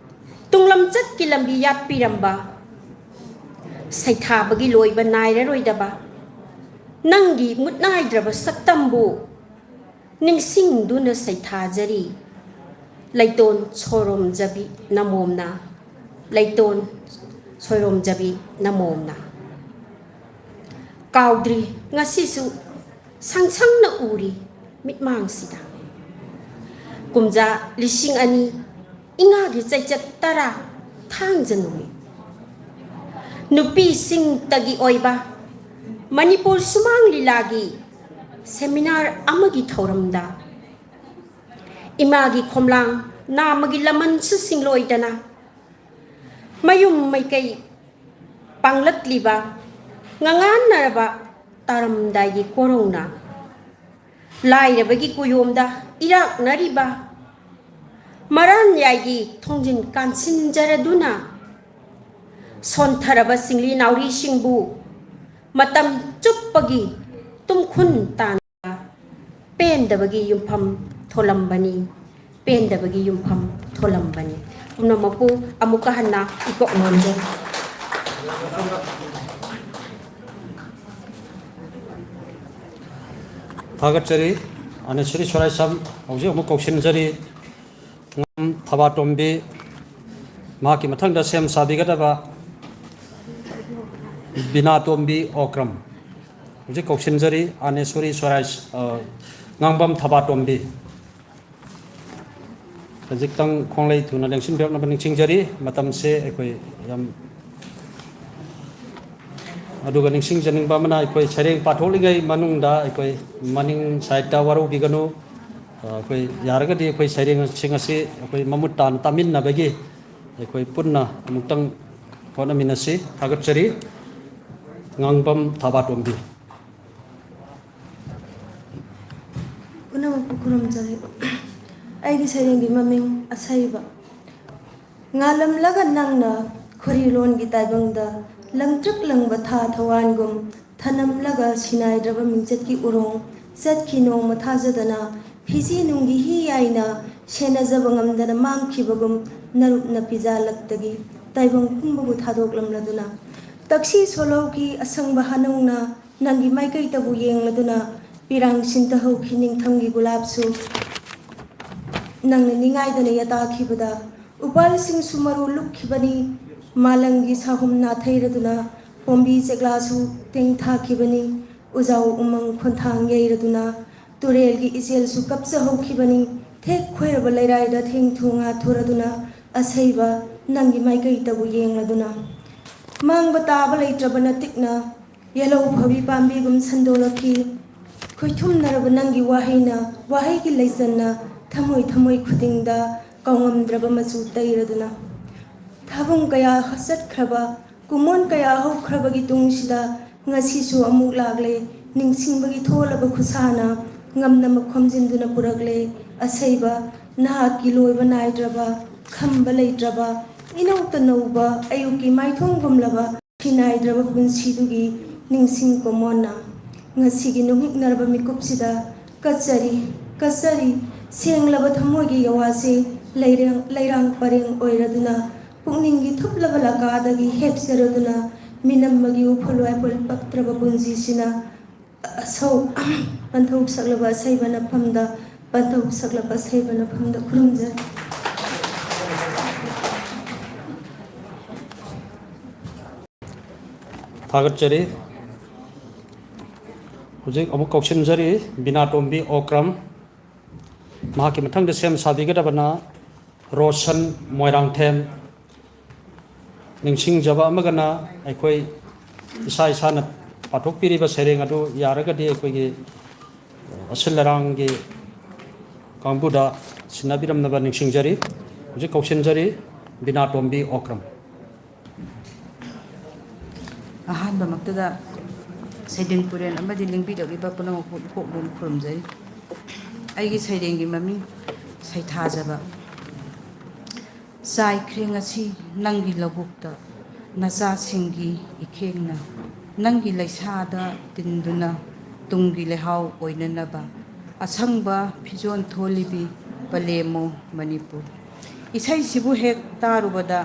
ꯇꯨꯡꯂꯝꯆꯠꯀꯤ ꯂꯝꯕꯤ ꯌꯥꯠꯄꯤꯔꯝꯕ, ꯁꯩꯊꯥꯕꯒꯤ ꯂꯣꯏꯕ ꯅꯥꯏꯔꯔꯣꯏꯗꯕ ꯅꯪꯒꯤ ꯃꯨꯠꯅꯥꯏꯗ꯭ꯔꯕ ꯁꯛꯇꯝꯕꯨ ꯅꯤꯡꯁꯤꯡꯗꯨꯅ ꯁꯩꯊꯥꯖꯔꯤ, ꯂꯩꯇꯣꯟ ꯁꯣꯏꯔꯣꯝꯖꯕꯤ ꯅꯃꯣꯝꯅ, ꯂꯩꯇꯣꯟ ꯁꯣꯏꯔꯣꯝꯖꯕꯤ ꯅꯃꯣꯝꯅ꯫ ꯀꯥꯎꯗ꯭ꯔꯤ ꯉꯁꯤꯁꯨ ꯁꯪꯁꯪꯅ ꯎꯔꯤ ꯃꯤꯠꯃꯥꯡꯁꯤꯗ꯫ ꯀꯨꯝꯖꯥ ꯂꯤꯁꯤꯡ ꯑꯅꯤ ꯏꯉꯥꯒꯤ ꯆꯩꯆꯠ ꯇꯔꯥ ꯊꯥꯡꯖ ꯅꯨꯃꯤꯠ꯫ ꯅꯨꯄꯤꯁꯤꯡꯇꯒꯤ ꯑꯣꯏꯕ ꯃꯅꯤꯄꯨꯔ ꯁꯨꯃꯥꯡ ꯂꯤꯂꯥꯒꯤ ꯁꯦꯃꯤꯅꯥꯔ ꯑꯃꯒꯤ ꯊꯧꯔꯝꯗ ꯏꯃꯥꯒꯤ ꯈꯣꯝꯂꯥꯡ ꯅꯥꯃꯒꯤ ꯂꯃꯟꯁꯨ ꯁꯤꯡꯂꯣꯏꯗꯅ ꯃꯌꯨꯝ ꯃꯩꯀꯩ ꯄꯥꯡꯂꯛꯂꯤꯕ ꯉꯉꯥꯟꯅꯔꯕ ꯇꯥꯔꯝꯗꯥꯏꯒꯤ ꯀꯣꯔꯧꯅ ꯂꯥꯏꯔꯕꯒꯤ ꯀꯨꯌꯣꯝꯗ ꯏꯔꯥꯛꯅꯔꯤꯕ ꯃꯔꯥꯟꯌꯥꯏꯒꯤ ꯊꯣꯡꯖꯤꯟ ꯀꯥꯟꯁꯤꯟꯖꯔꯗꯨꯅ ꯁꯣꯟꯊꯔꯕ ꯁꯤꯡꯂꯤ ꯅꯥꯎꯔꯤꯁꯤꯡꯕꯨ ꯃꯇꯝ ꯆꯨꯞꯄꯒꯤ ꯇꯨꯝꯈꯨꯟ ꯇꯥꯟꯕ ꯄꯦꯟꯗꯕꯒꯤ ꯌꯨꯝꯐꯝ ꯊꯣꯜꯂꯝꯕꯅꯤ, ꯄꯦꯟꯗꯕꯒꯤ ꯌꯨꯝꯐꯝ ꯊꯣꯜꯂꯝꯕꯅꯤ꯫ ꯄꯨꯝꯅꯃꯛꯄꯨ ꯑꯃꯨꯛꯀ ꯍꯟꯅ ꯏꯀꯣꯛ ꯅꯣꯟꯖꯔꯤ꯫ ꯊꯥꯒꯠꯆꯔꯤ꯫ ꯑꯅꯦꯁꯣꯔꯤ ꯁꯣꯔꯥꯏꯁꯝ ꯍꯧꯖꯤꯛ ꯑꯃꯨꯛ ꯀꯧꯁꯤꯟꯖꯔꯤ꯫ ꯉꯝ ꯊꯕꯥꯇꯣꯝꯕꯤ, ꯃꯍꯥꯛꯀꯤ ꯃꯊꯪꯗ ꯁꯦꯝ ꯁꯥꯕꯤꯒꯗꯕ ꯕꯤꯅꯥꯇꯣꯝꯕꯤ ꯑꯣꯀ꯭ꯔꯝ꯫ ꯍꯧꯖꯤꯛ ꯀꯧꯁꯤꯟꯖꯔꯤ ꯑꯅꯦꯁꯣꯔꯤ ꯁꯣꯔꯥꯏ, ꯑ, ꯉꯥꯡꯕꯝ ꯊꯕꯥꯇꯣꯝꯕꯤ꯫ ꯈꯖꯤꯛꯇꯪ ꯈꯣꯡꯂꯩ ꯊꯨꯅ ꯂꯦꯡꯁꯤꯟꯕꯤꯔꯛꯅꯕ ꯅꯤꯡꯁꯤꯡꯖꯔꯤ꯫ ꯃꯇꯝꯁꯦ ꯑꯩꯈꯣꯏ ꯌꯥꯝ ꯑꯗꯨꯒ ꯅꯤꯡꯁꯤꯡꯖꯅꯤꯡꯕ ꯑꯃꯅ, ꯑꯩꯈꯣꯏ ꯁꯩꯔꯦꯡ ꯄꯥꯊꯣꯛꯂꯤꯉꯩ ꯃꯅꯨꯡꯗ ꯑꯩꯈꯣꯏ ꯃꯅꯤꯡ ꯁꯥꯏꯠꯇ ꯋꯥꯔꯧꯕꯤꯒꯅꯨ꯫ ꯑ, ꯑꯩꯈꯣꯏ ꯌꯥꯔꯒꯗꯤ ꯑꯩꯈꯣꯏ ꯁꯩꯔꯦꯡꯁꯤꯡ ꯑꯁꯤ ꯑꯩꯈꯣꯏ ꯃꯃꯨꯠ ꯇꯥꯅ ꯇꯥꯃꯤꯟꯅꯕꯒꯤ ꯑꯩꯈꯣꯏ ꯄꯨꯟꯅ ꯑꯃꯨꯛꯇꯪ ꯍꯣꯠꯅꯃꯤꯟꯅꯁꯤ꯫ ꯊꯥꯒꯠꯆꯔꯤ꯫ ꯉꯥꯡꯕꯝ ꯊꯥꯕꯥꯇꯣꯝꯕꯤ꯫ ꯄꯨꯝꯅꯃꯛꯄꯨ ꯈꯨꯔꯨꯝꯖꯔꯤ꯫ ꯑꯩꯒꯤ ꯁꯩꯔꯦꯡꯒꯤ ꯃꯃꯤꯡ ꯑꯁꯩꯕ꯫ ꯉꯥꯜꯂꯝꯂꯒ ꯅꯪꯅ ꯈꯣꯔꯤꯂꯣꯟꯒꯤ ꯇꯥꯏꯕꯪꯗ ꯂꯪꯇ꯭ꯔꯤꯛ ꯂꯪꯕ ꯊꯥ ꯊꯋꯥꯟꯒꯨꯝ ꯊꯅꯝꯂꯒ ꯁꯤꯅꯥꯏꯗ꯭ꯔꯕ ꯃꯤꯡꯆꯠꯀꯤ ꯎꯔꯣꯡ ꯆꯠꯈꯤ ꯅꯣꯡꯃ ꯊꯥꯖꯗꯅ ꯐꯤꯖꯤ ꯅꯨꯡꯒꯤ ꯍꯤ ꯌꯥꯏꯅ ꯁꯦꯟꯅꯖꯕ ꯉꯝꯗꯅ ꯃꯥꯡꯈꯤꯕꯒꯨꯝ ꯅꯔꯨꯞꯅ ꯄꯤꯖꯥ ꯂꯛꯇꯒꯤ ꯇꯥꯏꯕꯪ ꯄꯨꯝꯕꯕꯨ ꯊꯥꯗꯣꯛꯂꯝꯂꯗꯨꯅ ꯇꯛꯁꯤ ꯁꯣꯂꯧꯒꯤ ꯑꯁꯪꯕ ꯍꯥꯅꯧꯅ ꯅꯪꯒꯤ ꯃꯥꯏꯀꯩꯗꯕꯨ ꯌꯦꯡꯂꯗꯨꯅ ꯄꯤꯔꯥꯡ ꯁꯤꯟꯊꯍꯧꯈꯤ ꯅꯤꯡꯊꯝꯒꯤ ꯒꯨꯂꯥꯞꯁꯨ꯫ ꯅꯪꯅ ꯅꯤꯡꯉꯥꯏꯗꯅ ꯌꯥꯇꯥꯈꯤꯕꯗ ꯎꯄꯥꯜꯁꯤꯡꯁꯨ ꯃꯔꯨ ꯂꯨꯞꯈꯤꯕꯅꯤ꯫ ꯃꯥꯂꯪꯒꯤ ꯁꯥꯍꯨꯝ ꯅꯥꯊꯩꯔꯗꯨꯅ ꯄꯣꯝꯕꯤ ꯆꯦꯛꯂꯥꯁꯨ ꯇꯦꯡꯊꯥꯈꯤꯕꯅꯤ꯫ ꯎꯖꯥꯎ ꯎꯃꯪ ꯈꯣꯟꯊꯥꯡ ꯌꯩꯔꯗꯨꯅ ꯇꯨꯔꯦꯜꯒꯤ ꯏꯆꯦꯜꯁꯨ ꯀꯞꯆꯍꯧꯈꯤꯕꯅꯤ꯫ ꯊꯦꯛ ꯈꯣꯏꯔꯕ ꯂꯩꯔꯥꯏꯗ ꯊꯦꯡꯊꯨ ꯉꯥꯊꯨꯔꯗꯨꯅ ꯑꯁꯩꯕ ꯅꯪꯒꯤ ꯃꯥꯏꯀꯩꯗꯕꯨ ꯌꯦꯡꯂꯗꯨꯅ꯫ ꯃꯥꯡꯕ ꯇꯥꯕ ꯂꯩꯇ꯭ꯔꯕ ꯅꯇꯤꯛꯅ ꯌꯦꯜꯍꯧ ꯐꯥꯕꯤ ꯄꯥꯝꯕꯤꯒꯨꯝ ꯁꯟꯗꯣꯛꯂꯛꯈꯤ꯫ ꯈꯣꯏꯊꯨꯝꯅꯔꯕ ꯅꯪꯒꯤ ꯋꯥꯍꯩꯅ, ꯋꯥꯍꯩꯒꯤ ꯂꯩꯆꯟꯅ ꯊꯃꯣꯏ ꯊꯃꯣꯏ ꯈꯨꯗꯤꯡꯗ ꯀꯥꯎꯉꯝꯗ꯭ꯔꯕ ꯃꯆꯨ ꯇꯩꯔꯗꯨꯅ꯫ ꯊꯥꯕꯨꯡ ꯀꯌꯥ ꯆꯠꯈ꯭ꯔꯕ, ꯀꯨꯝꯑꯣꯟ ꯀꯌꯥ ꯍꯧꯈ꯭ꯔꯕꯒꯤ ꯇꯨꯡꯁꯤꯗ ꯉꯁꯤꯁꯨ ꯑꯃꯨꯛ ꯂꯥꯛꯂꯦ꯫ ꯅꯤꯡꯁꯤꯡꯕꯒꯤ ꯊꯣꯜꯂꯕ ꯈꯨꯠꯁꯥꯅ ꯉꯝꯅꯃꯛ ꯈꯣꯝꯖꯤꯟꯗꯨꯅ ꯄꯨꯔꯛꯂꯦ꯫ ꯑꯁꯩꯕ ꯅꯍꯥꯛꯀꯤ ꯂꯣꯏꯕ ꯅꯥꯏꯗ꯭ꯔꯕ, ꯈꯝꯕ ꯂꯩꯇ꯭ꯔꯕ, ꯏꯅꯧꯇ ꯅꯧꯕ ꯑꯌꯨꯛꯀꯤ ꯃꯥꯏꯊꯣꯡꯒꯨꯝꯂꯕ ꯁꯤꯅꯥꯏꯗ꯭ꯔꯕ ꯄꯨꯟꯁꯤꯗꯨꯒꯤ ꯅꯤꯡꯁꯤꯡ ꯀꯨꯝꯑꯣꯟꯅ ꯉꯁꯤꯒꯤ ꯅꯨꯡꯍꯤꯛꯅꯔꯕ ꯃꯤꯀꯨꯞꯁꯤꯗ ꯀꯠꯆꯔꯤ, ꯀꯠꯆꯔꯤ꯫ ꯁꯦꯡꯂꯕ ꯊꯃꯣꯏꯒꯤ ꯌꯋꯥꯁꯦ ꯂꯩꯔꯦꯡ-, ꯂꯩꯔꯥꯡ ꯄꯔꯦꯡ ꯑꯣꯏꯔꯗꯨꯅ, ꯄꯨꯛꯅꯤꯡꯒꯤ ꯊꯨꯞꯂꯕ ꯂꯀꯥꯗꯒꯤ ꯍꯦꯛꯆꯔꯗꯨꯅ, ꯃꯤꯅꯝꯕꯒꯤ ꯎꯐꯨꯜ ꯋꯥꯏꯐꯨꯜ ꯄꯛꯇ꯭ꯔꯕ ꯄꯨꯟꯁꯤꯁꯤꯅ ꯑꯁꯧ-, ꯄꯟꯊꯧ ꯁꯛꯂꯕ ꯑꯁꯩꯕ ꯅꯐꯝꯗ, ꯄꯟꯊꯧ ꯁꯛꯂꯕ ꯑꯁꯩꯕ ꯅꯐꯝꯗ ꯈꯨꯔꯨꯝꯖꯔꯤ꯫ ꯊꯥꯒꯠꯆꯔꯤ꯫ ꯍꯧꯖꯤꯛ ꯑꯃꯨꯛ ꯀꯧꯁꯤꯟꯖꯔꯤ ꯕꯤꯅꯥꯇꯣꯝꯕꯤ ꯑꯣꯀ꯭ꯔꯝ꯫ ꯃꯍꯥꯛꯀꯤ ꯃꯊꯪꯗ ꯁꯦꯝ ꯁꯥꯕꯤꯒꯗꯕꯅ ꯔꯣꯁꯟ ꯃꯣꯏꯔꯥꯡꯊꯦꯝ꯫ ꯅꯤꯡꯁꯤꯡꯖꯕ ꯑꯃꯒꯅ, ꯑꯩꯈꯣꯏ ꯏꯁꯥ ꯏꯁꯥꯅ ꯄꯥꯊꯣꯛꯄꯤꯔꯤꯕ ꯁꯩꯔꯦꯡ ꯑꯗꯨ ꯌꯥꯔꯒꯗꯤ ꯑꯩꯈꯣꯏꯒꯤ ꯑꯁꯤꯜ ꯑꯔꯥꯡꯒꯤ ꯀꯥꯡꯕꯨꯗ ꯁꯤꯟꯅꯕꯤꯔꯝꯅꯕ ꯅꯤꯡꯁꯤꯡꯖꯔꯤ꯫ ꯍꯧꯖꯤꯛ ꯀꯧꯁꯤꯟꯖꯔꯤ ꯕꯤꯅꯥꯇꯣꯝꯕꯤ ꯑꯣꯀ꯭ꯔꯝ꯫ ꯑꯍꯥꯟꯕꯃꯛꯇꯗ ꯁꯩꯗꯦꯡ ꯄꯨꯔꯦꯟ ꯑꯃꯗꯤ ꯂꯦꯡꯕꯤꯔꯛꯂꯤꯕ ꯄꯨꯝꯅꯃꯛꯄꯨ ꯏꯀꯣꯛ ꯂꯣꯟ ꯈꯨꯔꯨꯝꯖꯔꯤ꯫ ꯑꯩꯒꯤ ꯁꯩꯔꯦꯡꯒꯤ ꯃꯃꯤꯡ ꯁꯩꯊꯥꯖꯕ꯫ ꯆꯥꯏꯈ꯭ꯔꯦ ꯉꯁꯤ ꯅꯪꯒꯤ ꯂꯧꯕꯨꯛꯇ ꯅꯆꯥꯁꯤꯡꯒꯤ ꯏꯈꯦꯡꯅ, ꯅꯪꯒꯤ ꯂꯩꯁꯥꯗ ꯇꯤꯟꯗꯨꯅ ꯇꯨꯡꯒꯤ ꯂꯩꯍꯥꯎ ꯑꯣꯏꯅꯅꯕ ꯑꯁꯪꯕ ꯐꯤꯖꯣꯜ ꯊꯣꯜꯂꯤꯕꯤ ꯄꯂꯦꯝꯃꯣ ꯃꯅꯤꯄꯨꯔ꯫ ꯏꯁꯩꯁꯤꯕꯨ ꯍꯦꯛ ꯇꯥꯔꯨꯕꯗ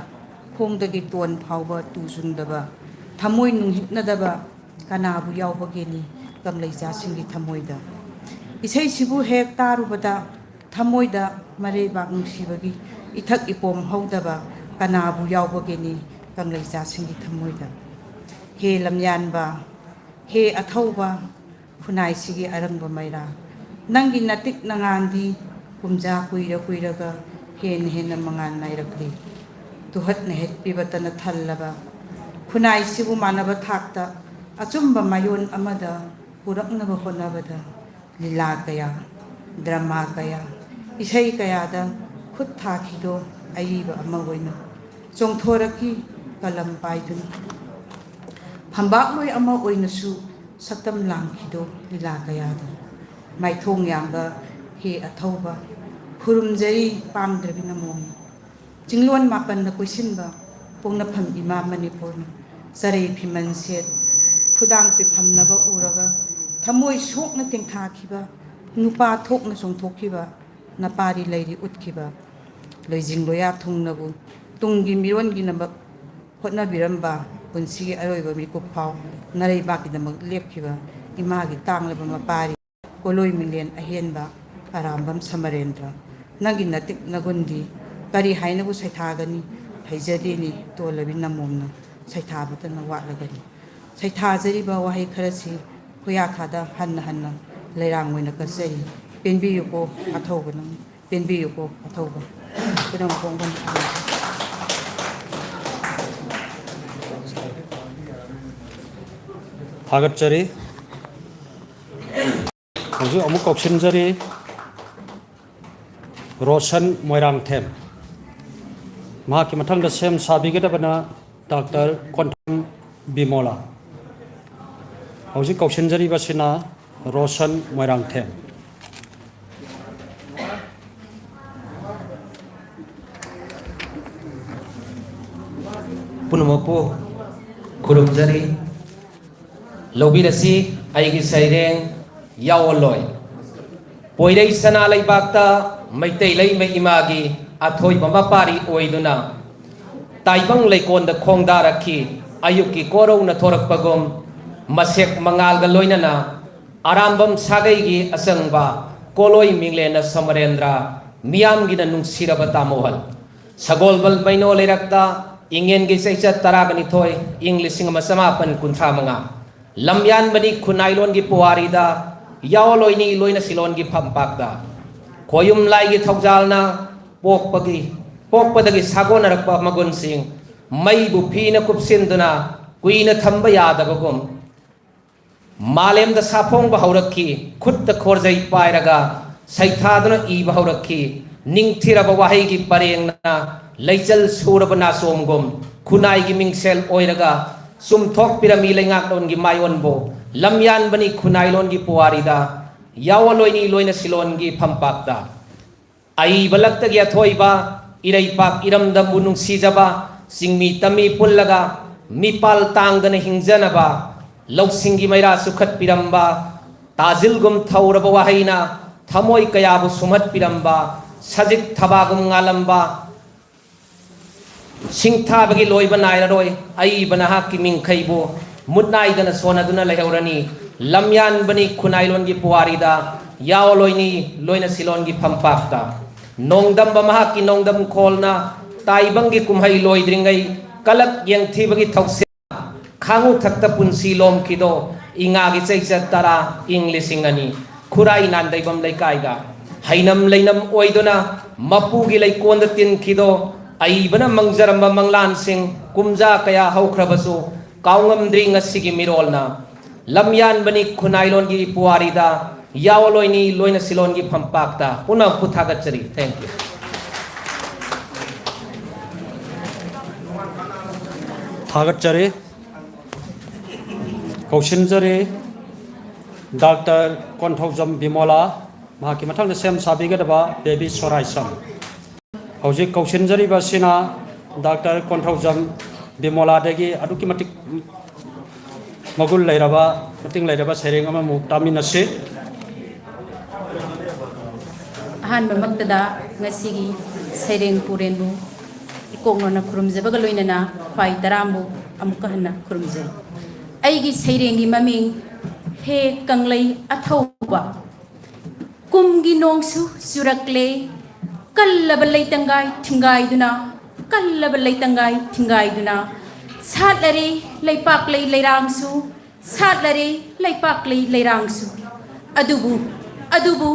ꯈꯣꯡꯗꯒꯤ ꯇꯣꯟ ꯐꯥꯎꯕ ꯇꯨ ꯆꯨꯡꯗꯕ, ꯊꯃꯣꯏ ꯅꯨꯡꯍꯤꯛꯅꯗꯕ ꯀꯅꯥꯕꯨ ꯌꯥꯎꯕꯒꯦꯅꯤ? ꯀꯪꯂꯩꯆꯥꯁꯤꯡꯒꯤ ꯊꯃꯣꯏꯗ꯫ ꯏꯁꯩꯁꯤꯕꯨ ꯍꯦꯛ ꯇꯥꯔꯨꯕꯗ ꯊꯃꯣꯏꯗ ꯃꯔꯩꯕꯥꯛ ꯅꯨꯡꯁꯤꯕꯒꯤ ꯏꯊꯛ ꯏꯄꯣꯝ ꯍꯧꯗꯕ ꯀꯅꯥꯕꯨ ꯌꯥꯎꯕꯒꯦꯅꯤ ꯀꯪꯂꯩꯆꯥꯁꯤꯡꯒꯤ ꯊꯃꯣꯏꯗ? ꯍꯦ ꯂꯝꯌꯥꯟꯕ, ꯍꯦ ꯑꯊꯧꯕ, ꯈꯨꯟꯅꯥꯏꯁꯤꯒꯤ ꯑꯔꯪꯕ ꯃꯩꯔꯥ, ꯅꯪꯒꯤ ꯅꯇꯤꯛ ꯅꯉꯥꯟꯗꯤ ꯀꯨꯝꯖꯥ ꯀꯨꯏꯔ ꯀꯨꯏꯔꯒ ꯍꯦꯟꯅ ꯍꯦꯟꯅ ꯃꯉꯥꯜ ꯅꯥꯏꯔꯛꯂꯤ꯫ ꯇꯨꯍꯠ ꯅꯩꯍꯠꯄꯤꯕꯇꯅ ꯊꯜꯂꯕ ꯈꯨꯟꯅꯥꯏꯁꯤꯕꯨ ꯃꯥꯟꯅꯕ ꯊꯥꯛꯇ ꯑꯆꯨꯝꯕ ꯃꯥꯏꯑꯣꯟ ꯑꯃꯗ ꯄꯨꯔꯛꯅꯕ ꯍꯣꯠꯅꯕꯗ ꯂꯤꯂꯥ ꯀꯌꯥ, ꯗ꯭ꯔꯃꯥ ꯀꯌꯥ, ꯏꯁꯩ ꯀꯌꯥꯗ ꯈꯨꯠ ꯊꯥꯈꯤꯗꯣ ꯑꯏꯕ ꯑꯃ ꯑꯣꯏꯅ ꯆꯣꯡꯊꯣꯔꯛꯈꯤ ꯀꯂꯝ ꯄꯥꯏꯗꯨꯅ꯫ ꯐꯝꯕꯥꯛꯂꯣꯏ ꯑꯃ ꯑꯣꯏꯅꯁꯨ ꯁꯛꯇꯝ ꯂꯥꯡꯈꯤꯗꯣ ꯂꯤꯂꯥ ꯀꯌꯥꯗ꯫ ꯃꯥꯏꯊꯣꯡ ꯌꯥꯝꯕ ꯍꯦ ꯑꯊꯧꯕ, ꯈꯨꯔꯨꯝꯖꯔꯤ ꯄꯥꯝꯗ꯭ꯔꯕꯤ ꯅꯃꯣꯝꯅ꯫ ꯆꯤꯡꯂꯣꯟ ꯃꯥꯄꯟꯅ ꯀꯣꯏꯁꯤꯟꯕ ꯄꯣꯛꯅꯐꯝ ꯏꯃꯥ ꯃꯅꯤꯄꯨꯔꯅ꯫ ꯆꯔꯩ ꯐꯤꯃꯟ ꯁꯦꯠ, ꯈꯨꯗꯥꯡ ꯄꯤꯐꯝꯅꯕ ꯎꯔꯒ ꯊꯃꯣꯏ ꯁꯣꯛꯅ ꯇꯦꯡꯊꯥꯈꯤꯕ, ꯅꯨꯄꯥ ꯊꯣꯛꯅ ꯆꯣꯡꯊꯣꯛꯈꯤꯕ, ꯅꯄꯥꯔꯤ ꯂꯩꯔꯤ ꯎꯠꯈꯤꯕ, ꯂꯣꯏꯖꯤꯡ ꯂꯣꯌꯥ ꯊꯨꯡꯅꯕꯨ ꯇꯨꯡꯒꯤ ꯃꯤꯔꯣꯟꯒꯤꯗꯃꯛ ꯍꯣꯠꯅꯕꯤꯔꯝꯕ, ꯄꯨꯟꯁꯤꯒꯤ ꯑꯔꯣꯏꯕ ꯃꯤꯀꯨꯞ ꯐꯥꯎ ꯅꯔꯩꯕꯥꯛꯀꯤꯗꯃꯛ ꯂꯦꯞꯈꯤꯕ ꯏꯃꯥꯒꯤ ꯇꯥꯡꯂꯕ ꯃꯄꯥꯔꯤ꯫ ꯀꯣꯂꯣꯏ ꯃꯤꯡꯂꯦꯟ ꯑꯍꯦꯟꯕ ꯑꯔꯥꯝꯕꯝ ꯁꯃꯔꯦꯟꯗ꯭ꯔ, ꯅꯪꯒꯤ ꯅꯇꯤꯛ ꯅꯒꯨꯟꯗꯤ ꯀꯔꯤ ꯍꯥꯏꯅꯕꯨ ꯁꯩꯊꯥꯒꯅꯤ? ꯍꯩꯖꯗꯦꯅꯤ ꯇꯣꯜꯂꯕꯤ ꯅꯃꯣꯝꯅ ꯁꯩꯊꯥꯕꯇꯅ ꯋꯥꯠꯂꯒꯅꯤ꯫ ꯁꯩꯊꯥꯖꯔꯤꯕ ꯋꯥꯍꯩ ꯈꯔꯁꯤ ꯈꯨꯌꯥꯈꯥꯗ ꯍꯟꯅ ꯍꯟꯅ ꯂꯩꯔꯥꯡ ꯑꯣꯏꯅ ꯀꯠꯆꯔꯤ꯫ ꯄꯦꯟꯕꯤꯌꯨꯀꯣ ꯑꯊꯧꯕ ꯅꯪ, ꯄꯦꯟꯕꯤꯌꯨꯀꯣ ꯑꯊꯧꯕ꯫ ꯄꯨꯝꯅꯃꯛ ꯐꯣꯡꯕꯅꯤ꯫ ꯊꯥꯒꯠꯆꯔꯤ꯫ ꯍꯧꯖꯤꯛ ꯑꯃꯨꯛ ꯀꯧꯁꯤꯟꯖꯔꯤ ꯔꯣꯁꯟ ꯃꯣꯏꯔꯥꯡꯊꯦꯝ꯫ ꯃꯍꯥꯛꯀꯤ ꯃꯊꯪꯗ ꯁꯦꯝ ꯁꯥꯕꯤꯒꯗꯕꯅ ꯗꯥꯛꯇꯔ ꯀꯣꯟꯊꯝ ꯕꯤꯃꯣꯂꯥ꯫ ꯍꯧꯖꯤꯛ ꯀꯧꯁꯤꯟꯖꯔꯤꯕꯁꯤꯅ ꯔꯣꯁꯟ ꯃꯣꯏꯔꯥꯡꯊꯦꯝ꯫ ꯄꯨꯝꯅꯃꯛꯄꯨ ꯈꯨꯔꯨꯝꯖꯔꯤ꯫ ꯂꯧꯕꯤꯔꯁꯤ ꯑꯩꯒꯤ ꯁꯩꯔꯦꯡ ꯌꯥꯑꯣꯟꯂꯣꯏ꯫ ꯄꯣꯏꯔꯩ ꯁꯅꯥ ꯂꯩꯕꯥꯛꯇ ꯃꯩꯇꯩ ꯂꯩꯃ ꯏꯃꯥꯒꯤ ꯑꯊꯣꯏꯕ ꯃꯄꯥꯔꯤ ꯑꯣꯏꯗꯨꯅ ꯇꯥꯏꯕꯪ ꯂꯩꯀꯣꯟꯗ ꯈꯣꯡꯗꯥꯔꯛꯈꯤ꯫ ꯑꯌꯨꯛꯀꯤ ꯀꯣꯔꯧꯅ ꯊꯣꯔꯛꯄꯒꯨꯝ ꯃꯁꯦꯛ ꯃꯉꯥꯜꯒ ꯂꯣꯏꯅꯅ ꯑꯔꯥꯝꯕꯝ ꯁꯥꯒꯩꯒꯤ ꯑꯆꯪꯕ ꯀꯣꯂꯣꯏ ꯃꯤꯡꯂꯦꯟꯅ ꯁꯃꯔꯦꯟꯗ꯭ꯔ, ꯃꯤꯌꯥꯝꯒꯤꯅ ꯅꯨꯡꯁꯤꯔꯕ ꯇꯥꯃꯣꯍꯜ꯫ ꯁꯒꯣꯜꯕꯜ ꯃꯩꯅꯣ ꯂꯩꯔꯛꯇ ꯏꯪꯉꯦꯟꯒꯤ ꯆꯩꯆꯠ ꯇꯔꯥꯒ ꯅꯤꯊꯣꯏ, ꯏꯪ ꯂꯤꯁꯤꯡ ꯑꯃ ꯆꯃꯥꯄꯟ ꯀꯨꯟꯊ꯭ꯔꯥ ꯃꯉꯥ꯫ ꯂꯝꯌꯥꯟꯕꯅꯤ ꯈꯨꯟꯅꯥꯏꯂꯣꯟꯒꯤ ꯄꯨꯋꯥꯔꯤꯗ, ꯌꯥꯑꯣꯂꯣꯏꯅꯤ ꯂꯣꯏꯅ ꯁꯤꯂꯣꯟꯒꯤ ꯐꯝꯄꯥꯛꯇ꯫ ꯈꯣꯌꯨꯝ ꯂꯥꯏꯒꯤ ꯊꯧꯖꯥꯜꯅ ꯄꯣꯛꯄꯒꯤ, ꯄꯣꯛꯄꯗꯒꯤ ꯁꯥꯒꯣꯟꯅꯔꯛꯄ ꯃꯒꯨꯟꯁꯤꯡ ꯃꯩꯕꯨ ꯐꯤꯅ ꯀꯨꯞꯁꯤꯟꯗꯨꯅ ꯀꯨꯏꯅ ꯊꯝꯕ ꯌꯥꯗꯕꯒꯨꯝ, ꯃꯥꯂꯦꯝꯗ ꯁꯥꯐꯣꯡꯕ ꯍꯧꯔꯛꯈꯤ, ꯈꯨꯠꯇ ꯈꯣꯔꯖꯩ ꯄꯥꯏꯔꯒ ꯁꯩꯊꯥꯗꯨꯅ ꯏꯕ ꯍꯧꯔꯛꯈꯤ꯫ ꯅꯤꯡꯊꯤꯔꯕ ꯋꯥꯍꯩꯒꯤ ꯄꯔꯦꯡꯅ ꯂꯩꯆꯜ ꯁꯨꯔꯕ ꯅꯥꯆꯣꯝꯒꯨꯝ ꯈꯨꯟꯅꯥꯏꯒꯤ ꯃꯤꯡꯁꯦꯜ ꯑꯣꯏꯔꯒ ꯆꯨꯝꯊꯣꯛꯄꯤꯔꯝꯃꯤ ꯂꯩꯉꯥꯛꯂꯣꯟꯒꯤ ꯃꯥꯏꯑꯣꯟꯕꯨ꯫ ꯂꯝꯌꯥꯟꯕꯅꯤ ꯈꯨꯟꯅꯥꯏꯂꯣꯟꯒꯤ ꯄꯨꯋꯥꯔꯤꯗ, ꯌꯥꯑꯣꯂꯣꯏꯅꯤ ꯂꯣꯏꯅ ꯁꯤꯂꯣꯟꯒꯤ ꯐꯝꯄꯥꯛꯇ꯫ ꯑꯏꯕ ꯂꯛꯇꯒꯤ ꯑꯊꯣꯏꯕ, ꯏꯔꯩꯄꯥꯛ ꯏꯔꯝꯗꯝꯕꯨ ꯅꯨꯡꯁꯤꯖꯕ, ꯆꯤꯡꯃꯤ ꯇꯝꯃꯤ ꯄꯨꯜꯂꯒ ꯃꯤꯄꯥꯜ ꯇꯥꯡꯗꯅ ꯍꯤꯡꯖꯅꯕ, ꯂꯧꯁꯤꯡꯒꯤ ꯃꯩꯔꯥ ꯆꯨꯈꯠꯄꯤꯔꯝꯕ, ꯇꯥꯖꯤꯜꯒꯨꯝ ꯊꯧꯔꯕ ꯋꯥꯍꯩꯅ ꯊꯃꯣꯏ ꯀꯌꯥꯕꯨ ꯁꯨꯝꯍꯠꯄꯤꯔꯝꯕ, ꯁꯖꯤꯛ ꯊꯕꯥꯒꯨꯝ ꯉꯥꯜꯂꯝꯕ, ꯁꯤꯡꯊꯥꯕꯒꯤ ꯂꯣꯏꯕ ꯅꯥꯏꯔꯔꯣꯏ꯫ ꯑꯏꯕ ꯅꯍꯥꯛꯀꯤ ꯃꯤꯡꯈꯩꯕꯨ ꯃꯨꯠ ꯅꯥꯏꯗꯅ ꯁꯣꯟꯅꯗꯨꯅ ꯂꯩꯍꯧꯔꯅꯤ꯫ ꯂꯝꯌꯥꯟꯕꯅꯤ ꯈꯨꯟꯅꯥꯏꯂꯣꯟꯒꯤ ꯄꯨꯋꯥꯔꯤꯗ, ꯌꯥꯑꯣꯂꯣꯏꯅꯤ ꯂꯣꯏꯅ ꯁꯤꯂꯣꯟꯒꯤ ꯐꯝꯄꯥꯛꯇ꯫ ꯅꯣꯡꯗꯝꯕ ꯃꯍꯥꯛꯀꯤ ꯅꯣꯡꯗꯝ ꯈꯣꯜꯅ ꯇꯥꯏꯕꯪꯒꯤ ꯀꯨꯝꯍꯩ ꯂꯣꯏꯗ꯭ꯔꯤꯉꯩ ꯀꯂꯛ ꯌꯦꯡꯊꯤꯕꯒꯤ ꯊꯧꯁꯤꯜ ꯈꯥꯡꯉꯨ ꯊꯛꯇ ꯄꯨꯟꯁꯤ ꯂꯣꯝꯈꯤꯗꯣ, ꯏꯉꯥꯒꯤ ꯆꯩꯆꯠ ꯇꯔꯥ, ꯏꯪ ꯂꯤꯁꯤꯡ ꯑꯅꯤ, ꯈꯨꯔꯥꯏ ꯅꯥꯟꯗꯩꯕꯝ ꯂꯩꯀꯥꯏꯗ ꯍꯩꯅꯝ ꯂꯩꯅꯝ ꯑꯣꯏꯗꯨꯅ ꯃꯄꯨꯒꯤ ꯂꯩꯀꯣꯟꯗ ꯇꯤꯟꯈꯤꯗꯣ, ꯑꯏꯕꯅ ꯃꯪꯖꯔꯝꯕ ꯃꯪꯂꯥꯟꯁꯤꯡ ꯀꯨꯝꯖꯥ ꯀꯌꯥ ꯍꯧꯈ꯭ꯔꯕꯁꯨ ꯀꯥꯎꯉꯝꯗ꯭ꯔꯤ ꯉꯁꯤꯒꯤ ꯃꯤꯔꯣꯜꯅ꯫ ꯂꯝꯌꯥꯟꯕꯅꯤ ꯈꯨꯟꯅꯥꯏꯂꯣꯟꯒꯤ ꯄꯨꯋꯥꯔꯤꯗ, ꯌꯥꯑꯣꯂꯣꯏꯅꯤ ꯂꯣꯏꯅ ꯁꯤꯂꯣꯟꯒꯤ ꯐꯝꯄꯥꯛꯇ꯫ ꯄꯨꯝꯅꯃꯛꯄꯨ ꯊꯥꯒꯠꯆꯔꯤ꯫ Thank you. ꯊꯥꯒꯠꯆꯔꯤ꯫ ꯀꯧꯁꯤꯟꯖꯔꯤ ꯗꯥꯛꯇꯔ ꯀꯣꯟꯊꯧꯖꯝ ꯕꯤꯃꯣꯂꯥ, ꯃꯍꯥꯛꯀꯤ ꯃꯊꯪꯗ ꯁꯦꯝ ꯁꯥꯕꯤꯒꯗꯕ ꯕꯦꯕꯤ ꯁꯣꯔꯥꯏꯁꯝ꯫ ꯍꯧꯖꯤꯛ ꯀꯧꯁꯤꯟꯖꯔꯤꯕ ꯑꯁꯤꯅ ꯗꯥꯛꯇꯔ ꯀꯣꯟꯊꯧꯖꯝ ꯕꯤꯃꯣꯂꯥꯗꯒꯤ ꯑꯗꯨꯛꯀꯤ ꯃꯇꯤꯛ ꯃꯒꯨꯟ ꯂꯩꯔꯕ, ꯃꯇꯤꯡ ꯂꯩꯔꯕ ꯁꯩꯔꯦꯡ ꯑꯃꯃꯨꯛ ꯇꯥꯃꯤꯟꯅꯁꯤ꯫ ꯑꯍꯥꯟꯕꯃꯛꯇꯗ ꯉꯁꯤꯒꯤ ꯁꯩꯔꯦꯡ ꯄꯨꯔꯦꯟꯕꯨ ꯏꯀꯣꯛꯅꯣꯅ ꯈꯨꯔꯨꯝꯖꯕꯒ ꯂꯣꯏꯅꯅ ꯈ꯭ꯋꯥꯏ ꯇꯔꯥꯝꯕꯨ ꯑꯃꯨꯛꯀ ꯍꯟꯅ ꯈꯨꯔꯨꯝꯖꯔꯤ꯫ ꯑꯩꯒꯤ ꯁꯩꯔꯦꯡꯒꯤ ꯃꯃꯤꯡ ꯍꯦ ꯀꯪꯂꯩ ꯑꯊꯧꯕ꯫ ꯀꯨꯝꯒꯤ ꯅꯣꯡꯁꯨ ꯆꯨꯔꯛꯂꯦ, ꯀꯜꯂꯕ ꯂꯩꯇꯪꯒꯥꯏ ꯊꯤꯡꯒꯥꯏꯗꯨꯅ, ꯀꯜꯂꯕ ꯂꯩꯇꯪꯒꯥꯏ ꯊꯤꯡꯒꯥꯏꯗꯨꯅ꯫ ꯁꯥꯠꯂꯔꯦ ꯂꯩꯄꯥꯛꯂꯩ ꯂꯩꯔꯥꯡꯁꯨ, ꯁꯥꯠꯂꯔꯦ ꯂꯩꯄꯥꯛꯂꯩ ꯂꯩꯔꯥꯡꯁꯨ꯫ ꯑꯗꯨꯕꯨ, ꯑꯗꯨꯕꯨ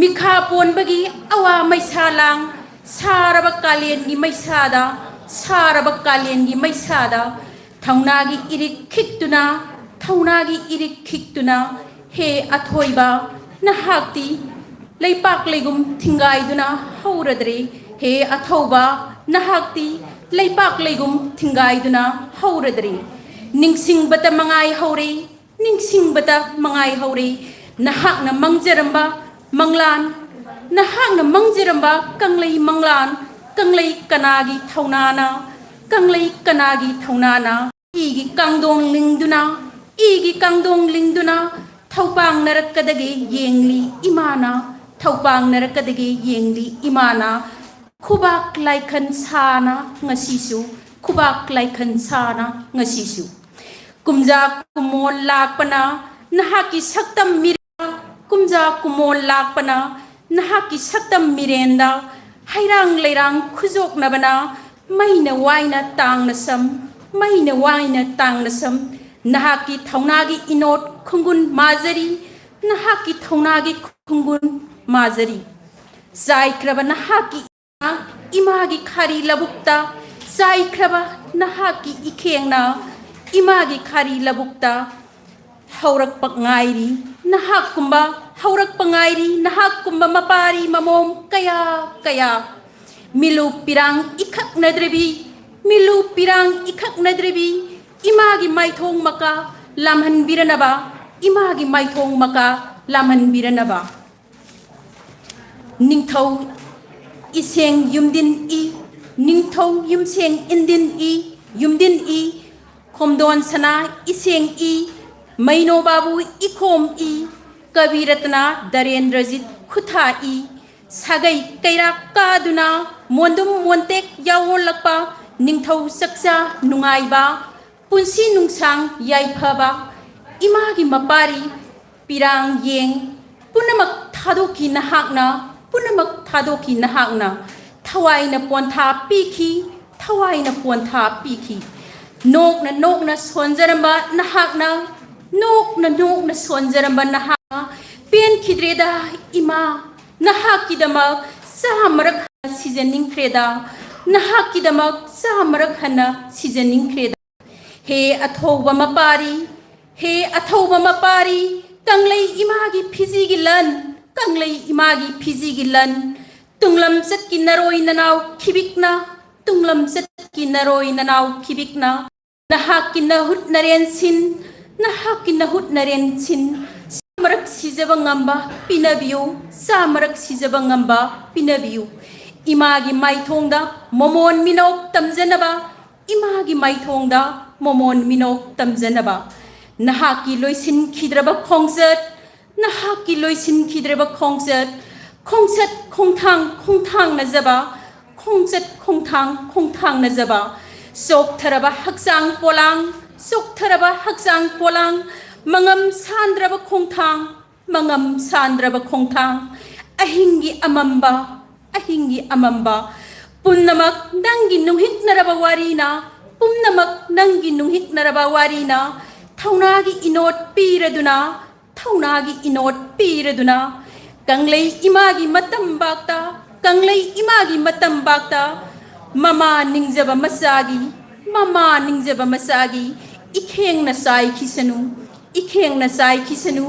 ꯃꯤꯈꯥ ꯄꯣꯟꯕꯒꯤ ꯑꯋꯥ ꯃꯩꯁꯥ ꯂꯥꯡ, ꯁꯥꯔꯕ ꯀꯥꯂꯦꯟꯒꯤ ꯃꯩꯁꯥꯗ, ꯁꯥꯔꯕ ꯀꯥꯂꯦꯟꯒꯤ ꯃꯩꯁꯥꯗ ꯊꯧꯅꯥꯒꯤ ꯏꯔꯤꯛ ꯈꯤꯛꯇꯨꯅ, ꯊꯧꯅꯥꯒꯤ ꯏꯔꯤꯛ ꯈꯤꯛꯇꯨꯅ, ꯍꯦ ꯑꯊꯣꯏꯕ, ꯅꯍꯥꯛꯇꯤ ꯂꯩꯄꯥꯛ ꯂꯩꯒꯨꯝ ꯊꯤꯡꯒꯥꯏꯗꯨꯅ ꯍꯧꯔꯗ꯭ꯔꯦ꯫ ꯍꯦ ꯑꯊꯧꯕ, ꯅꯍꯥꯛꯇꯤ ꯂꯩꯄꯥꯛ ꯂꯩꯒꯨꯝ ꯊꯤꯡꯒꯥꯏꯗꯨꯅ ꯍꯧꯔꯗ꯭ꯔꯦ꯫ ꯅꯤꯡꯁꯤꯡꯕꯇ ꯃꯉꯥꯏ ꯍꯧꯔꯦ, ꯅꯤꯡꯁꯤꯡꯕꯇ ꯃꯉꯥꯏ ꯍꯧꯔꯦ꯫ ꯅꯍꯥꯛꯅ ꯃꯪꯖꯔꯝꯕ ꯃꯪꯂꯥꯟ, ꯅꯍꯥꯛꯅ ꯃꯪꯖꯔꯝꯕ ꯀꯪꯂꯩ ꯃꯪꯂꯥꯟ, ꯀꯪꯂꯩ ꯀꯅꯥꯒꯤ ꯊꯧꯅꯥꯅ, ꯀꯪꯂꯩ ꯀꯅꯥꯒꯤ ꯊꯧꯅꯥꯅ? ꯏꯒꯤ ꯀꯥꯡꯗꯣꯡ ꯂꯤꯡꯗꯨꯅ, ꯏꯒꯤ ꯀꯥꯡꯗꯣꯡ ꯂꯤꯡꯗꯨꯅ ꯊꯧꯄꯥꯡꯅꯔꯛꯀꯗꯒꯦ ꯌꯦꯡꯂꯤ ꯏꯃꯥꯅ, ꯊꯧꯄꯥꯡꯅꯔꯛꯀꯗꯒꯦ ꯌꯦꯡꯂꯤ ꯏꯃꯥꯅ꯫ ꯈꯨꯕꯥꯛ ꯂꯥꯏꯈꯟ ꯁꯥꯅ ꯉꯁꯤꯁꯨ, ꯈꯨꯕꯥꯛ ꯂꯥꯏꯈꯟ ꯁꯥꯅ ꯉꯁꯤꯁꯨ꯫ ꯀꯨꯝꯖꯥ ꯀꯨꯃꯣꯟ ꯂꯥꯛꯄꯅ ꯅꯍꯥꯛꯀꯤ ꯁꯛꯇꯝ ꯃꯤꯔꯦꯟ, ꯀꯨꯝꯖꯥ ꯀꯨꯃꯣꯟ ꯂꯥꯛꯄꯅ ꯅꯍꯥꯛꯀꯤ ꯁꯛꯇꯝ ꯃꯤꯔꯦꯟꯗ ꯍꯩꯔꯥꯡ ꯂꯩꯔꯥꯡ ꯈꯨꯖꯣꯛꯅꯕꯅ ꯃꯩꯅ ꯋꯥꯏꯅ ꯇꯥꯡꯅ ꯁꯝ, ꯃꯩꯅ ꯋꯥꯏꯅ ꯇꯥꯡꯅ ꯁꯝ꯫ ꯅꯍꯥꯛꯀꯤ ꯊꯧꯅꯥꯒꯤ ꯏꯅꯣꯠ ꯈꯨꯡꯒꯨꯟ ꯃꯥꯖꯔꯤ, ꯅꯍꯥꯛꯀꯤ ꯊꯧꯅꯥꯒꯤ ꯈꯨꯡꯒꯨꯟ ꯃꯥꯖꯔꯤ꯫ ꯆꯥꯏꯈ꯭ꯔꯕ ꯅꯍꯥꯛꯀꯤ ꯏꯃꯥꯒꯤ ꯈꯥꯔꯤ ꯂꯧꯕꯨꯛꯇ, ꯆꯥꯏꯈ꯭ꯔꯕ ꯅꯍꯥꯛꯀꯤ ꯏꯈꯦꯡꯅ ꯏꯃꯥꯒꯤ ꯈꯥꯔꯤ ꯂꯧꯕꯨꯛꯇ ꯍꯧꯔꯛꯄ ꯉꯥꯏꯔꯤ ꯅꯍꯥꯛꯀꯨꯝꯕ, ꯍꯧꯔꯛꯄ ꯉꯥꯏꯔꯤ ꯅꯍꯥꯛꯀꯨꯝꯕ ꯃꯄꯥꯔꯤ ꯃꯃꯣꯝ ꯀꯌꯥ ꯀꯌꯥ꯫ ꯃꯤꯂꯨ ꯄꯤꯔꯥꯡ ꯏꯈꯛꯅꯗ꯭ꯔꯕꯤ, ꯃꯤꯂꯨ ꯄꯤꯔꯥꯡ ꯏꯈꯛꯅꯗ꯭ꯔꯕꯤ ꯏꯃꯥꯒꯤ ꯃꯥꯏꯊꯣꯡ ꯃꯀꯥ ꯂꯥꯝꯍꯟꯕꯤꯔꯅꯕ, ꯏꯃꯥꯒꯤ ꯃꯥꯏꯊꯣꯡ ꯃꯀꯥ ꯂꯥꯝꯍꯟꯕꯤꯔꯅꯕ꯫ ꯅꯤꯡꯊꯧ ꯏꯁꯦꯡ ꯌꯨꯝꯗꯤꯟ ꯏ, ꯅꯤꯡꯊꯧ ꯌꯨꯝꯁꯦꯡ ꯏꯟꯗꯤꯟ ꯏ, ꯌꯨꯝꯗꯤꯟ ꯏ, ꯈꯣꯝꯗꯣꯟ ꯁꯅꯥ ꯏꯁꯦꯡ ꯏ, ꯃꯩꯅꯣ ꯕꯥꯕꯨ ꯏꯈꯣꯝ ꯏ, ꯀꯕꯤ ꯔꯇꯅꯥ ꯗꯔꯦꯟꯗ꯭ꯔꯖꯤꯠ ꯈꯨꯊꯥ ꯏ, ꯁꯥꯒꯩ ꯀꯩꯔꯥꯛ ꯀꯥꯗꯨꯅ ꯃꯣꯟꯗꯨꯝ ꯃꯣꯟꯇꯦꯛ ꯌꯥꯑꯣꯜꯂꯛꯄ ꯅꯤꯡꯊꯧ ꯆꯥꯛꯆꯥ ꯅꯨꯡꯉꯥꯏꯕ, ꯄꯨꯟꯁꯤ ꯅꯨꯡꯁꯥꯡ ꯌꯥꯏꯐꯕ ꯏꯃꯥꯒꯤ ꯃꯄꯥꯔꯤ ꯄꯤꯔꯥꯡ ꯌꯦꯡ ꯄꯨꯝꯅꯃꯛ ꯊꯥꯗꯣꯛꯈꯤ ꯅꯍꯥꯛꯅ, ꯄꯨꯝꯅꯃꯛ ꯊꯥꯗꯣꯛꯈꯤ ꯅꯍꯥꯛꯅ꯫ ꯊꯋꯥꯏꯅ ꯄꯣꯟꯊꯥ ꯄꯤꯈꯤ, ꯊꯋꯥꯏꯅ ꯄꯣꯟꯊꯥ ꯄꯤꯈꯤ꯫ ꯅꯣꯛꯅ ꯅꯣꯛꯅ ꯁꯣꯟꯖꯔꯝꯕ ꯅꯍꯥꯛꯅ, ꯅꯣꯛꯅ ꯅꯣꯛꯅ ꯁꯣꯟꯖꯔꯝꯕ ꯅꯍꯥꯛꯅ ꯄꯦꯟꯈꯤꯗ꯭ꯔꯦꯗ ꯏꯃꯥ, ꯅꯍꯥꯛꯀꯤꯗꯃꯛ ꯆꯥꯝꯃꯔꯛ ꯍꯟꯅ ꯁꯤꯖꯅꯤꯡꯈ꯭ꯔꯦꯗ, ꯅꯍꯥꯛꯀꯤꯗꯃꯛ ꯆꯥꯝꯃꯔꯛ ꯍꯟꯅ ꯁꯤꯖꯅꯤꯡꯈ꯭ꯔꯦꯗ꯫ ꯍꯦ ꯑꯊꯧꯕ ꯃꯄꯥꯔꯤ, ꯍꯦ ꯑꯊꯧꯕ ꯃꯄꯥꯔꯤ, ꯀꯪꯂꯩ ꯏꯃꯥꯒꯤ ꯐꯤꯖꯤꯒꯤ ꯂꯟ, ꯀꯪꯂꯩ ꯏꯃꯥꯒꯤ ꯐꯤꯖꯤꯒꯤ ꯂꯟ, ꯇꯨꯡꯂꯝꯆꯠꯀꯤ ꯅꯔꯣꯏ ꯅꯅꯥꯎ ꯈꯤꯕꯤꯛꯅ, ꯇꯨꯡꯂꯝꯆꯠꯀꯤ ꯅꯔꯣꯏ ꯅꯅꯥꯎ ꯈꯤꯕꯤꯛꯅ, ꯅꯍꯥꯛꯀꯤ ꯅꯍꯨꯠ ꯅꯔꯦꯟ ꯁꯤꯟ, ꯅꯍꯥꯛꯀꯤ ꯅꯍꯨꯠ ꯅꯔꯦꯟ ꯁꯤꯟ, ꯆꯥꯃꯔꯛ ꯁꯤꯖꯕ ꯉꯝꯕ ꯄꯤꯅꯕꯤꯌꯨ, ꯆꯥꯃꯔꯛ ꯁꯤꯖꯕ ꯉꯝꯕ ꯄꯤꯅꯕꯤꯌꯨ꯫ ꯏꯃꯥꯒꯤ ꯃꯥꯏꯊꯣꯡꯗ ꯃꯃꯣꯟ ꯃꯤꯅꯣꯛ ꯇꯝꯖꯅꯕ, ꯏꯃꯥꯒꯤ ꯃꯥꯏꯊꯣꯡꯗ ꯃꯃꯣꯟ ꯃꯤꯅꯣꯛ ꯇꯝꯖꯅꯕ꯫ ꯅꯍꯥꯛꯀꯤ ꯂꯣꯏꯁꯤꯟꯈꯤꯗ꯭ꯔꯕ ꯈꯣꯡꯆꯠ, ꯅꯍꯥꯛꯀꯤ ꯂꯣꯏꯁꯤꯟꯈꯤꯗ꯭ꯔꯕ ꯈꯣꯡꯆꯠ, ꯈꯣꯡꯆꯠ ꯈꯣꯡꯊꯥꯡ ꯈꯣꯡꯊꯥꯡꯅꯖꯕ, ꯈꯣꯡꯆꯠ ꯈꯣꯡꯊꯥꯡ ꯈꯣꯡꯊꯥꯡꯅꯖꯕ, ꯆꯣꯛꯊꯔꯕ ꯍꯛꯆꯥꯡ ꯄꯣꯂꯥꯡ, ꯆꯣꯛꯊꯔꯕ ꯍꯛꯆꯥꯡ ꯄꯣꯂꯥꯡ, ꯃꯉꯝ ꯁꯥꯟꯗ꯭ꯔꯕ ꯈꯣꯡꯊꯥꯡ, ꯃꯉꯝ ꯁꯥꯟꯗ꯭ꯔꯕ ꯈꯣꯡꯊꯥꯡ, ꯑꯍꯤꯡꯒꯤ ꯑꯃꯝꯕ, ꯑꯍꯤꯡꯒꯤ ꯑꯃꯝꯕ, ꯄꯨꯝꯅꯃꯛ ꯅꯪꯒꯤ ꯅꯨꯡꯍꯤꯛꯅꯔꯕ ꯋꯥꯔꯤꯅ, ꯄꯨꯝꯅꯃꯛ ꯅꯪꯒꯤ ꯅꯨꯡꯍꯤꯛꯅꯔꯕ ꯋꯥꯔꯤꯅ, ꯊꯧꯅꯥꯒꯤ ꯏꯅꯣꯠ ꯄꯤꯔꯗꯨꯅ, ꯊꯧꯅꯥꯒꯤ ꯏꯅꯣꯠ ꯄꯤꯔꯗꯨꯅ, ꯀꯪꯂꯩ ꯏꯃꯥꯒꯤ ꯃꯇꯝꯕꯥꯛꯇ, ꯀꯪꯂꯩ ꯏꯃꯥꯒꯤ ꯃꯇꯝꯕꯥꯛꯇ, ꯃꯃꯥ ꯅꯤꯡꯖꯕ ꯃꯆꯥꯒꯤ, ꯃꯃꯥ ꯅꯤꯡꯖꯕ ꯃꯆꯥꯒꯤ ꯏꯈꯦꯡꯅ ꯆꯥꯏꯈꯤꯁꯅꯨ, ꯏꯈꯦꯡꯅ ꯆꯥꯏꯈꯤꯁꯅꯨ꯫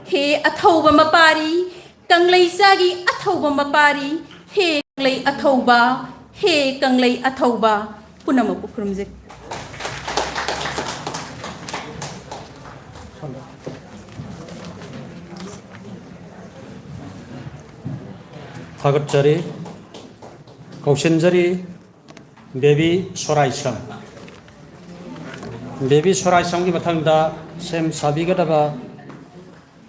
ꯍꯦ ꯑꯊꯧꯕ ꯃꯄꯥꯔꯤ, ꯀꯪꯂꯩ ꯆꯥꯒꯤ ꯑꯊꯧꯕ ꯃꯄꯥꯔꯤ, ꯍꯦ ꯀꯪꯂꯩ ꯑꯊꯧꯕ, ꯍꯦ ꯀꯪꯂꯩ ꯑꯊꯧꯕ, ꯄꯨꯝꯅꯃꯛꯄꯨ ꯈꯨꯔꯨꯝꯖꯩ꯫ ꯊꯥꯒꯠꯆꯔꯤ꯫ ꯀꯧꯁꯤꯟꯖꯔꯤ ꯕꯦꯕꯤ ꯁꯣꯔꯥꯏꯁꯝ꯫ ꯕꯦꯕꯤ ꯁꯣꯔꯥꯏꯁꯝꯒꯤ ꯃꯊꯪꯗ ꯁꯦꯝ ꯁꯥꯕꯤꯒꯗꯕ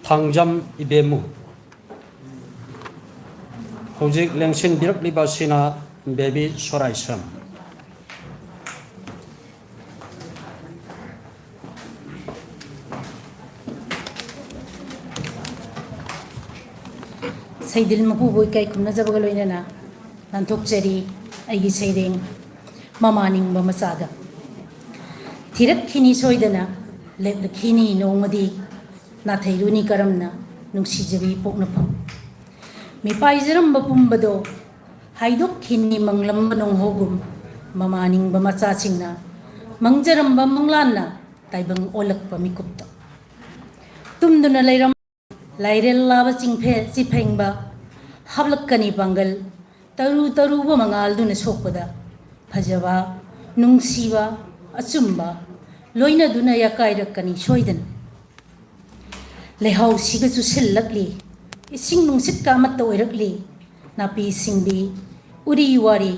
ꯊꯥꯡꯖꯝ ꯏꯕꯦꯝꯃꯨ꯫ ꯍꯧꯖꯤꯛ ꯂꯦꯡꯁꯤꯟꯕꯤꯔꯛꯂꯤꯕ ꯑꯁꯤꯅ ꯕꯦꯕꯤ ꯁꯣꯔꯥꯏꯁꯝ꯫ ꯁꯩꯗꯤꯜ ꯃꯄꯨꯕꯨ ꯏꯀꯥꯏ ꯈꯨꯝꯅꯖꯕꯒ ꯂꯣꯏꯅꯅ ꯂꯥꯟꯊꯣꯛꯆꯔꯤ ꯑꯩꯒꯤ ꯁꯩꯔꯦꯡ ꯃꯃꯥ ꯅꯤꯡꯕ ꯃꯆꯥꯗ꯫ ꯊꯤꯔꯛꯈꯤꯅꯤ ꯁꯣꯏꯗꯅ, ꯂꯦꯞꯂꯛꯈꯤꯅꯤ ꯅꯣꯡꯃꯗꯤ, ꯅꯥꯊꯩꯔꯨꯅꯤ ꯀꯔꯝꯅ ꯅꯨꯡꯁꯤꯖꯕꯤ ꯄꯣꯛꯅꯐꯝ꯫ ꯃꯤꯄꯥꯏꯖꯔꯝꯕ ꯄꯨꯝꯕꯗꯣ ꯍꯥꯏꯗꯣꯛꯈꯤꯅꯤ ꯃꯪꯂꯝꯕ ꯅꯣꯡꯍꯧꯒꯨꯝ, ꯃꯃꯥ ꯅꯤꯡꯕ ꯃꯆꯥꯁꯤꯡꯅ ꯃꯪꯖꯔꯝꯕ ꯃꯪꯂꯥꯟꯅ ꯇꯥꯏꯕꯪ ꯑꯣꯜꯂꯛꯄ ꯃꯤꯀꯨꯞꯇ꯫ ꯇꯨꯝꯗꯨꯅ ꯂꯩꯔꯝ ꯂꯥꯏꯔꯦꯜ ꯂꯥꯕ ꯆꯤꯡꯐꯦ-, ꯆꯤꯐꯦꯡꯕ ꯍꯥꯞꯂꯛꯀꯅꯤ ꯄꯥꯡꯒꯜ, ꯇꯔꯨ ꯇꯔꯨꯕ ꯃꯉꯥꯜꯗꯨꯅ ꯁꯣꯛꯄꯗ ꯐꯖꯕ, ꯅꯨꯡꯁꯤꯕ, ꯑꯆꯨꯝꯕ ꯂꯣꯏꯅꯗꯨꯅ ꯌꯥꯀꯥꯏꯔꯛꯀꯅꯤ ꯁꯣꯏꯗꯅ꯫ ꯂꯩꯍꯥꯎꯁꯤꯒ ꯆꯨꯁꯤꯜꯂꯛꯂꯤ, ꯏꯁꯤꯡ ꯅꯨꯡꯁꯤꯠꯀ ꯑꯃꯠꯇ ꯑꯣꯏꯔꯛꯂꯤ, ꯅꯥꯄꯤ ꯁꯤꯡꯕꯤ, ꯎꯔꯤ ꯋꯥꯔꯤ,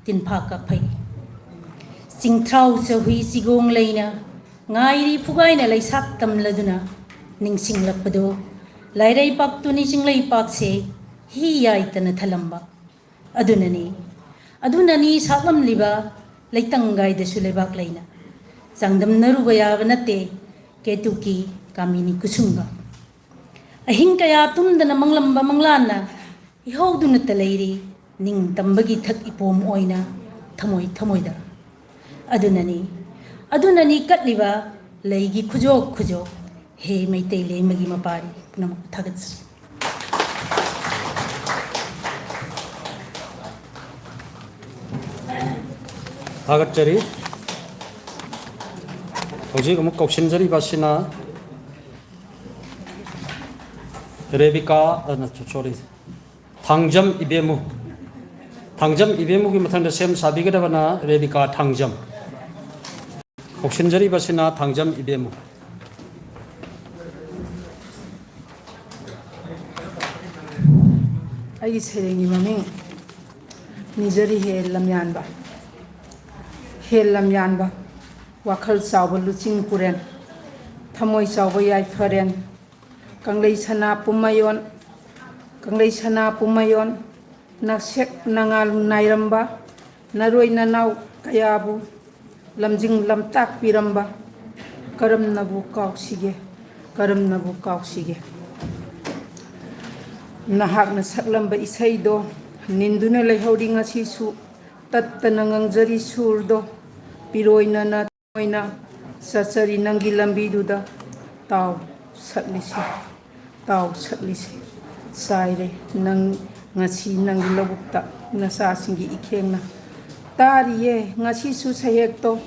ꯇꯤꯟꯐꯥ ꯀꯥꯐꯩ꯫ ꯆꯤꯡꯊ꯭ꯔꯥꯎ ꯆꯍꯨꯏ ꯆꯤꯒꯣꯡ ꯂꯩꯅ ꯉꯥꯏꯔꯤ ꯐꯨꯒꯥꯏꯅ ꯂꯩꯁꯥꯛ ꯇꯝꯂꯗꯨꯅ ꯅꯤꯡꯁꯤꯡꯂꯛꯄꯗꯣ ꯂꯥꯏꯔꯩꯄꯥꯛꯇꯨꯅꯤ ꯆꯤꯡꯂꯩꯄꯥꯛꯁꯦ ꯍꯤ ꯌꯥꯏꯇꯅ ꯊꯜꯂꯝꯕ꯫ ꯑꯗꯨꯅꯅꯤ, ꯑꯗꯨꯅꯅꯤ ꯁꯥꯠꯂꯝꯂꯤꯕ ꯂꯩꯇꯪꯒꯥꯏꯗꯁꯨ ꯂꯩꯕꯥꯛ ꯂꯩꯅ ꯆꯥꯡꯗꯝꯅꯔꯨꯕ ꯌꯥꯕ ꯅꯠꯇꯦ ꯀꯦꯇꯨꯀꯤ ꯀꯥꯃꯤꯅꯤ ꯀꯨꯁꯨꯝꯒ꯫ ꯑꯍꯤꯡ ꯀꯌꯥ ꯇꯨꯝꯗꯅ ꯃꯪꯂꯝꯕ ꯃꯪꯂꯥꯟꯅ ꯏꯍꯧꯗꯨꯅꯇ ꯂꯩꯔꯤ ꯅꯤꯡꯇꯝꯕꯒꯤ ꯊꯛ ꯏꯄꯣꯝ ꯑꯣꯏꯅ ꯊꯃꯣꯏ ꯊꯃꯣꯏꯗ꯫ ꯑꯗꯨꯅꯅꯤ, ꯑꯗꯨꯅꯅꯤ ꯀꯠꯂꯤꯕ ꯂꯩꯒꯤ ꯈꯨꯖꯣꯛ ꯈꯨꯖꯣꯛ꯫ ꯍꯦ ꯃꯩꯇꯩ ꯂꯩꯃꯒꯤ ꯃꯄꯥꯔꯤ ꯄꯨꯝꯅꯃꯛꯄꯨ ꯊꯥꯒꯠꯆꯔꯤ꯫ ꯊꯥꯒꯠꯆꯔꯤ꯫ ꯍꯧꯖꯤꯛ ꯑꯃꯨꯛ ꯀꯧꯁꯤꯟꯖꯔꯤꯕ ꯑꯁꯤꯅ ꯔꯦꯕꯤꯀꯥ, ꯑ, ꯅꯠꯇꯦ, sorry, ꯊꯥꯡꯖꯝ ꯏꯕꯦꯝꯃꯨ꯫ ꯊꯥꯡꯖꯝ ꯏꯕꯦꯝꯃꯨꯒꯤ ꯃꯊꯪꯗ ꯁꯦꯝ ꯁꯥꯕꯤꯒꯗꯕꯅ ꯔꯦꯕꯤꯀꯥ ꯊꯥꯡꯖꯝ꯫ ꯀꯧꯁꯤꯟꯖꯔꯤꯕꯁꯤꯅ ꯊꯥꯡꯖꯝ ꯏꯕꯦꯝꯃꯨ꯫ ꯑꯩꯒꯤ ꯁꯩꯔꯦꯡꯒꯤ ꯃꯃꯤꯡ ꯅꯤꯖꯔꯤ ꯍꯦ ꯂꯝꯌꯥꯟꯕ꯫ ꯍꯦ ꯂꯝꯌꯥꯟꯕ, ꯋꯥꯈꯜ ꯆꯥꯎꯕ ꯂꯨꯆꯤꯡ ꯄꯨꯔꯦꯟ, ꯊꯃꯣꯏ ꯆꯥꯎꯕ ꯌꯥꯏꯐꯔꯦꯟ, ꯀꯪꯂꯩ ꯁꯅꯥ ꯄꯨꯝꯃꯌꯣꯟ, ꯀꯪꯂꯩ ꯁꯅꯥ ꯄꯨꯝꯃꯌꯣꯟ, ꯅꯁꯦꯛ ꯅꯉꯥꯜ ꯅꯥꯏꯔꯝꯕ, ꯅꯔꯣꯏ ꯅꯅꯥꯎ ꯀꯌꯥꯕꯨ ꯂꯝꯖꯤꯡ ꯂꯝꯇꯥꯛꯄꯤꯔꯝꯕ, ꯀꯔꯝꯅꯕꯨ ꯀꯥꯎꯁꯤꯒꯦ, ꯀꯔꯝꯅꯕꯨ ꯀꯥꯎꯁꯤꯒꯦ꯫ ꯅꯍꯥꯛꯅ ꯁꯛꯂꯝꯕ ꯏꯁꯩꯗꯣ ꯅꯤꯟꯗꯨꯅ ꯂꯩꯍꯧꯔꯤ ꯉꯁꯤꯁꯨ꯫ ꯇꯠꯇꯅ ꯉꯪꯖꯔꯤ ꯁꯨꯔꯗꯣ, ꯄꯤꯔꯣꯏꯅꯅ ꯊꯃꯣꯏꯅ ꯆꯠꯆꯔꯤ ꯅꯪꯒꯤ ꯂꯝꯕꯤꯗꯨꯗ꯫ ꯇꯥꯎ ꯁꯛꯂꯤꯁꯤ, ꯇꯥꯎ ꯁꯛꯂꯤꯁꯤ꯫ ꯆꯥꯏꯔꯦ ꯅꯪ ꯉꯁꯤ ꯅꯪꯒꯤ ꯂꯧꯕꯨꯛꯇ ꯅꯆꯥꯁꯤꯡꯒꯤ ꯏꯈꯦꯡꯅ꯫ ꯇꯥꯔꯤꯌꯦ ꯉꯁꯤꯁꯨ ꯁꯩꯍꯦꯛꯇꯣ,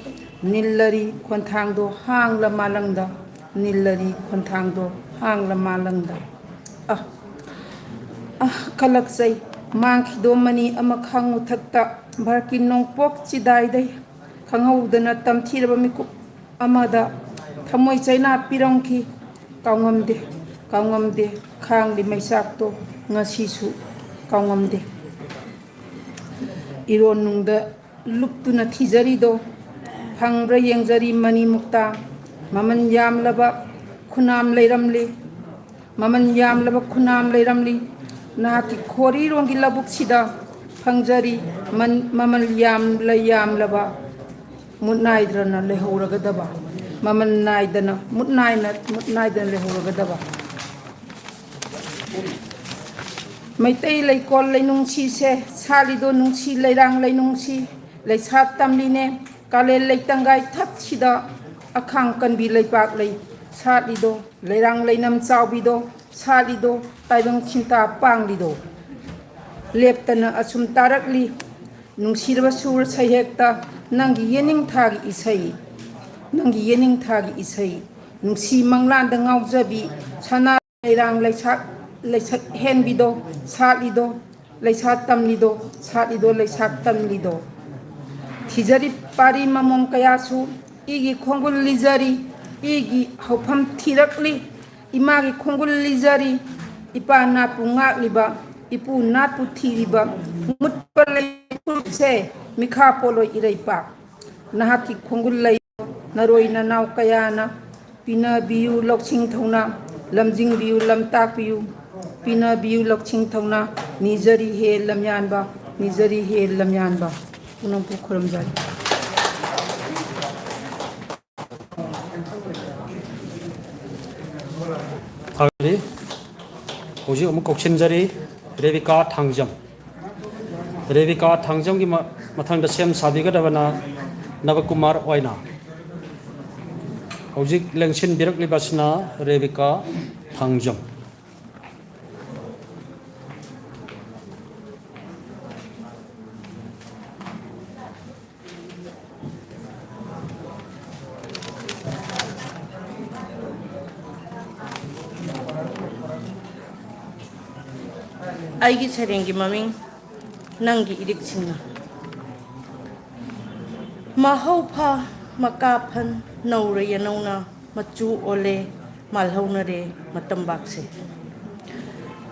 ꯅꯤꯜꯂꯔꯤ ꯈꯣꯟꯊꯥꯡꯗꯣ ꯍꯥꯡꯂ ꯃꯥꯂꯪꯗ, ꯅꯤꯜꯂꯔꯤ ꯈꯣꯟꯊꯥꯡꯗꯣ ꯍꯥꯡꯂ ꯃꯥꯂꯪꯗ꯫ ꯑ, ꯑ, ꯀꯂꯛꯆꯩ ꯃꯥꯡꯈꯤꯗꯣꯃꯅꯤ ꯑꯃ ꯈꯪ ꯃꯨꯊꯛꯇ, ꯚꯥꯔꯠꯀꯤ ꯅꯣꯡꯄꯣꯛ ꯆꯤꯗꯥꯏꯗꯩ ꯈꯪꯍꯧꯗꯅ ꯇꯝꯊꯤꯔꯕ ꯃꯤꯀꯨꯞ ꯑꯃꯗ ꯊꯃꯣꯏ ꯆꯩꯅꯥ ꯄꯤꯔꯝꯈꯤ꯫ ꯀꯥꯎꯉꯝꯗꯦ, ꯀꯥꯎꯉꯝꯗꯦ, ꯈꯥꯡꯂꯤ ꯃꯩꯆꯥꯛꯇꯣ ꯉꯁꯤꯁꯨ ꯀꯥꯎꯉꯝꯗꯦ꯫ ꯏꯔꯣꯟꯅꯨꯡꯗ ꯂꯨꯞꯇꯨꯅ ꯊꯤꯖꯔꯤꯗꯣ ꯐꯪꯕ꯭ꯔꯥ ꯌꯦꯡꯖꯔꯤ ꯃꯅꯤ ꯃꯨꯛꯇꯥ꯫ ꯃꯃꯜ ꯌꯥꯝꯂꯕ ꯈꯨꯅꯥꯝ ꯂꯩꯔꯝꯂꯤ, ꯃꯃꯜ ꯌꯥꯝꯂꯕ ꯈꯨꯅꯥꯝ ꯂꯩꯔꯝꯂꯤ꯫ ꯅꯍꯥꯛꯀꯤ ꯈꯣꯔꯤꯔꯣꯝꯒꯤ ꯂꯧꯕꯨꯛꯁꯤꯗ ꯐꯪꯖꯔꯤ ꯃꯟ-, ꯃꯃꯜ ꯌꯥꯝꯂ ꯌꯥꯝꯂꯕ, ꯃꯨꯠ ꯅꯥꯏꯗ꯭ꯔꯅ ꯂꯩꯍꯧꯔꯒꯗꯕ, ꯃꯃꯜ ꯅꯥꯏꯗꯅ, ꯃꯨꯠ ꯅꯥꯏꯅ, ꯃꯨꯠ ꯅꯥꯏꯗꯅ ꯂꯩꯍꯧꯔꯒꯗꯕ꯫ ꯃꯩꯇꯩ ꯂꯩꯀꯣꯜ ꯂꯩꯅꯨꯡꯁꯤꯁꯦ ꯁꯥꯠꯂꯤꯗꯣ ꯅꯨꯡꯁꯤ ꯂꯩꯔꯥꯡ ꯂꯩꯅꯨꯡꯁꯤ ꯂꯩꯁꯥꯠ ꯇꯝꯂꯤꯅꯦ꯫ ꯀꯥꯂꯦꯟ ꯂꯩꯇꯪꯒꯥꯏ ꯊꯛꯁꯤꯗ ꯑꯈꯥꯡ ꯀꯟꯕꯤ ꯂꯩꯄꯥꯛ ꯂꯩ ꯁꯥꯠꯂꯤꯗꯣ, ꯂꯩꯔꯥꯡ ꯂꯩꯅꯝ ꯆꯥꯎꯕꯤꯗꯣ ꯁꯥꯠꯂꯤꯗꯣ, ꯇꯥꯏꯕꯪ ꯁꯤꯟꯇꯥ ꯄꯥꯡꯂꯤꯗꯣ꯫ ꯂꯦꯞꯇꯅ ꯑꯁꯨꯝ ꯇꯥꯔꯛꯂꯤ ꯅꯨꯡꯁꯤꯔꯕ ꯁꯨꯔ ꯁꯩꯍꯦꯛꯇ ꯅꯪꯒꯤ ꯌꯦꯅꯤꯡꯊꯥꯒꯤ ꯏꯁꯩ, ꯅꯪꯒꯤ ꯌꯦꯅꯤꯡꯊꯥꯒꯤ ꯏꯁꯩ꯫ ꯅꯨꯡꯁꯤ ꯃꯪꯂꯥꯟꯗ ꯉꯥꯎꯖꯕꯤ ꯁꯅꯥ ꯂꯩꯔꯥꯡ ꯂꯩꯁꯥꯛ, ꯂꯩꯁꯛ ꯍꯦꯟꯕꯤꯗꯣ ꯁꯥꯠꯂꯤꯗꯣ, ꯂꯩꯁꯥ ꯇꯝꯂꯤꯗꯣ ꯁꯥꯠꯂꯤꯗꯣ, ꯂꯩꯁꯥ ꯇꯝꯂꯤꯗꯣ꯫ ꯊꯤꯖꯔꯤ ꯄꯥꯔꯤ ꯃꯃꯣꯡ ꯀꯌꯥꯁꯨ ꯏꯒꯤ ꯈꯣꯡꯒꯨꯜ ꯂꯤꯖꯔꯤ, ꯏꯒꯤ ꯍꯧꯐꯝ ꯊꯤꯔꯛꯂꯤ꯫ ꯏꯃꯥꯒꯤ ꯈꯣꯡꯒꯨꯜ ꯂꯤꯖꯔꯤ, ꯏꯄꯥ ꯅꯥꯠꯄꯨ ꯉꯥꯛꯂꯤꯕ, ꯏꯄꯨ ꯅꯥꯠꯄꯨ ꯊꯤꯔꯤꯕ, ꯃꯨꯠꯄ ꯂꯩꯐꯝꯁꯦ ꯃꯤꯈꯥ ꯄꯣꯜꯂꯣꯏ ꯏꯔꯩꯄꯥꯛ꯫ ꯅꯍꯥꯛꯀꯤ ꯈꯣꯡꯒꯨꯜ ꯂꯩ ꯅꯔꯣꯏ ꯅꯅꯥꯎ ꯀꯌꯥꯅ ꯄꯤꯅꯕꯤꯌꯨ ꯂꯧꯁꯤꯡ ꯊꯧꯅꯥ, ꯂꯝꯖꯤꯡꯕꯤꯌꯨ ꯂꯝ ꯇꯥꯛꯄꯤꯌꯨ, ꯄꯤꯅꯕꯤꯌꯨ ꯂꯧꯁꯤꯡ ꯊꯧꯅꯥ, ꯅꯤꯖꯔꯤ ꯍꯦ ꯂꯝꯌꯥꯟꯕ, ꯅꯤꯖꯔꯤ ꯍꯦ ꯂꯝꯌꯥꯟꯕ꯫ ꯄꯨꯝꯅꯃꯛꯄꯨ ꯈꯨꯔꯨꯝꯖꯔꯤ꯫ ꯐꯒꯅꯤ꯫ ꯍꯧꯖꯤꯛ ꯑꯃꯨꯛ ꯀꯧꯁꯤꯟꯖꯔꯤ ꯔꯦꯕꯤꯀꯥ ꯊꯥꯡꯖꯝ꯫ ꯔꯦꯕꯤꯀꯥ ꯊꯥꯡꯖꯝꯒꯤ ꯃ-, ꯃꯊꯪꯗ ꯁꯦꯝ ꯁꯥꯕꯤꯒꯗꯕꯅ ꯅꯕꯀꯨꯃꯥꯔ ꯑꯣꯏꯅ꯫ ꯍꯧꯖꯤꯛ ꯂꯦꯡꯁꯤꯟꯕꯤꯔꯛꯂꯤꯕꯁꯤꯅ ꯔꯦꯕꯤꯀꯥ ꯊꯥꯡꯖꯝ꯫ ꯑꯩꯒꯤ ꯁꯩꯔꯦꯡꯒꯤ ꯃꯃꯤꯡ ꯅꯪꯒꯤ ꯏꯔꯤꯛꯁꯤꯡꯅ꯫ ꯃꯍꯧꯐ ꯃꯀꯥꯐꯟ ꯅꯧꯔ ꯌꯦꯅꯧꯅ ꯃꯆꯨ ꯑꯣꯜꯂꯦ ꯃꯥꯜꯍꯧꯅꯔꯦ ꯃꯇꯝꯕꯥꯛꯁꯦ꯫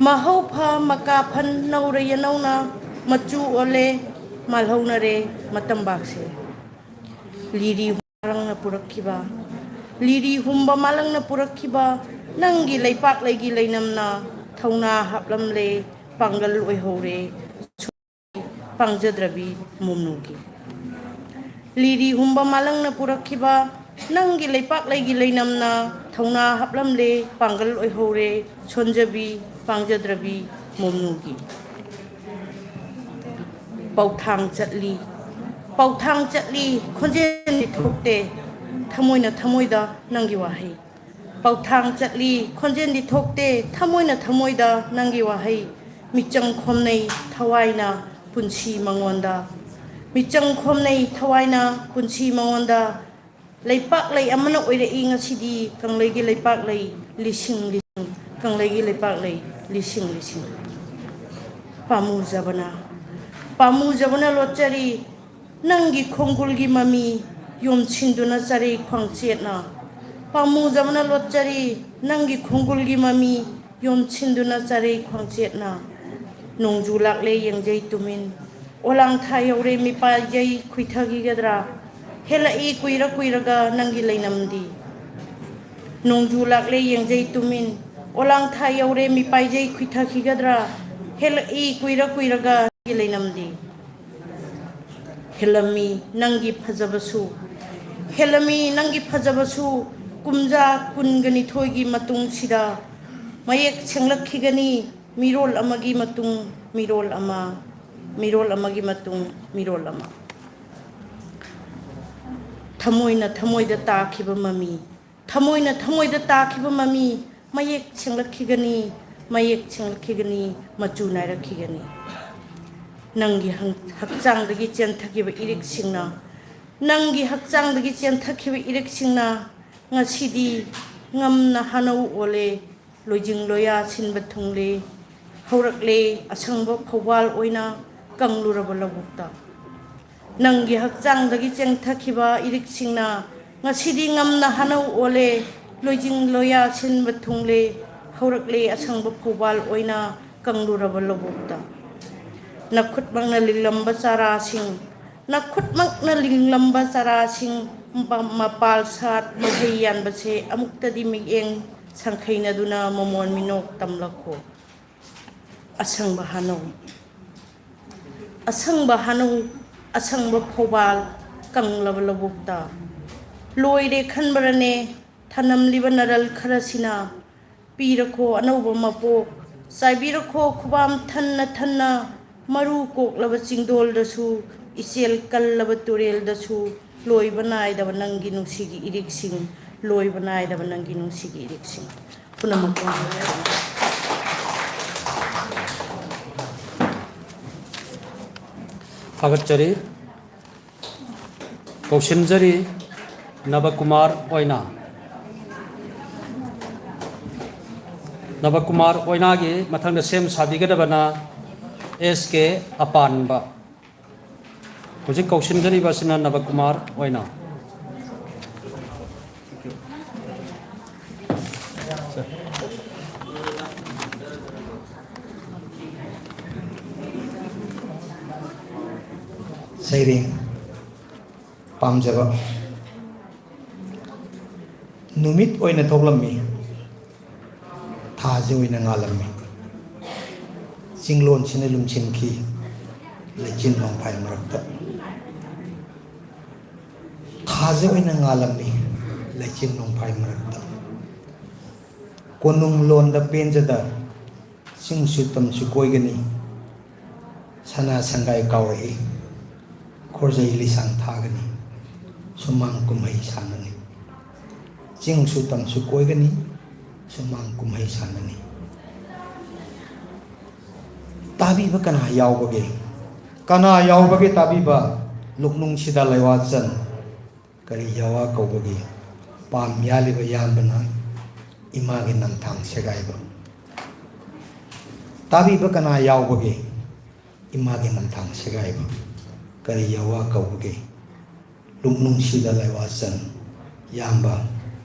ꯃꯍꯧꯐ ꯃꯀꯥꯐꯟ ꯅꯧꯔ ꯌꯦꯅꯧꯅ ꯃꯆꯨ ꯑꯣꯜꯂꯦ ꯃꯥꯜꯍꯧꯅꯔꯦ ꯃꯇꯝꯕꯥꯛꯁꯦ꯫ ꯂꯤꯔꯤ ꯃꯥꯂꯪꯅ ꯄꯨꯔꯛꯈꯤꯕ, ꯂꯤꯔꯤ ꯍꯨꯝꯕ ꯃꯥꯂꯪꯅ ꯄꯨꯔꯛꯈꯤꯕ ꯅꯪꯒꯤ ꯂꯩꯄꯥꯛ ꯂꯩꯒꯤ ꯂꯩꯅꯝꯅ ꯊꯧꯅꯥ ꯍꯥꯞꯂꯝꯂꯦ, ꯄꯥꯡꯒꯜ ꯑꯣꯏꯍꯧꯔꯦ ꯄꯥꯡꯖꯗ꯭ꯔꯕꯤ ꯃꯣꯝꯅꯨꯒꯤ꯫ ꯂꯤꯔꯤ ꯍꯨꯝꯕ ꯃꯥꯂꯪꯅ ꯄꯨꯔꯛꯈꯤꯕ ꯅꯪꯒꯤ ꯂꯩꯄꯥꯛ ꯂꯩꯒꯤ ꯂꯩꯅꯝꯅ ꯊꯧꯅꯥ ꯍꯥꯞꯂꯝꯂꯦ, ꯄꯥꯡꯒꯜ ꯑꯣꯏꯍꯧꯔꯦ ꯁꯣꯟꯖꯕꯤ ꯄꯥꯡꯖꯗ꯭ꯔꯕꯤ ꯃꯣꯝꯅꯨꯒꯤ꯫ ꯄꯧꯊꯥꯡ ꯆꯠꯂꯤ, ꯄꯧꯊꯥꯡ ꯆꯠꯂꯤ, ꯈꯣꯟꯖꯦꯜꯗꯤ ꯊꯣꯛꯇꯦ, ꯊꯃꯣꯏꯅ ꯊꯃꯣꯏꯗ ꯅꯪꯒꯤ ꯋꯥꯍꯩ꯫ ꯄꯧꯊꯥꯡ ꯆꯠꯂꯤ, ꯈꯣꯟꯖꯦꯜꯗꯤ ꯊꯣꯛꯇꯦ, ꯊꯃꯣꯏꯅ ꯊꯃꯣꯏꯗ ꯅꯪꯒꯤ ꯋꯥꯍꯩ꯫ ꯃꯤꯆꯪ ꯈꯣꯝꯅꯩ ꯊꯋꯥꯏꯅ ꯄꯨꯟꯁꯤ ꯃꯉꯣꯟꯗ꯫ ꯃꯤꯆꯪ ꯈꯣꯝꯅꯩ ꯊꯋꯥꯏꯅ ꯄꯨꯟꯁꯤ ꯃꯉꯣꯟꯗ꯫ ꯂꯩꯄꯥꯛ ꯂꯩ ꯑꯃꯅ ꯑꯣꯏꯔꯛꯏ ꯉꯁꯤꯗꯤ ꯀꯪꯂꯩꯒꯤ ꯂꯩꯄꯥꯛ ꯂꯩ ꯂꯤꯁꯤꯡ ꯂꯤꯁꯤꯡ, ꯀꯪꯂꯩꯒꯤ ꯂꯩꯄꯥꯛ ꯂꯩ ꯂꯤꯁꯤꯡ ꯂꯤꯁꯤꯡ꯫ ꯄꯥꯝꯃꯨꯖꯕꯅ, ꯄꯥꯝꯃꯨꯖꯕꯅ ꯂꯣꯠꯆꯔꯤ ꯅꯪꯒꯤ ꯈꯣꯡꯒꯨꯜꯒꯤ ꯃꯃꯤ ꯌꯣꯝꯁꯤꯟꯗꯨꯅ ꯆꯔꯩ ꯈ꯭ꯋꯥꯡꯆꯦꯠꯅ꯫ ꯄꯥꯝꯃꯨꯖꯕꯅ ꯂꯣꯠꯆꯔꯤ ꯅꯪꯒꯤ ꯈꯣꯡꯒꯨꯜꯒꯤ ꯃꯃꯤ ꯌꯣꯝꯁꯤꯟꯗꯨꯅ ꯆꯔꯩ ꯈ꯭ꯋꯥꯡꯆꯦꯠꯅ꯫ ꯅꯣꯡꯖꯨ ꯂꯥꯛꯂꯦ ꯌꯦꯡꯖꯩ ꯇꯨꯃꯤꯟ, ꯑꯣꯂꯥꯡꯊꯥ ꯌꯧꯔꯦ ꯃꯤꯄꯥꯏꯖꯩ ꯈꯨꯏꯊꯈꯤꯒꯗ꯭ꯔꯥ? ꯍꯦꯜꯂꯛꯏ ꯀꯨꯏꯔ ꯀꯨꯏꯔꯒ ꯅꯪꯒꯤ ꯂꯩꯅꯝꯗꯤ꯫ ꯅꯣꯡꯖꯨ ꯂꯥꯛꯂꯦ ꯌꯦꯡꯖꯩ ꯇꯨꯃꯤꯟ, ꯑꯣꯂꯥꯡꯊꯥ ꯌꯧꯔꯦ ꯃꯤꯄꯥꯏꯖꯩ ꯈꯨꯏꯊꯈꯤꯒꯗ꯭ꯔꯥ? ꯍꯦꯜꯂꯛꯏ ꯀꯨꯏꯔ ꯀꯨꯏꯔꯒ ꯅꯪꯒꯤ ꯂꯩꯅꯝꯗꯤ꯫ ꯍꯦꯜꯂꯝꯃꯤ ꯅꯪꯒꯤ ꯐꯖꯕꯁꯨ, ꯍꯦꯜꯂꯝꯃꯤ ꯅꯪꯒꯤ ꯐꯖꯕꯁꯨ꯫ ꯀꯨꯝꯖꯥ ꯀꯨꯟꯒ ꯅꯤꯊꯣꯏꯒꯤ ꯃꯇꯨꯡꯁꯤꯗ ꯃꯌꯦꯛ ꯁꯦꯡꯂꯛꯈꯤꯒꯅꯤ, ꯃꯤꯔꯣꯜ ꯑꯃꯒꯤ ꯃꯇꯨꯡ ꯃꯤꯔꯣꯜ ꯑꯃ, ꯃꯤꯔꯣꯜ ꯑꯃꯒꯤ ꯃꯇꯨꯡ ꯃꯤꯔꯣꯜ ꯑꯃ꯫ ꯊꯃꯣꯏꯅ ꯊꯃꯣꯏꯗ ꯇꯥꯈꯤꯕ ꯃꯃꯤ, ꯊꯃꯣꯏꯅ ꯊꯃꯣꯏꯗ ꯇꯥꯈꯤꯕ ꯃꯃꯤ, ꯃꯌꯦꯛ ꯁꯦꯡꯂꯛꯈꯤꯒꯅꯤ, ꯃꯌꯦꯛ ꯁꯦꯡꯂꯛꯈꯤꯒꯅꯤ, ꯃꯆꯨ ꯅꯥꯏꯔꯛꯈꯤꯒꯅꯤ꯫ ꯅꯪꯒꯤ ꯍꯪ-, ꯍꯛꯆꯥꯡꯗꯒꯤ ꯆꯦꯟꯊꯈꯤꯕ ꯏꯔꯤꯛꯁꯤꯡꯅ, ꯅꯪꯒꯤ ꯍꯛꯆꯥꯡꯗꯒꯤ ꯆꯦꯟꯊꯈꯤꯕ ꯏꯔꯤꯛꯁꯤꯡꯅ ꯉꯁꯤꯗꯤ ꯉꯝꯅ ꯍꯥꯅꯧ ꯑꯣꯜꯂꯦ, ꯂꯣꯏꯖꯤꯡ ꯂꯣꯌꯥ ꯁꯤꯟꯕ ꯊꯨꯡꯂꯦ, ꯍꯧꯔꯛꯂꯦ ꯑꯁꯪꯕ ꯐꯧꯕꯥꯜ ꯑꯣꯏꯅ ꯀꯪꯂꯨꯔꯕ ꯂꯧꯕꯨꯛꯇ꯫ ꯅꯪꯒꯤ ꯍꯛꯆꯥꯡꯗꯒꯤ ꯆꯦꯟꯊꯈꯤꯕ ꯏꯔꯤꯛꯁꯤꯡꯅ ꯉꯁꯤꯗꯤ ꯉꯝꯅ ꯍꯥꯅꯧ ꯑꯣꯜꯂꯦ, ꯂꯣꯏꯖꯤꯡ ꯂꯣꯌꯥ ꯁꯤꯟꯕ ꯊꯨꯡꯂꯦ, ꯍꯧꯔꯛꯂꯦ ꯑꯁꯪꯕ ꯐꯧꯕꯥꯜ ꯑꯣꯏꯅ ꯀꯪꯂꯨꯔꯕ ꯂꯧꯕꯨꯛꯇ꯫ ꯅꯈꯨꯠꯃꯛꯅ ꯂꯤꯡꯂꯝꯕ ꯆꯥꯔꯥꯁꯤꯡ, ꯅꯈꯨꯠꯃꯛꯅ ꯂꯤꯡꯂꯝꯕ ꯆꯥꯔꯥꯁꯤꯡ ꯃꯄꯥ-, ꯃꯄꯥꯜ ꯁꯥꯠ ꯃꯍꯩ ꯌꯥꯟꯕꯁꯦ ꯑꯃꯨꯛꯇꯗꯤ ꯃꯤꯠꯌꯦꯡ ꯁꯪꯈꯩꯅꯗꯨꯅ ꯃꯃꯣꯟ ꯃꯤꯅꯣꯛ ꯇꯝꯂꯛꯈꯣ꯫ ꯑꯁꯪꯕ ꯍꯥꯅꯧ, ꯑꯁꯪꯕ ꯍꯥꯅꯧ, ꯑꯁꯪꯕ ꯐꯧꯕꯥꯜ ꯀꯪꯂꯕ ꯂꯧꯕꯨꯛꯇ꯫ ꯂꯣꯏꯔꯦ ꯈꯟꯕꯔꯅꯦ ꯊꯅꯝꯂꯤꯕ ꯅꯔꯜ ꯈꯔꯁꯤꯅ? ꯄꯤꯔꯈꯣ ꯑꯅꯧꯕ ꯃꯄꯣꯛ, ꯆꯥꯏꯕꯤꯔꯈꯣ ꯈꯨꯕꯥꯝ ꯊꯟꯅ ꯊꯟꯅ, ꯃꯔꯨ ꯀꯣꯛꯂꯕ ꯆꯤꯡꯗꯣꯜꯗꯁꯨ, ꯏꯆꯦꯜ ꯀꯜꯂꯕ ꯇꯨꯔꯦꯜꯗꯁꯨ, ꯂꯣꯏꯕ ꯅꯥꯏꯗꯕ ꯅꯪꯒꯤ ꯅꯨꯡꯁꯤꯒꯤ ꯏꯔꯤꯛꯁꯤꯡ, ꯂꯣꯏꯕ ꯅꯥꯏꯗꯕ ꯅꯪꯒꯤ ꯅꯨꯡꯁꯤꯒꯤ ꯏꯔꯤꯛꯁꯤꯡ꯫ ꯄꯨꯝꯅꯃꯛꯄꯨ ꯊꯥꯒꯠꯆꯔꯤ꯫ ꯀꯧꯁꯤꯟꯖꯔꯤ ꯅꯕꯀꯨꯃꯥꯔ ꯑꯣꯏꯅ꯫ ꯅꯕꯀꯨꯃꯥꯔ ꯑꯣꯏꯅꯥꯒꯤ ꯃꯊꯪꯗ ꯁꯦꯝ ꯁꯥꯕꯤꯒꯗꯕꯅ ꯑꯦꯁ ꯀꯦ ꯑꯄꯥꯟꯕ꯫ ꯍꯧꯖꯤꯛ ꯀꯧꯁꯤꯟꯖꯔꯤꯕ ꯑꯁꯤꯅ ꯅꯕꯀꯨꯃꯥꯔ ꯑꯣꯏꯅ꯫ ꯁꯩꯔꯦꯡ ꯄꯥꯝꯖꯕ꯫ ꯅꯨꯃꯤꯠ ꯑꯣꯏꯅ ꯊꯣꯛꯂꯝꯃꯤ, ꯊꯥꯁꯦ ꯑꯣꯏꯅ ꯉꯥꯜꯂꯝꯃꯤ꯫ ꯆꯤꯡꯂꯣꯟꯁꯤꯅ ꯂꯨꯝꯁꯤꯟꯈꯤ ꯂꯩꯆꯤꯟ ꯅꯣꯡꯐꯥꯏ ꯃꯔꯛꯇ꯫ ꯊꯥꯁꯦ ꯑꯣꯏꯅ ꯉꯥꯜꯂꯝꯃꯤ ꯂꯩꯆꯤꯟ ꯅꯣꯡꯐꯥꯏ ꯃꯔꯛꯇ꯫ ꯀꯣꯅꯨꯡ ꯂꯣꯟꯗ ꯄꯦꯟꯖꯗ, ꯆꯤꯡꯁꯨ ꯇꯝꯁꯨ ꯀꯣꯏꯒꯅꯤ꯫ ꯁꯅꯥ ꯁꯪꯒꯥꯏ ꯀꯥꯎꯔꯛꯏ, ꯈꯣꯔꯖꯩ ꯂꯤꯁꯥꯡ ꯊꯥꯒꯅꯤ꯫ ꯁꯨꯃꯥꯡ ꯀꯨꯝꯍꯩ ꯁꯥꯟꯅꯅꯤ꯫ ꯆꯤꯡꯁꯨ ꯇꯝꯁꯨ ꯀꯣꯏꯒꯅꯤ, ꯁꯨꯃꯥꯡ ꯀꯨꯝꯍꯩ ꯁꯥꯟꯅꯅꯤ꯫ ꯇꯥꯕꯤꯕ ꯀꯅꯥ ꯌꯥꯎꯕꯒꯦ? ꯀꯅꯥ ꯌꯥꯎꯕꯒꯦ ꯇꯥꯕꯤꯕ? ꯂꯨꯛꯅꯨꯡꯁꯤꯗ ꯂꯩꯋꯥ ꯆꯟ꯫ ꯀꯔꯤ ꯌꯥꯋꯥ ꯀꯧꯕꯒꯦ? ꯄꯥꯝ ꯌꯥꯜꯂꯤꯕ ꯌꯥꯝꯕꯅ ꯏꯃꯥꯒꯤ ꯅꯝꯊꯥꯡ ꯁꯦꯒꯥꯏꯕ꯫ ꯇꯥꯕꯤꯕ ꯀꯅꯥ ꯌꯥꯎꯕꯒꯦ? ꯏꯃꯥꯒꯤ ꯅꯝꯊꯥꯡ ꯁꯦꯒꯥꯏꯕ꯫ ꯀꯔꯤ ꯌꯥꯋꯥ ꯀꯧꯕꯒꯦ? ꯂꯨꯛꯅꯨꯡꯁꯤꯗ ꯂꯩꯋꯥ ꯆꯟ꯫ ꯌꯥꯝꯕ,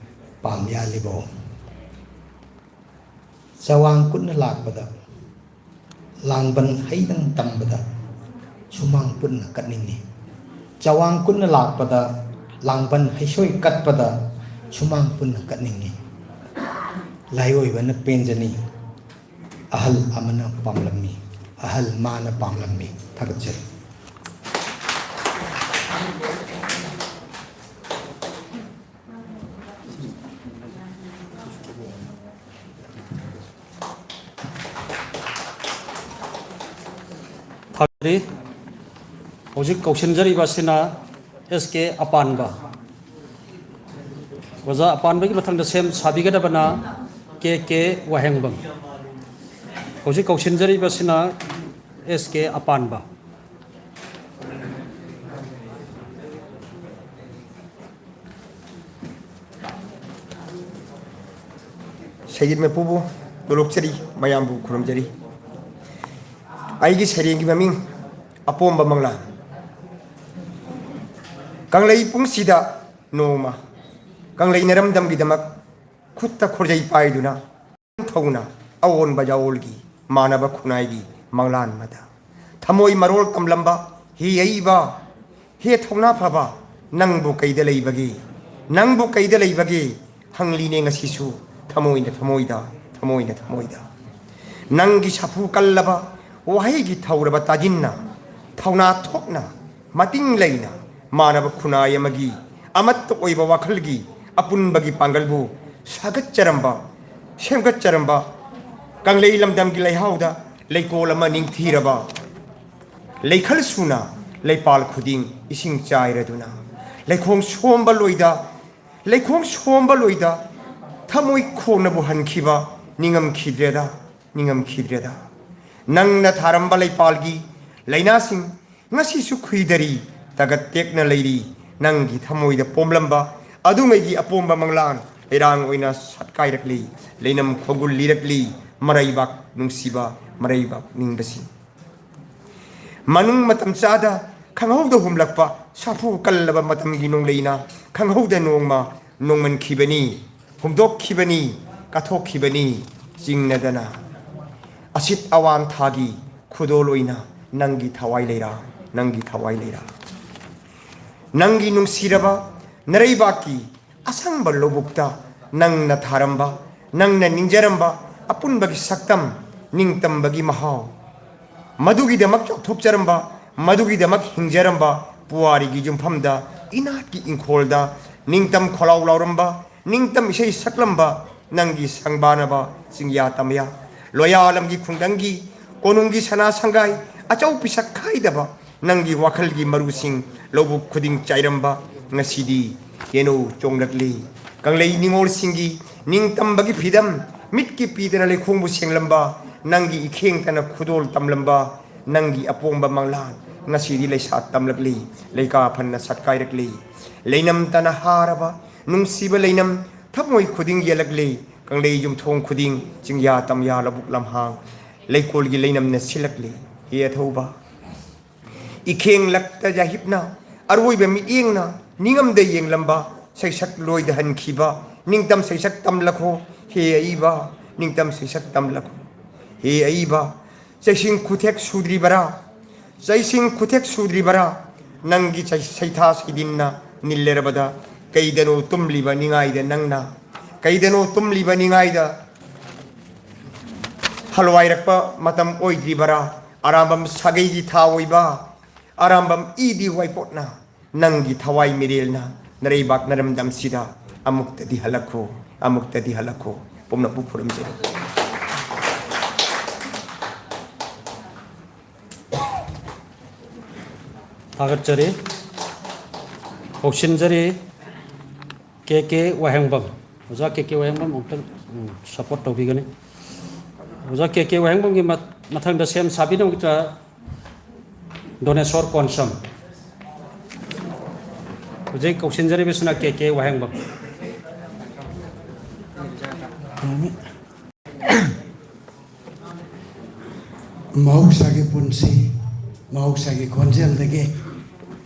ꯄꯥꯝ ꯌꯥꯜꯂꯤꯕꯣ? ꯆꯋꯥꯡ ꯀꯨꯠꯅ ꯂꯥꯛꯄꯗ ꯂꯥꯡꯕꯟ ꯍꯩꯗꯪ ꯇꯝꯕꯗ ꯁꯨꯃꯥꯡ ꯄꯨꯟꯅ ꯀꯠꯅꯤꯡꯏ꯫ ꯆꯋꯥꯡ ꯀꯨꯠꯅ ꯂꯥꯛꯄꯗ ꯂꯥꯡꯕꯟ ꯍꯩꯁꯣꯏ ꯀꯠꯄꯗ ꯁꯨꯃꯥꯡ ꯄꯨꯟꯅ ꯀꯠꯅꯤꯡꯏ꯫ ꯂꯥꯏꯑꯣꯏꯕꯅ ꯄꯦꯟꯖꯅꯤ꯫ ꯑꯍꯜ ꯑꯃꯅ ꯄꯥꯝꯂꯝꯃꯤ꯫ ꯑꯍꯜ ꯃꯥꯅ ꯄꯥꯝꯂꯝꯃꯤ꯫ ꯊꯥꯒꯠꯆꯔꯤ꯫ ꯊꯥꯒꯠꯆꯔꯤ꯫ ꯍꯧꯖꯤꯛ ꯀꯧꯁꯤꯟꯖꯔꯤꯕ ꯑꯁꯤꯅ ꯑꯦꯁ ꯀꯦ ꯑꯄꯥꯟꯕ꯫ ꯑꯣꯖꯥ ꯑꯄꯥꯟꯕꯒꯤ ꯃꯊꯪꯗ ꯁꯦꯝ ꯁꯥꯕꯤꯒꯗꯕꯅ ꯀꯦ ꯀꯦ ꯋꯥꯍꯦꯡꯕꯝ꯫ ꯍꯧꯖꯤꯛ ꯀꯧꯁꯤꯟꯖꯔꯤꯕ ꯑꯁꯤꯅ ꯑꯦꯁ ꯀꯦ ꯑꯄꯥꯟꯕ꯫ ꯁꯩꯔꯦꯡ ꯃꯄꯨꯕꯨ ꯅꯣꯂꯣꯛꯆꯔꯤ, ꯃꯌꯥꯝꯕꯨ ꯈꯨꯔꯨꯝꯖꯔꯤ꯫ ꯑꯩꯒꯤ ꯁꯩꯔꯦꯡꯒꯤ ꯃꯃꯤꯡ ꯑꯄꯣꯝꯕ ꯃꯪꯂꯥꯟ꯫ ꯀꯪꯂꯩ ꯄꯨꯡꯁꯤꯗ ꯅꯣꯡꯃ ꯀꯪꯂꯩ ꯅꯔꯝꯗꯝꯒꯤꯗꯃꯛ ꯈꯨꯠꯇ ꯈꯣꯔꯖꯩ ꯄꯥꯏꯗꯨꯅ ꯊꯧꯅ ꯑꯑꯣꯟꯕ ꯌꯥꯑꯣꯜꯒꯤ ꯃꯥꯟꯅꯕ ꯈꯨꯟꯅꯥꯏꯒꯤ ꯃꯪꯂꯥꯟ ꯑꯃꯗ ꯊꯃꯣꯏ ꯃꯔꯣꯜ ꯇꯝꯂꯝꯕ ꯍꯤ ꯍꯩꯕ, ꯍꯦ ꯊꯧꯅꯥ ꯐꯕ, ꯅꯪꯕꯨ ꯀꯩꯗ ꯂꯩꯕꯒꯦ? ꯅꯪꯕꯨ ꯀꯩꯗ ꯂꯩꯕꯒꯦ? ꯍꯪꯂꯤꯅꯦ ꯉꯁꯤꯁꯨ ꯊꯃꯣꯏꯅ ꯊꯃꯣꯏꯗ, ꯊꯃꯣꯏꯅ ꯊꯃꯣꯏꯗ꯫ ꯅꯪꯒꯤ ꯁꯥꯐꯨ ꯀꯜꯂꯕ ꯋꯥꯍꯩꯒꯤ ꯊꯧꯔꯕ ꯇꯥꯖꯤꯟꯅ, ꯊꯧꯅꯥ ꯊꯣꯛꯅ, ꯃꯇꯤꯡ ꯂꯩꯅ, ꯃꯥꯟꯅꯕ ꯈꯨꯟꯅꯥꯏ ꯑꯃꯒꯤ ꯑꯃꯠꯇ ꯑꯣꯏꯕ ꯋꯥꯈꯜꯒꯤ ꯑꯄꯨꯟꯕꯒꯤ ꯄꯥꯡꯒꯜꯕꯨ ꯁꯥꯒꯠꯆꯔꯝꯕ ꯁꯦꯝꯒꯠꯆꯔꯝꯕ ꯀꯪꯂꯩ ꯂꯝꯗꯝꯒꯤ ꯂꯩꯍꯥꯎꯗ ꯂꯩꯀꯣꯜ ꯑꯃ ꯅꯤꯡꯊꯤꯔꯕ ꯂꯩꯈꯜ ꯁꯨꯅ ꯂꯩꯄꯥꯜ ꯈꯨꯗꯤꯡ ꯏꯁꯤꯡ ꯆꯥꯏꯔꯗꯨꯅ ꯂꯩꯈꯣꯡ ꯁꯣꯝꯕ ꯂꯣꯏꯗ ꯂꯩꯈꯣꯡ ꯁꯣꯝꯕ ꯂꯣꯏꯗ ꯊꯃꯣꯏ ꯈꯣꯡꯅꯕꯨ ꯍꯟꯈꯤꯕ ꯅꯤꯡꯉꯝꯈꯤꯗ꯭ꯔꯦꯗ, ꯅꯤꯡꯉꯝꯈꯤꯗ꯭ꯔꯦꯗ꯫ ꯅꯪꯅ ꯊꯥꯔꯝꯕ ꯂꯩꯄꯥꯜꯒꯤ ꯂꯩꯅꯥꯁꯤꯡ ꯉꯁꯤꯁꯨ ꯈꯨꯏꯗꯔꯤ, ꯇꯒꯠ ꯇꯦꯛꯅ ꯂꯩꯔꯤ꯫ ꯅꯪꯒꯤ ꯊꯃꯣꯏꯗ ꯄꯣꯝꯂꯝꯕ ꯑꯗꯨꯉꯩꯒꯤ ꯑꯄꯣꯝꯕ ꯃꯪꯂꯥꯟ ꯂꯩꯔꯥꯡ ꯑꯣꯏꯅ ꯁꯠꯀꯥꯏꯔꯛꯂꯤ꯫ ꯂꯩꯅꯝ ꯈꯣꯡꯒꯨꯜ ꯂꯤꯔꯛꯂꯤ꯫ ꯃꯔꯩꯕꯥꯛ ꯅꯨꯡꯁꯤꯕ, ꯃꯔꯩꯕꯥꯛ ꯅꯤꯡꯕꯁꯤꯡ꯫ ꯃꯅꯨꯡ ꯃꯇꯝ ꯆꯥꯗ ꯈꯪꯍꯧꯗ ꯍꯨꯝꯂꯛꯄ ꯁꯥꯐꯨ ꯀꯜꯂꯕ ꯃꯇꯝꯒꯤ ꯅꯣꯡꯂꯩꯅ ꯈꯪꯍꯧꯗ ꯅꯣꯡꯃ ꯅꯣꯡꯃꯟꯈꯤꯕꯅꯤ, ꯍꯨꯝꯗꯣꯛꯈꯤꯕꯅꯤ, ꯀꯠꯊꯣꯛꯈꯤꯕꯅꯤ꯫ ꯆꯤꯡꯅꯗꯅ ꯑꯁꯤꯠ ꯑꯋꯥꯟ ꯊꯥꯒꯤ ꯈꯨꯗꯣꯜ ꯑꯣꯏꯅ ꯅꯪꯒꯤ ꯊꯋꯥꯏ ꯂꯩꯔꯥꯡ, ꯅꯪꯒꯤ ꯊꯋꯥꯏ ꯂꯩꯔꯥꯡ꯫ ꯅꯪꯒꯤ ꯅꯨꯡꯁꯤꯔꯕ ꯅꯔꯩꯕꯥꯛꯀꯤ ꯑꯁꯪꯕ ꯂꯧꯕꯨꯛꯇ ꯅꯪꯅ ꯊꯥꯔꯝꯕ, ꯅꯪꯅ ꯅꯤꯡꯖꯔꯝꯕ ꯑꯄꯨꯟꯕꯒꯤ ꯁꯛꯇꯝ, ꯅꯤꯡꯇꯝꯕꯒꯤ ꯃꯍꯥꯎ, ꯃꯗꯨꯒꯤꯗꯃꯛ ꯆꯥꯎꯊꯣꯛꯆꯔꯝꯕ, ꯃꯗꯨꯒꯤꯗꯃꯛ ꯍꯤꯡꯖꯔꯝꯕ ꯄꯨꯋꯥꯔꯤꯒꯤ ꯌꯨꯝꯐꯝꯗ ꯏꯅꯥꯠꯀꯤ ꯏꯪꯈꯣꯜꯗ ꯅꯤꯡꯇꯝ ꯈꯣꯜꯂꯥꯎ ꯂꯥꯎꯔꯝꯕ, ꯅꯤꯡꯇꯝ ꯏꯁꯩ ꯁꯛꯂꯝꯕ ꯅꯪꯒꯤ ꯁꯪꯕꯥꯅꯕ ꯆꯤꯡꯌꯥ ꯇꯝꯌꯥ, ꯂꯣꯌꯥꯂꯝꯒꯤ ꯈꯨꯡꯒꯪꯒꯤ ꯀꯣꯅꯨꯡꯒꯤ ꯁꯅꯥ ꯁꯪꯒꯥꯏ ꯑꯆꯧ ꯄꯤꯁꯛ ꯈꯥꯏꯗꯕ ꯅꯪꯒꯤ ꯋꯥꯈꯜꯒꯤ ꯃꯔꯨꯁꯤꯡ ꯂꯧꯕꯨꯛ ꯈꯨꯗꯤꯡ ꯆꯥꯏꯔꯝꯕ ꯉꯁꯤꯗꯤ ꯀꯦꯅꯧ ꯆꯣꯡꯂꯛꯂꯤ꯫ ꯀꯪꯂꯩ ꯅꯤꯉꯣꯜꯁꯤꯡꯒꯤ ꯅꯤꯡꯇꯝꯕꯒꯤ ꯐꯤꯗꯝ ꯃꯤꯠꯀꯤ ꯄꯤꯗꯅ ꯂꯩꯈꯣꯡꯕꯨ ꯁꯦꯡꯂꯝꯕ ꯅꯪꯒꯤ ꯏꯈꯦꯡꯇꯅ ꯈꯨꯗꯣꯜ ꯇꯝꯂꯝꯕ ꯅꯪꯒꯤ ꯑꯄꯣꯝꯕ ꯃꯪꯂꯥꯟ ꯉꯁꯤꯗꯤ ꯂꯩꯁꯥ ꯇꯝꯂꯛꯂꯤ, ꯂꯩꯀꯥ ꯐꯟꯅ ꯁꯠꯀꯥꯏꯔꯛꯂꯤ꯫ ꯂꯩꯅꯝꯇꯅ ꯍꯥꯔꯕ ꯅꯨꯡꯁꯤꯕ ꯂꯩꯅꯝ ꯊꯃꯣꯏ ꯈꯨꯗꯤꯡ ꯌꯦꯜꯂꯛꯂꯤ꯫ ꯀꯪꯂꯩ ꯌꯨꯝꯊꯣꯡ ꯈꯨꯗꯤꯡ ꯆꯤꯡꯌꯥ ꯇꯝꯌꯥ ꯂꯧꯕꯨꯛ ꯂꯝꯍꯥꯡ ꯂꯩꯀꯣꯜꯒꯤ ꯂꯩꯅꯝꯅ ꯁꯤꯜꯂꯛꯂꯤ꯫ ꯍꯦ ꯑꯊꯧꯕ, ꯏꯈꯦꯡꯂꯛꯇ ꯌꯥꯍꯤꯞꯅ ꯑꯔꯣꯏꯕ ꯃꯤꯠꯌꯦꯡꯅ ꯅꯤꯡꯉꯝꯗ ꯌꯦꯡꯂꯝꯕ ꯁꯩꯁꯛ ꯂꯣꯏꯗ ꯍꯟꯈꯤꯕ ꯅꯤꯡꯇꯝ ꯁꯩꯁꯛ ꯇꯝꯂꯛꯈꯣ꯫ ꯍꯦ ꯑꯏꯕ, ꯅꯤꯡꯇꯝ ꯁꯩꯁꯛ ꯇꯝꯂꯛꯈꯣ꯫ ꯍꯦ ꯑꯏꯕ, ꯆꯩꯁꯤꯡ ꯈꯨꯊꯦꯛ ꯁꯨꯗ꯭ꯔꯤꯕꯔꯥ? ꯆꯩꯁꯤꯡ ꯈꯨꯊꯦꯛ ꯁꯨꯗ꯭ꯔꯤꯕꯔꯥ? ꯅꯪꯒꯤ ꯆꯩ-, ꯁꯩꯊꯥ ꯁꯩꯗꯤꯟꯅ ꯅꯤꯜꯂꯔꯕꯗ ꯀꯩꯗꯅꯣ ꯇꯨꯝꯂꯤꯕ ꯅꯤꯡꯉꯥꯏꯗ ꯅꯪꯅ, ꯀꯩꯗꯅꯣ ꯇꯨꯝꯂꯤꯕ ꯅꯤꯡꯉꯥꯏꯗ ꯍꯜꯋꯥꯏꯔꯛꯄ ꯃꯇꯝ ꯑꯣꯏꯗ꯭ꯔꯤꯕꯔꯥ? ꯑꯔꯥꯝꯕꯝ ꯁꯥꯒꯩꯒꯤ ꯊꯥ ꯑꯣꯏꯕ, ꯑꯔꯥꯝꯕꯝ ꯏꯗꯤ ꯋꯥꯏꯀꯣꯠꯅ ꯅꯪꯒꯤ ꯊꯋꯥꯏ ꯃꯤꯔꯦꯜꯅ ꯅꯔꯩꯕꯥꯛ ꯅꯔꯝꯗꯝꯁꯤꯗ ꯑꯃꯨꯛꯇꯗꯤ ꯍꯜꯂꯛꯈꯣ, ꯑꯃꯨꯛꯇꯗꯤ ꯍꯜꯂꯛꯈꯣ꯫ ꯄꯨꯝꯅꯃꯛꯄꯨ ꯈꯨꯔꯨꯝꯖꯔꯤ꯫ ꯊꯥꯒꯠꯆꯔꯤ꯫ ꯀꯧꯁꯤꯟꯖꯔꯤ꯫ ꯀꯦ ꯀꯦ ꯋꯥꯍꯦꯡꯕꯝ꯫ ꯑꯣꯖꯥ ꯀꯦ ꯀꯦ ꯋꯥꯍꯦꯡꯕꯝ ꯑꯃꯨꯛꯇꯪ, ꯎꯝ, support ꯇꯧꯕꯤꯒꯅꯤ꯫ ꯑꯣꯖꯥ ꯀꯦ ꯀꯦ ꯋꯥꯍꯦꯡꯕꯝꯒꯤ ꯃ-, ꯃꯊꯪꯗ ꯁꯦꯝ ꯁꯥꯕꯤꯅꯕꯒꯤꯗꯃꯛꯇ ꯗꯣꯅꯦꯁꯣꯔ ꯀꯣꯟꯁꯝ꯫ ꯍꯧꯖꯤꯛ ꯀꯧꯁꯤꯟꯖꯔꯤꯕꯁꯤꯅ ꯀꯦ ꯀꯦ ꯋꯥꯍꯦꯡꯕꯝ꯫ ꯃꯍꯧꯁꯥꯒꯤ ꯄꯨꯟꯁꯤ, ꯃꯍꯧꯁꯥꯒꯤ ꯈꯣꯟꯖꯦꯜꯗꯒꯤ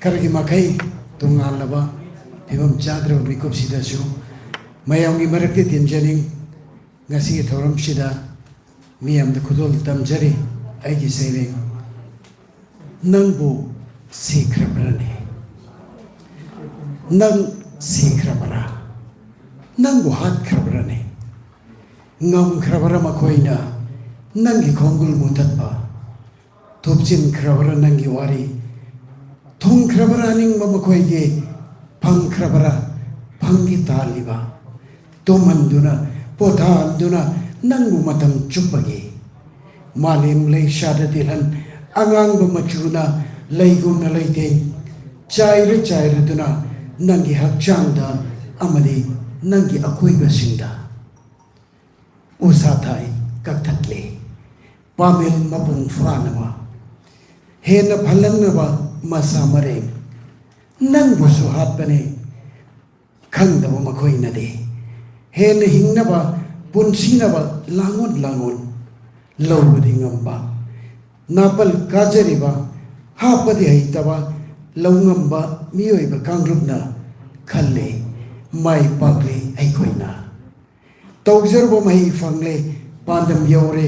ꯈꯔꯒꯤ ꯃꯈꯩ ꯇꯣꯉꯥꯜꯂꯕ ꯐꯤꯕꯝ ꯆꯥꯗ꯭ꯔꯕ ꯃꯤꯀꯨꯞꯁꯤꯗꯁꯨ ꯃꯌꯥꯝꯒꯤ ꯃꯔꯛꯇ ꯇꯤꯟꯖꯅꯤꯡ꯫ ꯉꯁꯤꯒꯤ ꯊꯧꯔꯝꯁꯤꯗ ꯃꯤꯌꯥꯝꯗ ꯈꯨꯗꯣꯜ ꯇꯝꯖꯔꯤ꯫ ꯑꯩꯒꯤ ꯁꯩꯔꯦꯡ, ꯅꯪꯕꯨ ꯁꯤꯈ꯭ꯔꯕ꯭ꯔꯅꯦ? ꯅꯪ ꯁꯤꯈ꯭ꯔꯕ꯭ꯔꯥ? ꯅꯪꯕꯨ ꯍꯥꯠꯈ꯭ꯔꯕ꯭ꯔꯅꯦ? ꯉꯝꯈ꯭ꯔꯕ꯭ꯔꯥ ꯃꯈꯣꯏꯅ ꯅꯪꯒꯤ ꯈꯣꯡꯒꯨꯜ ꯃꯨꯊꯠꯄ? ꯊꯨꯞꯆꯤꯟꯈ꯭ꯔꯕ꯭ꯔꯥ ꯅꯪꯒꯤ ꯋꯥꯔꯤ? ꯊꯨꯡꯈ꯭ꯔꯕ꯭ꯔꯥ ꯑꯅꯤꯡꯕ ꯃꯈꯣꯏꯒꯤ? ꯐꯪꯈ꯭ꯔꯕ꯭ꯔꯥ ꯐꯪꯒꯦ ꯇꯥꯜꯂꯤꯕ? ꯇꯨꯝꯍꯟꯗꯨꯅ, ꯄꯣꯊꯥꯍꯟꯗꯨꯅ ꯅꯪꯕꯨ ꯃꯇꯝ ꯆꯨꯞꯄꯒꯤ ꯃꯥꯂꯦꯝ ꯂꯩꯁꯥꯗ ꯇꯤꯜꯍꯟ ꯑꯉꯥꯡꯕ ꯃꯆꯨꯅ ꯂꯩꯒꯨꯝꯅ ꯂꯩꯇꯦꯡ ꯆꯥꯏꯔ ꯆꯥꯏꯔꯗꯨꯅ ꯅꯪꯒꯤ ꯍꯛꯆꯥꯡꯗ ꯑꯃꯗꯤ ꯅꯪꯒꯤ ꯑꯀꯣꯏꯕꯁꯤꯡꯗ ꯎꯁꯥ ꯊꯥꯏ ꯀꯛꯊꯠꯂꯦ꯫ ꯄꯥꯃꯦꯜ ꯃꯄꯨꯡ ꯐꯥꯅꯕ, ꯍꯦꯟꯅ ꯐꯜꯍꯟꯅꯕ ꯃꯁꯥ ꯃꯔꯦꯡ ꯅꯪꯕꯨꯁꯨ ꯍꯥꯠꯄꯅꯦ꯫ ꯈꯪꯗꯕ ꯃꯈꯣꯏꯅꯗꯤ ꯍꯦꯟꯅ ꯍꯤꯡꯅꯕ, ꯄꯨꯟꯁꯤꯅꯕ ꯂꯥꯡꯑꯣꯟ ꯂꯥꯡꯑꯣꯟ ꯂꯧꯕꯗꯤ ꯉꯝꯕ, ꯅꯥꯄꯜ ꯀꯥꯖꯔꯤꯕ, ꯍꯥꯞꯄꯗꯤ ꯍꯩꯇꯕ ꯂꯧ ꯉꯝꯕ ꯃꯤꯑꯣꯏꯕ ꯀꯥꯡꯂꯨꯞꯅ ꯈꯜꯂꯤ꯫ ꯃꯥꯏ ꯄꯥꯛꯂꯤ ꯑꯩꯈꯣꯏꯅ꯫ ꯇꯧꯖꯔꯨꯕ ꯃꯍꯩ ꯐꯪꯂꯦ, ꯄꯥꯟꯗꯝ ꯌꯧꯔꯦ,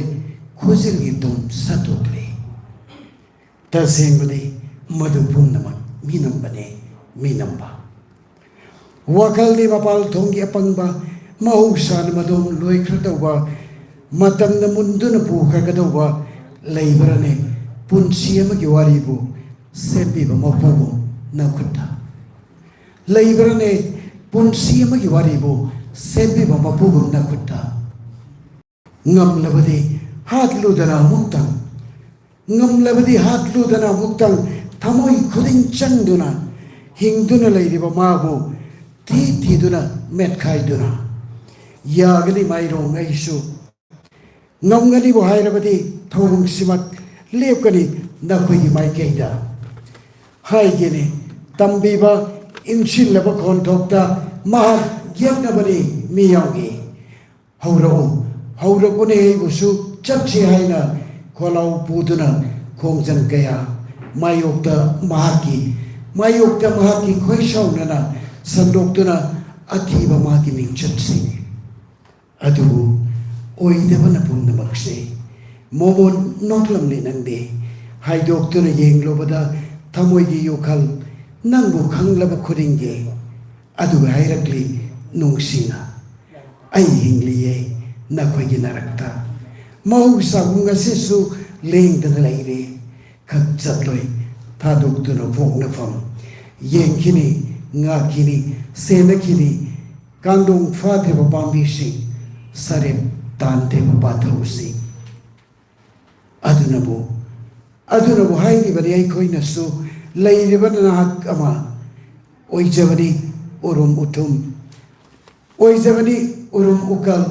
ꯈꯨꯖꯤꯜꯒꯤ ꯇꯨꯝ ꯁꯠꯇꯣꯛꯂꯦ꯫ ꯇꯁꯦꯡꯕꯗꯤ ꯃꯗꯨ ꯄꯨꯝꯅꯃꯛ ꯃꯤꯅꯝꯕꯅꯦ, ꯃꯤꯅꯝꯕ꯫ ꯋꯥꯈꯜꯗꯤ ꯃꯄꯥꯜ ꯊꯣꯡꯒꯤ ꯑꯄꯪꯕ, ꯃꯍꯧꯁꯥꯅ ꯃꯗꯣꯝ ꯂꯣꯏꯈ꯭ꯔꯗꯧꯕ, ꯃꯇꯝꯅ ꯃꯨꯟꯗꯨꯅ ꯄꯨꯈ꯭ꯔꯒꯗꯧꯕ ꯂꯩꯕ꯭ꯔꯅꯦ? ꯄꯨꯟꯁꯤ ꯑꯃꯒꯤ ꯋꯥꯔꯤꯕꯨ ꯁꯦꯝꯕꯤꯕ ꯃꯄꯨꯕꯨ ꯅꯈꯨꯠꯇ ꯂꯩꯕ꯭ꯔꯅꯦ? ꯄꯨꯟꯁꯤ ꯑꯃꯒꯤ ꯋꯥꯔꯤꯕꯨ ꯁꯦꯝꯕꯤꯕ ꯃꯄꯨꯕꯨ ꯅꯈꯨꯠꯇ ꯉꯝꯂꯕꯗꯤ ꯍꯥꯠꯂꯨꯗꯅ ꯑꯃꯨꯛꯇꯪ, ꯉꯝꯂꯕꯗꯤ ꯍꯥꯠꯂꯨꯗꯅ ꯑꯃꯨꯛꯇꯪ, ꯊꯃꯣꯏ ꯈꯨꯗꯤꯡ ꯆꯪꯗꯨꯅ ꯍꯤꯡꯗꯨꯅ ꯂꯩꯔꯤꯕ ꯃꯥꯕꯨ ꯊꯤ ꯊꯤꯗꯨꯅ ꯃꯦꯠꯈꯥꯏꯗꯨꯅ꯫ ꯌꯥꯒꯅꯤ ꯃꯥꯏꯔꯣꯡ ꯑꯩꯁꯨ, ꯉꯝꯒꯅꯤꯕꯨ ꯍꯥꯏꯔꯕꯗꯤ ꯊꯧꯑꯣꯡꯁꯤꯃꯛ ꯂꯦꯞꯀꯅꯤ ꯅꯈꯣꯏꯒꯤ ꯃꯥꯏꯀꯩꯗ꯫ ꯍꯥꯏꯒꯦꯅꯦ, ꯇꯝꯕꯤꯕ ꯏꯟꯁꯤꯜꯂꯕ ꯈꯣꯟꯊꯣꯛꯇ ꯃꯍꯥꯛ ꯌꯦꯛꯅꯕꯅꯤ ꯃꯤ ꯌꯥꯝꯒꯤ꯫ ꯍꯧꯔꯛꯎ, ꯍꯧꯔꯛꯎꯅꯦ ꯑꯩꯕꯨꯁꯨ ꯆꯠꯁꯤ ꯍꯥꯏꯅ ꯈꯣꯜꯂꯥꯎ ꯄꯨꯗꯨꯅ ꯈꯣꯡꯖꯪ ꯀꯌꯥ ꯃꯥꯌꯣꯛꯇ ꯃꯍꯥꯛꯀꯤ, ꯃꯥꯌꯣꯛꯇ ꯃꯍꯥꯛꯀꯤ ꯈꯣꯏꯁꯥꯎꯅꯅ ꯁꯟꯗꯣꯛꯇꯨꯅ ꯑꯊꯤꯕ ꯃꯥꯒꯤ ꯃꯤꯡꯆꯠꯁꯤꯡ꯫ ꯑꯗꯨꯕꯨ ꯑꯣꯏꯗꯕꯅ ꯄꯨꯝꯅꯃꯛꯁꯦ꯫ ꯃꯣꯃꯣꯟ ꯅꯣꯛꯂꯝꯂꯦ ꯅꯪꯗꯤ꯫ ꯍꯥꯏꯗꯣꯛꯇꯨꯅ ꯌꯦꯡꯂꯨꯕꯗ ꯊꯃꯣꯏꯒꯤ ꯌꯨꯈꯜ ꯅꯪꯕꯨ ꯈꯪꯂꯕ ꯈꯨꯗꯤꯡꯒꯤ꯫ ꯑꯗꯨꯒ ꯍꯥꯏꯔꯛꯂꯤ ꯅꯨꯡꯁꯤꯅ, "ꯑꯩ ꯍꯤꯡꯂꯤꯌꯦ ꯅꯈꯣꯏꯒꯤ ꯅꯔꯛꯇ꯫ ꯃꯍꯧꯁꯥꯒꯨꯝ ꯉꯁꯤꯁꯨ ꯂꯦꯡꯗꯅ ꯂꯩꯔꯦ꯫ ꯈꯛ ꯆꯠꯂꯣꯏ ꯊꯥꯗꯣꯛꯇꯨꯅ ꯄꯣꯛꯅꯐꯝ꯫ ꯌꯦꯡꯈꯤꯅꯤ, ꯉꯥꯛꯈꯤꯅꯤ, ꯁꯦꯟꯅꯈꯤꯅꯤ꯫ ꯀꯥꯡꯗꯣꯡ ꯐꯥꯗ꯭ꯔꯤꯕ ꯄꯥꯝꯕꯤꯁꯤꯡ, ꯁꯔꯦꯞ ꯇꯥꯟꯗ꯭ꯔꯤꯕ ꯄꯥꯊꯧꯁꯤꯡ"꯫ ꯑꯗꯨꯅꯕꯨ, ꯑꯗꯨꯅꯕꯨ ꯍꯥꯏꯔꯤꯕꯅꯤ ꯑꯩꯈꯣꯏꯅꯁꯨ, ꯂꯩꯔꯤꯕ ꯅꯍꯥꯛ ꯑꯃ ꯑꯣꯏꯖꯕꯅꯤ ꯎꯔꯨꯝ ꯎꯊꯨꯝ, ꯑꯣꯏꯖꯕꯅꯤ ꯎꯔꯨꯝ ꯎꯀꯜ,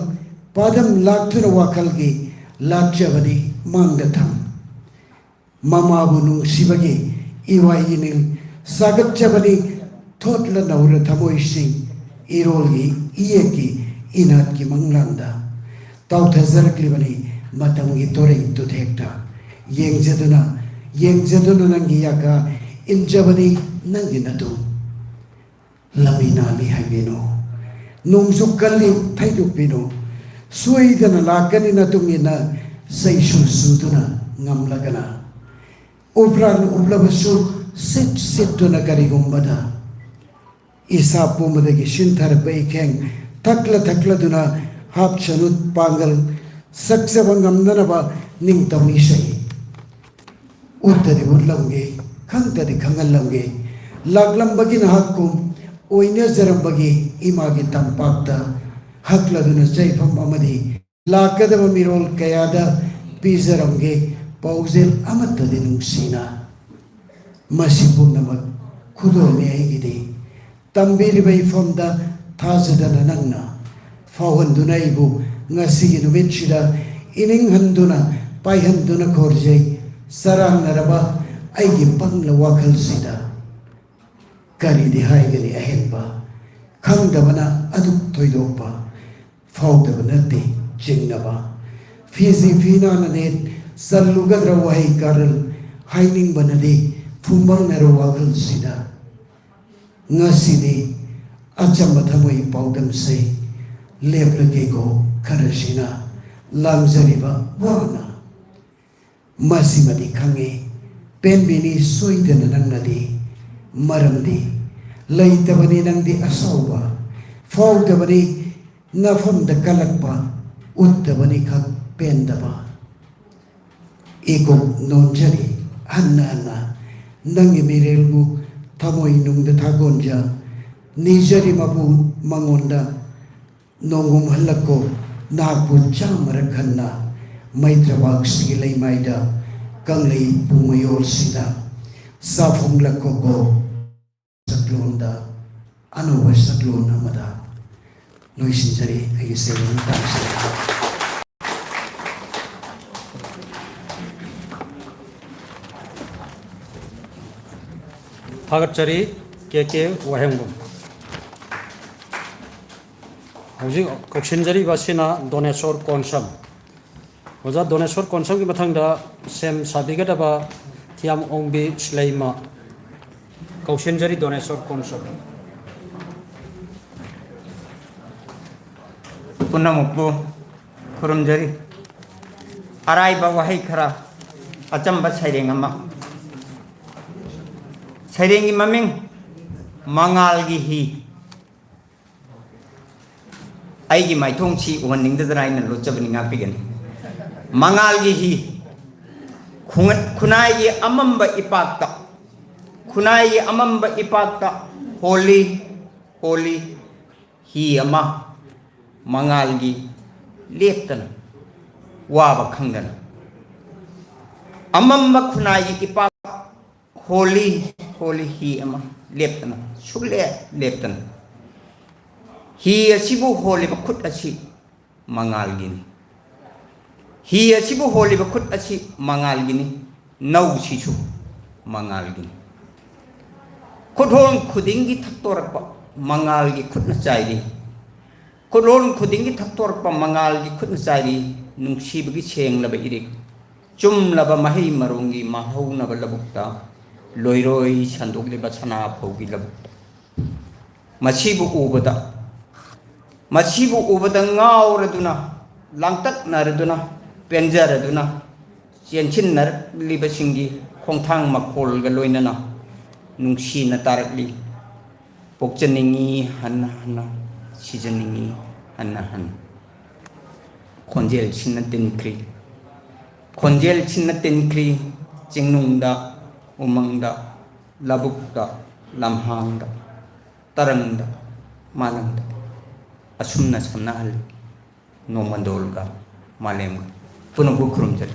ꯄꯥꯗꯝ ꯂꯥꯛꯇꯨꯅ ꯋꯥꯈꯜꯒꯤ ꯂꯥꯠꯆꯕꯅꯤ ꯃꯥꯡꯗ ꯊꯝ꯫ ꯃꯃꯥꯕꯨ ꯅꯨꯡꯁꯤꯕꯒꯤ ꯏꯋꯥ ꯏꯅꯤꯜ ꯁꯥꯒꯠꯆꯕꯅꯤ ꯊꯣꯠꯂ ꯅꯧꯔ ꯊꯃꯣꯏꯁꯤꯡ, ꯏꯔꯣꯜꯒꯤ ꯏꯌꯦꯛꯀꯤ ꯏꯅꯥꯠꯀꯤ ꯃꯪꯂꯥꯟꯗ ꯇꯥꯎꯊꯖꯔꯛꯂꯤꯕꯅꯤ ꯃꯇꯝꯒꯤ ꯇꯣꯔꯩ ꯇꯨꯊꯦꯛꯇ꯫ ꯌꯦꯡꯖꯗꯨꯅ, ꯌꯦꯡꯖꯗꯨꯅ ꯅꯪꯒꯤ ꯌꯥꯀꯥ ꯏꯟꯖꯕꯅꯤ ꯅꯪꯒꯤ ꯅꯇꯨꯡ꯫ ꯂꯝꯕꯤ ꯅꯥꯜꯂꯤ ꯍꯥꯏꯕꯤꯅꯨ, ꯅꯣꯡꯖꯨ ꯀꯜꯂꯤ ꯊꯩꯗꯣꯛꯄꯤꯅꯨ꯫ ꯁꯣꯏꯗꯅ ꯂꯥꯛꯀꯅꯤ ꯅꯇꯨꯡ ꯏꯟꯅ ꯆꯩꯁꯨ ꯆꯨꯗꯨꯅ ꯉꯝꯂꯒꯅ꯫ ꯎꯕ꯭ꯔꯥꯟ ꯎꯞꯂꯕꯁꯨ ꯁꯤꯠ ꯁꯤꯠꯇꯨꯅ ꯀꯔꯤꯒꯨꯝꯕꯗ ꯏꯁꯥ ꯄꯨꯝꯕꯗꯒꯤ ꯁꯤꯟꯊꯔꯛꯄ ꯏꯈꯦꯡ ꯊꯛꯂ ꯊꯛꯂꯗꯨꯅ ꯍꯥꯞꯁꯅꯨ ꯄꯥꯡꯒꯜ ꯁꯛꯆꯕ ꯉꯝꯅꯅꯕ ꯅꯤꯡꯇꯝ ꯏꯁꯩ꯫ ꯎꯠꯇꯗꯤ ꯎꯠꯂꯝꯒꯦ, ꯈꯪꯗꯗꯤ ꯈꯪꯍꯜꯂꯝꯒꯦ꯫ ꯂꯥꯛꯂꯝꯕꯒꯤ ꯅꯍꯥꯛꯀꯨꯝ ꯑꯣꯏꯅꯖꯔꯝꯕꯒꯤ ꯏꯃꯥꯒꯤ ꯇꯝꯄꯥꯛꯇ ꯍꯛꯂꯗꯨꯅ ꯆꯩꯐꯝ ꯑꯃꯗꯤ ꯂꯥꯛꯀꯗꯕ ꯃꯤꯔꯣꯜ ꯀꯌꯥꯗ ꯄꯤꯖꯔꯝꯒꯦ ꯄꯥꯎꯖꯦꯜ ꯑꯃꯠꯇꯗꯤ ꯅꯨꯡꯁꯤꯅ꯫ ꯃꯁꯤ ꯄꯨꯝꯅꯃꯛ ꯈꯨꯗꯣꯜꯅꯤ ꯑꯩꯒꯤꯗꯤ꯫ ꯇꯝꯕꯤꯔꯤꯕ ꯏꯐꯝꯗ ꯊꯥꯖꯗꯅ ꯅꯪꯅ ꯐꯥꯎꯍꯟꯗꯨꯅ ꯑꯩꯕꯨ ꯉꯁꯤꯒꯤ ꯅꯨꯃꯤꯠꯁꯤꯗ ꯏꯅꯤꯡꯍꯟꯗꯨꯅ ꯄꯥꯏꯍꯟꯗꯨꯅ ꯈꯣꯔꯖꯩ꯫ ꯆꯔꯥꯡꯅꯔꯕ ꯑꯩꯒꯤ ꯄꯪꯂ ꯋꯥꯈꯜꯁꯤꯗ ꯀꯔꯤꯗꯤ ꯍꯥꯏꯒꯅꯤ ꯑꯍꯦꯟꯕ? ꯈꯪꯗꯕꯅ ꯑꯗꯨꯛ ꯊꯣꯏꯗꯣꯛꯄ, ꯐꯥꯎꯗꯕ ꯅꯠꯇꯦ ꯆꯤꯡꯅꯕ꯫ ꯐꯤꯖꯤ ꯐꯤꯅꯥꯅꯅꯦ ꯆꯜꯂꯨꯒꯗ꯭ꯔꯥ ꯋꯥꯍꯩ ꯀꯥꯔꯜ? ꯍꯥꯏꯅꯤꯡꯕꯅꯗꯤ ꯐꯨꯝꯕꯪꯅꯔ ꯋꯥꯈꯜꯁꯤꯗ꯫ ꯉꯁꯤꯗꯤ ꯑꯆꯝꯕ ꯊꯃꯣꯏ ꯄꯥꯎꯗꯝꯁꯦ ꯂꯦꯞꯂꯒꯦꯀꯣ ꯈꯔꯁꯤꯅ ꯂꯥꯡꯖꯔꯤꯕ ꯋꯥꯅ꯫ ꯃꯁꯤꯃꯗꯤ ꯈꯪꯉꯦ, ꯄꯦꯟꯕꯤꯅꯤ ꯁꯣꯏꯗꯅ ꯅꯪꯅꯗꯤ꯫ ꯃꯔꯝꯗꯤ ꯂꯩꯇꯕꯅꯤ ꯅꯪꯗꯤ ꯑꯁꯥꯎꯕ, ꯐꯥꯎꯗꯕꯅꯤ ꯅꯐꯝꯗ ꯀꯜꯂꯛꯄ, ꯎꯠꯇꯕꯅꯤ ꯈꯛ ꯄꯦꯟꯗꯕ꯫ ꯏꯀꯣꯛ ꯅꯣꯟꯖꯔꯤ ꯍꯟꯅ ꯍꯟꯅ ꯅꯪꯒꯤ ꯃꯤꯔꯦꯜꯕꯨ ꯊꯃꯣꯏ ꯅꯨꯡꯗ ꯊꯥꯒꯣꯟꯖ꯫ ꯅꯤꯖꯔꯤ ꯃꯄꯨ ꯃꯉꯣꯟꯗ ꯅꯣꯡꯒꯨꯝ ꯍꯜꯂꯛꯀꯣ ꯅꯍꯥꯛꯄꯨ ꯆꯥꯝꯃꯔꯛ ꯍꯟꯅ꯫ ꯃꯩꯇ꯭ꯔꯕꯥꯛꯁꯤꯒꯤ ꯂꯩꯃꯥꯏꯗ ꯀꯪꯂꯩ ꯄꯨꯡꯃꯌꯣꯜꯁꯤꯗ ꯁꯥꯐꯣꯡꯂꯛꯀꯣꯀꯣ꯫ ꯁꯛꯂꯣꯟꯗ ꯑꯅꯧꯕ ꯁꯛꯂꯣꯟ ꯑꯃꯗ ꯂꯣꯏꯁꯤꯟꯖꯔꯤ ꯑꯩꯒꯤ ꯁꯩꯔꯦꯡ ꯃꯇꯥꯡꯁꯦ꯫ ꯊꯥꯒꯠꯆꯔꯤ꯫ ꯀꯦ ꯀꯦ ꯋꯥꯍꯦꯡꯕꯝ꯫ ꯍꯧꯖꯤꯛ ꯀꯧꯁꯤꯟꯖꯔꯤꯕ ꯑꯁꯤꯅ ꯗꯣꯅꯦꯁꯣꯔ ꯀꯣꯟꯁꯝ꯫ ꯑꯣꯖꯥ ꯗꯣꯅꯦꯁꯣꯔ ꯀꯣꯟꯁꯝꯒꯤ ꯃꯊꯪꯗ ꯁꯦꯝ ꯁꯥꯕꯤꯒꯗꯕ ꯊꯤꯌꯥꯝ ꯑꯣꯡꯕꯤ ꯁꯤꯂꯩꯃ꯫ ꯀꯧꯁꯤꯟꯖꯔꯤ ꯗꯣꯅꯦꯁꯣꯔ ꯀꯣꯟꯁꯝ꯫ ꯄꯨꯝꯅꯃꯛꯄꯨ ꯈꯨꯔꯨꯝꯖꯔꯤ꯫ ꯑꯔꯥꯏꯕ ꯋꯥꯍꯩ ꯈꯔ, ꯑꯆꯝꯕ ꯁꯩꯔꯦꯡ ꯑꯃ꯫ ꯁꯩꯔꯦꯡꯒꯤ ꯃꯃꯤꯡ ꯃꯉꯥꯜꯒꯤ ꯍꯤ꯫ ꯑꯩꯒꯤ ꯃꯥꯏꯊꯣꯡꯁꯤ ꯎꯍꯟꯅꯤꯡꯗꯗꯅ ꯑꯩꯅ ꯂꯣꯠꯆꯕꯅꯤ, ꯉꯥꯛꯄꯤꯒꯅꯤ꯫ ꯃꯉꯥꯜꯒꯤ ꯍꯤ꯫ ꯈꯨꯡꯒ-, ꯈꯨꯟꯅꯥꯏꯒꯤ ꯑꯃꯝꯕ ꯏꯄꯥꯛꯇ, ꯈꯨꯟꯅꯥꯏꯒꯤ ꯑꯃꯝꯕ ꯏꯄꯥꯛꯇ ꯍꯣꯜꯂꯤ, ꯍꯣꯜꯂꯤ ꯍꯤ ꯑꯃ꯫ ꯃꯉꯥꯜꯒꯤ ꯂꯦꯞꯇꯅ, ꯋꯥꯕ ꯈꯪꯗꯅ, ꯑꯃꯝꯕ ꯈꯨꯟꯅꯥꯏꯒꯤ ꯏꯄꯥꯛ ꯍꯣꯜꯂꯤ, ꯍꯣꯜꯂꯤ ꯍꯤ ꯑꯃ ꯂꯦꯞꯇꯅ, ꯁꯨꯛꯂꯦꯞ ꯂꯦꯞꯇꯅ꯫ ꯍꯤ ꯑꯁꯤꯕꯨ ꯍꯣꯜꯂꯤꯕ ꯈꯨꯠ ꯑꯁꯤ ꯃꯉꯥꯜꯒꯤꯅꯤ꯫ ꯍꯤ ꯑꯁꯤꯕꯨ ꯍꯣꯜꯂꯤꯕ ꯈꯨꯠ ꯑꯁꯤ ꯃꯉꯥꯜꯒꯤꯅꯤ, ꯅꯧꯁꯤꯁꯨ ꯃꯉꯥꯜꯒꯤꯅꯤ꯫ ꯈꯨꯠꯍꯣꯜ ꯈꯨꯗꯤꯡꯒꯤ ꯊꯛꯇꯣꯔꯛꯄ ꯃꯉꯥꯜꯒꯤ ꯈꯨꯠꯅ ꯆꯥꯏꯔꯤ꯫ ꯈꯨꯠꯍꯣꯜ ꯈꯨꯗꯤꯡꯒꯤ ꯊꯛꯇꯣꯔꯛꯄ ꯃꯉꯥꯜꯒꯤ ꯈꯨꯠꯅ ꯆꯥꯏꯔꯤ, ꯅꯨꯡꯁꯤꯕꯒꯤ ꯁꯦꯡꯂꯕ ꯏꯔꯤꯛ꯫ ꯆꯨꯝꯂꯕ ꯃꯍꯩ ꯃꯔꯣꯡꯒꯤ ꯃꯥꯜꯍꯧꯅꯕ ꯂꯧꯕꯨꯛꯇ, ꯂꯣꯏꯔꯣꯏ ꯁꯟꯗꯣꯛꯂꯤꯕ ꯁꯅꯥꯐꯧꯒꯤ ꯂꯧꯕꯨꯛꯇ꯫ ꯃꯁꯤꯕꯨ ꯎꯕꯗ, ꯃꯁꯤꯕꯨ ꯎꯕꯗ ꯉꯥꯎꯔꯗꯨꯅ, ꯂꯥꯡꯇꯛꯅꯔꯗꯨꯅ, ꯄꯦꯟꯖꯔꯗꯨꯅ, ꯆꯦꯟꯁꯤꯟꯅꯔꯛꯂꯤꯕꯁꯤꯡꯒꯤ ꯈꯣꯡꯊꯥꯡ ꯃꯈꯣꯜꯒ ꯂꯣꯏꯅꯅ ꯅꯨꯡꯁꯤꯅ ꯇꯥꯔꯛꯂꯤ꯫ ꯄꯣꯛꯆꯅꯤꯡꯉꯤ ꯍꯟꯅ ꯍꯟꯅ, ꯁꯤꯖꯅꯤꯡꯉꯤ ꯍꯟꯅ ꯍꯟꯅ꯫ ꯈꯣꯟꯖꯦꯜꯁꯤꯅ ꯇꯤꯟꯈ꯭ꯔꯤ, ꯈꯣꯟꯖꯦꯜꯁꯤꯅ ꯇꯤꯟꯈ꯭ꯔꯤ, ꯆꯤꯡꯅꯨꯡꯗ, ꯎꯃꯪꯗ, ꯂꯧꯕꯨꯛꯇ, ꯂꯝꯍꯥꯡꯗ, ꯇꯔꯪꯗ, ꯃꯥꯂꯪꯗ꯫ ꯑꯁꯨꯝꯅ ꯁꯝꯅꯍꯜꯂꯤ ꯅꯣꯡꯃꯟꯗꯣꯜꯒ ꯃꯥꯂꯦꯝꯒ꯫ ꯄꯨꯝꯅꯃꯛꯄꯨ ꯈꯨꯔꯨꯝꯖꯔꯤ꯫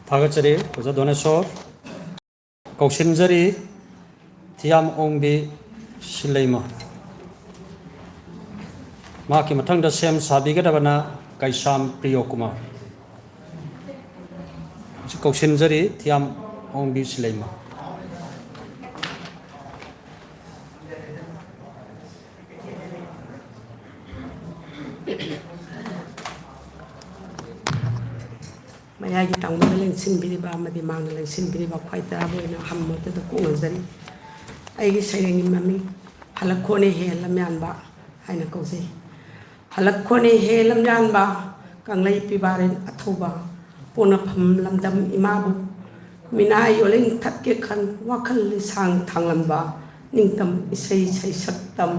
ꯊꯥꯒꯠꯆꯔꯤ ꯑꯣꯖꯥ ꯗꯣꯅꯦꯁꯣꯔ꯫ ꯀꯧꯁꯤꯟꯖꯔꯤ ꯊꯤꯌꯥꯝ ꯑꯣꯡꯕꯤ ꯁꯤꯂꯩꯃ꯫ ꯃꯍꯥꯛꯀꯤ ꯃꯊꯪꯗ ꯁꯦꯝ ꯁꯥꯕꯤꯒꯗꯕꯅ ꯀꯩꯁꯥꯝ ꯄ꯭ꯔꯤꯌꯣ ꯀꯨꯃꯥꯔ꯫ ꯀꯧꯁꯤꯟꯖꯔꯤ ꯊꯤꯌꯥꯝ ꯑꯣꯡꯕꯤ ꯁꯤꯂꯩꯃ꯫ ꯃꯌꯥꯏꯒꯤ ꯇꯥꯡꯕꯗ ꯂꯦꯡꯁꯤꯟꯕꯤꯔꯤꯕ ꯑꯃꯗꯤ ꯃꯥꯡꯗ ꯂꯦꯡꯁꯤꯟꯕꯤꯔꯤꯕ ꯈ꯭ꯋꯥꯏ ꯇꯔꯥꯕꯨ ꯑꯣꯏꯅ ꯍꯝꯃꯨꯗꯨꯗ ꯀꯣꯛꯅꯖꯔꯤ꯫ ꯑꯩꯒꯤ ꯁꯩꯔꯦꯡꯒꯤ ꯃꯃꯤꯡ ꯍꯜꯂꯛꯈꯣꯅꯦ ꯍꯦ ꯂꯝꯌꯥꯟꯕ ꯍꯥꯏꯅ ꯀꯧꯖꯩ꯫ ꯍꯜꯂꯛꯈꯣꯅꯦ ꯍꯦ ꯂꯝꯌꯥꯟꯕ, ꯀꯪꯂꯩ ꯄꯤꯕꯥꯔꯦꯟ ꯑꯊꯧꯕ, ꯄꯣꯛꯅꯐꯝ ꯂꯝꯗꯝ ꯏꯃꯥꯕꯨ, ꯃꯤꯅꯥꯏ ꯌꯣꯜꯂꯤꯡ ꯊꯠꯀꯦ ꯈꯟ, ꯋꯥꯈꯜ ꯂꯤꯁꯥꯡ ꯊꯥꯡꯂꯝꯕ, ꯅꯤꯡꯇꯝ ꯏꯁꯩ ꯁꯩꯁꯛꯇꯝ,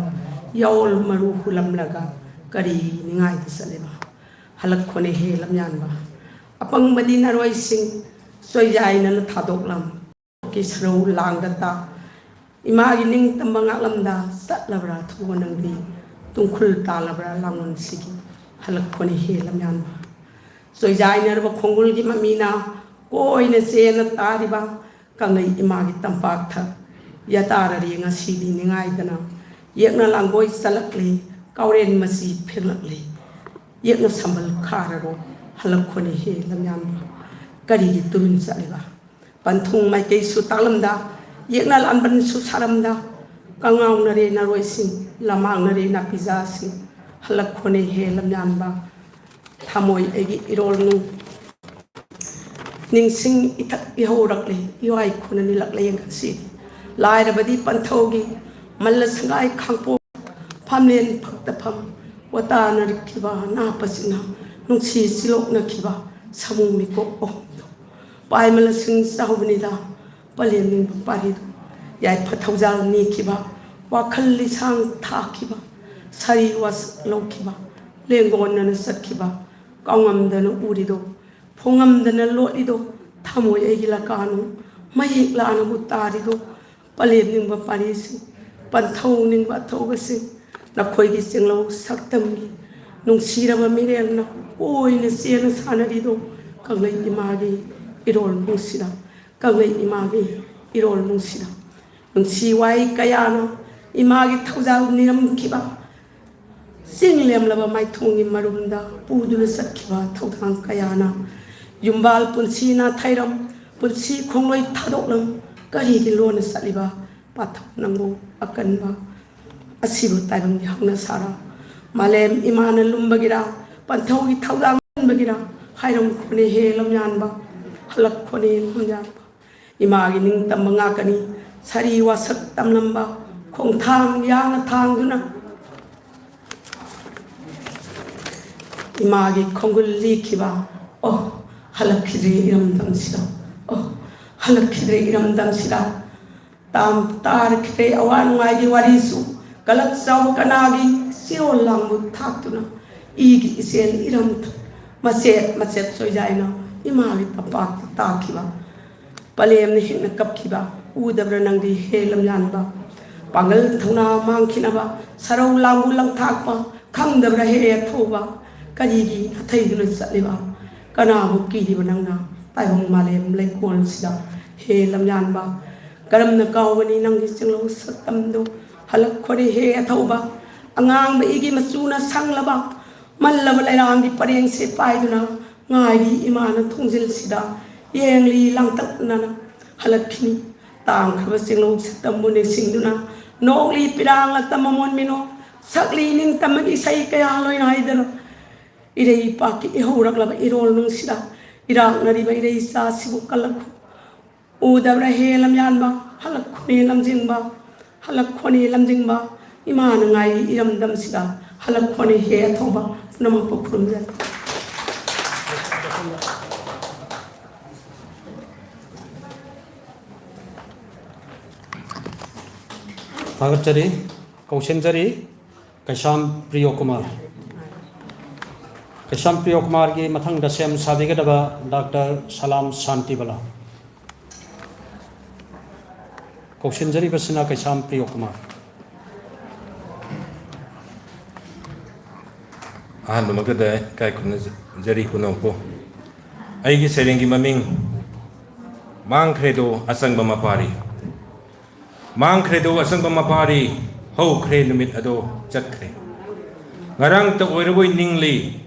ꯌꯥꯑꯣꯜ ꯃꯔꯨ ꯍꯨꯂꯝꯂꯒ, ꯀꯔꯤ ꯅꯤꯡꯉꯥꯏꯗ ꯆꯠꯂꯤꯕ? ꯍꯜꯂꯛꯈꯣꯅꯦ ꯍꯦ ꯂꯝꯌꯥꯟꯕ꯫ ꯑꯄꯪꯕꯗꯤ ꯅꯔꯣꯏꯁꯤꯡ ꯆꯣꯏꯌꯥꯏꯅꯅ ꯊꯥꯗꯣꯛꯂꯝ꯫ ꯀꯤ ꯁꯔꯧ ꯂꯥꯡꯗ ꯇꯥ-, ꯏꯃꯥꯒꯤ ꯅꯤꯡꯇꯝꯕ ꯉꯥꯛꯂꯝꯗ ꯆꯠꯂꯕ꯭ꯔꯥ ꯊꯧꯕ ꯅꯪꯗꯤ? ꯇꯨꯡꯈꯨꯜ ꯇꯥꯜꯂꯕ꯭ꯔꯥ ꯂꯥꯡꯕꯟꯁꯤꯒꯤ? ꯍꯜꯂꯛꯈꯣꯅꯦ ꯍꯦ ꯂꯝꯌꯥꯟꯕ꯫ ꯆꯣꯏꯖꯥꯏꯅꯔꯕ ꯈꯣꯡꯒꯨꯜꯒꯤ ꯃꯃꯤꯅ ꯀꯣꯏꯅ ꯆꯦꯅ ꯇꯥꯔꯤꯕ ꯀꯪꯂꯩ ꯏꯃꯥꯒꯤ ꯇꯝꯄꯥꯛꯇ ꯌꯥꯇꯥꯔꯔꯤ ꯉꯁꯤꯗꯤ ꯅꯤꯡꯉꯥꯏꯗꯅ ꯌꯦꯛꯅ ꯂꯥꯡꯒꯣꯏ ꯆꯠꯂꯛꯂꯤ꯫ ꯀꯥꯎꯔꯦꯟ ꯃꯆꯤ ꯐꯦꯡꯂꯛꯂꯤ꯫ ꯌꯦꯛꯅ ꯁꯝꯕꯜ ꯈꯥꯔꯔꯣ ꯍꯜꯂꯛꯈꯣꯅꯦ ꯍꯦ ꯂꯝꯌꯥꯟꯕ꯫ ꯀꯔꯤꯒꯤ ꯇꯨꯃꯤꯟ ꯆꯠꯂꯤꯕ? ꯄꯟꯊꯨꯡ ꯃꯥꯏꯀꯩꯁꯨ ꯇꯥꯛꯂꯝꯗ ꯌꯦꯛꯅ ꯂꯥꯟꯕꯟꯁꯨ ꯁꯥꯔꯝꯗ ꯀꯉꯥꯎꯅꯔꯦ ꯅꯔꯣꯏꯁꯤꯡ, ꯂꯃꯥꯡꯅꯔꯦ ꯅꯥꯄꯤꯖꯥꯁꯤꯡ꯫ ꯍꯜꯂꯛꯈꯣꯅꯦ ꯍꯦ ꯂꯝꯌꯥꯟꯕ꯫ ꯊꯃꯣꯏ ꯑꯩꯒꯤ ꯏꯔꯣꯜꯅꯨ ꯅꯤꯡꯁꯤꯡ ꯏꯊꯛ ꯏꯍꯧꯔꯛꯂꯦ꯫ ꯏꯋꯥꯏ ꯈꯨꯅ ꯅꯤꯜꯂꯛꯂꯦ ꯉꯁꯤꯗꯤ꯫ ꯂꯥꯏꯔꯕꯗꯤ ꯄꯟꯊꯧꯒꯤ ꯃꯜꯂ ꯁꯪꯒꯥꯏ ꯈꯥꯡꯄꯣꯛ ꯐꯝꯂꯦꯟ ꯐꯛꯇ ꯐꯝ ꯋꯥꯇꯥꯅꯔꯛꯈꯤꯕ ꯅꯥꯄꯁꯤꯡꯅ ꯅꯨꯡꯁꯤ ꯆꯤꯂꯣꯛꯅꯈꯤꯕ ꯁꯥꯃꯨ ꯃꯤꯀꯣꯛ ꯑꯍꯨꯝꯗꯣ ꯄꯥꯏꯃꯜꯂꯁꯤꯡ ꯆꯥꯎꯕꯅꯤꯗ꯫ ꯄꯂꯦꯝ ꯅꯤꯡꯕ ꯄꯥꯔꯤꯗꯣ ꯌꯥꯏꯐ ꯊꯧꯖꯥꯜ ꯅꯤꯈꯤꯕ ꯋꯥꯈꯜ ꯂꯤꯁꯥꯡ ꯊꯥꯈꯤꯕ ꯁꯥꯔꯤ ꯋꯥꯁꯛ ꯂꯧꯈꯤꯕ ꯂꯦꯡꯒꯣꯟꯅꯅ ꯆꯠꯈꯤꯕ ꯀꯥꯎꯉꯝꯗꯅ ꯎꯔꯤꯗꯣ ꯐꯣꯡꯉꯝꯗꯅ ꯂꯣꯠꯂꯤꯗꯣ ꯊꯃꯣꯏ ꯑꯩꯒꯤ ꯂꯀꯥꯅꯨ ꯃꯌꯦꯛ ꯂꯥꯅꯕꯨ ꯇꯥꯔꯤꯗꯣ ꯄꯂꯦꯝ ꯅꯤꯡꯕ ꯄꯥꯔꯤꯁꯤꯡ ꯄꯟꯊꯧ ꯅꯤꯡꯕ ꯑꯊꯧꯕꯁꯤꯡ ꯅꯈꯣꯏꯒꯤ ꯆꯤꯡꯂꯧ ꯁꯛꯇꯝꯒꯤ ꯅꯨꯡꯁꯤꯔꯕ ꯃꯤꯔꯦꯜꯅ ꯑꯣꯏꯅ ꯆꯦꯅ ꯁꯥꯟꯅꯔꯤꯗꯣ ꯀꯪꯂꯩ ꯏꯃꯥꯒꯤ ꯏꯔꯣꯜ ꯅꯨꯡꯁꯤꯅ ꯀꯪꯂꯩ ꯏꯃꯥꯒꯤ ꯏꯔꯣꯜ ꯅꯨꯡꯁꯤꯅ ꯅꯨꯡꯁꯤ ꯋꯥꯍꯩ ꯀꯌꯥꯅ ꯏꯃꯥꯒꯤ ꯊꯧꯖꯥꯜ ꯅꯤꯔꯝꯈꯤꯕ ꯆꯤꯡ ꯂꯦꯝꯂꯕ ꯃꯥꯏꯊꯣꯡꯒꯤ ꯃꯔꯨꯝꯗ ꯄꯨꯗꯨꯅ ꯆꯠꯈꯤꯕ ꯊꯧꯗꯥꯡ ꯀꯌꯥꯅ ꯌꯨꯝꯕꯥꯜ ꯄꯨꯟꯁꯤ ꯅꯥꯊꯩꯔꯝ ꯄꯨꯟꯁꯤ ꯈꯣꯡꯂꯣꯏ ꯊꯥꯗꯣꯛꯂꯝ ꯀꯔꯤꯒꯤ ꯂꯣꯟꯅ ꯆꯠꯂꯤꯕ ꯄꯥꯊꯧ ꯅꯪꯕꯨ ꯑꯀꯟꯕ ꯑꯁꯤꯕꯨ ꯇꯥꯏꯕꯪꯒꯤ ꯍꯧꯅ ꯁꯥꯔ ꯃꯥꯂꯦꯝ ꯏꯃꯥꯅ ꯂꯨꯝꯕꯒꯤꯔ ꯄꯟꯊꯧꯒꯤ ꯊꯧꯗꯥꯡ ꯀꯟꯕꯒꯤꯔ ꯍꯥꯏꯔꯝ ꯈꯣꯅꯦ ꯍꯦ ꯂꯝꯌꯥꯟꯕ ꯍꯜꯂꯛ ꯈꯣꯅꯦ ꯂꯝꯌꯥꯟꯕ ꯏꯃꯥꯒꯤ ꯅꯤꯡꯇꯝꯕ ꯉꯥꯛꯀꯅꯤ ꯁꯥꯔꯤ ꯋꯥꯁꯛ ꯇꯝꯂꯝꯕ ꯈꯣꯡꯊꯥꯡ ꯌꯥꯡꯅ ꯊꯥꯡꯗꯨꯅ ꯏꯃꯥꯒꯤ ꯈꯣꯡꯒꯨꯜ ꯂꯤꯈꯤꯕ ꯑꯣ ꯍꯜꯂꯛꯈꯤꯗ꯭ꯔꯦ ꯏꯔꯝꯗꯝꯁꯤꯗ ꯑꯣ ꯍꯜꯂꯛꯈꯤꯗ꯭ꯔꯦ ꯏꯔꯝꯗꯝꯁꯤꯗ ꯇꯥꯝ ꯇꯥꯔꯛꯈꯤꯗ꯭ꯔꯦ ꯑꯋꯥ ꯅꯨꯡꯉꯥꯏꯒꯤ ꯋꯥꯔꯤꯁꯨ ꯀꯂꯛ ꯆꯥꯎꯕ ꯀꯅꯥꯒꯤ ꯆꯤꯔꯣꯜ ꯂꯥꯡꯕ ꯊꯥꯛꯇꯨꯅ ꯏꯒꯤ ꯏꯆꯦꯜ ꯏꯔꯝ ꯃꯆꯦꯠ ꯃꯆꯦꯠ ꯆꯣꯏꯖꯥꯏꯅ ꯏꯃꯥꯒꯤ ꯇꯝꯄꯥꯛꯇ ꯇꯥꯈꯤꯕ ꯄꯂꯦꯝꯅ ꯍꯦꯛꯅ ꯀꯞꯈꯤꯕ ꯎꯗꯕ꯭ꯔꯥ ꯅꯪꯗꯤ ꯍꯦ ꯂꯝꯌꯥꯟꯕ? ꯄꯥꯡꯒꯜ ꯊꯧꯅꯥ ꯃꯥꯡꯈꯤꯅꯕ, ꯁꯔꯧ ꯂꯥꯡꯕꯨ ꯂꯪꯊꯥꯛꯄ, ꯈꯪꯗꯕ꯭ꯔꯥ ꯍꯦ ꯑꯊꯧꯕ? ꯀꯔꯤꯒꯤ ꯅꯥꯊꯩꯗꯨꯅ ꯆꯠꯂꯤꯕ? ꯀꯅꯥꯕꯨ ꯀꯤꯔꯤꯕ ꯅꯪꯅ ꯇꯥꯏꯕꯪ ꯃꯥꯂꯦꯝ ꯂꯩꯀꯣꯜꯁꯤꯗ ꯍꯦ ꯂꯝꯌꯥꯟꯕ? ꯀꯔꯝꯅ ꯀꯥꯎꯒꯅꯤ ꯅꯪꯒꯤ ꯆꯤꯡꯂꯧ ꯁꯛꯇꯝꯗꯨ? ꯍꯜꯂꯛꯈꯣꯅꯦ ꯍꯦ ꯑꯊꯧꯕ, ꯑꯉꯥꯡꯕ ꯏꯒꯤ ꯃꯆꯨꯅ ꯁꯪꯂꯕ, ꯃꯜꯂꯕ ꯂꯩꯔꯥꯡꯒꯤ ꯄꯔꯦꯡꯁꯦ ꯄꯥꯏꯗꯨꯅ ꯉꯥꯏꯔꯤ ꯏꯃꯥꯅ ꯊꯣꯡꯖꯤꯜꯁꯤꯗ ꯌꯦꯡꯂꯤ ꯂꯥꯡꯇꯛꯅꯅ꯫ ꯍꯜꯂꯛꯈꯤꯅꯤ ꯇꯥꯡꯈ꯭ꯔꯕ ꯆꯤꯡꯂꯧ ꯁꯛꯇꯝꯕꯨ ꯅꯤꯡꯁꯤꯡꯗꯨꯅ, ꯅꯣꯛꯂꯤ ꯄꯤꯔꯥꯡꯂꯛꯇ ꯃꯃꯣꯟ ꯃꯤꯅꯣꯛ, ꯁꯛꯂꯤ ꯅꯤꯡꯇꯝꯕꯒꯤ ꯏꯁꯩ ꯀꯌꯥ ꯂꯣꯏꯅ ꯍꯥꯏꯗꯅ, ꯏꯔꯩ ꯏꯄꯥꯛꯀꯤ ꯏꯍꯧꯔꯛꯂꯕ ꯏꯔꯣꯜ ꯅꯨꯡꯁꯤꯗ ꯏꯔꯥꯛꯅꯔꯤꯕ ꯏꯔꯩ ꯏꯆꯥꯁꯤꯕꯨ ꯀꯜꯂꯛꯈꯣ꯫ ꯎꯗꯕ꯭ꯔꯥ ꯍꯦ ꯂꯝꯌꯥꯟꯕ? ꯍꯜꯂꯛꯈꯣꯅꯦ ꯂꯝꯖꯤꯡꯕ, ꯍꯜꯂꯛꯈꯣꯅꯦ ꯂꯝꯖꯤꯡꯕ, ꯏꯃꯥꯅ ꯉꯥꯏꯔꯤ ꯏꯔꯝꯗꯝꯁꯤꯗ꯫ ꯍꯜꯂꯛꯈꯣꯅꯦ ꯍꯦ ꯑꯊꯧꯕ꯫ ꯄꯨꯝꯅꯃꯛꯄꯨ ꯈꯨꯔꯨꯝꯖꯔꯤ꯫ ꯊꯥꯒꯠꯆꯔꯤ꯫ ꯀꯧꯁꯤꯟꯖꯔꯤ ꯀꯩꯁꯥꯝ ꯄ꯭ꯔꯤꯌꯣ ꯀꯨꯃꯥꯔ꯫ ꯀꯩꯁꯥꯝ ꯄ꯭ꯔꯤꯌꯣ ꯀꯨꯃꯥꯔꯒꯤ ꯃꯊꯪꯗ ꯁꯦꯝ ꯁꯥꯕꯤꯒꯗꯕ ꯗꯥꯛꯇꯔ ꯁꯂꯥꯝ ꯁꯥꯟꯇꯤꯕꯂꯥ꯫ ꯀꯧꯁꯤꯟꯖꯔꯤꯕꯁꯤꯅ ꯀꯩꯁꯥꯝ ꯄ꯭ꯔꯤꯌꯣ ꯀꯨꯃꯥꯔ꯫ ꯑꯍꯥꯟꯕꯃꯛꯇꯗ ꯏꯀꯥꯏ ꯈꯨꯝꯅꯖꯔꯤ ꯄꯨꯝꯅꯃꯛꯄꯨ꯫ ꯑꯩꯒꯤ ꯁꯩꯔꯦꯡꯒꯤ ꯃꯃꯤꯡ ꯃꯥꯡꯈ꯭ꯔꯦꯗꯣ ꯑꯆꯪꯕ ꯃꯄꯥꯔꯤ꯫ ꯃꯥꯡꯈ꯭ꯔꯦꯗꯣ ꯑꯆꯪꯕ ꯃꯄꯥꯔꯤ, ꯍꯧꯈ꯭ꯔꯦ ꯅꯨꯃꯤꯠ ꯑꯗꯣ ꯆꯠꯈ꯭ꯔꯦ꯫ ꯉꯔꯥꯡꯇ ꯑꯣꯏꯔꯕꯣꯏ ꯅꯤꯡꯂꯤ,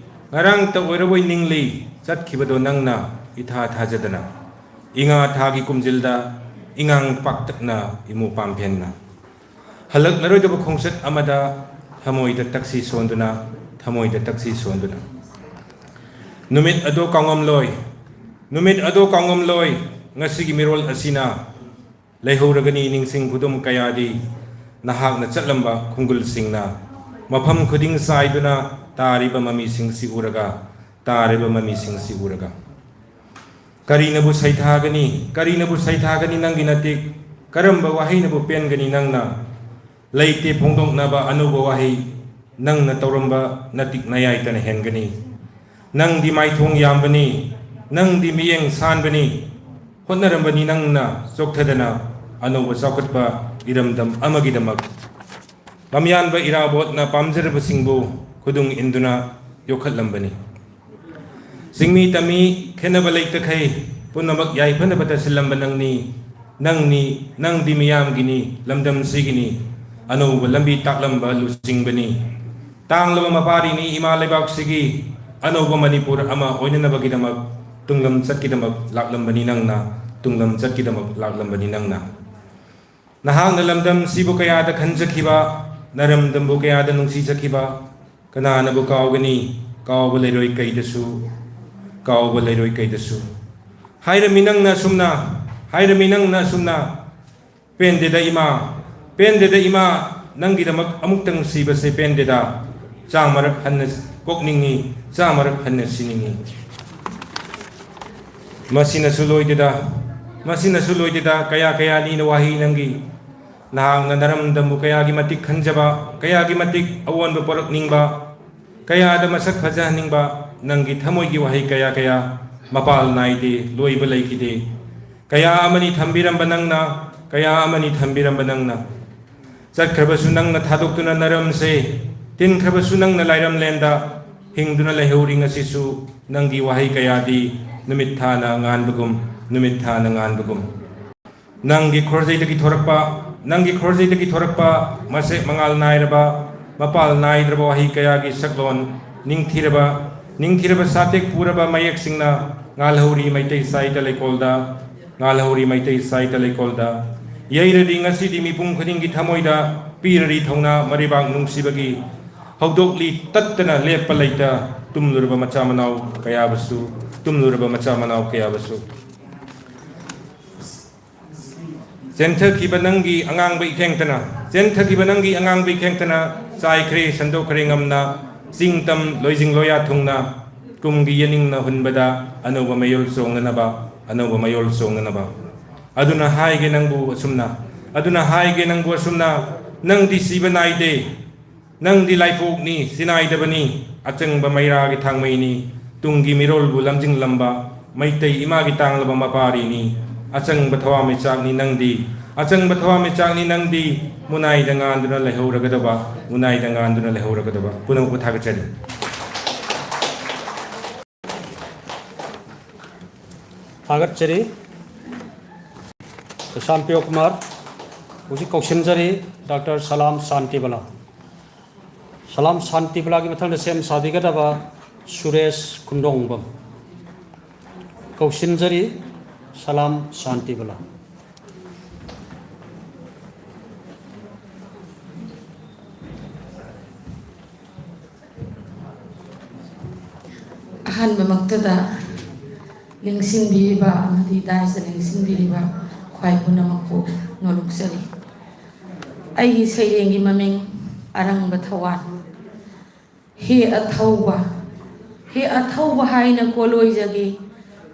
ꯉꯔꯥꯡꯇ ꯑꯣꯏꯔꯕꯣꯏ ꯅꯤꯡꯂꯤ, ꯆꯠꯈꯤꯕꯗꯣ ꯅꯪꯅ ꯏꯊꯥ ꯊꯥꯖꯗꯅ꯫ ꯏꯉꯥ ꯊꯥꯒꯤ ꯀꯨꯝꯖꯤꯜꯗ ꯏꯉꯥꯡ ꯄꯥꯛꯇꯛꯅ ꯏꯃꯨ ꯄꯥꯝꯐꯦꯟꯅ꯫ ꯍꯜꯂꯛꯂꯔꯣꯏꯗꯕ ꯈꯣꯡꯆꯠ ꯑꯃꯗ ꯊꯃꯣꯏꯗ ꯇꯛꯁꯤ ꯁꯣꯟꯗꯨꯅ, ꯊꯃꯣꯏꯗ ꯇꯛꯁꯤ ꯁꯣꯟꯗꯨꯅ꯫ ꯅꯨꯃꯤꯠ ꯑꯗꯣ ꯀꯥꯎꯉꯝꯂꯣꯏ, ꯅꯨꯃꯤꯠ ꯑꯗꯣ ꯀꯥꯎꯉꯝꯂꯣꯏ, ꯉꯁꯤꯒꯤ ꯃꯤꯔꯣꯜ ꯑꯁꯤꯅ꯫ ꯂꯩꯍꯧꯔꯒꯅꯤ ꯅꯤꯡꯁꯤꯡ ꯈꯨꯗꯨꯝ ꯀꯌꯥꯗꯤ, ꯅꯍꯥꯛꯅ ꯆꯠꯂꯝꯕ ꯈꯣꯡꯒꯨꯜꯁꯤꯡꯅ꯫ ꯃꯐꯝ ꯈꯨꯗꯤꯡ ꯆꯥꯏꯗꯨꯅ ꯇꯥꯔꯤꯕ ꯃꯃꯤꯁꯤꯡꯁꯤ ꯎꯔꯒ, ꯇꯥꯔꯤꯕ ꯃꯃꯤꯁꯤꯡꯁꯤ ꯎꯔꯒ꯫ ꯀꯔꯤꯅꯕꯨ ꯁꯩꯊꯥꯒꯅꯤ, ꯀꯔꯤꯅꯕꯨ ꯁꯩꯊꯥꯒꯅꯤ ꯅꯪꯒꯤ ꯅꯇꯤꯛ? ꯀꯔꯝꯕ ꯋꯥꯍꯩꯅꯕꯨ ꯄꯦꯟꯒꯅꯤ ꯅꯪꯅ? ꯂꯩꯇꯦ ꯐꯣꯡꯗꯣꯛꯅꯕ ꯑꯅꯧꯕ ꯋꯥꯍꯩ, ꯅꯪꯅ ꯇꯧꯔꯝꯕ ꯅꯇꯤꯛ ꯅꯌꯥꯏꯇꯅ ꯍꯦꯟꯒꯅꯤ꯫ ꯅꯪꯗꯤ ꯃꯥꯏꯊꯣꯡ ꯌꯥꯝꯕꯅꯤ, ꯅꯪꯗꯤ ꯃꯤꯠꯌꯦꯡ ꯁꯥꯟꯕꯅꯤ, ꯍꯣꯠꯅꯔꯝꯕꯅꯤ ꯅꯪꯅ ꯆꯣꯛꯊꯗꯅ꯫ ꯑꯅꯧꯕ ꯆꯥꯎꯈꯠꯄ ꯏꯔꯝꯗꯝ ꯑꯃꯒꯤꯗꯃꯛ ꯂꯝꯌꯥꯟꯕ ꯏꯔꯥꯕꯣꯠꯅ ꯄꯥꯝꯖꯔꯕꯁꯤꯡꯕꯨ ꯈꯨꯗꯨꯡ ꯏꯟꯗꯨꯅ ꯌꯣꯛꯈꯠꯂꯝꯕꯅꯤ꯫ ꯆꯤꯡꯃꯤ ꯇꯝꯃꯤ ꯈꯦꯠꯅꯕ ꯂꯩꯇꯈꯩ ꯄꯨꯝꯅꯃꯛ ꯌꯥꯏꯐꯅꯕꯇ ꯁꯤꯜꯂꯝꯕ ꯅꯪꯅꯤ, ꯅꯪꯅꯤ, ꯅꯪꯗꯤ ꯃꯤꯌꯥꯝꯒꯤꯅꯤ, ꯂꯝꯗꯝꯁꯤꯒꯤꯅꯤ, ꯑꯅꯧꯕ ꯂꯝꯕꯤ ꯇꯥꯛꯂꯝꯕ ꯂꯨꯆꯤꯡꯕꯅꯤ꯫ ꯇꯥꯡꯂꯕ ꯃꯄꯥꯔꯤꯅꯤ ꯏꯃꯥ ꯂꯩꯕꯥꯛꯁꯤꯒꯤ, ꯑꯅꯧꯕ ꯃꯅꯤꯄꯨꯔ ꯑꯃ ꯑꯣꯏꯅꯅꯕꯒꯤꯗꯃꯛ ꯇꯨꯡꯂꯝꯆꯠꯀꯤꯗꯃꯛ ꯂꯥꯛꯂꯝꯕꯅꯤ ꯅꯪꯅ, ꯇꯨꯡꯂꯝꯆꯠꯀꯤꯗꯃꯛ ꯂꯥꯛꯂꯝꯕꯅꯤ ꯅꯪꯅ꯫ ꯅꯍꯥꯛꯅ ꯂꯝꯗꯝꯁꯤꯕꯨ ꯀꯌꯥꯗ ꯈꯟꯖꯈꯤꯕ, ꯅꯔꯝꯗꯝꯕꯨ ꯀꯌꯥꯗ ꯅꯨꯡꯁꯤꯖꯈꯤꯕ, ꯀꯅꯥꯅꯕꯨ ꯀꯥꯎꯒꯅꯤ? ꯀꯥꯎꯕ ꯂꯩꯔꯣꯏ ꯀꯩꯗꯁꯨ, ꯀꯥꯎꯕ ꯂꯩꯔꯣꯏ ꯀꯩꯗꯁꯨ꯫ ꯍꯥꯏꯔꯝꯃꯤ ꯅꯪꯅ ꯑꯁꯨꯝꯅ, ꯍꯥꯏꯔꯝꯃꯤ ꯅꯪꯅ ꯑꯁꯨꯝꯅ, "ꯄꯦꯟꯗꯦꯗ ꯏꯃꯥ, ꯄꯦꯟꯗꯦꯗ ꯏꯃꯥ, ꯅꯪꯒꯤꯗꯃꯛ ꯑꯃꯨꯛꯇꯪ ꯁꯤꯕꯁꯦ ꯄꯦꯟꯗꯦꯗ, ꯆꯥꯝꯃꯔꯛ ꯍꯟꯅ ꯄꯣꯛꯅꯤꯡꯉꯤ, ꯆꯥꯝꯃꯔꯛ ꯍꯟꯅ ꯁꯤꯅꯤꯡꯉꯤ"꯫ ꯃꯁꯤꯅꯁꯨ ꯂꯣꯏꯗꯦꯗ, ꯃꯁꯤꯅꯁꯨ ꯂꯣꯏꯗꯦꯗ, ꯀꯌꯥ ꯀꯌꯥꯅꯤꯅ ꯋꯥꯍꯩ ꯅꯪꯒꯤ꯫ ꯅꯍꯥꯛꯅ ꯅꯔꯝꯗꯝꯕꯨ ꯀꯌꯥꯒꯤ ꯃꯇꯤꯛ ꯈꯟꯖꯕ, ꯀꯌꯥꯒꯤ ꯃꯇꯤꯛ ꯑꯑꯣꯟꯕ ꯄꯣꯔꯛꯅꯤꯡꯕ, ꯀꯌꯥꯗ ꯃꯁꯛ ꯐꯖꯍꯟꯅꯤꯡꯕ, ꯅꯪꯒꯤ ꯊꯃꯣꯏꯒꯤ ꯋꯥꯍꯩ ꯀꯌꯥ ꯀꯌꯥ ꯃꯄꯥꯜ ꯅꯥꯏꯗꯦ, ꯂꯣꯏꯕ ꯂꯩꯈꯤꯗꯦ꯫ ꯀꯌꯥ ꯑꯃꯅꯤ ꯊꯝꯕꯤꯔꯝꯕ ꯅꯪꯅ, ꯀꯌꯥ ꯑꯃꯅꯤ ꯊꯝꯕꯤꯔꯝꯕ ꯅꯪꯅ꯫ ꯆꯠꯈ꯭ꯔꯕꯁꯨ ꯅꯪꯅ ꯊꯥꯗꯣꯛꯇꯨꯅ ꯅꯔꯝꯁꯦ, ꯇꯤꯟꯈ꯭ꯔꯕꯁꯨ ꯅꯪꯅ ꯂꯥꯏꯔꯝꯂꯦꯟꯗ, ꯍꯤꯡꯗꯨꯅ ꯂꯩꯍꯧꯔꯤ ꯉꯁꯤꯁꯨ ꯅꯪꯒꯤ ꯋꯥꯍꯩ ꯀꯌꯥꯗꯤ ꯅꯨꯃꯤꯠ ꯊꯥꯅ ꯉꯥꯟꯕꯒꯨꯝ, ꯅꯨꯃꯤꯠ ꯊꯥꯅ ꯉꯥꯟꯕꯒꯨꯝ꯫ ꯅꯪꯒꯤ ꯈꯣꯔꯖꯩꯗꯒꯤ ꯊꯣꯔꯛꯄ, ꯅꯪꯒꯤ ꯈꯣꯔꯖꯩꯗꯒꯤ ꯊꯣꯔꯛꯄ ꯃꯁꯦꯛ ꯃꯉꯥꯜ ꯅꯥꯏꯔꯕ, ꯃꯄꯥꯜ ꯅꯥꯏꯗ꯭ꯔꯕ ꯋꯥꯍꯩ ꯀꯌꯥꯒꯤ ꯁꯛꯂꯣꯟ, ꯅꯤꯡꯊꯤꯔꯕ, ꯅꯤꯡꯊꯤꯔꯕ ꯁꯥꯇꯦꯛ ꯄꯨꯔꯕ ꯃꯌꯦꯛꯁꯤꯡꯅ ꯉꯥꯜꯍꯧꯔꯤ ꯃꯩꯇꯩ ꯁꯥꯍꯤꯇ꯭ꯌ ꯂꯩꯀꯣꯜꯗ, ꯉꯥꯜꯍꯧꯔꯤ ꯃꯩꯇꯩ ꯁꯥꯍꯤꯇ꯭ꯌ ꯂꯩꯀꯣꯜꯗ꯫ ꯌꯩꯔꯗꯤ ꯉꯁꯤꯗꯤ ꯃꯤꯄꯨꯝ ꯈꯨꯗꯤꯡꯒꯤ ꯊꯃꯣꯏꯗ, ꯄꯤꯔꯔꯤ ꯊꯧꯅꯥ ꯃꯔꯩꯕꯥꯛ ꯅꯨꯡꯁꯤꯕꯒꯤ꯫ ꯍꯧꯗꯣꯛꯂꯤ ꯇꯠꯇꯅ ꯂꯦꯞꯄ ꯂꯩꯇ ꯇꯨꯝꯂꯨꯔꯕ ꯃꯆꯥ ꯃꯅꯥꯎ ꯀꯌꯥꯕꯨꯁꯨ, ꯇꯨꯝꯂꯨꯔꯕ ꯃꯆꯥ ꯃꯅꯥꯎ ꯀꯌꯥꯕꯨꯁꯨ꯫ ꯆꯦꯟꯊꯈꯤꯕ ꯅꯪꯒꯤ ꯑꯉꯥꯡꯕ ꯏꯈꯦꯡꯇꯅ, ꯆꯦꯟꯊꯈꯤꯕ ꯅꯪꯒꯤ ꯑꯉꯥꯡꯕ ꯏꯈꯦꯡꯇꯅ ꯆꯥꯏꯈ꯭ꯔꯦ, ꯁꯟꯗꯣꯛꯈ꯭ꯔꯦ ꯉꯝꯅ, ꯆꯤꯡ ꯇꯝ ꯂꯣꯏꯖꯤꯡ ꯂꯣꯌꯥ ꯊꯨꯡꯅ, ꯀꯨꯝꯒꯤ ꯌꯦꯅꯤꯡꯅ ꯍꯨꯟꯕꯗ ꯑꯅꯧꯕ ꯃꯌꯣꯜ ꯆꯣꯡꯅꯅꯕ, ꯑꯅꯧꯕ ꯃꯌꯣꯜ ꯆꯣꯡꯅꯅꯕ꯫ ꯑꯗꯨꯅ ꯍꯥꯏꯒꯦ ꯅꯪꯕꯨ ꯑꯁꯨꯝꯅ, ꯑꯗꯨꯅ ꯍꯥꯏꯒꯦ ꯅꯪꯕꯨ ꯑꯁꯨꯝꯅ, ꯅꯪꯗꯤ ꯁꯤꯕ ꯅꯥꯏꯗꯦ, ꯅꯪꯗꯤ ꯂꯥꯏꯄꯣꯛꯅꯤ, ꯁꯤꯅꯥꯏꯗꯕꯅꯤ, ꯑꯆꯪꯕ ꯃꯩꯔꯥꯒꯤ ꯊꯥꯡꯃꯩꯅꯤ, ꯇꯨꯡꯒꯤ ꯃꯤꯔꯣꯜꯕꯨ ꯂꯝꯖꯤꯡꯂꯝꯕ ꯃꯩꯇꯩ ꯏꯃꯥꯒꯤ ꯇꯥꯡꯂꯕ ꯃꯄꯥꯔꯤꯅꯤ, ꯑꯆꯪꯕ ꯊꯋꯥꯟꯃꯤꯆꯥꯛꯅꯤ ꯅꯪꯗꯤ, ꯑꯆꯪꯕ ꯊꯋꯥꯟꯃꯤꯆꯥꯛꯅꯤ ꯅꯪꯗꯤ, ꯃꯨꯅꯥꯏꯗ ꯉꯥꯟꯗꯨꯅ ꯂꯩꯍꯧꯔꯒꯗꯕ, ꯃꯨꯅꯥꯏꯗ ꯉꯥꯟꯗꯨꯅ ꯂꯩꯍꯧꯔꯒꯗꯕ꯫ ꯄꯨꯝꯅꯃꯛꯄꯨ ꯊꯥꯒꯠꯆꯔꯤ꯫ ꯊꯥꯒꯠꯆꯔꯤ꯫ ꯁꯨꯁꯥꯟ ꯄ꯭ꯔꯤꯌꯣ ꯀꯨꯃꯥꯔ꯫ ꯍꯧꯖꯤꯛ ꯀꯧꯁꯤꯟꯖꯔꯤ ꯗꯥꯛꯇꯔ ꯁꯂꯥꯝ ꯁꯥꯟꯇꯤꯕꯂꯥ꯫ ꯁꯂꯥꯝ ꯁꯥꯟꯇꯤꯕꯂꯥꯒꯤ ꯃꯊꯪꯗ ꯁꯦꯝ ꯁꯥꯕꯤꯒꯗꯕ ꯁꯨꯔꯦꯁ ꯈꯨꯟꯗꯣꯡꯕꯝ꯫ ꯀꯧꯁꯤꯟꯖꯔꯤ ꯁꯂꯥꯝ ꯁꯥꯟꯇꯤꯕꯂꯥ꯫ ꯑꯍꯥꯟꯕꯃꯛꯇꯗ ꯂꯦꯡꯁꯤꯟꯕꯤꯔꯤꯕ ꯑꯃꯗꯤ ꯗꯥꯏꯁꯇ ꯂꯦꯡꯁꯤꯟꯕꯤꯔꯤꯕ ꯈ꯭ꯋꯥꯏ ꯄꯨꯝꯅꯃꯛꯄꯨ ꯅꯣꯂꯨꯛꯆꯔꯤ꯫ ꯑꯩꯒꯤ ꯁꯩꯔꯦꯡꯒꯤ ꯃꯃꯤꯡ ꯑꯔꯪꯕ ꯊꯋꯥꯟ꯫ ꯍꯦ ꯑꯊꯧꯕ, ꯍꯦ ꯑꯊꯧꯕ ꯍꯥꯏꯅ ꯀꯣꯂꯣꯏꯖꯒꯦ,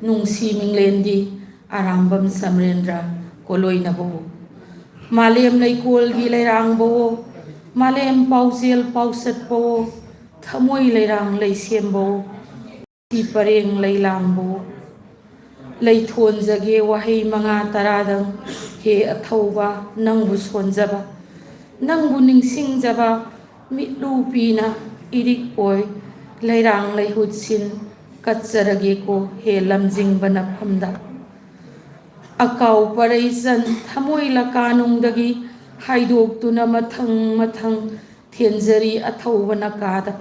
ꯅꯨꯡꯁꯤ ꯃꯤꯡꯂꯦꯟꯗꯤ ꯑꯔꯥꯝꯕꯝ ꯁꯃꯔꯦꯟꯗ꯭ꯔ ꯀꯣꯂꯣꯏꯅꯕꯋꯣ꯫ ꯃꯥꯂꯦꯝ ꯂꯩꯀꯣꯜꯒꯤ ꯂꯩꯔꯥꯡꯕꯋꯣ, ꯃꯥꯂꯦꯝ ꯄꯥꯎꯖꯦꯜ ꯄꯥꯎꯆꯠꯄꯋꯣ, ꯊꯃꯣꯏ ꯂꯩꯔꯥꯡ ꯂꯩꯁꯦꯝꯕꯋꯣ꯫ ꯁꯤ ꯄꯔꯦꯡ ꯂꯩ ꯂꯥꯡꯕꯨ ꯂꯩꯊꯣꯟꯖꯒꯦ ꯋꯥꯍꯩ ꯃꯉꯥ ꯇꯔꯥꯗꯪ꯫ ꯍꯦ ꯑꯊꯧꯕ, ꯅꯪꯕꯨ ꯁꯣꯟꯖꯕ, ꯅꯪꯕꯨ ꯅꯤꯡꯁꯤꯡꯖꯕ, ꯃꯤꯠꯂꯨ ꯄꯤꯅ ꯏꯔꯤꯛ ꯑꯣꯏ ꯂꯩꯔꯥꯡ ꯂꯩꯍꯨꯠꯁꯤꯟ ꯀꯠꯆꯔꯒꯦꯀꯣ ꯍꯦ ꯂꯝꯖꯤꯡꯕ ꯅꯐꯝꯗ꯫ ꯑꯀꯥꯎ ꯄꯔꯩꯆꯟ ꯊꯃꯣꯏ ꯂꯀꯥꯅꯨꯡꯗꯒꯤ ꯍꯥꯏꯗꯣꯛꯇꯨꯅ ꯃꯊꯪ ꯃꯊꯪ ꯊꯦꯟꯖꯔꯤ ꯑꯊꯧꯕ ꯅꯀꯥꯗ꯫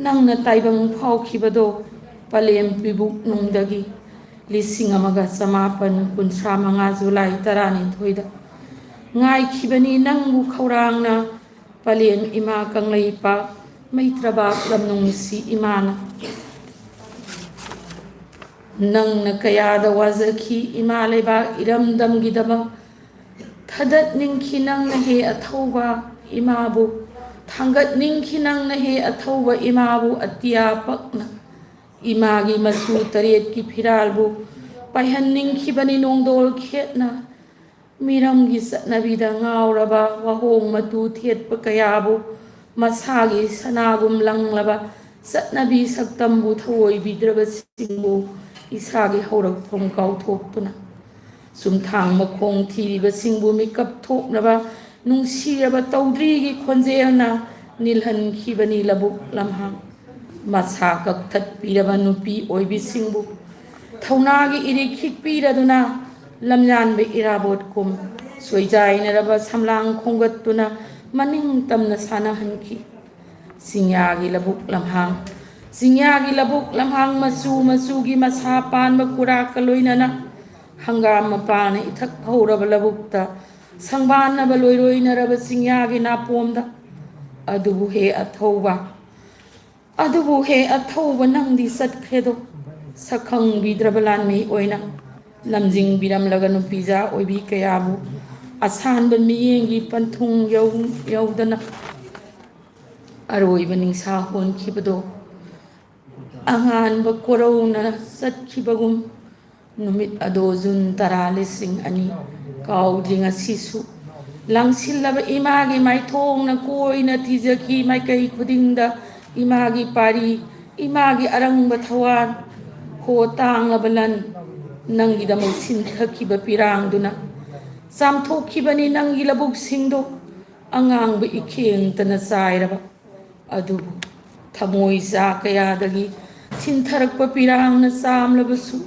ꯅꯪꯅ ꯇꯥꯏꯕꯪ ꯐꯥꯎꯈꯤꯕꯗꯣ ꯄꯂꯦꯝ ꯄꯤꯕꯨꯛꯅꯨꯡꯗꯒꯤ ꯂꯤꯁꯤꯡ ꯑꯃꯒ ꯆꯃꯥꯄꯟ ꯀꯨꯟꯊ꯭ꯔꯥ ꯃꯉꯥ ꯖꯨꯂꯥꯏ ꯇꯔꯥꯅꯤꯊꯣꯏꯗ ꯉꯥꯏꯈꯤꯕꯅꯤ ꯅꯪꯕꯨ ꯈꯧꯔꯥꯡꯅ ꯄꯂꯦꯝ ꯏꯃꯥ ꯀꯪꯂꯩꯄꯥꯛ ꯃꯩꯇ꯭ꯔꯕꯥꯛ ꯂꯝꯅꯨꯡꯁꯤ ꯏꯃꯥꯅ꯫ ꯅꯪꯅ ꯀꯌꯥꯗ ꯋꯥꯖꯈꯤ ꯏꯃꯥ ꯂꯩꯕꯥꯛ ꯏꯔꯝꯗꯝꯒꯤꯗꯃꯛ꯫ ꯊꯥꯗꯠꯅꯤꯡꯈꯤ ꯅꯪꯅ ꯍꯦ ꯑꯊꯧꯕ ꯏꯃꯥꯕꯨ, ꯊꯥꯡꯒꯠꯅꯤꯡꯈꯤ ꯅꯪꯅ ꯍꯦ ꯑꯊꯧꯕ ꯏꯃꯥꯕꯨ ꯑꯇꯤꯌꯥ ꯄꯛꯅ꯫ ꯏꯃꯥꯒꯤ ꯃꯆꯨ ꯇꯔꯦꯠꯀꯤ ꯐꯤꯔꯥꯜꯕꯨ ꯄꯥꯏꯍꯟꯅꯤꯡꯈꯤꯕꯅꯤ ꯅꯣꯡꯗꯣꯜ ꯈꯦꯠꯅ꯫ ꯃꯤꯔꯝꯒꯤ ꯆꯠꯅꯕꯤꯗ ꯉꯥꯎꯔꯕ ꯋꯥꯍꯣꯡ ꯃꯇꯨ ꯊꯦꯠꯄ ꯀꯌꯥꯕꯨ ꯃꯁꯥꯒꯤ ꯁꯅꯥꯒꯨꯝ ꯂꯪꯂꯕ ꯆꯠꯅꯕꯤ ꯁꯛꯇꯝꯕꯨ ꯊꯑꯣꯏꯕꯤꯗ꯭ꯔꯕꯁꯤꯡꯕꯨ ꯏꯁꯥꯒꯤ ꯍꯧꯔꯛꯐꯝ ꯀꯥꯎꯊꯣꯛꯇꯨꯅ꯫ ꯆꯨꯝꯊꯥꯡ ꯃꯈꯣꯡ ꯊꯤꯔꯤꯕꯁꯤꯡꯕꯨ ꯃꯤꯀꯞ ꯊꯣꯛꯅꯕ ꯅꯨꯡꯁꯤꯔꯕ ꯇꯧꯗ꯭ꯔꯤꯒꯤ ꯈꯣꯟꯖꯦꯜꯅ ꯅꯤꯜꯍꯟꯈꯤꯕꯅꯤ ꯂꯧꯕꯨꯛ ꯂꯝꯍꯥꯡ꯫ ꯃꯁꯥ ꯀꯛꯊꯠꯄꯤꯔꯕ ꯅꯨꯄꯤ ꯑꯣꯏꯕꯤꯁꯤꯡꯕꯨ ꯊꯧꯅꯥꯒꯤ ꯏꯔꯤꯛ ꯈꯤꯛꯄꯤꯔꯗꯨꯅ ꯂꯝꯌꯥꯟꯕ ꯏꯔꯥꯕꯣꯠꯀꯨꯝ ꯁꯣꯏꯖꯥꯏꯅꯔꯕ ꯁꯝꯂꯥꯡ ꯈꯣꯝꯒꯠꯇꯨꯅ ꯃꯅꯤꯡ ꯇꯝꯅ ꯁꯥꯟꯅꯍꯟꯈꯤ꯫ ꯆꯤꯡꯌꯥꯒꯤ ꯂꯧꯕꯨꯛ ꯂꯝꯍꯥꯡ, ꯆꯤꯡꯌꯥꯒꯤ ꯂꯧꯕꯨꯛ ꯂꯝꯍꯥꯡ ꯃꯆꯨ ꯃꯆꯨꯒꯤ ꯃꯁꯥ ꯄꯥꯟꯕ ꯀꯨꯔꯥꯛꯀ ꯂꯣꯏꯅꯅ ꯍꯪꯒꯥꯝ ꯃꯄꯥꯅ ꯏꯊꯛ ꯍꯧꯔꯕ ꯂꯧꯕꯨꯛꯇ ꯁꯪꯕꯥꯟꯅꯕ ꯂꯣꯏꯔꯣꯏꯅꯔꯕ ꯆꯤꯡꯌꯥꯒꯤ ꯅꯥꯄꯣꯝꯗ꯫ ꯑꯗꯨꯕꯨ ꯍꯦ ꯑꯊꯧꯕ, ꯑꯗꯨꯕꯨ ꯍꯦ ꯑꯊꯧꯕ, ꯅꯪꯗꯤ ꯆꯠꯈ꯭ꯔꯦꯗꯣ꯫ ꯁꯛꯈꯪꯕꯤꯗ꯭ꯔꯕ ꯂꯥꯟꯃꯤ ꯑꯣꯏꯅ ꯂꯝꯖꯤꯡꯕꯤꯔꯝꯂꯒ ꯅꯨꯄꯤꯖꯥ ꯑꯣꯏꯕꯤ ꯀꯌꯥꯕꯨ ꯑꯁꯥꯟꯕ ꯃꯤꯠꯌꯦꯡꯒꯤ ꯄꯟꯊꯨꯡ ꯌꯧ-, ꯌꯧꯗꯅ ꯑꯔꯣꯏꯕ ꯅꯤꯡꯁꯥ ꯍꯣꯟꯈꯤꯕꯗꯣ ꯑꯉꯥꯟꯕ ꯀꯣꯔꯧꯅ ꯆꯠꯈꯤꯕꯒꯨꯝ ꯅꯨꯃꯤꯠ ꯑꯗꯣ ꯖꯨꯟ ꯇꯔꯥ, ꯂꯤꯁꯤꯡ ꯑꯅꯤ꯫ ꯀꯥꯎꯗ꯭ꯔꯤ ꯉꯁꯤꯁꯨ꯫ ꯂꯪꯁꯤꯜꯂꯕ ꯏꯃꯥꯒꯤ ꯃꯥꯏꯊꯣꯡꯅ ꯀꯣꯏꯅ ꯊꯤꯖꯈꯤ ꯃꯥꯏꯀꯩ ꯈꯨꯗꯤꯡꯗ ꯏꯃꯥꯒꯤ ꯄꯥꯔꯤ, ꯏꯃꯥꯒꯤ ꯑꯔꯪꯕ ꯊꯋꯥꯟ꯫ ꯍꯣ ꯇꯥꯡꯂꯕ ꯂꯟ, ꯅꯪꯒꯤꯗꯃꯛ ꯁꯤꯟꯊꯈꯤꯕ ꯄꯤꯔꯥꯡꯗꯨꯅ ꯆꯥꯝꯊꯣꯛꯈꯤꯕꯅꯤ ꯅꯪꯒꯤ ꯂꯧꯕꯨꯛꯁꯤꯡꯗꯣ꯫ ꯑꯉꯥꯡꯕ ꯏꯈꯦꯡꯇꯅ ꯆꯥꯏꯔꯕ ꯑꯗꯨꯕꯨ ꯊꯃꯣꯏ ꯆꯥ ꯀꯌꯥꯗꯒꯤ ꯁꯤꯟꯊꯔꯛꯄ ꯄꯤꯔꯥꯡꯅ ꯆꯥꯝꯂꯕꯁꯨ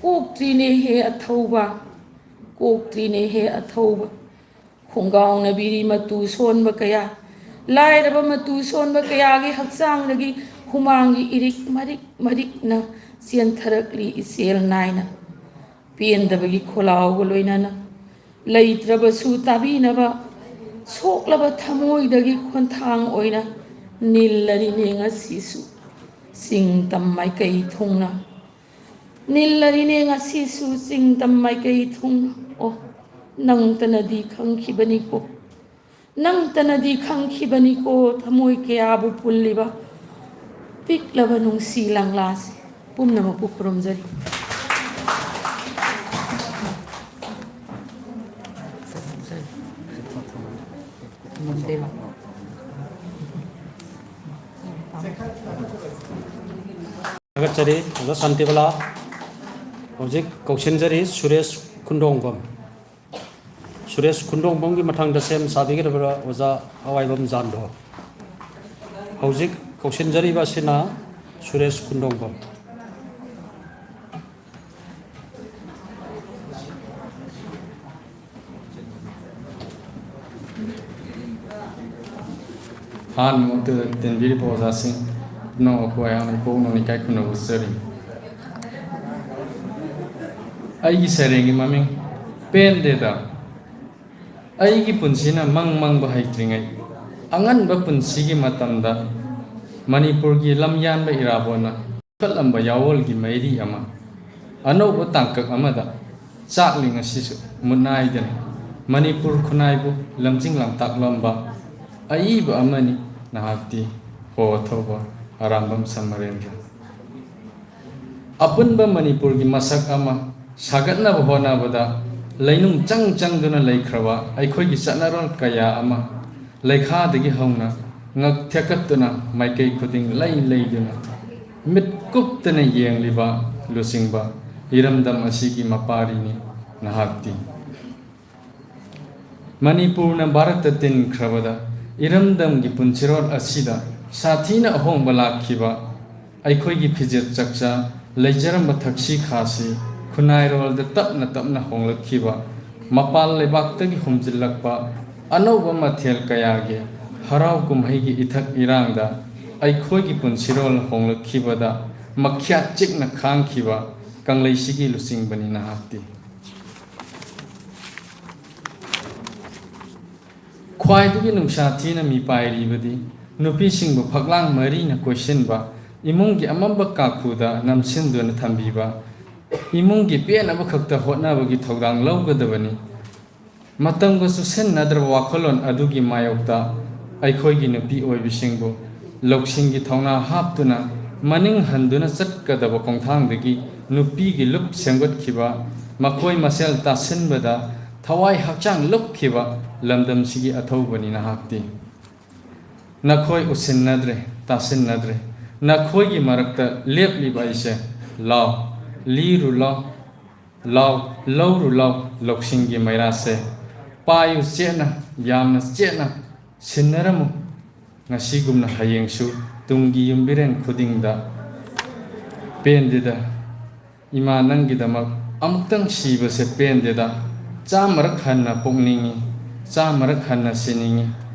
ꯀꯣꯛꯇ꯭ꯔꯤꯅꯦ ꯍꯦ ꯑꯊꯧꯕ, ꯀꯣꯛꯇ꯭ꯔꯤꯅꯦ ꯍꯦ ꯑꯊꯧꯕ꯫ ꯈꯣꯡꯒꯥꯎꯅꯕꯤꯔꯤ ꯃꯇꯨ ꯁꯣꯟꯕ ꯀꯌꯥ, ꯂꯥꯏꯔꯕ ꯃꯇꯨ ꯁꯣꯟꯕ ꯀꯌꯥꯒꯤ ꯍꯛꯆꯥꯡꯗꯒꯤ ꯍꯨꯃꯥꯡꯒꯤ ꯏꯔꯤꯛ ꯃꯔꯤꯛ ꯃꯔꯤꯛꯅ ꯆꯦꯟꯊꯔꯛꯂꯤ ꯏꯆꯦꯜ ꯅꯥꯏꯅ꯫ ꯄꯦꯟꯗꯕꯒꯤ ꯈꯣꯜꯂꯥꯎꯒ ꯂꯣꯏꯅꯅ ꯂꯩꯇ꯭ꯔꯕꯁꯨ ꯇꯥꯕꯤꯅꯕ ꯁꯣꯛꯂꯕ ꯊꯃꯣꯏꯗꯒꯤ ꯈꯣꯟꯊꯥꯡ ꯑꯣꯏꯅ ꯅꯤꯜꯂꯔꯤꯅꯦ ꯉꯁꯤꯁꯨ ꯆꯤꯡ ꯇꯝ ꯃꯥꯏꯀꯩ ꯊꯨꯡꯅ꯫ ꯅꯤꯜꯂꯔꯤꯅꯦ ꯉꯁꯤꯁꯨ ꯆꯤꯡ ꯇꯝ ꯃꯥꯏꯀꯩ ꯊꯨꯡꯅ꯫ ꯑꯣ, ꯅꯪꯇꯅꯗꯤ ꯈꯪꯈꯤꯕꯅꯤꯀꯣ, ꯅꯪꯇꯅꯗꯤ ꯈꯪꯈꯤꯕꯅꯤꯀꯣ, ꯊꯃꯣꯏ ꯀꯌꯥꯕꯨ ꯄꯨꯜꯂꯤꯕ ꯄꯤꯛꯂꯕ ꯅꯨꯡꯁꯤ ꯂꯪꯂꯥꯁꯦ꯫ ꯄꯨꯝꯅꯃꯛꯄꯨ ꯈꯨꯔꯨꯝꯖꯔꯤ꯫ ꯊꯥꯒꯠꯆꯔꯤ ꯑꯣꯖꯥ ꯁꯥꯟꯇꯤꯕꯂꯥ꯫ ꯍꯧꯖꯤꯛ ꯀꯧꯁꯤꯟꯖꯔꯤ ꯁꯨꯔꯦꯁ ꯈꯨꯟꯗꯣꯡꯕꯝ꯫ ꯁꯨꯔꯦꯁ ꯈꯨꯟꯗꯣꯡꯕꯝꯒꯤ ꯃꯊꯪꯗ ꯁꯦꯝ ꯁꯥꯕꯤꯒꯗꯕ ꯑꯣꯖꯥ ꯑꯋꯥꯏꯕꯝ ꯖꯥꯟꯗꯣ꯫ ꯍꯧꯖꯤꯛ ꯀꯧꯁꯤꯟꯖꯔꯤꯕ ꯑꯁꯤꯅ ꯁꯨꯔꯦꯁ ꯈꯨꯟꯗꯣꯡꯕꯝ꯫ ꯑꯍꯥꯟꯕ ꯃꯛꯇꯗ ꯇꯤꯟꯕꯤꯔꯤꯕ ꯑꯣꯖꯥꯁꯤꯡ ꯄꯨꯝꯅꯃꯛꯄꯨ ꯑꯩꯍꯥꯛꯅ ꯏꯀꯣꯛ ꯅꯧꯅ ꯏꯀꯥꯏ ꯈꯨꯝꯅꯕ ꯎꯠꯆꯔꯤ꯫ ꯑꯩꯒꯤ ꯁꯩꯔꯦꯡꯒꯤ ꯃꯃꯤꯡ ꯄꯦꯟꯗꯦꯗ꯫ ꯑꯩꯒꯤ ꯄꯨꯟꯁꯤꯅ ꯃꯪ ꯃꯪꯕ ꯍꯩꯇ꯭ꯔꯤꯉꯩ ꯑꯉꯟꯕ ꯄꯨꯟꯁꯤꯒꯤ ꯃꯇꯝꯗ ꯃꯅꯤꯄꯨꯔꯒꯤ ꯂꯝꯌꯥꯟꯕ ꯏꯔꯥꯕꯣꯠꯅ ꯀꯠꯂꯝꯕ ꯌꯥꯋꯣꯜꯒꯤ ꯃꯩꯔꯤ ꯑꯃ ꯑꯅꯧꯕ ꯇꯥꯡꯀꯛ ꯑꯃꯗ ꯆꯥꯛꯂꯤ ꯉꯁꯤꯁꯨ ꯃꯨꯠꯅꯥꯏꯗꯅ ꯃꯅꯤꯄꯨꯔ ꯈꯨꯟꯅꯥꯏꯕꯨ ꯂꯝꯖꯤꯡ ꯂꯝꯇꯥꯛꯂꯝꯕ ꯑꯏꯕ ꯑꯃꯅꯤ ꯅꯍꯥꯛꯇꯤ ꯍꯣ ꯑꯊꯧꯕ ꯑꯔꯥꯝꯕꯝ ꯁꯃꯔꯦꯟꯗ꯭ꯔ꯫ ꯑꯄꯨꯟꯕ ꯃꯅꯤꯄꯨꯔꯒꯤ ꯃꯁꯛ ꯑꯃ ꯁꯥꯒꯠꯅꯕ ꯍꯣꯠꯅꯕꯗ ꯂꯩꯅꯨꯡ ꯆꯪ ꯆꯪꯗꯨꯅ ꯂꯩꯈ꯭ꯔꯕ ꯑꯩꯈꯣꯏꯒꯤ ꯆꯠꯅꯔꯣꯜ ꯀꯌꯥ ꯑꯃ ꯂꯩꯈꯥꯗꯒꯤ ꯍꯧꯅ ꯉꯛ ꯊꯦꯛꯀꯠꯇꯨꯅ ꯃꯥꯏꯀꯩ ꯈꯨꯗꯤꯡ ꯂꯩ ꯂꯩꯗꯨꯅ ꯃꯤꯠ ꯀꯨꯞꯇꯅ ꯌꯦꯡꯂꯤꯕ ꯂꯨꯆꯤꯡꯕ ꯏꯔꯝꯗꯝ ꯑꯁꯤꯒꯤ ꯃꯄꯥꯔꯤꯅꯤ ꯅꯍꯥꯛꯇꯤ꯫ ꯃꯅꯤꯄꯨꯔꯅ ꯚꯥꯔꯠꯇ ꯇꯤꯟꯈ꯭ꯔꯕꯗ ꯏꯔꯝꯗꯝꯒꯤ ꯄꯨꯟꯁꯤꯔꯣꯜ ꯑꯁꯤꯗ ꯁꯥꯊꯤꯅ ꯑꯍꯣꯡꯕ ꯂꯥꯛꯈꯤꯕ ꯑꯩꯈꯣꯏꯒꯤ ꯐꯤꯖꯦꯠ ꯆꯛꯆꯥ, ꯂꯩꯖꯔꯝꯕ ꯊꯛꯁꯤ ꯈꯥꯁꯤ, ꯈꯨꯟꯅꯥꯏꯔꯣꯜꯗ ꯇꯞꯅ ꯇꯞꯅ ꯍꯣꯡꯂꯛꯈꯤꯕ, ꯃꯄꯥꯟ ꯂꯩꯕꯥꯛꯇꯒꯤ ꯍꯨꯝꯖꯤꯜꯂꯛꯄ ꯑꯅꯧꯕ ꯃꯊꯦꯜ ꯀꯌꯥꯒꯤ ꯍꯔꯥꯎ ꯀꯨꯝꯍꯩꯒꯤ ꯏꯊꯛ ꯏꯔꯥꯡꯗ ꯑꯩꯈꯣꯏꯒꯤ ꯄꯨꯟꯁꯤꯔꯣꯜ ꯍꯣꯡꯂꯛꯈꯤꯕꯗ ꯃꯈ꯭ꯌꯥꯠ ꯆꯤꯛꯅ ꯈꯥꯡꯈꯤꯕ ꯀꯪꯂꯩꯁꯤꯒꯤ ꯂꯨꯆꯤꯡꯕꯅꯤ ꯅꯍꯥꯛꯇꯤ꯫ ꯈ꯭ꯋꯥꯏꯗꯒꯤ ꯅꯨꯡꯁꯥ ꯊꯤꯅ ꯃꯤꯄꯥꯏꯔꯤꯕꯗꯤ ꯅꯨꯄꯤꯁꯤꯡꯕꯨ ꯐꯛꯂꯥꯡ ꯃꯔꯤꯅ ꯀꯣꯏꯁꯤꯟꯕ, ꯏꯃꯨꯡꯒꯤ ꯑꯃꯝꯕ ꯀꯥꯈꯨꯗ ꯅꯝꯁꯤꯟꯗꯨꯅ ꯊꯝꯕꯤꯕ, ꯏꯃꯨꯡꯒꯤ ꯄꯦꯟꯅꯕ ꯈꯛꯇ ꯍꯣꯠꯅꯕꯒꯤ ꯊꯧꯗꯥꯡ ꯂꯧꯒꯗꯕꯅꯤ꯫ ꯃꯇꯝꯒ ꯆꯨꯁꯤꯟꯅꯗ꯭ꯔꯕ ꯋꯥꯈꯜꯂꯣꯟ ꯑꯗꯨꯒꯤ ꯃꯥꯌꯣꯛꯇ ꯑꯩꯈꯣꯏꯒꯤ ꯅꯨꯄꯤ ꯑꯣꯏꯕꯤꯁꯤꯡꯕꯨ ꯂꯧꯁꯤꯡꯒꯤ ꯊꯧꯅꯥ ꯍꯥꯞꯇꯨꯅ ꯃꯅꯤꯡ ꯍꯟꯗꯨꯅ ꯆꯠꯀꯗꯕ ꯈꯣꯡꯊꯥꯡꯗꯒꯤ ꯅꯨꯄꯤꯒꯤ ꯂꯨꯞ ꯁꯦꯝꯒꯠꯈꯤꯕ, ꯃꯈꯣꯏ ꯃꯁꯦꯜ ꯇꯥꯁꯤꯟꯕꯗ ꯊꯋꯥꯏ ꯍꯛꯆꯥꯡ ꯂꯨꯞꯈꯤꯕ ꯂꯝꯗꯝꯁꯤꯒꯤ ꯑꯊꯧꯕꯅꯤ ꯅꯍꯥꯛꯇꯤ꯫ ꯅꯈꯣꯏ ꯎꯁꯤꯟꯅꯗ꯭ꯔꯦ, ꯇꯥꯁꯤꯟꯅꯗ꯭ꯔꯦ꯫ ꯅꯈꯣꯏꯒꯤ ꯃꯔꯛꯇ ꯂꯦꯞꯂꯤꯕ ꯑꯩꯁꯦ, ꯂꯥꯎ, ꯂꯤꯔꯨ ꯂꯥꯎ꯫ ꯂꯥꯎ, ꯂꯧꯔꯨ ꯂꯥꯎ ꯂꯧꯁꯤꯡꯒꯤ ꯃꯩꯔꯥꯁꯦ꯫ ꯄꯥꯏꯌꯨ ꯆꯦꯠꯅ, ꯌꯥꯝꯅ ꯆꯦꯠꯅ ꯁꯤꯟꯅꯔꯝꯃꯨ꯫ ꯉꯁꯤꯒꯨꯝꯅ ꯍꯌꯦꯡꯁꯨ ꯇꯨꯡꯒꯤ ꯌꯨꯝꯕꯤꯔꯦꯟ ꯈꯨꯗꯤꯡꯗ꯫ ꯄꯦꯟꯗꯦꯗ, ꯏꯃꯥ ꯅꯪꯒꯤꯗꯃꯛ ꯑꯃꯨꯛꯇꯪ ꯁꯤꯕꯁꯦ ꯄꯦꯟꯗꯦꯗ꯫ ꯆꯥꯝꯃꯔꯛ ꯍꯟꯅ ꯄꯣꯛꯅꯤꯡꯉꯤ, ꯆꯥꯝꯃꯔꯛ ꯍꯟꯅ ꯁꯤꯅꯤꯡꯉꯤ꯫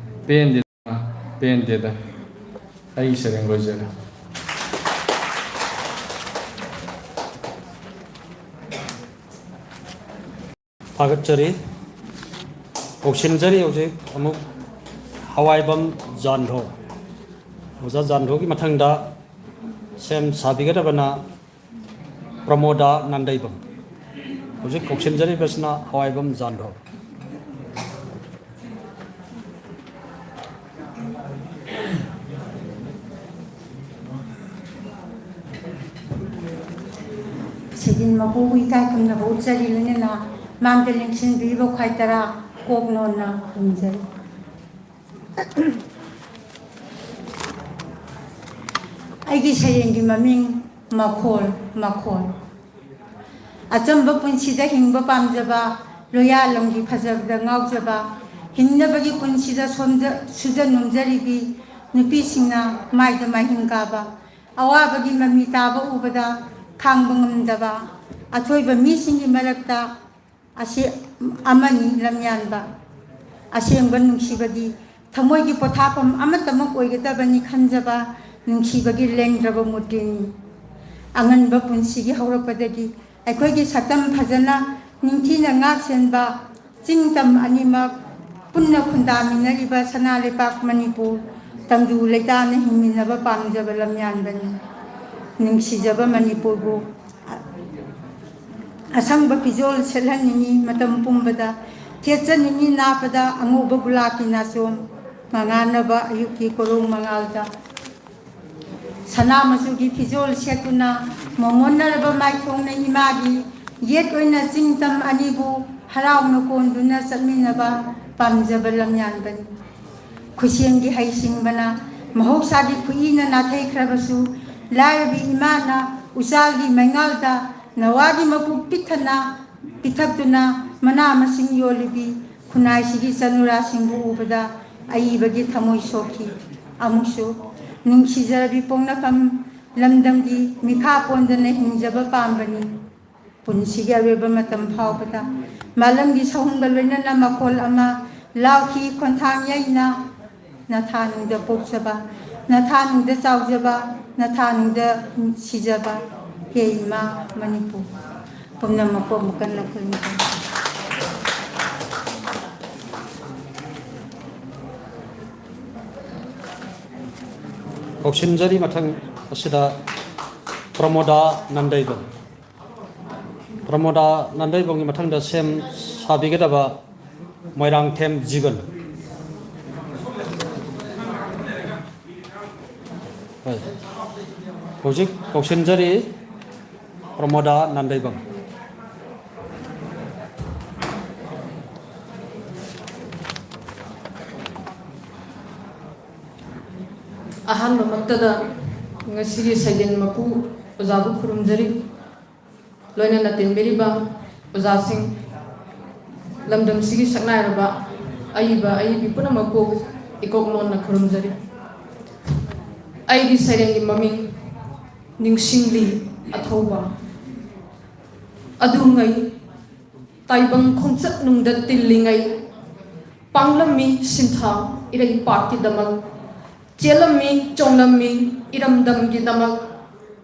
ꯄꯦꯟꯗꯦꯗ, ꯄꯦꯟꯗꯦꯗ꯫ ꯑꯩꯒꯤ ꯁꯩꯔꯦꯡ ꯂꯣꯏꯖꯔꯦ꯫ ꯊꯥꯒꯠꯆꯔꯤ꯫ ꯀꯧꯁꯤꯟꯖꯔꯤ ꯍꯧꯖꯤꯛ ꯑꯃꯨꯛ ꯍꯋꯥꯏꯕꯝ ꯖꯥꯟꯙꯣ꯫ ꯑꯣꯖꯥ ꯖꯥꯟꯙꯣꯒꯤ ꯃꯊꯪꯗ ꯁꯦꯝ ꯁꯥꯕꯤꯒꯗꯕꯅ ꯄ꯭ꯔꯃꯣꯗꯥ ꯅꯥꯟꯗꯩꯕꯝ꯫ ꯍꯧꯖꯤꯛ ꯀꯧꯁꯤꯟꯖꯔꯤꯕꯁꯤꯅ ꯍꯋꯥꯏꯕꯝ ꯖꯥꯟꯙꯣ꯫ ꯁꯩꯗꯤꯟ ꯃꯄꯨꯕꯨ ꯏꯀꯥꯏ ꯈꯨꯝꯅꯕ ꯎꯠꯆꯔꯤ, ꯂꯣꯏꯅꯅ ꯃꯥꯡꯗ ꯂꯦꯡꯁꯤꯟꯕꯤꯔꯤꯕ ꯈ꯭ꯋꯥꯏ ꯇꯔꯥ ꯀꯣꯛ ꯅꯣꯟꯅ ꯈꯨꯔꯨꯝꯖꯔꯤ꯫ ꯑꯩꯒꯤ ꯁꯩꯔꯦꯡꯒꯤ ꯃꯃꯤꯡ ꯃꯈꯣꯜ, ꯃꯈꯣꯜ꯫ ꯑꯆꯝꯕ ꯄꯨꯟꯁꯤꯗ ꯍꯤꯡꯕ ꯄꯥꯝꯖꯕ, ꯂꯣꯌꯥꯂꯝꯒꯤ ꯐꯖꯕꯗ ꯉꯥꯎꯖꯕ, ꯍꯤꯡꯅꯕꯒꯤ ꯄꯨꯟꯁꯤꯗ ꯁꯣꯝꯖ-, ꯁꯨꯖ ꯅꯣꯝꯖꯔꯤꯕꯤ ꯅꯨꯄꯤꯁꯤꯡꯅ ꯃꯥꯏꯗ ꯃꯥꯏꯍꯤꯡ ꯀꯥꯕ, ꯑꯋꯥꯕꯒꯤ ꯃꯃꯤ ꯇꯥꯕ ꯎꯕꯗ ꯈꯥꯡꯕ ꯉꯝꯗꯕ, ꯑꯊꯣꯏꯕ ꯃꯤꯁꯤꯡꯒꯤ ꯃꯔꯛꯇ ꯑꯁꯤ ꯑꯃꯅꯤ ꯂꯝꯌꯥꯟꯕ꯫ ꯑꯁꯦꯡꯕ ꯅꯨꯡꯁꯤꯕꯗꯤ ꯊꯃꯣꯏꯒꯤ ꯄꯣꯊꯥꯐꯝ ꯑꯃꯠꯇꯃꯛ ꯑꯣꯏꯒꯗꯕꯅꯤ ꯈꯟꯖꯕ ꯅꯨꯡꯁꯤꯕꯒꯤ ꯂꯦꯡꯗ꯭ꯔꯕ ꯃꯨꯇꯤꯅꯤ꯫ ꯑꯉꯟꯕ ꯄꯨꯟꯁꯤꯒꯤ ꯍꯧꯔꯛꯄꯗꯒꯤ ꯑꯩꯈꯣꯏꯒꯤ ꯁꯛꯇꯝ ꯐꯖꯅ ꯅꯤꯡꯊꯤꯅ ꯉꯥꯛ ꯁꯦꯟꯕ ꯆꯤꯡ ꯇꯝ ꯑꯅꯤꯃꯛ ꯄꯨꯟꯅ ꯈꯨꯟꯗꯥꯃꯤꯟꯅꯔꯤꯕ ꯁꯅꯥ ꯂꯩꯄꯥꯛ ꯃꯅꯤꯄꯨꯔ, ꯇꯪꯗꯨ ꯂꯩꯇꯥꯅ ꯍꯤꯡꯃꯤꯟꯅꯕ ꯄꯥꯝꯖꯕ ꯂꯝꯌꯥꯟꯕꯅꯤ꯫ ꯅꯨꯡꯁꯤꯖꯕ ꯃꯅꯤꯄꯨꯔꯕꯨ ꯑꯁꯪꯕ ꯐꯤꯖꯣꯜ ꯁꯦꯠꯍꯟꯅꯤꯡꯏ, ꯃꯇꯝ ꯄꯨꯝꯕꯗ ꯊꯦꯠꯆꯅꯤꯡꯏ ꯅꯥꯄꯗ ꯑꯉꯧꯕ ꯒꯨꯂꯥꯞꯀꯤ ꯅꯥꯆꯣꯝ, ꯉꯉꯥꯟꯅꯕ ꯑꯌꯨꯛꯀꯤ ꯀꯣꯔꯧ ꯃꯉꯥꯜꯗ꯫ ꯁꯅꯥ ꯃꯆꯨꯒꯤ ꯐꯤꯖꯣꯜ ꯁꯦꯠꯇꯨꯅ ꯃꯣꯃꯣꯟꯅꯔꯕ ꯃꯥꯏꯊꯣꯡꯅ ꯏꯃꯥꯒꯤ ꯌꯦꯠ ꯑꯣꯏꯅ ꯆꯤꯡ ꯇꯝ ꯑꯅꯤꯕꯨ ꯍꯔꯥꯎꯅ ꯀꯣꯟꯗꯨꯅ ꯆꯠꯃꯤꯟꯅꯕ ꯄꯥꯝꯖꯕ ꯂꯝꯌꯥꯟꯕꯅꯤ꯫ ꯈꯨꯠꯁꯦꯝꯒꯤ ꯍꯩꯁꯤꯡꯕꯅ ꯃꯍꯧꯁꯥꯒꯤ ꯈꯨꯠꯏꯅ ꯅꯥꯊꯩꯈ꯭ꯔꯕꯁꯨ, ꯂꯥꯏꯔꯕꯤ ꯏꯃꯥꯅ ꯎꯆꯥꯜꯒꯤ ꯃꯩꯉꯥꯜꯗ ꯅꯋꯥꯒꯤ ꯃꯄꯨꯛ ꯄꯤꯛ ꯊꯟꯅ ꯄꯤꯊꯛꯇꯨꯅ ꯃꯅꯥ ꯃꯁꯤꯡ ꯌꯣꯜꯂꯤꯕꯤ ꯈꯨꯟꯅꯥꯏꯁꯤꯒꯤ ꯆꯅꯨꯔꯥꯁꯤꯡꯕꯨ ꯎꯕꯗ ꯑꯏꯕꯒꯤ ꯊꯃꯣꯏ ꯁꯣꯛꯈꯤ꯫ ꯑꯃꯨꯛꯁꯨ ꯅꯨꯡꯁꯤꯖꯔꯕꯤ ꯄꯣꯛꯅꯐꯝ ꯂꯝꯗꯝꯒꯤ ꯃꯤꯈꯥ ꯄꯣꯟꯗꯅ ꯍꯤꯡꯖꯕ ꯄꯥꯝꯕꯅꯤ꯫ ꯄꯨꯟꯁꯤꯒꯤ ꯑꯔꯣꯏꯕ ꯃꯇꯝ ꯐꯥꯎꯕꯗ ꯃꯥꯂꯪꯒꯤ ꯁꯍꯨꯝꯒ ꯂꯣꯏꯅꯅ ꯃꯈꯣꯜ ꯑꯃ ꯂꯥꯎꯈꯤ ꯈꯣꯟꯊꯥꯡ ꯌꯩꯅ꯫ ꯅꯊꯥꯅꯨꯡꯗ ꯄꯣꯛꯆꯕ, ꯅꯊꯥꯅꯨꯡꯗ ꯆꯥꯎꯖꯕ, ꯅꯊꯥꯅꯨꯡꯗ ꯁꯤꯖꯕ, ꯍꯦ ꯏꯃꯥ ꯃꯅꯤꯄꯨꯔ꯫ ꯄꯨꯝꯅꯃꯛꯄꯨ ꯑꯃꯨꯛ ꯀꯟꯅ ꯈꯨꯔꯨꯝꯖꯔꯤ꯫ ꯀꯧꯁꯤꯟꯖꯔꯤ ꯃꯊꯪ ꯑꯁꯤꯗ ꯄ꯭ꯔꯃꯣꯗꯥ ꯅꯟꯗꯩꯕꯝ꯫ ꯄ꯭ꯔꯃꯣꯗꯥ ꯅꯟꯗꯩꯕꯝꯒꯤ ꯃꯊꯪꯗ ꯁꯦꯝ ꯁꯥꯕꯤꯒꯗꯕ ꯃꯣꯏꯔꯥꯡꯊꯦꯝ ꯖꯤꯕꯟ꯫ ꯍꯣꯏ꯫ ꯍꯧꯖꯤꯛ ꯀꯧꯁꯤꯟꯖꯔꯤ ꯄ꯭ꯔꯃꯣꯗꯥ ꯅꯟꯗꯩꯕꯝ꯫ ꯑꯍꯥꯟꯕꯃꯛꯇꯗ ꯉꯁꯤꯒꯤ ꯁꯩꯗꯦꯟ ꯃꯄꯨ ꯑꯣꯖꯥꯕꯨ ꯈꯨꯔꯨꯝꯖꯔꯤ꯫ ꯂꯣꯏꯅꯅ ꯇꯤꯟꯕꯤꯔꯤꯕ ꯑꯣꯖꯥꯁꯤꯡ, ꯂꯝꯗꯝꯁꯤꯒꯤ ꯁꯛꯅꯥꯏꯔꯕ ꯑꯏꯕ ꯑꯏꯕꯤ ꯄꯨꯝꯅꯃꯛꯄꯨ ꯏꯀꯣꯛ ꯅꯣꯟꯅ ꯈꯨꯔꯨꯝꯖꯔꯤ꯫ ꯑꯩꯒꯤ ꯁꯩꯔꯦꯡꯒꯤ ꯃꯃꯤꯡ ꯅꯤꯡꯁꯤꯡꯂꯤ ꯑꯊꯧꯕ꯫ ꯑꯗꯨꯉꯩ ꯇꯥꯏꯕꯪ ꯈꯣꯡꯆꯠ ꯅꯨꯡꯗ ꯇꯤꯜꯂꯤꯉꯩ ꯄꯥꯡꯂꯝꯃꯤ ꯁꯤꯟꯊꯥ ꯏꯔꯩꯄꯥꯛꯀꯤꯗꯃꯛ꯫ ꯆꯦꯜꯂꯝꯃꯤ, ꯆꯣꯡꯂꯝꯃꯤ ꯏꯔꯝꯗꯝꯒꯤꯗꯃꯛ꯫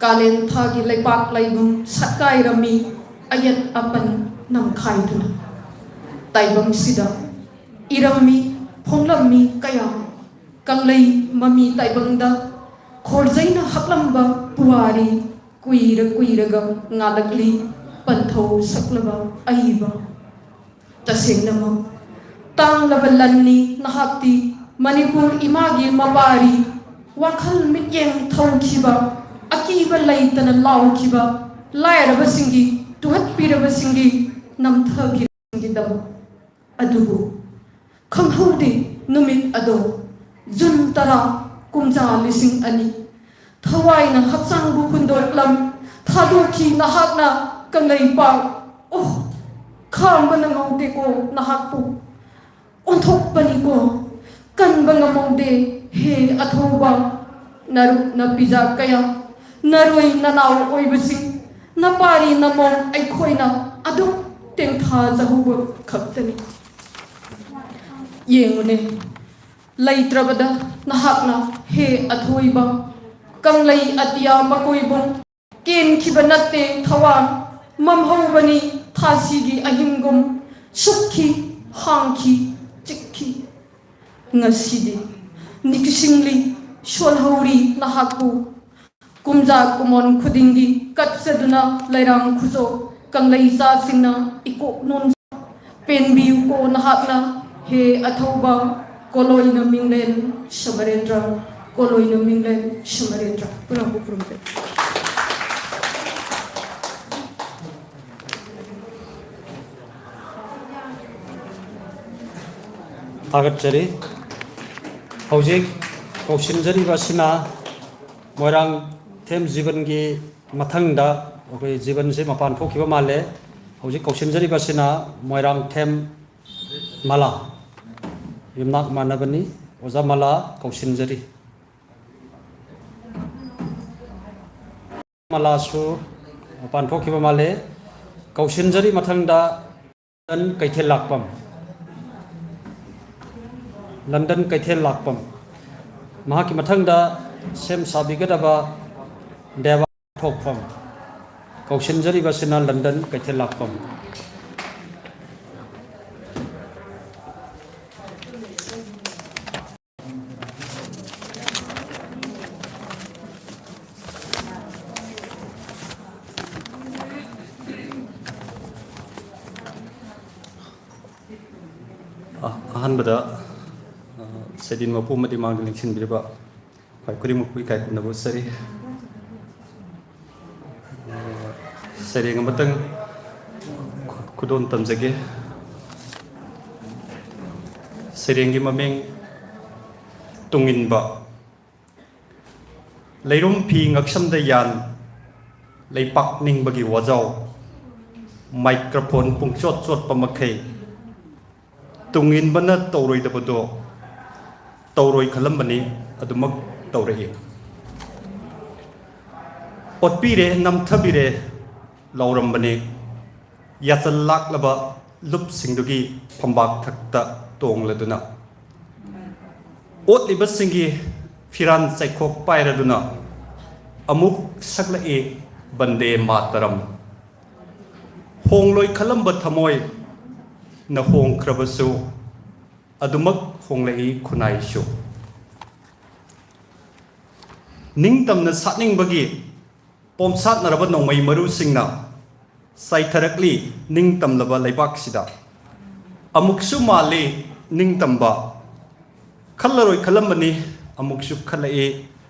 ꯀꯥꯂꯦꯟ ꯊꯥꯒꯤ ꯂꯩꯄꯥꯛ ꯂꯩꯕꯨꯡ ꯁꯛꯀꯥꯏꯔꯝꯃꯤ ꯑꯌꯦꯠ ꯑꯄꯟ ꯅꯝꯈꯥꯏꯗꯨꯅ꯫ ꯇꯥꯏꯕꯪꯁꯤꯗ ꯏꯔꯝꯃꯤ, ꯐꯣꯡꯂꯝꯃꯤ ꯀꯌꯥ꯫ ꯀꯪꯂꯩ ꯃꯃꯤ ꯇꯥꯏꯕꯪꯗ ꯈꯣꯔꯖꯩꯅ ꯍꯛꯂꯝꯕ ꯄꯨꯋꯥꯔꯤ ꯀꯨꯏꯔ ꯀꯨꯏꯔꯒ ꯉꯥꯜꯂꯛꯂꯤ ꯄꯟꯊꯧ ꯁꯛꯂꯕ ꯑꯏꯕ꯫ ꯇꯁꯦꯡꯅꯃꯛ ꯇꯥꯡꯂꯕ ꯂꯟꯅꯤ ꯅꯍꯥꯛꯇꯤ ꯃꯅꯤꯄꯨꯔ ꯏꯃꯥꯒꯤ ꯃꯄꯥꯔꯤ꯫ ꯋꯥꯈꯜ ꯃꯤꯠꯌꯦꯡ ꯊꯧꯈꯤꯕ, ꯑꯀꯤꯕ ꯂꯩꯇꯅ ꯂꯥꯎꯈꯤꯕ ꯂꯥꯏꯔꯕꯁꯤꯡꯒꯤ, ꯇꯨꯍꯠꯄꯤꯔꯕꯁꯤꯡꯒꯤ, ꯅꯝꯊꯈꯤꯕꯁꯤꯡꯒꯤꯗꯃꯛ꯫ ꯑꯗꯨꯕꯨ ꯈꯪꯍꯧꯗꯦ ꯅꯨꯃꯤꯠ ꯑꯗꯣ, ꯖꯨꯟ ꯇꯔꯥ, ꯀꯨꯝꯖꯥ ꯂꯤꯁꯤꯡ ꯑꯅꯤ꯫ ꯊꯋꯥꯏꯅ ꯍꯛꯆꯥꯡꯕꯨ ꯍꯨꯟꯗꯣꯛꯂꯝ, ꯊꯥꯗꯣꯛꯈꯤ ꯅꯍꯥꯛꯅ ꯀꯪꯂꯩꯄꯥꯛ꯫ ꯑꯣ, ꯈꯥꯝꯕꯅ ꯉꯝꯗꯦꯀꯣ ꯅꯍꯥꯛꯄꯨ꯫ ꯑꯣꯟꯊꯣꯛꯄꯅꯤꯀꯣ, ꯀꯟꯕ ꯉꯝꯍꯧꯗꯦ꯫ ꯍꯦ ꯑꯊꯧꯕ, ꯅꯔꯨꯞ ꯅꯄꯤꯖꯥ ꯀꯌꯥ, ꯅꯔꯣꯏ ꯅꯅꯥꯎ ꯑꯣꯏꯕꯁꯤꯡ, ꯅꯄꯥꯔꯤ ꯅꯃꯣꯝ ꯑꯩꯈꯣꯏꯅ ꯑꯗꯨꯝ ꯇꯦꯡꯊꯥꯖꯍꯧꯕ ꯈꯛꯇꯅꯤ꯫ ꯌꯦꯡꯉꯨꯅꯦ, ꯂꯩꯇ꯭ꯔꯕꯗ ꯅꯍꯥꯛꯅ, ꯍꯦ ꯑꯊꯣꯏꯕ, ꯀꯪꯂꯩ ꯑꯇꯤꯌꯥ ꯃꯀꯣꯏꯕꯨꯡ ꯀꯦꯟꯈꯤꯕ ꯅꯠꯇꯦ ꯊꯋꯥꯟ, ꯃꯝꯍꯧꯕꯅꯤ ꯊꯥꯁꯤꯒꯤ ꯑꯍꯤꯡꯒꯨꯝ, ꯁꯨꯛꯈꯤ, ꯍꯥꯡꯈꯤ, ꯆꯤꯛꯈꯤ꯫ ꯉꯁꯤꯗꯤ ꯅꯤꯡꯁꯤꯡꯂꯤ, ꯁꯣꯜꯍꯧꯔꯤ ꯅꯍꯥꯛꯄꯨ꯫ ꯀꯨꯝꯖꯥ ꯀꯨꯃꯣꯟ ꯈꯨꯗꯤꯡꯒꯤ ꯀꯠꯆꯗꯨꯅ ꯂꯩꯔꯥꯡ ꯈꯨꯖꯣ ꯀꯪꯂꯩ ꯆꯥꯁꯤꯡꯅ ꯏꯀꯣꯛ ꯅꯣꯟ ꯄꯦꯟꯕꯤꯌꯨꯀꯣ ꯅꯍꯥꯛꯅ, ꯍꯦ ꯑꯊꯧꯕ ꯀꯣꯂꯣꯏꯅ ꯃꯤꯡꯂꯦꯟ ꯁꯃꯔꯦꯟꯗ꯭ꯔ, ꯀꯣꯂꯣꯏꯅ ꯃꯤꯡꯂꯦꯟ ꯁꯃꯔꯦꯟꯗ꯭ꯔ꯫ ꯄꯨꯅꯃꯛꯄꯨ ꯈꯨꯔꯨꯝꯖꯔꯤ꯫ ꯊꯥꯒꯠꯆꯔꯤ꯫ ꯍꯧꯖꯤꯛ ꯀꯧꯁꯤꯟꯖꯔꯤꯕ ꯑꯁꯤꯅ ꯃꯣꯏꯔꯥꯡꯊꯦꯝ ꯖꯤꯕꯟꯒꯤ ꯃꯊꯪꯗ ꯑꯩꯈꯣꯏ ꯖꯤꯕꯟꯁꯦ ꯃꯄꯥꯟ ꯊꯣꯛꯈꯤꯕ ꯃꯥꯜꯂꯦ꯫ ꯍꯧꯖꯤꯛ ꯀꯧꯁꯤꯟꯖꯔꯤꯕꯁꯤꯅ ꯃꯣꯏꯔꯥꯡꯊꯦꯝ ꯃꯂꯥ, ꯌꯨꯝꯅꯥꯛ ꯃꯥꯟꯅꯕꯅꯤ꯫ ꯑꯣꯖꯥ ꯃꯂꯥ ꯀꯧꯁꯤꯟꯖꯔꯤ꯫ ꯃꯂꯥꯁꯨ ꯃꯄꯥꯟ ꯊꯣꯛꯈꯤꯕ ꯃꯥꯜꯂꯦ꯫ ꯀꯧꯁꯤꯟꯖꯔꯤ ꯃꯊꯪꯗ ꯂꯟꯗꯟ ꯀꯩꯊꯦꯜ ꯂꯥꯛꯄꯝ꯫ ꯂꯟꯗꯟ ꯀꯩꯊꯦꯜ ꯂꯥꯛꯄꯝ꯫ ꯃꯍꯥꯛꯀꯤ ꯃꯊꯪꯗ ꯁꯦꯝ ꯁꯥꯕꯤꯒꯗꯕ ꯗꯦꯕ ꯊꯣꯛꯐꯝ꯫ ꯀꯧꯁꯤꯟꯖꯔꯤꯕꯁꯤꯅ ꯂꯟꯗꯟ ꯀꯩꯊꯦꯜ ꯂꯥꯛꯄꯝ꯫ ꯑ-, ꯑꯍꯥꯟꯕꯗ, ꯑ, ꯁꯩꯗꯤꯟ ꯃꯄꯨ ꯑꯃꯗꯤ ꯃꯥꯡꯗ ꯂꯦꯡꯁꯤꯟꯕꯤꯔꯤꯕ ꯈ꯭ꯋꯥꯏ ꯈꯨꯗꯤꯡꯃꯛꯄꯨ ꯏꯀꯥꯏ ꯈꯨꯝꯅꯕ ꯎꯠꯆꯔꯤ꯫ ꯑ, ꯁꯩꯔꯦꯡ ꯑꯃꯇꯪ ꯈꯨ-, ꯈꯨꯗꯣꯜ ꯇꯝꯖꯒꯦ꯫ ꯁꯩꯔꯦꯡꯒꯤ ꯃꯃꯤꯡ ꯇꯨꯡꯏꯟꯕ꯫ ꯂꯩꯔꯨꯝ ꯐꯤ ꯉꯛꯁꯝꯗ ꯌꯥꯟ, ꯂꯩꯄꯥꯛ ꯅꯤꯡꯕꯒꯤ ꯋꯥꯖꯥꯎ, ꯃꯥꯏꯀ꯭ꯔꯣꯐꯣꯟ ꯄꯨꯡꯆꯣꯠ ꯆꯣꯠꯄ ꯃꯈꯩ, ꯇꯨꯡꯏꯟꯕꯅ ꯇꯧꯔꯣꯏꯗꯕꯗꯣ ꯇꯧꯔꯣꯏ ꯈꯜꯂꯝꯕꯅꯤ, ꯑꯗꯨꯃꯛ ꯇꯧꯔꯛꯏ꯫ ꯑꯣꯠꯄꯤꯔꯦ, ꯅꯝꯊꯕꯤꯔꯦ ꯂꯥꯎꯔꯝꯕꯅꯤ, ꯌꯥꯆꯜ ꯂꯥꯛꯂꯕ ꯂꯨꯞꯁꯤꯡꯗꯨꯒꯤ ꯐꯝꯕꯥꯛ ꯊꯛꯇ ꯇꯣꯡꯂꯗꯨꯅ꯫ ꯑꯣꯠꯂꯤꯕꯁꯤꯡꯒꯤ ꯐꯤꯔꯥꯟ ꯆꯩꯈꯣꯛ ꯄꯥꯏꯔꯗꯨꯅ ꯑꯃꯨꯛ ꯁꯛꯂꯛꯏ ꯕꯟꯗꯦ ꯃꯥꯇꯔꯝ꯫ ꯍꯣꯡꯂꯣꯏ ꯈꯜꯂꯝꯕ ꯊꯃꯣꯏꯅ ꯍꯣꯡꯈ꯭ꯔꯕꯁꯨ, ꯑꯗꯨꯃꯛ ꯍꯣꯡꯂꯛꯏ ꯈꯨꯟꯅꯥꯏꯁꯨ꯫ ꯅꯤꯡꯇꯝꯅ ꯁꯥꯠꯅꯤꯡꯕꯒꯤ ꯄꯣꯝꯁꯥꯠꯅꯔꯕ ꯅꯣꯡꯃꯩ ꯃꯔꯨꯁꯤꯡꯅ ꯆꯥꯏꯊꯔꯛꯂꯤ ꯅꯤꯡꯇꯝꯂꯕ ꯂꯩꯕꯥꯛꯁꯤꯗ꯫ ꯑꯃꯨꯛꯁꯨ ꯃꯥꯜꯂꯤ ꯅꯤꯡꯇꯝꯕ, ꯈꯜꯂꯔꯣꯏ ꯈꯜꯂꯝꯕꯅꯤ, ꯑꯃꯨꯛꯁꯨ ꯈꯜꯂꯛꯏ꯫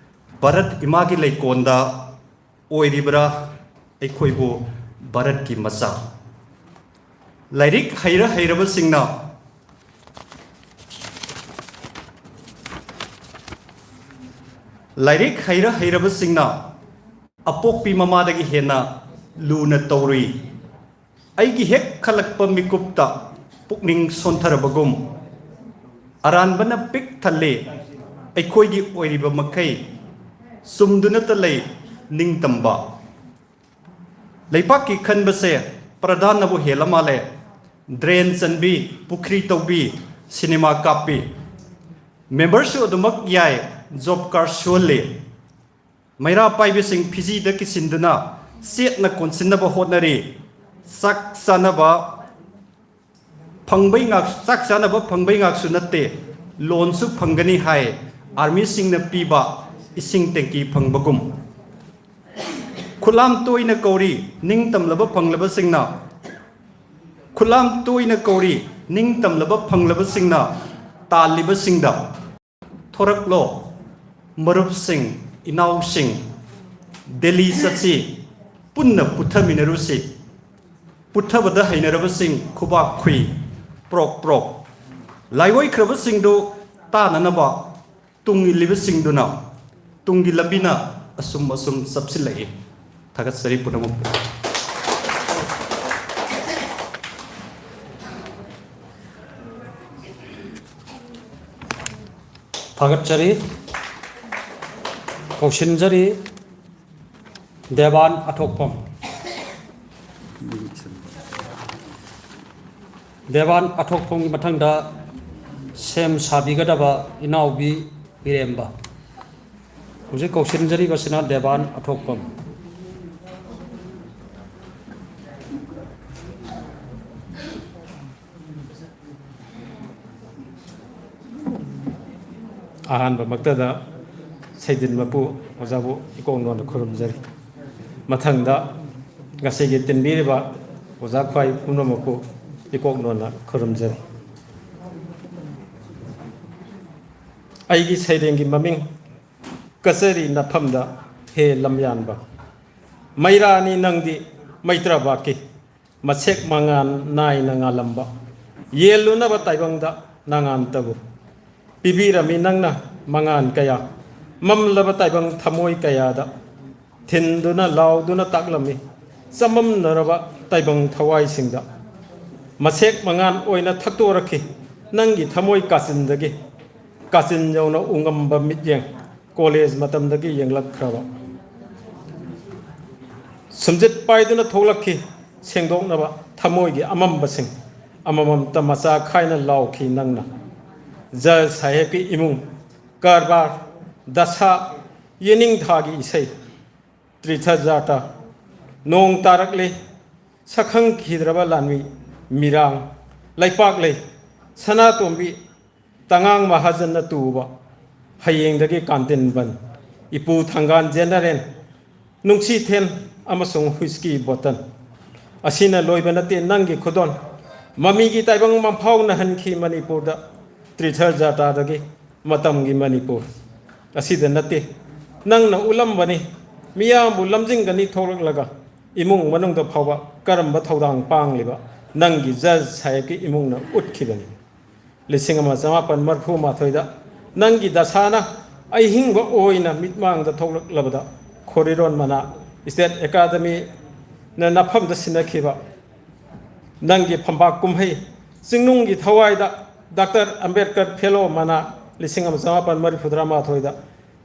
ꯚꯥꯔꯠ ꯏꯃꯥꯒꯤ ꯂꯩꯀꯣꯟꯗ ꯑꯣꯏꯔꯤꯕ꯭ꯔꯥ ꯑꯩꯈꯣꯏꯕꯨ ꯚꯥꯔꯠꯀꯤ ꯃꯆꯥ? ꯂꯥꯏꯔꯤꯛ ꯍꯩꯔ ꯍꯩꯔꯕꯁꯤꯡꯅ, ꯂꯥꯏꯔꯤꯛ ꯍꯩꯔ ꯍꯩꯔꯕꯁꯤꯡꯅ ꯑꯄꯣꯛꯄꯤ ꯃꯃꯥꯗꯒꯤ ꯍꯦꯟꯅ ꯂꯨꯅ ꯇꯧꯔꯨꯏ꯫ ꯑꯩꯒꯤ ꯍꯦꯛ ꯈꯜꯂꯛꯄ ꯃꯤꯀꯨꯞꯇ ꯄꯨꯛꯅꯤꯡ ꯁꯣꯟꯊꯔꯕꯒꯨꯝ, ꯑꯔꯥꯟꯕꯅ ꯄꯤꯛ ꯊꯜꯂꯤ꯫ ꯑꯩꯈꯣꯏꯒꯤ ꯑꯣꯏꯔꯤꯕ ꯃꯈꯩ ꯆꯨꯝꯗꯨꯅꯇ ꯂꯩ ꯅꯤꯡꯇꯝꯕ꯫ ꯂꯩꯄꯥꯛꯀꯤ ꯈꯟꯕꯁꯦ ꯄ꯭ꯔꯙꯥꯟꯅꯕꯨ ꯍꯦꯜꯂ ꯃꯥꯜꯂꯦ꯫ ꯗ꯭ꯔꯦꯟ ꯆꯟꯕꯤ, ꯄꯨꯈ꯭ꯔꯤ ꯇꯧꯕꯤ, ꯁꯤꯅꯦꯃꯥ ꯀꯥꯞꯄꯤ꯫ ꯃꯦꯝꯕꯔꯁꯨ ꯑꯗꯨꯃꯛ ꯌꯥꯏ, ꯖꯣꯕ ꯀꯥꯔꯗ ꯁꯨꯍꯜꯂꯤ꯫ ꯃꯩꯔꯥ ꯄꯥꯏꯕꯤꯁꯤꯡ ꯐꯤꯖꯤꯗ ꯀꯤꯁꯤꯟꯗꯨꯅ ꯆꯦꯠꯅ ꯀꯣꯟꯁꯤꯟꯅꯕ ꯍꯣꯠꯅꯔꯤ꯫ ꯆꯥꯛ ꯆꯥꯅꯕ ꯐꯪꯕꯩ ꯉꯥꯛ-, ꯆꯥꯛ ꯆꯥꯅꯕ ꯐꯪꯕꯩ ꯉꯥꯛꯁꯨ ꯅꯠꯇꯦ, ꯂꯣꯟꯁꯨ ꯐꯪꯒꯅꯤ ꯍꯥꯏ, ꯑꯥꯔꯃꯤꯁꯤꯡꯅ ꯄꯤꯕ ꯏꯁꯤꯡ ꯇꯦꯡꯀꯤ ꯐꯪꯕꯒꯨꯝ꯫ ꯈꯨꯠꯂꯥꯝ ꯇꯣꯏꯅ ꯀꯧꯔꯤ ꯅꯤꯡꯇꯝꯂꯕ ꯐꯪꯂꯕꯁꯤꯡꯅ, ꯈꯨꯠꯂꯥꯝ ꯇꯣꯏꯅ ꯀꯧꯔꯤ ꯅꯤꯡꯇꯝꯂꯕ ꯐꯪꯂꯕꯁꯤꯡꯅ ꯇꯥꯜꯂꯤꯕꯁꯤꯡꯗ꯫ ꯊꯣꯔꯛꯂꯣ ꯃꯔꯨꯞꯁꯤꯡ, ꯏꯅꯥꯎꯁꯤꯡ, ꯗꯦꯜꯂꯤ ꯆꯠꯁꯤ, ꯄꯨꯟꯅ ꯄꯨꯊꯃꯤꯟꯅꯔꯨꯁꯤ꯫ ꯄꯨꯊꯕꯗ ꯍꯩꯅꯔꯕꯁꯤꯡ ꯈꯨꯕꯥꯛ ꯈꯨꯏ, ꯄ꯭ꯔꯣꯛ ꯄ꯭ꯔꯣꯛ꯫ ꯂꯥꯏꯑꯣꯏꯈ꯭ꯔꯕꯁꯤꯡꯗꯨ ꯇꯥꯅꯅꯕ ꯇꯨꯡ ꯏꯜꯂꯤꯕꯁꯤꯡꯗꯨꯅ ꯇꯨꯡꯒꯤ ꯂꯝꯕꯤꯅ ꯑꯁꯨꯝ ꯑꯁꯨꯝ ꯆꯞꯁꯤꯜꯂꯛꯏ꯫ ꯊꯥꯒꯠꯆꯔꯤ ꯄꯨꯝꯅꯃꯛꯄꯨ꯫ ꯊꯥꯒꯠꯆꯔꯤ꯫ ꯀꯧꯁꯤꯟꯖꯔꯤ ꯗꯦꯕꯥꯟ ꯑꯊꯣꯛꯄꯝ꯫ ꯗꯦꯕꯥꯟ ꯑꯊꯣꯛꯄꯝꯒꯤ ꯃꯊꯪꯗ ꯁꯦꯝ ꯁꯥꯕꯤꯒꯗꯕ ꯏꯅꯥꯎꯕꯤ ꯏꯔꯦꯝꯕ꯫ ꯍꯧꯖꯤꯛ ꯀꯧꯁꯤꯟꯖꯔꯤꯕꯁꯤꯅ ꯗꯦꯕꯥꯟ ꯑꯊꯣꯛꯄꯝ꯫ ꯑꯍꯥꯟꯕꯃꯛꯇꯗ ꯁꯩꯗꯤꯟ ꯃꯄꯨ ꯑꯣꯖꯥꯕꯨ ꯏꯀꯣꯛ ꯅꯣꯟꯅ ꯈꯨꯔꯨꯝꯖꯔꯤ꯫ ꯃꯊꯪꯗ ꯉꯁꯤꯒꯤ ꯇꯤꯟꯕꯤꯔꯤꯕ ꯑꯣꯖꯥ ꯈ꯭ꯋꯥꯏ ꯄꯨꯝꯅꯃꯛꯄꯨ ꯏꯀꯣꯛ ꯅꯣꯟꯅ ꯈꯨꯔꯨꯝꯖꯔꯤ꯫ ꯑꯩꯒꯤ ꯁꯩꯔꯦꯡꯒꯤ ꯃꯃꯤꯡ ꯀꯆꯔꯤ ꯅꯐꯝꯗ ꯍꯦ ꯂꯝꯌꯥꯟꯕ꯫ ꯃꯩꯔꯥꯅꯤ ꯅꯪꯗꯤ ꯃꯩꯇ꯭ꯔꯕꯥꯛꯀꯤ ꯃꯁꯦꯛ ꯃꯉꯥꯜ ꯅꯥꯏꯅ ꯉꯥꯜꯂꯝꯕ꯫ ꯌꯦꯜꯂꯨꯅꯕ ꯇꯥꯏꯕꯪꯗ ꯅꯉꯥꯟꯇꯕꯨ ꯄꯤꯕꯤꯔꯝꯃꯤ ꯅꯪꯅ ꯃꯉꯥꯜ ꯀꯌꯥ꯫ ꯃꯝꯂꯕ ꯇꯥꯏꯕꯪ ꯊꯃꯣꯏ ꯀꯌꯥꯗ ꯊꯤꯟꯗꯨꯅ ꯂꯥꯎꯗꯨꯅ ꯇꯥꯛꯂꯝꯃꯤ ꯆꯃꯝꯅꯔꯕ ꯇꯥꯏꯕꯪ ꯊꯋꯥꯏꯁꯤꯡꯗ꯫ ꯃꯁꯦꯛ ꯃꯉꯥꯜ ꯑꯣꯏꯅ ꯊꯛꯇꯣꯔꯛꯈꯤ ꯅꯪꯒꯤ ꯊꯃꯣꯏ ꯀꯥꯆꯤꯟꯗꯒꯤ꯫ ꯀꯥꯆꯤꯟ ꯌꯧꯅ ꯎꯉꯝꯕ ꯃꯤꯠꯌꯦꯡ ꯀꯣꯂꯦꯖ ꯃꯇꯝꯗꯒꯤ ꯌꯦꯡꯂꯛꯈ꯭ꯔꯕ꯫ ꯁꯨꯝꯖꯤꯠ ꯄꯥꯏꯗꯨꯅ ꯊꯣꯛꯂꯛꯈꯤ ꯁꯦꯡꯗꯣꯛꯅꯕ ꯊꯃꯣꯏꯒꯤ ꯑꯃꯝꯕꯁꯤꯡ꯫ ꯑꯃꯃꯝꯇ ꯃꯆꯥ ꯈꯥꯏꯅ ꯂꯥꯎꯈꯤ ꯅꯪꯅ꯫ ꯖꯖ ꯁꯥꯍꯦꯕꯀꯤ ꯏꯃꯨꯡ, ꯀꯔꯕꯥꯔ, ꯗꯁꯥ, ꯌꯦꯅꯤꯡꯊꯥꯒꯤ ꯏꯁꯩ, ꯇ꯭ꯔꯤꯊ ꯖꯥꯇꯥ, ꯅꯣꯡ ꯇꯥꯔꯛꯂꯦ, ꯁꯛꯈꯪꯈꯤꯗ꯭ꯔꯕ ꯂꯥꯟꯃꯤ ꯃꯤꯔꯥꯡ, ꯂꯩꯄꯥꯛꯂꯩ, ꯁꯅꯥꯇꯣꯝꯕꯤ, ꯇꯉꯥꯡ ꯃꯍꯥꯖꯟꯅ ꯇꯨꯕ, ꯍꯌꯦꯡꯗꯒꯤ ꯀꯥꯟꯇꯤꯟ ꯕꯟ, ꯏꯄꯨ ꯊꯪꯒꯥꯟ ꯖꯦꯅꯔꯦꯜ, ꯅꯨꯡꯁꯤꯊꯦꯟ ꯑꯃꯁꯨꯡ ꯍꯨꯏꯁꯀꯤ ꯕꯣꯇꯜ꯫ ꯑꯁꯤꯅ ꯂꯣꯏꯕ ꯅꯠꯇꯦ ꯅꯪꯒꯤ ꯈꯨꯗꯣꯜ꯫ ꯃꯃꯤꯒꯤ ꯇꯥꯏꯕꯪ ꯃꯝꯐꯥꯎꯅꯍꯟꯈꯤ ꯃꯅꯤꯄꯨꯔꯗ ꯇ꯭ꯔꯤꯊ ꯖꯥꯇꯥꯗꯒꯤ ꯃꯇꯝꯒꯤ ꯃꯅꯤꯄꯨꯔ꯫ ꯑꯁꯤꯗ ꯅꯠꯇꯦ ꯅꯪꯅ ꯎꯠꯂꯝꯕꯅꯤ ꯃꯤꯌꯥꯝꯕꯨ ꯂꯝꯖꯤꯡꯒꯅꯤ ꯊꯣꯛꯂꯛꯂꯒ ꯏꯃꯨꯡ ꯃꯅꯨꯡꯗ ꯐꯥꯎꯕ ꯀꯔꯝꯕ ꯊꯧꯗꯥꯡ ꯄꯥꯡꯂꯤꯕ ꯅꯪꯒꯤ ꯖꯖ ꯁꯥꯍꯦꯕꯀꯤ ꯏꯃꯨꯡꯅ ꯎꯠꯈꯤꯕꯅꯤ꯫ ꯂꯤꯁꯤꯡ ꯑꯃ ꯆꯃꯥꯄꯟ ꯃꯔꯤꯐꯨ ꯃꯥꯊꯣꯏꯗ ꯅꯪꯒꯤ ꯗꯁꯥꯅ ꯑꯍꯤꯡꯕ ꯑꯣꯏꯅ ꯃꯤꯠꯃꯥꯡꯗ ꯊꯣꯛꯂꯛꯂꯕꯗ ꯈꯣꯔꯤꯔꯣꯟ ꯃꯅꯥ State Academyꯅ ꯅꯐꯝꯗ ꯁꯤꯟꯅꯈꯤꯕ ꯅꯪꯒꯤ ꯐꯝꯕꯥꯛ ꯀꯨꯝꯍꯩ ꯆꯤꯡꯅꯨꯡꯒꯤ ꯊꯋꯥꯏꯗ ꯗꯥꯛꯇꯔ ꯑꯝꯕꯦꯗꯀꯔ ꯐꯦꯂꯣ ꯃꯅꯥ ꯂꯤꯁꯤꯡ ꯑꯃ ꯆꯃꯥꯄꯟ ꯃꯔꯤꯐꯨꯇꯔꯥ ꯃꯥꯊꯣꯏꯗ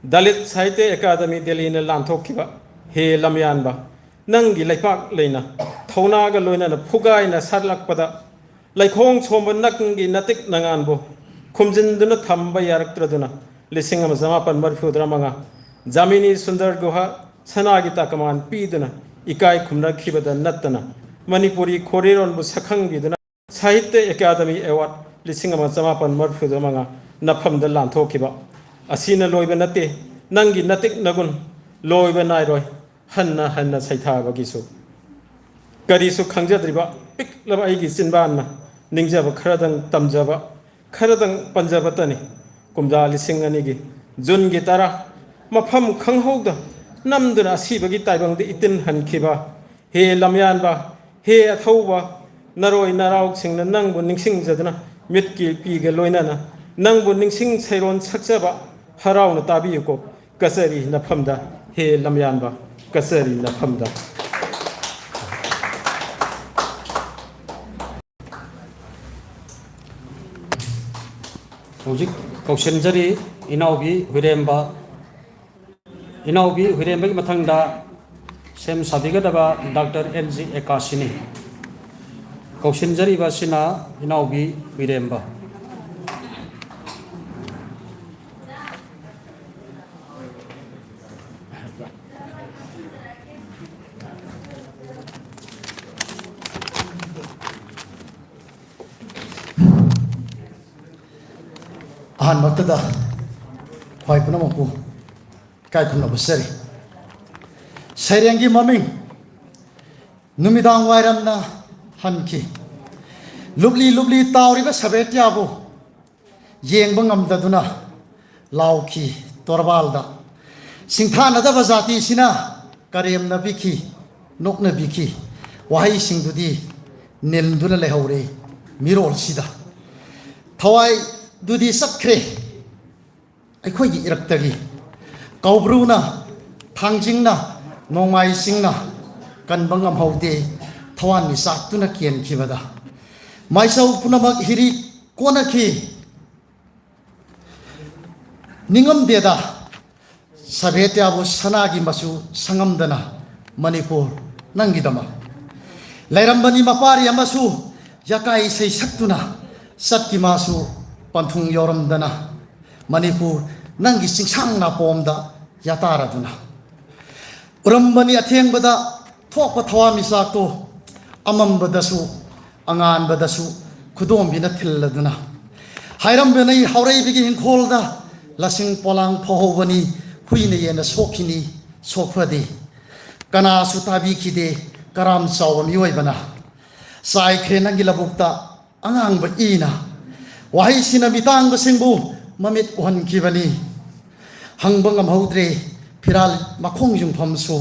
ꯗꯂꯤꯠ ꯁꯥꯍꯤꯇ꯭ꯌ ꯑꯦꯀꯥꯗꯃꯤ ꯗꯦꯜꯂꯤꯅ ꯂꯥꯟꯊꯣꯛꯈꯤꯕ꯫ ꯍꯦ ꯂꯝꯌꯥꯟꯕ, ꯅꯪꯒꯤ ꯂꯩꯄꯥꯛ ꯂꯩꯅ ꯊꯧꯅꯥꯒ ꯂꯣꯏꯅꯅ ꯐꯨꯒꯥꯏꯅ ꯁꯥꯠꯂꯛꯄꯗ ꯂꯩꯈꯣꯡ ꯁꯣꯝꯕ ꯅꯪꯒꯤ ꯅꯇꯤꯛ ꯅꯉꯥꯟꯕꯨ ꯈꯨꯝꯖꯤꯟꯗꯨꯅ ꯊꯝꯕ ꯌꯥꯔꯛꯇ꯭ꯔꯗꯨꯅ ꯂꯤꯁꯤꯡ ꯑꯃ ꯆꯃꯥꯄꯟ ꯃꯔꯤꯐꯨꯇꯔꯥ ꯃꯉꯥ ꯖꯥꯃꯤꯅꯤ ꯁꯨꯟꯗꯔ ꯒꯨꯍꯥ ꯁꯅꯥꯒꯤ ꯇꯥꯀꯃꯥꯟ ꯄꯤꯗꯨꯅ ꯏꯀꯥꯏ ꯈꯨꯝꯅꯈꯤꯕꯗ ꯅꯠꯇꯅ ꯃꯅꯤꯄꯨꯔꯤ ꯈꯣꯔꯤꯔꯣꯟꯕꯨ ꯁꯛꯈꯪꯕꯤꯗꯨꯅ ꯁꯥꯍꯤꯇ꯭ꯌ ꯑꯦꯀꯥꯗꯃꯤ ꯑꯦꯋꯥꯔꯗ ꯂꯤꯁꯤꯡ ꯑꯃ ꯆꯃꯥꯄꯟ ꯃꯔꯤꯐꯨꯇꯔꯥ ꯃꯉꯥ ꯅꯐꯝꯗ ꯂꯥꯟꯊꯣꯛꯈꯤꯕ꯫ ꯑꯁꯤꯅ ꯂꯣꯏꯕ ꯅꯠꯇꯦ, ꯅꯪꯒꯤ ꯅꯇꯤꯛ ꯅꯒꯨꯟ ꯂꯣꯏꯕ ꯅꯥꯏꯔꯣꯏ꯫ ꯍꯟꯅ ꯍꯟꯅ ꯁꯩꯊꯥꯕꯒꯤꯁꯨ ꯀꯔꯤꯁꯨ ꯈꯪꯖꯗ꯭ꯔꯤꯕ ꯄꯤꯛꯂꯕ ꯑꯩꯒꯤ ꯆꯤꯟꯕꯥꯟꯅ ꯅꯤꯡꯖꯕ ꯈꯔꯗꯪ ꯇꯝꯖꯕ, ꯈꯔꯗꯪ ꯄꯟꯖꯕꯇꯅꯤ꯫ ꯀꯨꯝꯖꯥ ꯂꯤꯁꯤꯡ ꯑꯅꯤꯒꯤ ꯖꯨꯟꯒꯤ ꯇꯔꯥ, ꯃꯐꯝ ꯈꯪꯍꯧꯗ ꯅꯝꯗꯨꯅ ꯑꯁꯤꯕꯒꯤ ꯇꯥꯏꯕꯪꯗ ꯏꯇꯤꯟ ꯍꯟꯈꯤꯕ꯫ ꯍꯦ ꯂꯝꯌꯥꯟꯕ, ꯍꯦ ꯑꯊꯧꯕ, ꯅꯔꯣꯏ ꯅꯔꯥꯎꯁꯤꯡꯅ ꯅꯪꯕꯨ ꯅꯤꯡꯁꯤꯡꯖꯗꯨꯅ ꯃꯤꯠꯀꯤ ꯄꯤꯒ ꯂꯣꯏꯅꯅ ꯅꯪꯕꯨ ꯅꯤꯡꯁꯤꯡ ꯁꯩꯔꯣꯟ ꯁꯛꯆꯕ ꯍꯔꯥꯎꯅ ꯇꯥꯕꯤꯌꯨꯀꯣ꯫ ꯀꯆꯔꯤ ꯅꯐꯝꯗ, ꯍꯦ ꯂꯝꯌꯥꯟꯕ, ꯀꯆꯔꯤ ꯅꯐꯝꯗ꯫ ꯍꯧꯖꯤꯛ ꯀꯧꯁꯤꯟꯖꯔꯤ ꯏꯅꯥꯎꯕꯤ ꯍꯨꯏꯔꯦꯝꯕ꯫ ꯏꯅꯥꯎꯕꯤ ꯍꯨꯏꯔꯦꯝꯕꯒꯤ ꯃꯊꯪꯗ ꯁꯦꯝ ꯁꯥꯕꯤꯒꯗꯕ ꯗꯥꯛꯇꯔ ꯑꯦꯟ ꯖꯤ ꯑꯦꯀꯥꯁꯤꯅꯤ꯫ ꯀꯧꯁꯤꯟꯖꯔꯤꯕ ꯑꯁꯤꯅ ꯏꯅꯥꯎꯕꯤ ꯍꯨꯏꯔꯦꯝꯕ꯫ ꯑꯍꯥꯟꯕꯃꯛꯇꯗ ꯈ꯭ꯋꯥꯏ ꯄꯨꯝꯅꯃꯛꯄꯨ ꯏꯀꯥꯏ ꯈꯨꯝꯅꯕ ꯆꯦꯔꯤ꯫ ꯁꯩꯔꯦꯡꯒꯤ ꯃꯃꯤꯡ ꯅꯨꯃꯤꯗꯥꯡ ꯋꯥꯏꯔꯝꯅ ꯍꯟꯈꯤ꯫ ꯂꯨꯞꯂꯤ ꯂꯨꯞꯂꯤ ꯇꯥꯎꯔꯤꯕ ꯁꯕꯦꯇ꯭ꯌꯥꯕꯨ ꯌꯦꯡꯕ ꯉꯝꯗꯗꯨꯅ ꯂꯥꯎꯈꯤ ꯇꯣꯔꯕꯥꯜꯗ꯫ ꯁꯤꯡꯊꯥꯅꯗꯕ ꯖꯥꯇꯤꯁꯤꯅ ꯀꯔꯦꯝꯅꯕꯤꯈꯤ, ꯅꯣꯛꯅꯕꯤꯈꯤ꯫ ꯋꯥꯍꯩꯁꯤꯡꯗꯨꯗꯤ ꯅꯤꯟꯗꯨꯅ ꯂꯩꯍꯧꯔꯦ ꯃꯤꯔꯣꯜꯁꯤꯗ꯫ ꯊꯋꯥꯏꯗꯨꯗꯤ ꯆꯠꯈ꯭ꯔꯦ ꯑꯩꯈꯣꯏꯒꯤ ꯏꯔꯛꯇꯒꯤ꯫ ꯀꯧꯕ꯭ꯔꯨꯅ, ꯊꯥꯡꯖꯤꯡꯅ, ꯅꯣꯡꯃꯥꯏ ꯆꯤꯡꯅ ꯀꯟꯕ ꯉꯝꯍꯧꯗꯦ, ꯊꯋꯥꯟꯃꯤꯆꯥꯛꯇꯨꯅ ꯀꯦꯟꯈꯤꯕꯗ꯫ ꯃꯥꯏꯆꯧ ꯄꯨꯝꯅꯃꯛ ꯍꯤꯔꯤ ꯀꯣꯟꯅꯈꯤ꯫ ꯅꯤꯡꯉꯝꯗꯦꯗ, ꯁꯥꯕꯦꯇ꯭ꯌꯥꯕꯨ ꯁꯅꯥꯒꯤ ꯃꯆꯨ ꯁꯪꯉꯝꯗꯅ, ꯃꯅꯤꯄꯨꯔ ꯅꯪꯒꯤꯗꯃꯛ꯫ ꯂꯩꯔꯝꯕꯅꯤ ꯃꯄꯥꯔꯤ ꯑꯃꯁꯨ, ꯌꯥꯀꯥꯏ ꯏꯁꯩ ꯁꯛꯇꯨꯅ ꯆꯠꯈꯤ ꯃꯥꯁꯨ, ꯄꯟꯊꯨꯡ ꯌꯧꯔꯝꯗꯅ, ꯃꯅꯤꯄꯨꯔ ꯅꯪꯒꯤ ꯆꯤꯡꯁꯥꯡ ꯅꯥꯄꯣꯝꯗ ꯌꯥꯇꯥꯔꯗꯨꯅ꯫ ꯎꯔꯝꯕꯅꯤ ꯑꯊꯦꯡꯕꯗ ꯊꯣꯛꯄ ꯊꯋꯥꯟꯃꯤꯆꯥꯛꯇꯣ, ꯑꯃꯝꯕꯗꯁꯨ ꯑꯉꯥꯟꯕꯗꯁꯨ ꯈꯨꯗꯣꯝꯕꯤꯅ ꯊꯤꯜꯂꯗꯨꯅ꯫ ꯍꯥꯏꯔꯝꯕꯅꯤ ꯍꯥꯎꯔꯩꯕꯤꯒꯤ ꯏꯪꯈꯣꯜꯗ ꯂꯁꯤꯡ ꯄꯣꯂꯥꯡ ꯐꯧꯍꯧꯕꯅꯤ, ꯍꯨꯏꯅ ꯌꯦꯟꯅ ꯁꯣꯛꯈꯤꯅꯤ ꯁꯣꯛꯐꯗꯦ꯫ ꯀꯅꯥꯁꯨ ꯇꯥꯕꯤꯈꯤꯗꯦ ꯀꯔꯥꯝ ꯆꯥꯎꯕ ꯃꯤꯑꯣꯏꯕꯅ꯫ ꯆꯥꯏꯈ꯭ꯔꯦ ꯅꯪꯒꯤ ꯂꯧꯕꯨꯛꯇ ꯑꯉꯥꯡꯕ ꯏꯅ꯫ ꯋꯥꯍꯩꯁꯤꯅ ꯃꯤꯇꯥꯡꯕꯁꯤꯡꯕꯨ ꯃꯃꯤꯠ ꯎꯍꯟꯈꯤꯕꯅꯤ꯫ ꯍꯪꯕ ꯉꯝꯍꯧꯗ꯭ꯔꯦ ꯐꯤꯔꯥꯜ ꯃꯈꯣꯡ ꯌꯨꯡꯐꯝꯁꯨ꯫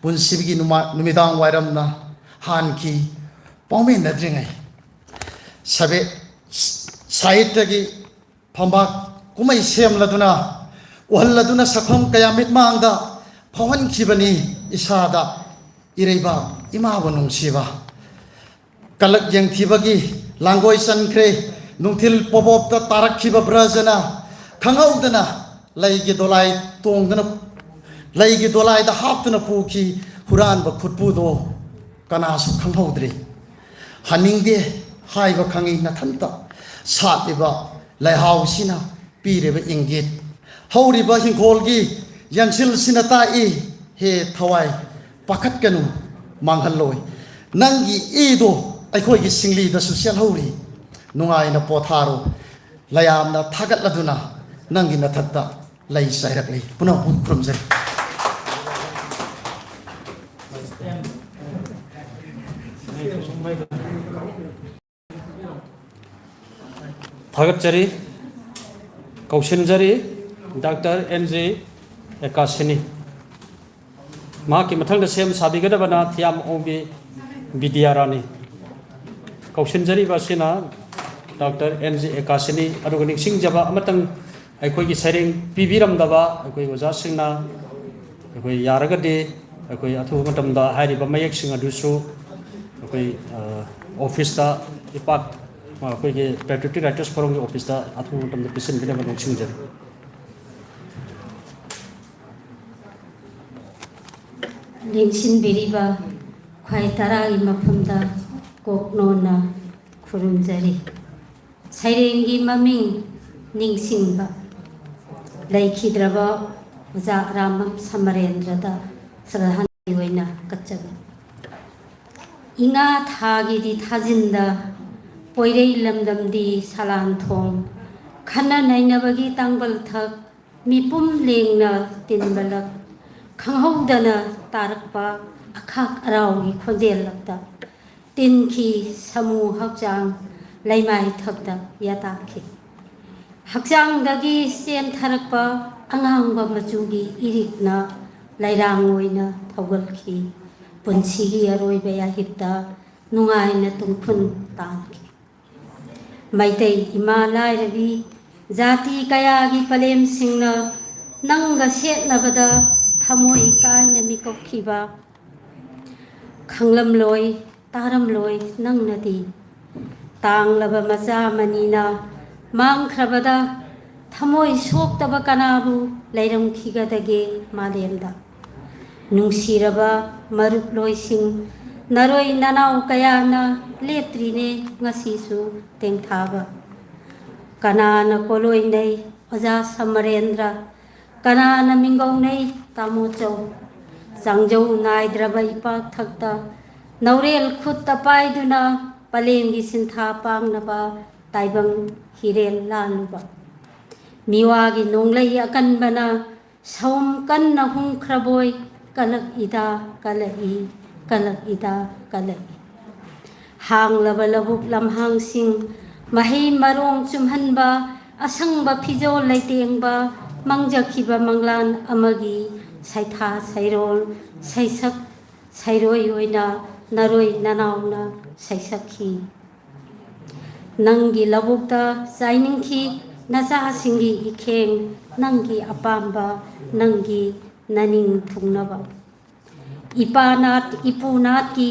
ꯄꯨꯟꯁꯤꯕꯒꯤ ꯅꯨꯃꯥ-, ꯅꯨꯃꯤꯗꯥꯡ ꯋꯥꯏꯔꯝꯅ ꯍꯥꯟꯈꯤ ꯄꯥꯎꯃꯤꯟꯅꯗ꯭ꯔꯤꯉꯩ꯫ ꯁꯕꯦ-, ꯁꯥꯍꯤꯇ꯭ꯌꯒꯤ ꯐꯝꯕꯥꯛ ꯀꯨꯝꯍꯩ ꯁꯦꯝꯂꯗꯨꯅ, ꯎꯍꯜꯂꯗꯨꯅ ꯁꯛꯐꯝ ꯀꯌꯥ ꯃꯤꯠꯃꯥꯡꯗ ꯐꯥꯎꯍꯟꯈꯤꯕꯅꯤ ꯏꯁꯥꯗ꯫ ꯏꯔꯩꯕꯥꯛ ꯏꯃꯥꯕꯨ ꯅꯨꯡꯁꯤꯕ꯫ ꯀꯂꯛ ꯌꯦꯡꯊꯤꯕꯒꯤ ꯂꯥꯡꯒꯣꯏ ꯆꯟꯈ꯭ꯔꯦ꯫ ꯅꯨꯡꯊꯤꯜ ꯄꯣꯕꯣꯞꯇ ꯇꯥꯔꯛꯈꯤꯕ ꯕ꯭ꯔꯖꯅ ꯈꯪꯍꯧꯗꯅ ꯂꯩꯒꯤ ꯗꯣꯂꯥꯏ ꯇꯣꯡꯗꯨꯅ, ꯂꯩꯒꯤ ꯗꯣꯂꯥꯏꯗ ꯍꯥꯞꯇꯨꯅ ꯄꯨꯈꯤ꯫ ꯍꯨꯔꯥꯟꯕ ꯈꯨꯠꯄꯨꯗꯣ ꯀꯅꯥꯁꯨ ꯈꯪꯍꯧꯗ꯭ꯔꯤ꯫ ꯍꯟꯅꯤꯡꯗꯦ ꯍꯥꯏꯕ ꯈꯪꯏ ꯅꯊꯟꯇ꯫ ꯁꯥꯠꯂꯤꯕ ꯂꯩꯍꯥꯎꯁꯤꯅ ꯄꯤꯔꯤꯕ ꯏꯪꯒꯤꯠ꯫ ꯍꯧꯔꯤꯕ ꯍꯤꯡꯈꯣꯜꯒꯤ ꯌꯦꯟꯁꯤꯜꯁꯤꯅ ꯇꯥꯛꯏ, ꯍꯦ ꯊꯋꯥꯏ, ꯄꯥꯈꯠꯀꯅꯨ, ꯃꯥꯡꯍꯜꯂꯣꯏ꯫ ꯅꯪꯒꯤ ꯏꯗꯣ ꯑꯩꯈꯣꯏꯒꯤ ꯁꯤꯡꯂꯤꯗꯁꯨ ꯆꯦꯜꯍꯧꯔꯤ꯫ ꯅꯨꯡꯉꯥꯏꯅ ꯄꯣꯊꯥꯔꯣ꯫ ꯂꯌꯥꯝꯅ ꯊꯥꯒꯠꯂꯗꯨꯅ ꯅꯪꯒꯤ ꯅꯊꯛꯇ ꯂꯩ ꯆꯥꯏꯔꯛꯂꯤ꯫ ꯄꯨꯝꯅꯃꯛꯄꯨ ꯈꯨꯔꯨꯝꯖꯔꯤ꯫ ꯊꯥꯒꯠꯆꯔꯤ꯫ ꯀꯧꯁꯤꯟꯖꯔꯤ ꯗꯥꯛꯇꯔ ꯑꯦꯟ ꯖꯤ ꯑꯦꯀꯥꯁꯤꯅꯤ꯫ ꯃꯍꯥꯛꯀꯤ ꯃꯊꯪꯗ ꯁꯦꯝ ꯁꯥꯕꯤꯒꯗꯕꯅ ꯊꯤꯌꯥꯝ ꯑꯣꯡꯕꯤ ꯕꯤꯗ꯭ꯌꯥꯔꯥꯅꯤ꯫ ꯀꯧꯁꯤꯟꯖꯔꯤꯕ ꯑꯁꯤꯅ ꯗꯥꯛꯇꯔ ꯑꯦꯟ ꯖꯤ ꯑꯦꯀꯥꯁꯤꯅꯤ꯫ ꯑꯗꯨꯒ ꯅꯤꯡꯁꯤꯡꯖꯕ ꯑꯃꯇꯪ, ꯑꯩꯈꯣꯏꯒꯤ ꯁꯩꯔꯦꯡ ꯄꯤꯕꯤꯔꯝꯗꯕ ꯑꯩꯈꯣꯏ ꯑꯣꯖꯥꯁꯤꯡꯅ, ꯑꯩꯈꯣꯏ ꯌꯥꯔꯒꯗꯤ ꯑꯩꯈꯣꯏ ꯑꯊꯨꯕ ꯃꯇꯝꯗ ꯍꯥꯏꯔꯤꯕ ꯃꯌꯦꯛꯁꯤꯡ ꯑꯗꯨꯁꯨ ꯑꯩꯈꯣꯏ, ꯑ, ꯑꯣꯐꯤꯁꯇ, ꯏꯄꯥꯛ, ꯑꯩꯈꯣꯏꯒꯤ Patriotic Writers Forumꯒꯤ ꯑꯣꯐꯤꯁꯇ ꯑꯊꯨꯕ ꯃꯇꯝꯗ ꯄꯤꯁꯤꯟꯕꯤꯅꯕ ꯅꯤꯡꯁꯤꯡꯖꯔꯤ꯫ ꯂꯦꯡꯁꯤꯟꯕꯤꯔꯤꯕ ꯈ꯭ꯋꯥꯏ ꯇꯔꯥꯒꯤ ꯃꯐꯝꯗ ꯀꯣꯛꯅꯣꯟꯅ ꯈꯨꯔꯨꯝꯖꯔꯤ꯫ ꯁꯩꯔꯦꯡꯒꯤ ꯃꯃꯤꯡ ꯅꯤꯡꯁꯤꯡꯕ꯫ ꯂꯩꯈꯤꯗ꯭ꯔꯕ ꯑꯣꯖꯥ ꯑꯔꯥꯝꯕꯝ ꯁꯃꯔꯦꯟꯗ꯭ꯔꯗ ꯁ꯭ꯔꯗꯥꯟꯖꯂꯤ ꯑꯣꯏꯅ ꯀꯠꯆꯕ꯫ ꯏꯉꯥ ꯊꯥꯒꯤꯗꯤ ꯊꯥꯖꯤꯟꯗ, ꯄꯣꯏꯔꯩ ꯂꯝꯗꯝꯗꯤ ꯁꯂꯥꯟ ꯊꯣꯡ, ꯈꯟꯅ ꯅꯩꯅꯕꯒꯤ ꯇꯥꯡꯕꯜ ꯊꯛ, ꯃꯤꯄꯨꯝ ꯂꯦꯡꯅ ꯇꯤꯟꯕꯂꯛ, ꯈꯪꯍꯧꯗꯅ ꯇꯥꯔꯛꯄ ꯑꯈꯥꯛ ꯑꯔꯥꯎꯒꯤ ꯈꯣꯟꯖꯦꯜꯂꯛꯇ ꯇꯤꯟꯈꯤ ꯁꯃꯨ ꯍꯛꯆꯥꯡ ꯂꯩꯃꯥꯏ ꯊꯛꯇ ꯌꯥꯇꯥꯈꯤ꯫ ꯍꯛꯆꯥꯡꯗꯒꯤ ꯆꯦꯟꯊꯔꯛꯄ ꯑꯉꯥꯡꯕ ꯃꯆꯨꯒꯤ ꯏꯔꯤꯛꯅ ꯂꯩꯔꯥꯡ ꯑꯣꯏꯅ ꯊꯧꯒꯠꯈꯤ꯫ ꯄꯨꯟꯁꯤꯒꯤ ꯑꯔꯣꯏꯕ ꯌꯥꯍꯤꯞꯇ ꯅꯨꯡꯉꯥꯏꯅ ꯇꯨꯡꯈꯨꯟ ꯇꯥꯟꯈꯤ꯫ ꯃꯩꯇꯩ ꯏꯃꯥ ꯂꯥꯏꯔꯕꯤ ꯖꯥꯇꯤ ꯀꯌꯥꯒꯤ ꯄꯂꯦꯝꯁꯤꯡꯅ ꯅꯪꯒ ꯁꯦꯠꯅꯕꯗ ꯊꯃꯣꯏ ꯀꯥꯏꯅ ꯃꯤꯀꯣꯛꯈꯤꯕ ꯈꯪꯂꯝꯂꯣꯏ, ꯇꯥꯔꯝꯂꯣꯏ ꯅꯪꯅꯗꯤ꯫ ꯇꯥꯡꯂꯕ ꯃꯆꯥ ꯃꯅꯤꯅ ꯃꯥꯡꯈ꯭ꯔꯕꯗ ꯊꯃꯣꯏ ꯁꯣꯛꯇꯕ ꯀꯅꯥꯕꯨ ꯂꯩꯔꯝꯈꯤꯒꯗꯒꯦ ꯃꯥꯂꯦꯝꯗ? ꯅꯨꯡꯁꯤꯔꯕ ꯃꯔꯨꯞꯂꯣꯏꯁꯤꯡ, ꯅꯔꯣꯏ ꯅꯅꯥꯎ ꯀꯌꯥꯅ ꯂꯦꯞꯇ꯭ꯔꯤꯅꯦ ꯉꯁꯤꯁꯨ ꯇꯦꯡꯊꯥꯕ꯫ ꯀꯅꯥꯅ ꯀꯣꯂꯣꯏꯅꯩ ꯑꯣꯖꯥ ꯁꯃꯔꯦꯟꯗ꯭ꯔ? ꯀꯅꯥꯅ ꯃꯤꯡꯒꯧꯅꯩ ꯇꯥꯃꯣ ꯆꯧ? ꯆꯥꯡꯖꯧ ꯅꯥꯏꯗ꯭ꯔꯕ ꯏꯄꯥꯛ ꯊꯛꯇ ꯅꯧꯔꯦꯜ ꯈꯨꯠꯇ ꯄꯥꯏꯗꯨꯅ ꯄꯂꯦꯝꯒꯤ ꯁꯤꯟꯊꯥ ꯄꯥꯡꯅꯕ ꯇꯥꯏꯕꯪ ꯍꯤꯔꯦꯟ ꯂꯥꯜꯂꯨꯕ꯫ ꯃꯤꯋꯥꯒꯤ ꯅꯣꯡꯂꯩ ꯑꯀꯟꯕꯅ ꯁꯧꯝ ꯀꯟꯅ ꯍꯨꯝꯈ꯭ꯔꯕꯣꯏ, ꯀꯂꯛꯏꯗ ꯀꯂꯛꯏ, ꯀꯂꯛꯏꯗ ꯀꯂꯛꯏ꯫ ꯍꯥꯡꯂꯕ ꯂꯧꯕꯨꯛ ꯂꯝꯍꯥꯡꯁꯤꯡ, ꯃꯍꯩ ꯃꯔꯣꯡ ꯆꯨꯝꯍꯟꯕ, ꯑꯁꯪꯕ ꯐꯤꯖꯣꯜ ꯂꯩꯇꯦꯡꯕ, ꯃꯥꯡꯖꯈꯤꯕ ꯃꯪꯂꯥꯟ ꯑꯃꯒꯤ ꯁꯩꯊꯥ ꯁꯩꯔꯣꯜ, ꯁꯩꯁꯛ ꯁꯩꯔꯣꯏ ꯑꯣꯏꯅ ꯅꯔꯣꯏ ꯅꯅꯥꯎꯅ ꯁꯩꯁꯛꯈꯤ꯫ ꯅꯪꯒꯤ ꯂꯧꯕꯨꯛꯇ ꯆꯥꯏꯅꯤꯡꯈꯤ ꯅꯆꯥꯁꯤꯡꯒꯤ ꯏꯈꯦꯡ, ꯅꯪꯒꯤ ꯑꯄꯥꯝꯕ, ꯅꯪꯒꯤ ꯅꯅꯤꯡ ꯊꯨꯡꯅꯕ꯫ ꯏꯄꯥ ꯅꯥꯠ, ꯏꯄꯨ ꯅꯥꯠꯀꯤ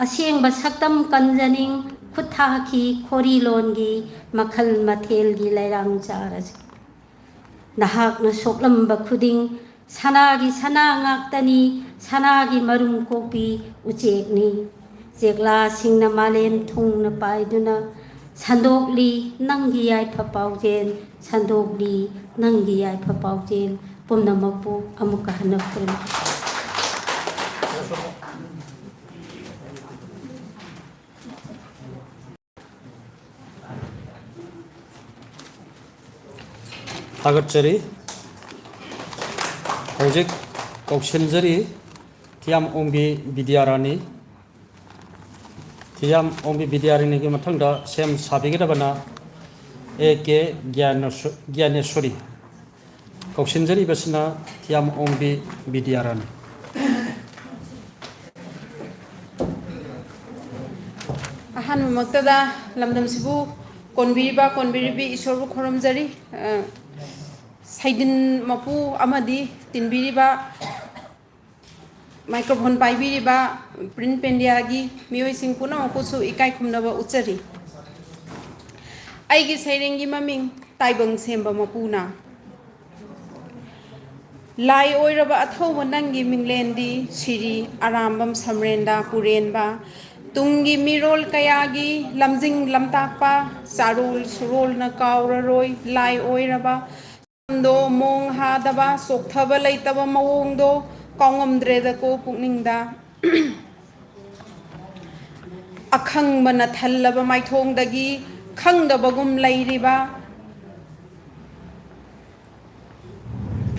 ꯑꯁꯦꯡꯕ ꯁꯛꯇꯝ ꯀꯟꯖꯅꯤꯡ, ꯈꯨꯠ ꯊꯥꯈꯤ ꯈꯣꯔꯤ ꯂꯣꯟꯒꯤ ꯃꯈꯜ ꯃꯊꯦꯜꯒꯤ ꯂꯩꯔꯥꯡ ꯆꯥꯔꯁꯤ꯫ ꯅꯍꯥꯛꯅ ꯁꯣꯛꯂꯝꯕ ꯈꯨꯗꯤꯡ ꯁꯅꯥꯒꯤ ꯁꯅꯥ ꯉꯥꯛꯇꯅꯤ, ꯁꯅꯥꯒꯤ ꯃꯔꯨꯝ ꯀꯣꯛꯄꯤ ꯎꯆꯦꯛꯅꯤ꯫ ꯆꯦꯛꯂꯥꯁꯤꯡꯅ ꯃꯥꯂꯦꯝ ꯊꯨꯡꯅ ꯄꯥꯏꯗꯨꯅ ꯁꯟꯗꯣꯛꯂꯤ ꯅꯪꯒꯤ ꯌꯥꯏꯐ ꯄꯥꯎꯖꯦꯜ, ꯁꯟꯗꯣꯛꯂꯤ ꯅꯪꯒꯤ ꯌꯥꯏꯐ ꯄꯥꯎꯖꯦꯜ꯫ ꯄꯨꯝꯅꯃꯛꯄꯨ ꯑꯃꯨꯛꯀ ꯍꯟꯅ ꯈꯨꯔꯨꯝꯖꯔꯤ꯫ ꯊꯥꯒꯠꯆꯔꯤ꯫ ꯍꯧꯖꯤꯛ ꯀꯧꯁꯤꯟꯖꯔꯤ ꯊꯤꯌꯥꯝ ꯑꯣꯡꯕꯤ ꯕꯤꯗ꯭ꯌꯥꯔꯥꯅꯤ꯫ ꯊꯤꯌꯥꯝ ꯑꯣꯡꯕꯤ ꯕꯤꯗ꯭ꯌꯥꯔꯥꯅꯤꯒꯤ ꯃꯊꯪꯗ ꯁꯦꯝ ꯁꯥꯕꯤꯒꯗꯕꯅ ꯑꯦ ꯀꯦ ꯒ꯭ꯌꯥꯅꯦꯁ꯭ꯋ-, ꯒ꯭ꯌꯥꯅꯦꯁ꯭ꯋꯔꯤ꯫ ꯀꯧꯁꯤꯟꯖꯔꯤꯕꯁꯤꯅ ꯊꯤꯌꯥꯝ ꯑꯣꯡꯕꯤ ꯕꯤꯗ꯭ꯌꯥꯔꯥꯅꯤ꯫ ꯑꯍꯥꯟꯕꯃꯛꯇꯗ ꯂꯝꯗꯝꯁꯤꯕꯨ ꯀꯣꯟꯕꯤꯔꯤꯕ, ꯀꯣꯟꯕꯤꯔꯤꯕꯤ ꯏꯁꯣꯔꯕꯨ ꯈꯨꯔꯨꯝꯖꯔꯤ꯫ ꯑ, ꯁꯩꯗꯤꯟ ꯃꯄꯨ ꯑꯃꯗꯤ ꯇꯤꯟꯕꯤꯔꯤꯕ, microphone ꯄꯥꯏꯕꯤꯔꯤꯕ print media ꯒꯤ ꯃꯤꯑꯣꯏꯁꯤꯡ ꯄꯨꯝꯅꯃꯛꯄꯨꯁꯨ ꯏꯀꯥꯏ ꯈꯨꯝꯅꯕ ꯎꯠꯆꯔꯤ꯫ ꯑꯩꯒꯤ ꯁꯩꯔꯦꯡꯒꯤ ꯃꯃꯤꯡ ꯇꯥꯏꯕꯪ ꯁꯦꯝꯕ ꯃꯄꯨꯅ꯫ ꯂꯥꯏ ꯑꯣꯏꯔꯕ ꯑꯊꯧꯕ ꯅꯪꯒꯤ ꯃꯤꯡꯂꯦꯟꯗꯤ ꯁꯤꯔꯤ ꯑꯔꯥꯝꯕꯝ ꯁꯝꯔꯦꯟꯗ ꯄꯨꯔꯦꯟꯕ꯫ ꯇꯨꯡꯒꯤ ꯃꯤꯔꯣꯜ ꯀꯌꯥꯒꯤ ꯂꯝꯖꯤꯡ ꯂꯝꯇꯥꯛꯄ, ꯆꯥꯔꯣꯜ ꯁꯨꯔꯣꯜꯅ ꯀꯥꯎꯔꯔꯣꯏ ꯂꯥꯏ ꯑꯣꯏꯔꯕ꯫ ꯗꯣ ꯃꯣꯡ ꯍꯥꯗꯕ, ꯆꯣꯛꯊꯕ ꯂꯩꯇꯕ ꯃꯑꯣꯡꯗꯣ ꯀꯥꯎꯉꯝꯗ꯭ꯔꯦꯗꯀꯣ ꯄꯨꯛꯅꯤꯡꯗ꯫ ꯑꯈꯪꯕꯅ ꯊꯜꯂꯕ ꯃꯥꯏꯊꯣꯡꯗꯒꯤ ꯈꯪꯗꯕꯒꯨꯝ ꯂꯩꯔꯤꯕ꯫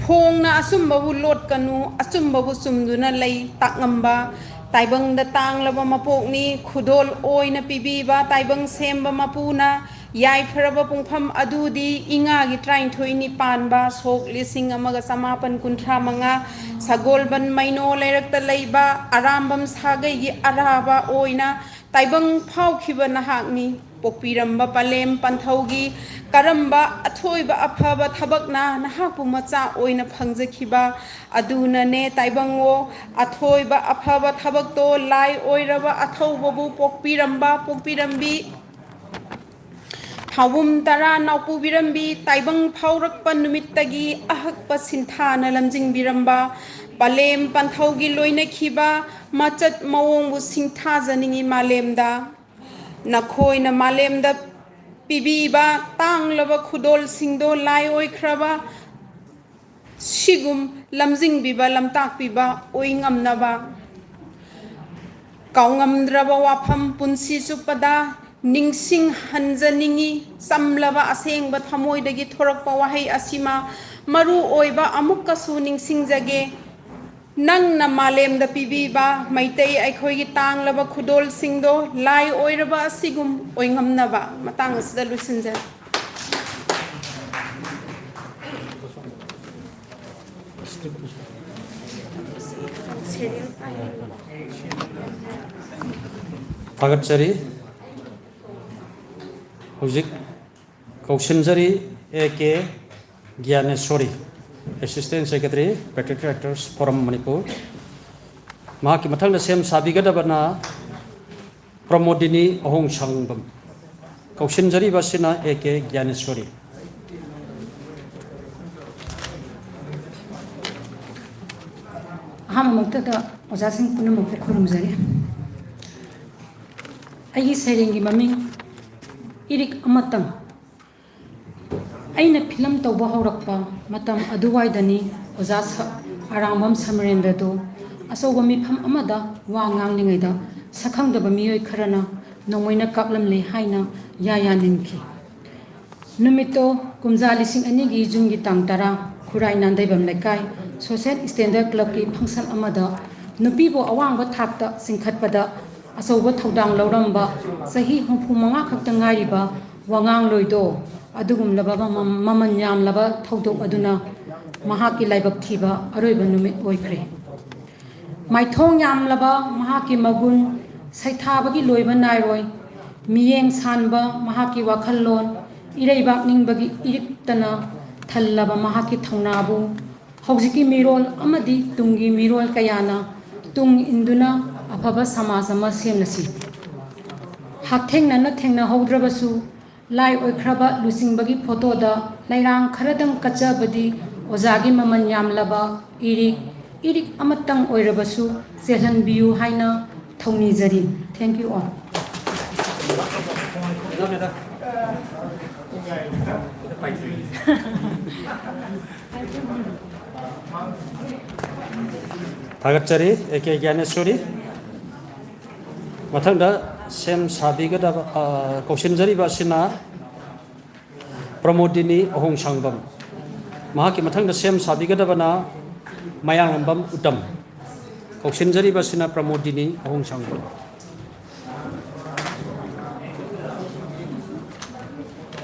ꯐꯣꯡꯅ ꯑꯆꯨꯝꯕꯕꯨ ꯂꯣꯠꯀꯅꯨ, ꯑꯆꯨꯝꯕꯕꯨ ꯆꯨꯝꯗꯨꯅ ꯂꯩ ꯇꯥꯛꯉꯝꯕ꯫ ꯇꯥꯏꯕꯪꯗ ꯇꯥꯡꯂꯕ ꯃꯄꯣꯛꯅꯤ, ꯈꯨꯗꯣꯜ ꯑꯣꯏꯅ ꯄꯤꯕꯤꯕ ꯇꯥꯏꯕꯪ ꯁꯦꯝꯕ ꯃꯄꯨꯅ꯫ ꯌꯥꯏꯐꯔꯕ ꯄꯨꯡꯐꯝ ꯑꯗꯨꯗꯤ ꯏꯉꯥꯒꯤ ꯇꯔꯥꯅꯤꯊꯣꯏꯅꯤ ꯄꯥꯟꯕ ꯁꯣꯛ ꯂꯤꯁꯤꯡ ꯑꯃꯒ ꯆꯃꯥꯄꯟ ꯀꯨꯟꯊ꯭ꯔꯥ ꯃꯉꯥ, ꯁꯒꯣꯜꯕꯟ ꯃꯩꯅꯣ ꯂꯩꯔꯛꯇ ꯂꯩꯕ ꯑꯔꯥꯝꯕꯝ ꯁꯥꯒꯩꯒꯤ ꯑꯔꯥꯕ ꯑꯣꯏꯅ ꯇꯥꯏꯕꯪ ꯐꯥꯎꯈꯤꯕ ꯅꯍꯥꯛꯅꯤ꯫ ꯄꯣꯛꯄꯤꯔꯝꯕ ꯄꯂꯦꯝ ꯄꯟꯊꯧꯒꯤ ꯀꯔꯝꯕ ꯑꯊꯣꯏꯕ ꯑꯐꯕ ꯊꯕꯛꯅ ꯅꯍꯥꯛꯄꯨ ꯃꯆꯥ ꯑꯣꯏꯅ ꯐꯪꯖꯈꯤꯕ ꯑꯗꯨꯅꯅꯦ ꯇꯥꯏꯕꯪꯉꯣ? ꯑꯊꯣꯏꯕ ꯑꯐꯕ ꯊꯕꯛꯇꯣ ꯂꯥꯏ ꯑꯣꯏꯔꯕ ꯑꯊꯧꯕꯕꯨ ꯄꯣꯛꯄꯤꯔꯝꯕ, ꯄꯣꯛꯄꯤꯔꯝꯕꯤ꯫ ꯊꯥꯎꯕꯨꯝ ꯇꯔꯥ ꯅꯥꯎꯄꯨꯕꯤꯔꯝꯕꯤ ꯇꯥꯏꯕꯪ ꯐꯥꯎꯔꯛꯄ ꯅꯨꯃꯤꯠꯇꯒꯤ ꯑꯍꯛꯄ ꯁꯤꯟꯊꯥꯅ ꯂꯝꯖꯤꯡꯕꯤꯔꯝꯕ ꯄꯂꯦꯝ ꯄꯟꯊꯧꯒꯤ ꯂꯣꯏꯅꯈꯤꯕ ꯃꯆꯠ ꯃꯑꯣꯡꯕꯨ ꯁꯤꯡꯊꯥꯖꯅꯤꯡꯏ ꯃꯥꯂꯦꯝꯗ꯫ ꯅꯈꯣꯏꯅ ꯃꯥꯂꯦꯝꯗ ꯄꯤꯕꯤꯕ ꯇꯥꯡꯂꯕ ꯈꯨꯗꯣꯜꯁꯤꯡꯗꯣ ꯂꯥꯏ ꯑꯣꯏꯈ꯭ꯔꯕ ꯁꯤꯒꯨꯝ ꯂꯝꯖꯤꯡꯕꯤꯕ, ꯂꯝꯇꯥꯛꯄꯤꯕ ꯑꯣꯏ ꯉꯝꯅꯕ, ꯀꯥꯎꯉꯝꯗ꯭ꯔꯕ ꯋꯥꯐꯝ ꯄꯨꯟꯁꯤ ꯆꯨꯞꯄꯗ ꯅꯤꯡꯁꯤꯡꯍꯟꯖꯅꯤꯡꯏ꯫ ꯆꯝꯂꯕ ꯑꯁꯦꯡꯕ ꯊꯃꯣꯏꯗꯒꯤ ꯊꯣꯔꯛꯄ ꯋꯥꯍꯩ ꯑꯁꯤꯃ ꯃꯔꯨ ꯑꯣꯏꯕ ꯑꯃꯨꯛꯀꯁꯨ ꯅꯤꯡꯁꯤꯡꯖꯒꯦ꯫ ꯅꯪꯅ ꯃꯥꯂꯦꯝꯗ ꯄꯤꯕꯤꯕ ꯃꯩꯇꯩ ꯑꯩꯈꯣꯏꯒꯤ ꯇꯥꯡꯂꯕ ꯈꯨꯗꯣꯜꯁꯤꯡꯗꯣ ꯂꯥꯏ ꯑꯣꯏꯔꯕ ꯑꯁꯤꯒꯨꯝ ꯑꯣꯏꯉꯝꯅꯕ ꯃꯇꯥꯡ ꯑꯁꯤꯗ ꯂꯣꯏꯁꯤꯟꯖꯔꯦ꯫ ꯊꯥꯒꯠꯆꯔꯤ꯫ ꯍꯧꯖꯤꯛ ꯀꯧꯁꯤꯟꯖꯔꯤ A K ꯒ꯭ꯌꯥꯅꯦꯁꯣꯔꯤ, Assistant Secretary, Patriotic Writers Forum Manipur. ꯃꯍꯥꯛꯀꯤ ꯃꯊꯪꯗ ꯁꯦꯝ ꯁꯥꯕꯤꯒꯗꯕꯅ ꯄ꯭ꯔꯃꯣꯗꯤꯅꯤ ꯑꯍꯣꯡꯁꯥꯡꯕꯝ꯫ ꯀꯧꯁꯤꯟꯖꯔꯤꯕ ꯑꯁꯤꯅ ꯑꯦ ꯀꯦ ꯒ꯭ꯌꯥꯅꯦꯁꯣꯔꯤ꯫ ꯑꯍꯥꯟꯕꯃꯛꯇꯗ ꯑꯣꯖꯥꯁꯤꯡ ꯄꯨꯝꯅꯃꯛꯄꯨ ꯈꯨꯔꯨꯝꯖꯔꯤ꯫ ꯑꯩꯒꯤ ꯁꯩꯔꯦꯡꯒꯤ ꯃꯃꯤꯡ ꯏꯔꯤꯛ ꯑꯃꯇꯪ꯫ ꯑꯩꯅ ꯐꯤꯂꯝ ꯇꯧꯕ ꯍꯧꯔꯛꯄ ꯃꯇꯝ ꯑꯗꯨꯋꯥꯏꯗꯅꯤ ꯑꯣꯖꯥ ꯁ-, ꯑꯔꯥꯡꯕꯝ ꯁꯃꯔꯦꯟꯗ꯭ꯔꯗꯨ ꯑꯆꯧꯕ ꯃꯤꯐꯝ ꯑꯃꯗ ꯋꯥ ꯉꯥꯡꯂꯤꯉꯩꯗ ꯁꯛꯈꯪꯗꯕ ꯃꯤꯑꯣꯏ ꯈꯔꯅ ꯅꯣꯡꯃꯩꯅ ꯀꯥꯞꯂꯝꯂꯦ ꯍꯥꯏꯅ ꯌꯥ ꯌꯥꯅꯤꯡꯈꯤ꯫ ꯅꯨꯃꯤꯠꯇꯣ ꯀꯨꯝꯖꯥ ꯂꯤꯁꯤꯡ ꯑꯅꯤꯒꯤ ꯖꯨꯟꯒꯤ ꯇꯥꯡ ꯇꯔꯥ, ꯈꯨꯔꯥꯏ ꯅꯥꯟꯗꯩꯕꯝ ꯂꯩꯀꯥꯏ Social Standard Clubꯀꯤ function ꯑꯃꯗ ꯅꯨꯄꯤꯕꯨ ꯑꯋꯥꯡꯕ ꯊꯥꯛꯇ ꯆꯤꯡꯈꯠꯄꯗ ꯑꯆꯧꯕ ꯊꯧꯗꯥꯡ ꯂꯧꯔꯝꯕ ꯆꯍꯤ ꯍꯨꯝꯐꯨ ꯃꯉꯥ ꯈꯛꯇ ꯉꯥꯏꯔꯤꯕ ꯋꯥꯉꯥꯡꯂꯣꯏꯗꯣ ꯑꯗꯨꯒꯨꯝꯂꯕ ꯃꯃ-, ꯃꯃꯜ ꯌꯥꯝꯂꯕ ꯊꯧꯗꯣꯛ ꯑꯗꯨꯅ ꯃꯍꯥꯛꯀꯤ ꯂꯥꯏꯕꯛ ꯊꯤꯕ ꯑꯔꯣꯏꯕ ꯅꯨꯃꯤꯠ ꯑꯣꯏꯈ꯭ꯔꯦ꯫ ꯃꯥꯏꯊꯣꯡ ꯌꯥꯝꯂꯕ ꯃꯍꯥꯛꯀꯤ ꯃꯒꯨꯟ ꯁꯩꯊꯥꯕꯒꯤ ꯂꯣꯏꯕ ꯅꯥꯏꯔꯣꯏ꯫ ꯃꯤꯠꯌꯦꯡ ꯁꯥꯟꯕ ꯃꯍꯥꯛꯀꯤ ꯋꯥꯈꯜꯂꯣꯟ, ꯏꯔꯩꯕꯥꯛ ꯅꯤꯡꯕꯒꯤ ꯏꯔꯤꯛꯇꯅ ꯊꯜꯂꯕ ꯃꯍꯥꯛꯀꯤ ꯊꯧꯅꯥꯕꯨ ꯍꯧꯖꯤꯛꯀꯤ ꯃꯤꯔꯣꯜ ꯑꯃꯗꯤ ꯇꯨꯡꯒꯤ ꯃꯤꯔꯣꯜ ꯀꯌꯥꯅ ꯇꯨꯡ ꯏꯟꯗꯨꯅ ꯑꯐꯕ ꯁꯃꯥꯖ ꯑꯃ ꯁꯦꯝꯂꯁꯤ꯫ ꯍꯛꯊꯦꯡꯅꯅ ꯊꯦꯡꯅꯍꯧꯗ꯭ꯔꯕꯁꯨ, ꯂꯥꯏ ꯑꯣꯏꯈ꯭ꯔꯕ ꯂꯨꯆꯤꯡꯕꯒꯤ ꯐꯣꯇꯣꯗ ꯂꯩꯔꯥꯡ ꯈꯔꯗꯪ ꯀꯠꯆꯕꯗꯤ ꯑꯣꯖꯥꯒꯤ ꯃꯃꯜ ꯌꯥꯝꯂꯕ ꯏꯔꯤꯛ, ꯏꯔꯤꯛ ꯑꯃꯇꯪ ꯑꯣꯏꯔꯕꯁꯨ ꯆꯦꯜꯍꯟꯕꯤꯌꯨ ꯍꯥꯏꯅ ꯊꯧꯅꯤꯖꯔꯤ꯫ Thank you all. ꯊꯥꯒꯠꯆꯔꯤ, ꯑꯦ ꯀꯦ ꯒ꯭ꯌꯥꯅꯦꯁꯣꯔꯤ꯫ ꯃꯊꯪꯗ ꯁꯦꯝ ꯁꯥꯕꯤꯒꯗꯕ, ꯑ, ꯀꯧꯁꯤꯟꯖꯔꯤꯕ ꯑꯁꯤꯅ ꯄ꯭ꯔꯃꯣꯗꯤꯅꯤ ꯑꯍꯣꯡꯁꯥꯡꯕꯝ꯫ ꯃꯍꯥꯛꯀꯤ ꯃꯊꯪꯗ ꯁꯦꯝ ꯁꯥꯕꯤꯒꯗꯕꯅ ꯃꯌꯥꯡꯂꯝꯕꯝ ꯎꯇꯝ꯫ ꯀꯧꯁꯤꯟꯖꯔꯤꯕ ꯑꯁꯤꯅ ꯄ꯭ꯔꯃꯣꯗꯤꯅꯤ ꯑꯍꯣꯡꯁꯥꯡꯕꯝ꯫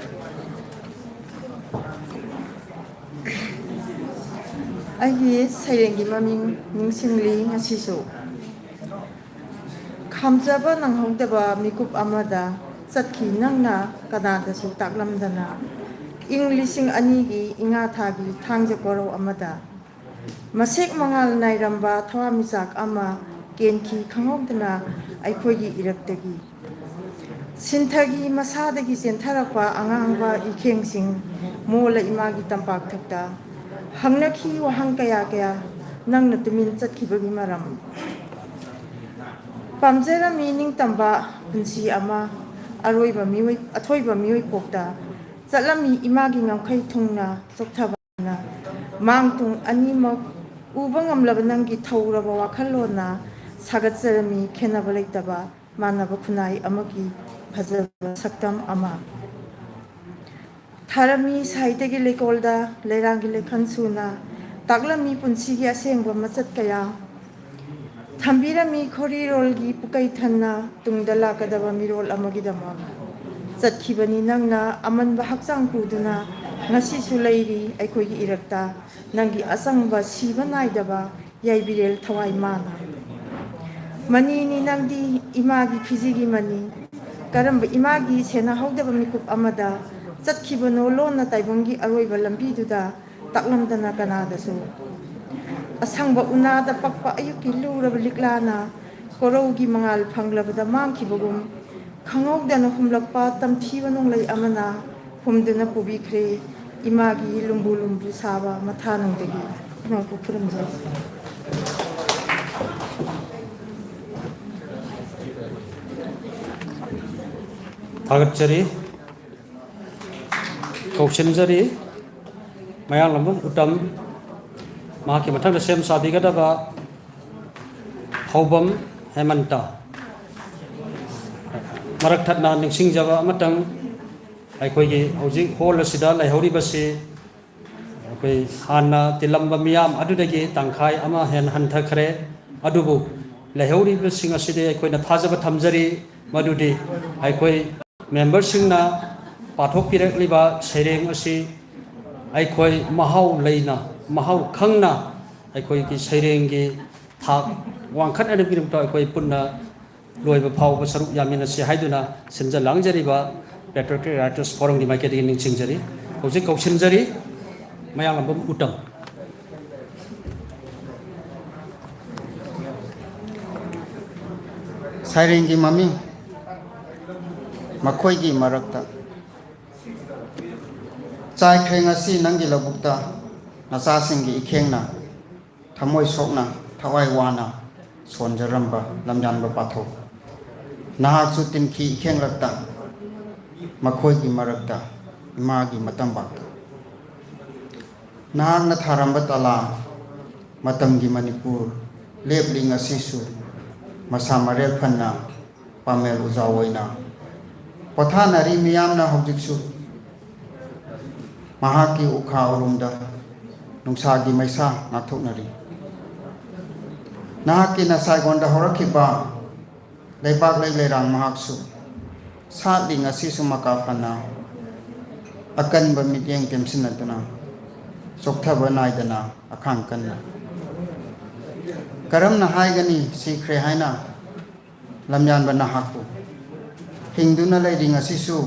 ꯑꯩꯒꯤ ꯁꯩꯔꯦꯡꯒꯤ ꯃꯃꯤꯡ ꯅꯤꯡꯁꯤꯡꯂꯤ ꯉꯁꯤꯁꯨ꯫ ꯈꯥꯝꯖꯕ ꯅꯪꯍꯧꯗꯕ ꯃꯤꯀꯨꯞ ꯑꯃꯗ ꯆꯠꯈꯤ ꯅꯪꯅ ꯀꯅꯥꯗꯁꯨ ꯇꯥꯛꯂꯝꯗꯅ꯫ ꯏꯪ ꯂꯤꯁꯤꯡ ꯑꯅꯤꯒꯤ ꯏꯉꯥ ꯊꯥꯒꯤ ꯊꯥꯡꯖ ꯀꯣꯔꯧ ꯑꯃꯗ ꯃꯁꯦꯛ ꯃꯉꯥꯜ ꯅꯥꯏꯔꯝꯕ ꯊꯋꯥꯟꯃꯤꯆꯥꯛ ꯑꯃ ꯀꯦꯟꯈꯤ ꯈꯪꯍꯧꯗꯅ ꯑꯩꯈꯣꯏꯒꯤ ꯏꯔꯛꯇꯒꯤ꯫ ꯁꯤꯟꯊꯒꯤ ꯃꯁꯥꯗꯒꯤ ꯆꯦꯟꯊꯔꯛꯄ ꯑꯉꯥꯡꯕ ꯏꯈꯦꯡꯁꯤꯡ ꯃꯣꯜꯂ ꯏꯃꯥꯒꯤ ꯇꯝꯄꯥꯛꯊꯛꯇ ꯍꯪꯅꯈꯤ ꯋꯥꯍꯪ ꯀꯌꯥ ꯀꯌꯥ ꯅꯪꯅ ꯇꯨꯃꯤꯟ ꯆꯠꯈꯤꯕꯒꯤ ꯃꯔꯝ꯫ ꯄꯥꯝꯖꯔꯝꯃꯤ ꯅꯤꯡꯇꯝꯕ ꯄꯨꯟꯁꯤ ꯑꯃ ꯑꯔꯣꯏꯕ ꯃꯤꯑꯣꯏ ꯑꯊꯣꯏꯕ ꯃꯤꯑꯣꯏꯄꯣꯛꯇ ꯆꯠꯂꯝꯃꯤ ꯏꯃꯥꯒꯤ ꯉꯝꯈꯩ ꯊꯨꯡꯅ ꯆꯣꯛꯊꯕꯅ ꯃꯥꯡ ꯇꯨꯡ ꯑꯅꯤꯃꯛ ꯎꯕ ꯉꯝꯂꯕ ꯅꯪꯒꯤ ꯊꯧꯔꯕ ꯋꯥꯈꯜꯂꯣꯟꯅ ꯁꯥꯒꯠꯆꯔꯝꯃꯤ ꯈꯦꯟꯅꯕ ꯂꯩꯇꯕ ꯃꯥꯟꯅꯕ ꯈꯨꯟꯅꯥꯏ ꯑꯃꯒꯤ ꯐꯖꯕ ꯁꯛꯇꯝ ꯑꯃ꯫ ꯊꯥꯔꯝꯃꯤ ꯁꯥꯍꯤꯇ꯭ꯌꯒꯤ ꯂꯩꯀꯣꯜꯗ ꯂꯩꯔꯥꯡꯒꯤ ꯂꯩꯈꯟ ꯁꯨꯅ ꯇꯥꯛꯂꯝꯃꯤ ꯄꯨꯟꯁꯤꯒꯤ ꯑꯁꯦꯡꯕ ꯃꯆꯠ ꯀꯌꯥ꯫ ꯊꯝꯕꯤꯔꯝꯃꯤ ꯈꯣꯔꯤꯔꯣꯜꯒꯤ ꯄꯨꯀꯩ ꯊꯟꯅ ꯇꯨꯡꯗ ꯂꯥꯛꯀꯗꯕ ꯃꯤꯔꯣꯜ ꯑꯃꯒꯤꯗꯃꯛ꯫ ꯆꯠꯈꯤꯕꯅꯤ ꯅꯪꯅ ꯑꯃꯟꯕ ꯍꯛꯆꯥꯡ ꯄꯨꯗꯨꯅ ꯉꯁꯤꯁꯨ ꯂꯩꯔꯤ ꯑꯩꯈꯣꯏꯒꯤ ꯏꯔꯛꯇ ꯅꯪꯒꯤ ꯑꯆꯪꯕ ꯁꯤꯕ ꯅꯥꯏꯗꯕ ꯌꯥꯏꯕꯤꯔꯦꯜ ꯊꯋꯥꯏ ꯃꯥꯅ꯫ ꯃꯅꯤꯅꯤ ꯅꯪꯗꯤ ꯏꯃꯥꯒꯤ ꯐꯤꯖꯤꯒꯤ ꯃꯅꯤ꯫ ꯀꯔꯝꯕ ꯏꯃꯥꯒꯤ ꯁꯦꯟꯅꯍꯧꯗꯕ ꯃꯤꯀꯨꯞ ꯑꯃꯗ ꯆꯠꯈꯤꯕꯅꯣ ꯂꯣꯟꯅ ꯇꯥꯏꯕꯪꯒꯤ ꯑꯔꯣꯏꯕ ꯂꯝꯕꯤꯗꯨꯗ ꯇꯥꯛꯂꯝꯗꯅ ꯀꯅꯥꯗꯁꯨ? ꯑꯁꯪꯕ ꯎꯅꯥꯗ ꯄꯛꯄ ꯑꯌꯨꯛꯀꯤ ꯂꯨꯔꯕ ꯂꯤꯛꯂꯥꯅ ꯀꯣꯔꯧꯒꯤ ꯃꯉꯥꯜ ꯐꯪꯂꯕꯗ ꯃꯥꯡꯈꯤꯕꯒꯨꯝ, ꯈꯪꯍꯧꯗꯅ ꯍꯨꯝꯂꯛꯄ ꯇꯝꯊꯤꯕ ꯅꯣꯡꯂꯩ ꯑꯃꯅ ꯍꯨꯝꯗꯨꯅ ꯄꯨꯕꯤꯈ꯭ꯔꯦ ꯏꯃꯥꯒꯤ ꯂꯨꯝꯕꯨ ꯂꯨꯝꯕꯨ ꯁꯥꯕ ꯃꯊꯥꯅꯨꯡꯗꯒꯤ꯫ ꯏꯃꯥ ꯈꯨꯔꯨꯝꯖꯔꯤ꯫ ꯊꯥꯒꯠꯆꯔꯤ, ꯀꯧꯁꯤꯟꯖꯔꯤ꯫ ꯃꯌꯥꯡꯂꯝꯕꯝ ꯎꯇꯝ, ꯃꯍꯥꯛꯀꯤ ꯃꯊꯪꯗ ꯁꯦꯝ ꯁꯥꯕꯤꯒꯗꯕ ꯍꯧꯕꯝ ꯍꯦꯃꯟꯇ꯫ ꯃꯔꯛ ꯊꯠꯅ ꯅꯤꯡꯁꯤꯡꯖꯕ ꯑꯃꯇꯪ, ꯑꯩꯈꯣꯏꯒꯤ ꯍꯧꯖꯤꯛ ꯍꯣꯜ ꯑꯁꯤꯗ ꯂꯩꯍꯧꯔꯤꯕꯁꯤ ꯑꯩꯈꯣꯏ ꯍꯥꯟꯅ ꯇꯤꯜꯂꯝꯕ ꯃꯤꯌꯥꯝ ꯑꯗꯨꯗꯒꯤ ꯇꯪꯈꯥꯏ ꯑꯃ ꯍꯦꯟꯅ ꯍꯟꯊꯈ꯭ꯔꯦ꯫ ꯑꯗꯨꯕꯨ ꯂꯩꯍꯧꯔꯤꯕꯁꯤꯡ ꯑꯁꯤꯗꯤ ꯑꯩꯈꯣꯏꯅ ꯊꯥꯖꯕ ꯊꯝꯖꯔꯤ ꯃꯗꯨꯗꯤ ꯑꯩꯈꯣꯏ ꯃꯦꯝꯕꯔꯁꯤꯡꯅ ꯄꯥꯊꯣꯛꯄꯤꯔꯛꯂꯤꯕ ꯁꯩꯔꯦꯡ ꯑꯁꯤ ꯑꯩꯈꯣꯏ ꯃꯍꯥꯎ ꯂꯩꯅ, ꯃꯍꯥꯎ ꯈꯪꯅ ꯑꯩꯈꯣꯏꯒꯤ ꯁꯩꯔꯦꯡꯒꯤ ꯊꯥꯛ ꯋꯥꯡꯈꯠꯅꯅꯕꯒꯤꯗꯃꯛꯇ ꯑꯩꯈꯣꯏ ꯄꯨꯟꯅ ꯂꯣꯏꯕ ꯐꯥꯎꯕ ꯁꯔꯨꯛ ꯌꯥꯃꯤꯟꯅꯁꯤ ꯍꯥꯏꯗꯨꯅ ꯁꯤꯟꯖ ꯂꯥꯡꯖꯔꯤꯕ Patriotic Writers Forumꯒꯤ ꯃꯥꯏꯀꯩꯗꯒꯤ ꯅꯤꯡꯁꯤꯡꯖꯔꯤ꯫ ꯍꯧꯖꯤꯛ ꯀꯧꯁꯤꯟꯖꯔꯤ ꯃꯌꯥꯡꯂꯝꯕꯝ ꯎꯇꯝ꯫ ꯁꯩꯔꯦꯡꯒꯤ ꯃꯃꯤꯡ: ꯃꯈꯣꯏꯒꯤ ꯃꯔꯛꯇ꯫ ꯆꯥꯏꯈ꯭ꯔꯦ ꯉꯁꯤ ꯅꯪꯒꯤ ꯂꯧꯕꯨꯛꯇ ꯅꯆꯥꯁꯤꯡꯒꯤ ꯏꯈꯦꯡꯅ, ꯊꯃꯣꯏ ꯁꯣꯛꯅ, ꯊꯋꯥꯏ ꯋꯥꯅ ꯁꯣꯟꯖꯔꯝꯕ ꯂꯝꯌꯥꯟꯕ ꯄꯥꯊꯧ꯫ ꯅꯍꯥꯛꯁꯨ ꯇꯤꯟꯈꯤ ꯏꯈꯦꯡꯂꯛꯇ, ꯃꯈꯣꯏꯒꯤ ꯃꯔꯛꯇ, ꯏꯃꯥꯒꯤ ꯃꯇꯝꯕꯥꯛꯇ꯫ ꯅꯍꯥꯛꯅ ꯊꯥꯔꯝꯕ ꯇꯂꯥ, ꯃꯇꯝꯒꯤ ꯃꯅꯤꯄꯨꯔ ꯂꯦꯞꯂꯤ ꯉꯁꯤꯁꯨ, ꯃꯁꯥ ꯃꯔꯦꯜ ꯐꯅ ꯄꯥꯃꯦꯜ ꯎꯖꯥꯎ ꯑꯣꯏꯅ ꯄꯣꯊꯥꯅꯔꯤ ꯃꯤꯌꯥꯝꯅ ꯍꯧꯖꯤꯛꯁꯨ꯫ ꯃꯍꯥꯛꯀꯤ ꯎꯈꯥ ꯎꯔꯨꯝꯗ ꯅꯨꯡꯁꯥꯒꯤ ꯃꯩꯁꯥ ꯉꯥꯛꯊꯣꯛꯅꯔꯤ꯫ ꯅꯍꯥꯛꯀꯤ ꯅꯁꯥꯏꯒꯣꯟꯗ ꯍꯧꯔꯛꯈꯤꯕ ꯂꯩꯕꯥꯛ ꯂꯩ ꯂꯩꯔꯥꯡ ꯃꯍꯥꯛꯁꯨ ꯁꯥꯠꯂꯤ ꯉꯁꯤꯁꯨ ꯃꯀꯥ ꯐꯅ, ꯑꯀꯟꯕ ꯃꯤꯠꯌꯦꯡ ꯇꯦꯝꯁꯤꯟꯅꯗꯨꯅ, ꯆꯣꯛꯊꯕ ꯅꯥꯏꯗꯅ ꯑꯈꯥꯡ ꯀꯟꯅ꯫ ꯀꯔꯝꯅ ꯍꯥꯏꯒꯅꯤ ꯁꯤꯈ꯭ꯔꯦ ꯍꯥꯏꯅ ꯂꯝꯌꯥꯟꯕ ꯅꯍꯥꯛꯄꯨ? ꯍꯤꯡꯗꯨꯅ ꯂꯩꯔꯤ ꯉꯁꯤꯁꯨ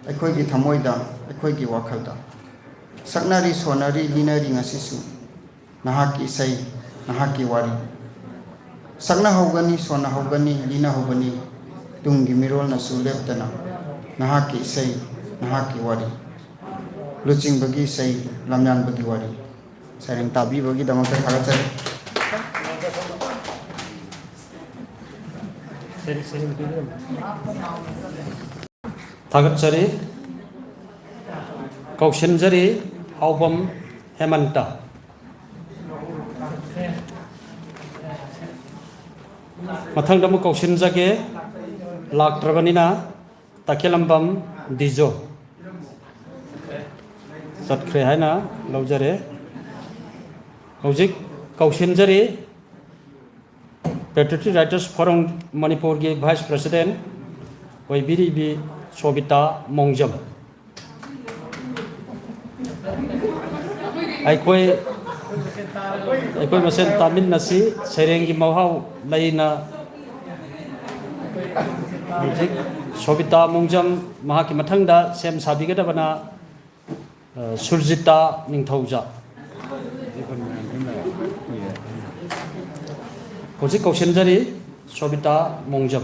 ꯑꯩꯈꯣꯏꯒꯤ ꯊꯃꯣꯏꯗ, ꯑꯩꯈꯣꯏꯒꯤ ꯋꯥꯈꯜꯗ꯫ ꯁꯛꯅꯔꯤ, ꯁꯣꯟꯅꯔꯤ, ꯂꯤꯅꯔꯤ ꯉꯁꯤꯁꯨ ꯅꯍꯥꯛꯀꯤ ꯏꯁꯩ, ꯅꯍꯥꯛꯀꯤ ꯋꯥꯔꯤ꯫ ꯁꯛꯅꯍꯧꯒꯅꯤ, ꯁꯣꯟꯅꯍꯧꯒꯅꯤ, ꯂꯤꯅꯍꯧꯒꯅꯤ ꯇꯨꯡꯒꯤ ꯃꯤꯔꯣꯜꯅꯁꯨ ꯂꯦꯞꯇꯅ ꯅꯍꯥꯛꯀꯤ ꯏꯁꯩ, ꯅꯍꯥꯛꯀꯤ ꯋꯥꯔꯤ꯫ ꯂꯨꯆꯤꯡꯕꯒꯤ ꯏꯁꯩ, ꯂꯝꯌꯥꯟꯕꯒꯤ ꯋꯥꯔꯤ꯫ ꯁꯩꯔꯦꯡ ꯇꯥꯕꯤꯕꯒꯤꯗꯃꯛꯇ ꯊꯥꯒꯠꯆꯔꯤ꯫ ꯊꯥꯒꯠꯆꯔꯤ꯫ ꯀꯧꯁꯤꯟꯖꯔꯤ ꯍꯥꯎꯕꯝ ꯍꯦꯃꯟꯇ꯫ ꯃꯊꯪꯗ ꯑꯃꯨꯛ ꯀꯧꯁꯤꯟꯖꯒꯦ, ꯂꯥꯛꯇ꯭ꯔꯕꯅꯤꯅ ꯇꯈꯦꯂꯝꯕꯝ ꯗꯤꯖꯣ꯫ ꯆꯠꯈ꯭ꯔꯦ ꯍꯥꯏꯅ ꯂꯧꯖꯔꯦ꯫ ꯍꯧꯖꯤꯛ ꯀꯧꯁꯤꯟꯖꯔꯤ Patriotic Writers Forum ꯃꯅꯤꯄꯨꯔꯒꯤ vice president ꯑꯣꯏꯕꯤꯔꯤꯕꯤ ꯁꯣꯕꯤꯇꯥ ꯃꯣꯡꯖꯝ꯫ ꯑꯩꯈꯣꯏ, ꯑꯩꯈꯣꯏ ꯃꯁꯦꯟ ꯇꯥꯃꯤꯟꯅꯁꯤ꯫ ꯁꯩꯔꯦꯡꯒꯤ ꯃꯍꯥꯎ ꯂꯩꯅ ꯍꯧꯖꯤꯛ ꯁꯣꯕꯤꯇꯥ ꯃꯣꯡꯖꯝ, ꯃꯍꯥꯛꯀꯤ ꯃꯊꯪꯗ ꯁꯦꯝ ꯁꯥꯕꯤꯒꯗꯕꯅ, ꯑ, ꯁꯨꯔꯖꯤꯇꯥ ꯅꯤꯡꯊꯧꯖꯥ꯫ ꯍꯧꯖꯤꯛ ꯀꯧꯁꯤꯟꯖꯔꯤ ꯁꯣꯕꯤꯇꯥ ꯃꯣꯡꯖꯝ꯫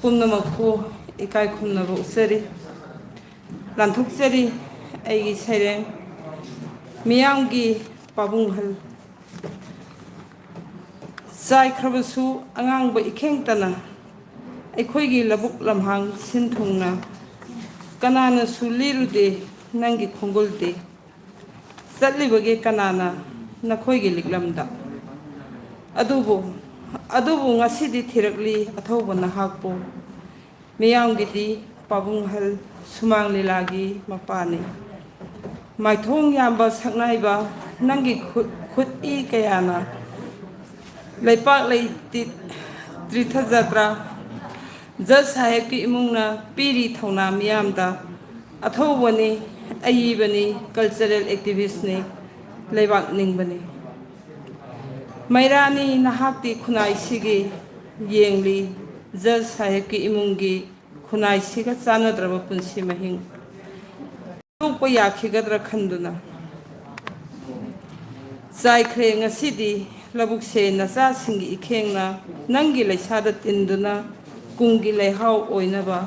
ꯄꯨꯝꯅꯃꯛꯄꯨ ꯏꯀꯥꯏ ꯈꯨꯝꯅꯕ ꯎꯠꯆꯔꯤ꯫ ꯂꯥꯟꯊꯣꯛꯆꯔꯤ ꯑꯩꯒꯤ ꯁꯩꯔꯦꯡ ꯃꯤꯌꯥꯝꯒꯤ ꯄꯥꯕꯨꯡꯍꯜ꯫ ꯆꯥꯏꯈ꯭ꯔꯕꯁꯨ ꯑꯉꯥꯡꯕ ꯏꯈꯦꯡꯇꯅ ꯑꯩꯈꯣꯏꯒꯤ ꯂꯧꯕꯨꯛ ꯂꯝꯍꯥꯡ ꯁꯤꯟ ꯊꯨꯡꯅ ꯀꯅꯥꯅꯁꯨ ꯂꯤꯔꯨꯗꯦ ꯅꯪꯒꯤ ꯈꯣꯡꯒꯨꯜꯗꯤ꯫ ꯆꯠꯂꯤꯕꯒꯦ ꯀꯅꯥꯅ ꯅꯈꯣꯏꯒꯤ ꯂꯤꯛꯂꯝꯗ? ꯑꯗꯨꯕꯨ, ꯑꯗꯨꯕꯨ ꯉꯁꯤꯗꯤ ꯊꯤꯔꯛꯂꯤ ꯑꯊꯧꯕ ꯅꯍꯥꯛꯄꯨ꯫ ꯃꯤꯌꯥꯝꯒꯤꯗꯤ ꯄꯥꯕꯨꯡꯍꯜ ꯁꯨꯃꯥꯡ ꯂꯤꯂꯥꯒꯤ ꯃꯄꯥꯅꯤ꯫ ꯃꯥꯏꯊꯣꯡ ꯌꯥꯝꯕ ꯁꯛꯅꯥꯏꯕ ꯅꯪꯒꯤ ꯈꯨꯠ, ꯈꯨꯠ ꯏ ꯀꯌꯥꯅ ꯂꯩꯄꯥꯛ ꯂꯩꯇꯤꯠ ꯇꯤꯔꯊ ꯖꯇ꯭ꯔꯥ, ꯖꯖ ꯁꯥꯍꯦꯕꯀꯤ ꯏꯃꯨꯡꯅ ꯄꯤꯔꯤ ꯊꯧꯅꯥ ꯃꯤꯌꯥꯝꯗ꯫ ꯑꯊꯧꯕꯅꯤ, ꯑꯏꯕꯅꯤ, ꯀꯜꯆꯔꯦꯜ ꯑꯦꯛꯇꯤꯚꯤꯁꯅꯤ, ꯂꯩꯕꯥꯛ ꯅꯤꯡꯕꯅꯤ꯫ ꯃꯩꯔꯥꯅꯤ ꯅꯍꯥꯛꯇꯤ ꯈꯨꯟꯅꯥꯏꯁꯤꯒꯤ ꯌꯦꯡꯂꯤ, ꯖꯖ ꯁꯥꯍꯦꯕꯀꯤ ꯏꯃꯨꯡꯒꯤ ꯈꯨꯟꯅꯥꯏꯁꯤꯒ ꯆꯥꯟꯅꯗ꯭ꯔꯕ ꯄꯨꯟꯁꯤ ꯃꯍꯤꯡ ꯊꯥꯗꯣꯛꯄ ꯌꯥꯈꯤꯒꯗ꯭ꯔꯥ ꯈꯟꯗꯨꯅ꯫ ꯆꯥꯏꯈ꯭ꯔꯦ ꯉꯁꯤꯗꯤ ꯂꯧꯕꯨꯛꯁꯦ ꯅꯆꯥꯁꯤꯡꯒꯤ ꯏꯈꯦꯡꯅ, ꯅꯪꯒꯤ ꯂꯩꯁꯥꯗ ꯇꯤꯟꯗꯨꯅ ꯀꯨꯝꯒꯤ ꯂꯩꯍꯥꯎ ꯑꯣꯏꯅꯕ꯫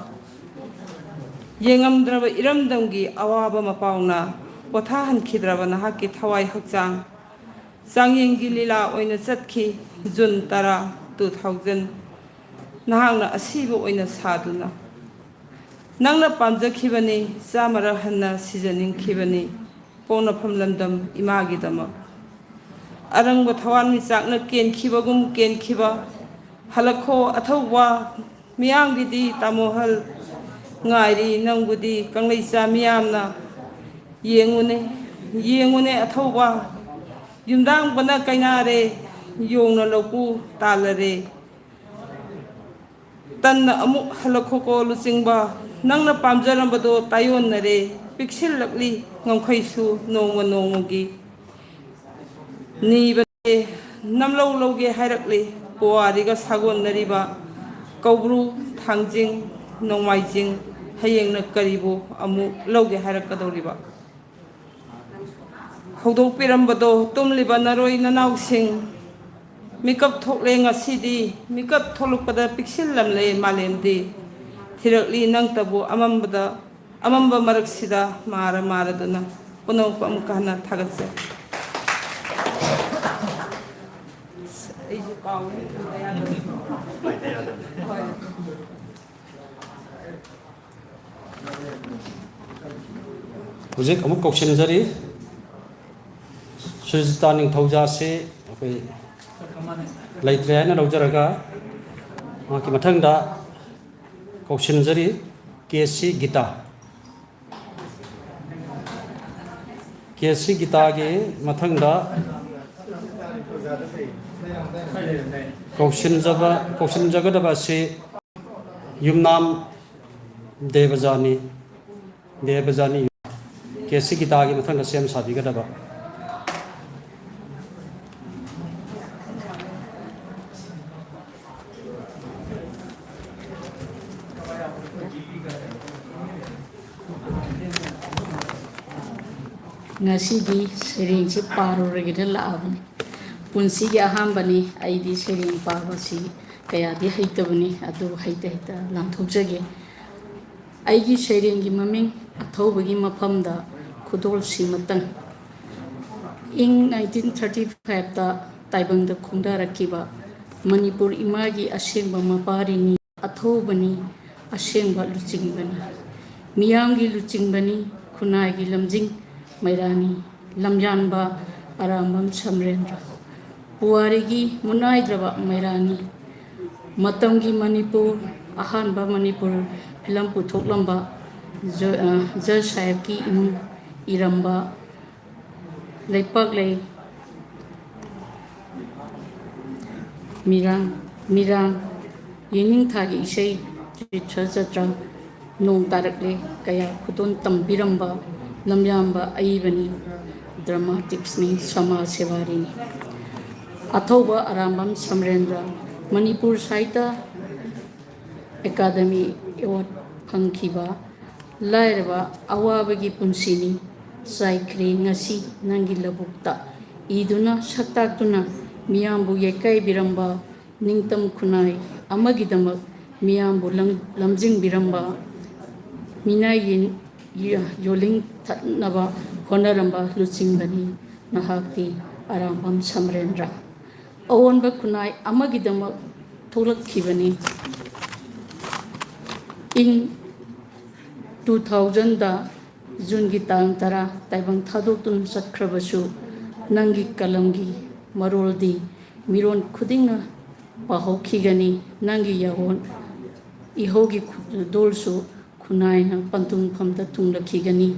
ꯌꯦꯡꯉꯝꯗ꯭ꯔꯕ ꯏꯔꯝꯗꯝꯒꯤ ꯑꯋꯥꯕ ꯃꯄꯥꯎꯅ ꯄꯣꯊꯥꯍꯟꯈꯤꯗ꯭ꯔꯕ ꯅꯍꯥꯛꯀꯤ ꯊꯋꯥꯏ ꯍꯛꯆꯥꯡ꯫ ꯆꯥꯡꯌꯦꯡꯒꯤ ꯂꯤꯂꯥ ꯑꯣꯏꯅ ꯆꯠꯈꯤ ꯖꯨꯟ ꯇꯔꯥ, two thousand꯫ ꯅꯍꯥꯛꯅ ꯑꯁꯤꯕ ꯑꯣꯏꯅ ꯁꯥꯗꯨꯅ꯫ ꯅꯪꯅ ꯄꯥꯝꯖꯈꯤꯕꯅꯤ, ꯆꯥꯝꯃꯔꯛ ꯍꯟꯅ ꯁꯤꯖꯅꯤꯡꯈꯤꯕꯅꯤ, ꯄꯣꯛꯅꯐꯝ ꯂꯝꯗꯝ ꯏꯃꯥꯒꯤꯗꯃꯛ꯫ ꯑꯔꯪꯕ ꯊꯋꯥꯟꯃꯤꯆꯥꯛꯅ ꯀꯦꯟꯈꯤꯕꯒꯨꯝ ꯀꯦꯟꯈꯤꯕ, ꯍꯜꯂꯛꯈꯣ ꯑꯊꯧꯕ, ꯃꯤꯌꯥꯝꯒꯤꯗꯤ ꯇꯥꯃꯣꯍꯜ ꯉꯥꯏꯔꯤ, ꯅꯪꯕꯨꯗꯤ ꯀꯪꯂꯩꯆꯥ ꯃꯤꯌꯥꯝꯅ꯫ ꯌꯦꯡꯉꯨꯅꯦ, ꯌꯦꯡꯉꯨꯅꯦ ꯑꯊꯧꯕ, ꯌꯨꯝꯗꯥꯡꯕꯅ ꯀꯩꯅꯥꯔꯦ, ꯌꯣꯡꯅ ꯂꯧꯄꯨ ꯇꯥꯜꯂꯔꯦ꯫ ꯇꯟꯅ ꯑꯃꯨꯛ ꯍꯜꯂꯛꯈꯣꯀꯣ ꯂꯨꯆꯤꯡꯕ, ꯅꯪꯅ ꯄꯥꯝꯖꯔꯝꯕꯗꯣ ꯇꯥꯏꯌꯣꯟꯅꯔꯦ, ꯄꯤꯛꯁꯤꯜꯂꯛꯂꯤ ꯉꯝꯈꯩꯁꯨ ꯅꯣꯡꯃ ꯅꯣꯡꯃꯒꯤ꯫ ꯅꯤꯕꯅꯦ ꯅꯝꯂꯧ ꯂꯧꯒꯦ ꯍꯥꯏꯔꯛꯂꯤ, ꯄꯨꯋꯥꯔꯤꯒ ꯁꯥꯒꯣꯟꯅꯔꯤꯕ ꯀꯧꯕ꯭ꯔꯨ, ꯊꯥꯡꯖꯤꯡ, ꯅꯣꯡꯃꯥꯏꯖꯤꯡ, ꯍꯌꯦꯡꯅ ꯀꯔꯤꯕꯨ ꯑꯃꯨꯛ ꯂꯧꯒꯦ ꯍꯥꯏꯔꯛꯀꯗꯧꯔꯤꯕ? ꯍꯧꯗꯣꯛꯄꯤꯔꯝꯕꯗꯣ ꯇꯨꯝꯂꯤꯕ ꯅꯔꯣꯏ ꯅꯅꯥꯎꯁꯤꯡ, ꯃꯤꯀꯞ ꯊꯣꯛꯂꯦ ꯉꯁꯤꯗꯤ, ꯃꯤꯀꯞ ꯊꯣꯛꯂꯛꯄꯗ ꯄꯤꯛꯁꯤꯜꯂꯝꯂꯦ ꯃꯥꯂꯦꯝꯗꯤ꯫ ꯊꯤꯔꯛꯂꯤ ꯅꯪꯇꯕꯨ ꯑꯃꯝꯕꯗ, ꯑꯃꯝꯕ ꯃꯔꯛꯁꯤꯗ ꯃꯥꯔ ꯃꯥꯔꯗꯨꯅ꯫ ꯄꯨꯝꯅꯃꯛꯄꯨ ꯑꯃꯨꯛꯀ ꯍꯟꯅ ꯊꯥꯒꯠꯆꯔꯤ꯫ ꯑꯩꯁꯨ ꯀꯥꯎꯋꯦ꯫ ꯍꯣꯏ꯫ ꯍꯧꯖꯤꯛ ꯑꯃꯨꯛ ꯀꯧꯁꯤꯟꯖꯔꯤ꯫ ꯁꯨꯖꯤꯇꯥ ꯅꯤꯡꯊꯧꯖꯥꯁꯤ ꯑꯩꯈꯣꯏ ꯂꯩꯇ꯭ꯔꯦ ꯍꯥꯏꯅ ꯂꯧꯖꯔꯒ, ꯃꯍꯥꯛꯀꯤ ꯃꯊꯪꯗ ꯀꯧꯁꯤꯟꯖꯔꯤ K C guitar. K C ꯒꯤꯇꯥꯒꯤ ꯃꯊꯪꯗ ꯀꯧꯁꯤꯟꯖꯕ ꯀꯧꯁꯤꯟꯖꯒꯗꯕ ꯑꯁꯤ ꯌꯨꯝꯅꯥꯝ ꯗꯦꯕꯖꯥꯅꯤ꯫ ꯗꯦꯕꯖꯥꯅꯤ꯫ ꯀꯦ ꯁꯤ ꯒꯤꯇꯥꯒꯤ ꯃꯊꯪꯗ ꯁꯦꯝ ꯁꯥꯕꯤꯒꯗꯕ꯫ ꯉꯁꯤꯗꯤ ꯁꯩꯔꯦꯡꯁꯤ ꯄꯥꯔꯨꯔꯒꯦꯅ ꯂꯥꯛꯑꯕꯅꯤ꯫ ꯄꯨꯟꯁꯤꯒꯤ ꯑꯍꯥꯟꯕꯅꯤ꯫ ꯑꯩꯗꯤ ꯁꯩꯔꯦꯡ ꯄꯥꯕꯁꯤ ꯀꯌꯥꯗꯤ ꯍꯩꯇꯕꯅꯤ, ꯑꯗꯨꯕꯨ ꯍꯩꯇ ꯍꯩꯇ ꯂꯥꯟꯊꯣꯛꯆꯒꯦ꯫ ꯑꯩꯒꯤ ꯁꯩꯔꯦꯡꯒꯤ ꯃꯃꯤꯡ ꯑꯊꯧꯕꯒꯤ ꯃꯐꯝꯗ ꯈꯨꯗꯣꯜꯁꯤꯃꯇꯪ꯫ ꯏꯪ ꯅꯥꯏꯟꯇꯤꯟ ꯊꯥꯔꯇꯤ ꯐꯥꯏꯚꯇ ꯇꯥꯏꯕꯪꯗ ꯈꯣꯡꯗꯥꯔꯛꯈꯤꯕ ꯃꯅꯤꯄꯨꯔ ꯏꯃꯥꯒꯤ ꯑꯁꯦꯡꯕ ꯃꯄꯥꯔꯤꯅꯤ꯫ ꯑꯊꯧꯕꯅꯤ, ꯑꯁꯦꯡꯕ ꯂꯨꯆꯤꯡꯕꯅꯤ꯫ ꯃꯤꯌꯥꯝꯒꯤ ꯂꯨꯆꯤꯡꯕꯅꯤ, ꯈꯨꯟꯅꯥꯏꯒꯤ ꯂꯝꯖꯤꯡ ꯃꯩꯔꯥꯅꯤ, ꯂꯝꯌꯥꯟꯕ ꯑꯔꯥꯝꯕꯝ ꯁꯃꯔꯦꯟꯗ꯭ꯔ꯫ ꯄꯨꯋꯥꯔꯤꯒꯤ ꯃꯨꯠꯅꯥꯏꯗ꯭ꯔꯕ ꯃꯩꯔꯥꯅꯤ꯫ ꯃꯇꯝꯒꯤ ꯃꯅꯤꯄꯨꯔ, ꯑꯍꯥꯟꯕ ꯃꯅꯤꯄꯨꯔ ꯐꯤꯂꯝ ꯄꯨꯊꯣꯛꯂꯝꯕ ꯖ-, ꯑ, ꯖꯖ ꯁꯥꯍꯦꯕꯀꯤ ꯏꯃꯨꯡ ꯏꯔꯝꯕ ꯂꯩꯄꯥꯛꯂꯩ ꯃꯤꯔꯥꯡ, ꯃꯤꯔꯥꯡ, ꯌꯦꯅꯤꯡꯊꯥꯒꯤ ꯏꯁꯩ, ꯇꯤꯔꯊ ꯆꯇ꯭ꯔ, ꯅꯣꯡ ꯇꯥꯔꯛꯂꯦ ꯀꯌꯥ ꯈꯨꯗꯣꯜ ꯇꯝꯕꯤꯔꯝꯕ ꯂꯝꯌꯥꯝꯕ ꯑꯏꯕꯅꯤ, ꯗ꯭ꯔꯃꯥꯇꯤꯛꯁꯅꯤ, ꯁꯃꯥꯖ ꯁꯦꯋꯥꯔꯤꯅꯤ꯫ ꯑꯊꯧꯕ ꯑꯔꯥꯝꯕꯝ ꯁꯃꯔꯦꯟꯗ꯭ꯔ, ꯃꯅꯤꯄꯨꯔ ꯁꯥꯍꯤꯇ꯭ꯌ ꯑꯦꯀꯥꯗꯃꯤ ꯑꯦꯋꯥꯔꯗ ꯐꯪꯈꯤꯕ ꯂꯥꯏꯔꯕ ꯑꯋꯥꯕꯒꯤ ꯄꯨꯟꯁꯤꯅꯤ ꯆꯥꯏꯈ꯭ꯔꯦ ꯉꯁꯤ ꯅꯪꯒꯤ ꯂꯧꯕꯨꯛꯇ꯫ ꯏꯗꯨꯅ ꯁꯛꯇꯥꯛꯇꯨꯅ ꯃꯤꯌꯥꯝꯕꯨ ꯌꯩꯀꯥꯏꯕꯤꯔꯝꯕ, ꯅꯤꯡꯇꯝ ꯈꯨꯟꯅꯥꯏ ꯑꯃꯒꯤꯗꯃꯛ ꯃꯤꯌꯥꯝꯕꯨ ꯂꯝ-, ꯂꯝꯖꯤꯡꯕꯤꯔꯝꯕ, ꯃꯤꯅꯥꯏ ꯌꯦꯟ-, ꯌ-, ꯌꯣꯜꯂꯤꯡ ꯊꯠꯅꯕ ꯍꯣꯠꯅꯔꯝꯕ ꯂꯨꯆꯤꯡꯕꯅꯤ ꯅꯍꯥꯛꯇꯤ ꯑꯔꯥꯝꯕꯝ ꯁꯃꯔꯦꯟꯗ꯭ꯔ꯫ ꯑꯑꯣꯟꯕ ꯈꯨꯟꯅꯥꯏ ꯑꯃꯒꯤꯗꯃꯛ ꯊꯣꯛꯂꯛꯈꯤꯕꯅꯤ꯫ ꯏꯪ ꯇꯨ ꯊꯥꯎꯖꯟꯗ ꯖꯨꯟꯒꯤ ꯇꯥꯡ ꯇꯔꯥ ꯇꯥꯏꯕꯪ ꯊꯥꯗꯣꯛꯇꯨꯅ ꯆꯠꯈ꯭ꯔꯕꯁꯨ, ꯅꯪꯒꯤ ꯀꯂꯝꯒꯤ ꯃꯔꯣꯜꯗꯤ ꯃꯤꯔꯣꯟ ꯈꯨꯗꯤꯡꯅ ꯄꯥꯍꯧꯈꯤꯒꯅꯤ꯫ ꯅꯪꯒꯤ ꯌꯥꯑꯣꯟ ꯏꯍꯧꯒꯤ ꯈꯨꯗꯣꯜꯁꯨ ꯈꯨꯟꯅꯥꯏꯅ ꯄꯟꯊꯨꯡꯐꯝꯗ ꯊꯨꯡꯂꯛꯈꯤꯒꯅꯤ꯫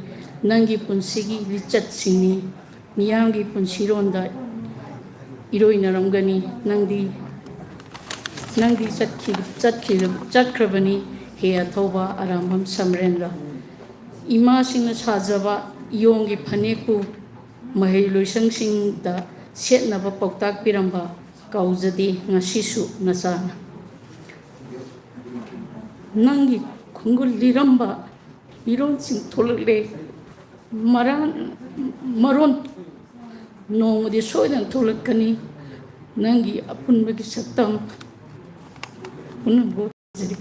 ꯅꯪꯒꯤ ꯄꯨꯟꯁꯤꯒꯤ ꯂꯤꯆꯠꯁꯤꯡꯅꯤ ꯃꯤꯌꯥꯝꯒꯤ ꯄꯨꯟꯁꯤꯔꯣꯟꯗ ꯏꯔꯣꯏꯅꯔꯝꯒꯅꯤ꯫ ꯅꯪꯗꯤ, ꯅꯪꯗꯤ ꯆꯠꯈꯤ-, ꯆꯠꯈꯤ-, ꯆꯠꯈ꯭ꯔꯕꯅꯤ, ꯍꯦ ꯑꯊꯧꯕ ꯑꯔꯥꯝꯕꯝ ꯁꯝꯔꯦꯟꯂ꯫ ꯏꯃꯥꯁꯤꯡꯅ ꯁꯥꯖꯕ ꯏꯌꯣꯡꯒꯤ ꯐꯅꯦꯛꯄꯨ ꯃꯍꯩꯂꯣꯏꯁꯪꯁꯤꯡꯗ ꯁꯦꯠꯅꯕ ꯄꯥꯎꯇꯥꯛ ꯄꯤꯔꯝꯕ ꯀꯥꯎꯖꯗꯦ ꯉꯁꯤꯁꯨ ꯅꯆꯥꯅ꯫ ꯅꯪꯒꯤ ꯈꯣꯡꯒꯨꯜ ꯂꯤꯔꯝꯕ ꯃꯤꯔꯣꯜꯁꯤꯡ ꯊꯣꯛꯂꯛꯂꯦ꯫ ꯃꯔꯥꯟ-, ꯃꯔꯣꯟ ꯅꯣꯡꯃꯗꯤ ꯁꯣꯏꯗꯅ ꯊꯣꯛꯂꯛꯀꯅꯤ꯫ ꯅꯪꯒꯤ ꯑꯄꯨꯟꯕꯒꯤ ꯁꯛꯇꯝ ꯄꯨꯝꯅꯃꯛ ꯎꯖꯔꯤ꯫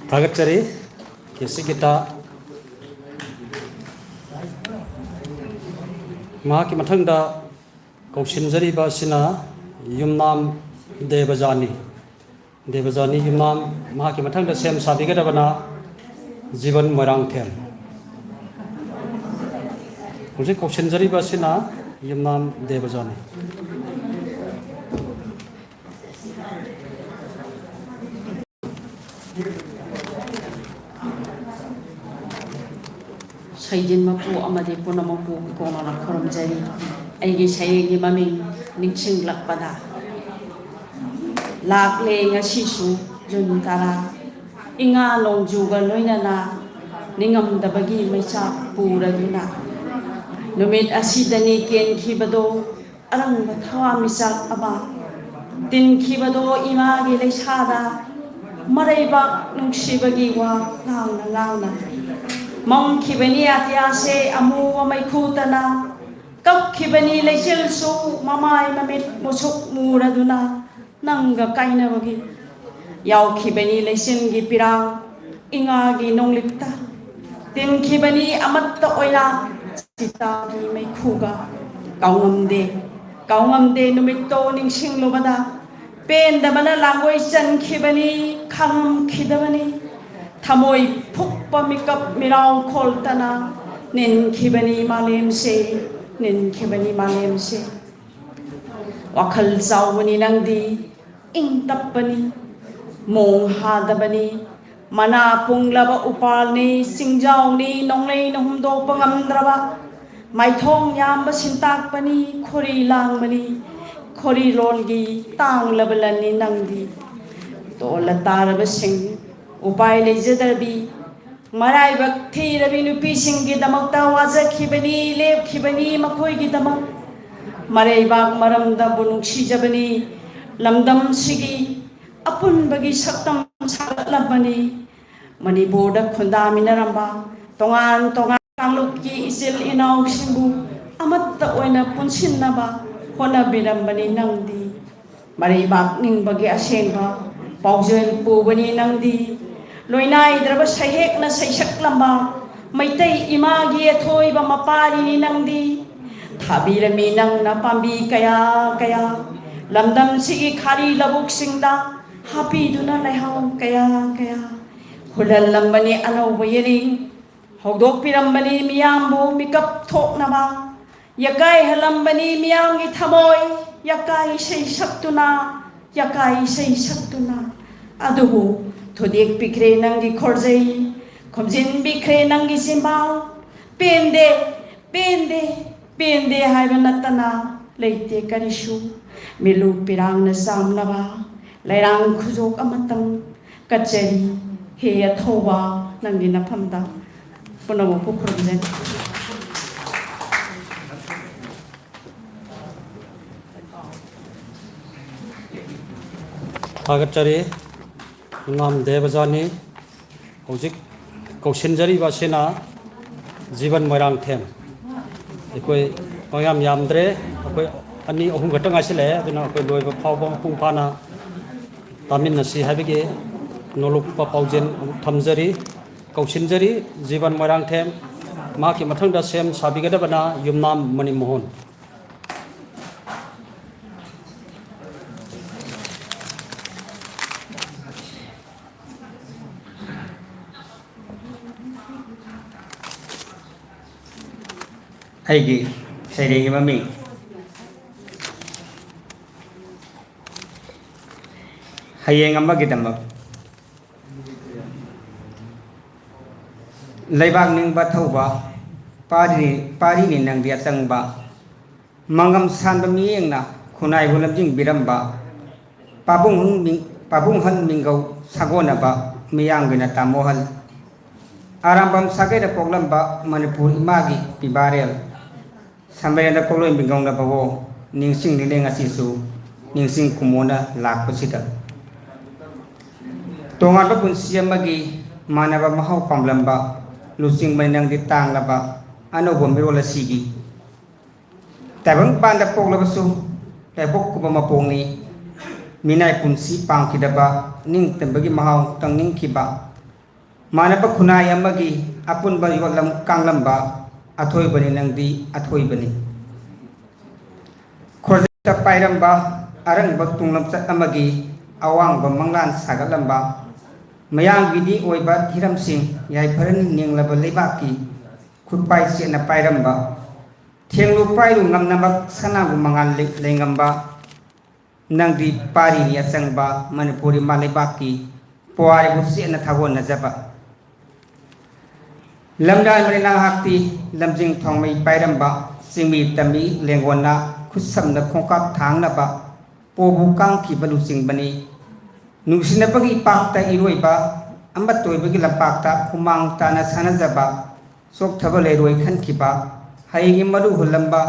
ꯊꯥꯒꯠꯆꯔꯤ꯫ K C guitar. ꯃꯍꯥꯛꯀꯤ ꯃꯊꯪꯗ ꯀꯧꯁꯤꯟꯖꯔꯤꯕ ꯑꯁꯤꯅ ꯌꯨꯝꯅꯥꯝ ꯗꯦꯕꯖꯥꯅꯤ꯫ ꯗꯦꯕꯖꯥꯅꯤ ꯌꯨꯝꯅꯥꯝ꯫ ꯃꯍꯥꯛꯀꯤ ꯃꯊꯪꯗ ꯁꯦꯝ ꯁꯥꯕꯤꯒꯗꯕꯅ ꯖꯤꯕꯟ ꯃꯣꯏꯔꯥꯡꯊꯦꯝ꯫ ꯍꯧꯖꯤꯛ ꯀꯧꯁꯤꯟꯖꯔꯤꯕ ꯑꯁꯤꯅ ꯌꯨꯝꯅꯥꯝ ꯗꯦꯕꯖꯥꯅꯤ꯫ ꯁꯩꯖꯤꯟ ꯃꯄꯨ ꯑꯃꯗꯤ ꯄꯨꯝꯅꯃꯛꯄꯨ ꯏꯀꯣꯛꯅꯅ ꯈꯨꯔꯨꯝꯖꯔꯤ꯫ ꯑꯩꯒꯤ ꯁꯩꯔꯦꯡꯒꯤ ꯃꯃꯤꯡ ꯅꯤꯡꯁꯤꯡꯂꯛꯄꯗ꯫ ꯂꯥꯛꯂꯦ ꯉꯁꯤꯁꯨ ꯖꯨꯟ ꯇꯔꯥ, ꯏꯉꯥ ꯅꯣꯡꯖꯨꯒ ꯂꯣꯏꯅꯅ ꯅꯤꯡꯉꯝꯗꯕꯒꯤ ꯃꯩꯆꯥꯛ ꯄꯨꯔꯗꯨꯅ꯫ ꯅꯨꯃꯤꯠ ꯑꯁꯤꯗꯅꯤ ꯀꯦꯟꯈꯤꯕꯗꯣ ꯑꯔꯪꯕ ꯊꯋꯥꯟꯃꯤꯆꯥꯛ ꯑꯃ꯫ ꯇꯤꯟꯈꯤꯕꯗꯣ ꯏꯃꯥꯒꯤ ꯂꯩꯁꯥꯗ ꯃꯔꯩꯕꯥꯛ ꯅꯨꯡꯁꯤꯕꯒꯤ ꯋꯥ ꯉꯥꯡꯅ ꯉꯥꯡꯅ꯫ ꯃꯝꯈꯤꯕꯅꯤ ꯑꯇꯤꯌꯥꯁꯦ ꯑꯃꯨꯕ ꯃꯩꯈꯨ ꯇꯅ꯫ ꯀꯞꯈꯤꯕꯅꯤ ꯂꯩꯆꯤꯜꯁꯨ ꯃꯃꯥꯏ ꯃꯃꯤꯠ ꯃꯨꯁꯨꯛ ꯃꯨꯔꯗꯨꯅ ꯅꯪꯒ ꯀꯥꯏꯅꯕꯒꯤ꯫ ꯌꯥꯎꯈꯤꯕꯅꯤ ꯂꯩꯆꯤꯟꯒꯤ ꯄꯤꯔꯥꯡ ꯏꯉꯥꯒꯤ ꯅꯣꯡꯂꯤꯛꯇ꯫ ꯇꯤꯟꯈꯤꯕꯅꯤ ꯑꯃꯠꯇ ꯑꯣꯏꯅ ꯆꯤꯇꯥꯒꯤ ꯃꯩꯈꯨꯒ꯫ ꯀꯥꯎꯉꯝꯗꯦ, ꯀꯥꯎꯉꯝꯗꯦ ꯅꯨꯃꯤꯠꯇꯣ ꯅꯤꯡꯁꯤꯡꯂꯨꯕꯗ꯫ ꯄꯦꯟꯗꯕꯅ ꯂꯥꯡꯒꯣꯏ ꯆꯟꯈꯤꯕꯅꯤ, ꯈꯥꯡꯉꯝꯈꯤꯗꯕꯅꯤ꯫ ꯊꯃꯣꯏ ꯐꯨꯛꯄ ꯃꯤꯀꯞ ꯃꯤꯔꯥꯎ ꯈꯣꯜꯇꯅ ꯅꯤꯟꯈꯤꯕꯅꯤ ꯃꯥꯂꯦꯝꯁꯦ, ꯅꯤꯟꯈꯤꯕꯅꯤ ꯃꯥꯂꯦꯝꯁꯦ꯫ ꯋꯥꯈꯜ ꯆꯥꯎꯕꯅꯤ ꯅꯪꯗꯤ, ꯏꯪ ꯇꯞꯄꯅꯤ꯫ ꯃꯣꯡ ꯍꯥꯗꯕꯅꯤ, ꯃꯅꯥ ꯄꯨꯡꯂꯕ ꯎꯄꯥꯜꯅꯤ, ꯆꯤꯡꯖꯥꯎꯅꯤ, ꯅꯣꯡꯂꯩꯅ ꯍꯨꯝꯗꯣꯛꯄ ꯉꯝꯗ꯭ꯔꯕ, ꯃꯥꯏꯊꯣꯡ ꯌꯥꯝꯕ ꯁꯤꯟꯇꯥꯛꯄꯅꯤ, ꯈꯣꯔꯤ ꯂꯥꯡꯕꯅꯤ, ꯈꯣꯔꯤꯔꯣꯜꯒꯤ ꯇꯥꯡꯂꯕ ꯂꯟꯅꯤ ꯅꯪꯗꯤ꯫ ꯇꯣꯜꯂ ꯇꯥꯔꯕꯁꯤꯡ, ꯎꯄꯥꯏ ꯂꯩꯖꯗ꯭ꯔꯕꯤ, ꯃꯔꯥꯏꯕꯛ ꯊꯤꯔꯕꯤ ꯅꯨꯄꯤꯁꯤꯡꯒꯤꯗꯃꯛꯇ ꯋꯥꯖꯈꯤꯕꯅꯤ, ꯂꯦꯞꯈꯤꯕꯅꯤ ꯃꯈꯣꯏꯒꯤꯗꯃꯛ꯫ ꯃꯔꯩꯕꯥꯛ ꯃꯔꯝꯗꯕꯨ ꯅꯨꯡꯁꯤꯖꯕꯅꯤ, ꯂꯝꯗꯝꯁꯤꯒꯤ ꯑꯄꯨꯟꯕꯒꯤ ꯁꯛꯇꯝ ꯁꯥꯒꯠꯂꯝꯕꯅꯤ꯫ ꯃꯅꯤꯄꯨꯔꯗ ꯈꯨꯟꯗꯥꯃꯤꯟꯅꯔꯝꯕ ꯇꯣꯉꯥꯟ ꯇꯣꯉꯥꯟ ꯀꯥꯡꯂꯨꯞꯀꯤ ꯏꯆꯤꯜ ꯏꯅꯥꯎꯁꯤꯡꯕꯨ ꯑꯃꯠꯇ ꯑꯣꯏꯅ ꯄꯨꯟꯁꯤꯟꯅꯕ ꯍꯣꯠꯅꯕꯤꯔꯝꯕꯅꯤ ꯅꯪꯗꯤ꯫ ꯃꯔꯩꯕꯥꯛ ꯅꯤꯡꯕꯒꯤ ꯑꯁꯦꯡꯕ ꯄꯥꯎꯖꯦꯜ ꯄꯨꯕꯅꯤ ꯅꯪꯗꯤ꯫ ꯂꯣꯏꯅꯥꯏꯗ꯭ꯔꯕ ꯁꯩꯍꯦꯛꯅ ꯁꯩꯁꯛꯂꯝꯕ ꯃꯩꯇꯩ ꯏꯃꯥꯒꯤ ꯑꯊꯣꯏꯕ ꯃꯄꯥꯔꯤꯅꯤ ꯅꯪꯗꯤ꯫ ꯊꯥꯕꯤꯔꯝꯃꯤ ꯅꯪꯅ ꯄꯥꯝꯕꯤ ꯀꯌꯥ ꯀꯌꯥ, ꯂꯝꯗꯝꯁꯤꯒꯤ ꯈꯥꯔꯤ ꯂꯧꯕꯨꯛꯁꯤꯡꯗ ꯍꯥꯞꯄꯤꯗꯨꯅ ꯂꯩꯍꯥꯎ ꯀꯌꯥ ꯀꯌꯥ꯫ ꯍꯨꯜꯍꯜꯂꯝꯕꯅꯤ ꯑꯅꯧꯕ ꯌꯦꯅꯤꯡ, ꯍꯧꯗꯣꯛꯄꯤꯔꯝꯕꯅꯤ ꯃꯤꯌꯥꯝꯕꯨ ꯃꯤꯀꯞ ꯊꯣꯛꯅꯕ꯫ ꯌꯥꯀꯥꯏꯍꯜꯂꯝꯕꯅꯤ ꯃꯤꯌꯥꯝꯒꯤ ꯊꯃꯣꯏ, ꯌꯥꯀꯥꯏ ꯏꯁꯩ ꯁꯛꯇꯨꯅ, ꯌꯥꯀꯥꯏ ꯏꯁꯩ ꯁꯛꯇꯨꯅ꯫ ꯑꯗꯨꯕꯨ ꯊꯨꯗꯦꯛꯄꯤꯈ꯭ꯔꯦ ꯅꯪꯒꯤ ꯈꯣꯔꯖꯩ, ꯈꯨꯝꯖꯤꯟꯕꯤꯈ꯭ꯔꯦ ꯅꯪꯒꯤ ꯆꯤꯟꯕꯥꯜ꯫ ꯄꯦꯟꯗꯦ, ꯄꯦꯟꯗꯦ, ꯄꯦꯟꯗꯦ ꯍꯥꯏꯕ ꯅꯠꯇꯅ ꯂꯩꯇꯦ ꯀꯔꯤꯁꯨ꯫ ꯃꯤꯂꯨ ꯄꯤꯔꯥꯡꯅ ꯆꯥꯝꯅꯕ ꯂꯩꯔꯥꯡ ꯈꯨꯖꯣꯛ ꯑꯃꯇꯪ ꯀꯠꯆꯔꯤ꯫ ꯍꯦ ꯑꯊꯧꯕ, ꯅꯪꯒꯤ ꯅꯐꯝꯗ ꯄꯨꯝꯅꯃꯛꯄꯨ ꯈꯨꯔꯨꯝꯖꯔꯤ꯫ ꯊꯥꯒꯠꯆꯔꯤ꯫ ꯌꯨꯝꯅꯥꯝ ꯗꯦꯕꯖꯥꯅꯤ꯫ ꯍꯧꯖꯤꯛ ꯀꯧꯁꯤꯟꯖꯔꯤꯕ ꯑꯁꯤꯅ ꯖꯤꯕꯟ ꯃꯣꯏꯔꯥꯡꯊꯦꯝ꯫ ꯑꯩꯈꯣꯏ ꯄꯪꯌꯥꯝ ꯌꯥꯝꯗ꯭ꯔꯦ, ꯑꯩꯈꯣꯏ ꯑꯅꯤ ꯑꯍꯨꯝ ꯈꯛꯇ ꯉꯥꯏꯁꯤꯜꯂꯛꯑꯦ, ꯑꯗꯨꯅ ꯑꯩꯈꯣꯏ ꯂꯣꯏꯕ ꯐꯥꯎꯕ ꯃꯄꯨꯡ ꯐꯥꯅ ꯇꯥꯃꯤꯟꯅꯁꯤ ꯍꯥꯏꯕꯒꯤ ꯅꯣꯂꯨꯛꯄ ꯄꯥꯎꯖꯦꯜ ꯑꯃꯨꯛ ꯊꯝꯖꯔꯤ꯫ ꯀꯧꯁꯤꯟꯖꯔꯤ ꯖꯤꯕꯟ ꯃꯣꯏꯔꯥꯡꯊꯦꯝ꯫ ꯃꯍꯥꯛꯀꯤ ꯃꯊꯪꯗ ꯁꯦꯝ ꯁꯥꯕꯤꯒꯗꯕꯅ ꯌꯨꯝꯅꯥꯝ ꯃꯅꯤꯃꯣꯍꯟ꯫ ꯑꯩꯒꯤ ꯁꯩꯔꯦꯡꯒꯤ ꯃꯃꯤꯡ ꯍꯌꯦꯡ ꯑꯃꯒꯤꯗꯃꯛ꯫ ꯂꯩꯕꯥꯛ ꯅꯤꯡꯕ ꯊꯧꯕ, ꯄꯥꯔꯤ, ꯄꯥꯔꯤꯅꯤ ꯅꯪꯗꯤ ꯑꯆꯪꯕ꯫ ꯃꯉꯝ ꯁꯥꯟꯕ ꯃꯤꯠꯌꯦꯡꯅ ꯈꯨꯟꯅꯥꯏꯕꯨ ꯂꯝꯖꯤꯡꯕꯤꯔꯝꯕ, ꯄꯥꯕꯨꯡꯍꯟ ꯃꯤ-, ꯄꯥꯕꯨꯡꯍꯟ ꯃꯤꯡꯒꯧ ꯁꯥꯒꯣꯟꯅꯕ ꯃꯤꯌꯥꯝꯒꯤꯅ ꯇꯥꯃꯣꯍꯜ꯫ ꯑꯔꯥꯝꯕꯝ ꯁꯥꯒꯩꯗ ꯄꯣꯛꯂꯝꯕ ꯃꯅꯤꯄꯨꯔ ꯏꯃꯥꯒꯤ ꯄꯤꯕꯥꯔꯦꯜ꯫ ꯁꯝꯃꯦꯂꯅ ꯀꯣꯂꯣꯏ ꯃꯤꯒꯧꯅꯕꯋꯣ, ꯅꯤꯡꯁꯤꯡ ꯅꯤꯡꯂꯦꯡ ꯑꯁꯤꯁꯨ ꯅꯤꯡꯁꯤꯡ ꯈꯨꯃꯣꯅ ꯂꯥꯛꯄꯁꯤꯗ꯫ ꯇꯣꯉꯥꯟꯕ ꯄꯨꯟꯁꯤ ꯑꯃꯒꯤ ꯃꯥꯟꯅꯕ ꯃꯍꯥꯎ ꯄꯥꯝꯂꯝꯕ ꯂꯨꯆꯤꯡꯕꯅꯤ ꯅꯪꯗꯤ ꯇꯥꯡꯂꯕ ꯑꯅꯧꯕ ꯃꯤꯔꯣꯜ ꯑꯁꯤꯒꯤ꯫ ꯇꯥꯏꯕꯪꯄꯥꯟꯗ ꯄꯣꯛꯂꯕꯁꯨ ꯂꯥꯏꯕꯛ ꯀꯨꯝꯕ ꯃꯄꯣꯛꯅꯤ꯫ ꯃꯤꯅꯥꯏ ꯄꯨꯟꯁꯤ ꯄꯥꯝꯈꯤꯗꯕ ꯅꯤꯡꯇꯝꯕꯒꯤ ꯃꯍꯥꯎ ꯇꯪꯅꯤꯡꯈꯤꯕ ꯃꯥꯟꯅꯕ ꯈꯨꯟꯅꯥꯏ ꯑꯃꯒꯤ ꯑꯄꯨꯟꯕ ꯌꯣꯠꯂꯝ ꯀꯥꯡꯂꯝꯕ ꯑꯊꯣꯏꯕꯅꯤ ꯅꯪꯗꯤ ꯑꯊꯣꯏꯕꯅꯤ꯫ ꯈꯣꯔꯖꯠꯇ ꯄꯥꯏꯔꯝꯕ ꯑꯔꯪꯕ ꯇꯨꯡꯂꯝꯆꯠ ꯑꯃꯒꯤ ꯑꯋꯥꯡꯕ ꯃꯪꯂꯥꯟ ꯁꯥꯒꯠꯂꯝꯕ ꯃꯌꯥꯝꯒꯤꯗꯤ ꯑꯣꯏꯕ ꯍꯤꯔꯝꯁꯤꯡ ꯌꯥꯏꯐꯔꯅꯤ ꯅꯦꯡꯂꯕ ꯂꯩꯕꯥꯛꯀꯤ ꯈꯨꯠꯄꯥꯏ ꯆꯦꯠꯅ ꯄꯥꯏꯔꯝꯕ ꯊꯦꯡꯂꯨ ꯄꯥꯏꯔꯨ ꯉꯝꯅꯃꯛ ꯁꯅꯥꯕꯨ ꯃꯉꯥꯜ ꯂꯩ-, ꯂꯩꯉꯝꯕ ꯅꯪꯗꯤ ꯄꯥꯔꯤꯅꯤ ꯑꯆꯪꯕ ꯃꯅꯤꯄꯨꯔ ꯏꯃꯥ ꯂꯩꯕꯥꯛꯀꯤ ꯄꯨꯋꯥꯔꯤꯕꯨ ꯆꯦꯠꯅ ꯊꯥꯒꯣꯟꯅꯖꯕ꯫ ꯂꯝꯗꯥꯏ ꯃꯔꯤ ꯅꯍꯥꯛꯇꯤ ꯂꯝꯖꯤꯡ ꯊꯣꯡꯃꯩ ꯄꯥꯏꯔꯝꯕ ꯆꯤꯡꯃꯤ ꯇꯝꯃꯤ ꯂꯦꯡꯒꯣꯟꯅ ꯈꯨꯠꯁꯝꯅ ꯈꯣꯡꯀꯥꯞ ꯊꯥꯡꯅꯕ ꯄꯣꯕꯨ ꯀꯥꯡꯈꯤꯕ ꯂꯨꯆꯤꯡꯕꯅꯤ꯫ ꯅꯨꯡꯁꯤꯅꯕꯒꯤ ꯏꯄꯥꯛꯇ ꯏꯔꯣꯏꯕ ꯑꯃꯠꯇ ꯑꯣꯏꯕꯒꯤ ꯂꯝꯄꯥꯛꯇ ꯍꯨꯃꯥꯡ ꯇꯥꯅ ꯁꯥꯟꯅꯖꯕ ꯆꯣꯛꯊꯕ ꯂꯩꯔꯣꯏ ꯈꯟꯈꯤꯕ ꯍꯌꯦꯡꯒꯤ ꯃꯔꯨ ꯍꯨꯜꯂꯝꯕ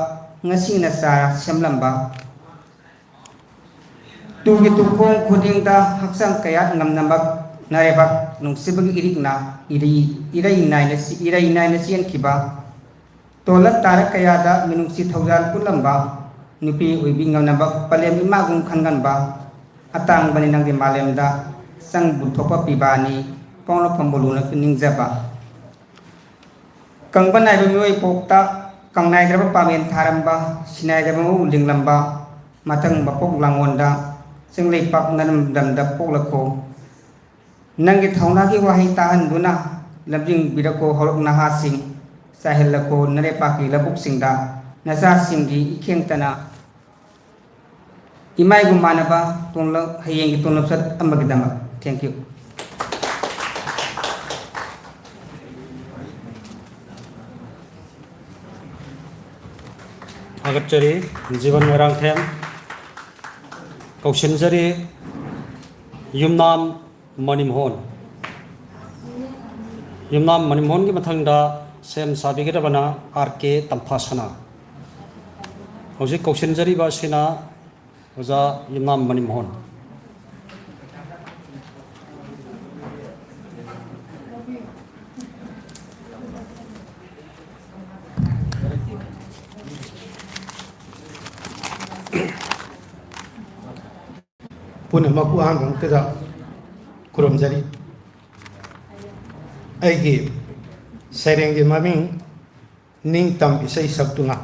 ꯉꯁꯤꯅ ꯆꯥꯔ ꯁꯦꯝꯂꯝꯕ ꯇꯨꯒꯤ ꯇꯨꯈꯣꯡ ꯈꯨꯗꯤꯡꯗ ꯍꯛꯆꯥꯡ ꯀꯌꯥꯠ ꯉꯝꯅꯃꯛ ꯅꯔꯩꯕꯥꯛ ꯅꯨꯡꯁꯤꯕꯒꯤ ꯏꯔꯤꯛꯅ ꯏꯔꯩ, ꯏꯔꯩ ꯅꯥꯏꯅ ꯆꯦ-, ꯏꯔꯩ ꯅꯥꯏꯅ ꯆꯦꯟꯈꯤꯕ ꯇꯣꯜꯂ ꯇꯥꯔ ꯀꯌꯥꯗ ꯃꯤꯅꯨꯡꯁꯤ ꯊꯧꯖꯥꯜ ꯎꯠꯂꯝꯕ ꯅꯨꯄꯤ ꯑꯣꯏꯕꯤ ꯉꯝꯅꯃꯛ ꯄꯂꯦꯝ ꯏꯃꯥꯒꯨꯝ ꯈꯟꯒꯟꯕ ꯑꯇꯥꯡꯕꯅꯤ ꯅꯪꯒꯤ ꯃꯥꯂꯦꯝꯗ ꯆꯪꯕꯨ ꯊꯣꯛꯄ ꯄꯤꯕꯥꯅꯤ ꯄꯣꯛꯅꯐꯝꯕꯨ ꯂꯨꯅ ꯅꯤꯡꯖꯕ꯫ ꯀꯪꯕ ꯅꯥꯏꯕ ꯃꯤꯑꯣꯏ ꯄꯣꯛꯇ ꯀꯪꯅꯥꯏꯗ꯭ꯔꯕ ꯄꯥꯡꯒꯜ ꯊꯥꯔꯝꯕ ꯁꯤꯅꯥꯏꯗ꯭ꯔꯕ ꯃꯎ ꯂꯤꯡꯂꯝꯕ ꯃꯊꯪ ꯃꯄꯣꯛ ꯂꯥꯡꯑꯣꯟꯗ ꯆꯤꯡꯂꯩꯄꯥꯛ ꯅꯔꯝꯗꯝꯗ ꯄꯣꯛꯂꯛꯈꯣ꯫ ꯅꯪꯒꯤ ꯊꯧꯅꯥꯒꯤ ꯋꯥꯍꯩ ꯇꯥꯍꯟꯗꯨꯅ ꯂꯝꯖꯤꯡꯕꯤꯔꯛꯈꯣ ꯍꯧꯔꯛ ꯅꯍꯥꯁꯤꯡ ꯆꯥꯏꯍꯜꯂꯛꯈꯣ ꯅꯔꯩꯄꯥꯛꯀꯤ ꯂꯧꯕꯨꯛꯁꯤꯡꯗ ꯅꯆꯥꯁꯤꯡꯒꯤ ꯏꯈꯦꯡꯇꯅ ꯏꯃꯥꯏꯒꯨꯝ ꯃꯥꯟꯅꯕ ꯇꯣꯡꯂꯞ, ꯍꯌꯦꯡꯒꯤ ꯇꯣꯡꯂꯞ ꯆꯠ ꯑꯃꯒꯤꯗꯃꯛ꯫ Thank you꯫ ꯊꯥꯒꯠꯆꯔꯤ꯫ ꯖꯤꯕꯟ ꯃꯣꯏꯔꯥꯡꯊꯦꯝ꯫ ꯀꯧꯁꯤꯟꯖꯔꯤ ꯌꯨꯝꯅꯥꯝ ꯃꯅꯤꯃꯣꯍꯟ꯫ ꯌꯨꯝꯅꯥꯝ ꯃꯅꯤꯃꯣꯍꯟꯒꯤ ꯃꯊꯪꯗ ꯁꯦꯝ ꯁꯥꯕꯤꯒꯗꯕꯅ ꯑꯥꯔ ꯀꯦ ꯇꯝꯐꯥꯁꯅꯥ꯫ ꯍꯧꯖꯤꯛ ꯀꯧꯁꯤꯟꯖꯔꯤꯕ ꯑꯁꯤꯅ ꯑꯣꯖꯥ ꯌꯨꯝꯅꯥꯝ ꯃꯅꯤꯃꯣꯍꯟ꯫ ꯄꯨꯝꯅꯃꯛꯄꯨ ꯑꯍꯥꯟꯕ ꯃꯛꯇꯗ ꯈꯨꯔꯨꯝꯖꯔꯤ꯫ ꯑꯩꯒꯤ ꯁꯩꯔꯦꯡꯒꯤ ꯃꯃꯤꯡ ꯅꯤꯡꯇꯝ ꯏꯁꯩ ꯁꯛꯇꯨꯅ꯫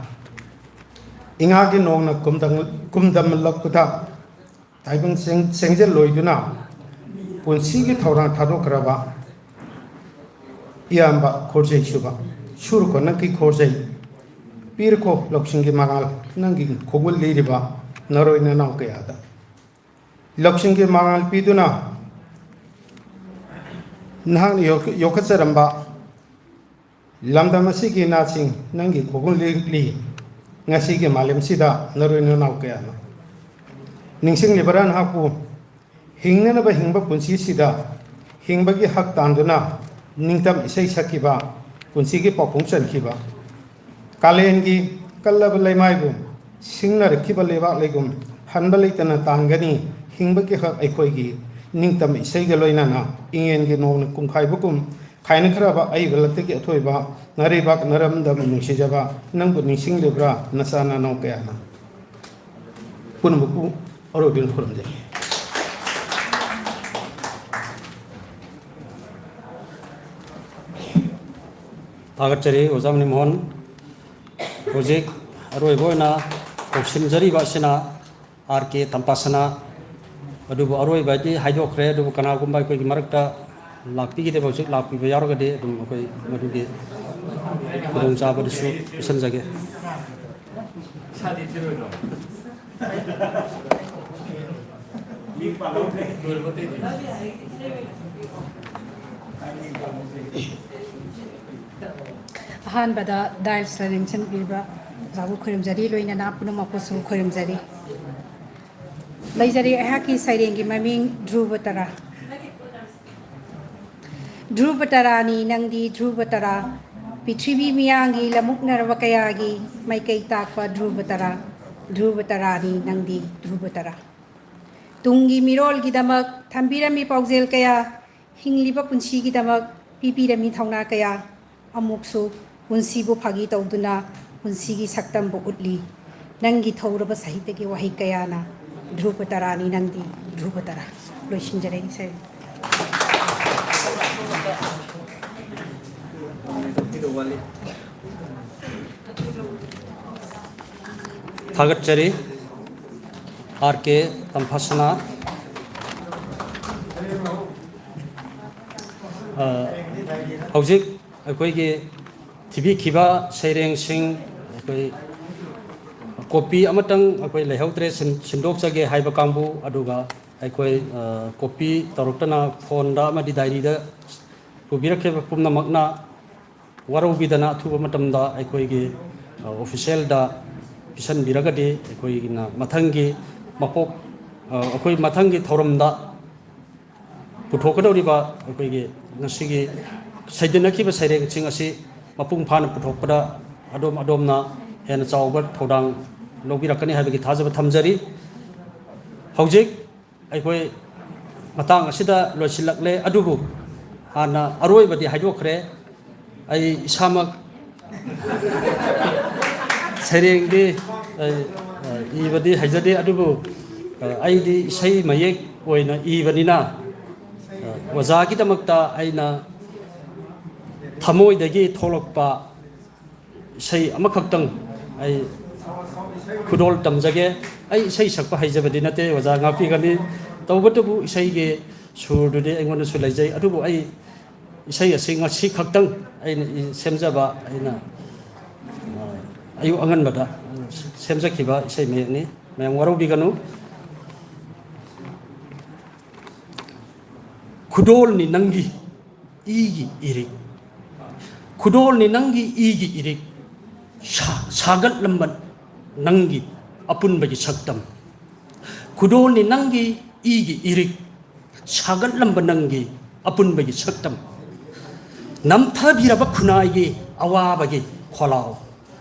ꯏꯉꯥꯒꯤ ꯅꯣꯡꯅ ꯀꯨꯝꯗꯝ-, ꯀꯨꯝꯗꯝꯂꯛꯄꯗ ꯇꯥꯏꯕꯪ ꯆꯦꯡ-, ꯆꯦꯡꯖꯜ ꯂꯣꯏꯗꯨꯅ ꯄꯨꯟꯁꯤꯒꯤ ꯊꯧꯔꯥꯡ ꯊꯥꯗꯣꯛꯈ꯭ꯔꯕ ꯏꯌꯥꯝꯕ ꯈꯣꯔꯖꯩ ꯁꯨꯕ, ꯁꯨꯔꯨꯀꯣ ꯅꯪꯒꯤ ꯈꯣꯔꯖꯩ, ꯄꯤꯔꯀꯣ ꯂꯧꯁꯤꯡꯒꯤ ꯃꯉꯥꯜ ꯅꯪꯒꯤ ꯈꯣꯡꯒꯨꯜ ꯂꯤꯔꯤꯕ ꯅꯔꯣꯏ ꯅꯅꯥꯎ ꯀꯌꯥꯗ꯫ ꯂꯧꯁꯤꯡꯒꯤ ꯃꯉꯥꯜ ꯄꯤꯗꯨꯅ ꯅꯍꯥꯛꯅ ꯌꯣꯛ-, ꯌꯣꯛꯈꯠꯆꯔꯝꯕ ꯂꯝꯗꯝ ꯑꯁꯤꯒꯤ ꯅꯥꯠꯁꯤꯡ ꯅꯪꯒꯤ ꯈꯣꯡꯒꯨꯜ ꯂꯤꯛꯂꯤ꯫ ꯉꯁꯤꯒꯤ ꯃꯥꯂꯦꯝꯁꯤꯗ ꯅꯔꯣꯏ ꯅꯅꯥꯎ ꯀꯌꯥꯅ ꯅꯤꯡꯁꯤꯡꯂꯤꯕꯔꯥ ꯅꯍꯥꯛꯄꯨ? ꯍꯤꯡꯅꯅꯕ ꯍꯤꯡꯕ ꯄꯨꯟꯁꯤꯁꯤꯗ ꯍꯤꯡꯕꯒꯤ ꯍꯛ ꯇꯥꯟꯗꯨꯅ ꯅꯤꯡꯇꯝ ꯏꯁꯩ ꯁꯛꯈꯤꯕ, ꯄꯨꯟꯁꯤꯒꯤ ꯄꯥꯎꯈꯣꯡ ꯆꯟꯈꯤꯕ, ꯀꯥꯂꯦꯟꯒꯤ ꯀꯜꯂꯕ ꯂꯩꯃꯥꯏꯕꯨ ꯁꯤꯡꯅꯔꯛꯈꯤꯕ ꯂꯩꯕꯥꯛ ꯂꯩꯒꯨꯝ ꯍꯟꯕ ꯂꯩꯇꯅ ꯇꯥꯟꯒꯅꯤ꯫ ꯍꯤꯡꯕꯒꯤ ꯍꯛ ꯑꯩꯈꯣꯏꯒꯤ ꯅꯤꯡꯇꯝ ꯏꯁꯩꯒ ꯂꯣꯏꯅꯅ ꯏꯉꯦꯟꯒꯤ ꯅꯣꯡꯅ ꯀꯨꯝꯈꯥꯏꯕꯒꯨꯝ ꯈꯥꯏꯅꯈ꯭ꯔꯕ ꯑꯏꯕ ꯂꯛꯇꯒꯤ ꯑꯊꯣꯏꯕ ꯅꯔꯩꯕꯥꯛ ꯅꯔꯝꯗꯝ ꯅꯨꯡꯁꯤꯖꯕ ꯅꯪꯕꯨ ꯅꯤꯡꯁꯤꯡꯂꯤꯕ꯭ꯔꯥ ꯅꯆꯥ ꯅꯅꯥꯎ ꯀꯌꯥꯅ? ꯄꯨꯝꯅꯃꯛꯄꯨ ꯑꯔꯣꯏꯕ ꯑꯣꯏꯅ ꯈꯨꯔꯨꯝꯖꯔꯤ꯫ ꯊꯥꯒꯠꯆꯔꯤ ꯑꯣꯖꯥ ꯃꯅꯤꯃꯣꯍꯟ꯫ ꯍꯧꯖꯤꯛ ꯑꯔꯣꯏꯕ ꯑꯣꯏꯅ ꯀꯧꯁꯤꯟꯖꯔꯤꯕ ꯑꯁꯤꯅ ꯑꯥꯔ ꯀꯦ ꯇꯝꯄꯥꯁꯅꯥ꯫ ꯑꯗꯨꯕꯨ ꯑꯔꯣꯏꯕꯗꯤ ꯍꯥꯏꯗꯣꯛꯈ꯭ꯔꯦ, ꯑꯗꯨꯕꯨ ꯀꯅꯥꯒꯨꯝꯕ ꯑꯩꯈꯣꯏꯒꯤ ꯃꯔꯛꯇ ꯂꯥꯛꯄꯤꯒꯗꯕ, ꯍꯧꯖꯤꯛ ꯂꯥꯛꯄꯤꯕ ꯌꯥꯎꯔꯒꯗꯤ ꯑꯗꯨꯝ ꯑꯩꯈꯣꯏ ꯃꯗꯨꯒꯤ ꯈꯨꯗꯣꯡꯆꯥꯕꯗꯨꯁꯨ ꯄꯤꯁꯟꯖꯒꯦ꯫ ꯑꯍꯥꯟꯕꯗ ꯗꯥꯏꯁꯇ ꯂꯦꯡꯁꯤꯟꯕꯤꯔꯤꯕ ꯑꯣꯖꯥꯕꯨ ꯈꯣꯏꯔꯨꯝꯖꯔꯤ, ꯂꯣꯏꯅꯅ ꯄꯨꯝꯅꯃꯛꯄꯨꯁꯨ ꯈꯣꯏꯔꯨꯝꯖꯔꯤ꯫ ꯂꯩꯖꯔꯤ ꯑꯩꯍꯥꯛꯀꯤ ꯁꯩꯔꯦꯡꯒꯤ ꯃꯃꯤꯡ ꯙ꯭ꯔꯨꯕ ꯇꯔꯥ꯫ ꯙ꯭ꯔꯨꯕ ꯇꯔꯥꯅꯤ ꯅꯪꯗꯤ ꯙ꯭ꯔꯨꯕ ꯇꯔꯥ, ꯄ꯭ꯔꯤꯊꯤꯕꯤ ꯃꯤꯌꯥꯝꯒꯤ ꯂꯃꯨꯛꯅꯔꯕ ꯀꯌꯥꯒꯤ ꯃꯥꯏꯀꯩ ꯇꯥꯛꯄ ꯙ꯭ꯔꯨꯕ ꯇꯔꯥ, ꯙ꯭ꯔꯨꯕ ꯇꯔꯥꯅꯤ ꯅꯪꯗꯤ ꯙ꯭ꯔꯨꯕ ꯇꯔꯥ꯫ ꯇꯨꯡꯒꯤ ꯃꯤꯔꯣꯜꯒꯤꯗꯃꯛ ꯊꯝꯕꯤꯔꯝꯃꯤ ꯄꯥꯎꯖꯦꯜ ꯀꯌꯥ, ꯍꯤꯡꯂꯤꯕ ꯄꯨꯟꯁꯤꯒꯤꯗꯃꯛ ꯄꯤꯕꯤꯔꯝꯃꯤ ꯊꯧꯅꯥ ꯀꯌꯥ, ꯑꯃꯨꯛꯁꯨ ꯄꯨꯟꯁꯤꯕꯨ ꯐꯥꯒꯤ ꯇꯧꯗꯨꯅ ꯄꯨꯟꯁꯤꯒꯤ ꯁꯛꯇꯝꯕꯨ ꯎꯠꯂꯤ꯫ ꯅꯪꯒꯤ ꯊꯧꯔꯕ ꯁꯥꯍꯤꯇ꯭ꯌꯒꯤ ꯋꯥꯍꯩ ꯀꯌꯥꯅ ꯙ꯭ꯔꯨꯕ ꯇꯔꯥꯅꯤ ꯅꯪꯗꯤ ꯙ꯭ꯔꯨꯕ ꯇꯔꯥ꯫ ꯂꯣꯏꯁꯤꯟꯖꯔꯦ ꯏꯁꯩ꯫ ꯊꯥꯒꯠꯆꯔꯤ꯫ ꯑꯥꯔ ꯀꯦ ꯇꯝꯐꯥꯁꯅꯥ꯫ ꯑ, ꯍꯧꯖꯤꯛ ꯑꯩꯈꯣꯏꯒꯤ ꯊꯤꯕꯤꯈꯤꯕ ꯁꯩꯔꯦꯡꯁꯤꯡ ꯑꯩꯈꯣꯏ ꯀꯣꯄꯤ ꯑꯃꯇꯪ ꯑꯩꯈꯣꯏ ꯂꯩꯍꯧꯗ꯭ꯔꯦ, ꯁꯤꯟ-, ꯁꯤꯟꯗꯣꯛꯆꯒꯦ ꯍꯥꯏꯕ ꯀꯥꯡꯕꯨ, ꯑꯗꯨꯒ ꯑꯩꯈꯣꯏ, ꯑ, ꯀꯣꯄꯤ ꯇꯧꯔꯛꯇꯅ ꯐꯣꯟꯗ ꯑꯃꯗꯤ ꯗꯥꯏꯔꯤꯗ ꯄꯨꯕꯤꯔꯛꯈꯤꯕ ꯄꯨꯝꯅꯃꯛꯅ ꯋꯥꯔꯧꯕꯤꯗꯅ ꯑꯊꯨꯕ ꯃꯇꯝꯗ ꯑꯩꯈꯣꯏꯒꯤ, ꯑ, ꯑꯣꯐꯤꯁꯦꯜꯗ ꯄꯤꯁꯟꯕꯤꯔꯒꯗꯤ ꯑꯩꯈꯣꯏꯒꯤꯅ ꯃꯊꯪꯒꯤ ꯃꯄꯣꯛ, ꯑ, ꯑꯩꯈꯣꯏ ꯃꯊꯪꯒꯤ ꯊꯧꯔꯝꯗ ꯄꯨꯊꯣꯛꯀꯗꯧꯔꯤꯕ ꯑꯩꯈꯣꯏꯒꯤ ꯉꯁꯤꯒꯤ ꯁꯩꯗꯟꯅꯈꯤꯕ ꯁꯩꯔꯦꯡꯁꯤꯡ ꯑꯁꯤ ꯃꯄꯨꯡ ꯐꯥꯅ ꯄꯨꯊꯣꯛꯄꯗ ꯑꯗꯣꯝ ꯑꯗꯣꯝꯅ ꯍꯦꯟꯅ ꯆꯥꯎꯕ ꯊꯧꯗꯥꯡ ꯂꯧꯕꯤꯔꯛꯀꯅꯤ ꯍꯥꯏꯕꯒꯤ ꯊꯥꯖꯕ ꯊꯝꯖꯔꯤ꯫ ꯍꯧꯖꯤꯛ ꯑꯩꯈꯣꯏ ꯃꯇꯥꯡ ꯑꯁꯤꯗ ꯂꯣꯏꯁꯤꯜꯂꯛꯂꯦ, ꯑꯗꯨꯕꯨ ꯍꯥꯟꯅ ꯑꯔꯣꯏꯕꯗꯤ ꯍꯥꯏꯗꯣꯛꯈ꯭ꯔꯦ꯫ ꯑꯩ ꯏꯁꯥꯃꯛ ꯁꯩꯔꯦꯡꯗꯤ, ꯑ, ꯏꯕꯗꯤ ꯍꯩꯖꯗꯦ, ꯑꯗꯨꯕꯨ, ꯑ, ꯑꯩꯗꯤ ꯏꯁꯩ ꯃꯌꯦꯛ ꯑꯣꯏꯅ ꯏꯕꯅꯤꯅ, ꯑ, ꯑꯣꯖꯥꯒꯤꯗꯃꯛꯇ ꯑꯩꯅ ꯊꯃꯣꯏꯗꯒꯤ ꯊꯣꯛꯂꯛꯄ ꯏꯁꯩ ꯑꯃꯈꯛꯇꯪ ꯑꯩ ꯈꯨꯗꯣꯜ ꯇꯝꯖꯒꯦ꯫ ꯑꯩ ꯏꯁꯩ ꯁꯛꯄ ꯍꯩꯖꯕꯗꯤ ꯅꯠꯇꯦ, ꯑꯣꯖꯥ ꯉꯥꯛꯄꯤꯒꯅꯤ꯫ ꯇꯧꯕꯇꯕꯨ ꯏꯁꯩꯒꯤ ꯁꯨꯔꯗꯨꯗꯤ ꯑꯩꯉꯣꯟꯗꯁꯨ ꯂꯩꯖꯩ, ꯑꯗꯨꯕꯨ ꯑꯩ ꯏꯁꯩ ꯑꯁꯤ ꯉꯁꯤ ꯈꯛꯇꯪ ꯑꯩꯅ ꯏ-, ꯁꯦꯝꯖꯕ, ꯑꯩꯅ, ꯑ, ꯑꯌꯨꯛ ꯑꯉꯟꯕꯗ ꯁꯦꯝꯖꯈꯤꯕ ꯏꯁꯩ ꯃꯌꯦꯛꯅꯤ꯫ ꯃꯌꯥꯝ ꯋꯥꯔꯧꯕꯤꯒꯅꯨ꯫ ꯈꯨꯗꯣꯜꯅꯤ ꯅꯪꯒꯤ ꯏꯒꯤ ꯏꯔꯤꯛ, ꯈꯨꯗꯣꯜꯅꯤ ꯅꯪꯒꯤ ꯏꯒꯤ ꯏꯔꯤꯛ, ꯁꯥ-, ꯁꯥꯒꯠꯂꯝꯕ ꯅꯪꯒꯤ ꯑꯄꯨꯟꯕꯒꯤ ꯁꯛꯇꯝ, ꯈꯨꯗꯣꯜꯅꯤ ꯅꯪꯒꯤ ꯏꯒꯤ ꯏꯔꯤꯛ, ꯁꯥꯒꯠꯂꯝꯕ ꯅꯪꯒꯤ ꯑꯄꯨꯟꯕꯒꯤ ꯁꯛꯇꯝ, ꯅꯝꯊꯕꯤꯔꯕ ꯈꯨꯟꯅꯥꯏꯒꯤ ꯑꯋꯥꯕꯒꯤ ꯈꯣꯜꯂꯥꯎ,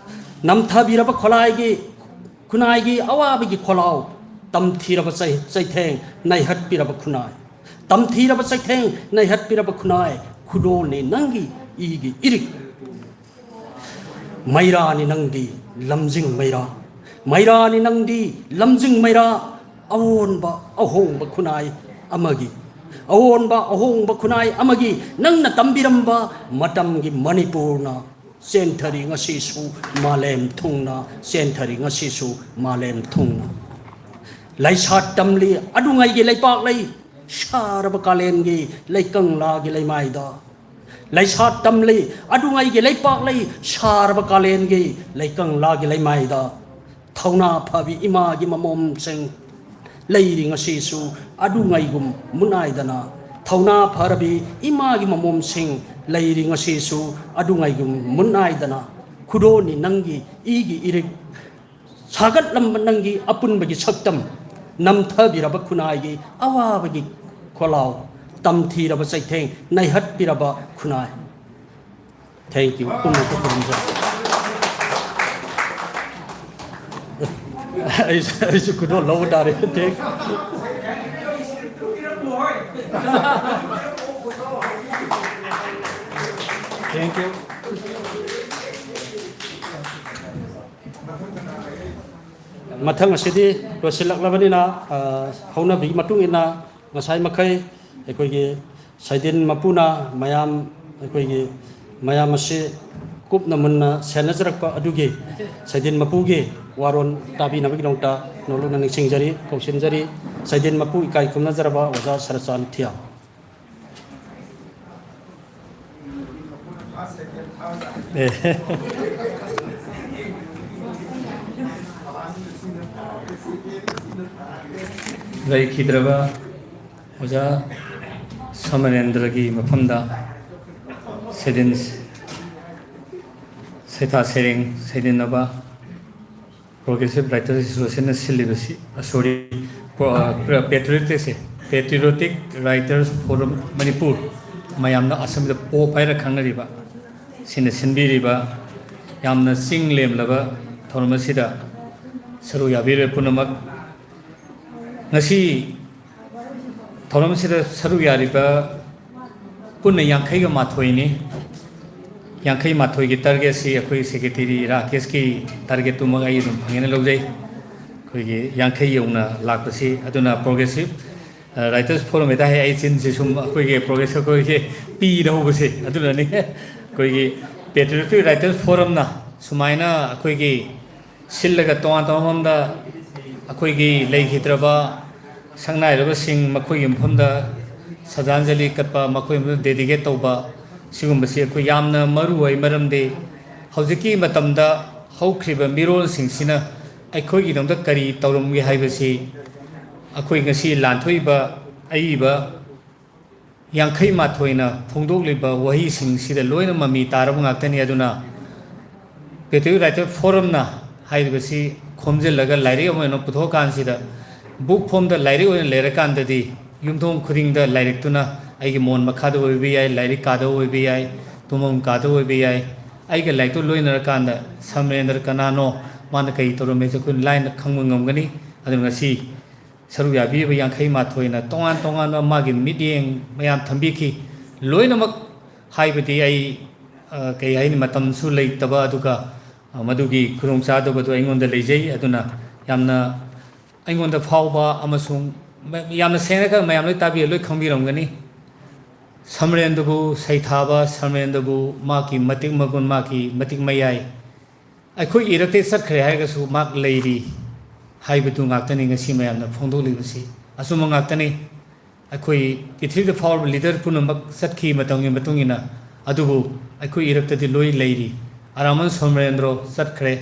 ꯅꯝꯊꯕꯤꯔꯕ ꯈꯣꯂꯥꯏꯒꯤ, ꯈꯨꯟꯅꯥꯏꯒꯤ ꯑꯋꯥꯕꯒꯤ ꯈꯣꯜꯂꯥꯎ, ꯇꯝꯊꯤꯔꯕ ꯆꯩ-, ꯆꯩꯊꯦꯡ ꯅꯩꯍꯠꯄꯤꯔꯕ ꯈꯨꯟꯅꯥꯏ, ꯇꯝꯊꯤꯔꯕ ꯆꯩꯊꯦꯡ ꯅꯩꯍꯠꯄꯤꯔꯕ ꯈꯨꯟꯅꯥꯏ, ꯈꯨꯗꯣꯜꯅꯤ ꯅꯪꯒꯤ ꯏꯒꯤ ꯏꯔꯤꯛ꯫ ꯃꯩꯔꯥꯅꯤ ꯅꯪꯗꯤ ꯂꯝꯖꯤꯡ ꯃꯩꯔꯥ, ꯃꯩꯔꯥꯅꯤ ꯅꯪꯗꯤ ꯂꯝꯖꯤꯡ ꯃꯩꯔꯥ, ꯑꯑꯣꯟꯕ ꯑꯍꯣꯡꯕ ꯈꯨꯟꯅꯥꯏ ꯑꯃꯒꯤ, ꯑꯑꯣꯟꯕ ꯑꯍꯣꯡꯕ ꯈꯨꯟꯅꯥꯏ ꯑꯃꯒꯤ ꯅꯪꯅ ꯇꯝꯕꯤꯔꯝꯕ ꯃꯇꯝꯒꯤ ꯃꯅꯤꯄꯨꯔꯅ ꯆꯦꯟꯊꯔꯤ ꯉꯁꯤꯁꯨ ꯃꯥꯂꯦꯝ ꯊꯨꯡꯅ, ꯆꯦꯟꯊꯔꯤ ꯉꯁꯤꯁꯨ ꯃꯥꯂꯦꯝ ꯊꯨꯡꯅ꯫ ꯂꯩꯁꯥꯠ ꯇꯝꯂꯤ ꯑꯗꯨꯉꯩꯒꯤ ꯂꯩꯄꯥꯛꯂꯩ, ꯁꯥꯔꯕ ꯀꯥꯂꯦꯟꯒꯤ ꯂꯩꯀꯪꯂꯥꯒꯤ ꯂꯩꯃꯥꯏꯗ꯫ ꯂꯩꯁꯥꯠ ꯇꯝꯂꯤ ꯑꯗꯨꯉꯩꯒꯤ ꯂꯩꯄꯥꯛꯂꯩ, ꯁꯥꯔꯕ ꯀꯥꯂꯦꯟꯒꯤ ꯂꯩꯀꯪꯂꯥꯒꯤ ꯂꯩꯃꯥꯏꯗ꯫ ꯊꯧꯅꯥ ꯐꯕꯤ ꯏꯃꯥꯒꯤ ꯃꯃꯣꯝꯁꯤꯡ ꯂꯩꯔꯤ ꯉꯁꯤꯁꯨ ꯑꯗꯨꯉꯩꯒꯨꯝ ꯃꯨꯠꯅꯥꯏꯗꯅ꯫ ꯊꯧꯅꯥ ꯐꯔꯕꯤ ꯏꯃꯥꯒꯤ ꯃꯃꯣꯝꯁꯤꯡ ꯂꯩꯔꯤ ꯉꯁꯤꯁꯨ ꯑꯗꯨꯉꯩꯒꯨꯝ ꯃꯨꯠꯅꯥꯏꯗꯅ꯫ ꯈꯨꯗꯣꯜꯅꯤ ꯅꯪꯒꯤ ꯏꯒꯤ ꯏꯔꯤꯛ, ꯁꯥꯒꯠꯂꯝꯕ ꯅꯪꯒꯤ ꯑꯄꯨꯟꯕꯒꯤ ꯁꯛꯇꯝ, ꯅꯝꯊꯕꯤꯔꯕ ꯈꯨꯟꯅꯥꯏꯒꯤ ꯑꯋꯥꯕꯒꯤ ꯈꯣꯜꯂꯥꯎ, ꯇꯝꯊꯤꯔꯕ ꯆꯩꯊꯦꯡ ꯅꯩꯍꯠꯄꯤꯔꯕ ꯈꯨꯟꯅꯥꯏ꯫ Thank you. ꯄꯨꯟꯅ ꯈꯨꯔꯨꯝꯖꯔꯤ꯫ ꯑꯩꯁꯨ, ꯑꯩꯁꯨ ꯈꯨꯗꯣꯜ ꯂꯧꯕ ꯇꯥꯔꯦ꯫ Thank you. Thank you. ꯃꯊꯪ ꯑꯁꯤꯗꯤ ꯂꯣꯏꯁꯤꯜꯂꯛꯂꯕꯅꯤꯅ, ꯑ, ꯍꯧꯅꯕꯤꯒꯤ ꯃꯇꯨꯡ ꯏꯟꯅ ꯉꯁꯥꯏ ꯃꯈꯩ ꯑꯩꯈꯣꯏꯒꯤ ꯁꯩꯗꯤꯟ ꯃꯄꯨꯅ ꯃꯌꯥꯝ, ꯑꯩꯈꯣꯏꯒꯤ ꯃꯌꯥꯝ ꯑꯁꯤ ꯀꯨꯞꯅ ꯃꯨꯟꯅ ꯁꯦꯟꯅꯖꯔꯛꯄ ꯑꯗꯨꯒꯤ ꯁꯩꯗꯤꯟ ꯃꯄꯨꯒꯤ ꯋꯥꯔꯣꯜ ꯇꯥꯕꯤꯅꯕꯒꯤꯗꯃꯛꯇ ꯅꯣꯂꯨꯛꯅ ꯅꯤꯡꯁꯤꯡꯖꯔꯤ, ꯀꯧꯁꯤꯟꯖꯔꯤ꯫ ꯁꯩꯗꯤꯟ ꯃꯄꯨ ꯏꯀꯥꯏ ꯈꯨꯝꯅꯖꯔꯕ ꯑꯣꯖꯥ ꯁꯔꯆꯥꯟ ꯊꯤꯌꯥꯝ꯫ ꯑꯦ꯫ ꯂꯩꯈꯤꯗ꯭ꯔꯕ ꯑꯣꯖꯥ ꯁꯃꯔꯦꯟꯗ꯭ꯔꯒꯤ ꯃꯐꯝꯗ ꯁꯩꯗꯤꯟ ꯁꯩꯊꯥ ꯁꯩꯔꯦꯡ ꯁꯩꯗꯤꯟꯅꯕ Progressive Writers Associationꯅ ꯁꯤꯜꯂꯤꯕꯁꯤ, ꯁꯣꯔꯤ, ꯄꯦꯇ꯭ꯔꯤꯌꯣꯇꯤꯛꯁꯦ, Patriotic Writers Forum ꯃꯅꯤꯄꯨꯔ, ꯃꯌꯥꯝꯅ ꯑꯁꯝꯕꯗ ꯄꯣꯞ ꯍꯥꯏꯔ ꯈꯪꯅꯔꯤꯕ, ꯁꯤꯅ ꯁꯤꯟꯕꯤꯔꯤꯕ ꯌꯥꯝꯅ ꯆꯤꯡ ꯂꯦꯝꯂꯕ ꯊꯧꯔꯝ ꯑꯁꯤꯗ ꯁꯔꯨꯛ ꯌꯥꯕꯤꯔꯤꯕ ꯄꯨꯝꯅꯃꯛ, ꯉꯁꯤ ꯊꯧꯔꯝꯁꯤꯗ ꯁꯔꯨꯛ ꯌꯥꯔꯤꯕ ꯄꯨꯟꯅ ꯌꯥꯡꯈꯩꯒ ꯃꯥꯊꯣꯏꯅꯤ꯫ ꯌꯥꯡꯈꯩ ꯃꯥꯊꯣꯏꯒꯤ targetꯁꯤ ꯑꯩꯈꯣꯏ secretary ꯔꯥꯀꯦꯁꯀꯤ targetꯇꯨꯃꯛ ꯑꯩ ꯑꯗꯨꯝ ꯐꯪꯉꯦꯅ ꯂꯧꯖꯩ꯫ ꯑꯩꯈꯣꯏꯒꯤ ꯌꯥꯡꯈꯩ ꯌꯧꯅ ꯂꯥꯛꯄꯁꯤ, ꯑꯗꯨꯅ Progressive, ꯑ, Writers Forum ꯍꯦꯛꯇ ꯍꯥꯏ, ꯑꯩ ꯆꯤꯟꯁꯤ ꯁꯨꯝ ꯑꯩꯈꯣꯏꯒꯤ Progressive ꯑꯩꯈꯣꯏꯒꯤ ꯄꯤꯗ ꯍꯧꯕꯁꯦ, ꯑꯗꯨꯅꯅꯤ꯫ ꯑꯩꯈꯣꯏꯒꯤ Patriotic Writers Forumꯅ ꯁꯨꯃꯥꯏꯅ ꯑꯩꯈꯣꯏꯒꯤ ꯁꯤꯜꯂꯒ ꯇꯣꯉꯥꯟ ꯇꯣꯉꯥꯟꯕ ꯃꯐꯝꯗ ꯑꯩꯈꯣꯏꯒꯤ ꯂꯩꯈꯤꯗ꯭ꯔꯕ ꯁꯛꯅꯥꯏꯔꯕꯁꯤꯡ ꯃꯈꯣꯏꯒꯤ ꯃꯐꯝꯗ ꯁ꯭ꯔꯗꯥꯟꯖꯂꯤ ꯀꯠꯄ, ꯃꯈꯣꯏꯒꯤ ꯃꯐꯝꯗ dedicate ꯇꯧꯕ, ꯁꯤꯒꯨꯝꯕꯁꯤ ꯑꯩꯈꯣꯏ ꯌꯥꯝꯅ ꯃꯔꯨ ꯑꯣꯏ꯫ ꯃꯔꯝꯗꯤ ꯍꯧꯖꯤꯛꯀꯤ ꯃꯇꯝꯗ ꯍꯧꯈ꯭ꯔꯤꯕ ꯃꯤꯔꯣꯜꯁꯤꯡꯁꯤꯅ ꯑꯩꯈꯣꯏꯒꯤꯗꯃꯛꯇ ꯀꯔꯤ ꯇꯧꯔꯝꯒꯦ ꯍꯥꯏꯕꯁꯤ ꯑꯩꯈꯣꯏ ꯉꯁꯤ ꯂꯥꯟꯊꯣꯛꯏꯕ ꯑꯏꯕ ꯌꯥꯡꯈꯩ ꯃꯥꯊꯣꯏꯅ ꯐꯣꯡꯗꯣꯛꯂꯤꯕ ꯋꯥꯍꯩꯁꯤꯡꯁꯤꯗ ꯂꯣꯏꯅ ꯃꯃꯤ ꯇꯥꯔꯕ ꯉꯥꯛꯇꯅꯤ꯫ ꯑꯗꯨꯅ Patriotic Writers Forumꯅ ꯍꯥꯏꯔꯤꯕꯁꯤ ꯈꯣꯝꯖꯤꯜꯂꯒ ꯂꯥꯏꯔꯤꯛ ꯑꯃ ꯑꯣꯏꯅ ꯄꯨꯊꯣꯛꯑꯀꯥꯟꯁꯤꯗ, book form ꯗ ꯂꯥꯏꯔꯤꯛ ꯑꯣꯏꯅ ꯂꯩꯔꯀꯥꯟꯗꯗꯤ, ꯌꯨꯝꯊꯣꯡ ꯈꯨꯗꯤꯡꯗ ꯂꯥꯏꯔꯤꯛꯇꯨꯅ ꯑꯩꯒꯤ ꯃꯣꯟ ꯃꯈꯥꯗ ꯑꯣꯏꯕ ꯌꯥꯏ, ꯂꯥꯏꯔꯤꯛ ꯀꯥꯗ ꯑꯣꯏꯕ ꯌꯥꯏ, ꯇꯨꯝꯐꯝ ꯀꯥꯗ ꯑꯣꯏꯕ ꯌꯥꯏ, ꯑꯩꯒ ꯂꯥꯏꯔꯤꯛꯇꯨ ꯂꯣꯏꯅꯔꯀꯥꯟꯗ ꯁꯃꯔꯦꯟꯗ꯭ꯔ ꯀꯅꯥꯅꯣ, ꯃꯥꯅ ꯀꯔꯤ ꯇꯧꯔꯝꯃꯦꯁꯦ ꯑꯩꯈꯣꯏꯅ ꯂꯥꯏꯅ ꯈꯪꯕ ꯉꯝꯒꯅꯤ꯫ ꯑꯗꯨꯅ ꯉꯁꯤ ꯁꯔꯨꯛ ꯌꯥꯕꯤꯔꯤꯕ ꯌꯥꯡꯈꯩ ꯃꯥꯊꯣꯏꯅ ꯇꯣꯉꯥꯟ ꯇꯣꯉꯥꯟꯕ ꯃꯥꯒꯤ ꯃꯤꯠꯌꯦꯡ ꯃꯌꯥꯝ ꯊꯝꯕꯤꯈꯤ꯫ ꯂꯣꯏꯅꯃꯛ ꯍꯥꯏꯕꯗꯤ ꯑꯩ, ꯑ, ꯀꯩ ꯍꯥꯏꯅꯤ, ꯃꯇꯝꯁꯨ ꯂꯩꯇꯕ, ꯑꯗꯨꯒ, ꯑ, ꯃꯗꯨꯒꯤ ꯈꯨꯗꯣꯡꯆꯥꯗꯕꯗꯨ ꯑꯩꯉꯣꯟꯗ ꯂꯩꯖꯩ꯫ ꯑꯗꯨꯅ ꯌꯥꯝꯅ ꯑꯩꯉꯣꯟꯗ ꯐꯥꯎꯕ ꯑꯃꯁꯨꯡ ꯃ-, ꯌꯥꯝꯅ ꯁꯦꯡꯅ ꯈꯔ ꯃꯌꯥꯝ ꯂꯣꯏ ꯇꯥꯕꯤꯔ ꯂꯣꯏ ꯈꯪꯕꯤꯔꯝꯒꯅꯤ꯫ ꯁꯃꯔꯦꯟꯗꯨꯕꯨ ꯁꯩꯊꯥꯕ, ꯁꯃꯔꯦꯟꯗꯨꯕꯨ ꯃꯍꯥꯛꯀꯤ ꯃꯇꯤꯛ ꯃꯒꯨꯟ, ꯃꯍꯥꯛꯀꯤ ꯃꯇꯤꯛ ꯃꯌꯥꯏ, ꯑꯩꯈꯣꯏꯒꯤ ꯏꯔꯛꯇꯒꯤ ꯆꯠꯈ꯭ꯔꯦ ꯍꯥꯏꯔꯒꯁꯨ ꯃꯍꯥꯛ ꯂꯩꯔꯤ ꯍꯥꯏꯕꯗꯨ ꯉꯥꯛꯇꯅꯤ ꯉꯁꯤ ꯃꯌꯥꯝꯅ ꯐꯣꯡꯗꯣꯛꯂꯤꯕꯁꯤ꯫ ꯑꯆꯨꯝꯕ ꯉꯥꯛꯇꯅꯤ꯫ ꯑꯩꯈꯣꯏ ꯄ꯭ꯔꯤꯊꯤꯕꯤꯗ ꯐꯥꯎꯔꯕ leader ꯄꯨꯝꯅꯃꯛ ꯆꯠꯈꯤ ꯃꯇꯝꯒꯤ ꯃꯇꯨꯡ ꯏꯟꯅ, ꯑꯗꯨꯕꯨ ꯑꯩꯈꯣꯏ ꯏꯔꯛꯇꯗꯤ ꯂꯣꯏ ꯂꯩꯔꯤ꯫ ꯑꯔꯥꯃꯟ ꯁꯣꯃꯔꯦꯟꯗ꯭ꯔꯣ ꯆꯠꯈ꯭ꯔꯦ,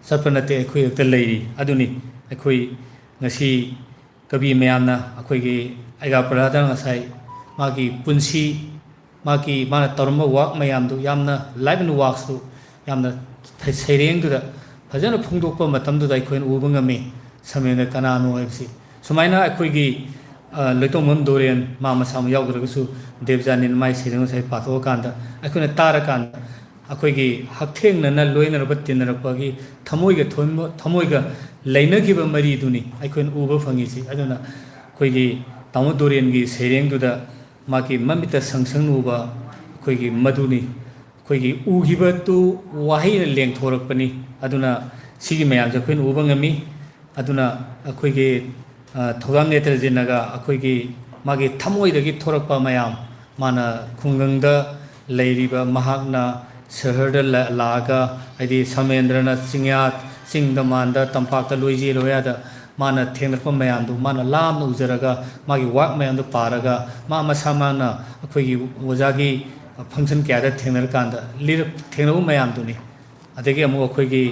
ꯆꯠꯄ ꯅꯠꯇꯦ, ꯑꯩꯈꯣꯏ ꯏꯔꯛꯇ ꯂꯩꯔꯤ꯫ ꯑꯗꯨꯅꯤ ꯑꯩꯈꯣꯏ ꯉꯁꯤ ꯀꯕꯤ ꯃꯌꯥꯝꯅ ꯑꯩꯈꯣꯏꯒꯤ ꯑꯩꯒꯥ ꯄ꯭ꯔꯍꯂꯥꯗꯅ ꯉꯁꯥꯏ ꯃꯥꯒꯤ ꯄꯨꯟꯁꯤ, ꯃꯥꯒꯤ, ꯃꯥꯅ ꯇꯧꯔꯝꯕ ꯋꯥꯛ ꯃꯌꯥꯝꯗꯨ, ꯌꯥꯝꯅ ꯂꯥꯏꯐ ꯑꯦꯟ ꯋꯥꯛꯁꯇꯨ ꯌꯥꯝꯅ ꯁꯩꯔꯦꯡꯗꯨꯗ ꯐꯖꯅ ꯐꯣꯡꯗꯣꯛꯄ ꯃꯇꯝꯗꯨꯗ ꯑꯩꯈꯣꯏꯅ ꯎꯕ ꯉꯝꯃꯤ ꯁꯃꯦꯟꯗ꯭ꯔ ꯀꯅꯥꯅꯣ ꯍꯥꯏꯕꯁꯤ꯫ ꯁꯨꯃꯥꯏꯅ ꯑꯩꯈꯣꯏꯒꯤ, ꯑ, ꯂꯣꯏꯇꯣꯡꯕꯝ ꯗꯣꯔꯦꯟ ꯃꯥ ꯃꯁꯥꯃꯛ ꯌꯥꯎꯗ꯭ꯔꯒꯁꯨ ꯗꯦꯕꯖꯥꯅꯤꯅ ꯃꯥꯒꯤ ꯁꯩꯔꯦꯡ ꯉꯁꯥꯏ ꯄꯥꯊꯣꯛꯑꯀꯥꯟꯗ ꯑꯩꯈꯣꯏꯅ ꯇꯥꯔꯀꯥꯟꯗ ꯑꯩꯈꯣꯏꯒꯤ ꯍꯛꯊꯦꯡꯅꯅ ꯂꯣꯏꯅꯔꯕ ꯇꯤꯟꯅꯔꯛꯄꯒꯤ ꯊꯃꯣꯏꯒ ꯊꯣꯏꯅ-, ꯊꯃꯣꯏꯒ ꯂꯩꯅꯈꯤꯕ ꯃꯔꯤꯗꯨꯅꯤ ꯑꯩꯈꯣꯏꯅ ꯎꯕ ꯐꯪꯉꯤꯁꯤ꯫ ꯑꯗꯨꯅ ꯑꯩꯈꯣꯏꯒꯤ ꯇꯥꯃꯣ ꯗꯣꯔꯦꯟꯒꯤ ꯁꯩꯔꯦꯡꯗꯨꯗ ꯃꯥꯒꯤ ꯃꯃꯤꯠꯇ ꯁꯪ ꯁꯪꯅ ꯎꯕ ꯑꯩꯈꯣꯏꯒꯤ ꯃꯗꯨꯅꯤ꯫ ꯑꯩꯈꯣꯏꯒꯤ ꯎꯈꯤꯕꯗꯨ ꯋꯥꯍꯩꯅ ꯂꯦꯡꯊꯣꯔꯛꯄꯅꯤ꯫ ꯑꯗꯨꯅ ꯁꯤꯒꯤ ꯃꯌꯥꯝꯁꯦ ꯑꯩꯈꯣꯏꯅ ꯎꯕ ꯉꯝꯃꯤ꯫ ꯑꯗꯨꯅ ꯑꯩꯈꯣꯏꯒꯤ, ꯑ, ꯊꯧꯗꯥꯝ ꯅꯦꯇ꯭ꯔꯖꯤꯠꯅꯒ ꯑꯩꯈꯣꯏꯒꯤ ꯃꯥꯒꯤ ꯊꯃꯣꯏꯗꯒꯤ ꯊꯣꯔꯛꯄ ꯃꯌꯥꯝ, ꯃꯥꯅ ꯈꯨꯡꯒꯪꯗ ꯂꯩꯔꯤꯕ, ꯃꯍꯥꯛꯅ ꯁꯍꯔꯗ ꯂ-, ꯂꯥꯛꯑꯒ, ꯍꯥꯏꯗꯤ ꯁꯃꯦꯟꯗ꯭ꯔꯅ ꯆꯤꯡꯌꯥ, ꯆꯤꯡꯗ ꯃꯥꯟꯗ, ꯇꯝꯄꯥꯛꯇ ꯂꯣꯏꯖꯦ ꯂꯣꯌꯥꯗ ꯃꯥꯅ ꯊꯦꯡꯅꯔꯛꯄ ꯃꯌꯥꯝꯗꯨ ꯃꯥꯅ ꯂꯥꯞꯅ ꯎꯖꯔꯒ, ꯃꯥꯒꯤ ꯋꯥꯛ ꯃꯌꯥꯝꯗꯨ ꯄꯥꯔꯒ, ꯃꯥ ꯃꯁꯥꯃꯛꯅ ꯑꯩꯈꯣꯏꯒꯤ ꯑꯣꯖꯥꯒꯤ ꯐꯪꯁꯟ ꯀꯌꯥꯗ ꯊꯦꯡꯅꯔꯀꯥꯟꯗ ꯂꯤꯔꯛ-, ꯊꯦꯡꯅꯕ ꯃꯌꯥꯝꯗꯨꯅꯤ꯫ ꯑꯗꯒꯤ ꯑꯃꯨꯛ ꯑꯩꯈꯣꯏꯒꯤ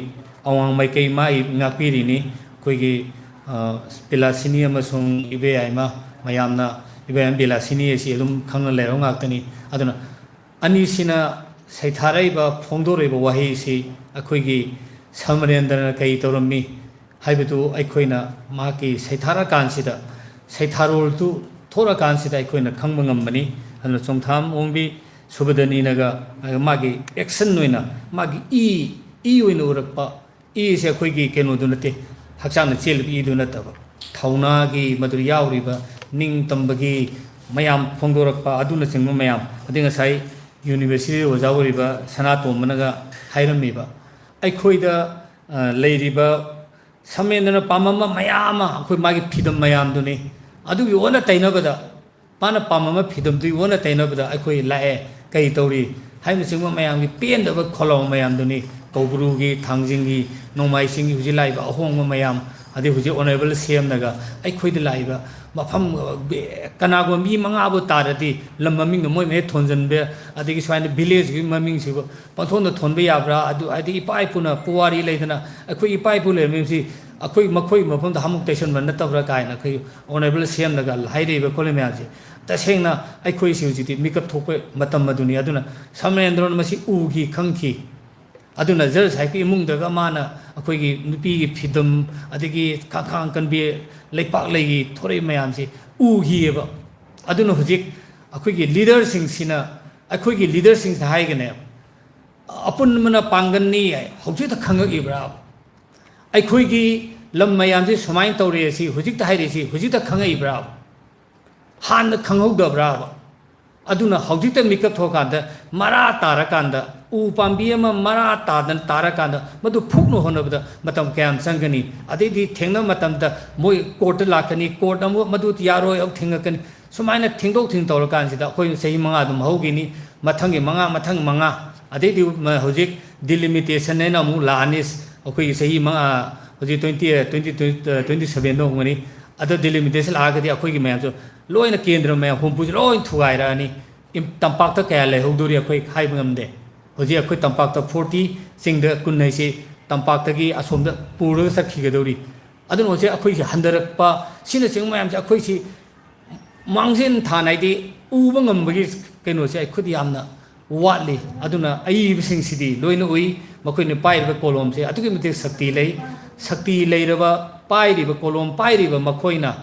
ꯑꯋꯥꯡ ꯃꯥꯏꯀꯩ ꯃꯥ ꯉꯥꯛꯄꯤꯔꯤꯅꯤ꯫ ꯑꯩꯈꯣꯏꯒꯤ, ꯑ, ꯕꯤꯂꯥꯁꯤꯅꯤ ꯑꯃꯁꯨꯡ ꯏꯕꯦꯌꯥꯏꯃ, ꯃꯌꯥꯝꯅ ꯏꯕꯦꯌꯥꯏꯃ ꯕꯤꯂꯥꯁꯤꯅꯤ ꯑꯁꯤ ꯑꯗꯨꯝ ꯈꯪꯅ ꯂꯩꯔꯕ ꯉꯥꯛꯇꯅꯤ꯫ ꯑꯗꯨꯅ ꯑꯅꯤꯁꯤꯅ ꯁꯩꯊꯥꯔꯛꯏꯕ, ꯐꯣꯡꯗꯣꯔꯛꯏꯕ ꯋꯥꯍꯩꯁꯤ ꯑꯩꯈꯣꯏꯒꯤ ꯁꯃꯔꯦꯟꯗ꯭ꯔꯅ ꯀꯔꯤ ꯇꯧꯔꯝꯃꯤ ꯍꯥꯏꯕꯗꯨ ꯑꯩꯈꯣꯏꯅ ꯃꯍꯥꯛꯀꯤ ꯁꯩꯊꯥꯔꯀꯥꯟꯁꯤꯗ, ꯁꯩꯊꯥꯔꯣꯜꯗꯨ ꯊꯣꯛꯂꯀꯥꯟꯁꯤꯗ ꯑꯩꯈꯣꯏꯅ ꯈꯪꯕ ꯉꯝꯕꯅꯤ꯫ ꯑꯗꯨꯅ ꯆꯣꯡꯊꯥꯝ ꯑꯣꯡꯕꯤ ꯁꯨꯕꯗꯅꯤꯅꯒ ꯃꯥꯒꯤ ꯑꯦꯛꯁꯟ ꯑꯣꯏꯅ, ꯃꯥꯒꯤ ꯏ, ꯏ ꯑꯣꯏꯅ ꯎꯔꯛꯄ, ꯏꯁꯦ ꯑꯩꯈꯣꯏꯒꯤ ꯀꯩꯅꯣꯗꯨ ꯅꯠꯇꯦ, ꯍꯛꯆꯥꯡꯗ ꯆꯦꯜꯂꯤꯕ ꯏꯗꯨ ꯅꯠꯇꯕ, ꯊꯧꯅꯥꯒꯤ ꯃꯗꯨ ꯌꯥꯎꯔꯤꯕ ꯅꯤꯡꯇꯝꯕꯒꯤ ꯃꯌꯥꯝ ꯐꯣꯡꯗꯣꯔꯛꯄ ꯑꯗꯨꯅꯆꯤꯡꯕ ꯃꯌꯥꯝ꯫ ꯑꯗꯩ ꯉꯁꯥꯏ ꯌꯨꯅꯤꯚꯔꯁꯤꯇꯤꯗ ꯑꯣꯖꯥ ꯑꯣꯏꯔꯤꯕ ꯁꯅꯥꯇꯣꯝꯕꯅꯒ ꯍꯥꯏꯔꯝꯃꯤꯕ, ꯑꯩꯈꯣꯏꯗ, ꯑ, ꯂꯩꯔꯤꯕ ꯁꯃꯦꯟꯗ꯭ꯔꯅ ꯄꯥꯝꯃꯝꯕ ꯃꯌꯥꯝ ꯑꯃ, ꯑꯩꯈꯣꯏ ꯃꯥꯒꯤ ꯐꯤꯗꯝ ꯃꯌꯥꯝꯗꯨꯅꯤ꯫ ꯑꯗꯨꯒꯤ ꯑꯣꯟꯅ ꯇꯩꯅꯕꯗ, ꯃꯥꯅ ꯄꯥꯝꯃꯝꯕ ꯐꯤꯗꯝꯗꯨꯒꯤ ꯑꯣꯟꯅ ꯇꯩꯅꯕꯗ ꯑꯩꯈꯣꯏ ꯂꯥꯛꯑꯦ, ꯀꯔꯤ ꯇꯧꯔꯤ ꯍꯥꯏꯕꯅꯆꯤꯡꯕ ꯃꯌꯥꯝꯒꯤ ꯄꯦꯟꯗꯕ ꯈꯣꯜꯂꯥꯎ ꯃꯌꯥꯝꯗꯨꯅꯤ꯫ ꯀꯧꯕ꯭ꯔꯨꯒꯤ, ꯊꯥꯡꯖꯤꯡꯒꯤ, ꯅꯣꯡꯃꯥꯏ ꯆꯤꯡꯒꯤ ꯍꯧꯖꯤꯛ ꯂꯥꯛꯏꯕ ꯑꯍꯣꯡꯕ ꯃꯌꯥꯝ, ꯑꯗꯩ ꯍꯧꯖꯤꯛ ꯑꯣꯅꯔꯦꯕꯜ ꯁꯤ ꯑꯦꯝꯅꯒ ꯑꯩꯈꯣꯏꯗ ꯂꯥꯛꯏꯕ ꯃꯐꯝ, ꯀꯅꯥꯒꯨꯝꯕ ꯃꯤ ꯃꯉꯥꯕꯨ ꯇꯥꯔꯗꯤ ꯂꯝ ꯃꯃꯤꯡꯗꯣ ꯃꯣꯏ ꯃꯍꯦꯛ ꯊꯣꯟꯖꯟꯕ, ꯑꯗꯒꯤ ꯁꯨꯃꯥꯏꯅ ꯚꯤꯂꯦꯖꯀꯤ ꯃꯃꯤꯡꯁꯤꯕꯨ ꯄꯪꯊꯣꯟꯗ ꯊꯣꯟꯕ ꯌꯥꯕ꯭ꯔꯥ? ꯑꯗꯨ ꯍꯥꯏꯗꯤ ꯏꯄꯥ ꯏꯄꯨꯅ ꯄꯨꯋꯥꯔꯤ ꯂꯩꯗꯅ, ꯑꯩꯈꯣꯏ ꯏꯄꯥ ꯏꯄꯨ ꯂꯩꯔꯝꯃꯤꯕꯁꯤ ꯑꯩꯈꯣꯏ ꯃꯈꯣꯏ ꯃꯐꯝꯗ ꯍꯥꯃꯨꯛ ꯇꯩꯁꯟꯕ ꯅꯠꯇꯕ꯭ꯔꯥ ꯀꯥꯏꯅ ꯑꯩꯈꯣꯏ ꯑꯣꯅꯔꯦꯕꯜ ꯁꯤ ꯑꯦꯝꯅꯒ ꯍꯥꯏꯔꯛꯏꯕ ꯈꯣꯠꯂꯤ ꯃꯌꯥꯝꯁꯦ꯫ ꯇꯁꯦꯡꯅ ꯑꯩꯈꯣꯏꯁꯤ ꯍꯧꯖꯤꯛꯇꯤ ꯃꯤꯀꯞ ꯊꯣꯛꯄ ꯃꯇꯝ ꯑꯗꯨꯅꯤ꯫ ꯑꯗꯨꯅ ꯁꯃꯔꯦꯟꯗ꯭ꯔꯣꯅ ꯃꯁꯤ ꯎꯈꯤ, ꯈꯪꯈꯤ꯫ ꯑꯗꯨꯅ ꯖꯁ ꯍꯥꯏꯀꯤ ꯏꯃꯨꯡꯗꯒ ꯃꯥꯅ ꯑꯩꯈꯣꯏꯒꯤ ꯅꯨꯄꯤꯒꯤ ꯐꯤꯗꯝ, ꯑꯗꯒꯤ ꯈꯥꯡꯈꯥꯡ ꯀꯟꯕꯤ, ꯂꯩꯄꯥꯛ ꯂꯩꯒꯤ ꯊꯣꯔꯛꯏ ꯃꯌꯥꯝꯁꯤ ꯎꯈꯤꯑꯕ꯫ ꯑꯗꯨꯅ ꯍꯧꯖꯤꯛ ꯑꯩꯈꯣꯏꯒꯤ ꯂꯤꯗꯔꯁꯤꯡꯁꯤꯅ, ꯑꯩꯈꯣꯏꯒꯤ ꯂꯤꯗꯔꯁꯤꯡꯁꯤꯅ ꯍꯥꯏꯒꯅꯦꯕ, "ꯑꯄꯨꯟꯕꯅ ꯄꯥꯡꯒꯜꯅꯤ" ꯍꯥꯏ, ꯍꯧꯖꯤꯛꯇ ꯈꯪꯉꯛꯏꯕ꯭ꯔꯥ? ꯑꯩꯈꯣꯏꯒꯤ ꯂꯝ ꯃꯌꯥꯝꯁꯤ ꯁꯨꯃꯥꯏꯅ ꯇꯧꯔꯦ, ꯁꯤ ꯍꯧꯖꯤꯛꯇ ꯍꯥꯏꯔꯛꯏꯁꯤ ꯍꯧꯖꯤꯛꯇ ꯈꯪꯉꯛꯏꯕ꯭ꯔꯥ? ꯍꯥꯟꯅ ꯈꯪꯍꯧꯗꯕ꯭ꯔꯥꯕ? ꯑꯗꯨꯅ ꯍꯧꯖꯤꯛꯇ ꯃꯤꯀꯞ ꯊꯣꯛꯑꯀꯥꯟꯗ, ꯃꯔꯥ ꯇꯥꯔꯀꯥꯟꯗ, ꯎ ꯄꯥꯝꯕꯤ ꯑꯃ ꯃꯔꯥ ꯇꯥꯗꯅ ꯇꯥꯔꯀꯥꯟꯗ ꯃꯗꯨ ꯐꯨꯛꯅ ꯍꯣꯠꯅꯕꯗ ꯃꯇꯝ ꯀꯌꯥꯝ ꯆꯪꯒꯅꯤ? ꯑꯗꯩꯗꯤ ꯊꯦꯡꯅꯕ ꯃꯇꯝꯗ ꯃꯣꯏ ꯀꯣꯔꯠꯇ ꯂꯥꯛꯀꯅꯤ, ꯀꯣꯔꯠ ꯑꯃꯨꯛ ꯃꯗꯨ ꯌꯥꯔꯣꯏ, ꯑꯃꯨꯛ ꯊꯤꯡꯉꯛꯀꯅꯤ꯫ ꯁꯨꯃꯥꯏꯅ ꯊꯦꯡꯗꯣꯛ ꯊꯦꯡ ꯇꯧꯔꯀꯥꯟꯁꯤꯗ ꯑꯩꯈꯣꯏ ꯆꯍꯤ ꯃꯉꯥ ꯑꯗꯨꯝ ꯍꯧꯈꯤꯅꯤ, ꯃꯊꯪꯒꯤ ꯃꯉꯥ, ꯃꯊꯪ ꯃꯉꯥ, ꯑꯗꯩꯗꯤ ꯃ-, ꯍꯧꯖꯤꯛ ꯗꯤꯂꯤꯃꯤꯇꯦꯁꯟ ꯍꯥꯏꯅ ꯑꯃꯨꯛ ꯂꯥꯛꯑꯅꯤ꯫ ꯑꯩꯈꯣꯏꯒꯤ ꯆꯍꯤ ꯃꯉꯥ, ꯍꯧꯖꯤꯛ ꯇ꯭ꯋꯦꯟꯇꯤ, ꯇ꯭ꯋꯦꯟꯇꯤ, ꯇ꯭ꯋꯦꯟꯇꯤ ꯁꯕꯦꯟꯗ ꯍꯣꯡꯒꯅꯤ꯫ ꯑꯗꯣ ꯗꯤꯂꯤꯃꯤꯇꯦꯁꯟ ꯂꯥꯛꯑꯒꯗꯤ ꯑꯩꯈꯣꯏꯒꯤ ꯃꯌꯥꯝꯁꯨ ꯂꯣꯏꯅ ꯀꯦꯟꯗ꯭ꯔ ꯃꯌꯥꯝ ꯍꯨꯝꯐꯨꯁꯦ ꯂꯣꯏ ꯊꯨꯒꯥꯏꯔꯛꯑꯅꯤ꯫ ꯏꯝ-, ꯇꯝꯄꯥꯛꯇ ꯀꯌꯥ ꯂꯩꯍꯧꯗꯣꯔꯤ ꯑꯩꯈꯣꯏ ꯍꯥꯏꯕ ꯉꯝꯗꯦ꯫ ꯍꯧꯖꯤꯛ ꯑꯩꯈꯣꯏ ꯇꯝꯄꯥꯛꯇ ꯐꯣꯔꯇꯤ, ꯆꯤꯡꯗ ꯀꯨꯟ ꯍꯥꯏꯁꯤ ꯇꯝꯄꯥꯛꯇꯒꯤ ꯑꯁꯣꯝꯗ ꯄꯨꯔꯒ ꯆꯠꯈꯤꯒꯗꯧꯔꯤ꯫ ꯑꯗꯨꯅ ꯍꯧꯖꯤꯛ ꯑꯩꯈꯣꯏꯁꯤ ꯍꯟꯊꯔꯛꯄ, ꯁꯤꯅꯆꯤꯡꯕ ꯃꯌꯥꯝꯁꯦ ꯑꯩꯈꯣꯏꯁꯤ ꯃꯥꯡꯖꯤꯟ ꯊꯥꯅ, ꯍꯥꯏꯗꯤ ꯎꯕ ꯉꯝꯕꯒꯤ ꯀꯩꯅꯣꯁꯦ ꯑꯩꯈꯣꯏꯗꯤ ꯌꯥꯝꯅ ꯋꯥꯠꯂꯤ꯫ ꯑꯗꯨꯅ ꯑꯏꯕꯁꯤꯡꯁꯤꯗꯤ ꯂꯣꯏꯅ ꯎꯏ, ꯃꯈꯣꯏꯅ ꯄꯥꯏꯔꯤꯕ ꯀꯣꯂꯣꯝꯁꯦ ꯑꯗꯨꯛꯀꯤ ꯃꯇꯤꯛ ꯁꯛꯇꯤ ꯂꯩ꯫ ꯁꯛꯇꯤ ꯂꯩꯔꯕ, ꯄꯥꯏꯔꯤꯕ ꯀꯣꯂꯣꯝ ꯄꯥꯏꯔꯤꯕ ꯃꯈꯣꯏꯅ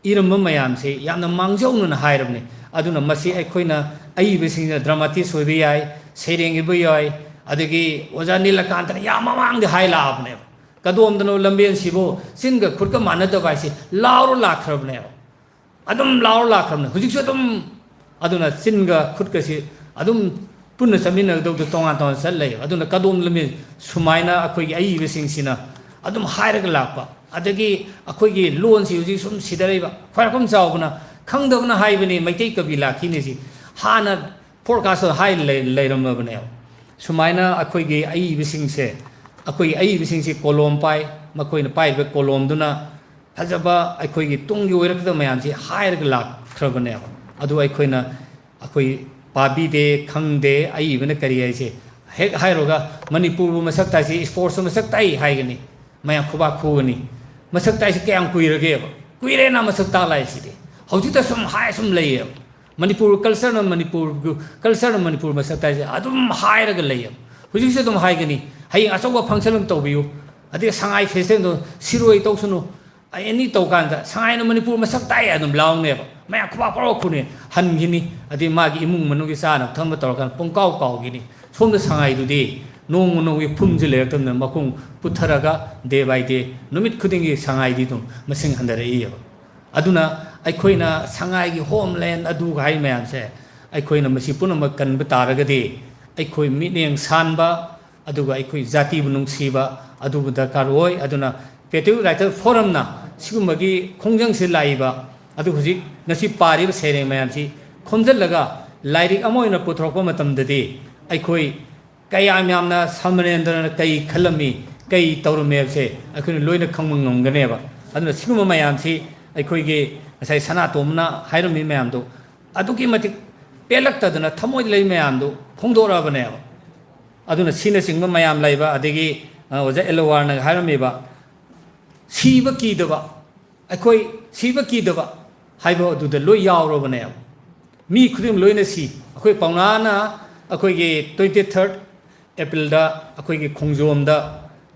ꯏꯔꯝꯕ ꯃꯌꯥꯝꯁꯦ ꯌꯥꯝꯅ ꯃꯥꯡꯖꯧꯅꯅ ꯍꯥꯏꯔꯕꯅꯤ꯫ ꯑꯗꯨꯅ ꯃꯁꯤ ꯑꯩꯈꯣꯏꯅ, ꯑꯏꯕꯁꯤꯡꯅ ꯗ꯭ꯔꯃꯥꯇꯤꯁ ꯑꯣꯏꯕ ꯌꯥꯏ, ꯁꯩꯔꯦꯡ ꯏꯕ ꯌꯥꯏ, ꯑꯗꯒꯤ ꯑꯣꯖꯥ ꯅꯤꯂꯀꯥꯟꯇꯅ ꯌꯥꯝ ꯃꯃꯥꯡꯗ ꯍꯥꯏ ꯂꯥꯛꯑꯕꯅꯦꯕ, "ꯀꯗꯣꯝꯗꯅꯣ ꯂꯝꯕꯦꯟꯁꯤꯕꯨ ꯆꯤꯟꯒ ꯈꯨꯠꯀ ꯃꯥꯟꯅꯗꯕ" ꯍꯥꯏꯁꯤ ꯂꯥꯎꯔ ꯂꯥꯛꯈ꯭ꯔꯕꯅꯦꯕ꯫ ꯑꯗꯨꯝ ꯂꯥꯎꯔ ꯂꯥꯛꯈ꯭ꯔꯕꯅꯦ꯫ ꯍꯧꯖꯤꯛꯁꯨ ꯑꯗꯨꯝ, ꯑꯗꯨꯅ ꯆꯤꯟꯒ ꯈꯨꯠꯀꯁꯤ ꯑꯗꯨꯝ ꯄꯨꯟꯅ ꯆꯠꯃꯤꯟꯅꯒꯗꯧꯗꯣ ꯇꯣꯉꯥꯟ ꯇꯣꯉꯥꯟ ꯆꯠ ꯂꯩ꯫ ꯑꯗꯨꯅ ꯀꯗꯣꯝ ꯂꯝꯕꯤ ꯁꯨꯃꯥꯏꯅ ꯑꯩꯈꯣꯏꯒꯤ ꯑꯏꯕꯁꯤꯡꯁꯤꯅ ꯑꯗꯨꯝ ꯍꯥꯏꯔꯒ ꯂꯥꯛꯄ, ꯑꯗꯒꯤ ꯑꯩꯈꯣꯏꯒꯤ ꯂꯣꯟꯁꯤ ꯍꯧꯖꯤꯛ ꯁꯨꯝ ꯁꯤꯊꯔꯛꯏꯕ꯫ ꯈ꯭ꯋꯥꯏꯔꯥꯛꯄꯝ ꯆꯥꯎꯕꯅ ꯈꯪꯗꯕꯅ ꯍꯥꯏꯕꯅꯤ, ꯃꯩꯇꯩ ꯀꯕꯤ ꯂꯥꯛꯈꯤꯅꯤ ꯁꯤ ꯍꯥꯟꯅ ꯐꯣꯔꯀꯥꯁ ꯍꯥꯏ ꯂꯩ-, ꯂꯩꯔꯝꯃꯕꯅꯦꯕ꯫ ꯁꯨꯃꯥꯏꯅ ꯑꯩꯈꯣꯏꯒꯤ ꯑꯏꯕꯁꯤꯡꯁꯦ, ꯑꯩꯈꯣꯏꯒꯤ ꯑꯏꯕꯁꯤꯡꯁꯤ ꯀꯣꯂꯣꯝ ꯄꯥꯏ, ꯃꯈꯣꯏꯅ ꯄꯥꯏꯔꯤꯕ ꯀꯣꯂꯣꯝꯗꯨꯅ ꯐꯖꯕ ꯑꯩꯈꯣꯏꯒꯤ ꯇꯨꯡꯒꯤ ꯑꯣꯏꯔꯛꯀꯗꯕ ꯃꯌꯥꯝꯁꯤ ꯍꯥꯏꯔꯒ ꯂꯥꯛꯈ꯭ꯔꯕꯅꯦꯕ꯫ ꯑꯗꯨ ꯑꯩꯈꯣꯏꯅ, ꯑꯩꯈꯣꯏ ꯄꯥꯕꯤꯗꯦ, ꯈꯪꯗꯦ, ꯑꯏꯕꯅ ꯀꯔꯤ ꯍꯥꯏꯁꯦ꯫ ꯍꯦꯛ ꯍꯥꯏꯔꯨꯔꯒ ꯃꯅꯤꯄꯨꯔꯕꯨ ꯃꯁꯛ ꯇꯥꯛꯏꯁꯤ, ꯁ꯭ꯄꯣꯔꯠꯁꯁꯨ ꯃꯁꯛ ꯇꯥꯛꯏ ꯍꯥꯏꯒꯅꯤ꯫ ꯃꯌꯥꯝ ꯈꯨꯕꯥꯛ ꯈꯨꯒꯅꯤ꯫ ꯃꯁꯛ ꯇꯥꯛꯏꯁꯤ ꯀꯌꯥꯝ ꯀꯨꯏꯔꯒꯦꯕ? ꯀꯨꯏꯔꯦꯅ ꯃꯁꯛ ꯇꯥꯛꯂꯛꯏꯁꯤꯗꯤ꯫ ꯍꯧꯖꯤꯛꯇ ꯁꯨꯝ ꯍꯥꯏ ꯁꯨꯝ ꯂꯩꯌꯦꯕ꯫ ꯃꯅꯤꯄꯨꯔ culture ꯅ ꯃꯅꯤꯄꯨꯔ, culture ꯅ ꯃꯅꯤꯄꯨꯔ ꯃꯁꯛ ꯇꯥꯛꯏꯁꯦ ꯑꯗꯨꯝ ꯍꯥꯏꯔꯒ ꯂꯩꯌꯦꯕ꯫ ꯍꯧꯖꯤꯛꯁꯨ ꯑꯗꯨꯝ ꯍꯥꯏꯒꯅꯤ, "ꯍꯌꯦꯡ ꯑꯆꯧꯕ function ꯑꯃ ꯇꯧꯕꯤꯌꯨ", ꯑꯗꯩ ꯁꯉꯥꯏ festival ꯗꯣ ꯁꯤꯔꯣꯏ ꯇꯧꯁꯅꯨ, any ꯇꯧ ꯀꯥꯟꯗ ꯁꯉꯥꯏꯅ ꯃꯅꯤꯄꯨꯔ ꯃꯁꯛ ꯇꯥꯛꯑꯦ ꯑꯗꯨꯝ ꯂꯥꯎꯅꯦꯕ꯫ ꯃꯌꯥꯝ ꯈꯨꯕꯥꯛ ꯄꯥꯎ ꯈꯨꯅꯤ, ꯍꯟꯈꯤꯅꯤ꯫ ꯑꯗꯩ ꯃꯥꯒꯤ ꯏꯃꯨꯡ ꯃꯅꯨꯡꯒꯤ ꯆꯥꯅꯕ ꯊꯛꯅꯕ ꯇꯧꯔꯀꯥꯟꯗ ꯄꯨꯡꯀꯥꯎ ꯀꯥꯎꯈꯤꯅꯤ꯫ ꯁꯣꯝꯗ ꯁꯉꯥꯏꯗꯨꯗꯤ ꯅꯣꯡꯃ ꯅꯣꯡꯃꯒꯤ ꯐꯨꯝꯁꯦ ꯂꯩꯔꯛꯇꯕꯅꯤꯅ ꯃꯈꯣꯡ ꯄꯨꯊꯔꯒ day by day ꯅꯨꯃꯤꯠ ꯈꯨꯗꯤꯡꯒꯤ ꯁꯉꯥꯏꯗꯤ ꯑꯗꯨꯝ ꯃꯁꯤꯡ ꯍꯟꯊꯔꯛꯏꯑꯕ꯫ ꯑꯗꯨꯅ ꯑꯩꯈꯣꯏꯅ ꯁꯉꯥꯏꯒꯤ homeland ꯑꯗꯨꯒ ꯍꯥꯏ ꯃꯌꯥꯝꯁꯦ, ꯑꯩꯈꯣꯏꯅ ꯃꯁꯤ ꯄꯨꯝꯅꯃꯛ ꯀꯟꯕ ꯇꯥꯔꯒꯗꯤ ꯑꯩꯈꯣꯏ ꯃꯤꯠꯌꯦꯡ ꯁꯥꯟꯕ, ꯑꯗꯨꯒ ꯑꯩꯈꯣꯏ ꯖꯥꯇꯤꯕꯨ ꯅꯨꯡꯁꯤꯕ ꯑꯗꯨꯕꯨ ꯗꯔꯀꯥꯔ ꯑꯣꯏ꯫ ꯑꯗꯨꯅ Patriotic Writers Forum ꯅ ꯁꯤꯒꯨꯝꯕꯒꯤ ꯈꯣꯡꯖꯪꯁꯤ ꯂꯥꯛꯏꯕ, ꯑꯗꯨ ꯍꯧꯖꯤꯛ ꯉꯁꯤ ꯄꯥꯔꯤꯕ ꯁꯩꯔꯦꯡ ꯃꯌꯥꯝꯁꯤ ꯈꯣꯝꯖꯤꯜꯂꯒ ꯂꯥꯏꯔꯤꯛ ꯑꯃ ꯑꯣꯏꯅ ꯄꯨꯊꯣꯔꯛꯄ ꯃꯇꯝꯗꯗꯤ ꯑꯩꯈꯣꯏ ꯀꯌꯥꯝ ꯌꯥꯝꯅ ꯁꯃꯔꯦꯟꯗ꯭ꯔꯅ ꯀꯩ ꯈꯜꯂꯝꯃꯤ, ꯀꯩ ꯇꯧꯔꯝꯃꯤ ꯍꯥꯏꯕꯁꯦ ꯑꯩꯈꯣꯏꯅ ꯂꯣꯏꯅ ꯈꯪꯕ ꯉꯝꯒꯅꯦꯕ꯫ ꯑꯗꯨꯅ ꯁꯤꯒꯨꯝꯕ ꯃꯌꯥꯝꯁꯤ ꯑꯩꯈꯣꯏꯒꯤ ꯉꯁꯥꯏ ꯁꯅꯥꯇꯣꯝꯕꯅ ꯍꯥꯏꯔꯝꯃꯤ ꯃꯌꯥꯝꯗꯣ ꯑꯗꯨꯛꯀꯤ ꯃꯇꯤꯛ ꯄꯦꯜꯂꯛꯇꯗꯅ ꯊꯃꯣꯏꯗ ꯂꯩ ꯃꯌꯥꯝꯗꯣ ꯐꯣꯡꯗꯣꯔꯛꯑꯕꯅꯦꯕ꯫ ꯑꯗꯨꯅ ꯁꯤꯅꯆꯤꯡꯕ ꯃꯌꯥꯝ ꯂꯩꯕ, ꯑꯗꯒꯤ, ꯑ, ꯑꯣꯖꯥ ꯑꯦꯂꯋꯥꯔꯅ ꯍꯥꯏꯔꯝꯃꯤꯕ ꯁꯤꯕ ꯀꯤꯗꯕ, ꯑꯩꯈꯣꯏ ꯁꯤꯕ ꯀꯤꯗꯕ ꯍꯥꯏꯕ ꯑꯗꯨꯗ ꯂꯣꯏ ꯌꯥꯎꯔꯕꯅꯦꯕ꯫ ꯃꯤ ꯈꯨꯗꯤꯡꯃꯛ ꯂꯣꯏꯅ ꯁꯤ꯫ ꯑꯩꯈꯣꯏ ꯄꯥꯎꯅꯥꯅ ꯑꯩꯈꯣꯏꯒꯤ twenty third April ꯗ ꯑꯩꯈꯣꯏꯒꯤ ꯈꯣꯡꯖꯣꯝꯗ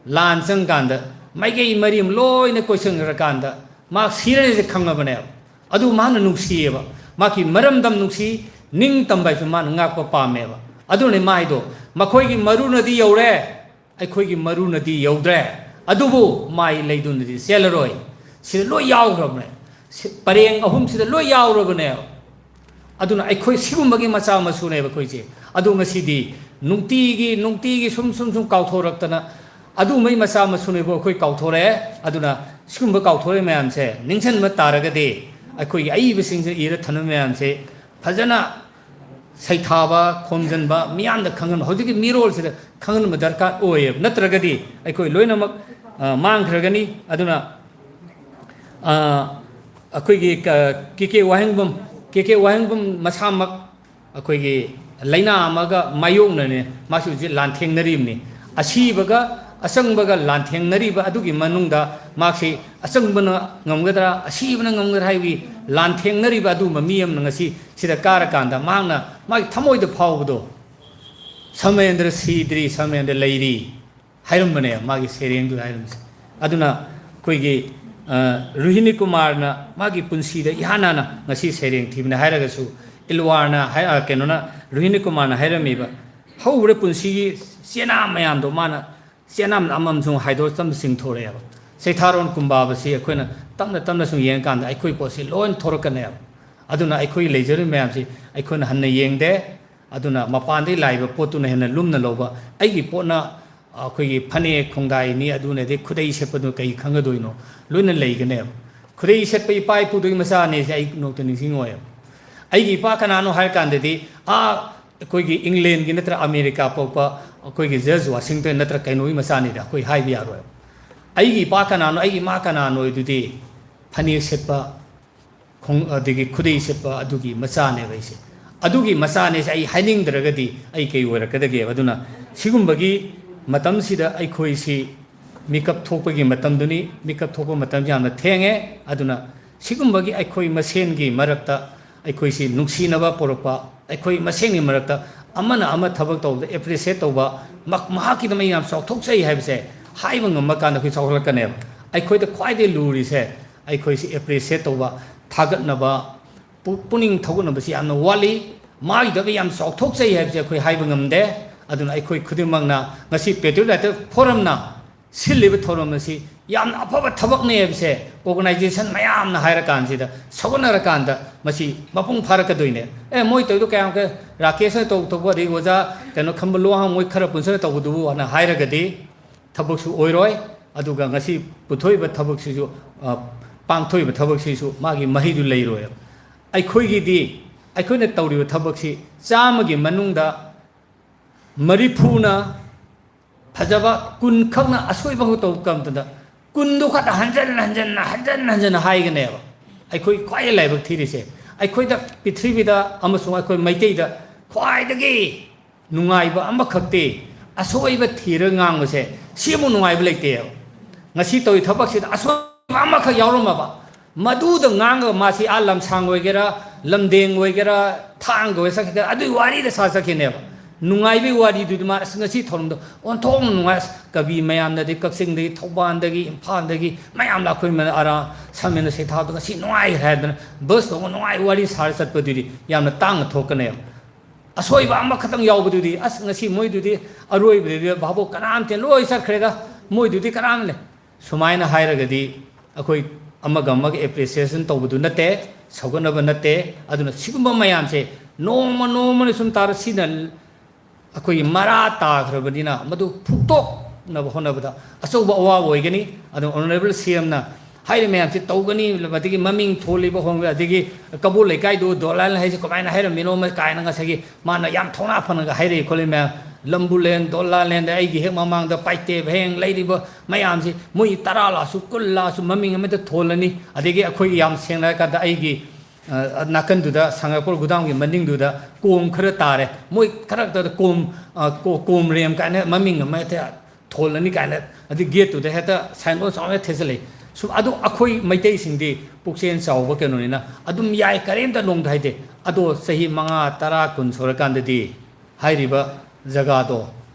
ꯂꯥꯟ ꯆꯪꯀꯥꯟꯗ ꯃꯥꯏꯀꯩ ꯃꯔꯤ ꯑꯃ ꯂꯣꯏꯅ ꯀꯣꯏꯁꯟꯈ꯭ꯔꯀꯥꯟꯗ ꯃꯥ ꯁꯤꯔꯅꯤꯁꯦ ꯈꯪꯉꯕꯅꯦꯕ꯫ ꯑꯗꯨ ꯃꯥꯅ ꯅꯨꯡꯁꯤꯌꯦꯕ꯫ ꯃꯥꯒꯤ ꯃꯔꯝꯗꯝ ꯅꯨꯡꯁꯤ, ꯅꯤꯡ ꯇꯝꯕ ꯍꯥꯏꯁꯨ ꯃꯥꯅ ꯉꯥꯛꯄ ꯄꯥꯝꯃꯦꯕ꯫ ꯑꯗꯨꯅꯤ ꯃꯥ ꯍꯥꯏꯗꯣ, "ꯃꯈꯣꯏꯒꯤ ꯃꯔꯨꯅꯗꯤ ꯌꯧꯔꯦ, ꯑꯩꯈꯣꯏꯒꯤ ꯃꯔꯨꯅꯗꯤ ꯌꯧꯗ꯭ꯔꯦ, ꯑꯗꯨꯕꯨ ꯃꯥꯏ ꯂꯩꯗꯨꯅꯗꯤ ꯆꯦꯜꯂꯔꯣꯏ"꯫ ꯁꯤꯗ ꯂꯣꯏ ꯌꯥꯎꯈ꯭ꯔꯕꯅꯦ꯫ ꯁꯤ-, ꯄꯔꯦꯡ ꯑꯍꯨꯝꯁꯤꯗ ꯂꯣꯏ ꯌꯥꯎꯔꯕꯅꯦꯕ꯫ ꯑꯗꯨꯅ ꯑꯩꯈꯣꯏ ꯁꯤꯒꯨꯝꯕꯒꯤ ꯃꯆꯥ ꯃꯁꯨꯅꯦꯕ ꯑꯩꯈꯣꯏꯁꯦ꯫ ꯑꯗꯨ ꯉꯁꯤꯗꯤ ꯅꯨꯡꯇꯤꯒꯤ, ꯅꯨꯡꯇꯤꯒꯤ ꯁꯨꯝ, ꯁꯨꯝ, ꯁꯨꯝ ꯀꯥꯎꯊꯣꯔꯛꯇꯅ ꯑꯗꯨꯒꯨꯝꯕꯒꯤ ꯃꯆꯥ ꯃꯁꯨꯅꯦꯕ ꯑꯩꯈꯣꯏ ꯀꯥꯎꯊꯣꯔꯛꯑꯦ꯫ ꯑꯗꯨꯅ ꯁꯤꯒꯨꯝꯕ ꯀꯥꯎꯊꯣꯔꯛꯏ ꯃꯌꯥꯝꯁꯦ ꯅꯤꯡꯁꯤꯡꯕ ꯇꯥꯔꯒꯗꯤ ꯑꯩꯈꯣꯏꯒꯤ ꯑꯏꯕꯁꯤꯡꯁꯤꯅ ꯏꯔ ꯊꯝꯕ ꯃꯌꯥꯝꯁꯦ ꯐꯖꯅ ꯁꯩꯊꯥꯕ, ꯈꯣꯝꯖꯤꯟꯕ, ꯃꯤꯌꯥꯝꯗ ꯈꯪꯍꯟꯕ, ꯍꯧꯖꯤꯛꯀꯤ ꯃꯤꯔꯣꯜꯁꯤꯗ ꯈꯪꯍꯟꯕ ꯗꯔꯀꯥꯔ ꯑꯣꯏꯌꯦꯕ꯫ ꯅꯠꯇ꯭ꯔꯒꯗꯤ ꯑꯩꯈꯣꯏ ꯂꯣꯏꯅꯃꯛ, ꯑ, ꯃꯥꯡꯈ꯭ꯔꯒꯅꯤ꯫ ꯑꯗꯨꯅ, ꯑ, ꯑꯩꯈꯣꯏꯒꯤ ꯀ-, ꯀꯦ ꯀꯦ ꯋꯥꯍꯦꯡꯕꯝ, ꯀꯦ ꯀꯦ ꯋꯥꯍꯦꯡꯕꯝ ꯃꯁꯥꯃꯛ ꯑꯩꯈꯣꯏꯒꯤ ꯂꯥꯏꯅꯥ ꯑꯃꯒ ꯃꯥꯌꯣꯛꯅꯅꯦ ꯃꯥꯁꯨ ꯍꯧꯖꯤꯛ ꯂꯥꯟꯊꯦꯡꯅꯔꯤꯕꯅꯤ꯫ ꯑꯁꯤꯕꯒ ꯑꯆꯪꯕꯒ ꯂꯥꯟꯊꯦꯡꯅꯔꯤꯕ ꯑꯗꯨꯒꯤ ꯃꯅꯨꯡꯗ ꯃꯍꯥꯛꯁꯤ ꯑꯆꯪꯕꯅ ꯉꯝꯒꯗ꯭ꯔꯥ, ꯑꯁꯤꯕꯅ ꯉꯝꯒꯗ꯭ꯔꯥ ꯍꯥꯏꯕꯒꯤ ꯂꯥꯟꯊꯦꯡꯅꯔꯤꯕ ꯑꯗꯨꯒꯨꯝꯕ ꯃꯤ ꯑꯃꯅ ꯉꯁꯤ ꯁꯤꯗ ꯀꯥꯔꯀꯥꯟꯗ ꯃꯍꯥꯛꯅ ꯃꯥꯒꯤ ꯊꯃꯣꯏꯗ ꯐꯥꯎꯕꯗꯣ, "ꯁꯃꯦꯟꯗ꯭ꯔ ꯁꯤꯗ꯭ꯔꯤ, ꯁꯃꯦꯟꯗ꯭ꯔ ꯂꯩꯔꯤ" ꯍꯥꯏꯔꯝꯕꯅꯦ, ꯃꯥꯒꯤ ꯁꯩꯔꯦꯡꯗꯨꯗ ꯍꯥꯏꯔꯝꯕꯁꯦ꯫ ꯑꯗꯨꯅ ꯑꯩꯈꯣꯏꯒꯤ, ꯑ, ꯔꯣꯍꯤꯅꯤ ꯀꯨꯃꯥꯔꯅ ꯃꯥꯒꯤ ꯄꯨꯟꯁꯤꯗ ꯏꯍꯥꯟ ꯍꯥꯟꯅ ꯉꯁꯤ ꯁꯩꯔꯦꯡ ꯊꯤꯕꯅꯦ ꯍꯥꯏꯔꯒꯁꯨ, ꯏꯜꯋꯥꯔꯅ ꯍꯥꯏ-, ꯑ, ꯀꯩꯅꯣꯅ, ꯔꯣꯍꯤꯅꯤ ꯀꯨꯃꯥꯔꯅ ꯍꯥꯏꯔꯝꯃꯤꯕ ꯍꯧꯈ꯭ꯔꯦ ꯄꯨꯟꯁꯤꯒꯤ ꯆꯦꯅꯥ ꯃꯌꯥꯝꯗꯣ ꯃꯥꯅ ꯆꯦꯅꯥꯝ ꯑꯃꯃꯝ ꯁꯨꯝ ꯍꯥꯏꯗꯣꯛꯑ ꯇꯞꯅ ꯆꯤꯡꯊꯣꯔꯛꯑꯦꯕ꯫ ꯆꯩꯊꯥꯔꯣꯟ ꯀꯨꯝꯕꯥꯕꯁꯤ ꯑꯩꯈꯣꯏꯅ ꯇꯞꯅ ꯇꯞꯅ ꯁꯨꯝ ꯌꯦꯡꯉꯀꯥꯟꯗ ꯑꯩꯈꯣꯏ ꯄꯣꯠꯁꯤ ꯂꯣꯏꯅ ꯊꯣꯔꯛꯀꯅꯦꯕ꯫ ꯑꯗꯨꯅ ꯑꯩꯈꯣꯏ ꯂꯩꯖꯔꯤꯕ ꯃꯌꯥꯝꯁꯤ ꯑꯩꯈꯣꯏꯅ ꯍꯟꯅ ꯌꯦꯡꯗꯦ꯫ ꯑꯗꯨꯅ ꯃꯄꯥꯟꯗꯒꯤ ꯂꯥꯛꯏꯕ ꯄꯣꯠꯇꯨꯅ ꯍꯦꯟꯅ ꯂꯨꯝꯅ ꯂꯧꯕ꯫ ꯑꯩꯒꯤ ꯄꯣꯠꯅ ꯑꯩꯈꯣꯏꯒꯤ ꯐꯅꯦꯛ ꯈꯣꯡꯗꯥꯏꯅꯤ, ꯑꯗꯨꯅꯗꯤ ꯈꯨꯗꯩ ꯁꯦꯠꯄꯗꯨ ꯀꯩ ꯈꯪꯒꯗꯣꯏꯅꯣ? ꯂꯣꯏꯅ ꯂꯩꯒꯅꯦꯕ꯫ ꯈꯨꯗꯩ ꯁꯦꯠꯄ ꯏꯄꯥ ꯏꯄꯨꯗꯨꯒꯤ ꯃꯆꯥꯅꯦꯁꯦ ꯑꯩ ꯅꯣꯡꯇ ꯅꯤꯡꯁꯤꯡꯉꯣꯏꯕ꯫ ꯑꯩꯒꯤ ꯏꯄꯥ ꯀꯅꯥꯅꯣ ꯍꯥꯏꯔ ꯀꯥꯟꯗꯗꯤ, ꯑꯥ, ꯑꯩꯈꯣꯏꯒꯤ ꯏꯪꯂꯦꯟꯒꯤ ꯅꯠꯇ꯭ꯔ ꯑꯃꯦꯔꯤꯀꯥ ꯄꯣꯛꯄ ꯑꯩꯈꯣꯏꯒꯤ ꯖꯣꯔꯖ ꯋꯥꯁꯤꯡꯇꯟ ꯅꯠꯇ꯭ꯔ ꯀꯩꯅꯣꯒꯤ ꯃꯆꯥꯅꯤꯗ ꯑꯩꯈꯣꯏ ꯍꯥꯏꯕ ꯌꯥꯔꯣꯏꯕ꯫ ꯑꯩꯒꯤ ꯏꯄꯥ ꯀꯅꯥꯅꯣ, ꯑꯩꯒꯤ ꯏꯃꯥ ꯀꯅꯥꯅꯣ ꯑꯗꯨꯗꯤ ꯐꯅꯦꯛ ꯁꯦꯠꯄ, ꯈꯣꯡ-, ꯑꯗꯒꯤ ꯈꯨꯗꯩ ꯁꯦꯠꯄ ꯑꯗꯨꯒꯤ ꯃꯆꯥꯅꯦꯕ ꯑꯩꯁꯦ꯫ ꯑꯗꯨꯒꯤ ꯃꯆꯥꯅꯦꯁꯦ ꯑꯩ ꯍꯥꯏꯅꯤꯡꯗ꯭ꯔꯒꯗꯤ ꯑꯩ ꯀꯩ ꯑꯣꯏꯔꯛꯀꯗꯒꯦꯕ? ꯑꯗꯨꯅ ꯁꯤꯒꯨꯝꯕꯒꯤ ꯃꯇꯝꯁꯤꯗ ꯑꯩꯈꯣꯏꯁꯤ ꯃꯤꯀꯞ ꯊꯣꯛꯄꯒꯤ ꯃꯇꯝꯗꯨꯅꯤ꯫ ꯃꯤꯀꯞ ꯊꯣꯛꯄ ꯃꯇꯝꯁꯤ ꯌꯥꯝꯅ ꯊꯦꯡꯉꯦ꯫ ꯑꯗꯨꯅ ꯁꯤꯒꯨꯝꯕꯒꯤ ꯑꯩꯈꯣꯏ ꯃꯁꯦꯟꯒꯤ ꯃꯔꯛꯇ ꯑꯩꯈꯣꯏꯁꯤ ꯅꯨꯡꯁꯤꯅꯕ ꯄꯨꯔꯛꯄ, ꯑꯩꯈꯣꯏ ꯃꯁꯦꯟꯒꯤ ꯃꯔꯛꯇ ꯑꯃꯅ ꯑꯃ ꯊꯕꯛ ꯇꯧꯕꯗ appreciate ꯇꯧꯕ, ꯃꯛ-, ꯃꯍꯥꯛꯀꯤꯗꯃꯛ ꯌꯥꯝ ꯆꯥꯎꯊꯣꯛꯆꯩ ꯍꯥꯏꯕꯁꯦ ꯍꯥꯏꯕ ꯉꯝꯕ ꯀꯥꯟꯗ ꯑꯩꯈꯣꯏ ꯆꯥꯎꯈꯠꯂꯛꯀꯅꯦꯕ꯫ ꯑꯩꯈꯣꯏꯗ ꯈ꯭ꯋꯥꯏꯗꯒꯤ ꯂꯨꯔꯤꯁꯦ ꯑꯩꯈꯣꯏꯁꯤ appreciate ꯇꯧꯕ, ꯊꯥꯒꯠꯅꯕ, ꯄꯨ-, ꯄꯨꯛꯅꯤꯡ ꯊꯧꯒꯠꯅꯕꯁꯤ ꯌꯥꯝꯅ ꯋꯥꯠꯂꯤ꯫ ꯃꯥꯒꯤꯗꯃꯛ ꯌꯥꯝ ꯆꯥꯎꯊꯣꯛꯆꯩ ꯍꯥꯏꯕꯁꯦ ꯑꯩꯈꯣꯏ ꯍꯥꯏꯕ ꯉꯝꯗꯦ꯫ ꯑꯗꯨꯅ ꯑꯩꯈꯣꯏ ꯈꯨꯗꯤꯡꯃꯛꯅ ꯉꯁꯤ Patriotic Forum ꯅ ꯁꯤꯜꯂꯤꯕ ꯊꯧꯔꯝ ꯑꯁꯤ ꯌꯥꯝꯅ ꯑꯐꯕ ꯊꯕꯛꯅꯤ ꯍꯥꯏꯕꯁꯦ organization ꯃꯌꯥꯝꯅ ꯍꯥꯏꯔꯀꯥꯟꯁꯤꯗ, ꯁꯧꯒꯠꯅꯔꯀꯥꯟꯗ ꯃꯁꯤ ꯃꯄꯨꯡ ꯐꯥꯔꯛꯀꯗꯣꯏꯅꯦ꯫ "ꯑꯦ, ꯃꯣꯏ ꯇꯧꯔꯤꯗꯣ ꯀꯌꯥꯝ ꯀ-, ꯔꯥꯀꯦꯁꯅ ꯇꯧ-, ꯇꯧꯕ, ꯑꯗꯩ ꯑꯣꯖꯥ ꯀꯩꯅꯣ ꯈꯝꯕ ꯂꯨꯋꯥꯡ ꯃꯣꯏ ꯈꯔ ꯄꯨꯟꯁꯤꯜꯂ ꯇꯧꯕꯗꯨꯕꯨ" ꯑꯅ ꯍꯥꯏꯔꯒꯗꯤ ꯊꯕꯛꯁꯨ ꯑꯣꯏꯔꯣꯏ꯫ ꯑꯗꯨꯒ ꯉꯁꯤ ꯄꯨꯊꯣꯛꯏꯕ ꯊꯕꯛꯁꯤꯁꯨ, ꯑ, ꯄꯥꯡꯊꯣꯛꯏꯕ ꯊꯕꯛꯁꯤꯁꯨ ꯃꯥꯒꯤ ꯃꯍꯩꯗꯨ ꯂꯩꯔꯣꯏꯕ꯫ ꯑꯩꯈꯣꯏꯒꯤꯗꯤ, ꯑꯩꯈꯣꯏꯅ ꯇꯧꯔꯤꯕ ꯊꯕꯛꯁꯤ ꯆꯥꯝꯃꯒꯤ ꯃꯅꯨꯡꯗ ꯃꯔꯤꯐꯨꯅ ꯐꯖꯕ, ꯀꯨꯟ ꯈꯛꯅ ꯑꯁꯣꯏꯕ ꯈꯛ ꯇꯧꯕ ꯃꯇꯝꯗ, ꯀꯨꯟꯗꯨ ꯈꯛꯇ ꯍꯟꯖꯟ ꯍꯟꯖꯟꯅ, ꯍꯟꯖꯟ ꯍꯟꯖꯟꯅ ꯍꯥꯏꯒꯅꯦꯕ꯫ ꯑꯩꯈꯣꯏ ꯈ꯭ꯋꯥꯏꯗꯒꯤ ꯂꯥꯏꯕꯛ ꯊꯤꯔꯤꯁꯦ, ꯑꯩꯈꯣꯏꯗ, ꯄ꯭ꯔꯤꯊꯤꯕꯤꯗ ꯑꯃꯁꯨꯡ ꯑꯩꯈꯣꯏ ꯃꯩꯇꯩꯗ ꯈ꯭ꯋꯥꯏꯗꯒꯤ ꯅꯨꯡꯉꯥꯏꯕ ꯑꯃꯈꯛꯇꯤ ꯑꯁꯣꯏꯕ ꯊꯤꯔꯒ ꯉꯥꯡꯕꯁꯦ ꯁꯤꯃꯨꯛ ꯅꯨꯡꯉꯥꯏꯕ ꯂꯩꯇꯦꯕ꯫ ꯉꯁꯤ ꯇꯧꯔꯤ ꯊꯕꯛꯁꯤꯗ ꯑꯁꯣꯏꯕ ꯑꯃꯈꯛ ꯌꯥꯎꯔꯝꯃꯕ, ꯃꯗꯨꯗ ꯉꯥꯡꯉꯒ ꯃꯥꯁꯤ ꯑꯥ ꯂꯝꯁꯥꯡ ꯑꯣꯏꯒꯦꯔꯥ, ꯂꯝꯗꯦꯡ ꯑꯣꯏꯒꯦꯔꯥ, ꯊꯥꯡꯒ ꯑꯣꯏꯒꯦꯔꯥ ꯆꯠꯈꯤꯒꯦꯔꯥ, ꯑꯗꯨꯒꯤ ꯋꯥꯔꯤꯗ ꯁꯥ ꯆꯠꯈꯤꯅꯦꯕ꯫ ꯅꯨꯡꯉꯥꯏꯕꯒꯤ ꯋꯥꯔꯤꯗꯨꯗꯤ ꯃꯥ, "ꯑꯁ, ꯉꯁꯤ ꯊꯧꯔꯝꯗꯣ ꯑꯣꯟꯊꯣꯛꯅ ꯅꯨꯡꯉꯥꯏ, ꯑꯁ, ꯀꯕꯤ ꯃꯌꯥꯝꯅꯗꯤ ꯀꯛꯆꯤꯡꯗꯒꯤ, ꯊꯧꯕꯥꯜꯗꯒꯤ, ꯏꯝꯐꯥꯜꯗꯒꯤ ꯃꯌꯥꯝ ꯂꯥꯛꯈꯣꯏ, ꯑꯔꯥ ꯁꯝꯃꯦꯅ ꯁꯩꯊꯥꯕꯗꯣ ꯉꯁꯤ ꯅꯨꯡꯉꯥꯏꯈ꯭ꯔꯦ" ꯍꯥꯏꯗꯅ ꯕꯁ ꯇꯣꯡꯉ ꯅꯨꯡꯉꯥꯏ ꯋꯥꯔꯤ ꯁꯥꯔ ꯆꯠꯄꯗꯨꯗꯤ ꯌꯥꯝꯅ ꯇꯥꯡꯅ ꯊꯣꯛꯀꯅꯦꯕ꯫ ꯑꯁꯣꯏꯕ ꯑꯃꯈꯛꯇꯪ ꯌꯥꯎꯕꯗꯨꯗꯤ, "ꯑꯁ, ꯉꯁꯤ ꯃꯣꯏꯗꯨꯗꯤ ꯑꯔꯣꯏꯕꯗꯗꯤ ꯚꯥꯕꯣꯛ ꯀꯅꯥꯝꯇ ꯂꯣꯏ ꯆꯠꯈ꯭ꯔꯦꯗ, ꯃꯣꯏꯗꯨꯗꯤ ꯀꯅꯥꯝ ꯂꯩ"꯫ ꯁꯨꯃꯥꯏꯅ ꯍꯥꯏꯔꯒꯗꯤ ꯑꯩꯈꯣꯏ ꯑꯃꯒ ꯑꯃꯒ appreciation ꯇꯧꯕꯗꯨ ꯅꯠꯇꯦ, ꯁꯧꯒꯠꯅꯕ ꯅꯠꯇꯦ꯫ ꯑꯗꯨꯅ ꯁꯤꯒꯨꯝꯕ ꯃꯌꯥꯝꯁꯦ ꯅꯣꯡꯃ ꯅꯣꯡꯃꯅ ꯁꯨꯝ ꯇꯥꯔ ꯁꯤꯅ ꯑꯩꯈꯣꯏꯒꯤ ꯃꯔꯥ ꯇꯥꯈ꯭ꯔꯕꯅꯤꯅ ꯃꯗꯨ ꯐꯨꯛꯇꯣꯛꯅꯕ ꯍꯣꯠꯅꯕꯗ ꯑꯆꯧꯕ ꯑꯋꯥꯕ ꯑꯣꯏꯒꯅꯤ꯫ ꯑꯗꯨꯅ Honourable C M ꯅ ꯍꯥꯏꯔꯤꯕ ꯃꯌꯥꯝꯁꯤ ꯇꯧꯒꯅꯤ, ꯑꯗꯒꯤ ꯃꯃꯤꯡ ꯊꯣꯜꯂꯤꯕ ꯍꯣꯡꯕ, ꯑꯗꯒꯤ ꯀꯕꯣ ꯂꯩꯀꯥꯏꯗꯨ ꯗꯣꯂꯥꯜ ꯍꯥꯏꯁꯦ ꯀꯃꯥꯏꯅ ꯍꯥꯏꯔꯝꯃꯤꯅꯣ ꯀꯥꯏꯅ ꯉꯁꯥꯏꯒꯤ ꯃꯥꯅ ꯌꯥꯝ ꯊꯧꯅꯥ ꯐꯅꯒ ꯍꯥꯏꯔꯛꯏ ꯈꯣꯠꯂꯤ ꯃꯌꯥꯝ, ꯂꯝꯕꯨ ꯂꯦꯟ, ꯗꯣꯂꯥ ꯂꯦꯟꯗ ꯑꯩꯒꯤ ꯍꯦꯛ ꯃꯃꯥꯡꯗ ꯄꯥꯏꯇꯦꯞ ꯍꯌꯦꯡ ꯂꯩꯔꯤꯕ ꯃꯌꯥꯝꯁꯤ ꯃꯣꯏ ꯇꯔꯥ ꯂꯥꯛꯁꯨ ꯀꯨꯟ ꯂꯥꯛꯁꯨ ꯃꯃꯤꯡ ꯑꯃꯗ ꯊꯣꯜꯂꯅꯤ꯫ ꯑꯗꯒꯤ ꯑꯩꯈꯣꯏꯒꯤ ꯌꯥꯝ ꯁꯦꯡꯅ ꯍꯥꯏꯔꯀꯥꯟꯗ ꯑꯩꯒꯤ, ꯑ, ꯅꯥꯀꯟꯗꯨꯗ ꯁꯉꯥꯏꯄꯣꯔ ꯒꯨꯗꯥꯝꯒꯤ ꯃꯅꯤꯡꯗꯨꯗ ꯀꯣꯝ ꯈꯔ ꯇꯥꯔꯦ꯫ ꯃꯣꯏ ꯈꯔꯛꯇꯗ ꯀꯣꯝ, ꯑ, ꯀꯣ-, ꯀꯣꯝ ꯔꯦꯝ ꯀꯥꯏꯅ ꯃꯃꯤꯡ ꯑꯃ ꯍꯦꯛꯇ ꯊꯣꯜꯂꯅꯤ ꯀꯥꯏꯅ, ꯑꯗꯨ ꯒꯦꯠꯇꯨꯗ ꯍꯦꯛꯇ ꯁꯥꯏꯟꯕꯣꯔꯗ ꯆꯥꯎꯅ ꯊꯦꯠꯆꯜꯂꯛꯏ꯫ ꯁꯨꯝ ꯑꯗꯨ ꯑꯩꯈꯣꯏ ꯃꯩꯇꯩꯁꯤꯡꯗꯤ ꯄꯨꯛꯆꯦꯜ ꯆꯥꯎꯕ ꯀꯩꯅꯣꯅꯤꯅ ꯑꯗꯨꯝ ꯌꯥꯏ, ꯀꯔꯤꯝꯇ ꯅꯣꯡꯗ ꯍꯥꯏꯗꯦ꯫ ꯑꯗꯣ ꯆꯍꯤ ꯃꯉꯥ, ꯇꯔꯥ, ꯀꯨꯟ ꯁꯨꯔꯀꯥꯟꯗꯗꯤ ꯍꯥꯏꯔꯤꯕ ꯖꯒꯥꯗꯣ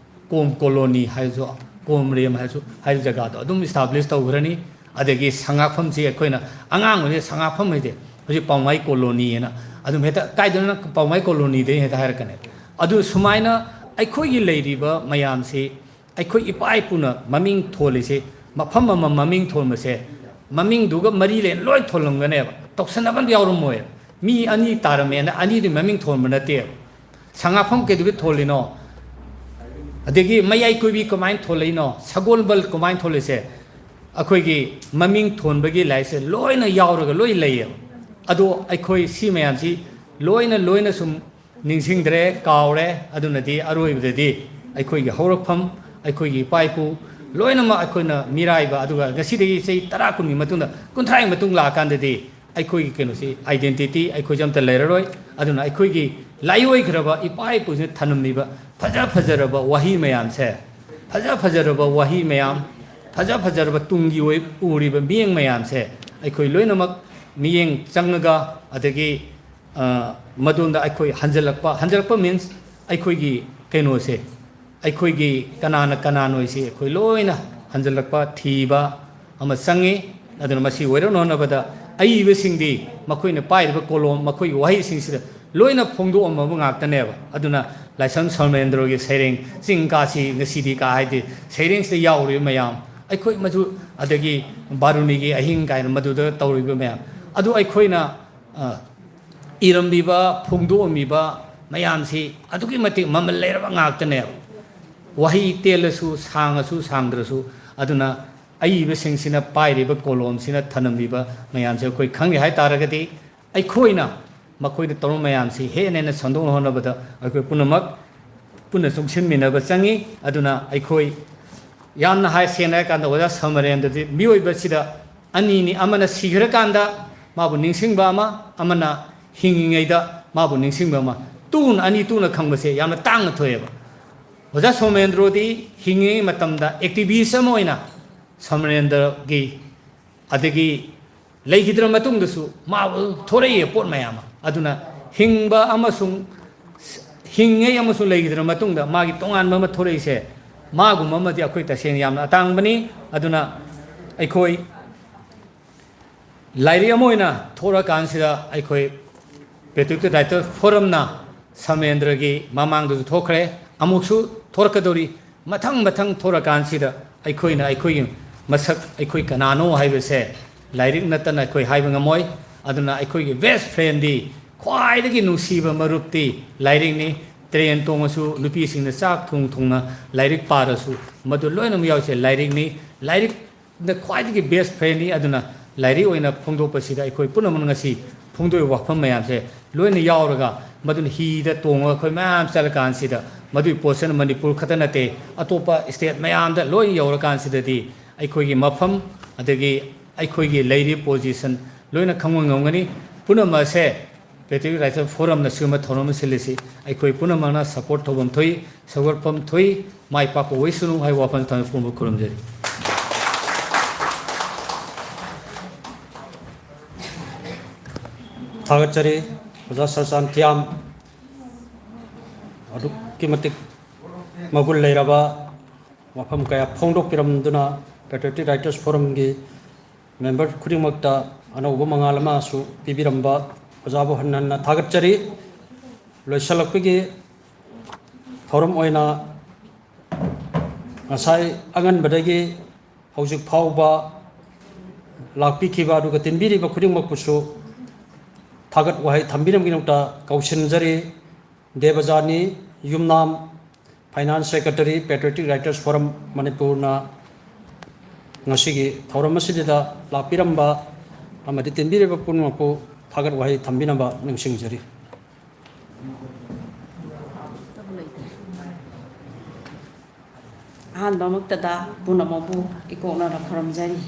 ꯀꯣꯝ ꯀꯣꯂꯣꯅꯤ ꯍꯥꯏꯔꯁꯨ, ꯀꯣꯝ ꯔꯦꯝ ꯍꯥꯏꯔꯁꯨ, ꯍꯥꯏꯔꯤꯕ ꯖꯒꯥꯗꯣ ꯑꯗꯨꯝ establish ꯇꯧꯈ꯭ꯔꯅꯤ꯫ ꯑꯗꯒꯤ ꯁꯉꯥꯛꯐꯝꯁꯤ ꯑꯩꯈꯣꯏꯅ ꯑꯉꯥꯡ ꯑꯣꯏꯔꯤꯉꯩ ꯁꯉꯥꯛꯐꯝ ꯍꯥꯏꯁꯦ ꯍꯧꯖꯤꯛ ꯄꯥꯎꯃꯥꯏ ꯀꯣꯂꯣꯅꯤ ꯍꯥꯏꯅ ꯑꯗꯨꯝ ꯍꯦꯛꯇ ꯀꯥꯏꯗꯅ ꯄꯥꯎꯃꯥꯏ ꯀꯣꯂꯣꯅꯤꯗꯩ ꯍꯦꯛꯇ ꯍꯥꯏꯔꯛꯀꯅꯤ꯫ ꯑꯗꯨ ꯁꯨꯃꯥꯏꯅ ꯑꯩꯈꯣꯏꯒꯤ ꯂꯩꯔꯤꯕ ꯃꯌꯥꯝꯁꯤ ꯑꯩꯈꯣꯏ ꯏꯄꯥ ꯏꯄꯨꯅ ꯃꯃꯤꯡ ꯊꯣꯜꯂꯤꯁꯦ, ꯃꯐꯝ ꯑꯃ ꯃꯃꯤꯡ ꯊꯣꯟꯕꯁꯦ, ꯃꯃꯤꯡꯗꯨꯒ ꯃꯔꯤ ꯂꯩꯅ ꯂꯣꯏ ꯊꯣꯜꯂꯝꯒꯅꯦꯕ, ꯇꯧꯁꯟꯅꯕ ꯑꯝꯇ ꯌꯥꯎꯔꯝꯃꯣꯏ꯫ ꯃꯤ ꯑꯅꯤ ꯇꯥꯔꯝꯃꯦꯅ ꯑꯅꯤꯗꯨꯒꯤ ꯃꯃꯤꯡ ꯊꯣꯟꯕ ꯅꯠꯇꯦꯕ꯫ ꯁꯉꯥꯛꯐꯝ ꯀꯩꯗꯧꯕꯩ ꯊꯣꯜꯂꯤꯅꯣ? ꯑꯗꯒꯤ ꯃꯌꯥꯏ ꯀꯣꯏꯕꯤ ꯀꯃꯥꯏꯅ ꯊꯣꯜꯂꯛꯏꯅꯣ? ꯁꯒꯣꯜꯕꯜ ꯀꯃꯥꯏꯅ ꯊꯣꯜꯂꯤꯁꯦ? ꯑꯩꯈꯣꯏꯒꯤ ꯃꯃꯤꯡ ꯊꯣꯟꯕꯒꯤ ꯂꯥꯏꯔꯤꯛꯁꯦ ꯂꯣꯏꯅ ꯌꯥꯎꯔꯒ ꯂꯣꯏ ꯂꯩꯌꯦꯕ꯫ ꯑꯗꯣ ꯑꯩꯈꯣꯏ ꯁꯤ ꯃꯌꯥꯝꯁꯤ ꯂꯣꯏꯅ, ꯂꯣꯏꯅ ꯁꯨꯝ ꯅꯤꯡꯁꯤꯡꯗ꯭ꯔꯦ, ꯀꯥꯎꯔꯦ꯫ ꯑꯗꯨꯅꯗꯤ ꯑꯔꯣꯏꯕꯗꯗꯤ ꯑꯩꯈꯣꯏꯒꯤ ꯍꯧꯔꯛꯐꯝ, ꯑꯩꯈꯣꯏꯒꯤ ꯏꯄꯥ ꯏꯄꯨ ꯂꯣꯏꯅꯃꯛ ꯑꯩꯈꯣꯏꯅ ꯃꯤꯔꯥꯏꯕ, ꯑꯗꯨꯒ ꯉꯁꯤꯗꯒꯤ ꯆꯍꯤ ꯇꯔꯥ, ꯀꯨꯟꯒꯤ ꯃꯇꯨꯡꯗ, ꯀꯨꯟꯊ꯭ꯔꯥꯒꯤ ꯃꯇꯨꯡ ꯂꯥꯛꯑꯀꯥꯟꯗꯗꯤ ꯑꯩꯈꯣꯏꯒꯤ ꯀꯩꯅꯣꯁꯤ, identity ꯑꯩꯈꯣꯏꯁꯦ ꯑꯝꯇ ꯂꯩꯔꯔꯣꯏ꯫ ꯑꯗꯨꯅ ꯑꯩꯈꯣꯏꯒꯤ ꯂꯥꯏꯑꯣꯏꯈ꯭ꯔꯕ ꯏꯄꯥ ꯏꯄꯨꯁꯤꯅ ꯊꯝꯂꯝꯃꯤꯕ ꯐꯖ ꯐꯖꯔꯕ ꯋꯥꯍꯩ ꯃꯌꯥꯝꯁꯦ, ꯐꯖ ꯐꯖꯔꯕ ꯋꯥꯍꯩ ꯃꯌꯥꯝ, ꯐꯖ ꯐꯖꯔꯕ ꯇꯨꯡꯒꯤ ꯑꯣꯏ ꯎꯔꯤꯕ ꯃꯤꯠꯌꯦꯡ ꯃꯌꯥꯝꯁꯦ ꯑꯩꯈꯣꯏ ꯂꯣꯏꯅꯃꯛ ꯃꯤꯠꯌꯦꯡ ꯆꯪꯉꯒ, ꯑꯗꯒꯤ ꯃꯗꯣꯝꯗ ꯑꯩꯈꯣꯏ ꯍꯟꯖꯜꯂꯛꯄ, ꯍꯟꯖꯜꯂꯛꯄ means ꯑꯩꯈꯣꯏꯒꯤ ꯀꯩꯅꯣꯁꯦ, ꯑꯩꯈꯣꯏꯒꯤ ꯀꯅꯥꯅ ꯀꯅꯥꯅꯣꯁꯤ ꯑꯩꯈꯣꯏ ꯂꯣꯏꯅ ꯍꯟꯖꯜꯂꯛꯄ ꯊꯤꯕ ꯑꯃ ꯆꯪꯉꯤ꯫ ꯑꯗꯨꯅ ꯃꯁꯤ ꯑꯣꯏꯔꯛꯅ ꯍꯣꯠꯅꯕꯗ ꯑꯏꯕꯁꯤꯡꯗꯤ ꯃꯈꯣꯏꯅ ꯄꯥꯏꯔꯤꯕ ꯀꯣꯂꯣꯝ, ꯃꯈꯣꯏꯒꯤ ꯋꯥꯍꯩꯁꯤꯡꯁꯤꯗ ꯂꯣꯏꯅ ꯐꯣꯡꯗꯣꯛꯑꯝꯃꯕ ꯉꯥꯛꯇꯅꯦꯕ꯫ ꯑꯗꯨꯅ ꯂꯥꯏꯁ꯭ꯔꯝ ꯁꯣꯃꯦꯟꯗ꯭ꯔꯣꯒꯤ ꯁꯩꯔꯦꯡ "ꯆꯤꯡ ꯀꯥꯁꯤ ꯉꯁꯤꯗꯤ" ꯀꯥ ꯍꯥꯏꯗꯤ ꯁꯩꯔꯦꯡꯁꯤꯗ ꯌꯥꯎꯔꯤꯕ ꯃꯌꯥꯝ, ꯑꯩꯈꯣꯏ ꯃꯗꯨ, ꯑꯗꯒꯤ "ꯕꯥꯔꯨꯅꯤꯒꯤ ꯑꯍꯤꯡ" ꯀꯥꯏꯅ ꯃꯗꯨꯗ ꯇꯧꯔꯤꯕ ꯃꯌꯥꯝ ꯑꯗꯨ ꯑꯩꯈꯣꯏꯅ ꯏꯔꯝꯃꯤꯕ, ꯐꯣꯡꯗꯣꯛꯑꯝꯃꯤꯕ ꯃꯌꯥꯝꯁꯤ ꯑꯗꯨꯛꯀꯤ ꯃꯇꯤꯛ ꯃꯃꯜ ꯂꯩꯔꯕ ꯉꯥꯛꯇꯅꯦꯕ꯫ ꯋꯥꯍꯩ ꯇꯦꯜꯂꯁꯨ, ꯁꯥꯡꯉꯁꯨ, ꯁꯥꯡꯗ꯭ꯔꯁꯨ꯫ ꯑꯗꯨꯅ ꯑꯏꯕꯁꯤꯡꯁꯤꯅ ꯄꯥꯏꯔꯤꯕ ꯀꯣꯂꯣꯝꯁꯤꯅ ꯊꯅꯝꯃꯤꯕ ꯃꯌꯥꯝꯁꯦ ꯑꯩꯈꯣꯏ ꯈꯪꯒꯦ ꯍꯥꯏ ꯇꯥꯔꯒꯗꯤ, ꯑꯩꯈꯣꯏꯅ ꯃꯈꯣꯏꯗ ꯇꯧꯔꯝꯕ ꯃꯌꯥꯝꯁꯤ ꯍꯦꯟꯅ ꯍꯦꯟꯅ ꯁꯟꯗꯣꯛꯅ ꯍꯣꯠꯅꯕꯗ ꯑꯩꯈꯣꯏ ꯄꯨꯝꯅꯃꯛ ꯄꯨꯟꯅ ꯆꯨꯡꯁꯤꯟꯃꯤꯟꯅꯕ ꯆꯪꯉꯤ꯫ ꯑꯗꯨꯅ ꯑꯩꯈꯣꯏ ꯌꯥꯝꯅ ꯍꯥꯏ, ꯁꯦꯡꯅ ꯍꯥꯏꯔꯀꯥꯟꯗ, ꯑꯣꯖꯥ ꯁꯃꯔꯦꯟꯗ꯭ꯔꯗꯤ ꯃꯤꯑꯣꯏꯕꯁꯤꯗ ꯑꯅꯤꯅꯤ, ꯑꯃꯅ ꯁꯤꯈ꯭ꯔꯀꯥꯟꯗ ꯃꯥꯕꯨ ꯅꯤꯡꯁꯤꯡꯕ ꯑꯃ, ꯑꯃꯅ ꯍꯤꯡꯉꯤꯉꯩꯗ ꯃꯥꯕꯨ ꯅꯤꯡꯁꯤꯡꯕ ꯑꯃ꯫ ꯇꯨꯅ, ꯑꯅꯤ ꯇꯨꯅ ꯈꯪꯕꯁꯦ ꯌꯥꯝꯅ ꯇꯥꯡꯅ ꯊꯣꯛꯑꯦꯕ꯫ ꯑꯣꯖꯥ ꯁꯣꯃꯦꯟꯗ꯭ꯔꯣꯗꯤ ꯍꯤꯡꯉꯤꯉꯩ ꯃꯇꯝꯗ activist ꯑꯃ ꯑꯣꯏꯅ ꯁꯃꯔꯦꯟꯗ꯭ꯔꯒꯤ, ꯑꯗꯒꯤ ꯂꯩꯈꯤꯗ꯭ꯔ ꯃꯇꯨꯡꯗꯁꯨ ꯃꯥꯕꯨ ꯊꯣꯔꯛꯏ ꯄꯣꯠ ꯃꯌꯥꯝ ꯑꯃ꯫ ꯑꯗꯨꯅ ꯍꯤꯡꯕ ꯑꯃꯁꯨꯡ ꯍꯤꯡꯉꯩ ꯑꯃꯁꯨꯡ ꯂꯩꯈꯤꯗ꯭ꯔ ꯃꯇꯨꯡꯗ ꯃꯥꯒꯤ ꯇꯣꯉꯥꯟꯕ ꯑꯃ ꯊꯣꯔꯛꯏꯁꯦ, ꯃꯥꯒꯨꯝꯕ ꯑꯃꯗꯤ ꯑꯩꯈꯣꯏ ꯇꯁꯦꯡꯅ ꯌꯥꯝꯅ ꯑꯇꯥꯡꯕꯅꯤ꯫ ꯑꯗꯨꯅ ꯑꯩꯈꯣꯏ ꯂꯥꯏꯔꯤꯛ ꯑꯃ ꯑꯣꯏꯅ ꯊꯣꯛꯂꯀꯥꯟꯁꯤꯗ ꯑꯩꯈꯣꯏ Patriotic Writer Forumꯅ ꯁꯃꯦꯟꯗ꯭ꯔꯒꯤ ꯃꯃꯥꯡꯗꯁꯨ ꯊꯣꯛꯈ꯭ꯔꯦ, ꯑꯃꯨꯛꯁꯨ ꯊꯣꯔꯛꯀꯗꯧꯔꯤ꯫ ꯃꯊꯪ ꯃꯊꯪ ꯊꯣꯔꯀꯥꯟꯁꯤꯗ ꯑꯩꯈꯣꯏꯅ ꯑꯩꯈꯣꯏꯒꯤ ꯃꯁꯛ, ꯑꯩꯈꯣꯏ ꯀꯅꯥꯅꯣ ꯍꯥꯏꯕꯁꯦ ꯂꯥꯏꯔꯤꯛ ꯅꯠꯇꯅ ꯑꯩꯈꯣꯏ ꯍꯥꯏꯕ ꯉꯝꯃꯣꯏ꯫ ꯑꯗꯨꯅ ꯑꯩꯈꯣꯏꯒꯤ best friendꯗꯤ, ꯈ꯭ꯋꯥꯏꯗꯒꯤ ꯅꯨꯡꯁꯤꯕ ꯃꯔꯨꯞꯇꯤ ꯂꯥꯏꯔꯤꯛꯅꯤ꯫ Train ꯇꯣꯡꯉꯁꯨ, ꯅꯨꯄꯤꯁꯤꯡꯅ ꯆꯥꯛ ꯊꯣꯡ ꯊꯣꯡꯅ ꯂꯥꯏꯔꯤꯛ ꯄꯥꯔꯁꯨ, ꯃꯗꯨ ꯂꯣꯏꯅꯃꯛ ꯌꯥꯎꯔꯤꯁꯦ ꯂꯥꯏꯔꯤꯛꯅꯤ꯫ ꯂꯥꯏꯔꯤꯛ ꯅ ꯈ꯭ꯋꯥꯏꯗꯒꯤ best friendꯅꯤ꯫ ꯑꯗꯨꯅ ꯂꯥꯏꯔꯤꯛ ꯑꯣꯏꯅ ꯐꯣꯡꯗꯣꯛꯄꯁꯤꯗ ꯑꯩꯈꯣꯏ ꯄꯨꯝꯅꯃꯛ ꯉꯁꯤ ꯐꯣꯡꯗꯣꯛꯏꯕ ꯋꯥꯐꯝ ꯃꯌꯥꯝꯁꯦ ꯂꯣꯏꯅ ꯌꯥꯎꯔꯒ, ꯃꯗꯨꯅ ꯍꯤꯗ ꯇꯣꯡꯉꯒ ꯑꯩꯈꯣꯏ ꯃꯌꯥꯝ ꯆꯠꯂꯀꯥꯟꯁꯤꯗ, ꯃꯗꯨꯒꯤ ꯄꯣꯠꯁꯤꯅ ꯃꯅꯤꯄꯨꯔ ꯈꯛꯇ ꯅꯠꯇꯦ, ꯑꯇꯣꯞꯄ state ꯃꯌꯥꯝꯗ ꯂꯣꯏ ꯌꯧꯔꯀꯥꯟꯁꯤꯗꯗꯤ ꯑꯩꯈꯣꯏꯒꯤ ꯃꯐꯝ, ꯑꯗꯒꯤ ꯑꯩꯈꯣꯏꯒꯤ ꯂꯩꯔꯤꯕ position ꯂꯣꯏꯅ ꯈꯪꯕ ꯉꯝꯒꯅꯤ꯫ ꯄꯨꯝꯅꯃꯛ ꯑꯁꯦ Patriotic Writer Forumꯅ ꯁꯤꯒꯨꯝꯕ ꯊꯧꯔꯝ ꯑꯃ ꯁꯤꯜꯂꯤꯁꯤ ꯑꯩꯈꯣꯏ ꯄꯨꯝꯅꯃꯛꯅ support ꯇꯧꯐꯝ ꯊꯣꯛꯏ, ꯁꯧꯒꯠꯐꯝ ꯊꯣꯛꯏ, ꯃꯥꯏ ꯄꯥꯛꯄ ꯑꯣꯏꯁꯅꯨ ꯍꯥꯏꯕ ꯋꯥꯐꯝ ꯊꯝꯖ ꯄꯨꯝꯕ ꯈꯨꯔꯨꯝꯖꯔꯤ꯫ ꯊꯥꯒꯠꯆꯔꯤ ꯑꯣꯖꯥ ꯁꯆꯥꯟ ꯊꯤꯌꯥꯝ, ꯑꯗꯨꯛꯀꯤ ꯃꯇꯤꯛ ꯃꯒꯨꯟ ꯂꯩꯔꯕ ꯋꯥꯐꯝ ꯀꯌꯥ ꯐꯣꯡꯗꯣꯛꯄꯤꯔꯝꯗꯨꯅ Patriotic Writers Forumꯒꯤ member ꯈꯨꯗꯤꯡꯃꯛꯇ ꯑꯅꯧꯕ ꯃꯉꯥꯜ ꯑꯃꯁꯨ ꯄꯤꯕꯤꯔꯝꯕ ꯑꯣꯖꯥꯕꯨ ꯍꯟꯅ ꯍꯟꯅ ꯊꯥꯒꯠꯆꯔꯤ꯫ ꯂꯣꯏꯁꯤꯜꯂꯛꯄꯒꯤ ꯊꯧꯔꯝ ꯑꯣꯏꯅ ꯉꯁꯥꯏ ꯑꯉꯟꯕꯗꯒꯤ ꯍꯧꯖꯤꯛ ꯐꯥꯎꯕ ꯂꯥꯛꯄꯤꯈꯤꯕ ꯑꯗꯨꯒ ꯇꯤꯟꯕꯤꯔꯤꯕ ꯈꯨꯗꯤꯡꯃꯛꯄꯨꯁꯨ ꯊꯥꯒꯠ ꯋꯥꯍꯩ ꯊꯝꯕꯤꯔꯝꯕꯒꯤꯗꯃꯛꯇ ꯀꯧꯁꯤꯟꯖꯔꯤ꯫ ꯗꯦꯕꯖꯥꯅꯤ ꯌꯨꯝꯅꯥꯝ, Finance Secretary, Patriotic Writers Forum ꯃꯅꯤꯄꯨꯔꯅ ꯉꯁꯤꯒꯤ ꯊꯧꯔꯝ ꯑꯁꯤꯗ ꯂꯥꯛꯄꯤꯔꯝꯕ ꯑꯃꯗꯤ ꯇꯤꯟꯕꯤꯔꯤꯕ ꯄꯨꯝꯅꯃꯛꯄꯨ ꯊꯥꯒꯠ ꯋꯥꯍꯩ ꯊꯝꯕꯤꯅꯕ ꯅꯤꯡꯁꯤꯡꯖꯔꯤ꯫ ꯑꯍꯥꯟꯕꯃꯛꯇꯗ ꯄꯨꯝꯅꯃꯛꯄꯨ ꯏꯀꯣꯛꯅꯅ ꯈꯨꯔꯨꯝꯖꯔꯤ꯫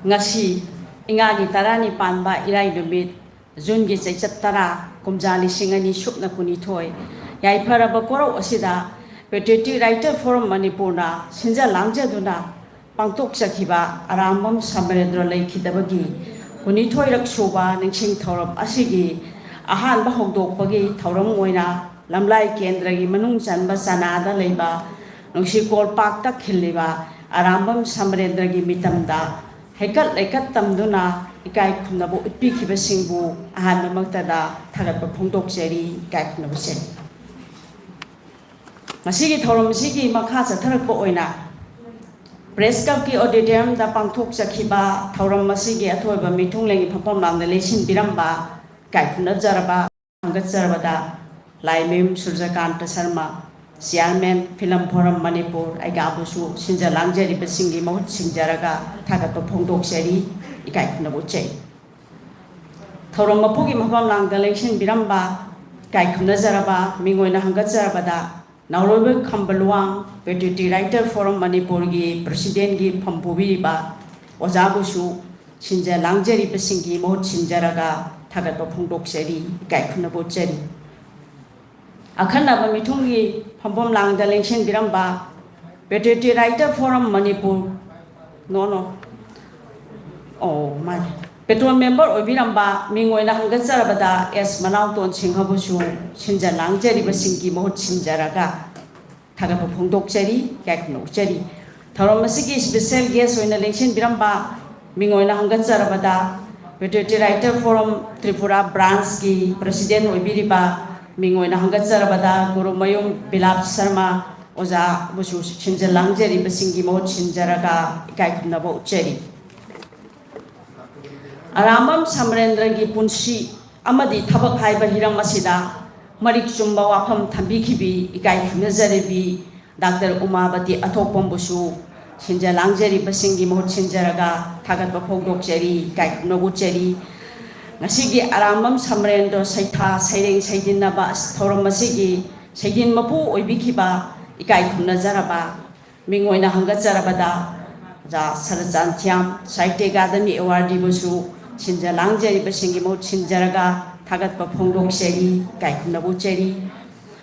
ꯉꯁꯤ ꯏꯉꯥꯒꯤ ꯇꯔꯥꯅꯤꯄꯥꯟꯕ ꯏꯔꯥꯏ ꯅꯨꯃꯤꯠ, ꯖꯨꯟꯒꯤ ꯆꯩꯆꯠ ꯇꯔꯥ, ꯀꯨꯝꯖꯥ ꯂꯤꯁꯤꯡ ꯑꯅꯤ ꯁꯨꯞꯅ ꯀꯨꯟꯅꯤꯊꯣꯏ, ꯌꯥꯏꯐꯔꯕ ꯀꯣꯔꯧ ꯑꯁꯤꯗ Patriotic Writer Forum ꯃꯅꯤꯄꯨꯔꯅ ꯁꯤꯟꯖ ꯂꯥꯡꯖꯗꯨꯅ ꯄꯥꯡꯊꯣꯛꯆꯈꯤꯕ ꯑꯔꯥꯝꯕꯝ ꯁꯃꯔꯦꯟꯗ꯭ꯔ ꯂꯩꯈꯤꯗꯕꯒꯤ ꯀꯨꯟꯅꯤꯊꯣꯏꯔꯛ ꯁꯨꯕ ꯅꯤꯡꯁꯤꯡ ꯊꯧꯔꯝ ꯑꯁꯤꯒꯤ ꯑꯍꯥꯟꯕ ꯍꯧꯗꯣꯛꯄꯒꯤ ꯊꯧꯔꯝ ꯑꯣꯏꯅ ꯂꯝꯂꯥꯏ ꯀꯦꯟꯗ꯭ꯔꯒꯤ ꯃꯅꯨꯡ ꯆꯟꯕ ꯆꯅꯥꯗ ꯂꯩꯕ ꯅꯨꯡꯁꯤꯀꯣꯜ ꯄꯥꯛꯇ ꯈꯤꯜꯂꯤꯕ ꯑꯔꯥꯝꯕꯝ ꯁꯃꯔꯦꯟꯗ꯭ꯔꯒꯤ ꯃꯤꯇꯝꯗ ꯍꯩꯀꯠ ꯂꯩꯀꯠ ꯇꯝꯗꯨꯅ ꯏꯀꯥꯏ ꯈꯨꯝꯅꯕ ꯎꯠꯄꯤꯈꯤꯕꯁꯤꯡꯕꯨ ꯑꯍꯥꯟꯕꯃꯛꯇꯗ ꯊꯥꯒꯠꯄ ꯐꯣꯡꯗꯣꯛꯆꯔꯤ, ꯏꯀꯥꯏ ꯈꯨꯝꯅꯕ ꯆꯦꯡ꯫ ꯉꯁꯤꯒꯤ ꯊꯧꯔꯝ ꯑꯁꯤꯒꯤ ꯃꯈꯥ ꯆꯠꯊꯔꯛꯄ ꯑꯣꯏꯅ Press Clubꯀꯤ auditoriumꯗ ꯄꯥꯡꯊꯣꯛꯆꯈꯤꯕ ꯊꯧꯔꯝ ꯑꯁꯤꯒꯤ ꯑꯊꯣꯏꯕ ꯃꯤꯊꯨꯡꯂꯦꯟꯒꯤ ꯐꯝꯐꯝ ꯂꯥꯡꯗ ꯂꯦꯡꯁꯤꯟꯕꯤꯔꯝꯕ ꯏꯀꯥꯏ ꯈꯨꯝꯅꯖꯔꯕ ꯊꯥꯒꯠꯆꯔꯕꯗ ꯂꯥꯏꯃꯌꯨꯝ ꯁꯨꯔꯖꯀꯥꯟꯇ Sharma, Chairman Film Forum Manipur, ꯑꯩꯒꯥꯕꯨꯁꯨ ꯁꯤꯟꯖ ꯂꯥꯡꯖꯔꯤꯕꯁꯤꯡꯒꯤ ꯃꯍꯨꯠ ꯁꯤꯟꯖꯔꯒ ꯊꯥꯒꯠꯄ ꯐꯣꯡꯗꯣꯛꯆꯔꯤ, ꯏꯀꯥꯏ ꯈꯨꯝꯅꯕ ꯎꯠꯆꯔꯤ꯫ ꯊꯧꯔꯝ ꯃꯄꯨꯒꯤ ꯃꯐꯝ ꯂꯥꯡꯗ ꯂꯦꯡꯁꯤꯟꯕꯤꯔꯝꯕ ꯏꯀꯥꯏ ꯈꯨꯝꯅꯖꯔꯕ ꯃꯤꯡ ꯑꯣꯏꯅ ꯍꯪꯒꯠꯆꯔꯕꯗ ꯅꯥꯎꯔꯣꯏꯕ ꯈꯝꯕ ꯂꯨꯋꯥꯡ, Patriotic Writer Forum ꯃꯅꯤꯄꯨꯔꯒꯤ Presidentꯀꯤ ꯐꯝ ꯄꯨꯕꯤꯔꯤꯕ ꯑꯣꯖꯥꯕꯨꯁꯨ ꯁꯤꯟꯖ ꯂꯥꯡꯖꯔꯤꯕꯁꯤꯡꯒꯤ ꯃꯍꯨꯠ ꯁꯤꯟꯖꯔꯒ ꯊꯥꯒꯠꯄ ꯐꯣꯡꯗꯣꯛꯆꯔꯤ, ꯏꯀꯥꯏ ꯈꯨꯝꯅꯕ ꯎꯠꯆꯔꯤ꯫ ꯑꯈꯟꯅꯕ ꯃꯤꯊꯨꯡꯒꯤ ꯐꯝꯐꯝ ꯂꯥꯡꯗ ꯂꯦꯡꯁꯤꯟꯕꯤꯔꯝꯕ Patriotic Writer Forum Manipur, no, no, ꯑꯣ, ꯃꯥꯅꯦ, ꯄꯦꯇ꯭ꯔꯣꯟ ꯃꯦꯝꯕꯔ ꯑꯣꯏꯕꯤꯔꯝꯕ ꯃꯤꯡ ꯑꯣꯏꯅ ꯍꯪꯒꯠꯆꯔꯕꯗ ꯑꯦꯁ ꯃꯅꯥꯎꯇꯣꯟ ꯁꯤꯡꯍꯕꯨꯁꯨ ꯁꯤꯟꯖ ꯂꯥꯡꯖꯔꯤꯕꯁꯤꯡꯒꯤ ꯃꯍꯨꯠ ꯁꯤꯟꯖꯔꯒ ꯊꯥꯒꯠꯄ ꯐꯣꯡꯗꯣꯛꯆꯔꯤ, ꯏꯀꯥꯏ ꯈꯨꯝꯅꯕ ꯎꯠꯆꯔꯤ꯫ ꯊꯧꯔꯝ ꯑꯁꯤꯒꯤ special guest ꯑꯣꯏꯅ ꯂꯦꯡꯁꯤꯟꯕꯤꯔꯝꯕ ꯃꯤꯡ ꯑꯣꯏꯅ ꯍꯪꯒꯠꯆꯔꯕꯗ Patriotic Writer Forum Tripura branchꯀꯤ president ꯑꯣꯏꯕꯤꯔꯤꯕ ꯃꯤꯡ ꯑꯣꯏꯅ ꯍꯪꯒꯠꯆꯔꯕꯗ ꯒꯨꯔꯨꯃꯌꯨꯝ ꯕꯤꯂꯥꯞ ꯁꯔꯃ ꯑꯣꯖꯥꯕꯨꯁꯨ ꯁꯤꯟꯖ ꯂꯥꯡꯖꯔꯤꯕꯁꯤꯡꯒꯤ ꯃꯍꯨꯠ ꯁꯤꯟꯖꯔꯒ ꯏꯀꯥꯏ ꯈꯨꯝꯅꯕ ꯎꯠꯆꯔꯤ꯫ ꯑꯔꯥꯝꯕꯝ ꯁꯃꯔꯦꯟꯗ꯭ꯔꯒꯤ ꯄꯨꯟꯁꯤ ꯑꯃꯗꯤ ꯊꯕꯛ ꯍꯥꯏꯕ ꯍꯤꯔꯝ ꯑꯁꯤꯗ ꯃꯔꯤꯛ ꯆꯨꯝꯕ ꯋꯥꯐꯝ ꯊꯝꯕꯤꯈꯤꯕꯤ ꯏꯀꯥꯏ ꯈꯨꯝꯅꯖꯔꯤꯕꯤ ꯗꯥꯛꯇꯔ ꯎꯃꯥꯕꯇꯤ ꯑꯊꯣꯛꯄꯝꯕꯨꯁꯨ ꯁꯤꯟꯖ ꯂꯥꯡꯖꯔꯤꯕꯁꯤꯡꯒꯤ ꯃꯍꯨꯠ ꯁꯤꯟꯖꯔꯒ ꯊꯥꯒꯠꯄ ꯐꯣꯡꯗꯣꯛꯆꯔꯤ, ꯏꯀꯥꯏ ꯈꯨꯝꯅꯕ ꯎꯠꯆꯔꯤ꯫ ꯉꯁꯤꯒꯤ ꯑꯔꯥꯝꯕꯝ ꯁꯃꯔꯦꯟꯗ꯭ꯔ ꯁꯩꯊꯥ ꯁꯩꯔꯦꯡ ꯁꯩꯗꯤꯟꯅꯕ ꯑꯁ-, ꯊꯧꯔꯝ ꯑꯁꯤꯒꯤ ꯁꯩꯗꯤꯟ ꯃꯄꯨ ꯑꯣꯏꯕꯤꯈꯤꯕ ꯏꯀꯥꯏ ꯈꯨꯝꯅꯖꯔꯕ ꯃꯤꯡ ꯑꯣꯏꯅ ꯍꯪꯒꯠꯆꯔꯕꯗ ꯑꯣꯖꯥ ꯁꯔꯆꯥꯟꯊꯤꯌꯥꯝ ꯁꯥꯍꯤꯇ꯭ꯌ ꯑꯦꯀꯥꯗꯃꯤ awardee ꯕꯨꯁꯨ ꯁꯤꯟꯖ ꯂꯥꯡꯖꯔꯤꯕꯁꯤꯡꯒꯤ ꯃꯍꯨꯠ ꯁꯤꯟꯖꯔꯒ ꯊꯥꯒꯠꯄ ꯐꯣꯡꯗꯣꯛꯆꯔꯤ, ꯏꯀꯥꯏ ꯈꯨꯝꯅꯕ ꯎꯠꯆꯔꯤ꯫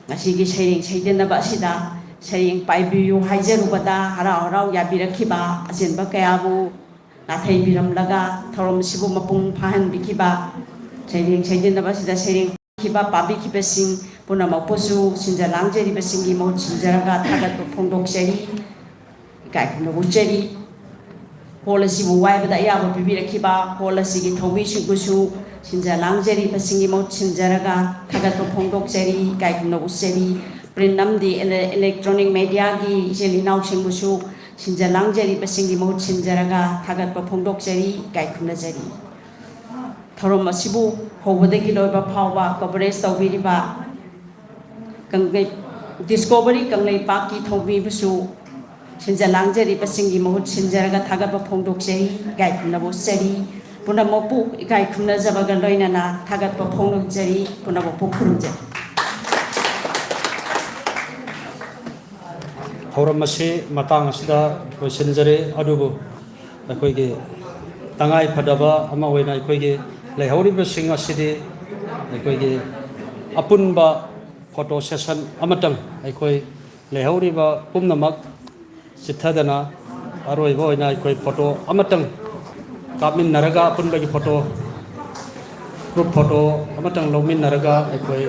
ꯉꯁꯤꯒꯤ ꯁꯩꯔꯦꯡ ꯁꯩꯗꯟꯅꯕ ꯑꯁꯤꯗ ꯁꯩꯔꯦꯡ ꯄꯥꯏꯕꯤꯌꯨ ꯍꯥꯏꯖꯔꯨꯕꯗ ꯍꯔꯥꯎ ꯍꯔꯥꯎ ꯌꯥꯕꯤꯔꯛꯈꯤꯕ ꯑꯆꯤꯟꯕ ꯀꯌꯥꯕꯨ ꯅꯥꯊꯩꯕꯤꯔꯝꯂꯒ ꯊꯧꯔꯝ ꯑꯁꯤꯕꯨ ꯃꯄꯨꯡ ꯐꯥꯍꯟꯕꯤꯈꯤꯕ, ꯁꯩꯔꯦꯡ ꯁꯩꯗꯟꯅꯕ ꯑꯁꯤꯗ ꯁꯩꯔꯦꯡ ꯈꯤꯕ ꯄꯥꯕꯤꯈꯤꯕꯁꯤꯡ ꯄꯨꯝꯅꯃꯛꯄꯨꯁꯨ ꯁꯤꯟꯖ ꯂꯥꯡꯖꯔꯤꯕꯁꯤꯡꯒꯤ ꯃꯍꯨꯠ ꯁꯤꯟꯖꯔꯒ ꯊꯥꯒꯠꯄ ꯐꯣꯡꯗꯣꯛꯆꯔꯤ, ꯏꯀꯥꯏ ꯈꯨꯝꯅꯕ ꯎꯠꯆꯔꯤ꯫ ꯍꯣꯜ ꯑꯁꯤꯕꯨ ꯋꯥꯏꯕꯗ ꯑꯌꯥꯕ ꯄꯤꯕꯤꯔꯛꯈꯤꯕ ꯍꯣꯜ ꯑꯁꯤꯒꯤ ꯊꯧꯃꯤꯁꯤꯡꯕꯨꯁꯨ ꯁꯤꯟꯖ ꯂꯥꯡꯖꯔꯤꯕꯁꯤꯡꯒꯤ ꯃꯍꯨꯠ ꯁꯤꯟꯖꯔꯒ ꯊꯥꯒꯠꯄ ꯐꯣꯡꯗꯣꯛꯆꯔꯤ, ꯏꯀꯥꯏ ꯈꯨꯝꯅꯕ ꯎꯠꯆꯔꯤ꯫ Print ꯑꯃꯗꯤ ele-, electronic media ꯒꯤ ꯏꯆꯤꯜ ꯏꯅꯥꯎꯁꯤꯡꯕꯨꯁꯨ ꯁꯤꯟꯖ ꯂꯥꯡꯖꯔꯤꯕꯁꯤꯡꯒꯤ ꯃꯍꯨꯠ ꯁꯤꯟꯖꯔꯒ ꯊꯥꯒꯠꯄ ꯐꯣꯡꯗꯣꯛꯆꯔꯤ, ꯏꯀꯥꯏ ꯈꯨꯝꯅꯖꯔꯤ꯫ ꯊꯧꯔꯝ ꯑꯁꯤꯕꯨ ꯍꯧꯕꯗꯒꯤ ꯂꯣꯏꯕ ꯐꯥꯎꯕ coverage ꯇꯧꯕꯤꯔꯤꯕ ꯀꯪꯂꯩ-, Discovery ꯀꯪꯂꯩꯄꯥꯛꯀꯤ ꯊꯧꯃꯤꯕꯨꯁꯨ ꯁꯤꯟꯖ ꯂꯥꯡꯖꯔꯤꯕꯁꯤꯡꯒꯤ ꯃꯍꯨꯠ ꯁꯤꯟꯖꯔꯒ ꯊꯥꯒꯠꯄ ꯐꯣꯡꯗꯣꯛꯆꯔꯤ, ꯏꯀꯥꯏ ꯈꯨꯝꯅꯕ ꯎꯠꯆꯔꯤ꯫ ꯄꯨꯝꯅꯃꯛꯄꯨ ꯏꯀꯥꯏ ꯈꯨꯝꯅꯖꯕꯒ ꯂꯣꯏꯅꯅ ꯊꯥꯒꯠꯄ ꯐꯣꯡꯗꯣꯛꯆꯔꯤ꯫ ꯄꯨꯝꯅꯃꯛꯄꯨ ꯈꯨꯔꯨꯝꯖꯔꯤ꯫ ꯊꯧꯔꯝ ꯑꯁꯤ ꯃꯇꯥꯡ ꯑꯁꯤꯗ ꯂꯣꯏꯁꯤꯟꯖꯔꯦ, ꯑꯗꯨꯕꯨ ꯑꯩꯈꯣꯏꯒꯤ ꯇꯉꯥꯏ ꯐꯗꯕ ꯑꯃ ꯑꯣꯏꯅ ꯑꯩꯈꯣꯏꯒꯤ ꯂꯩꯍꯧꯔꯤꯕꯁꯤꯡ ꯑꯁꯤꯗꯤ ꯑꯩꯈꯣꯏꯒꯤ ꯑꯄꯨꯟꯕ ꯐꯣꯇꯣ ꯁꯦꯁꯟ ꯑꯃꯇꯪ ꯑꯩꯈꯣꯏ ꯂꯩꯍꯧꯔꯤꯕ ꯄꯨꯝꯅꯃꯛ ꯆꯤꯠꯊꯗꯅ ꯑꯔꯣꯏꯕ ꯑꯣꯏꯅ ꯑꯩꯈꯣꯏ ꯐꯣꯇꯣ ꯑꯃꯇꯪ ꯀꯥꯞꯃꯤꯟꯅꯔꯒ, ꯑꯄꯨꯟꯕꯒꯤ ꯐꯣꯇꯣ, ꯒ꯭ꯔꯨꯞ ꯐꯣꯇꯣ ꯑꯃꯇꯪ ꯂꯧꯃꯤꯟꯅꯔꯒ ꯑꯩꯈꯣꯏ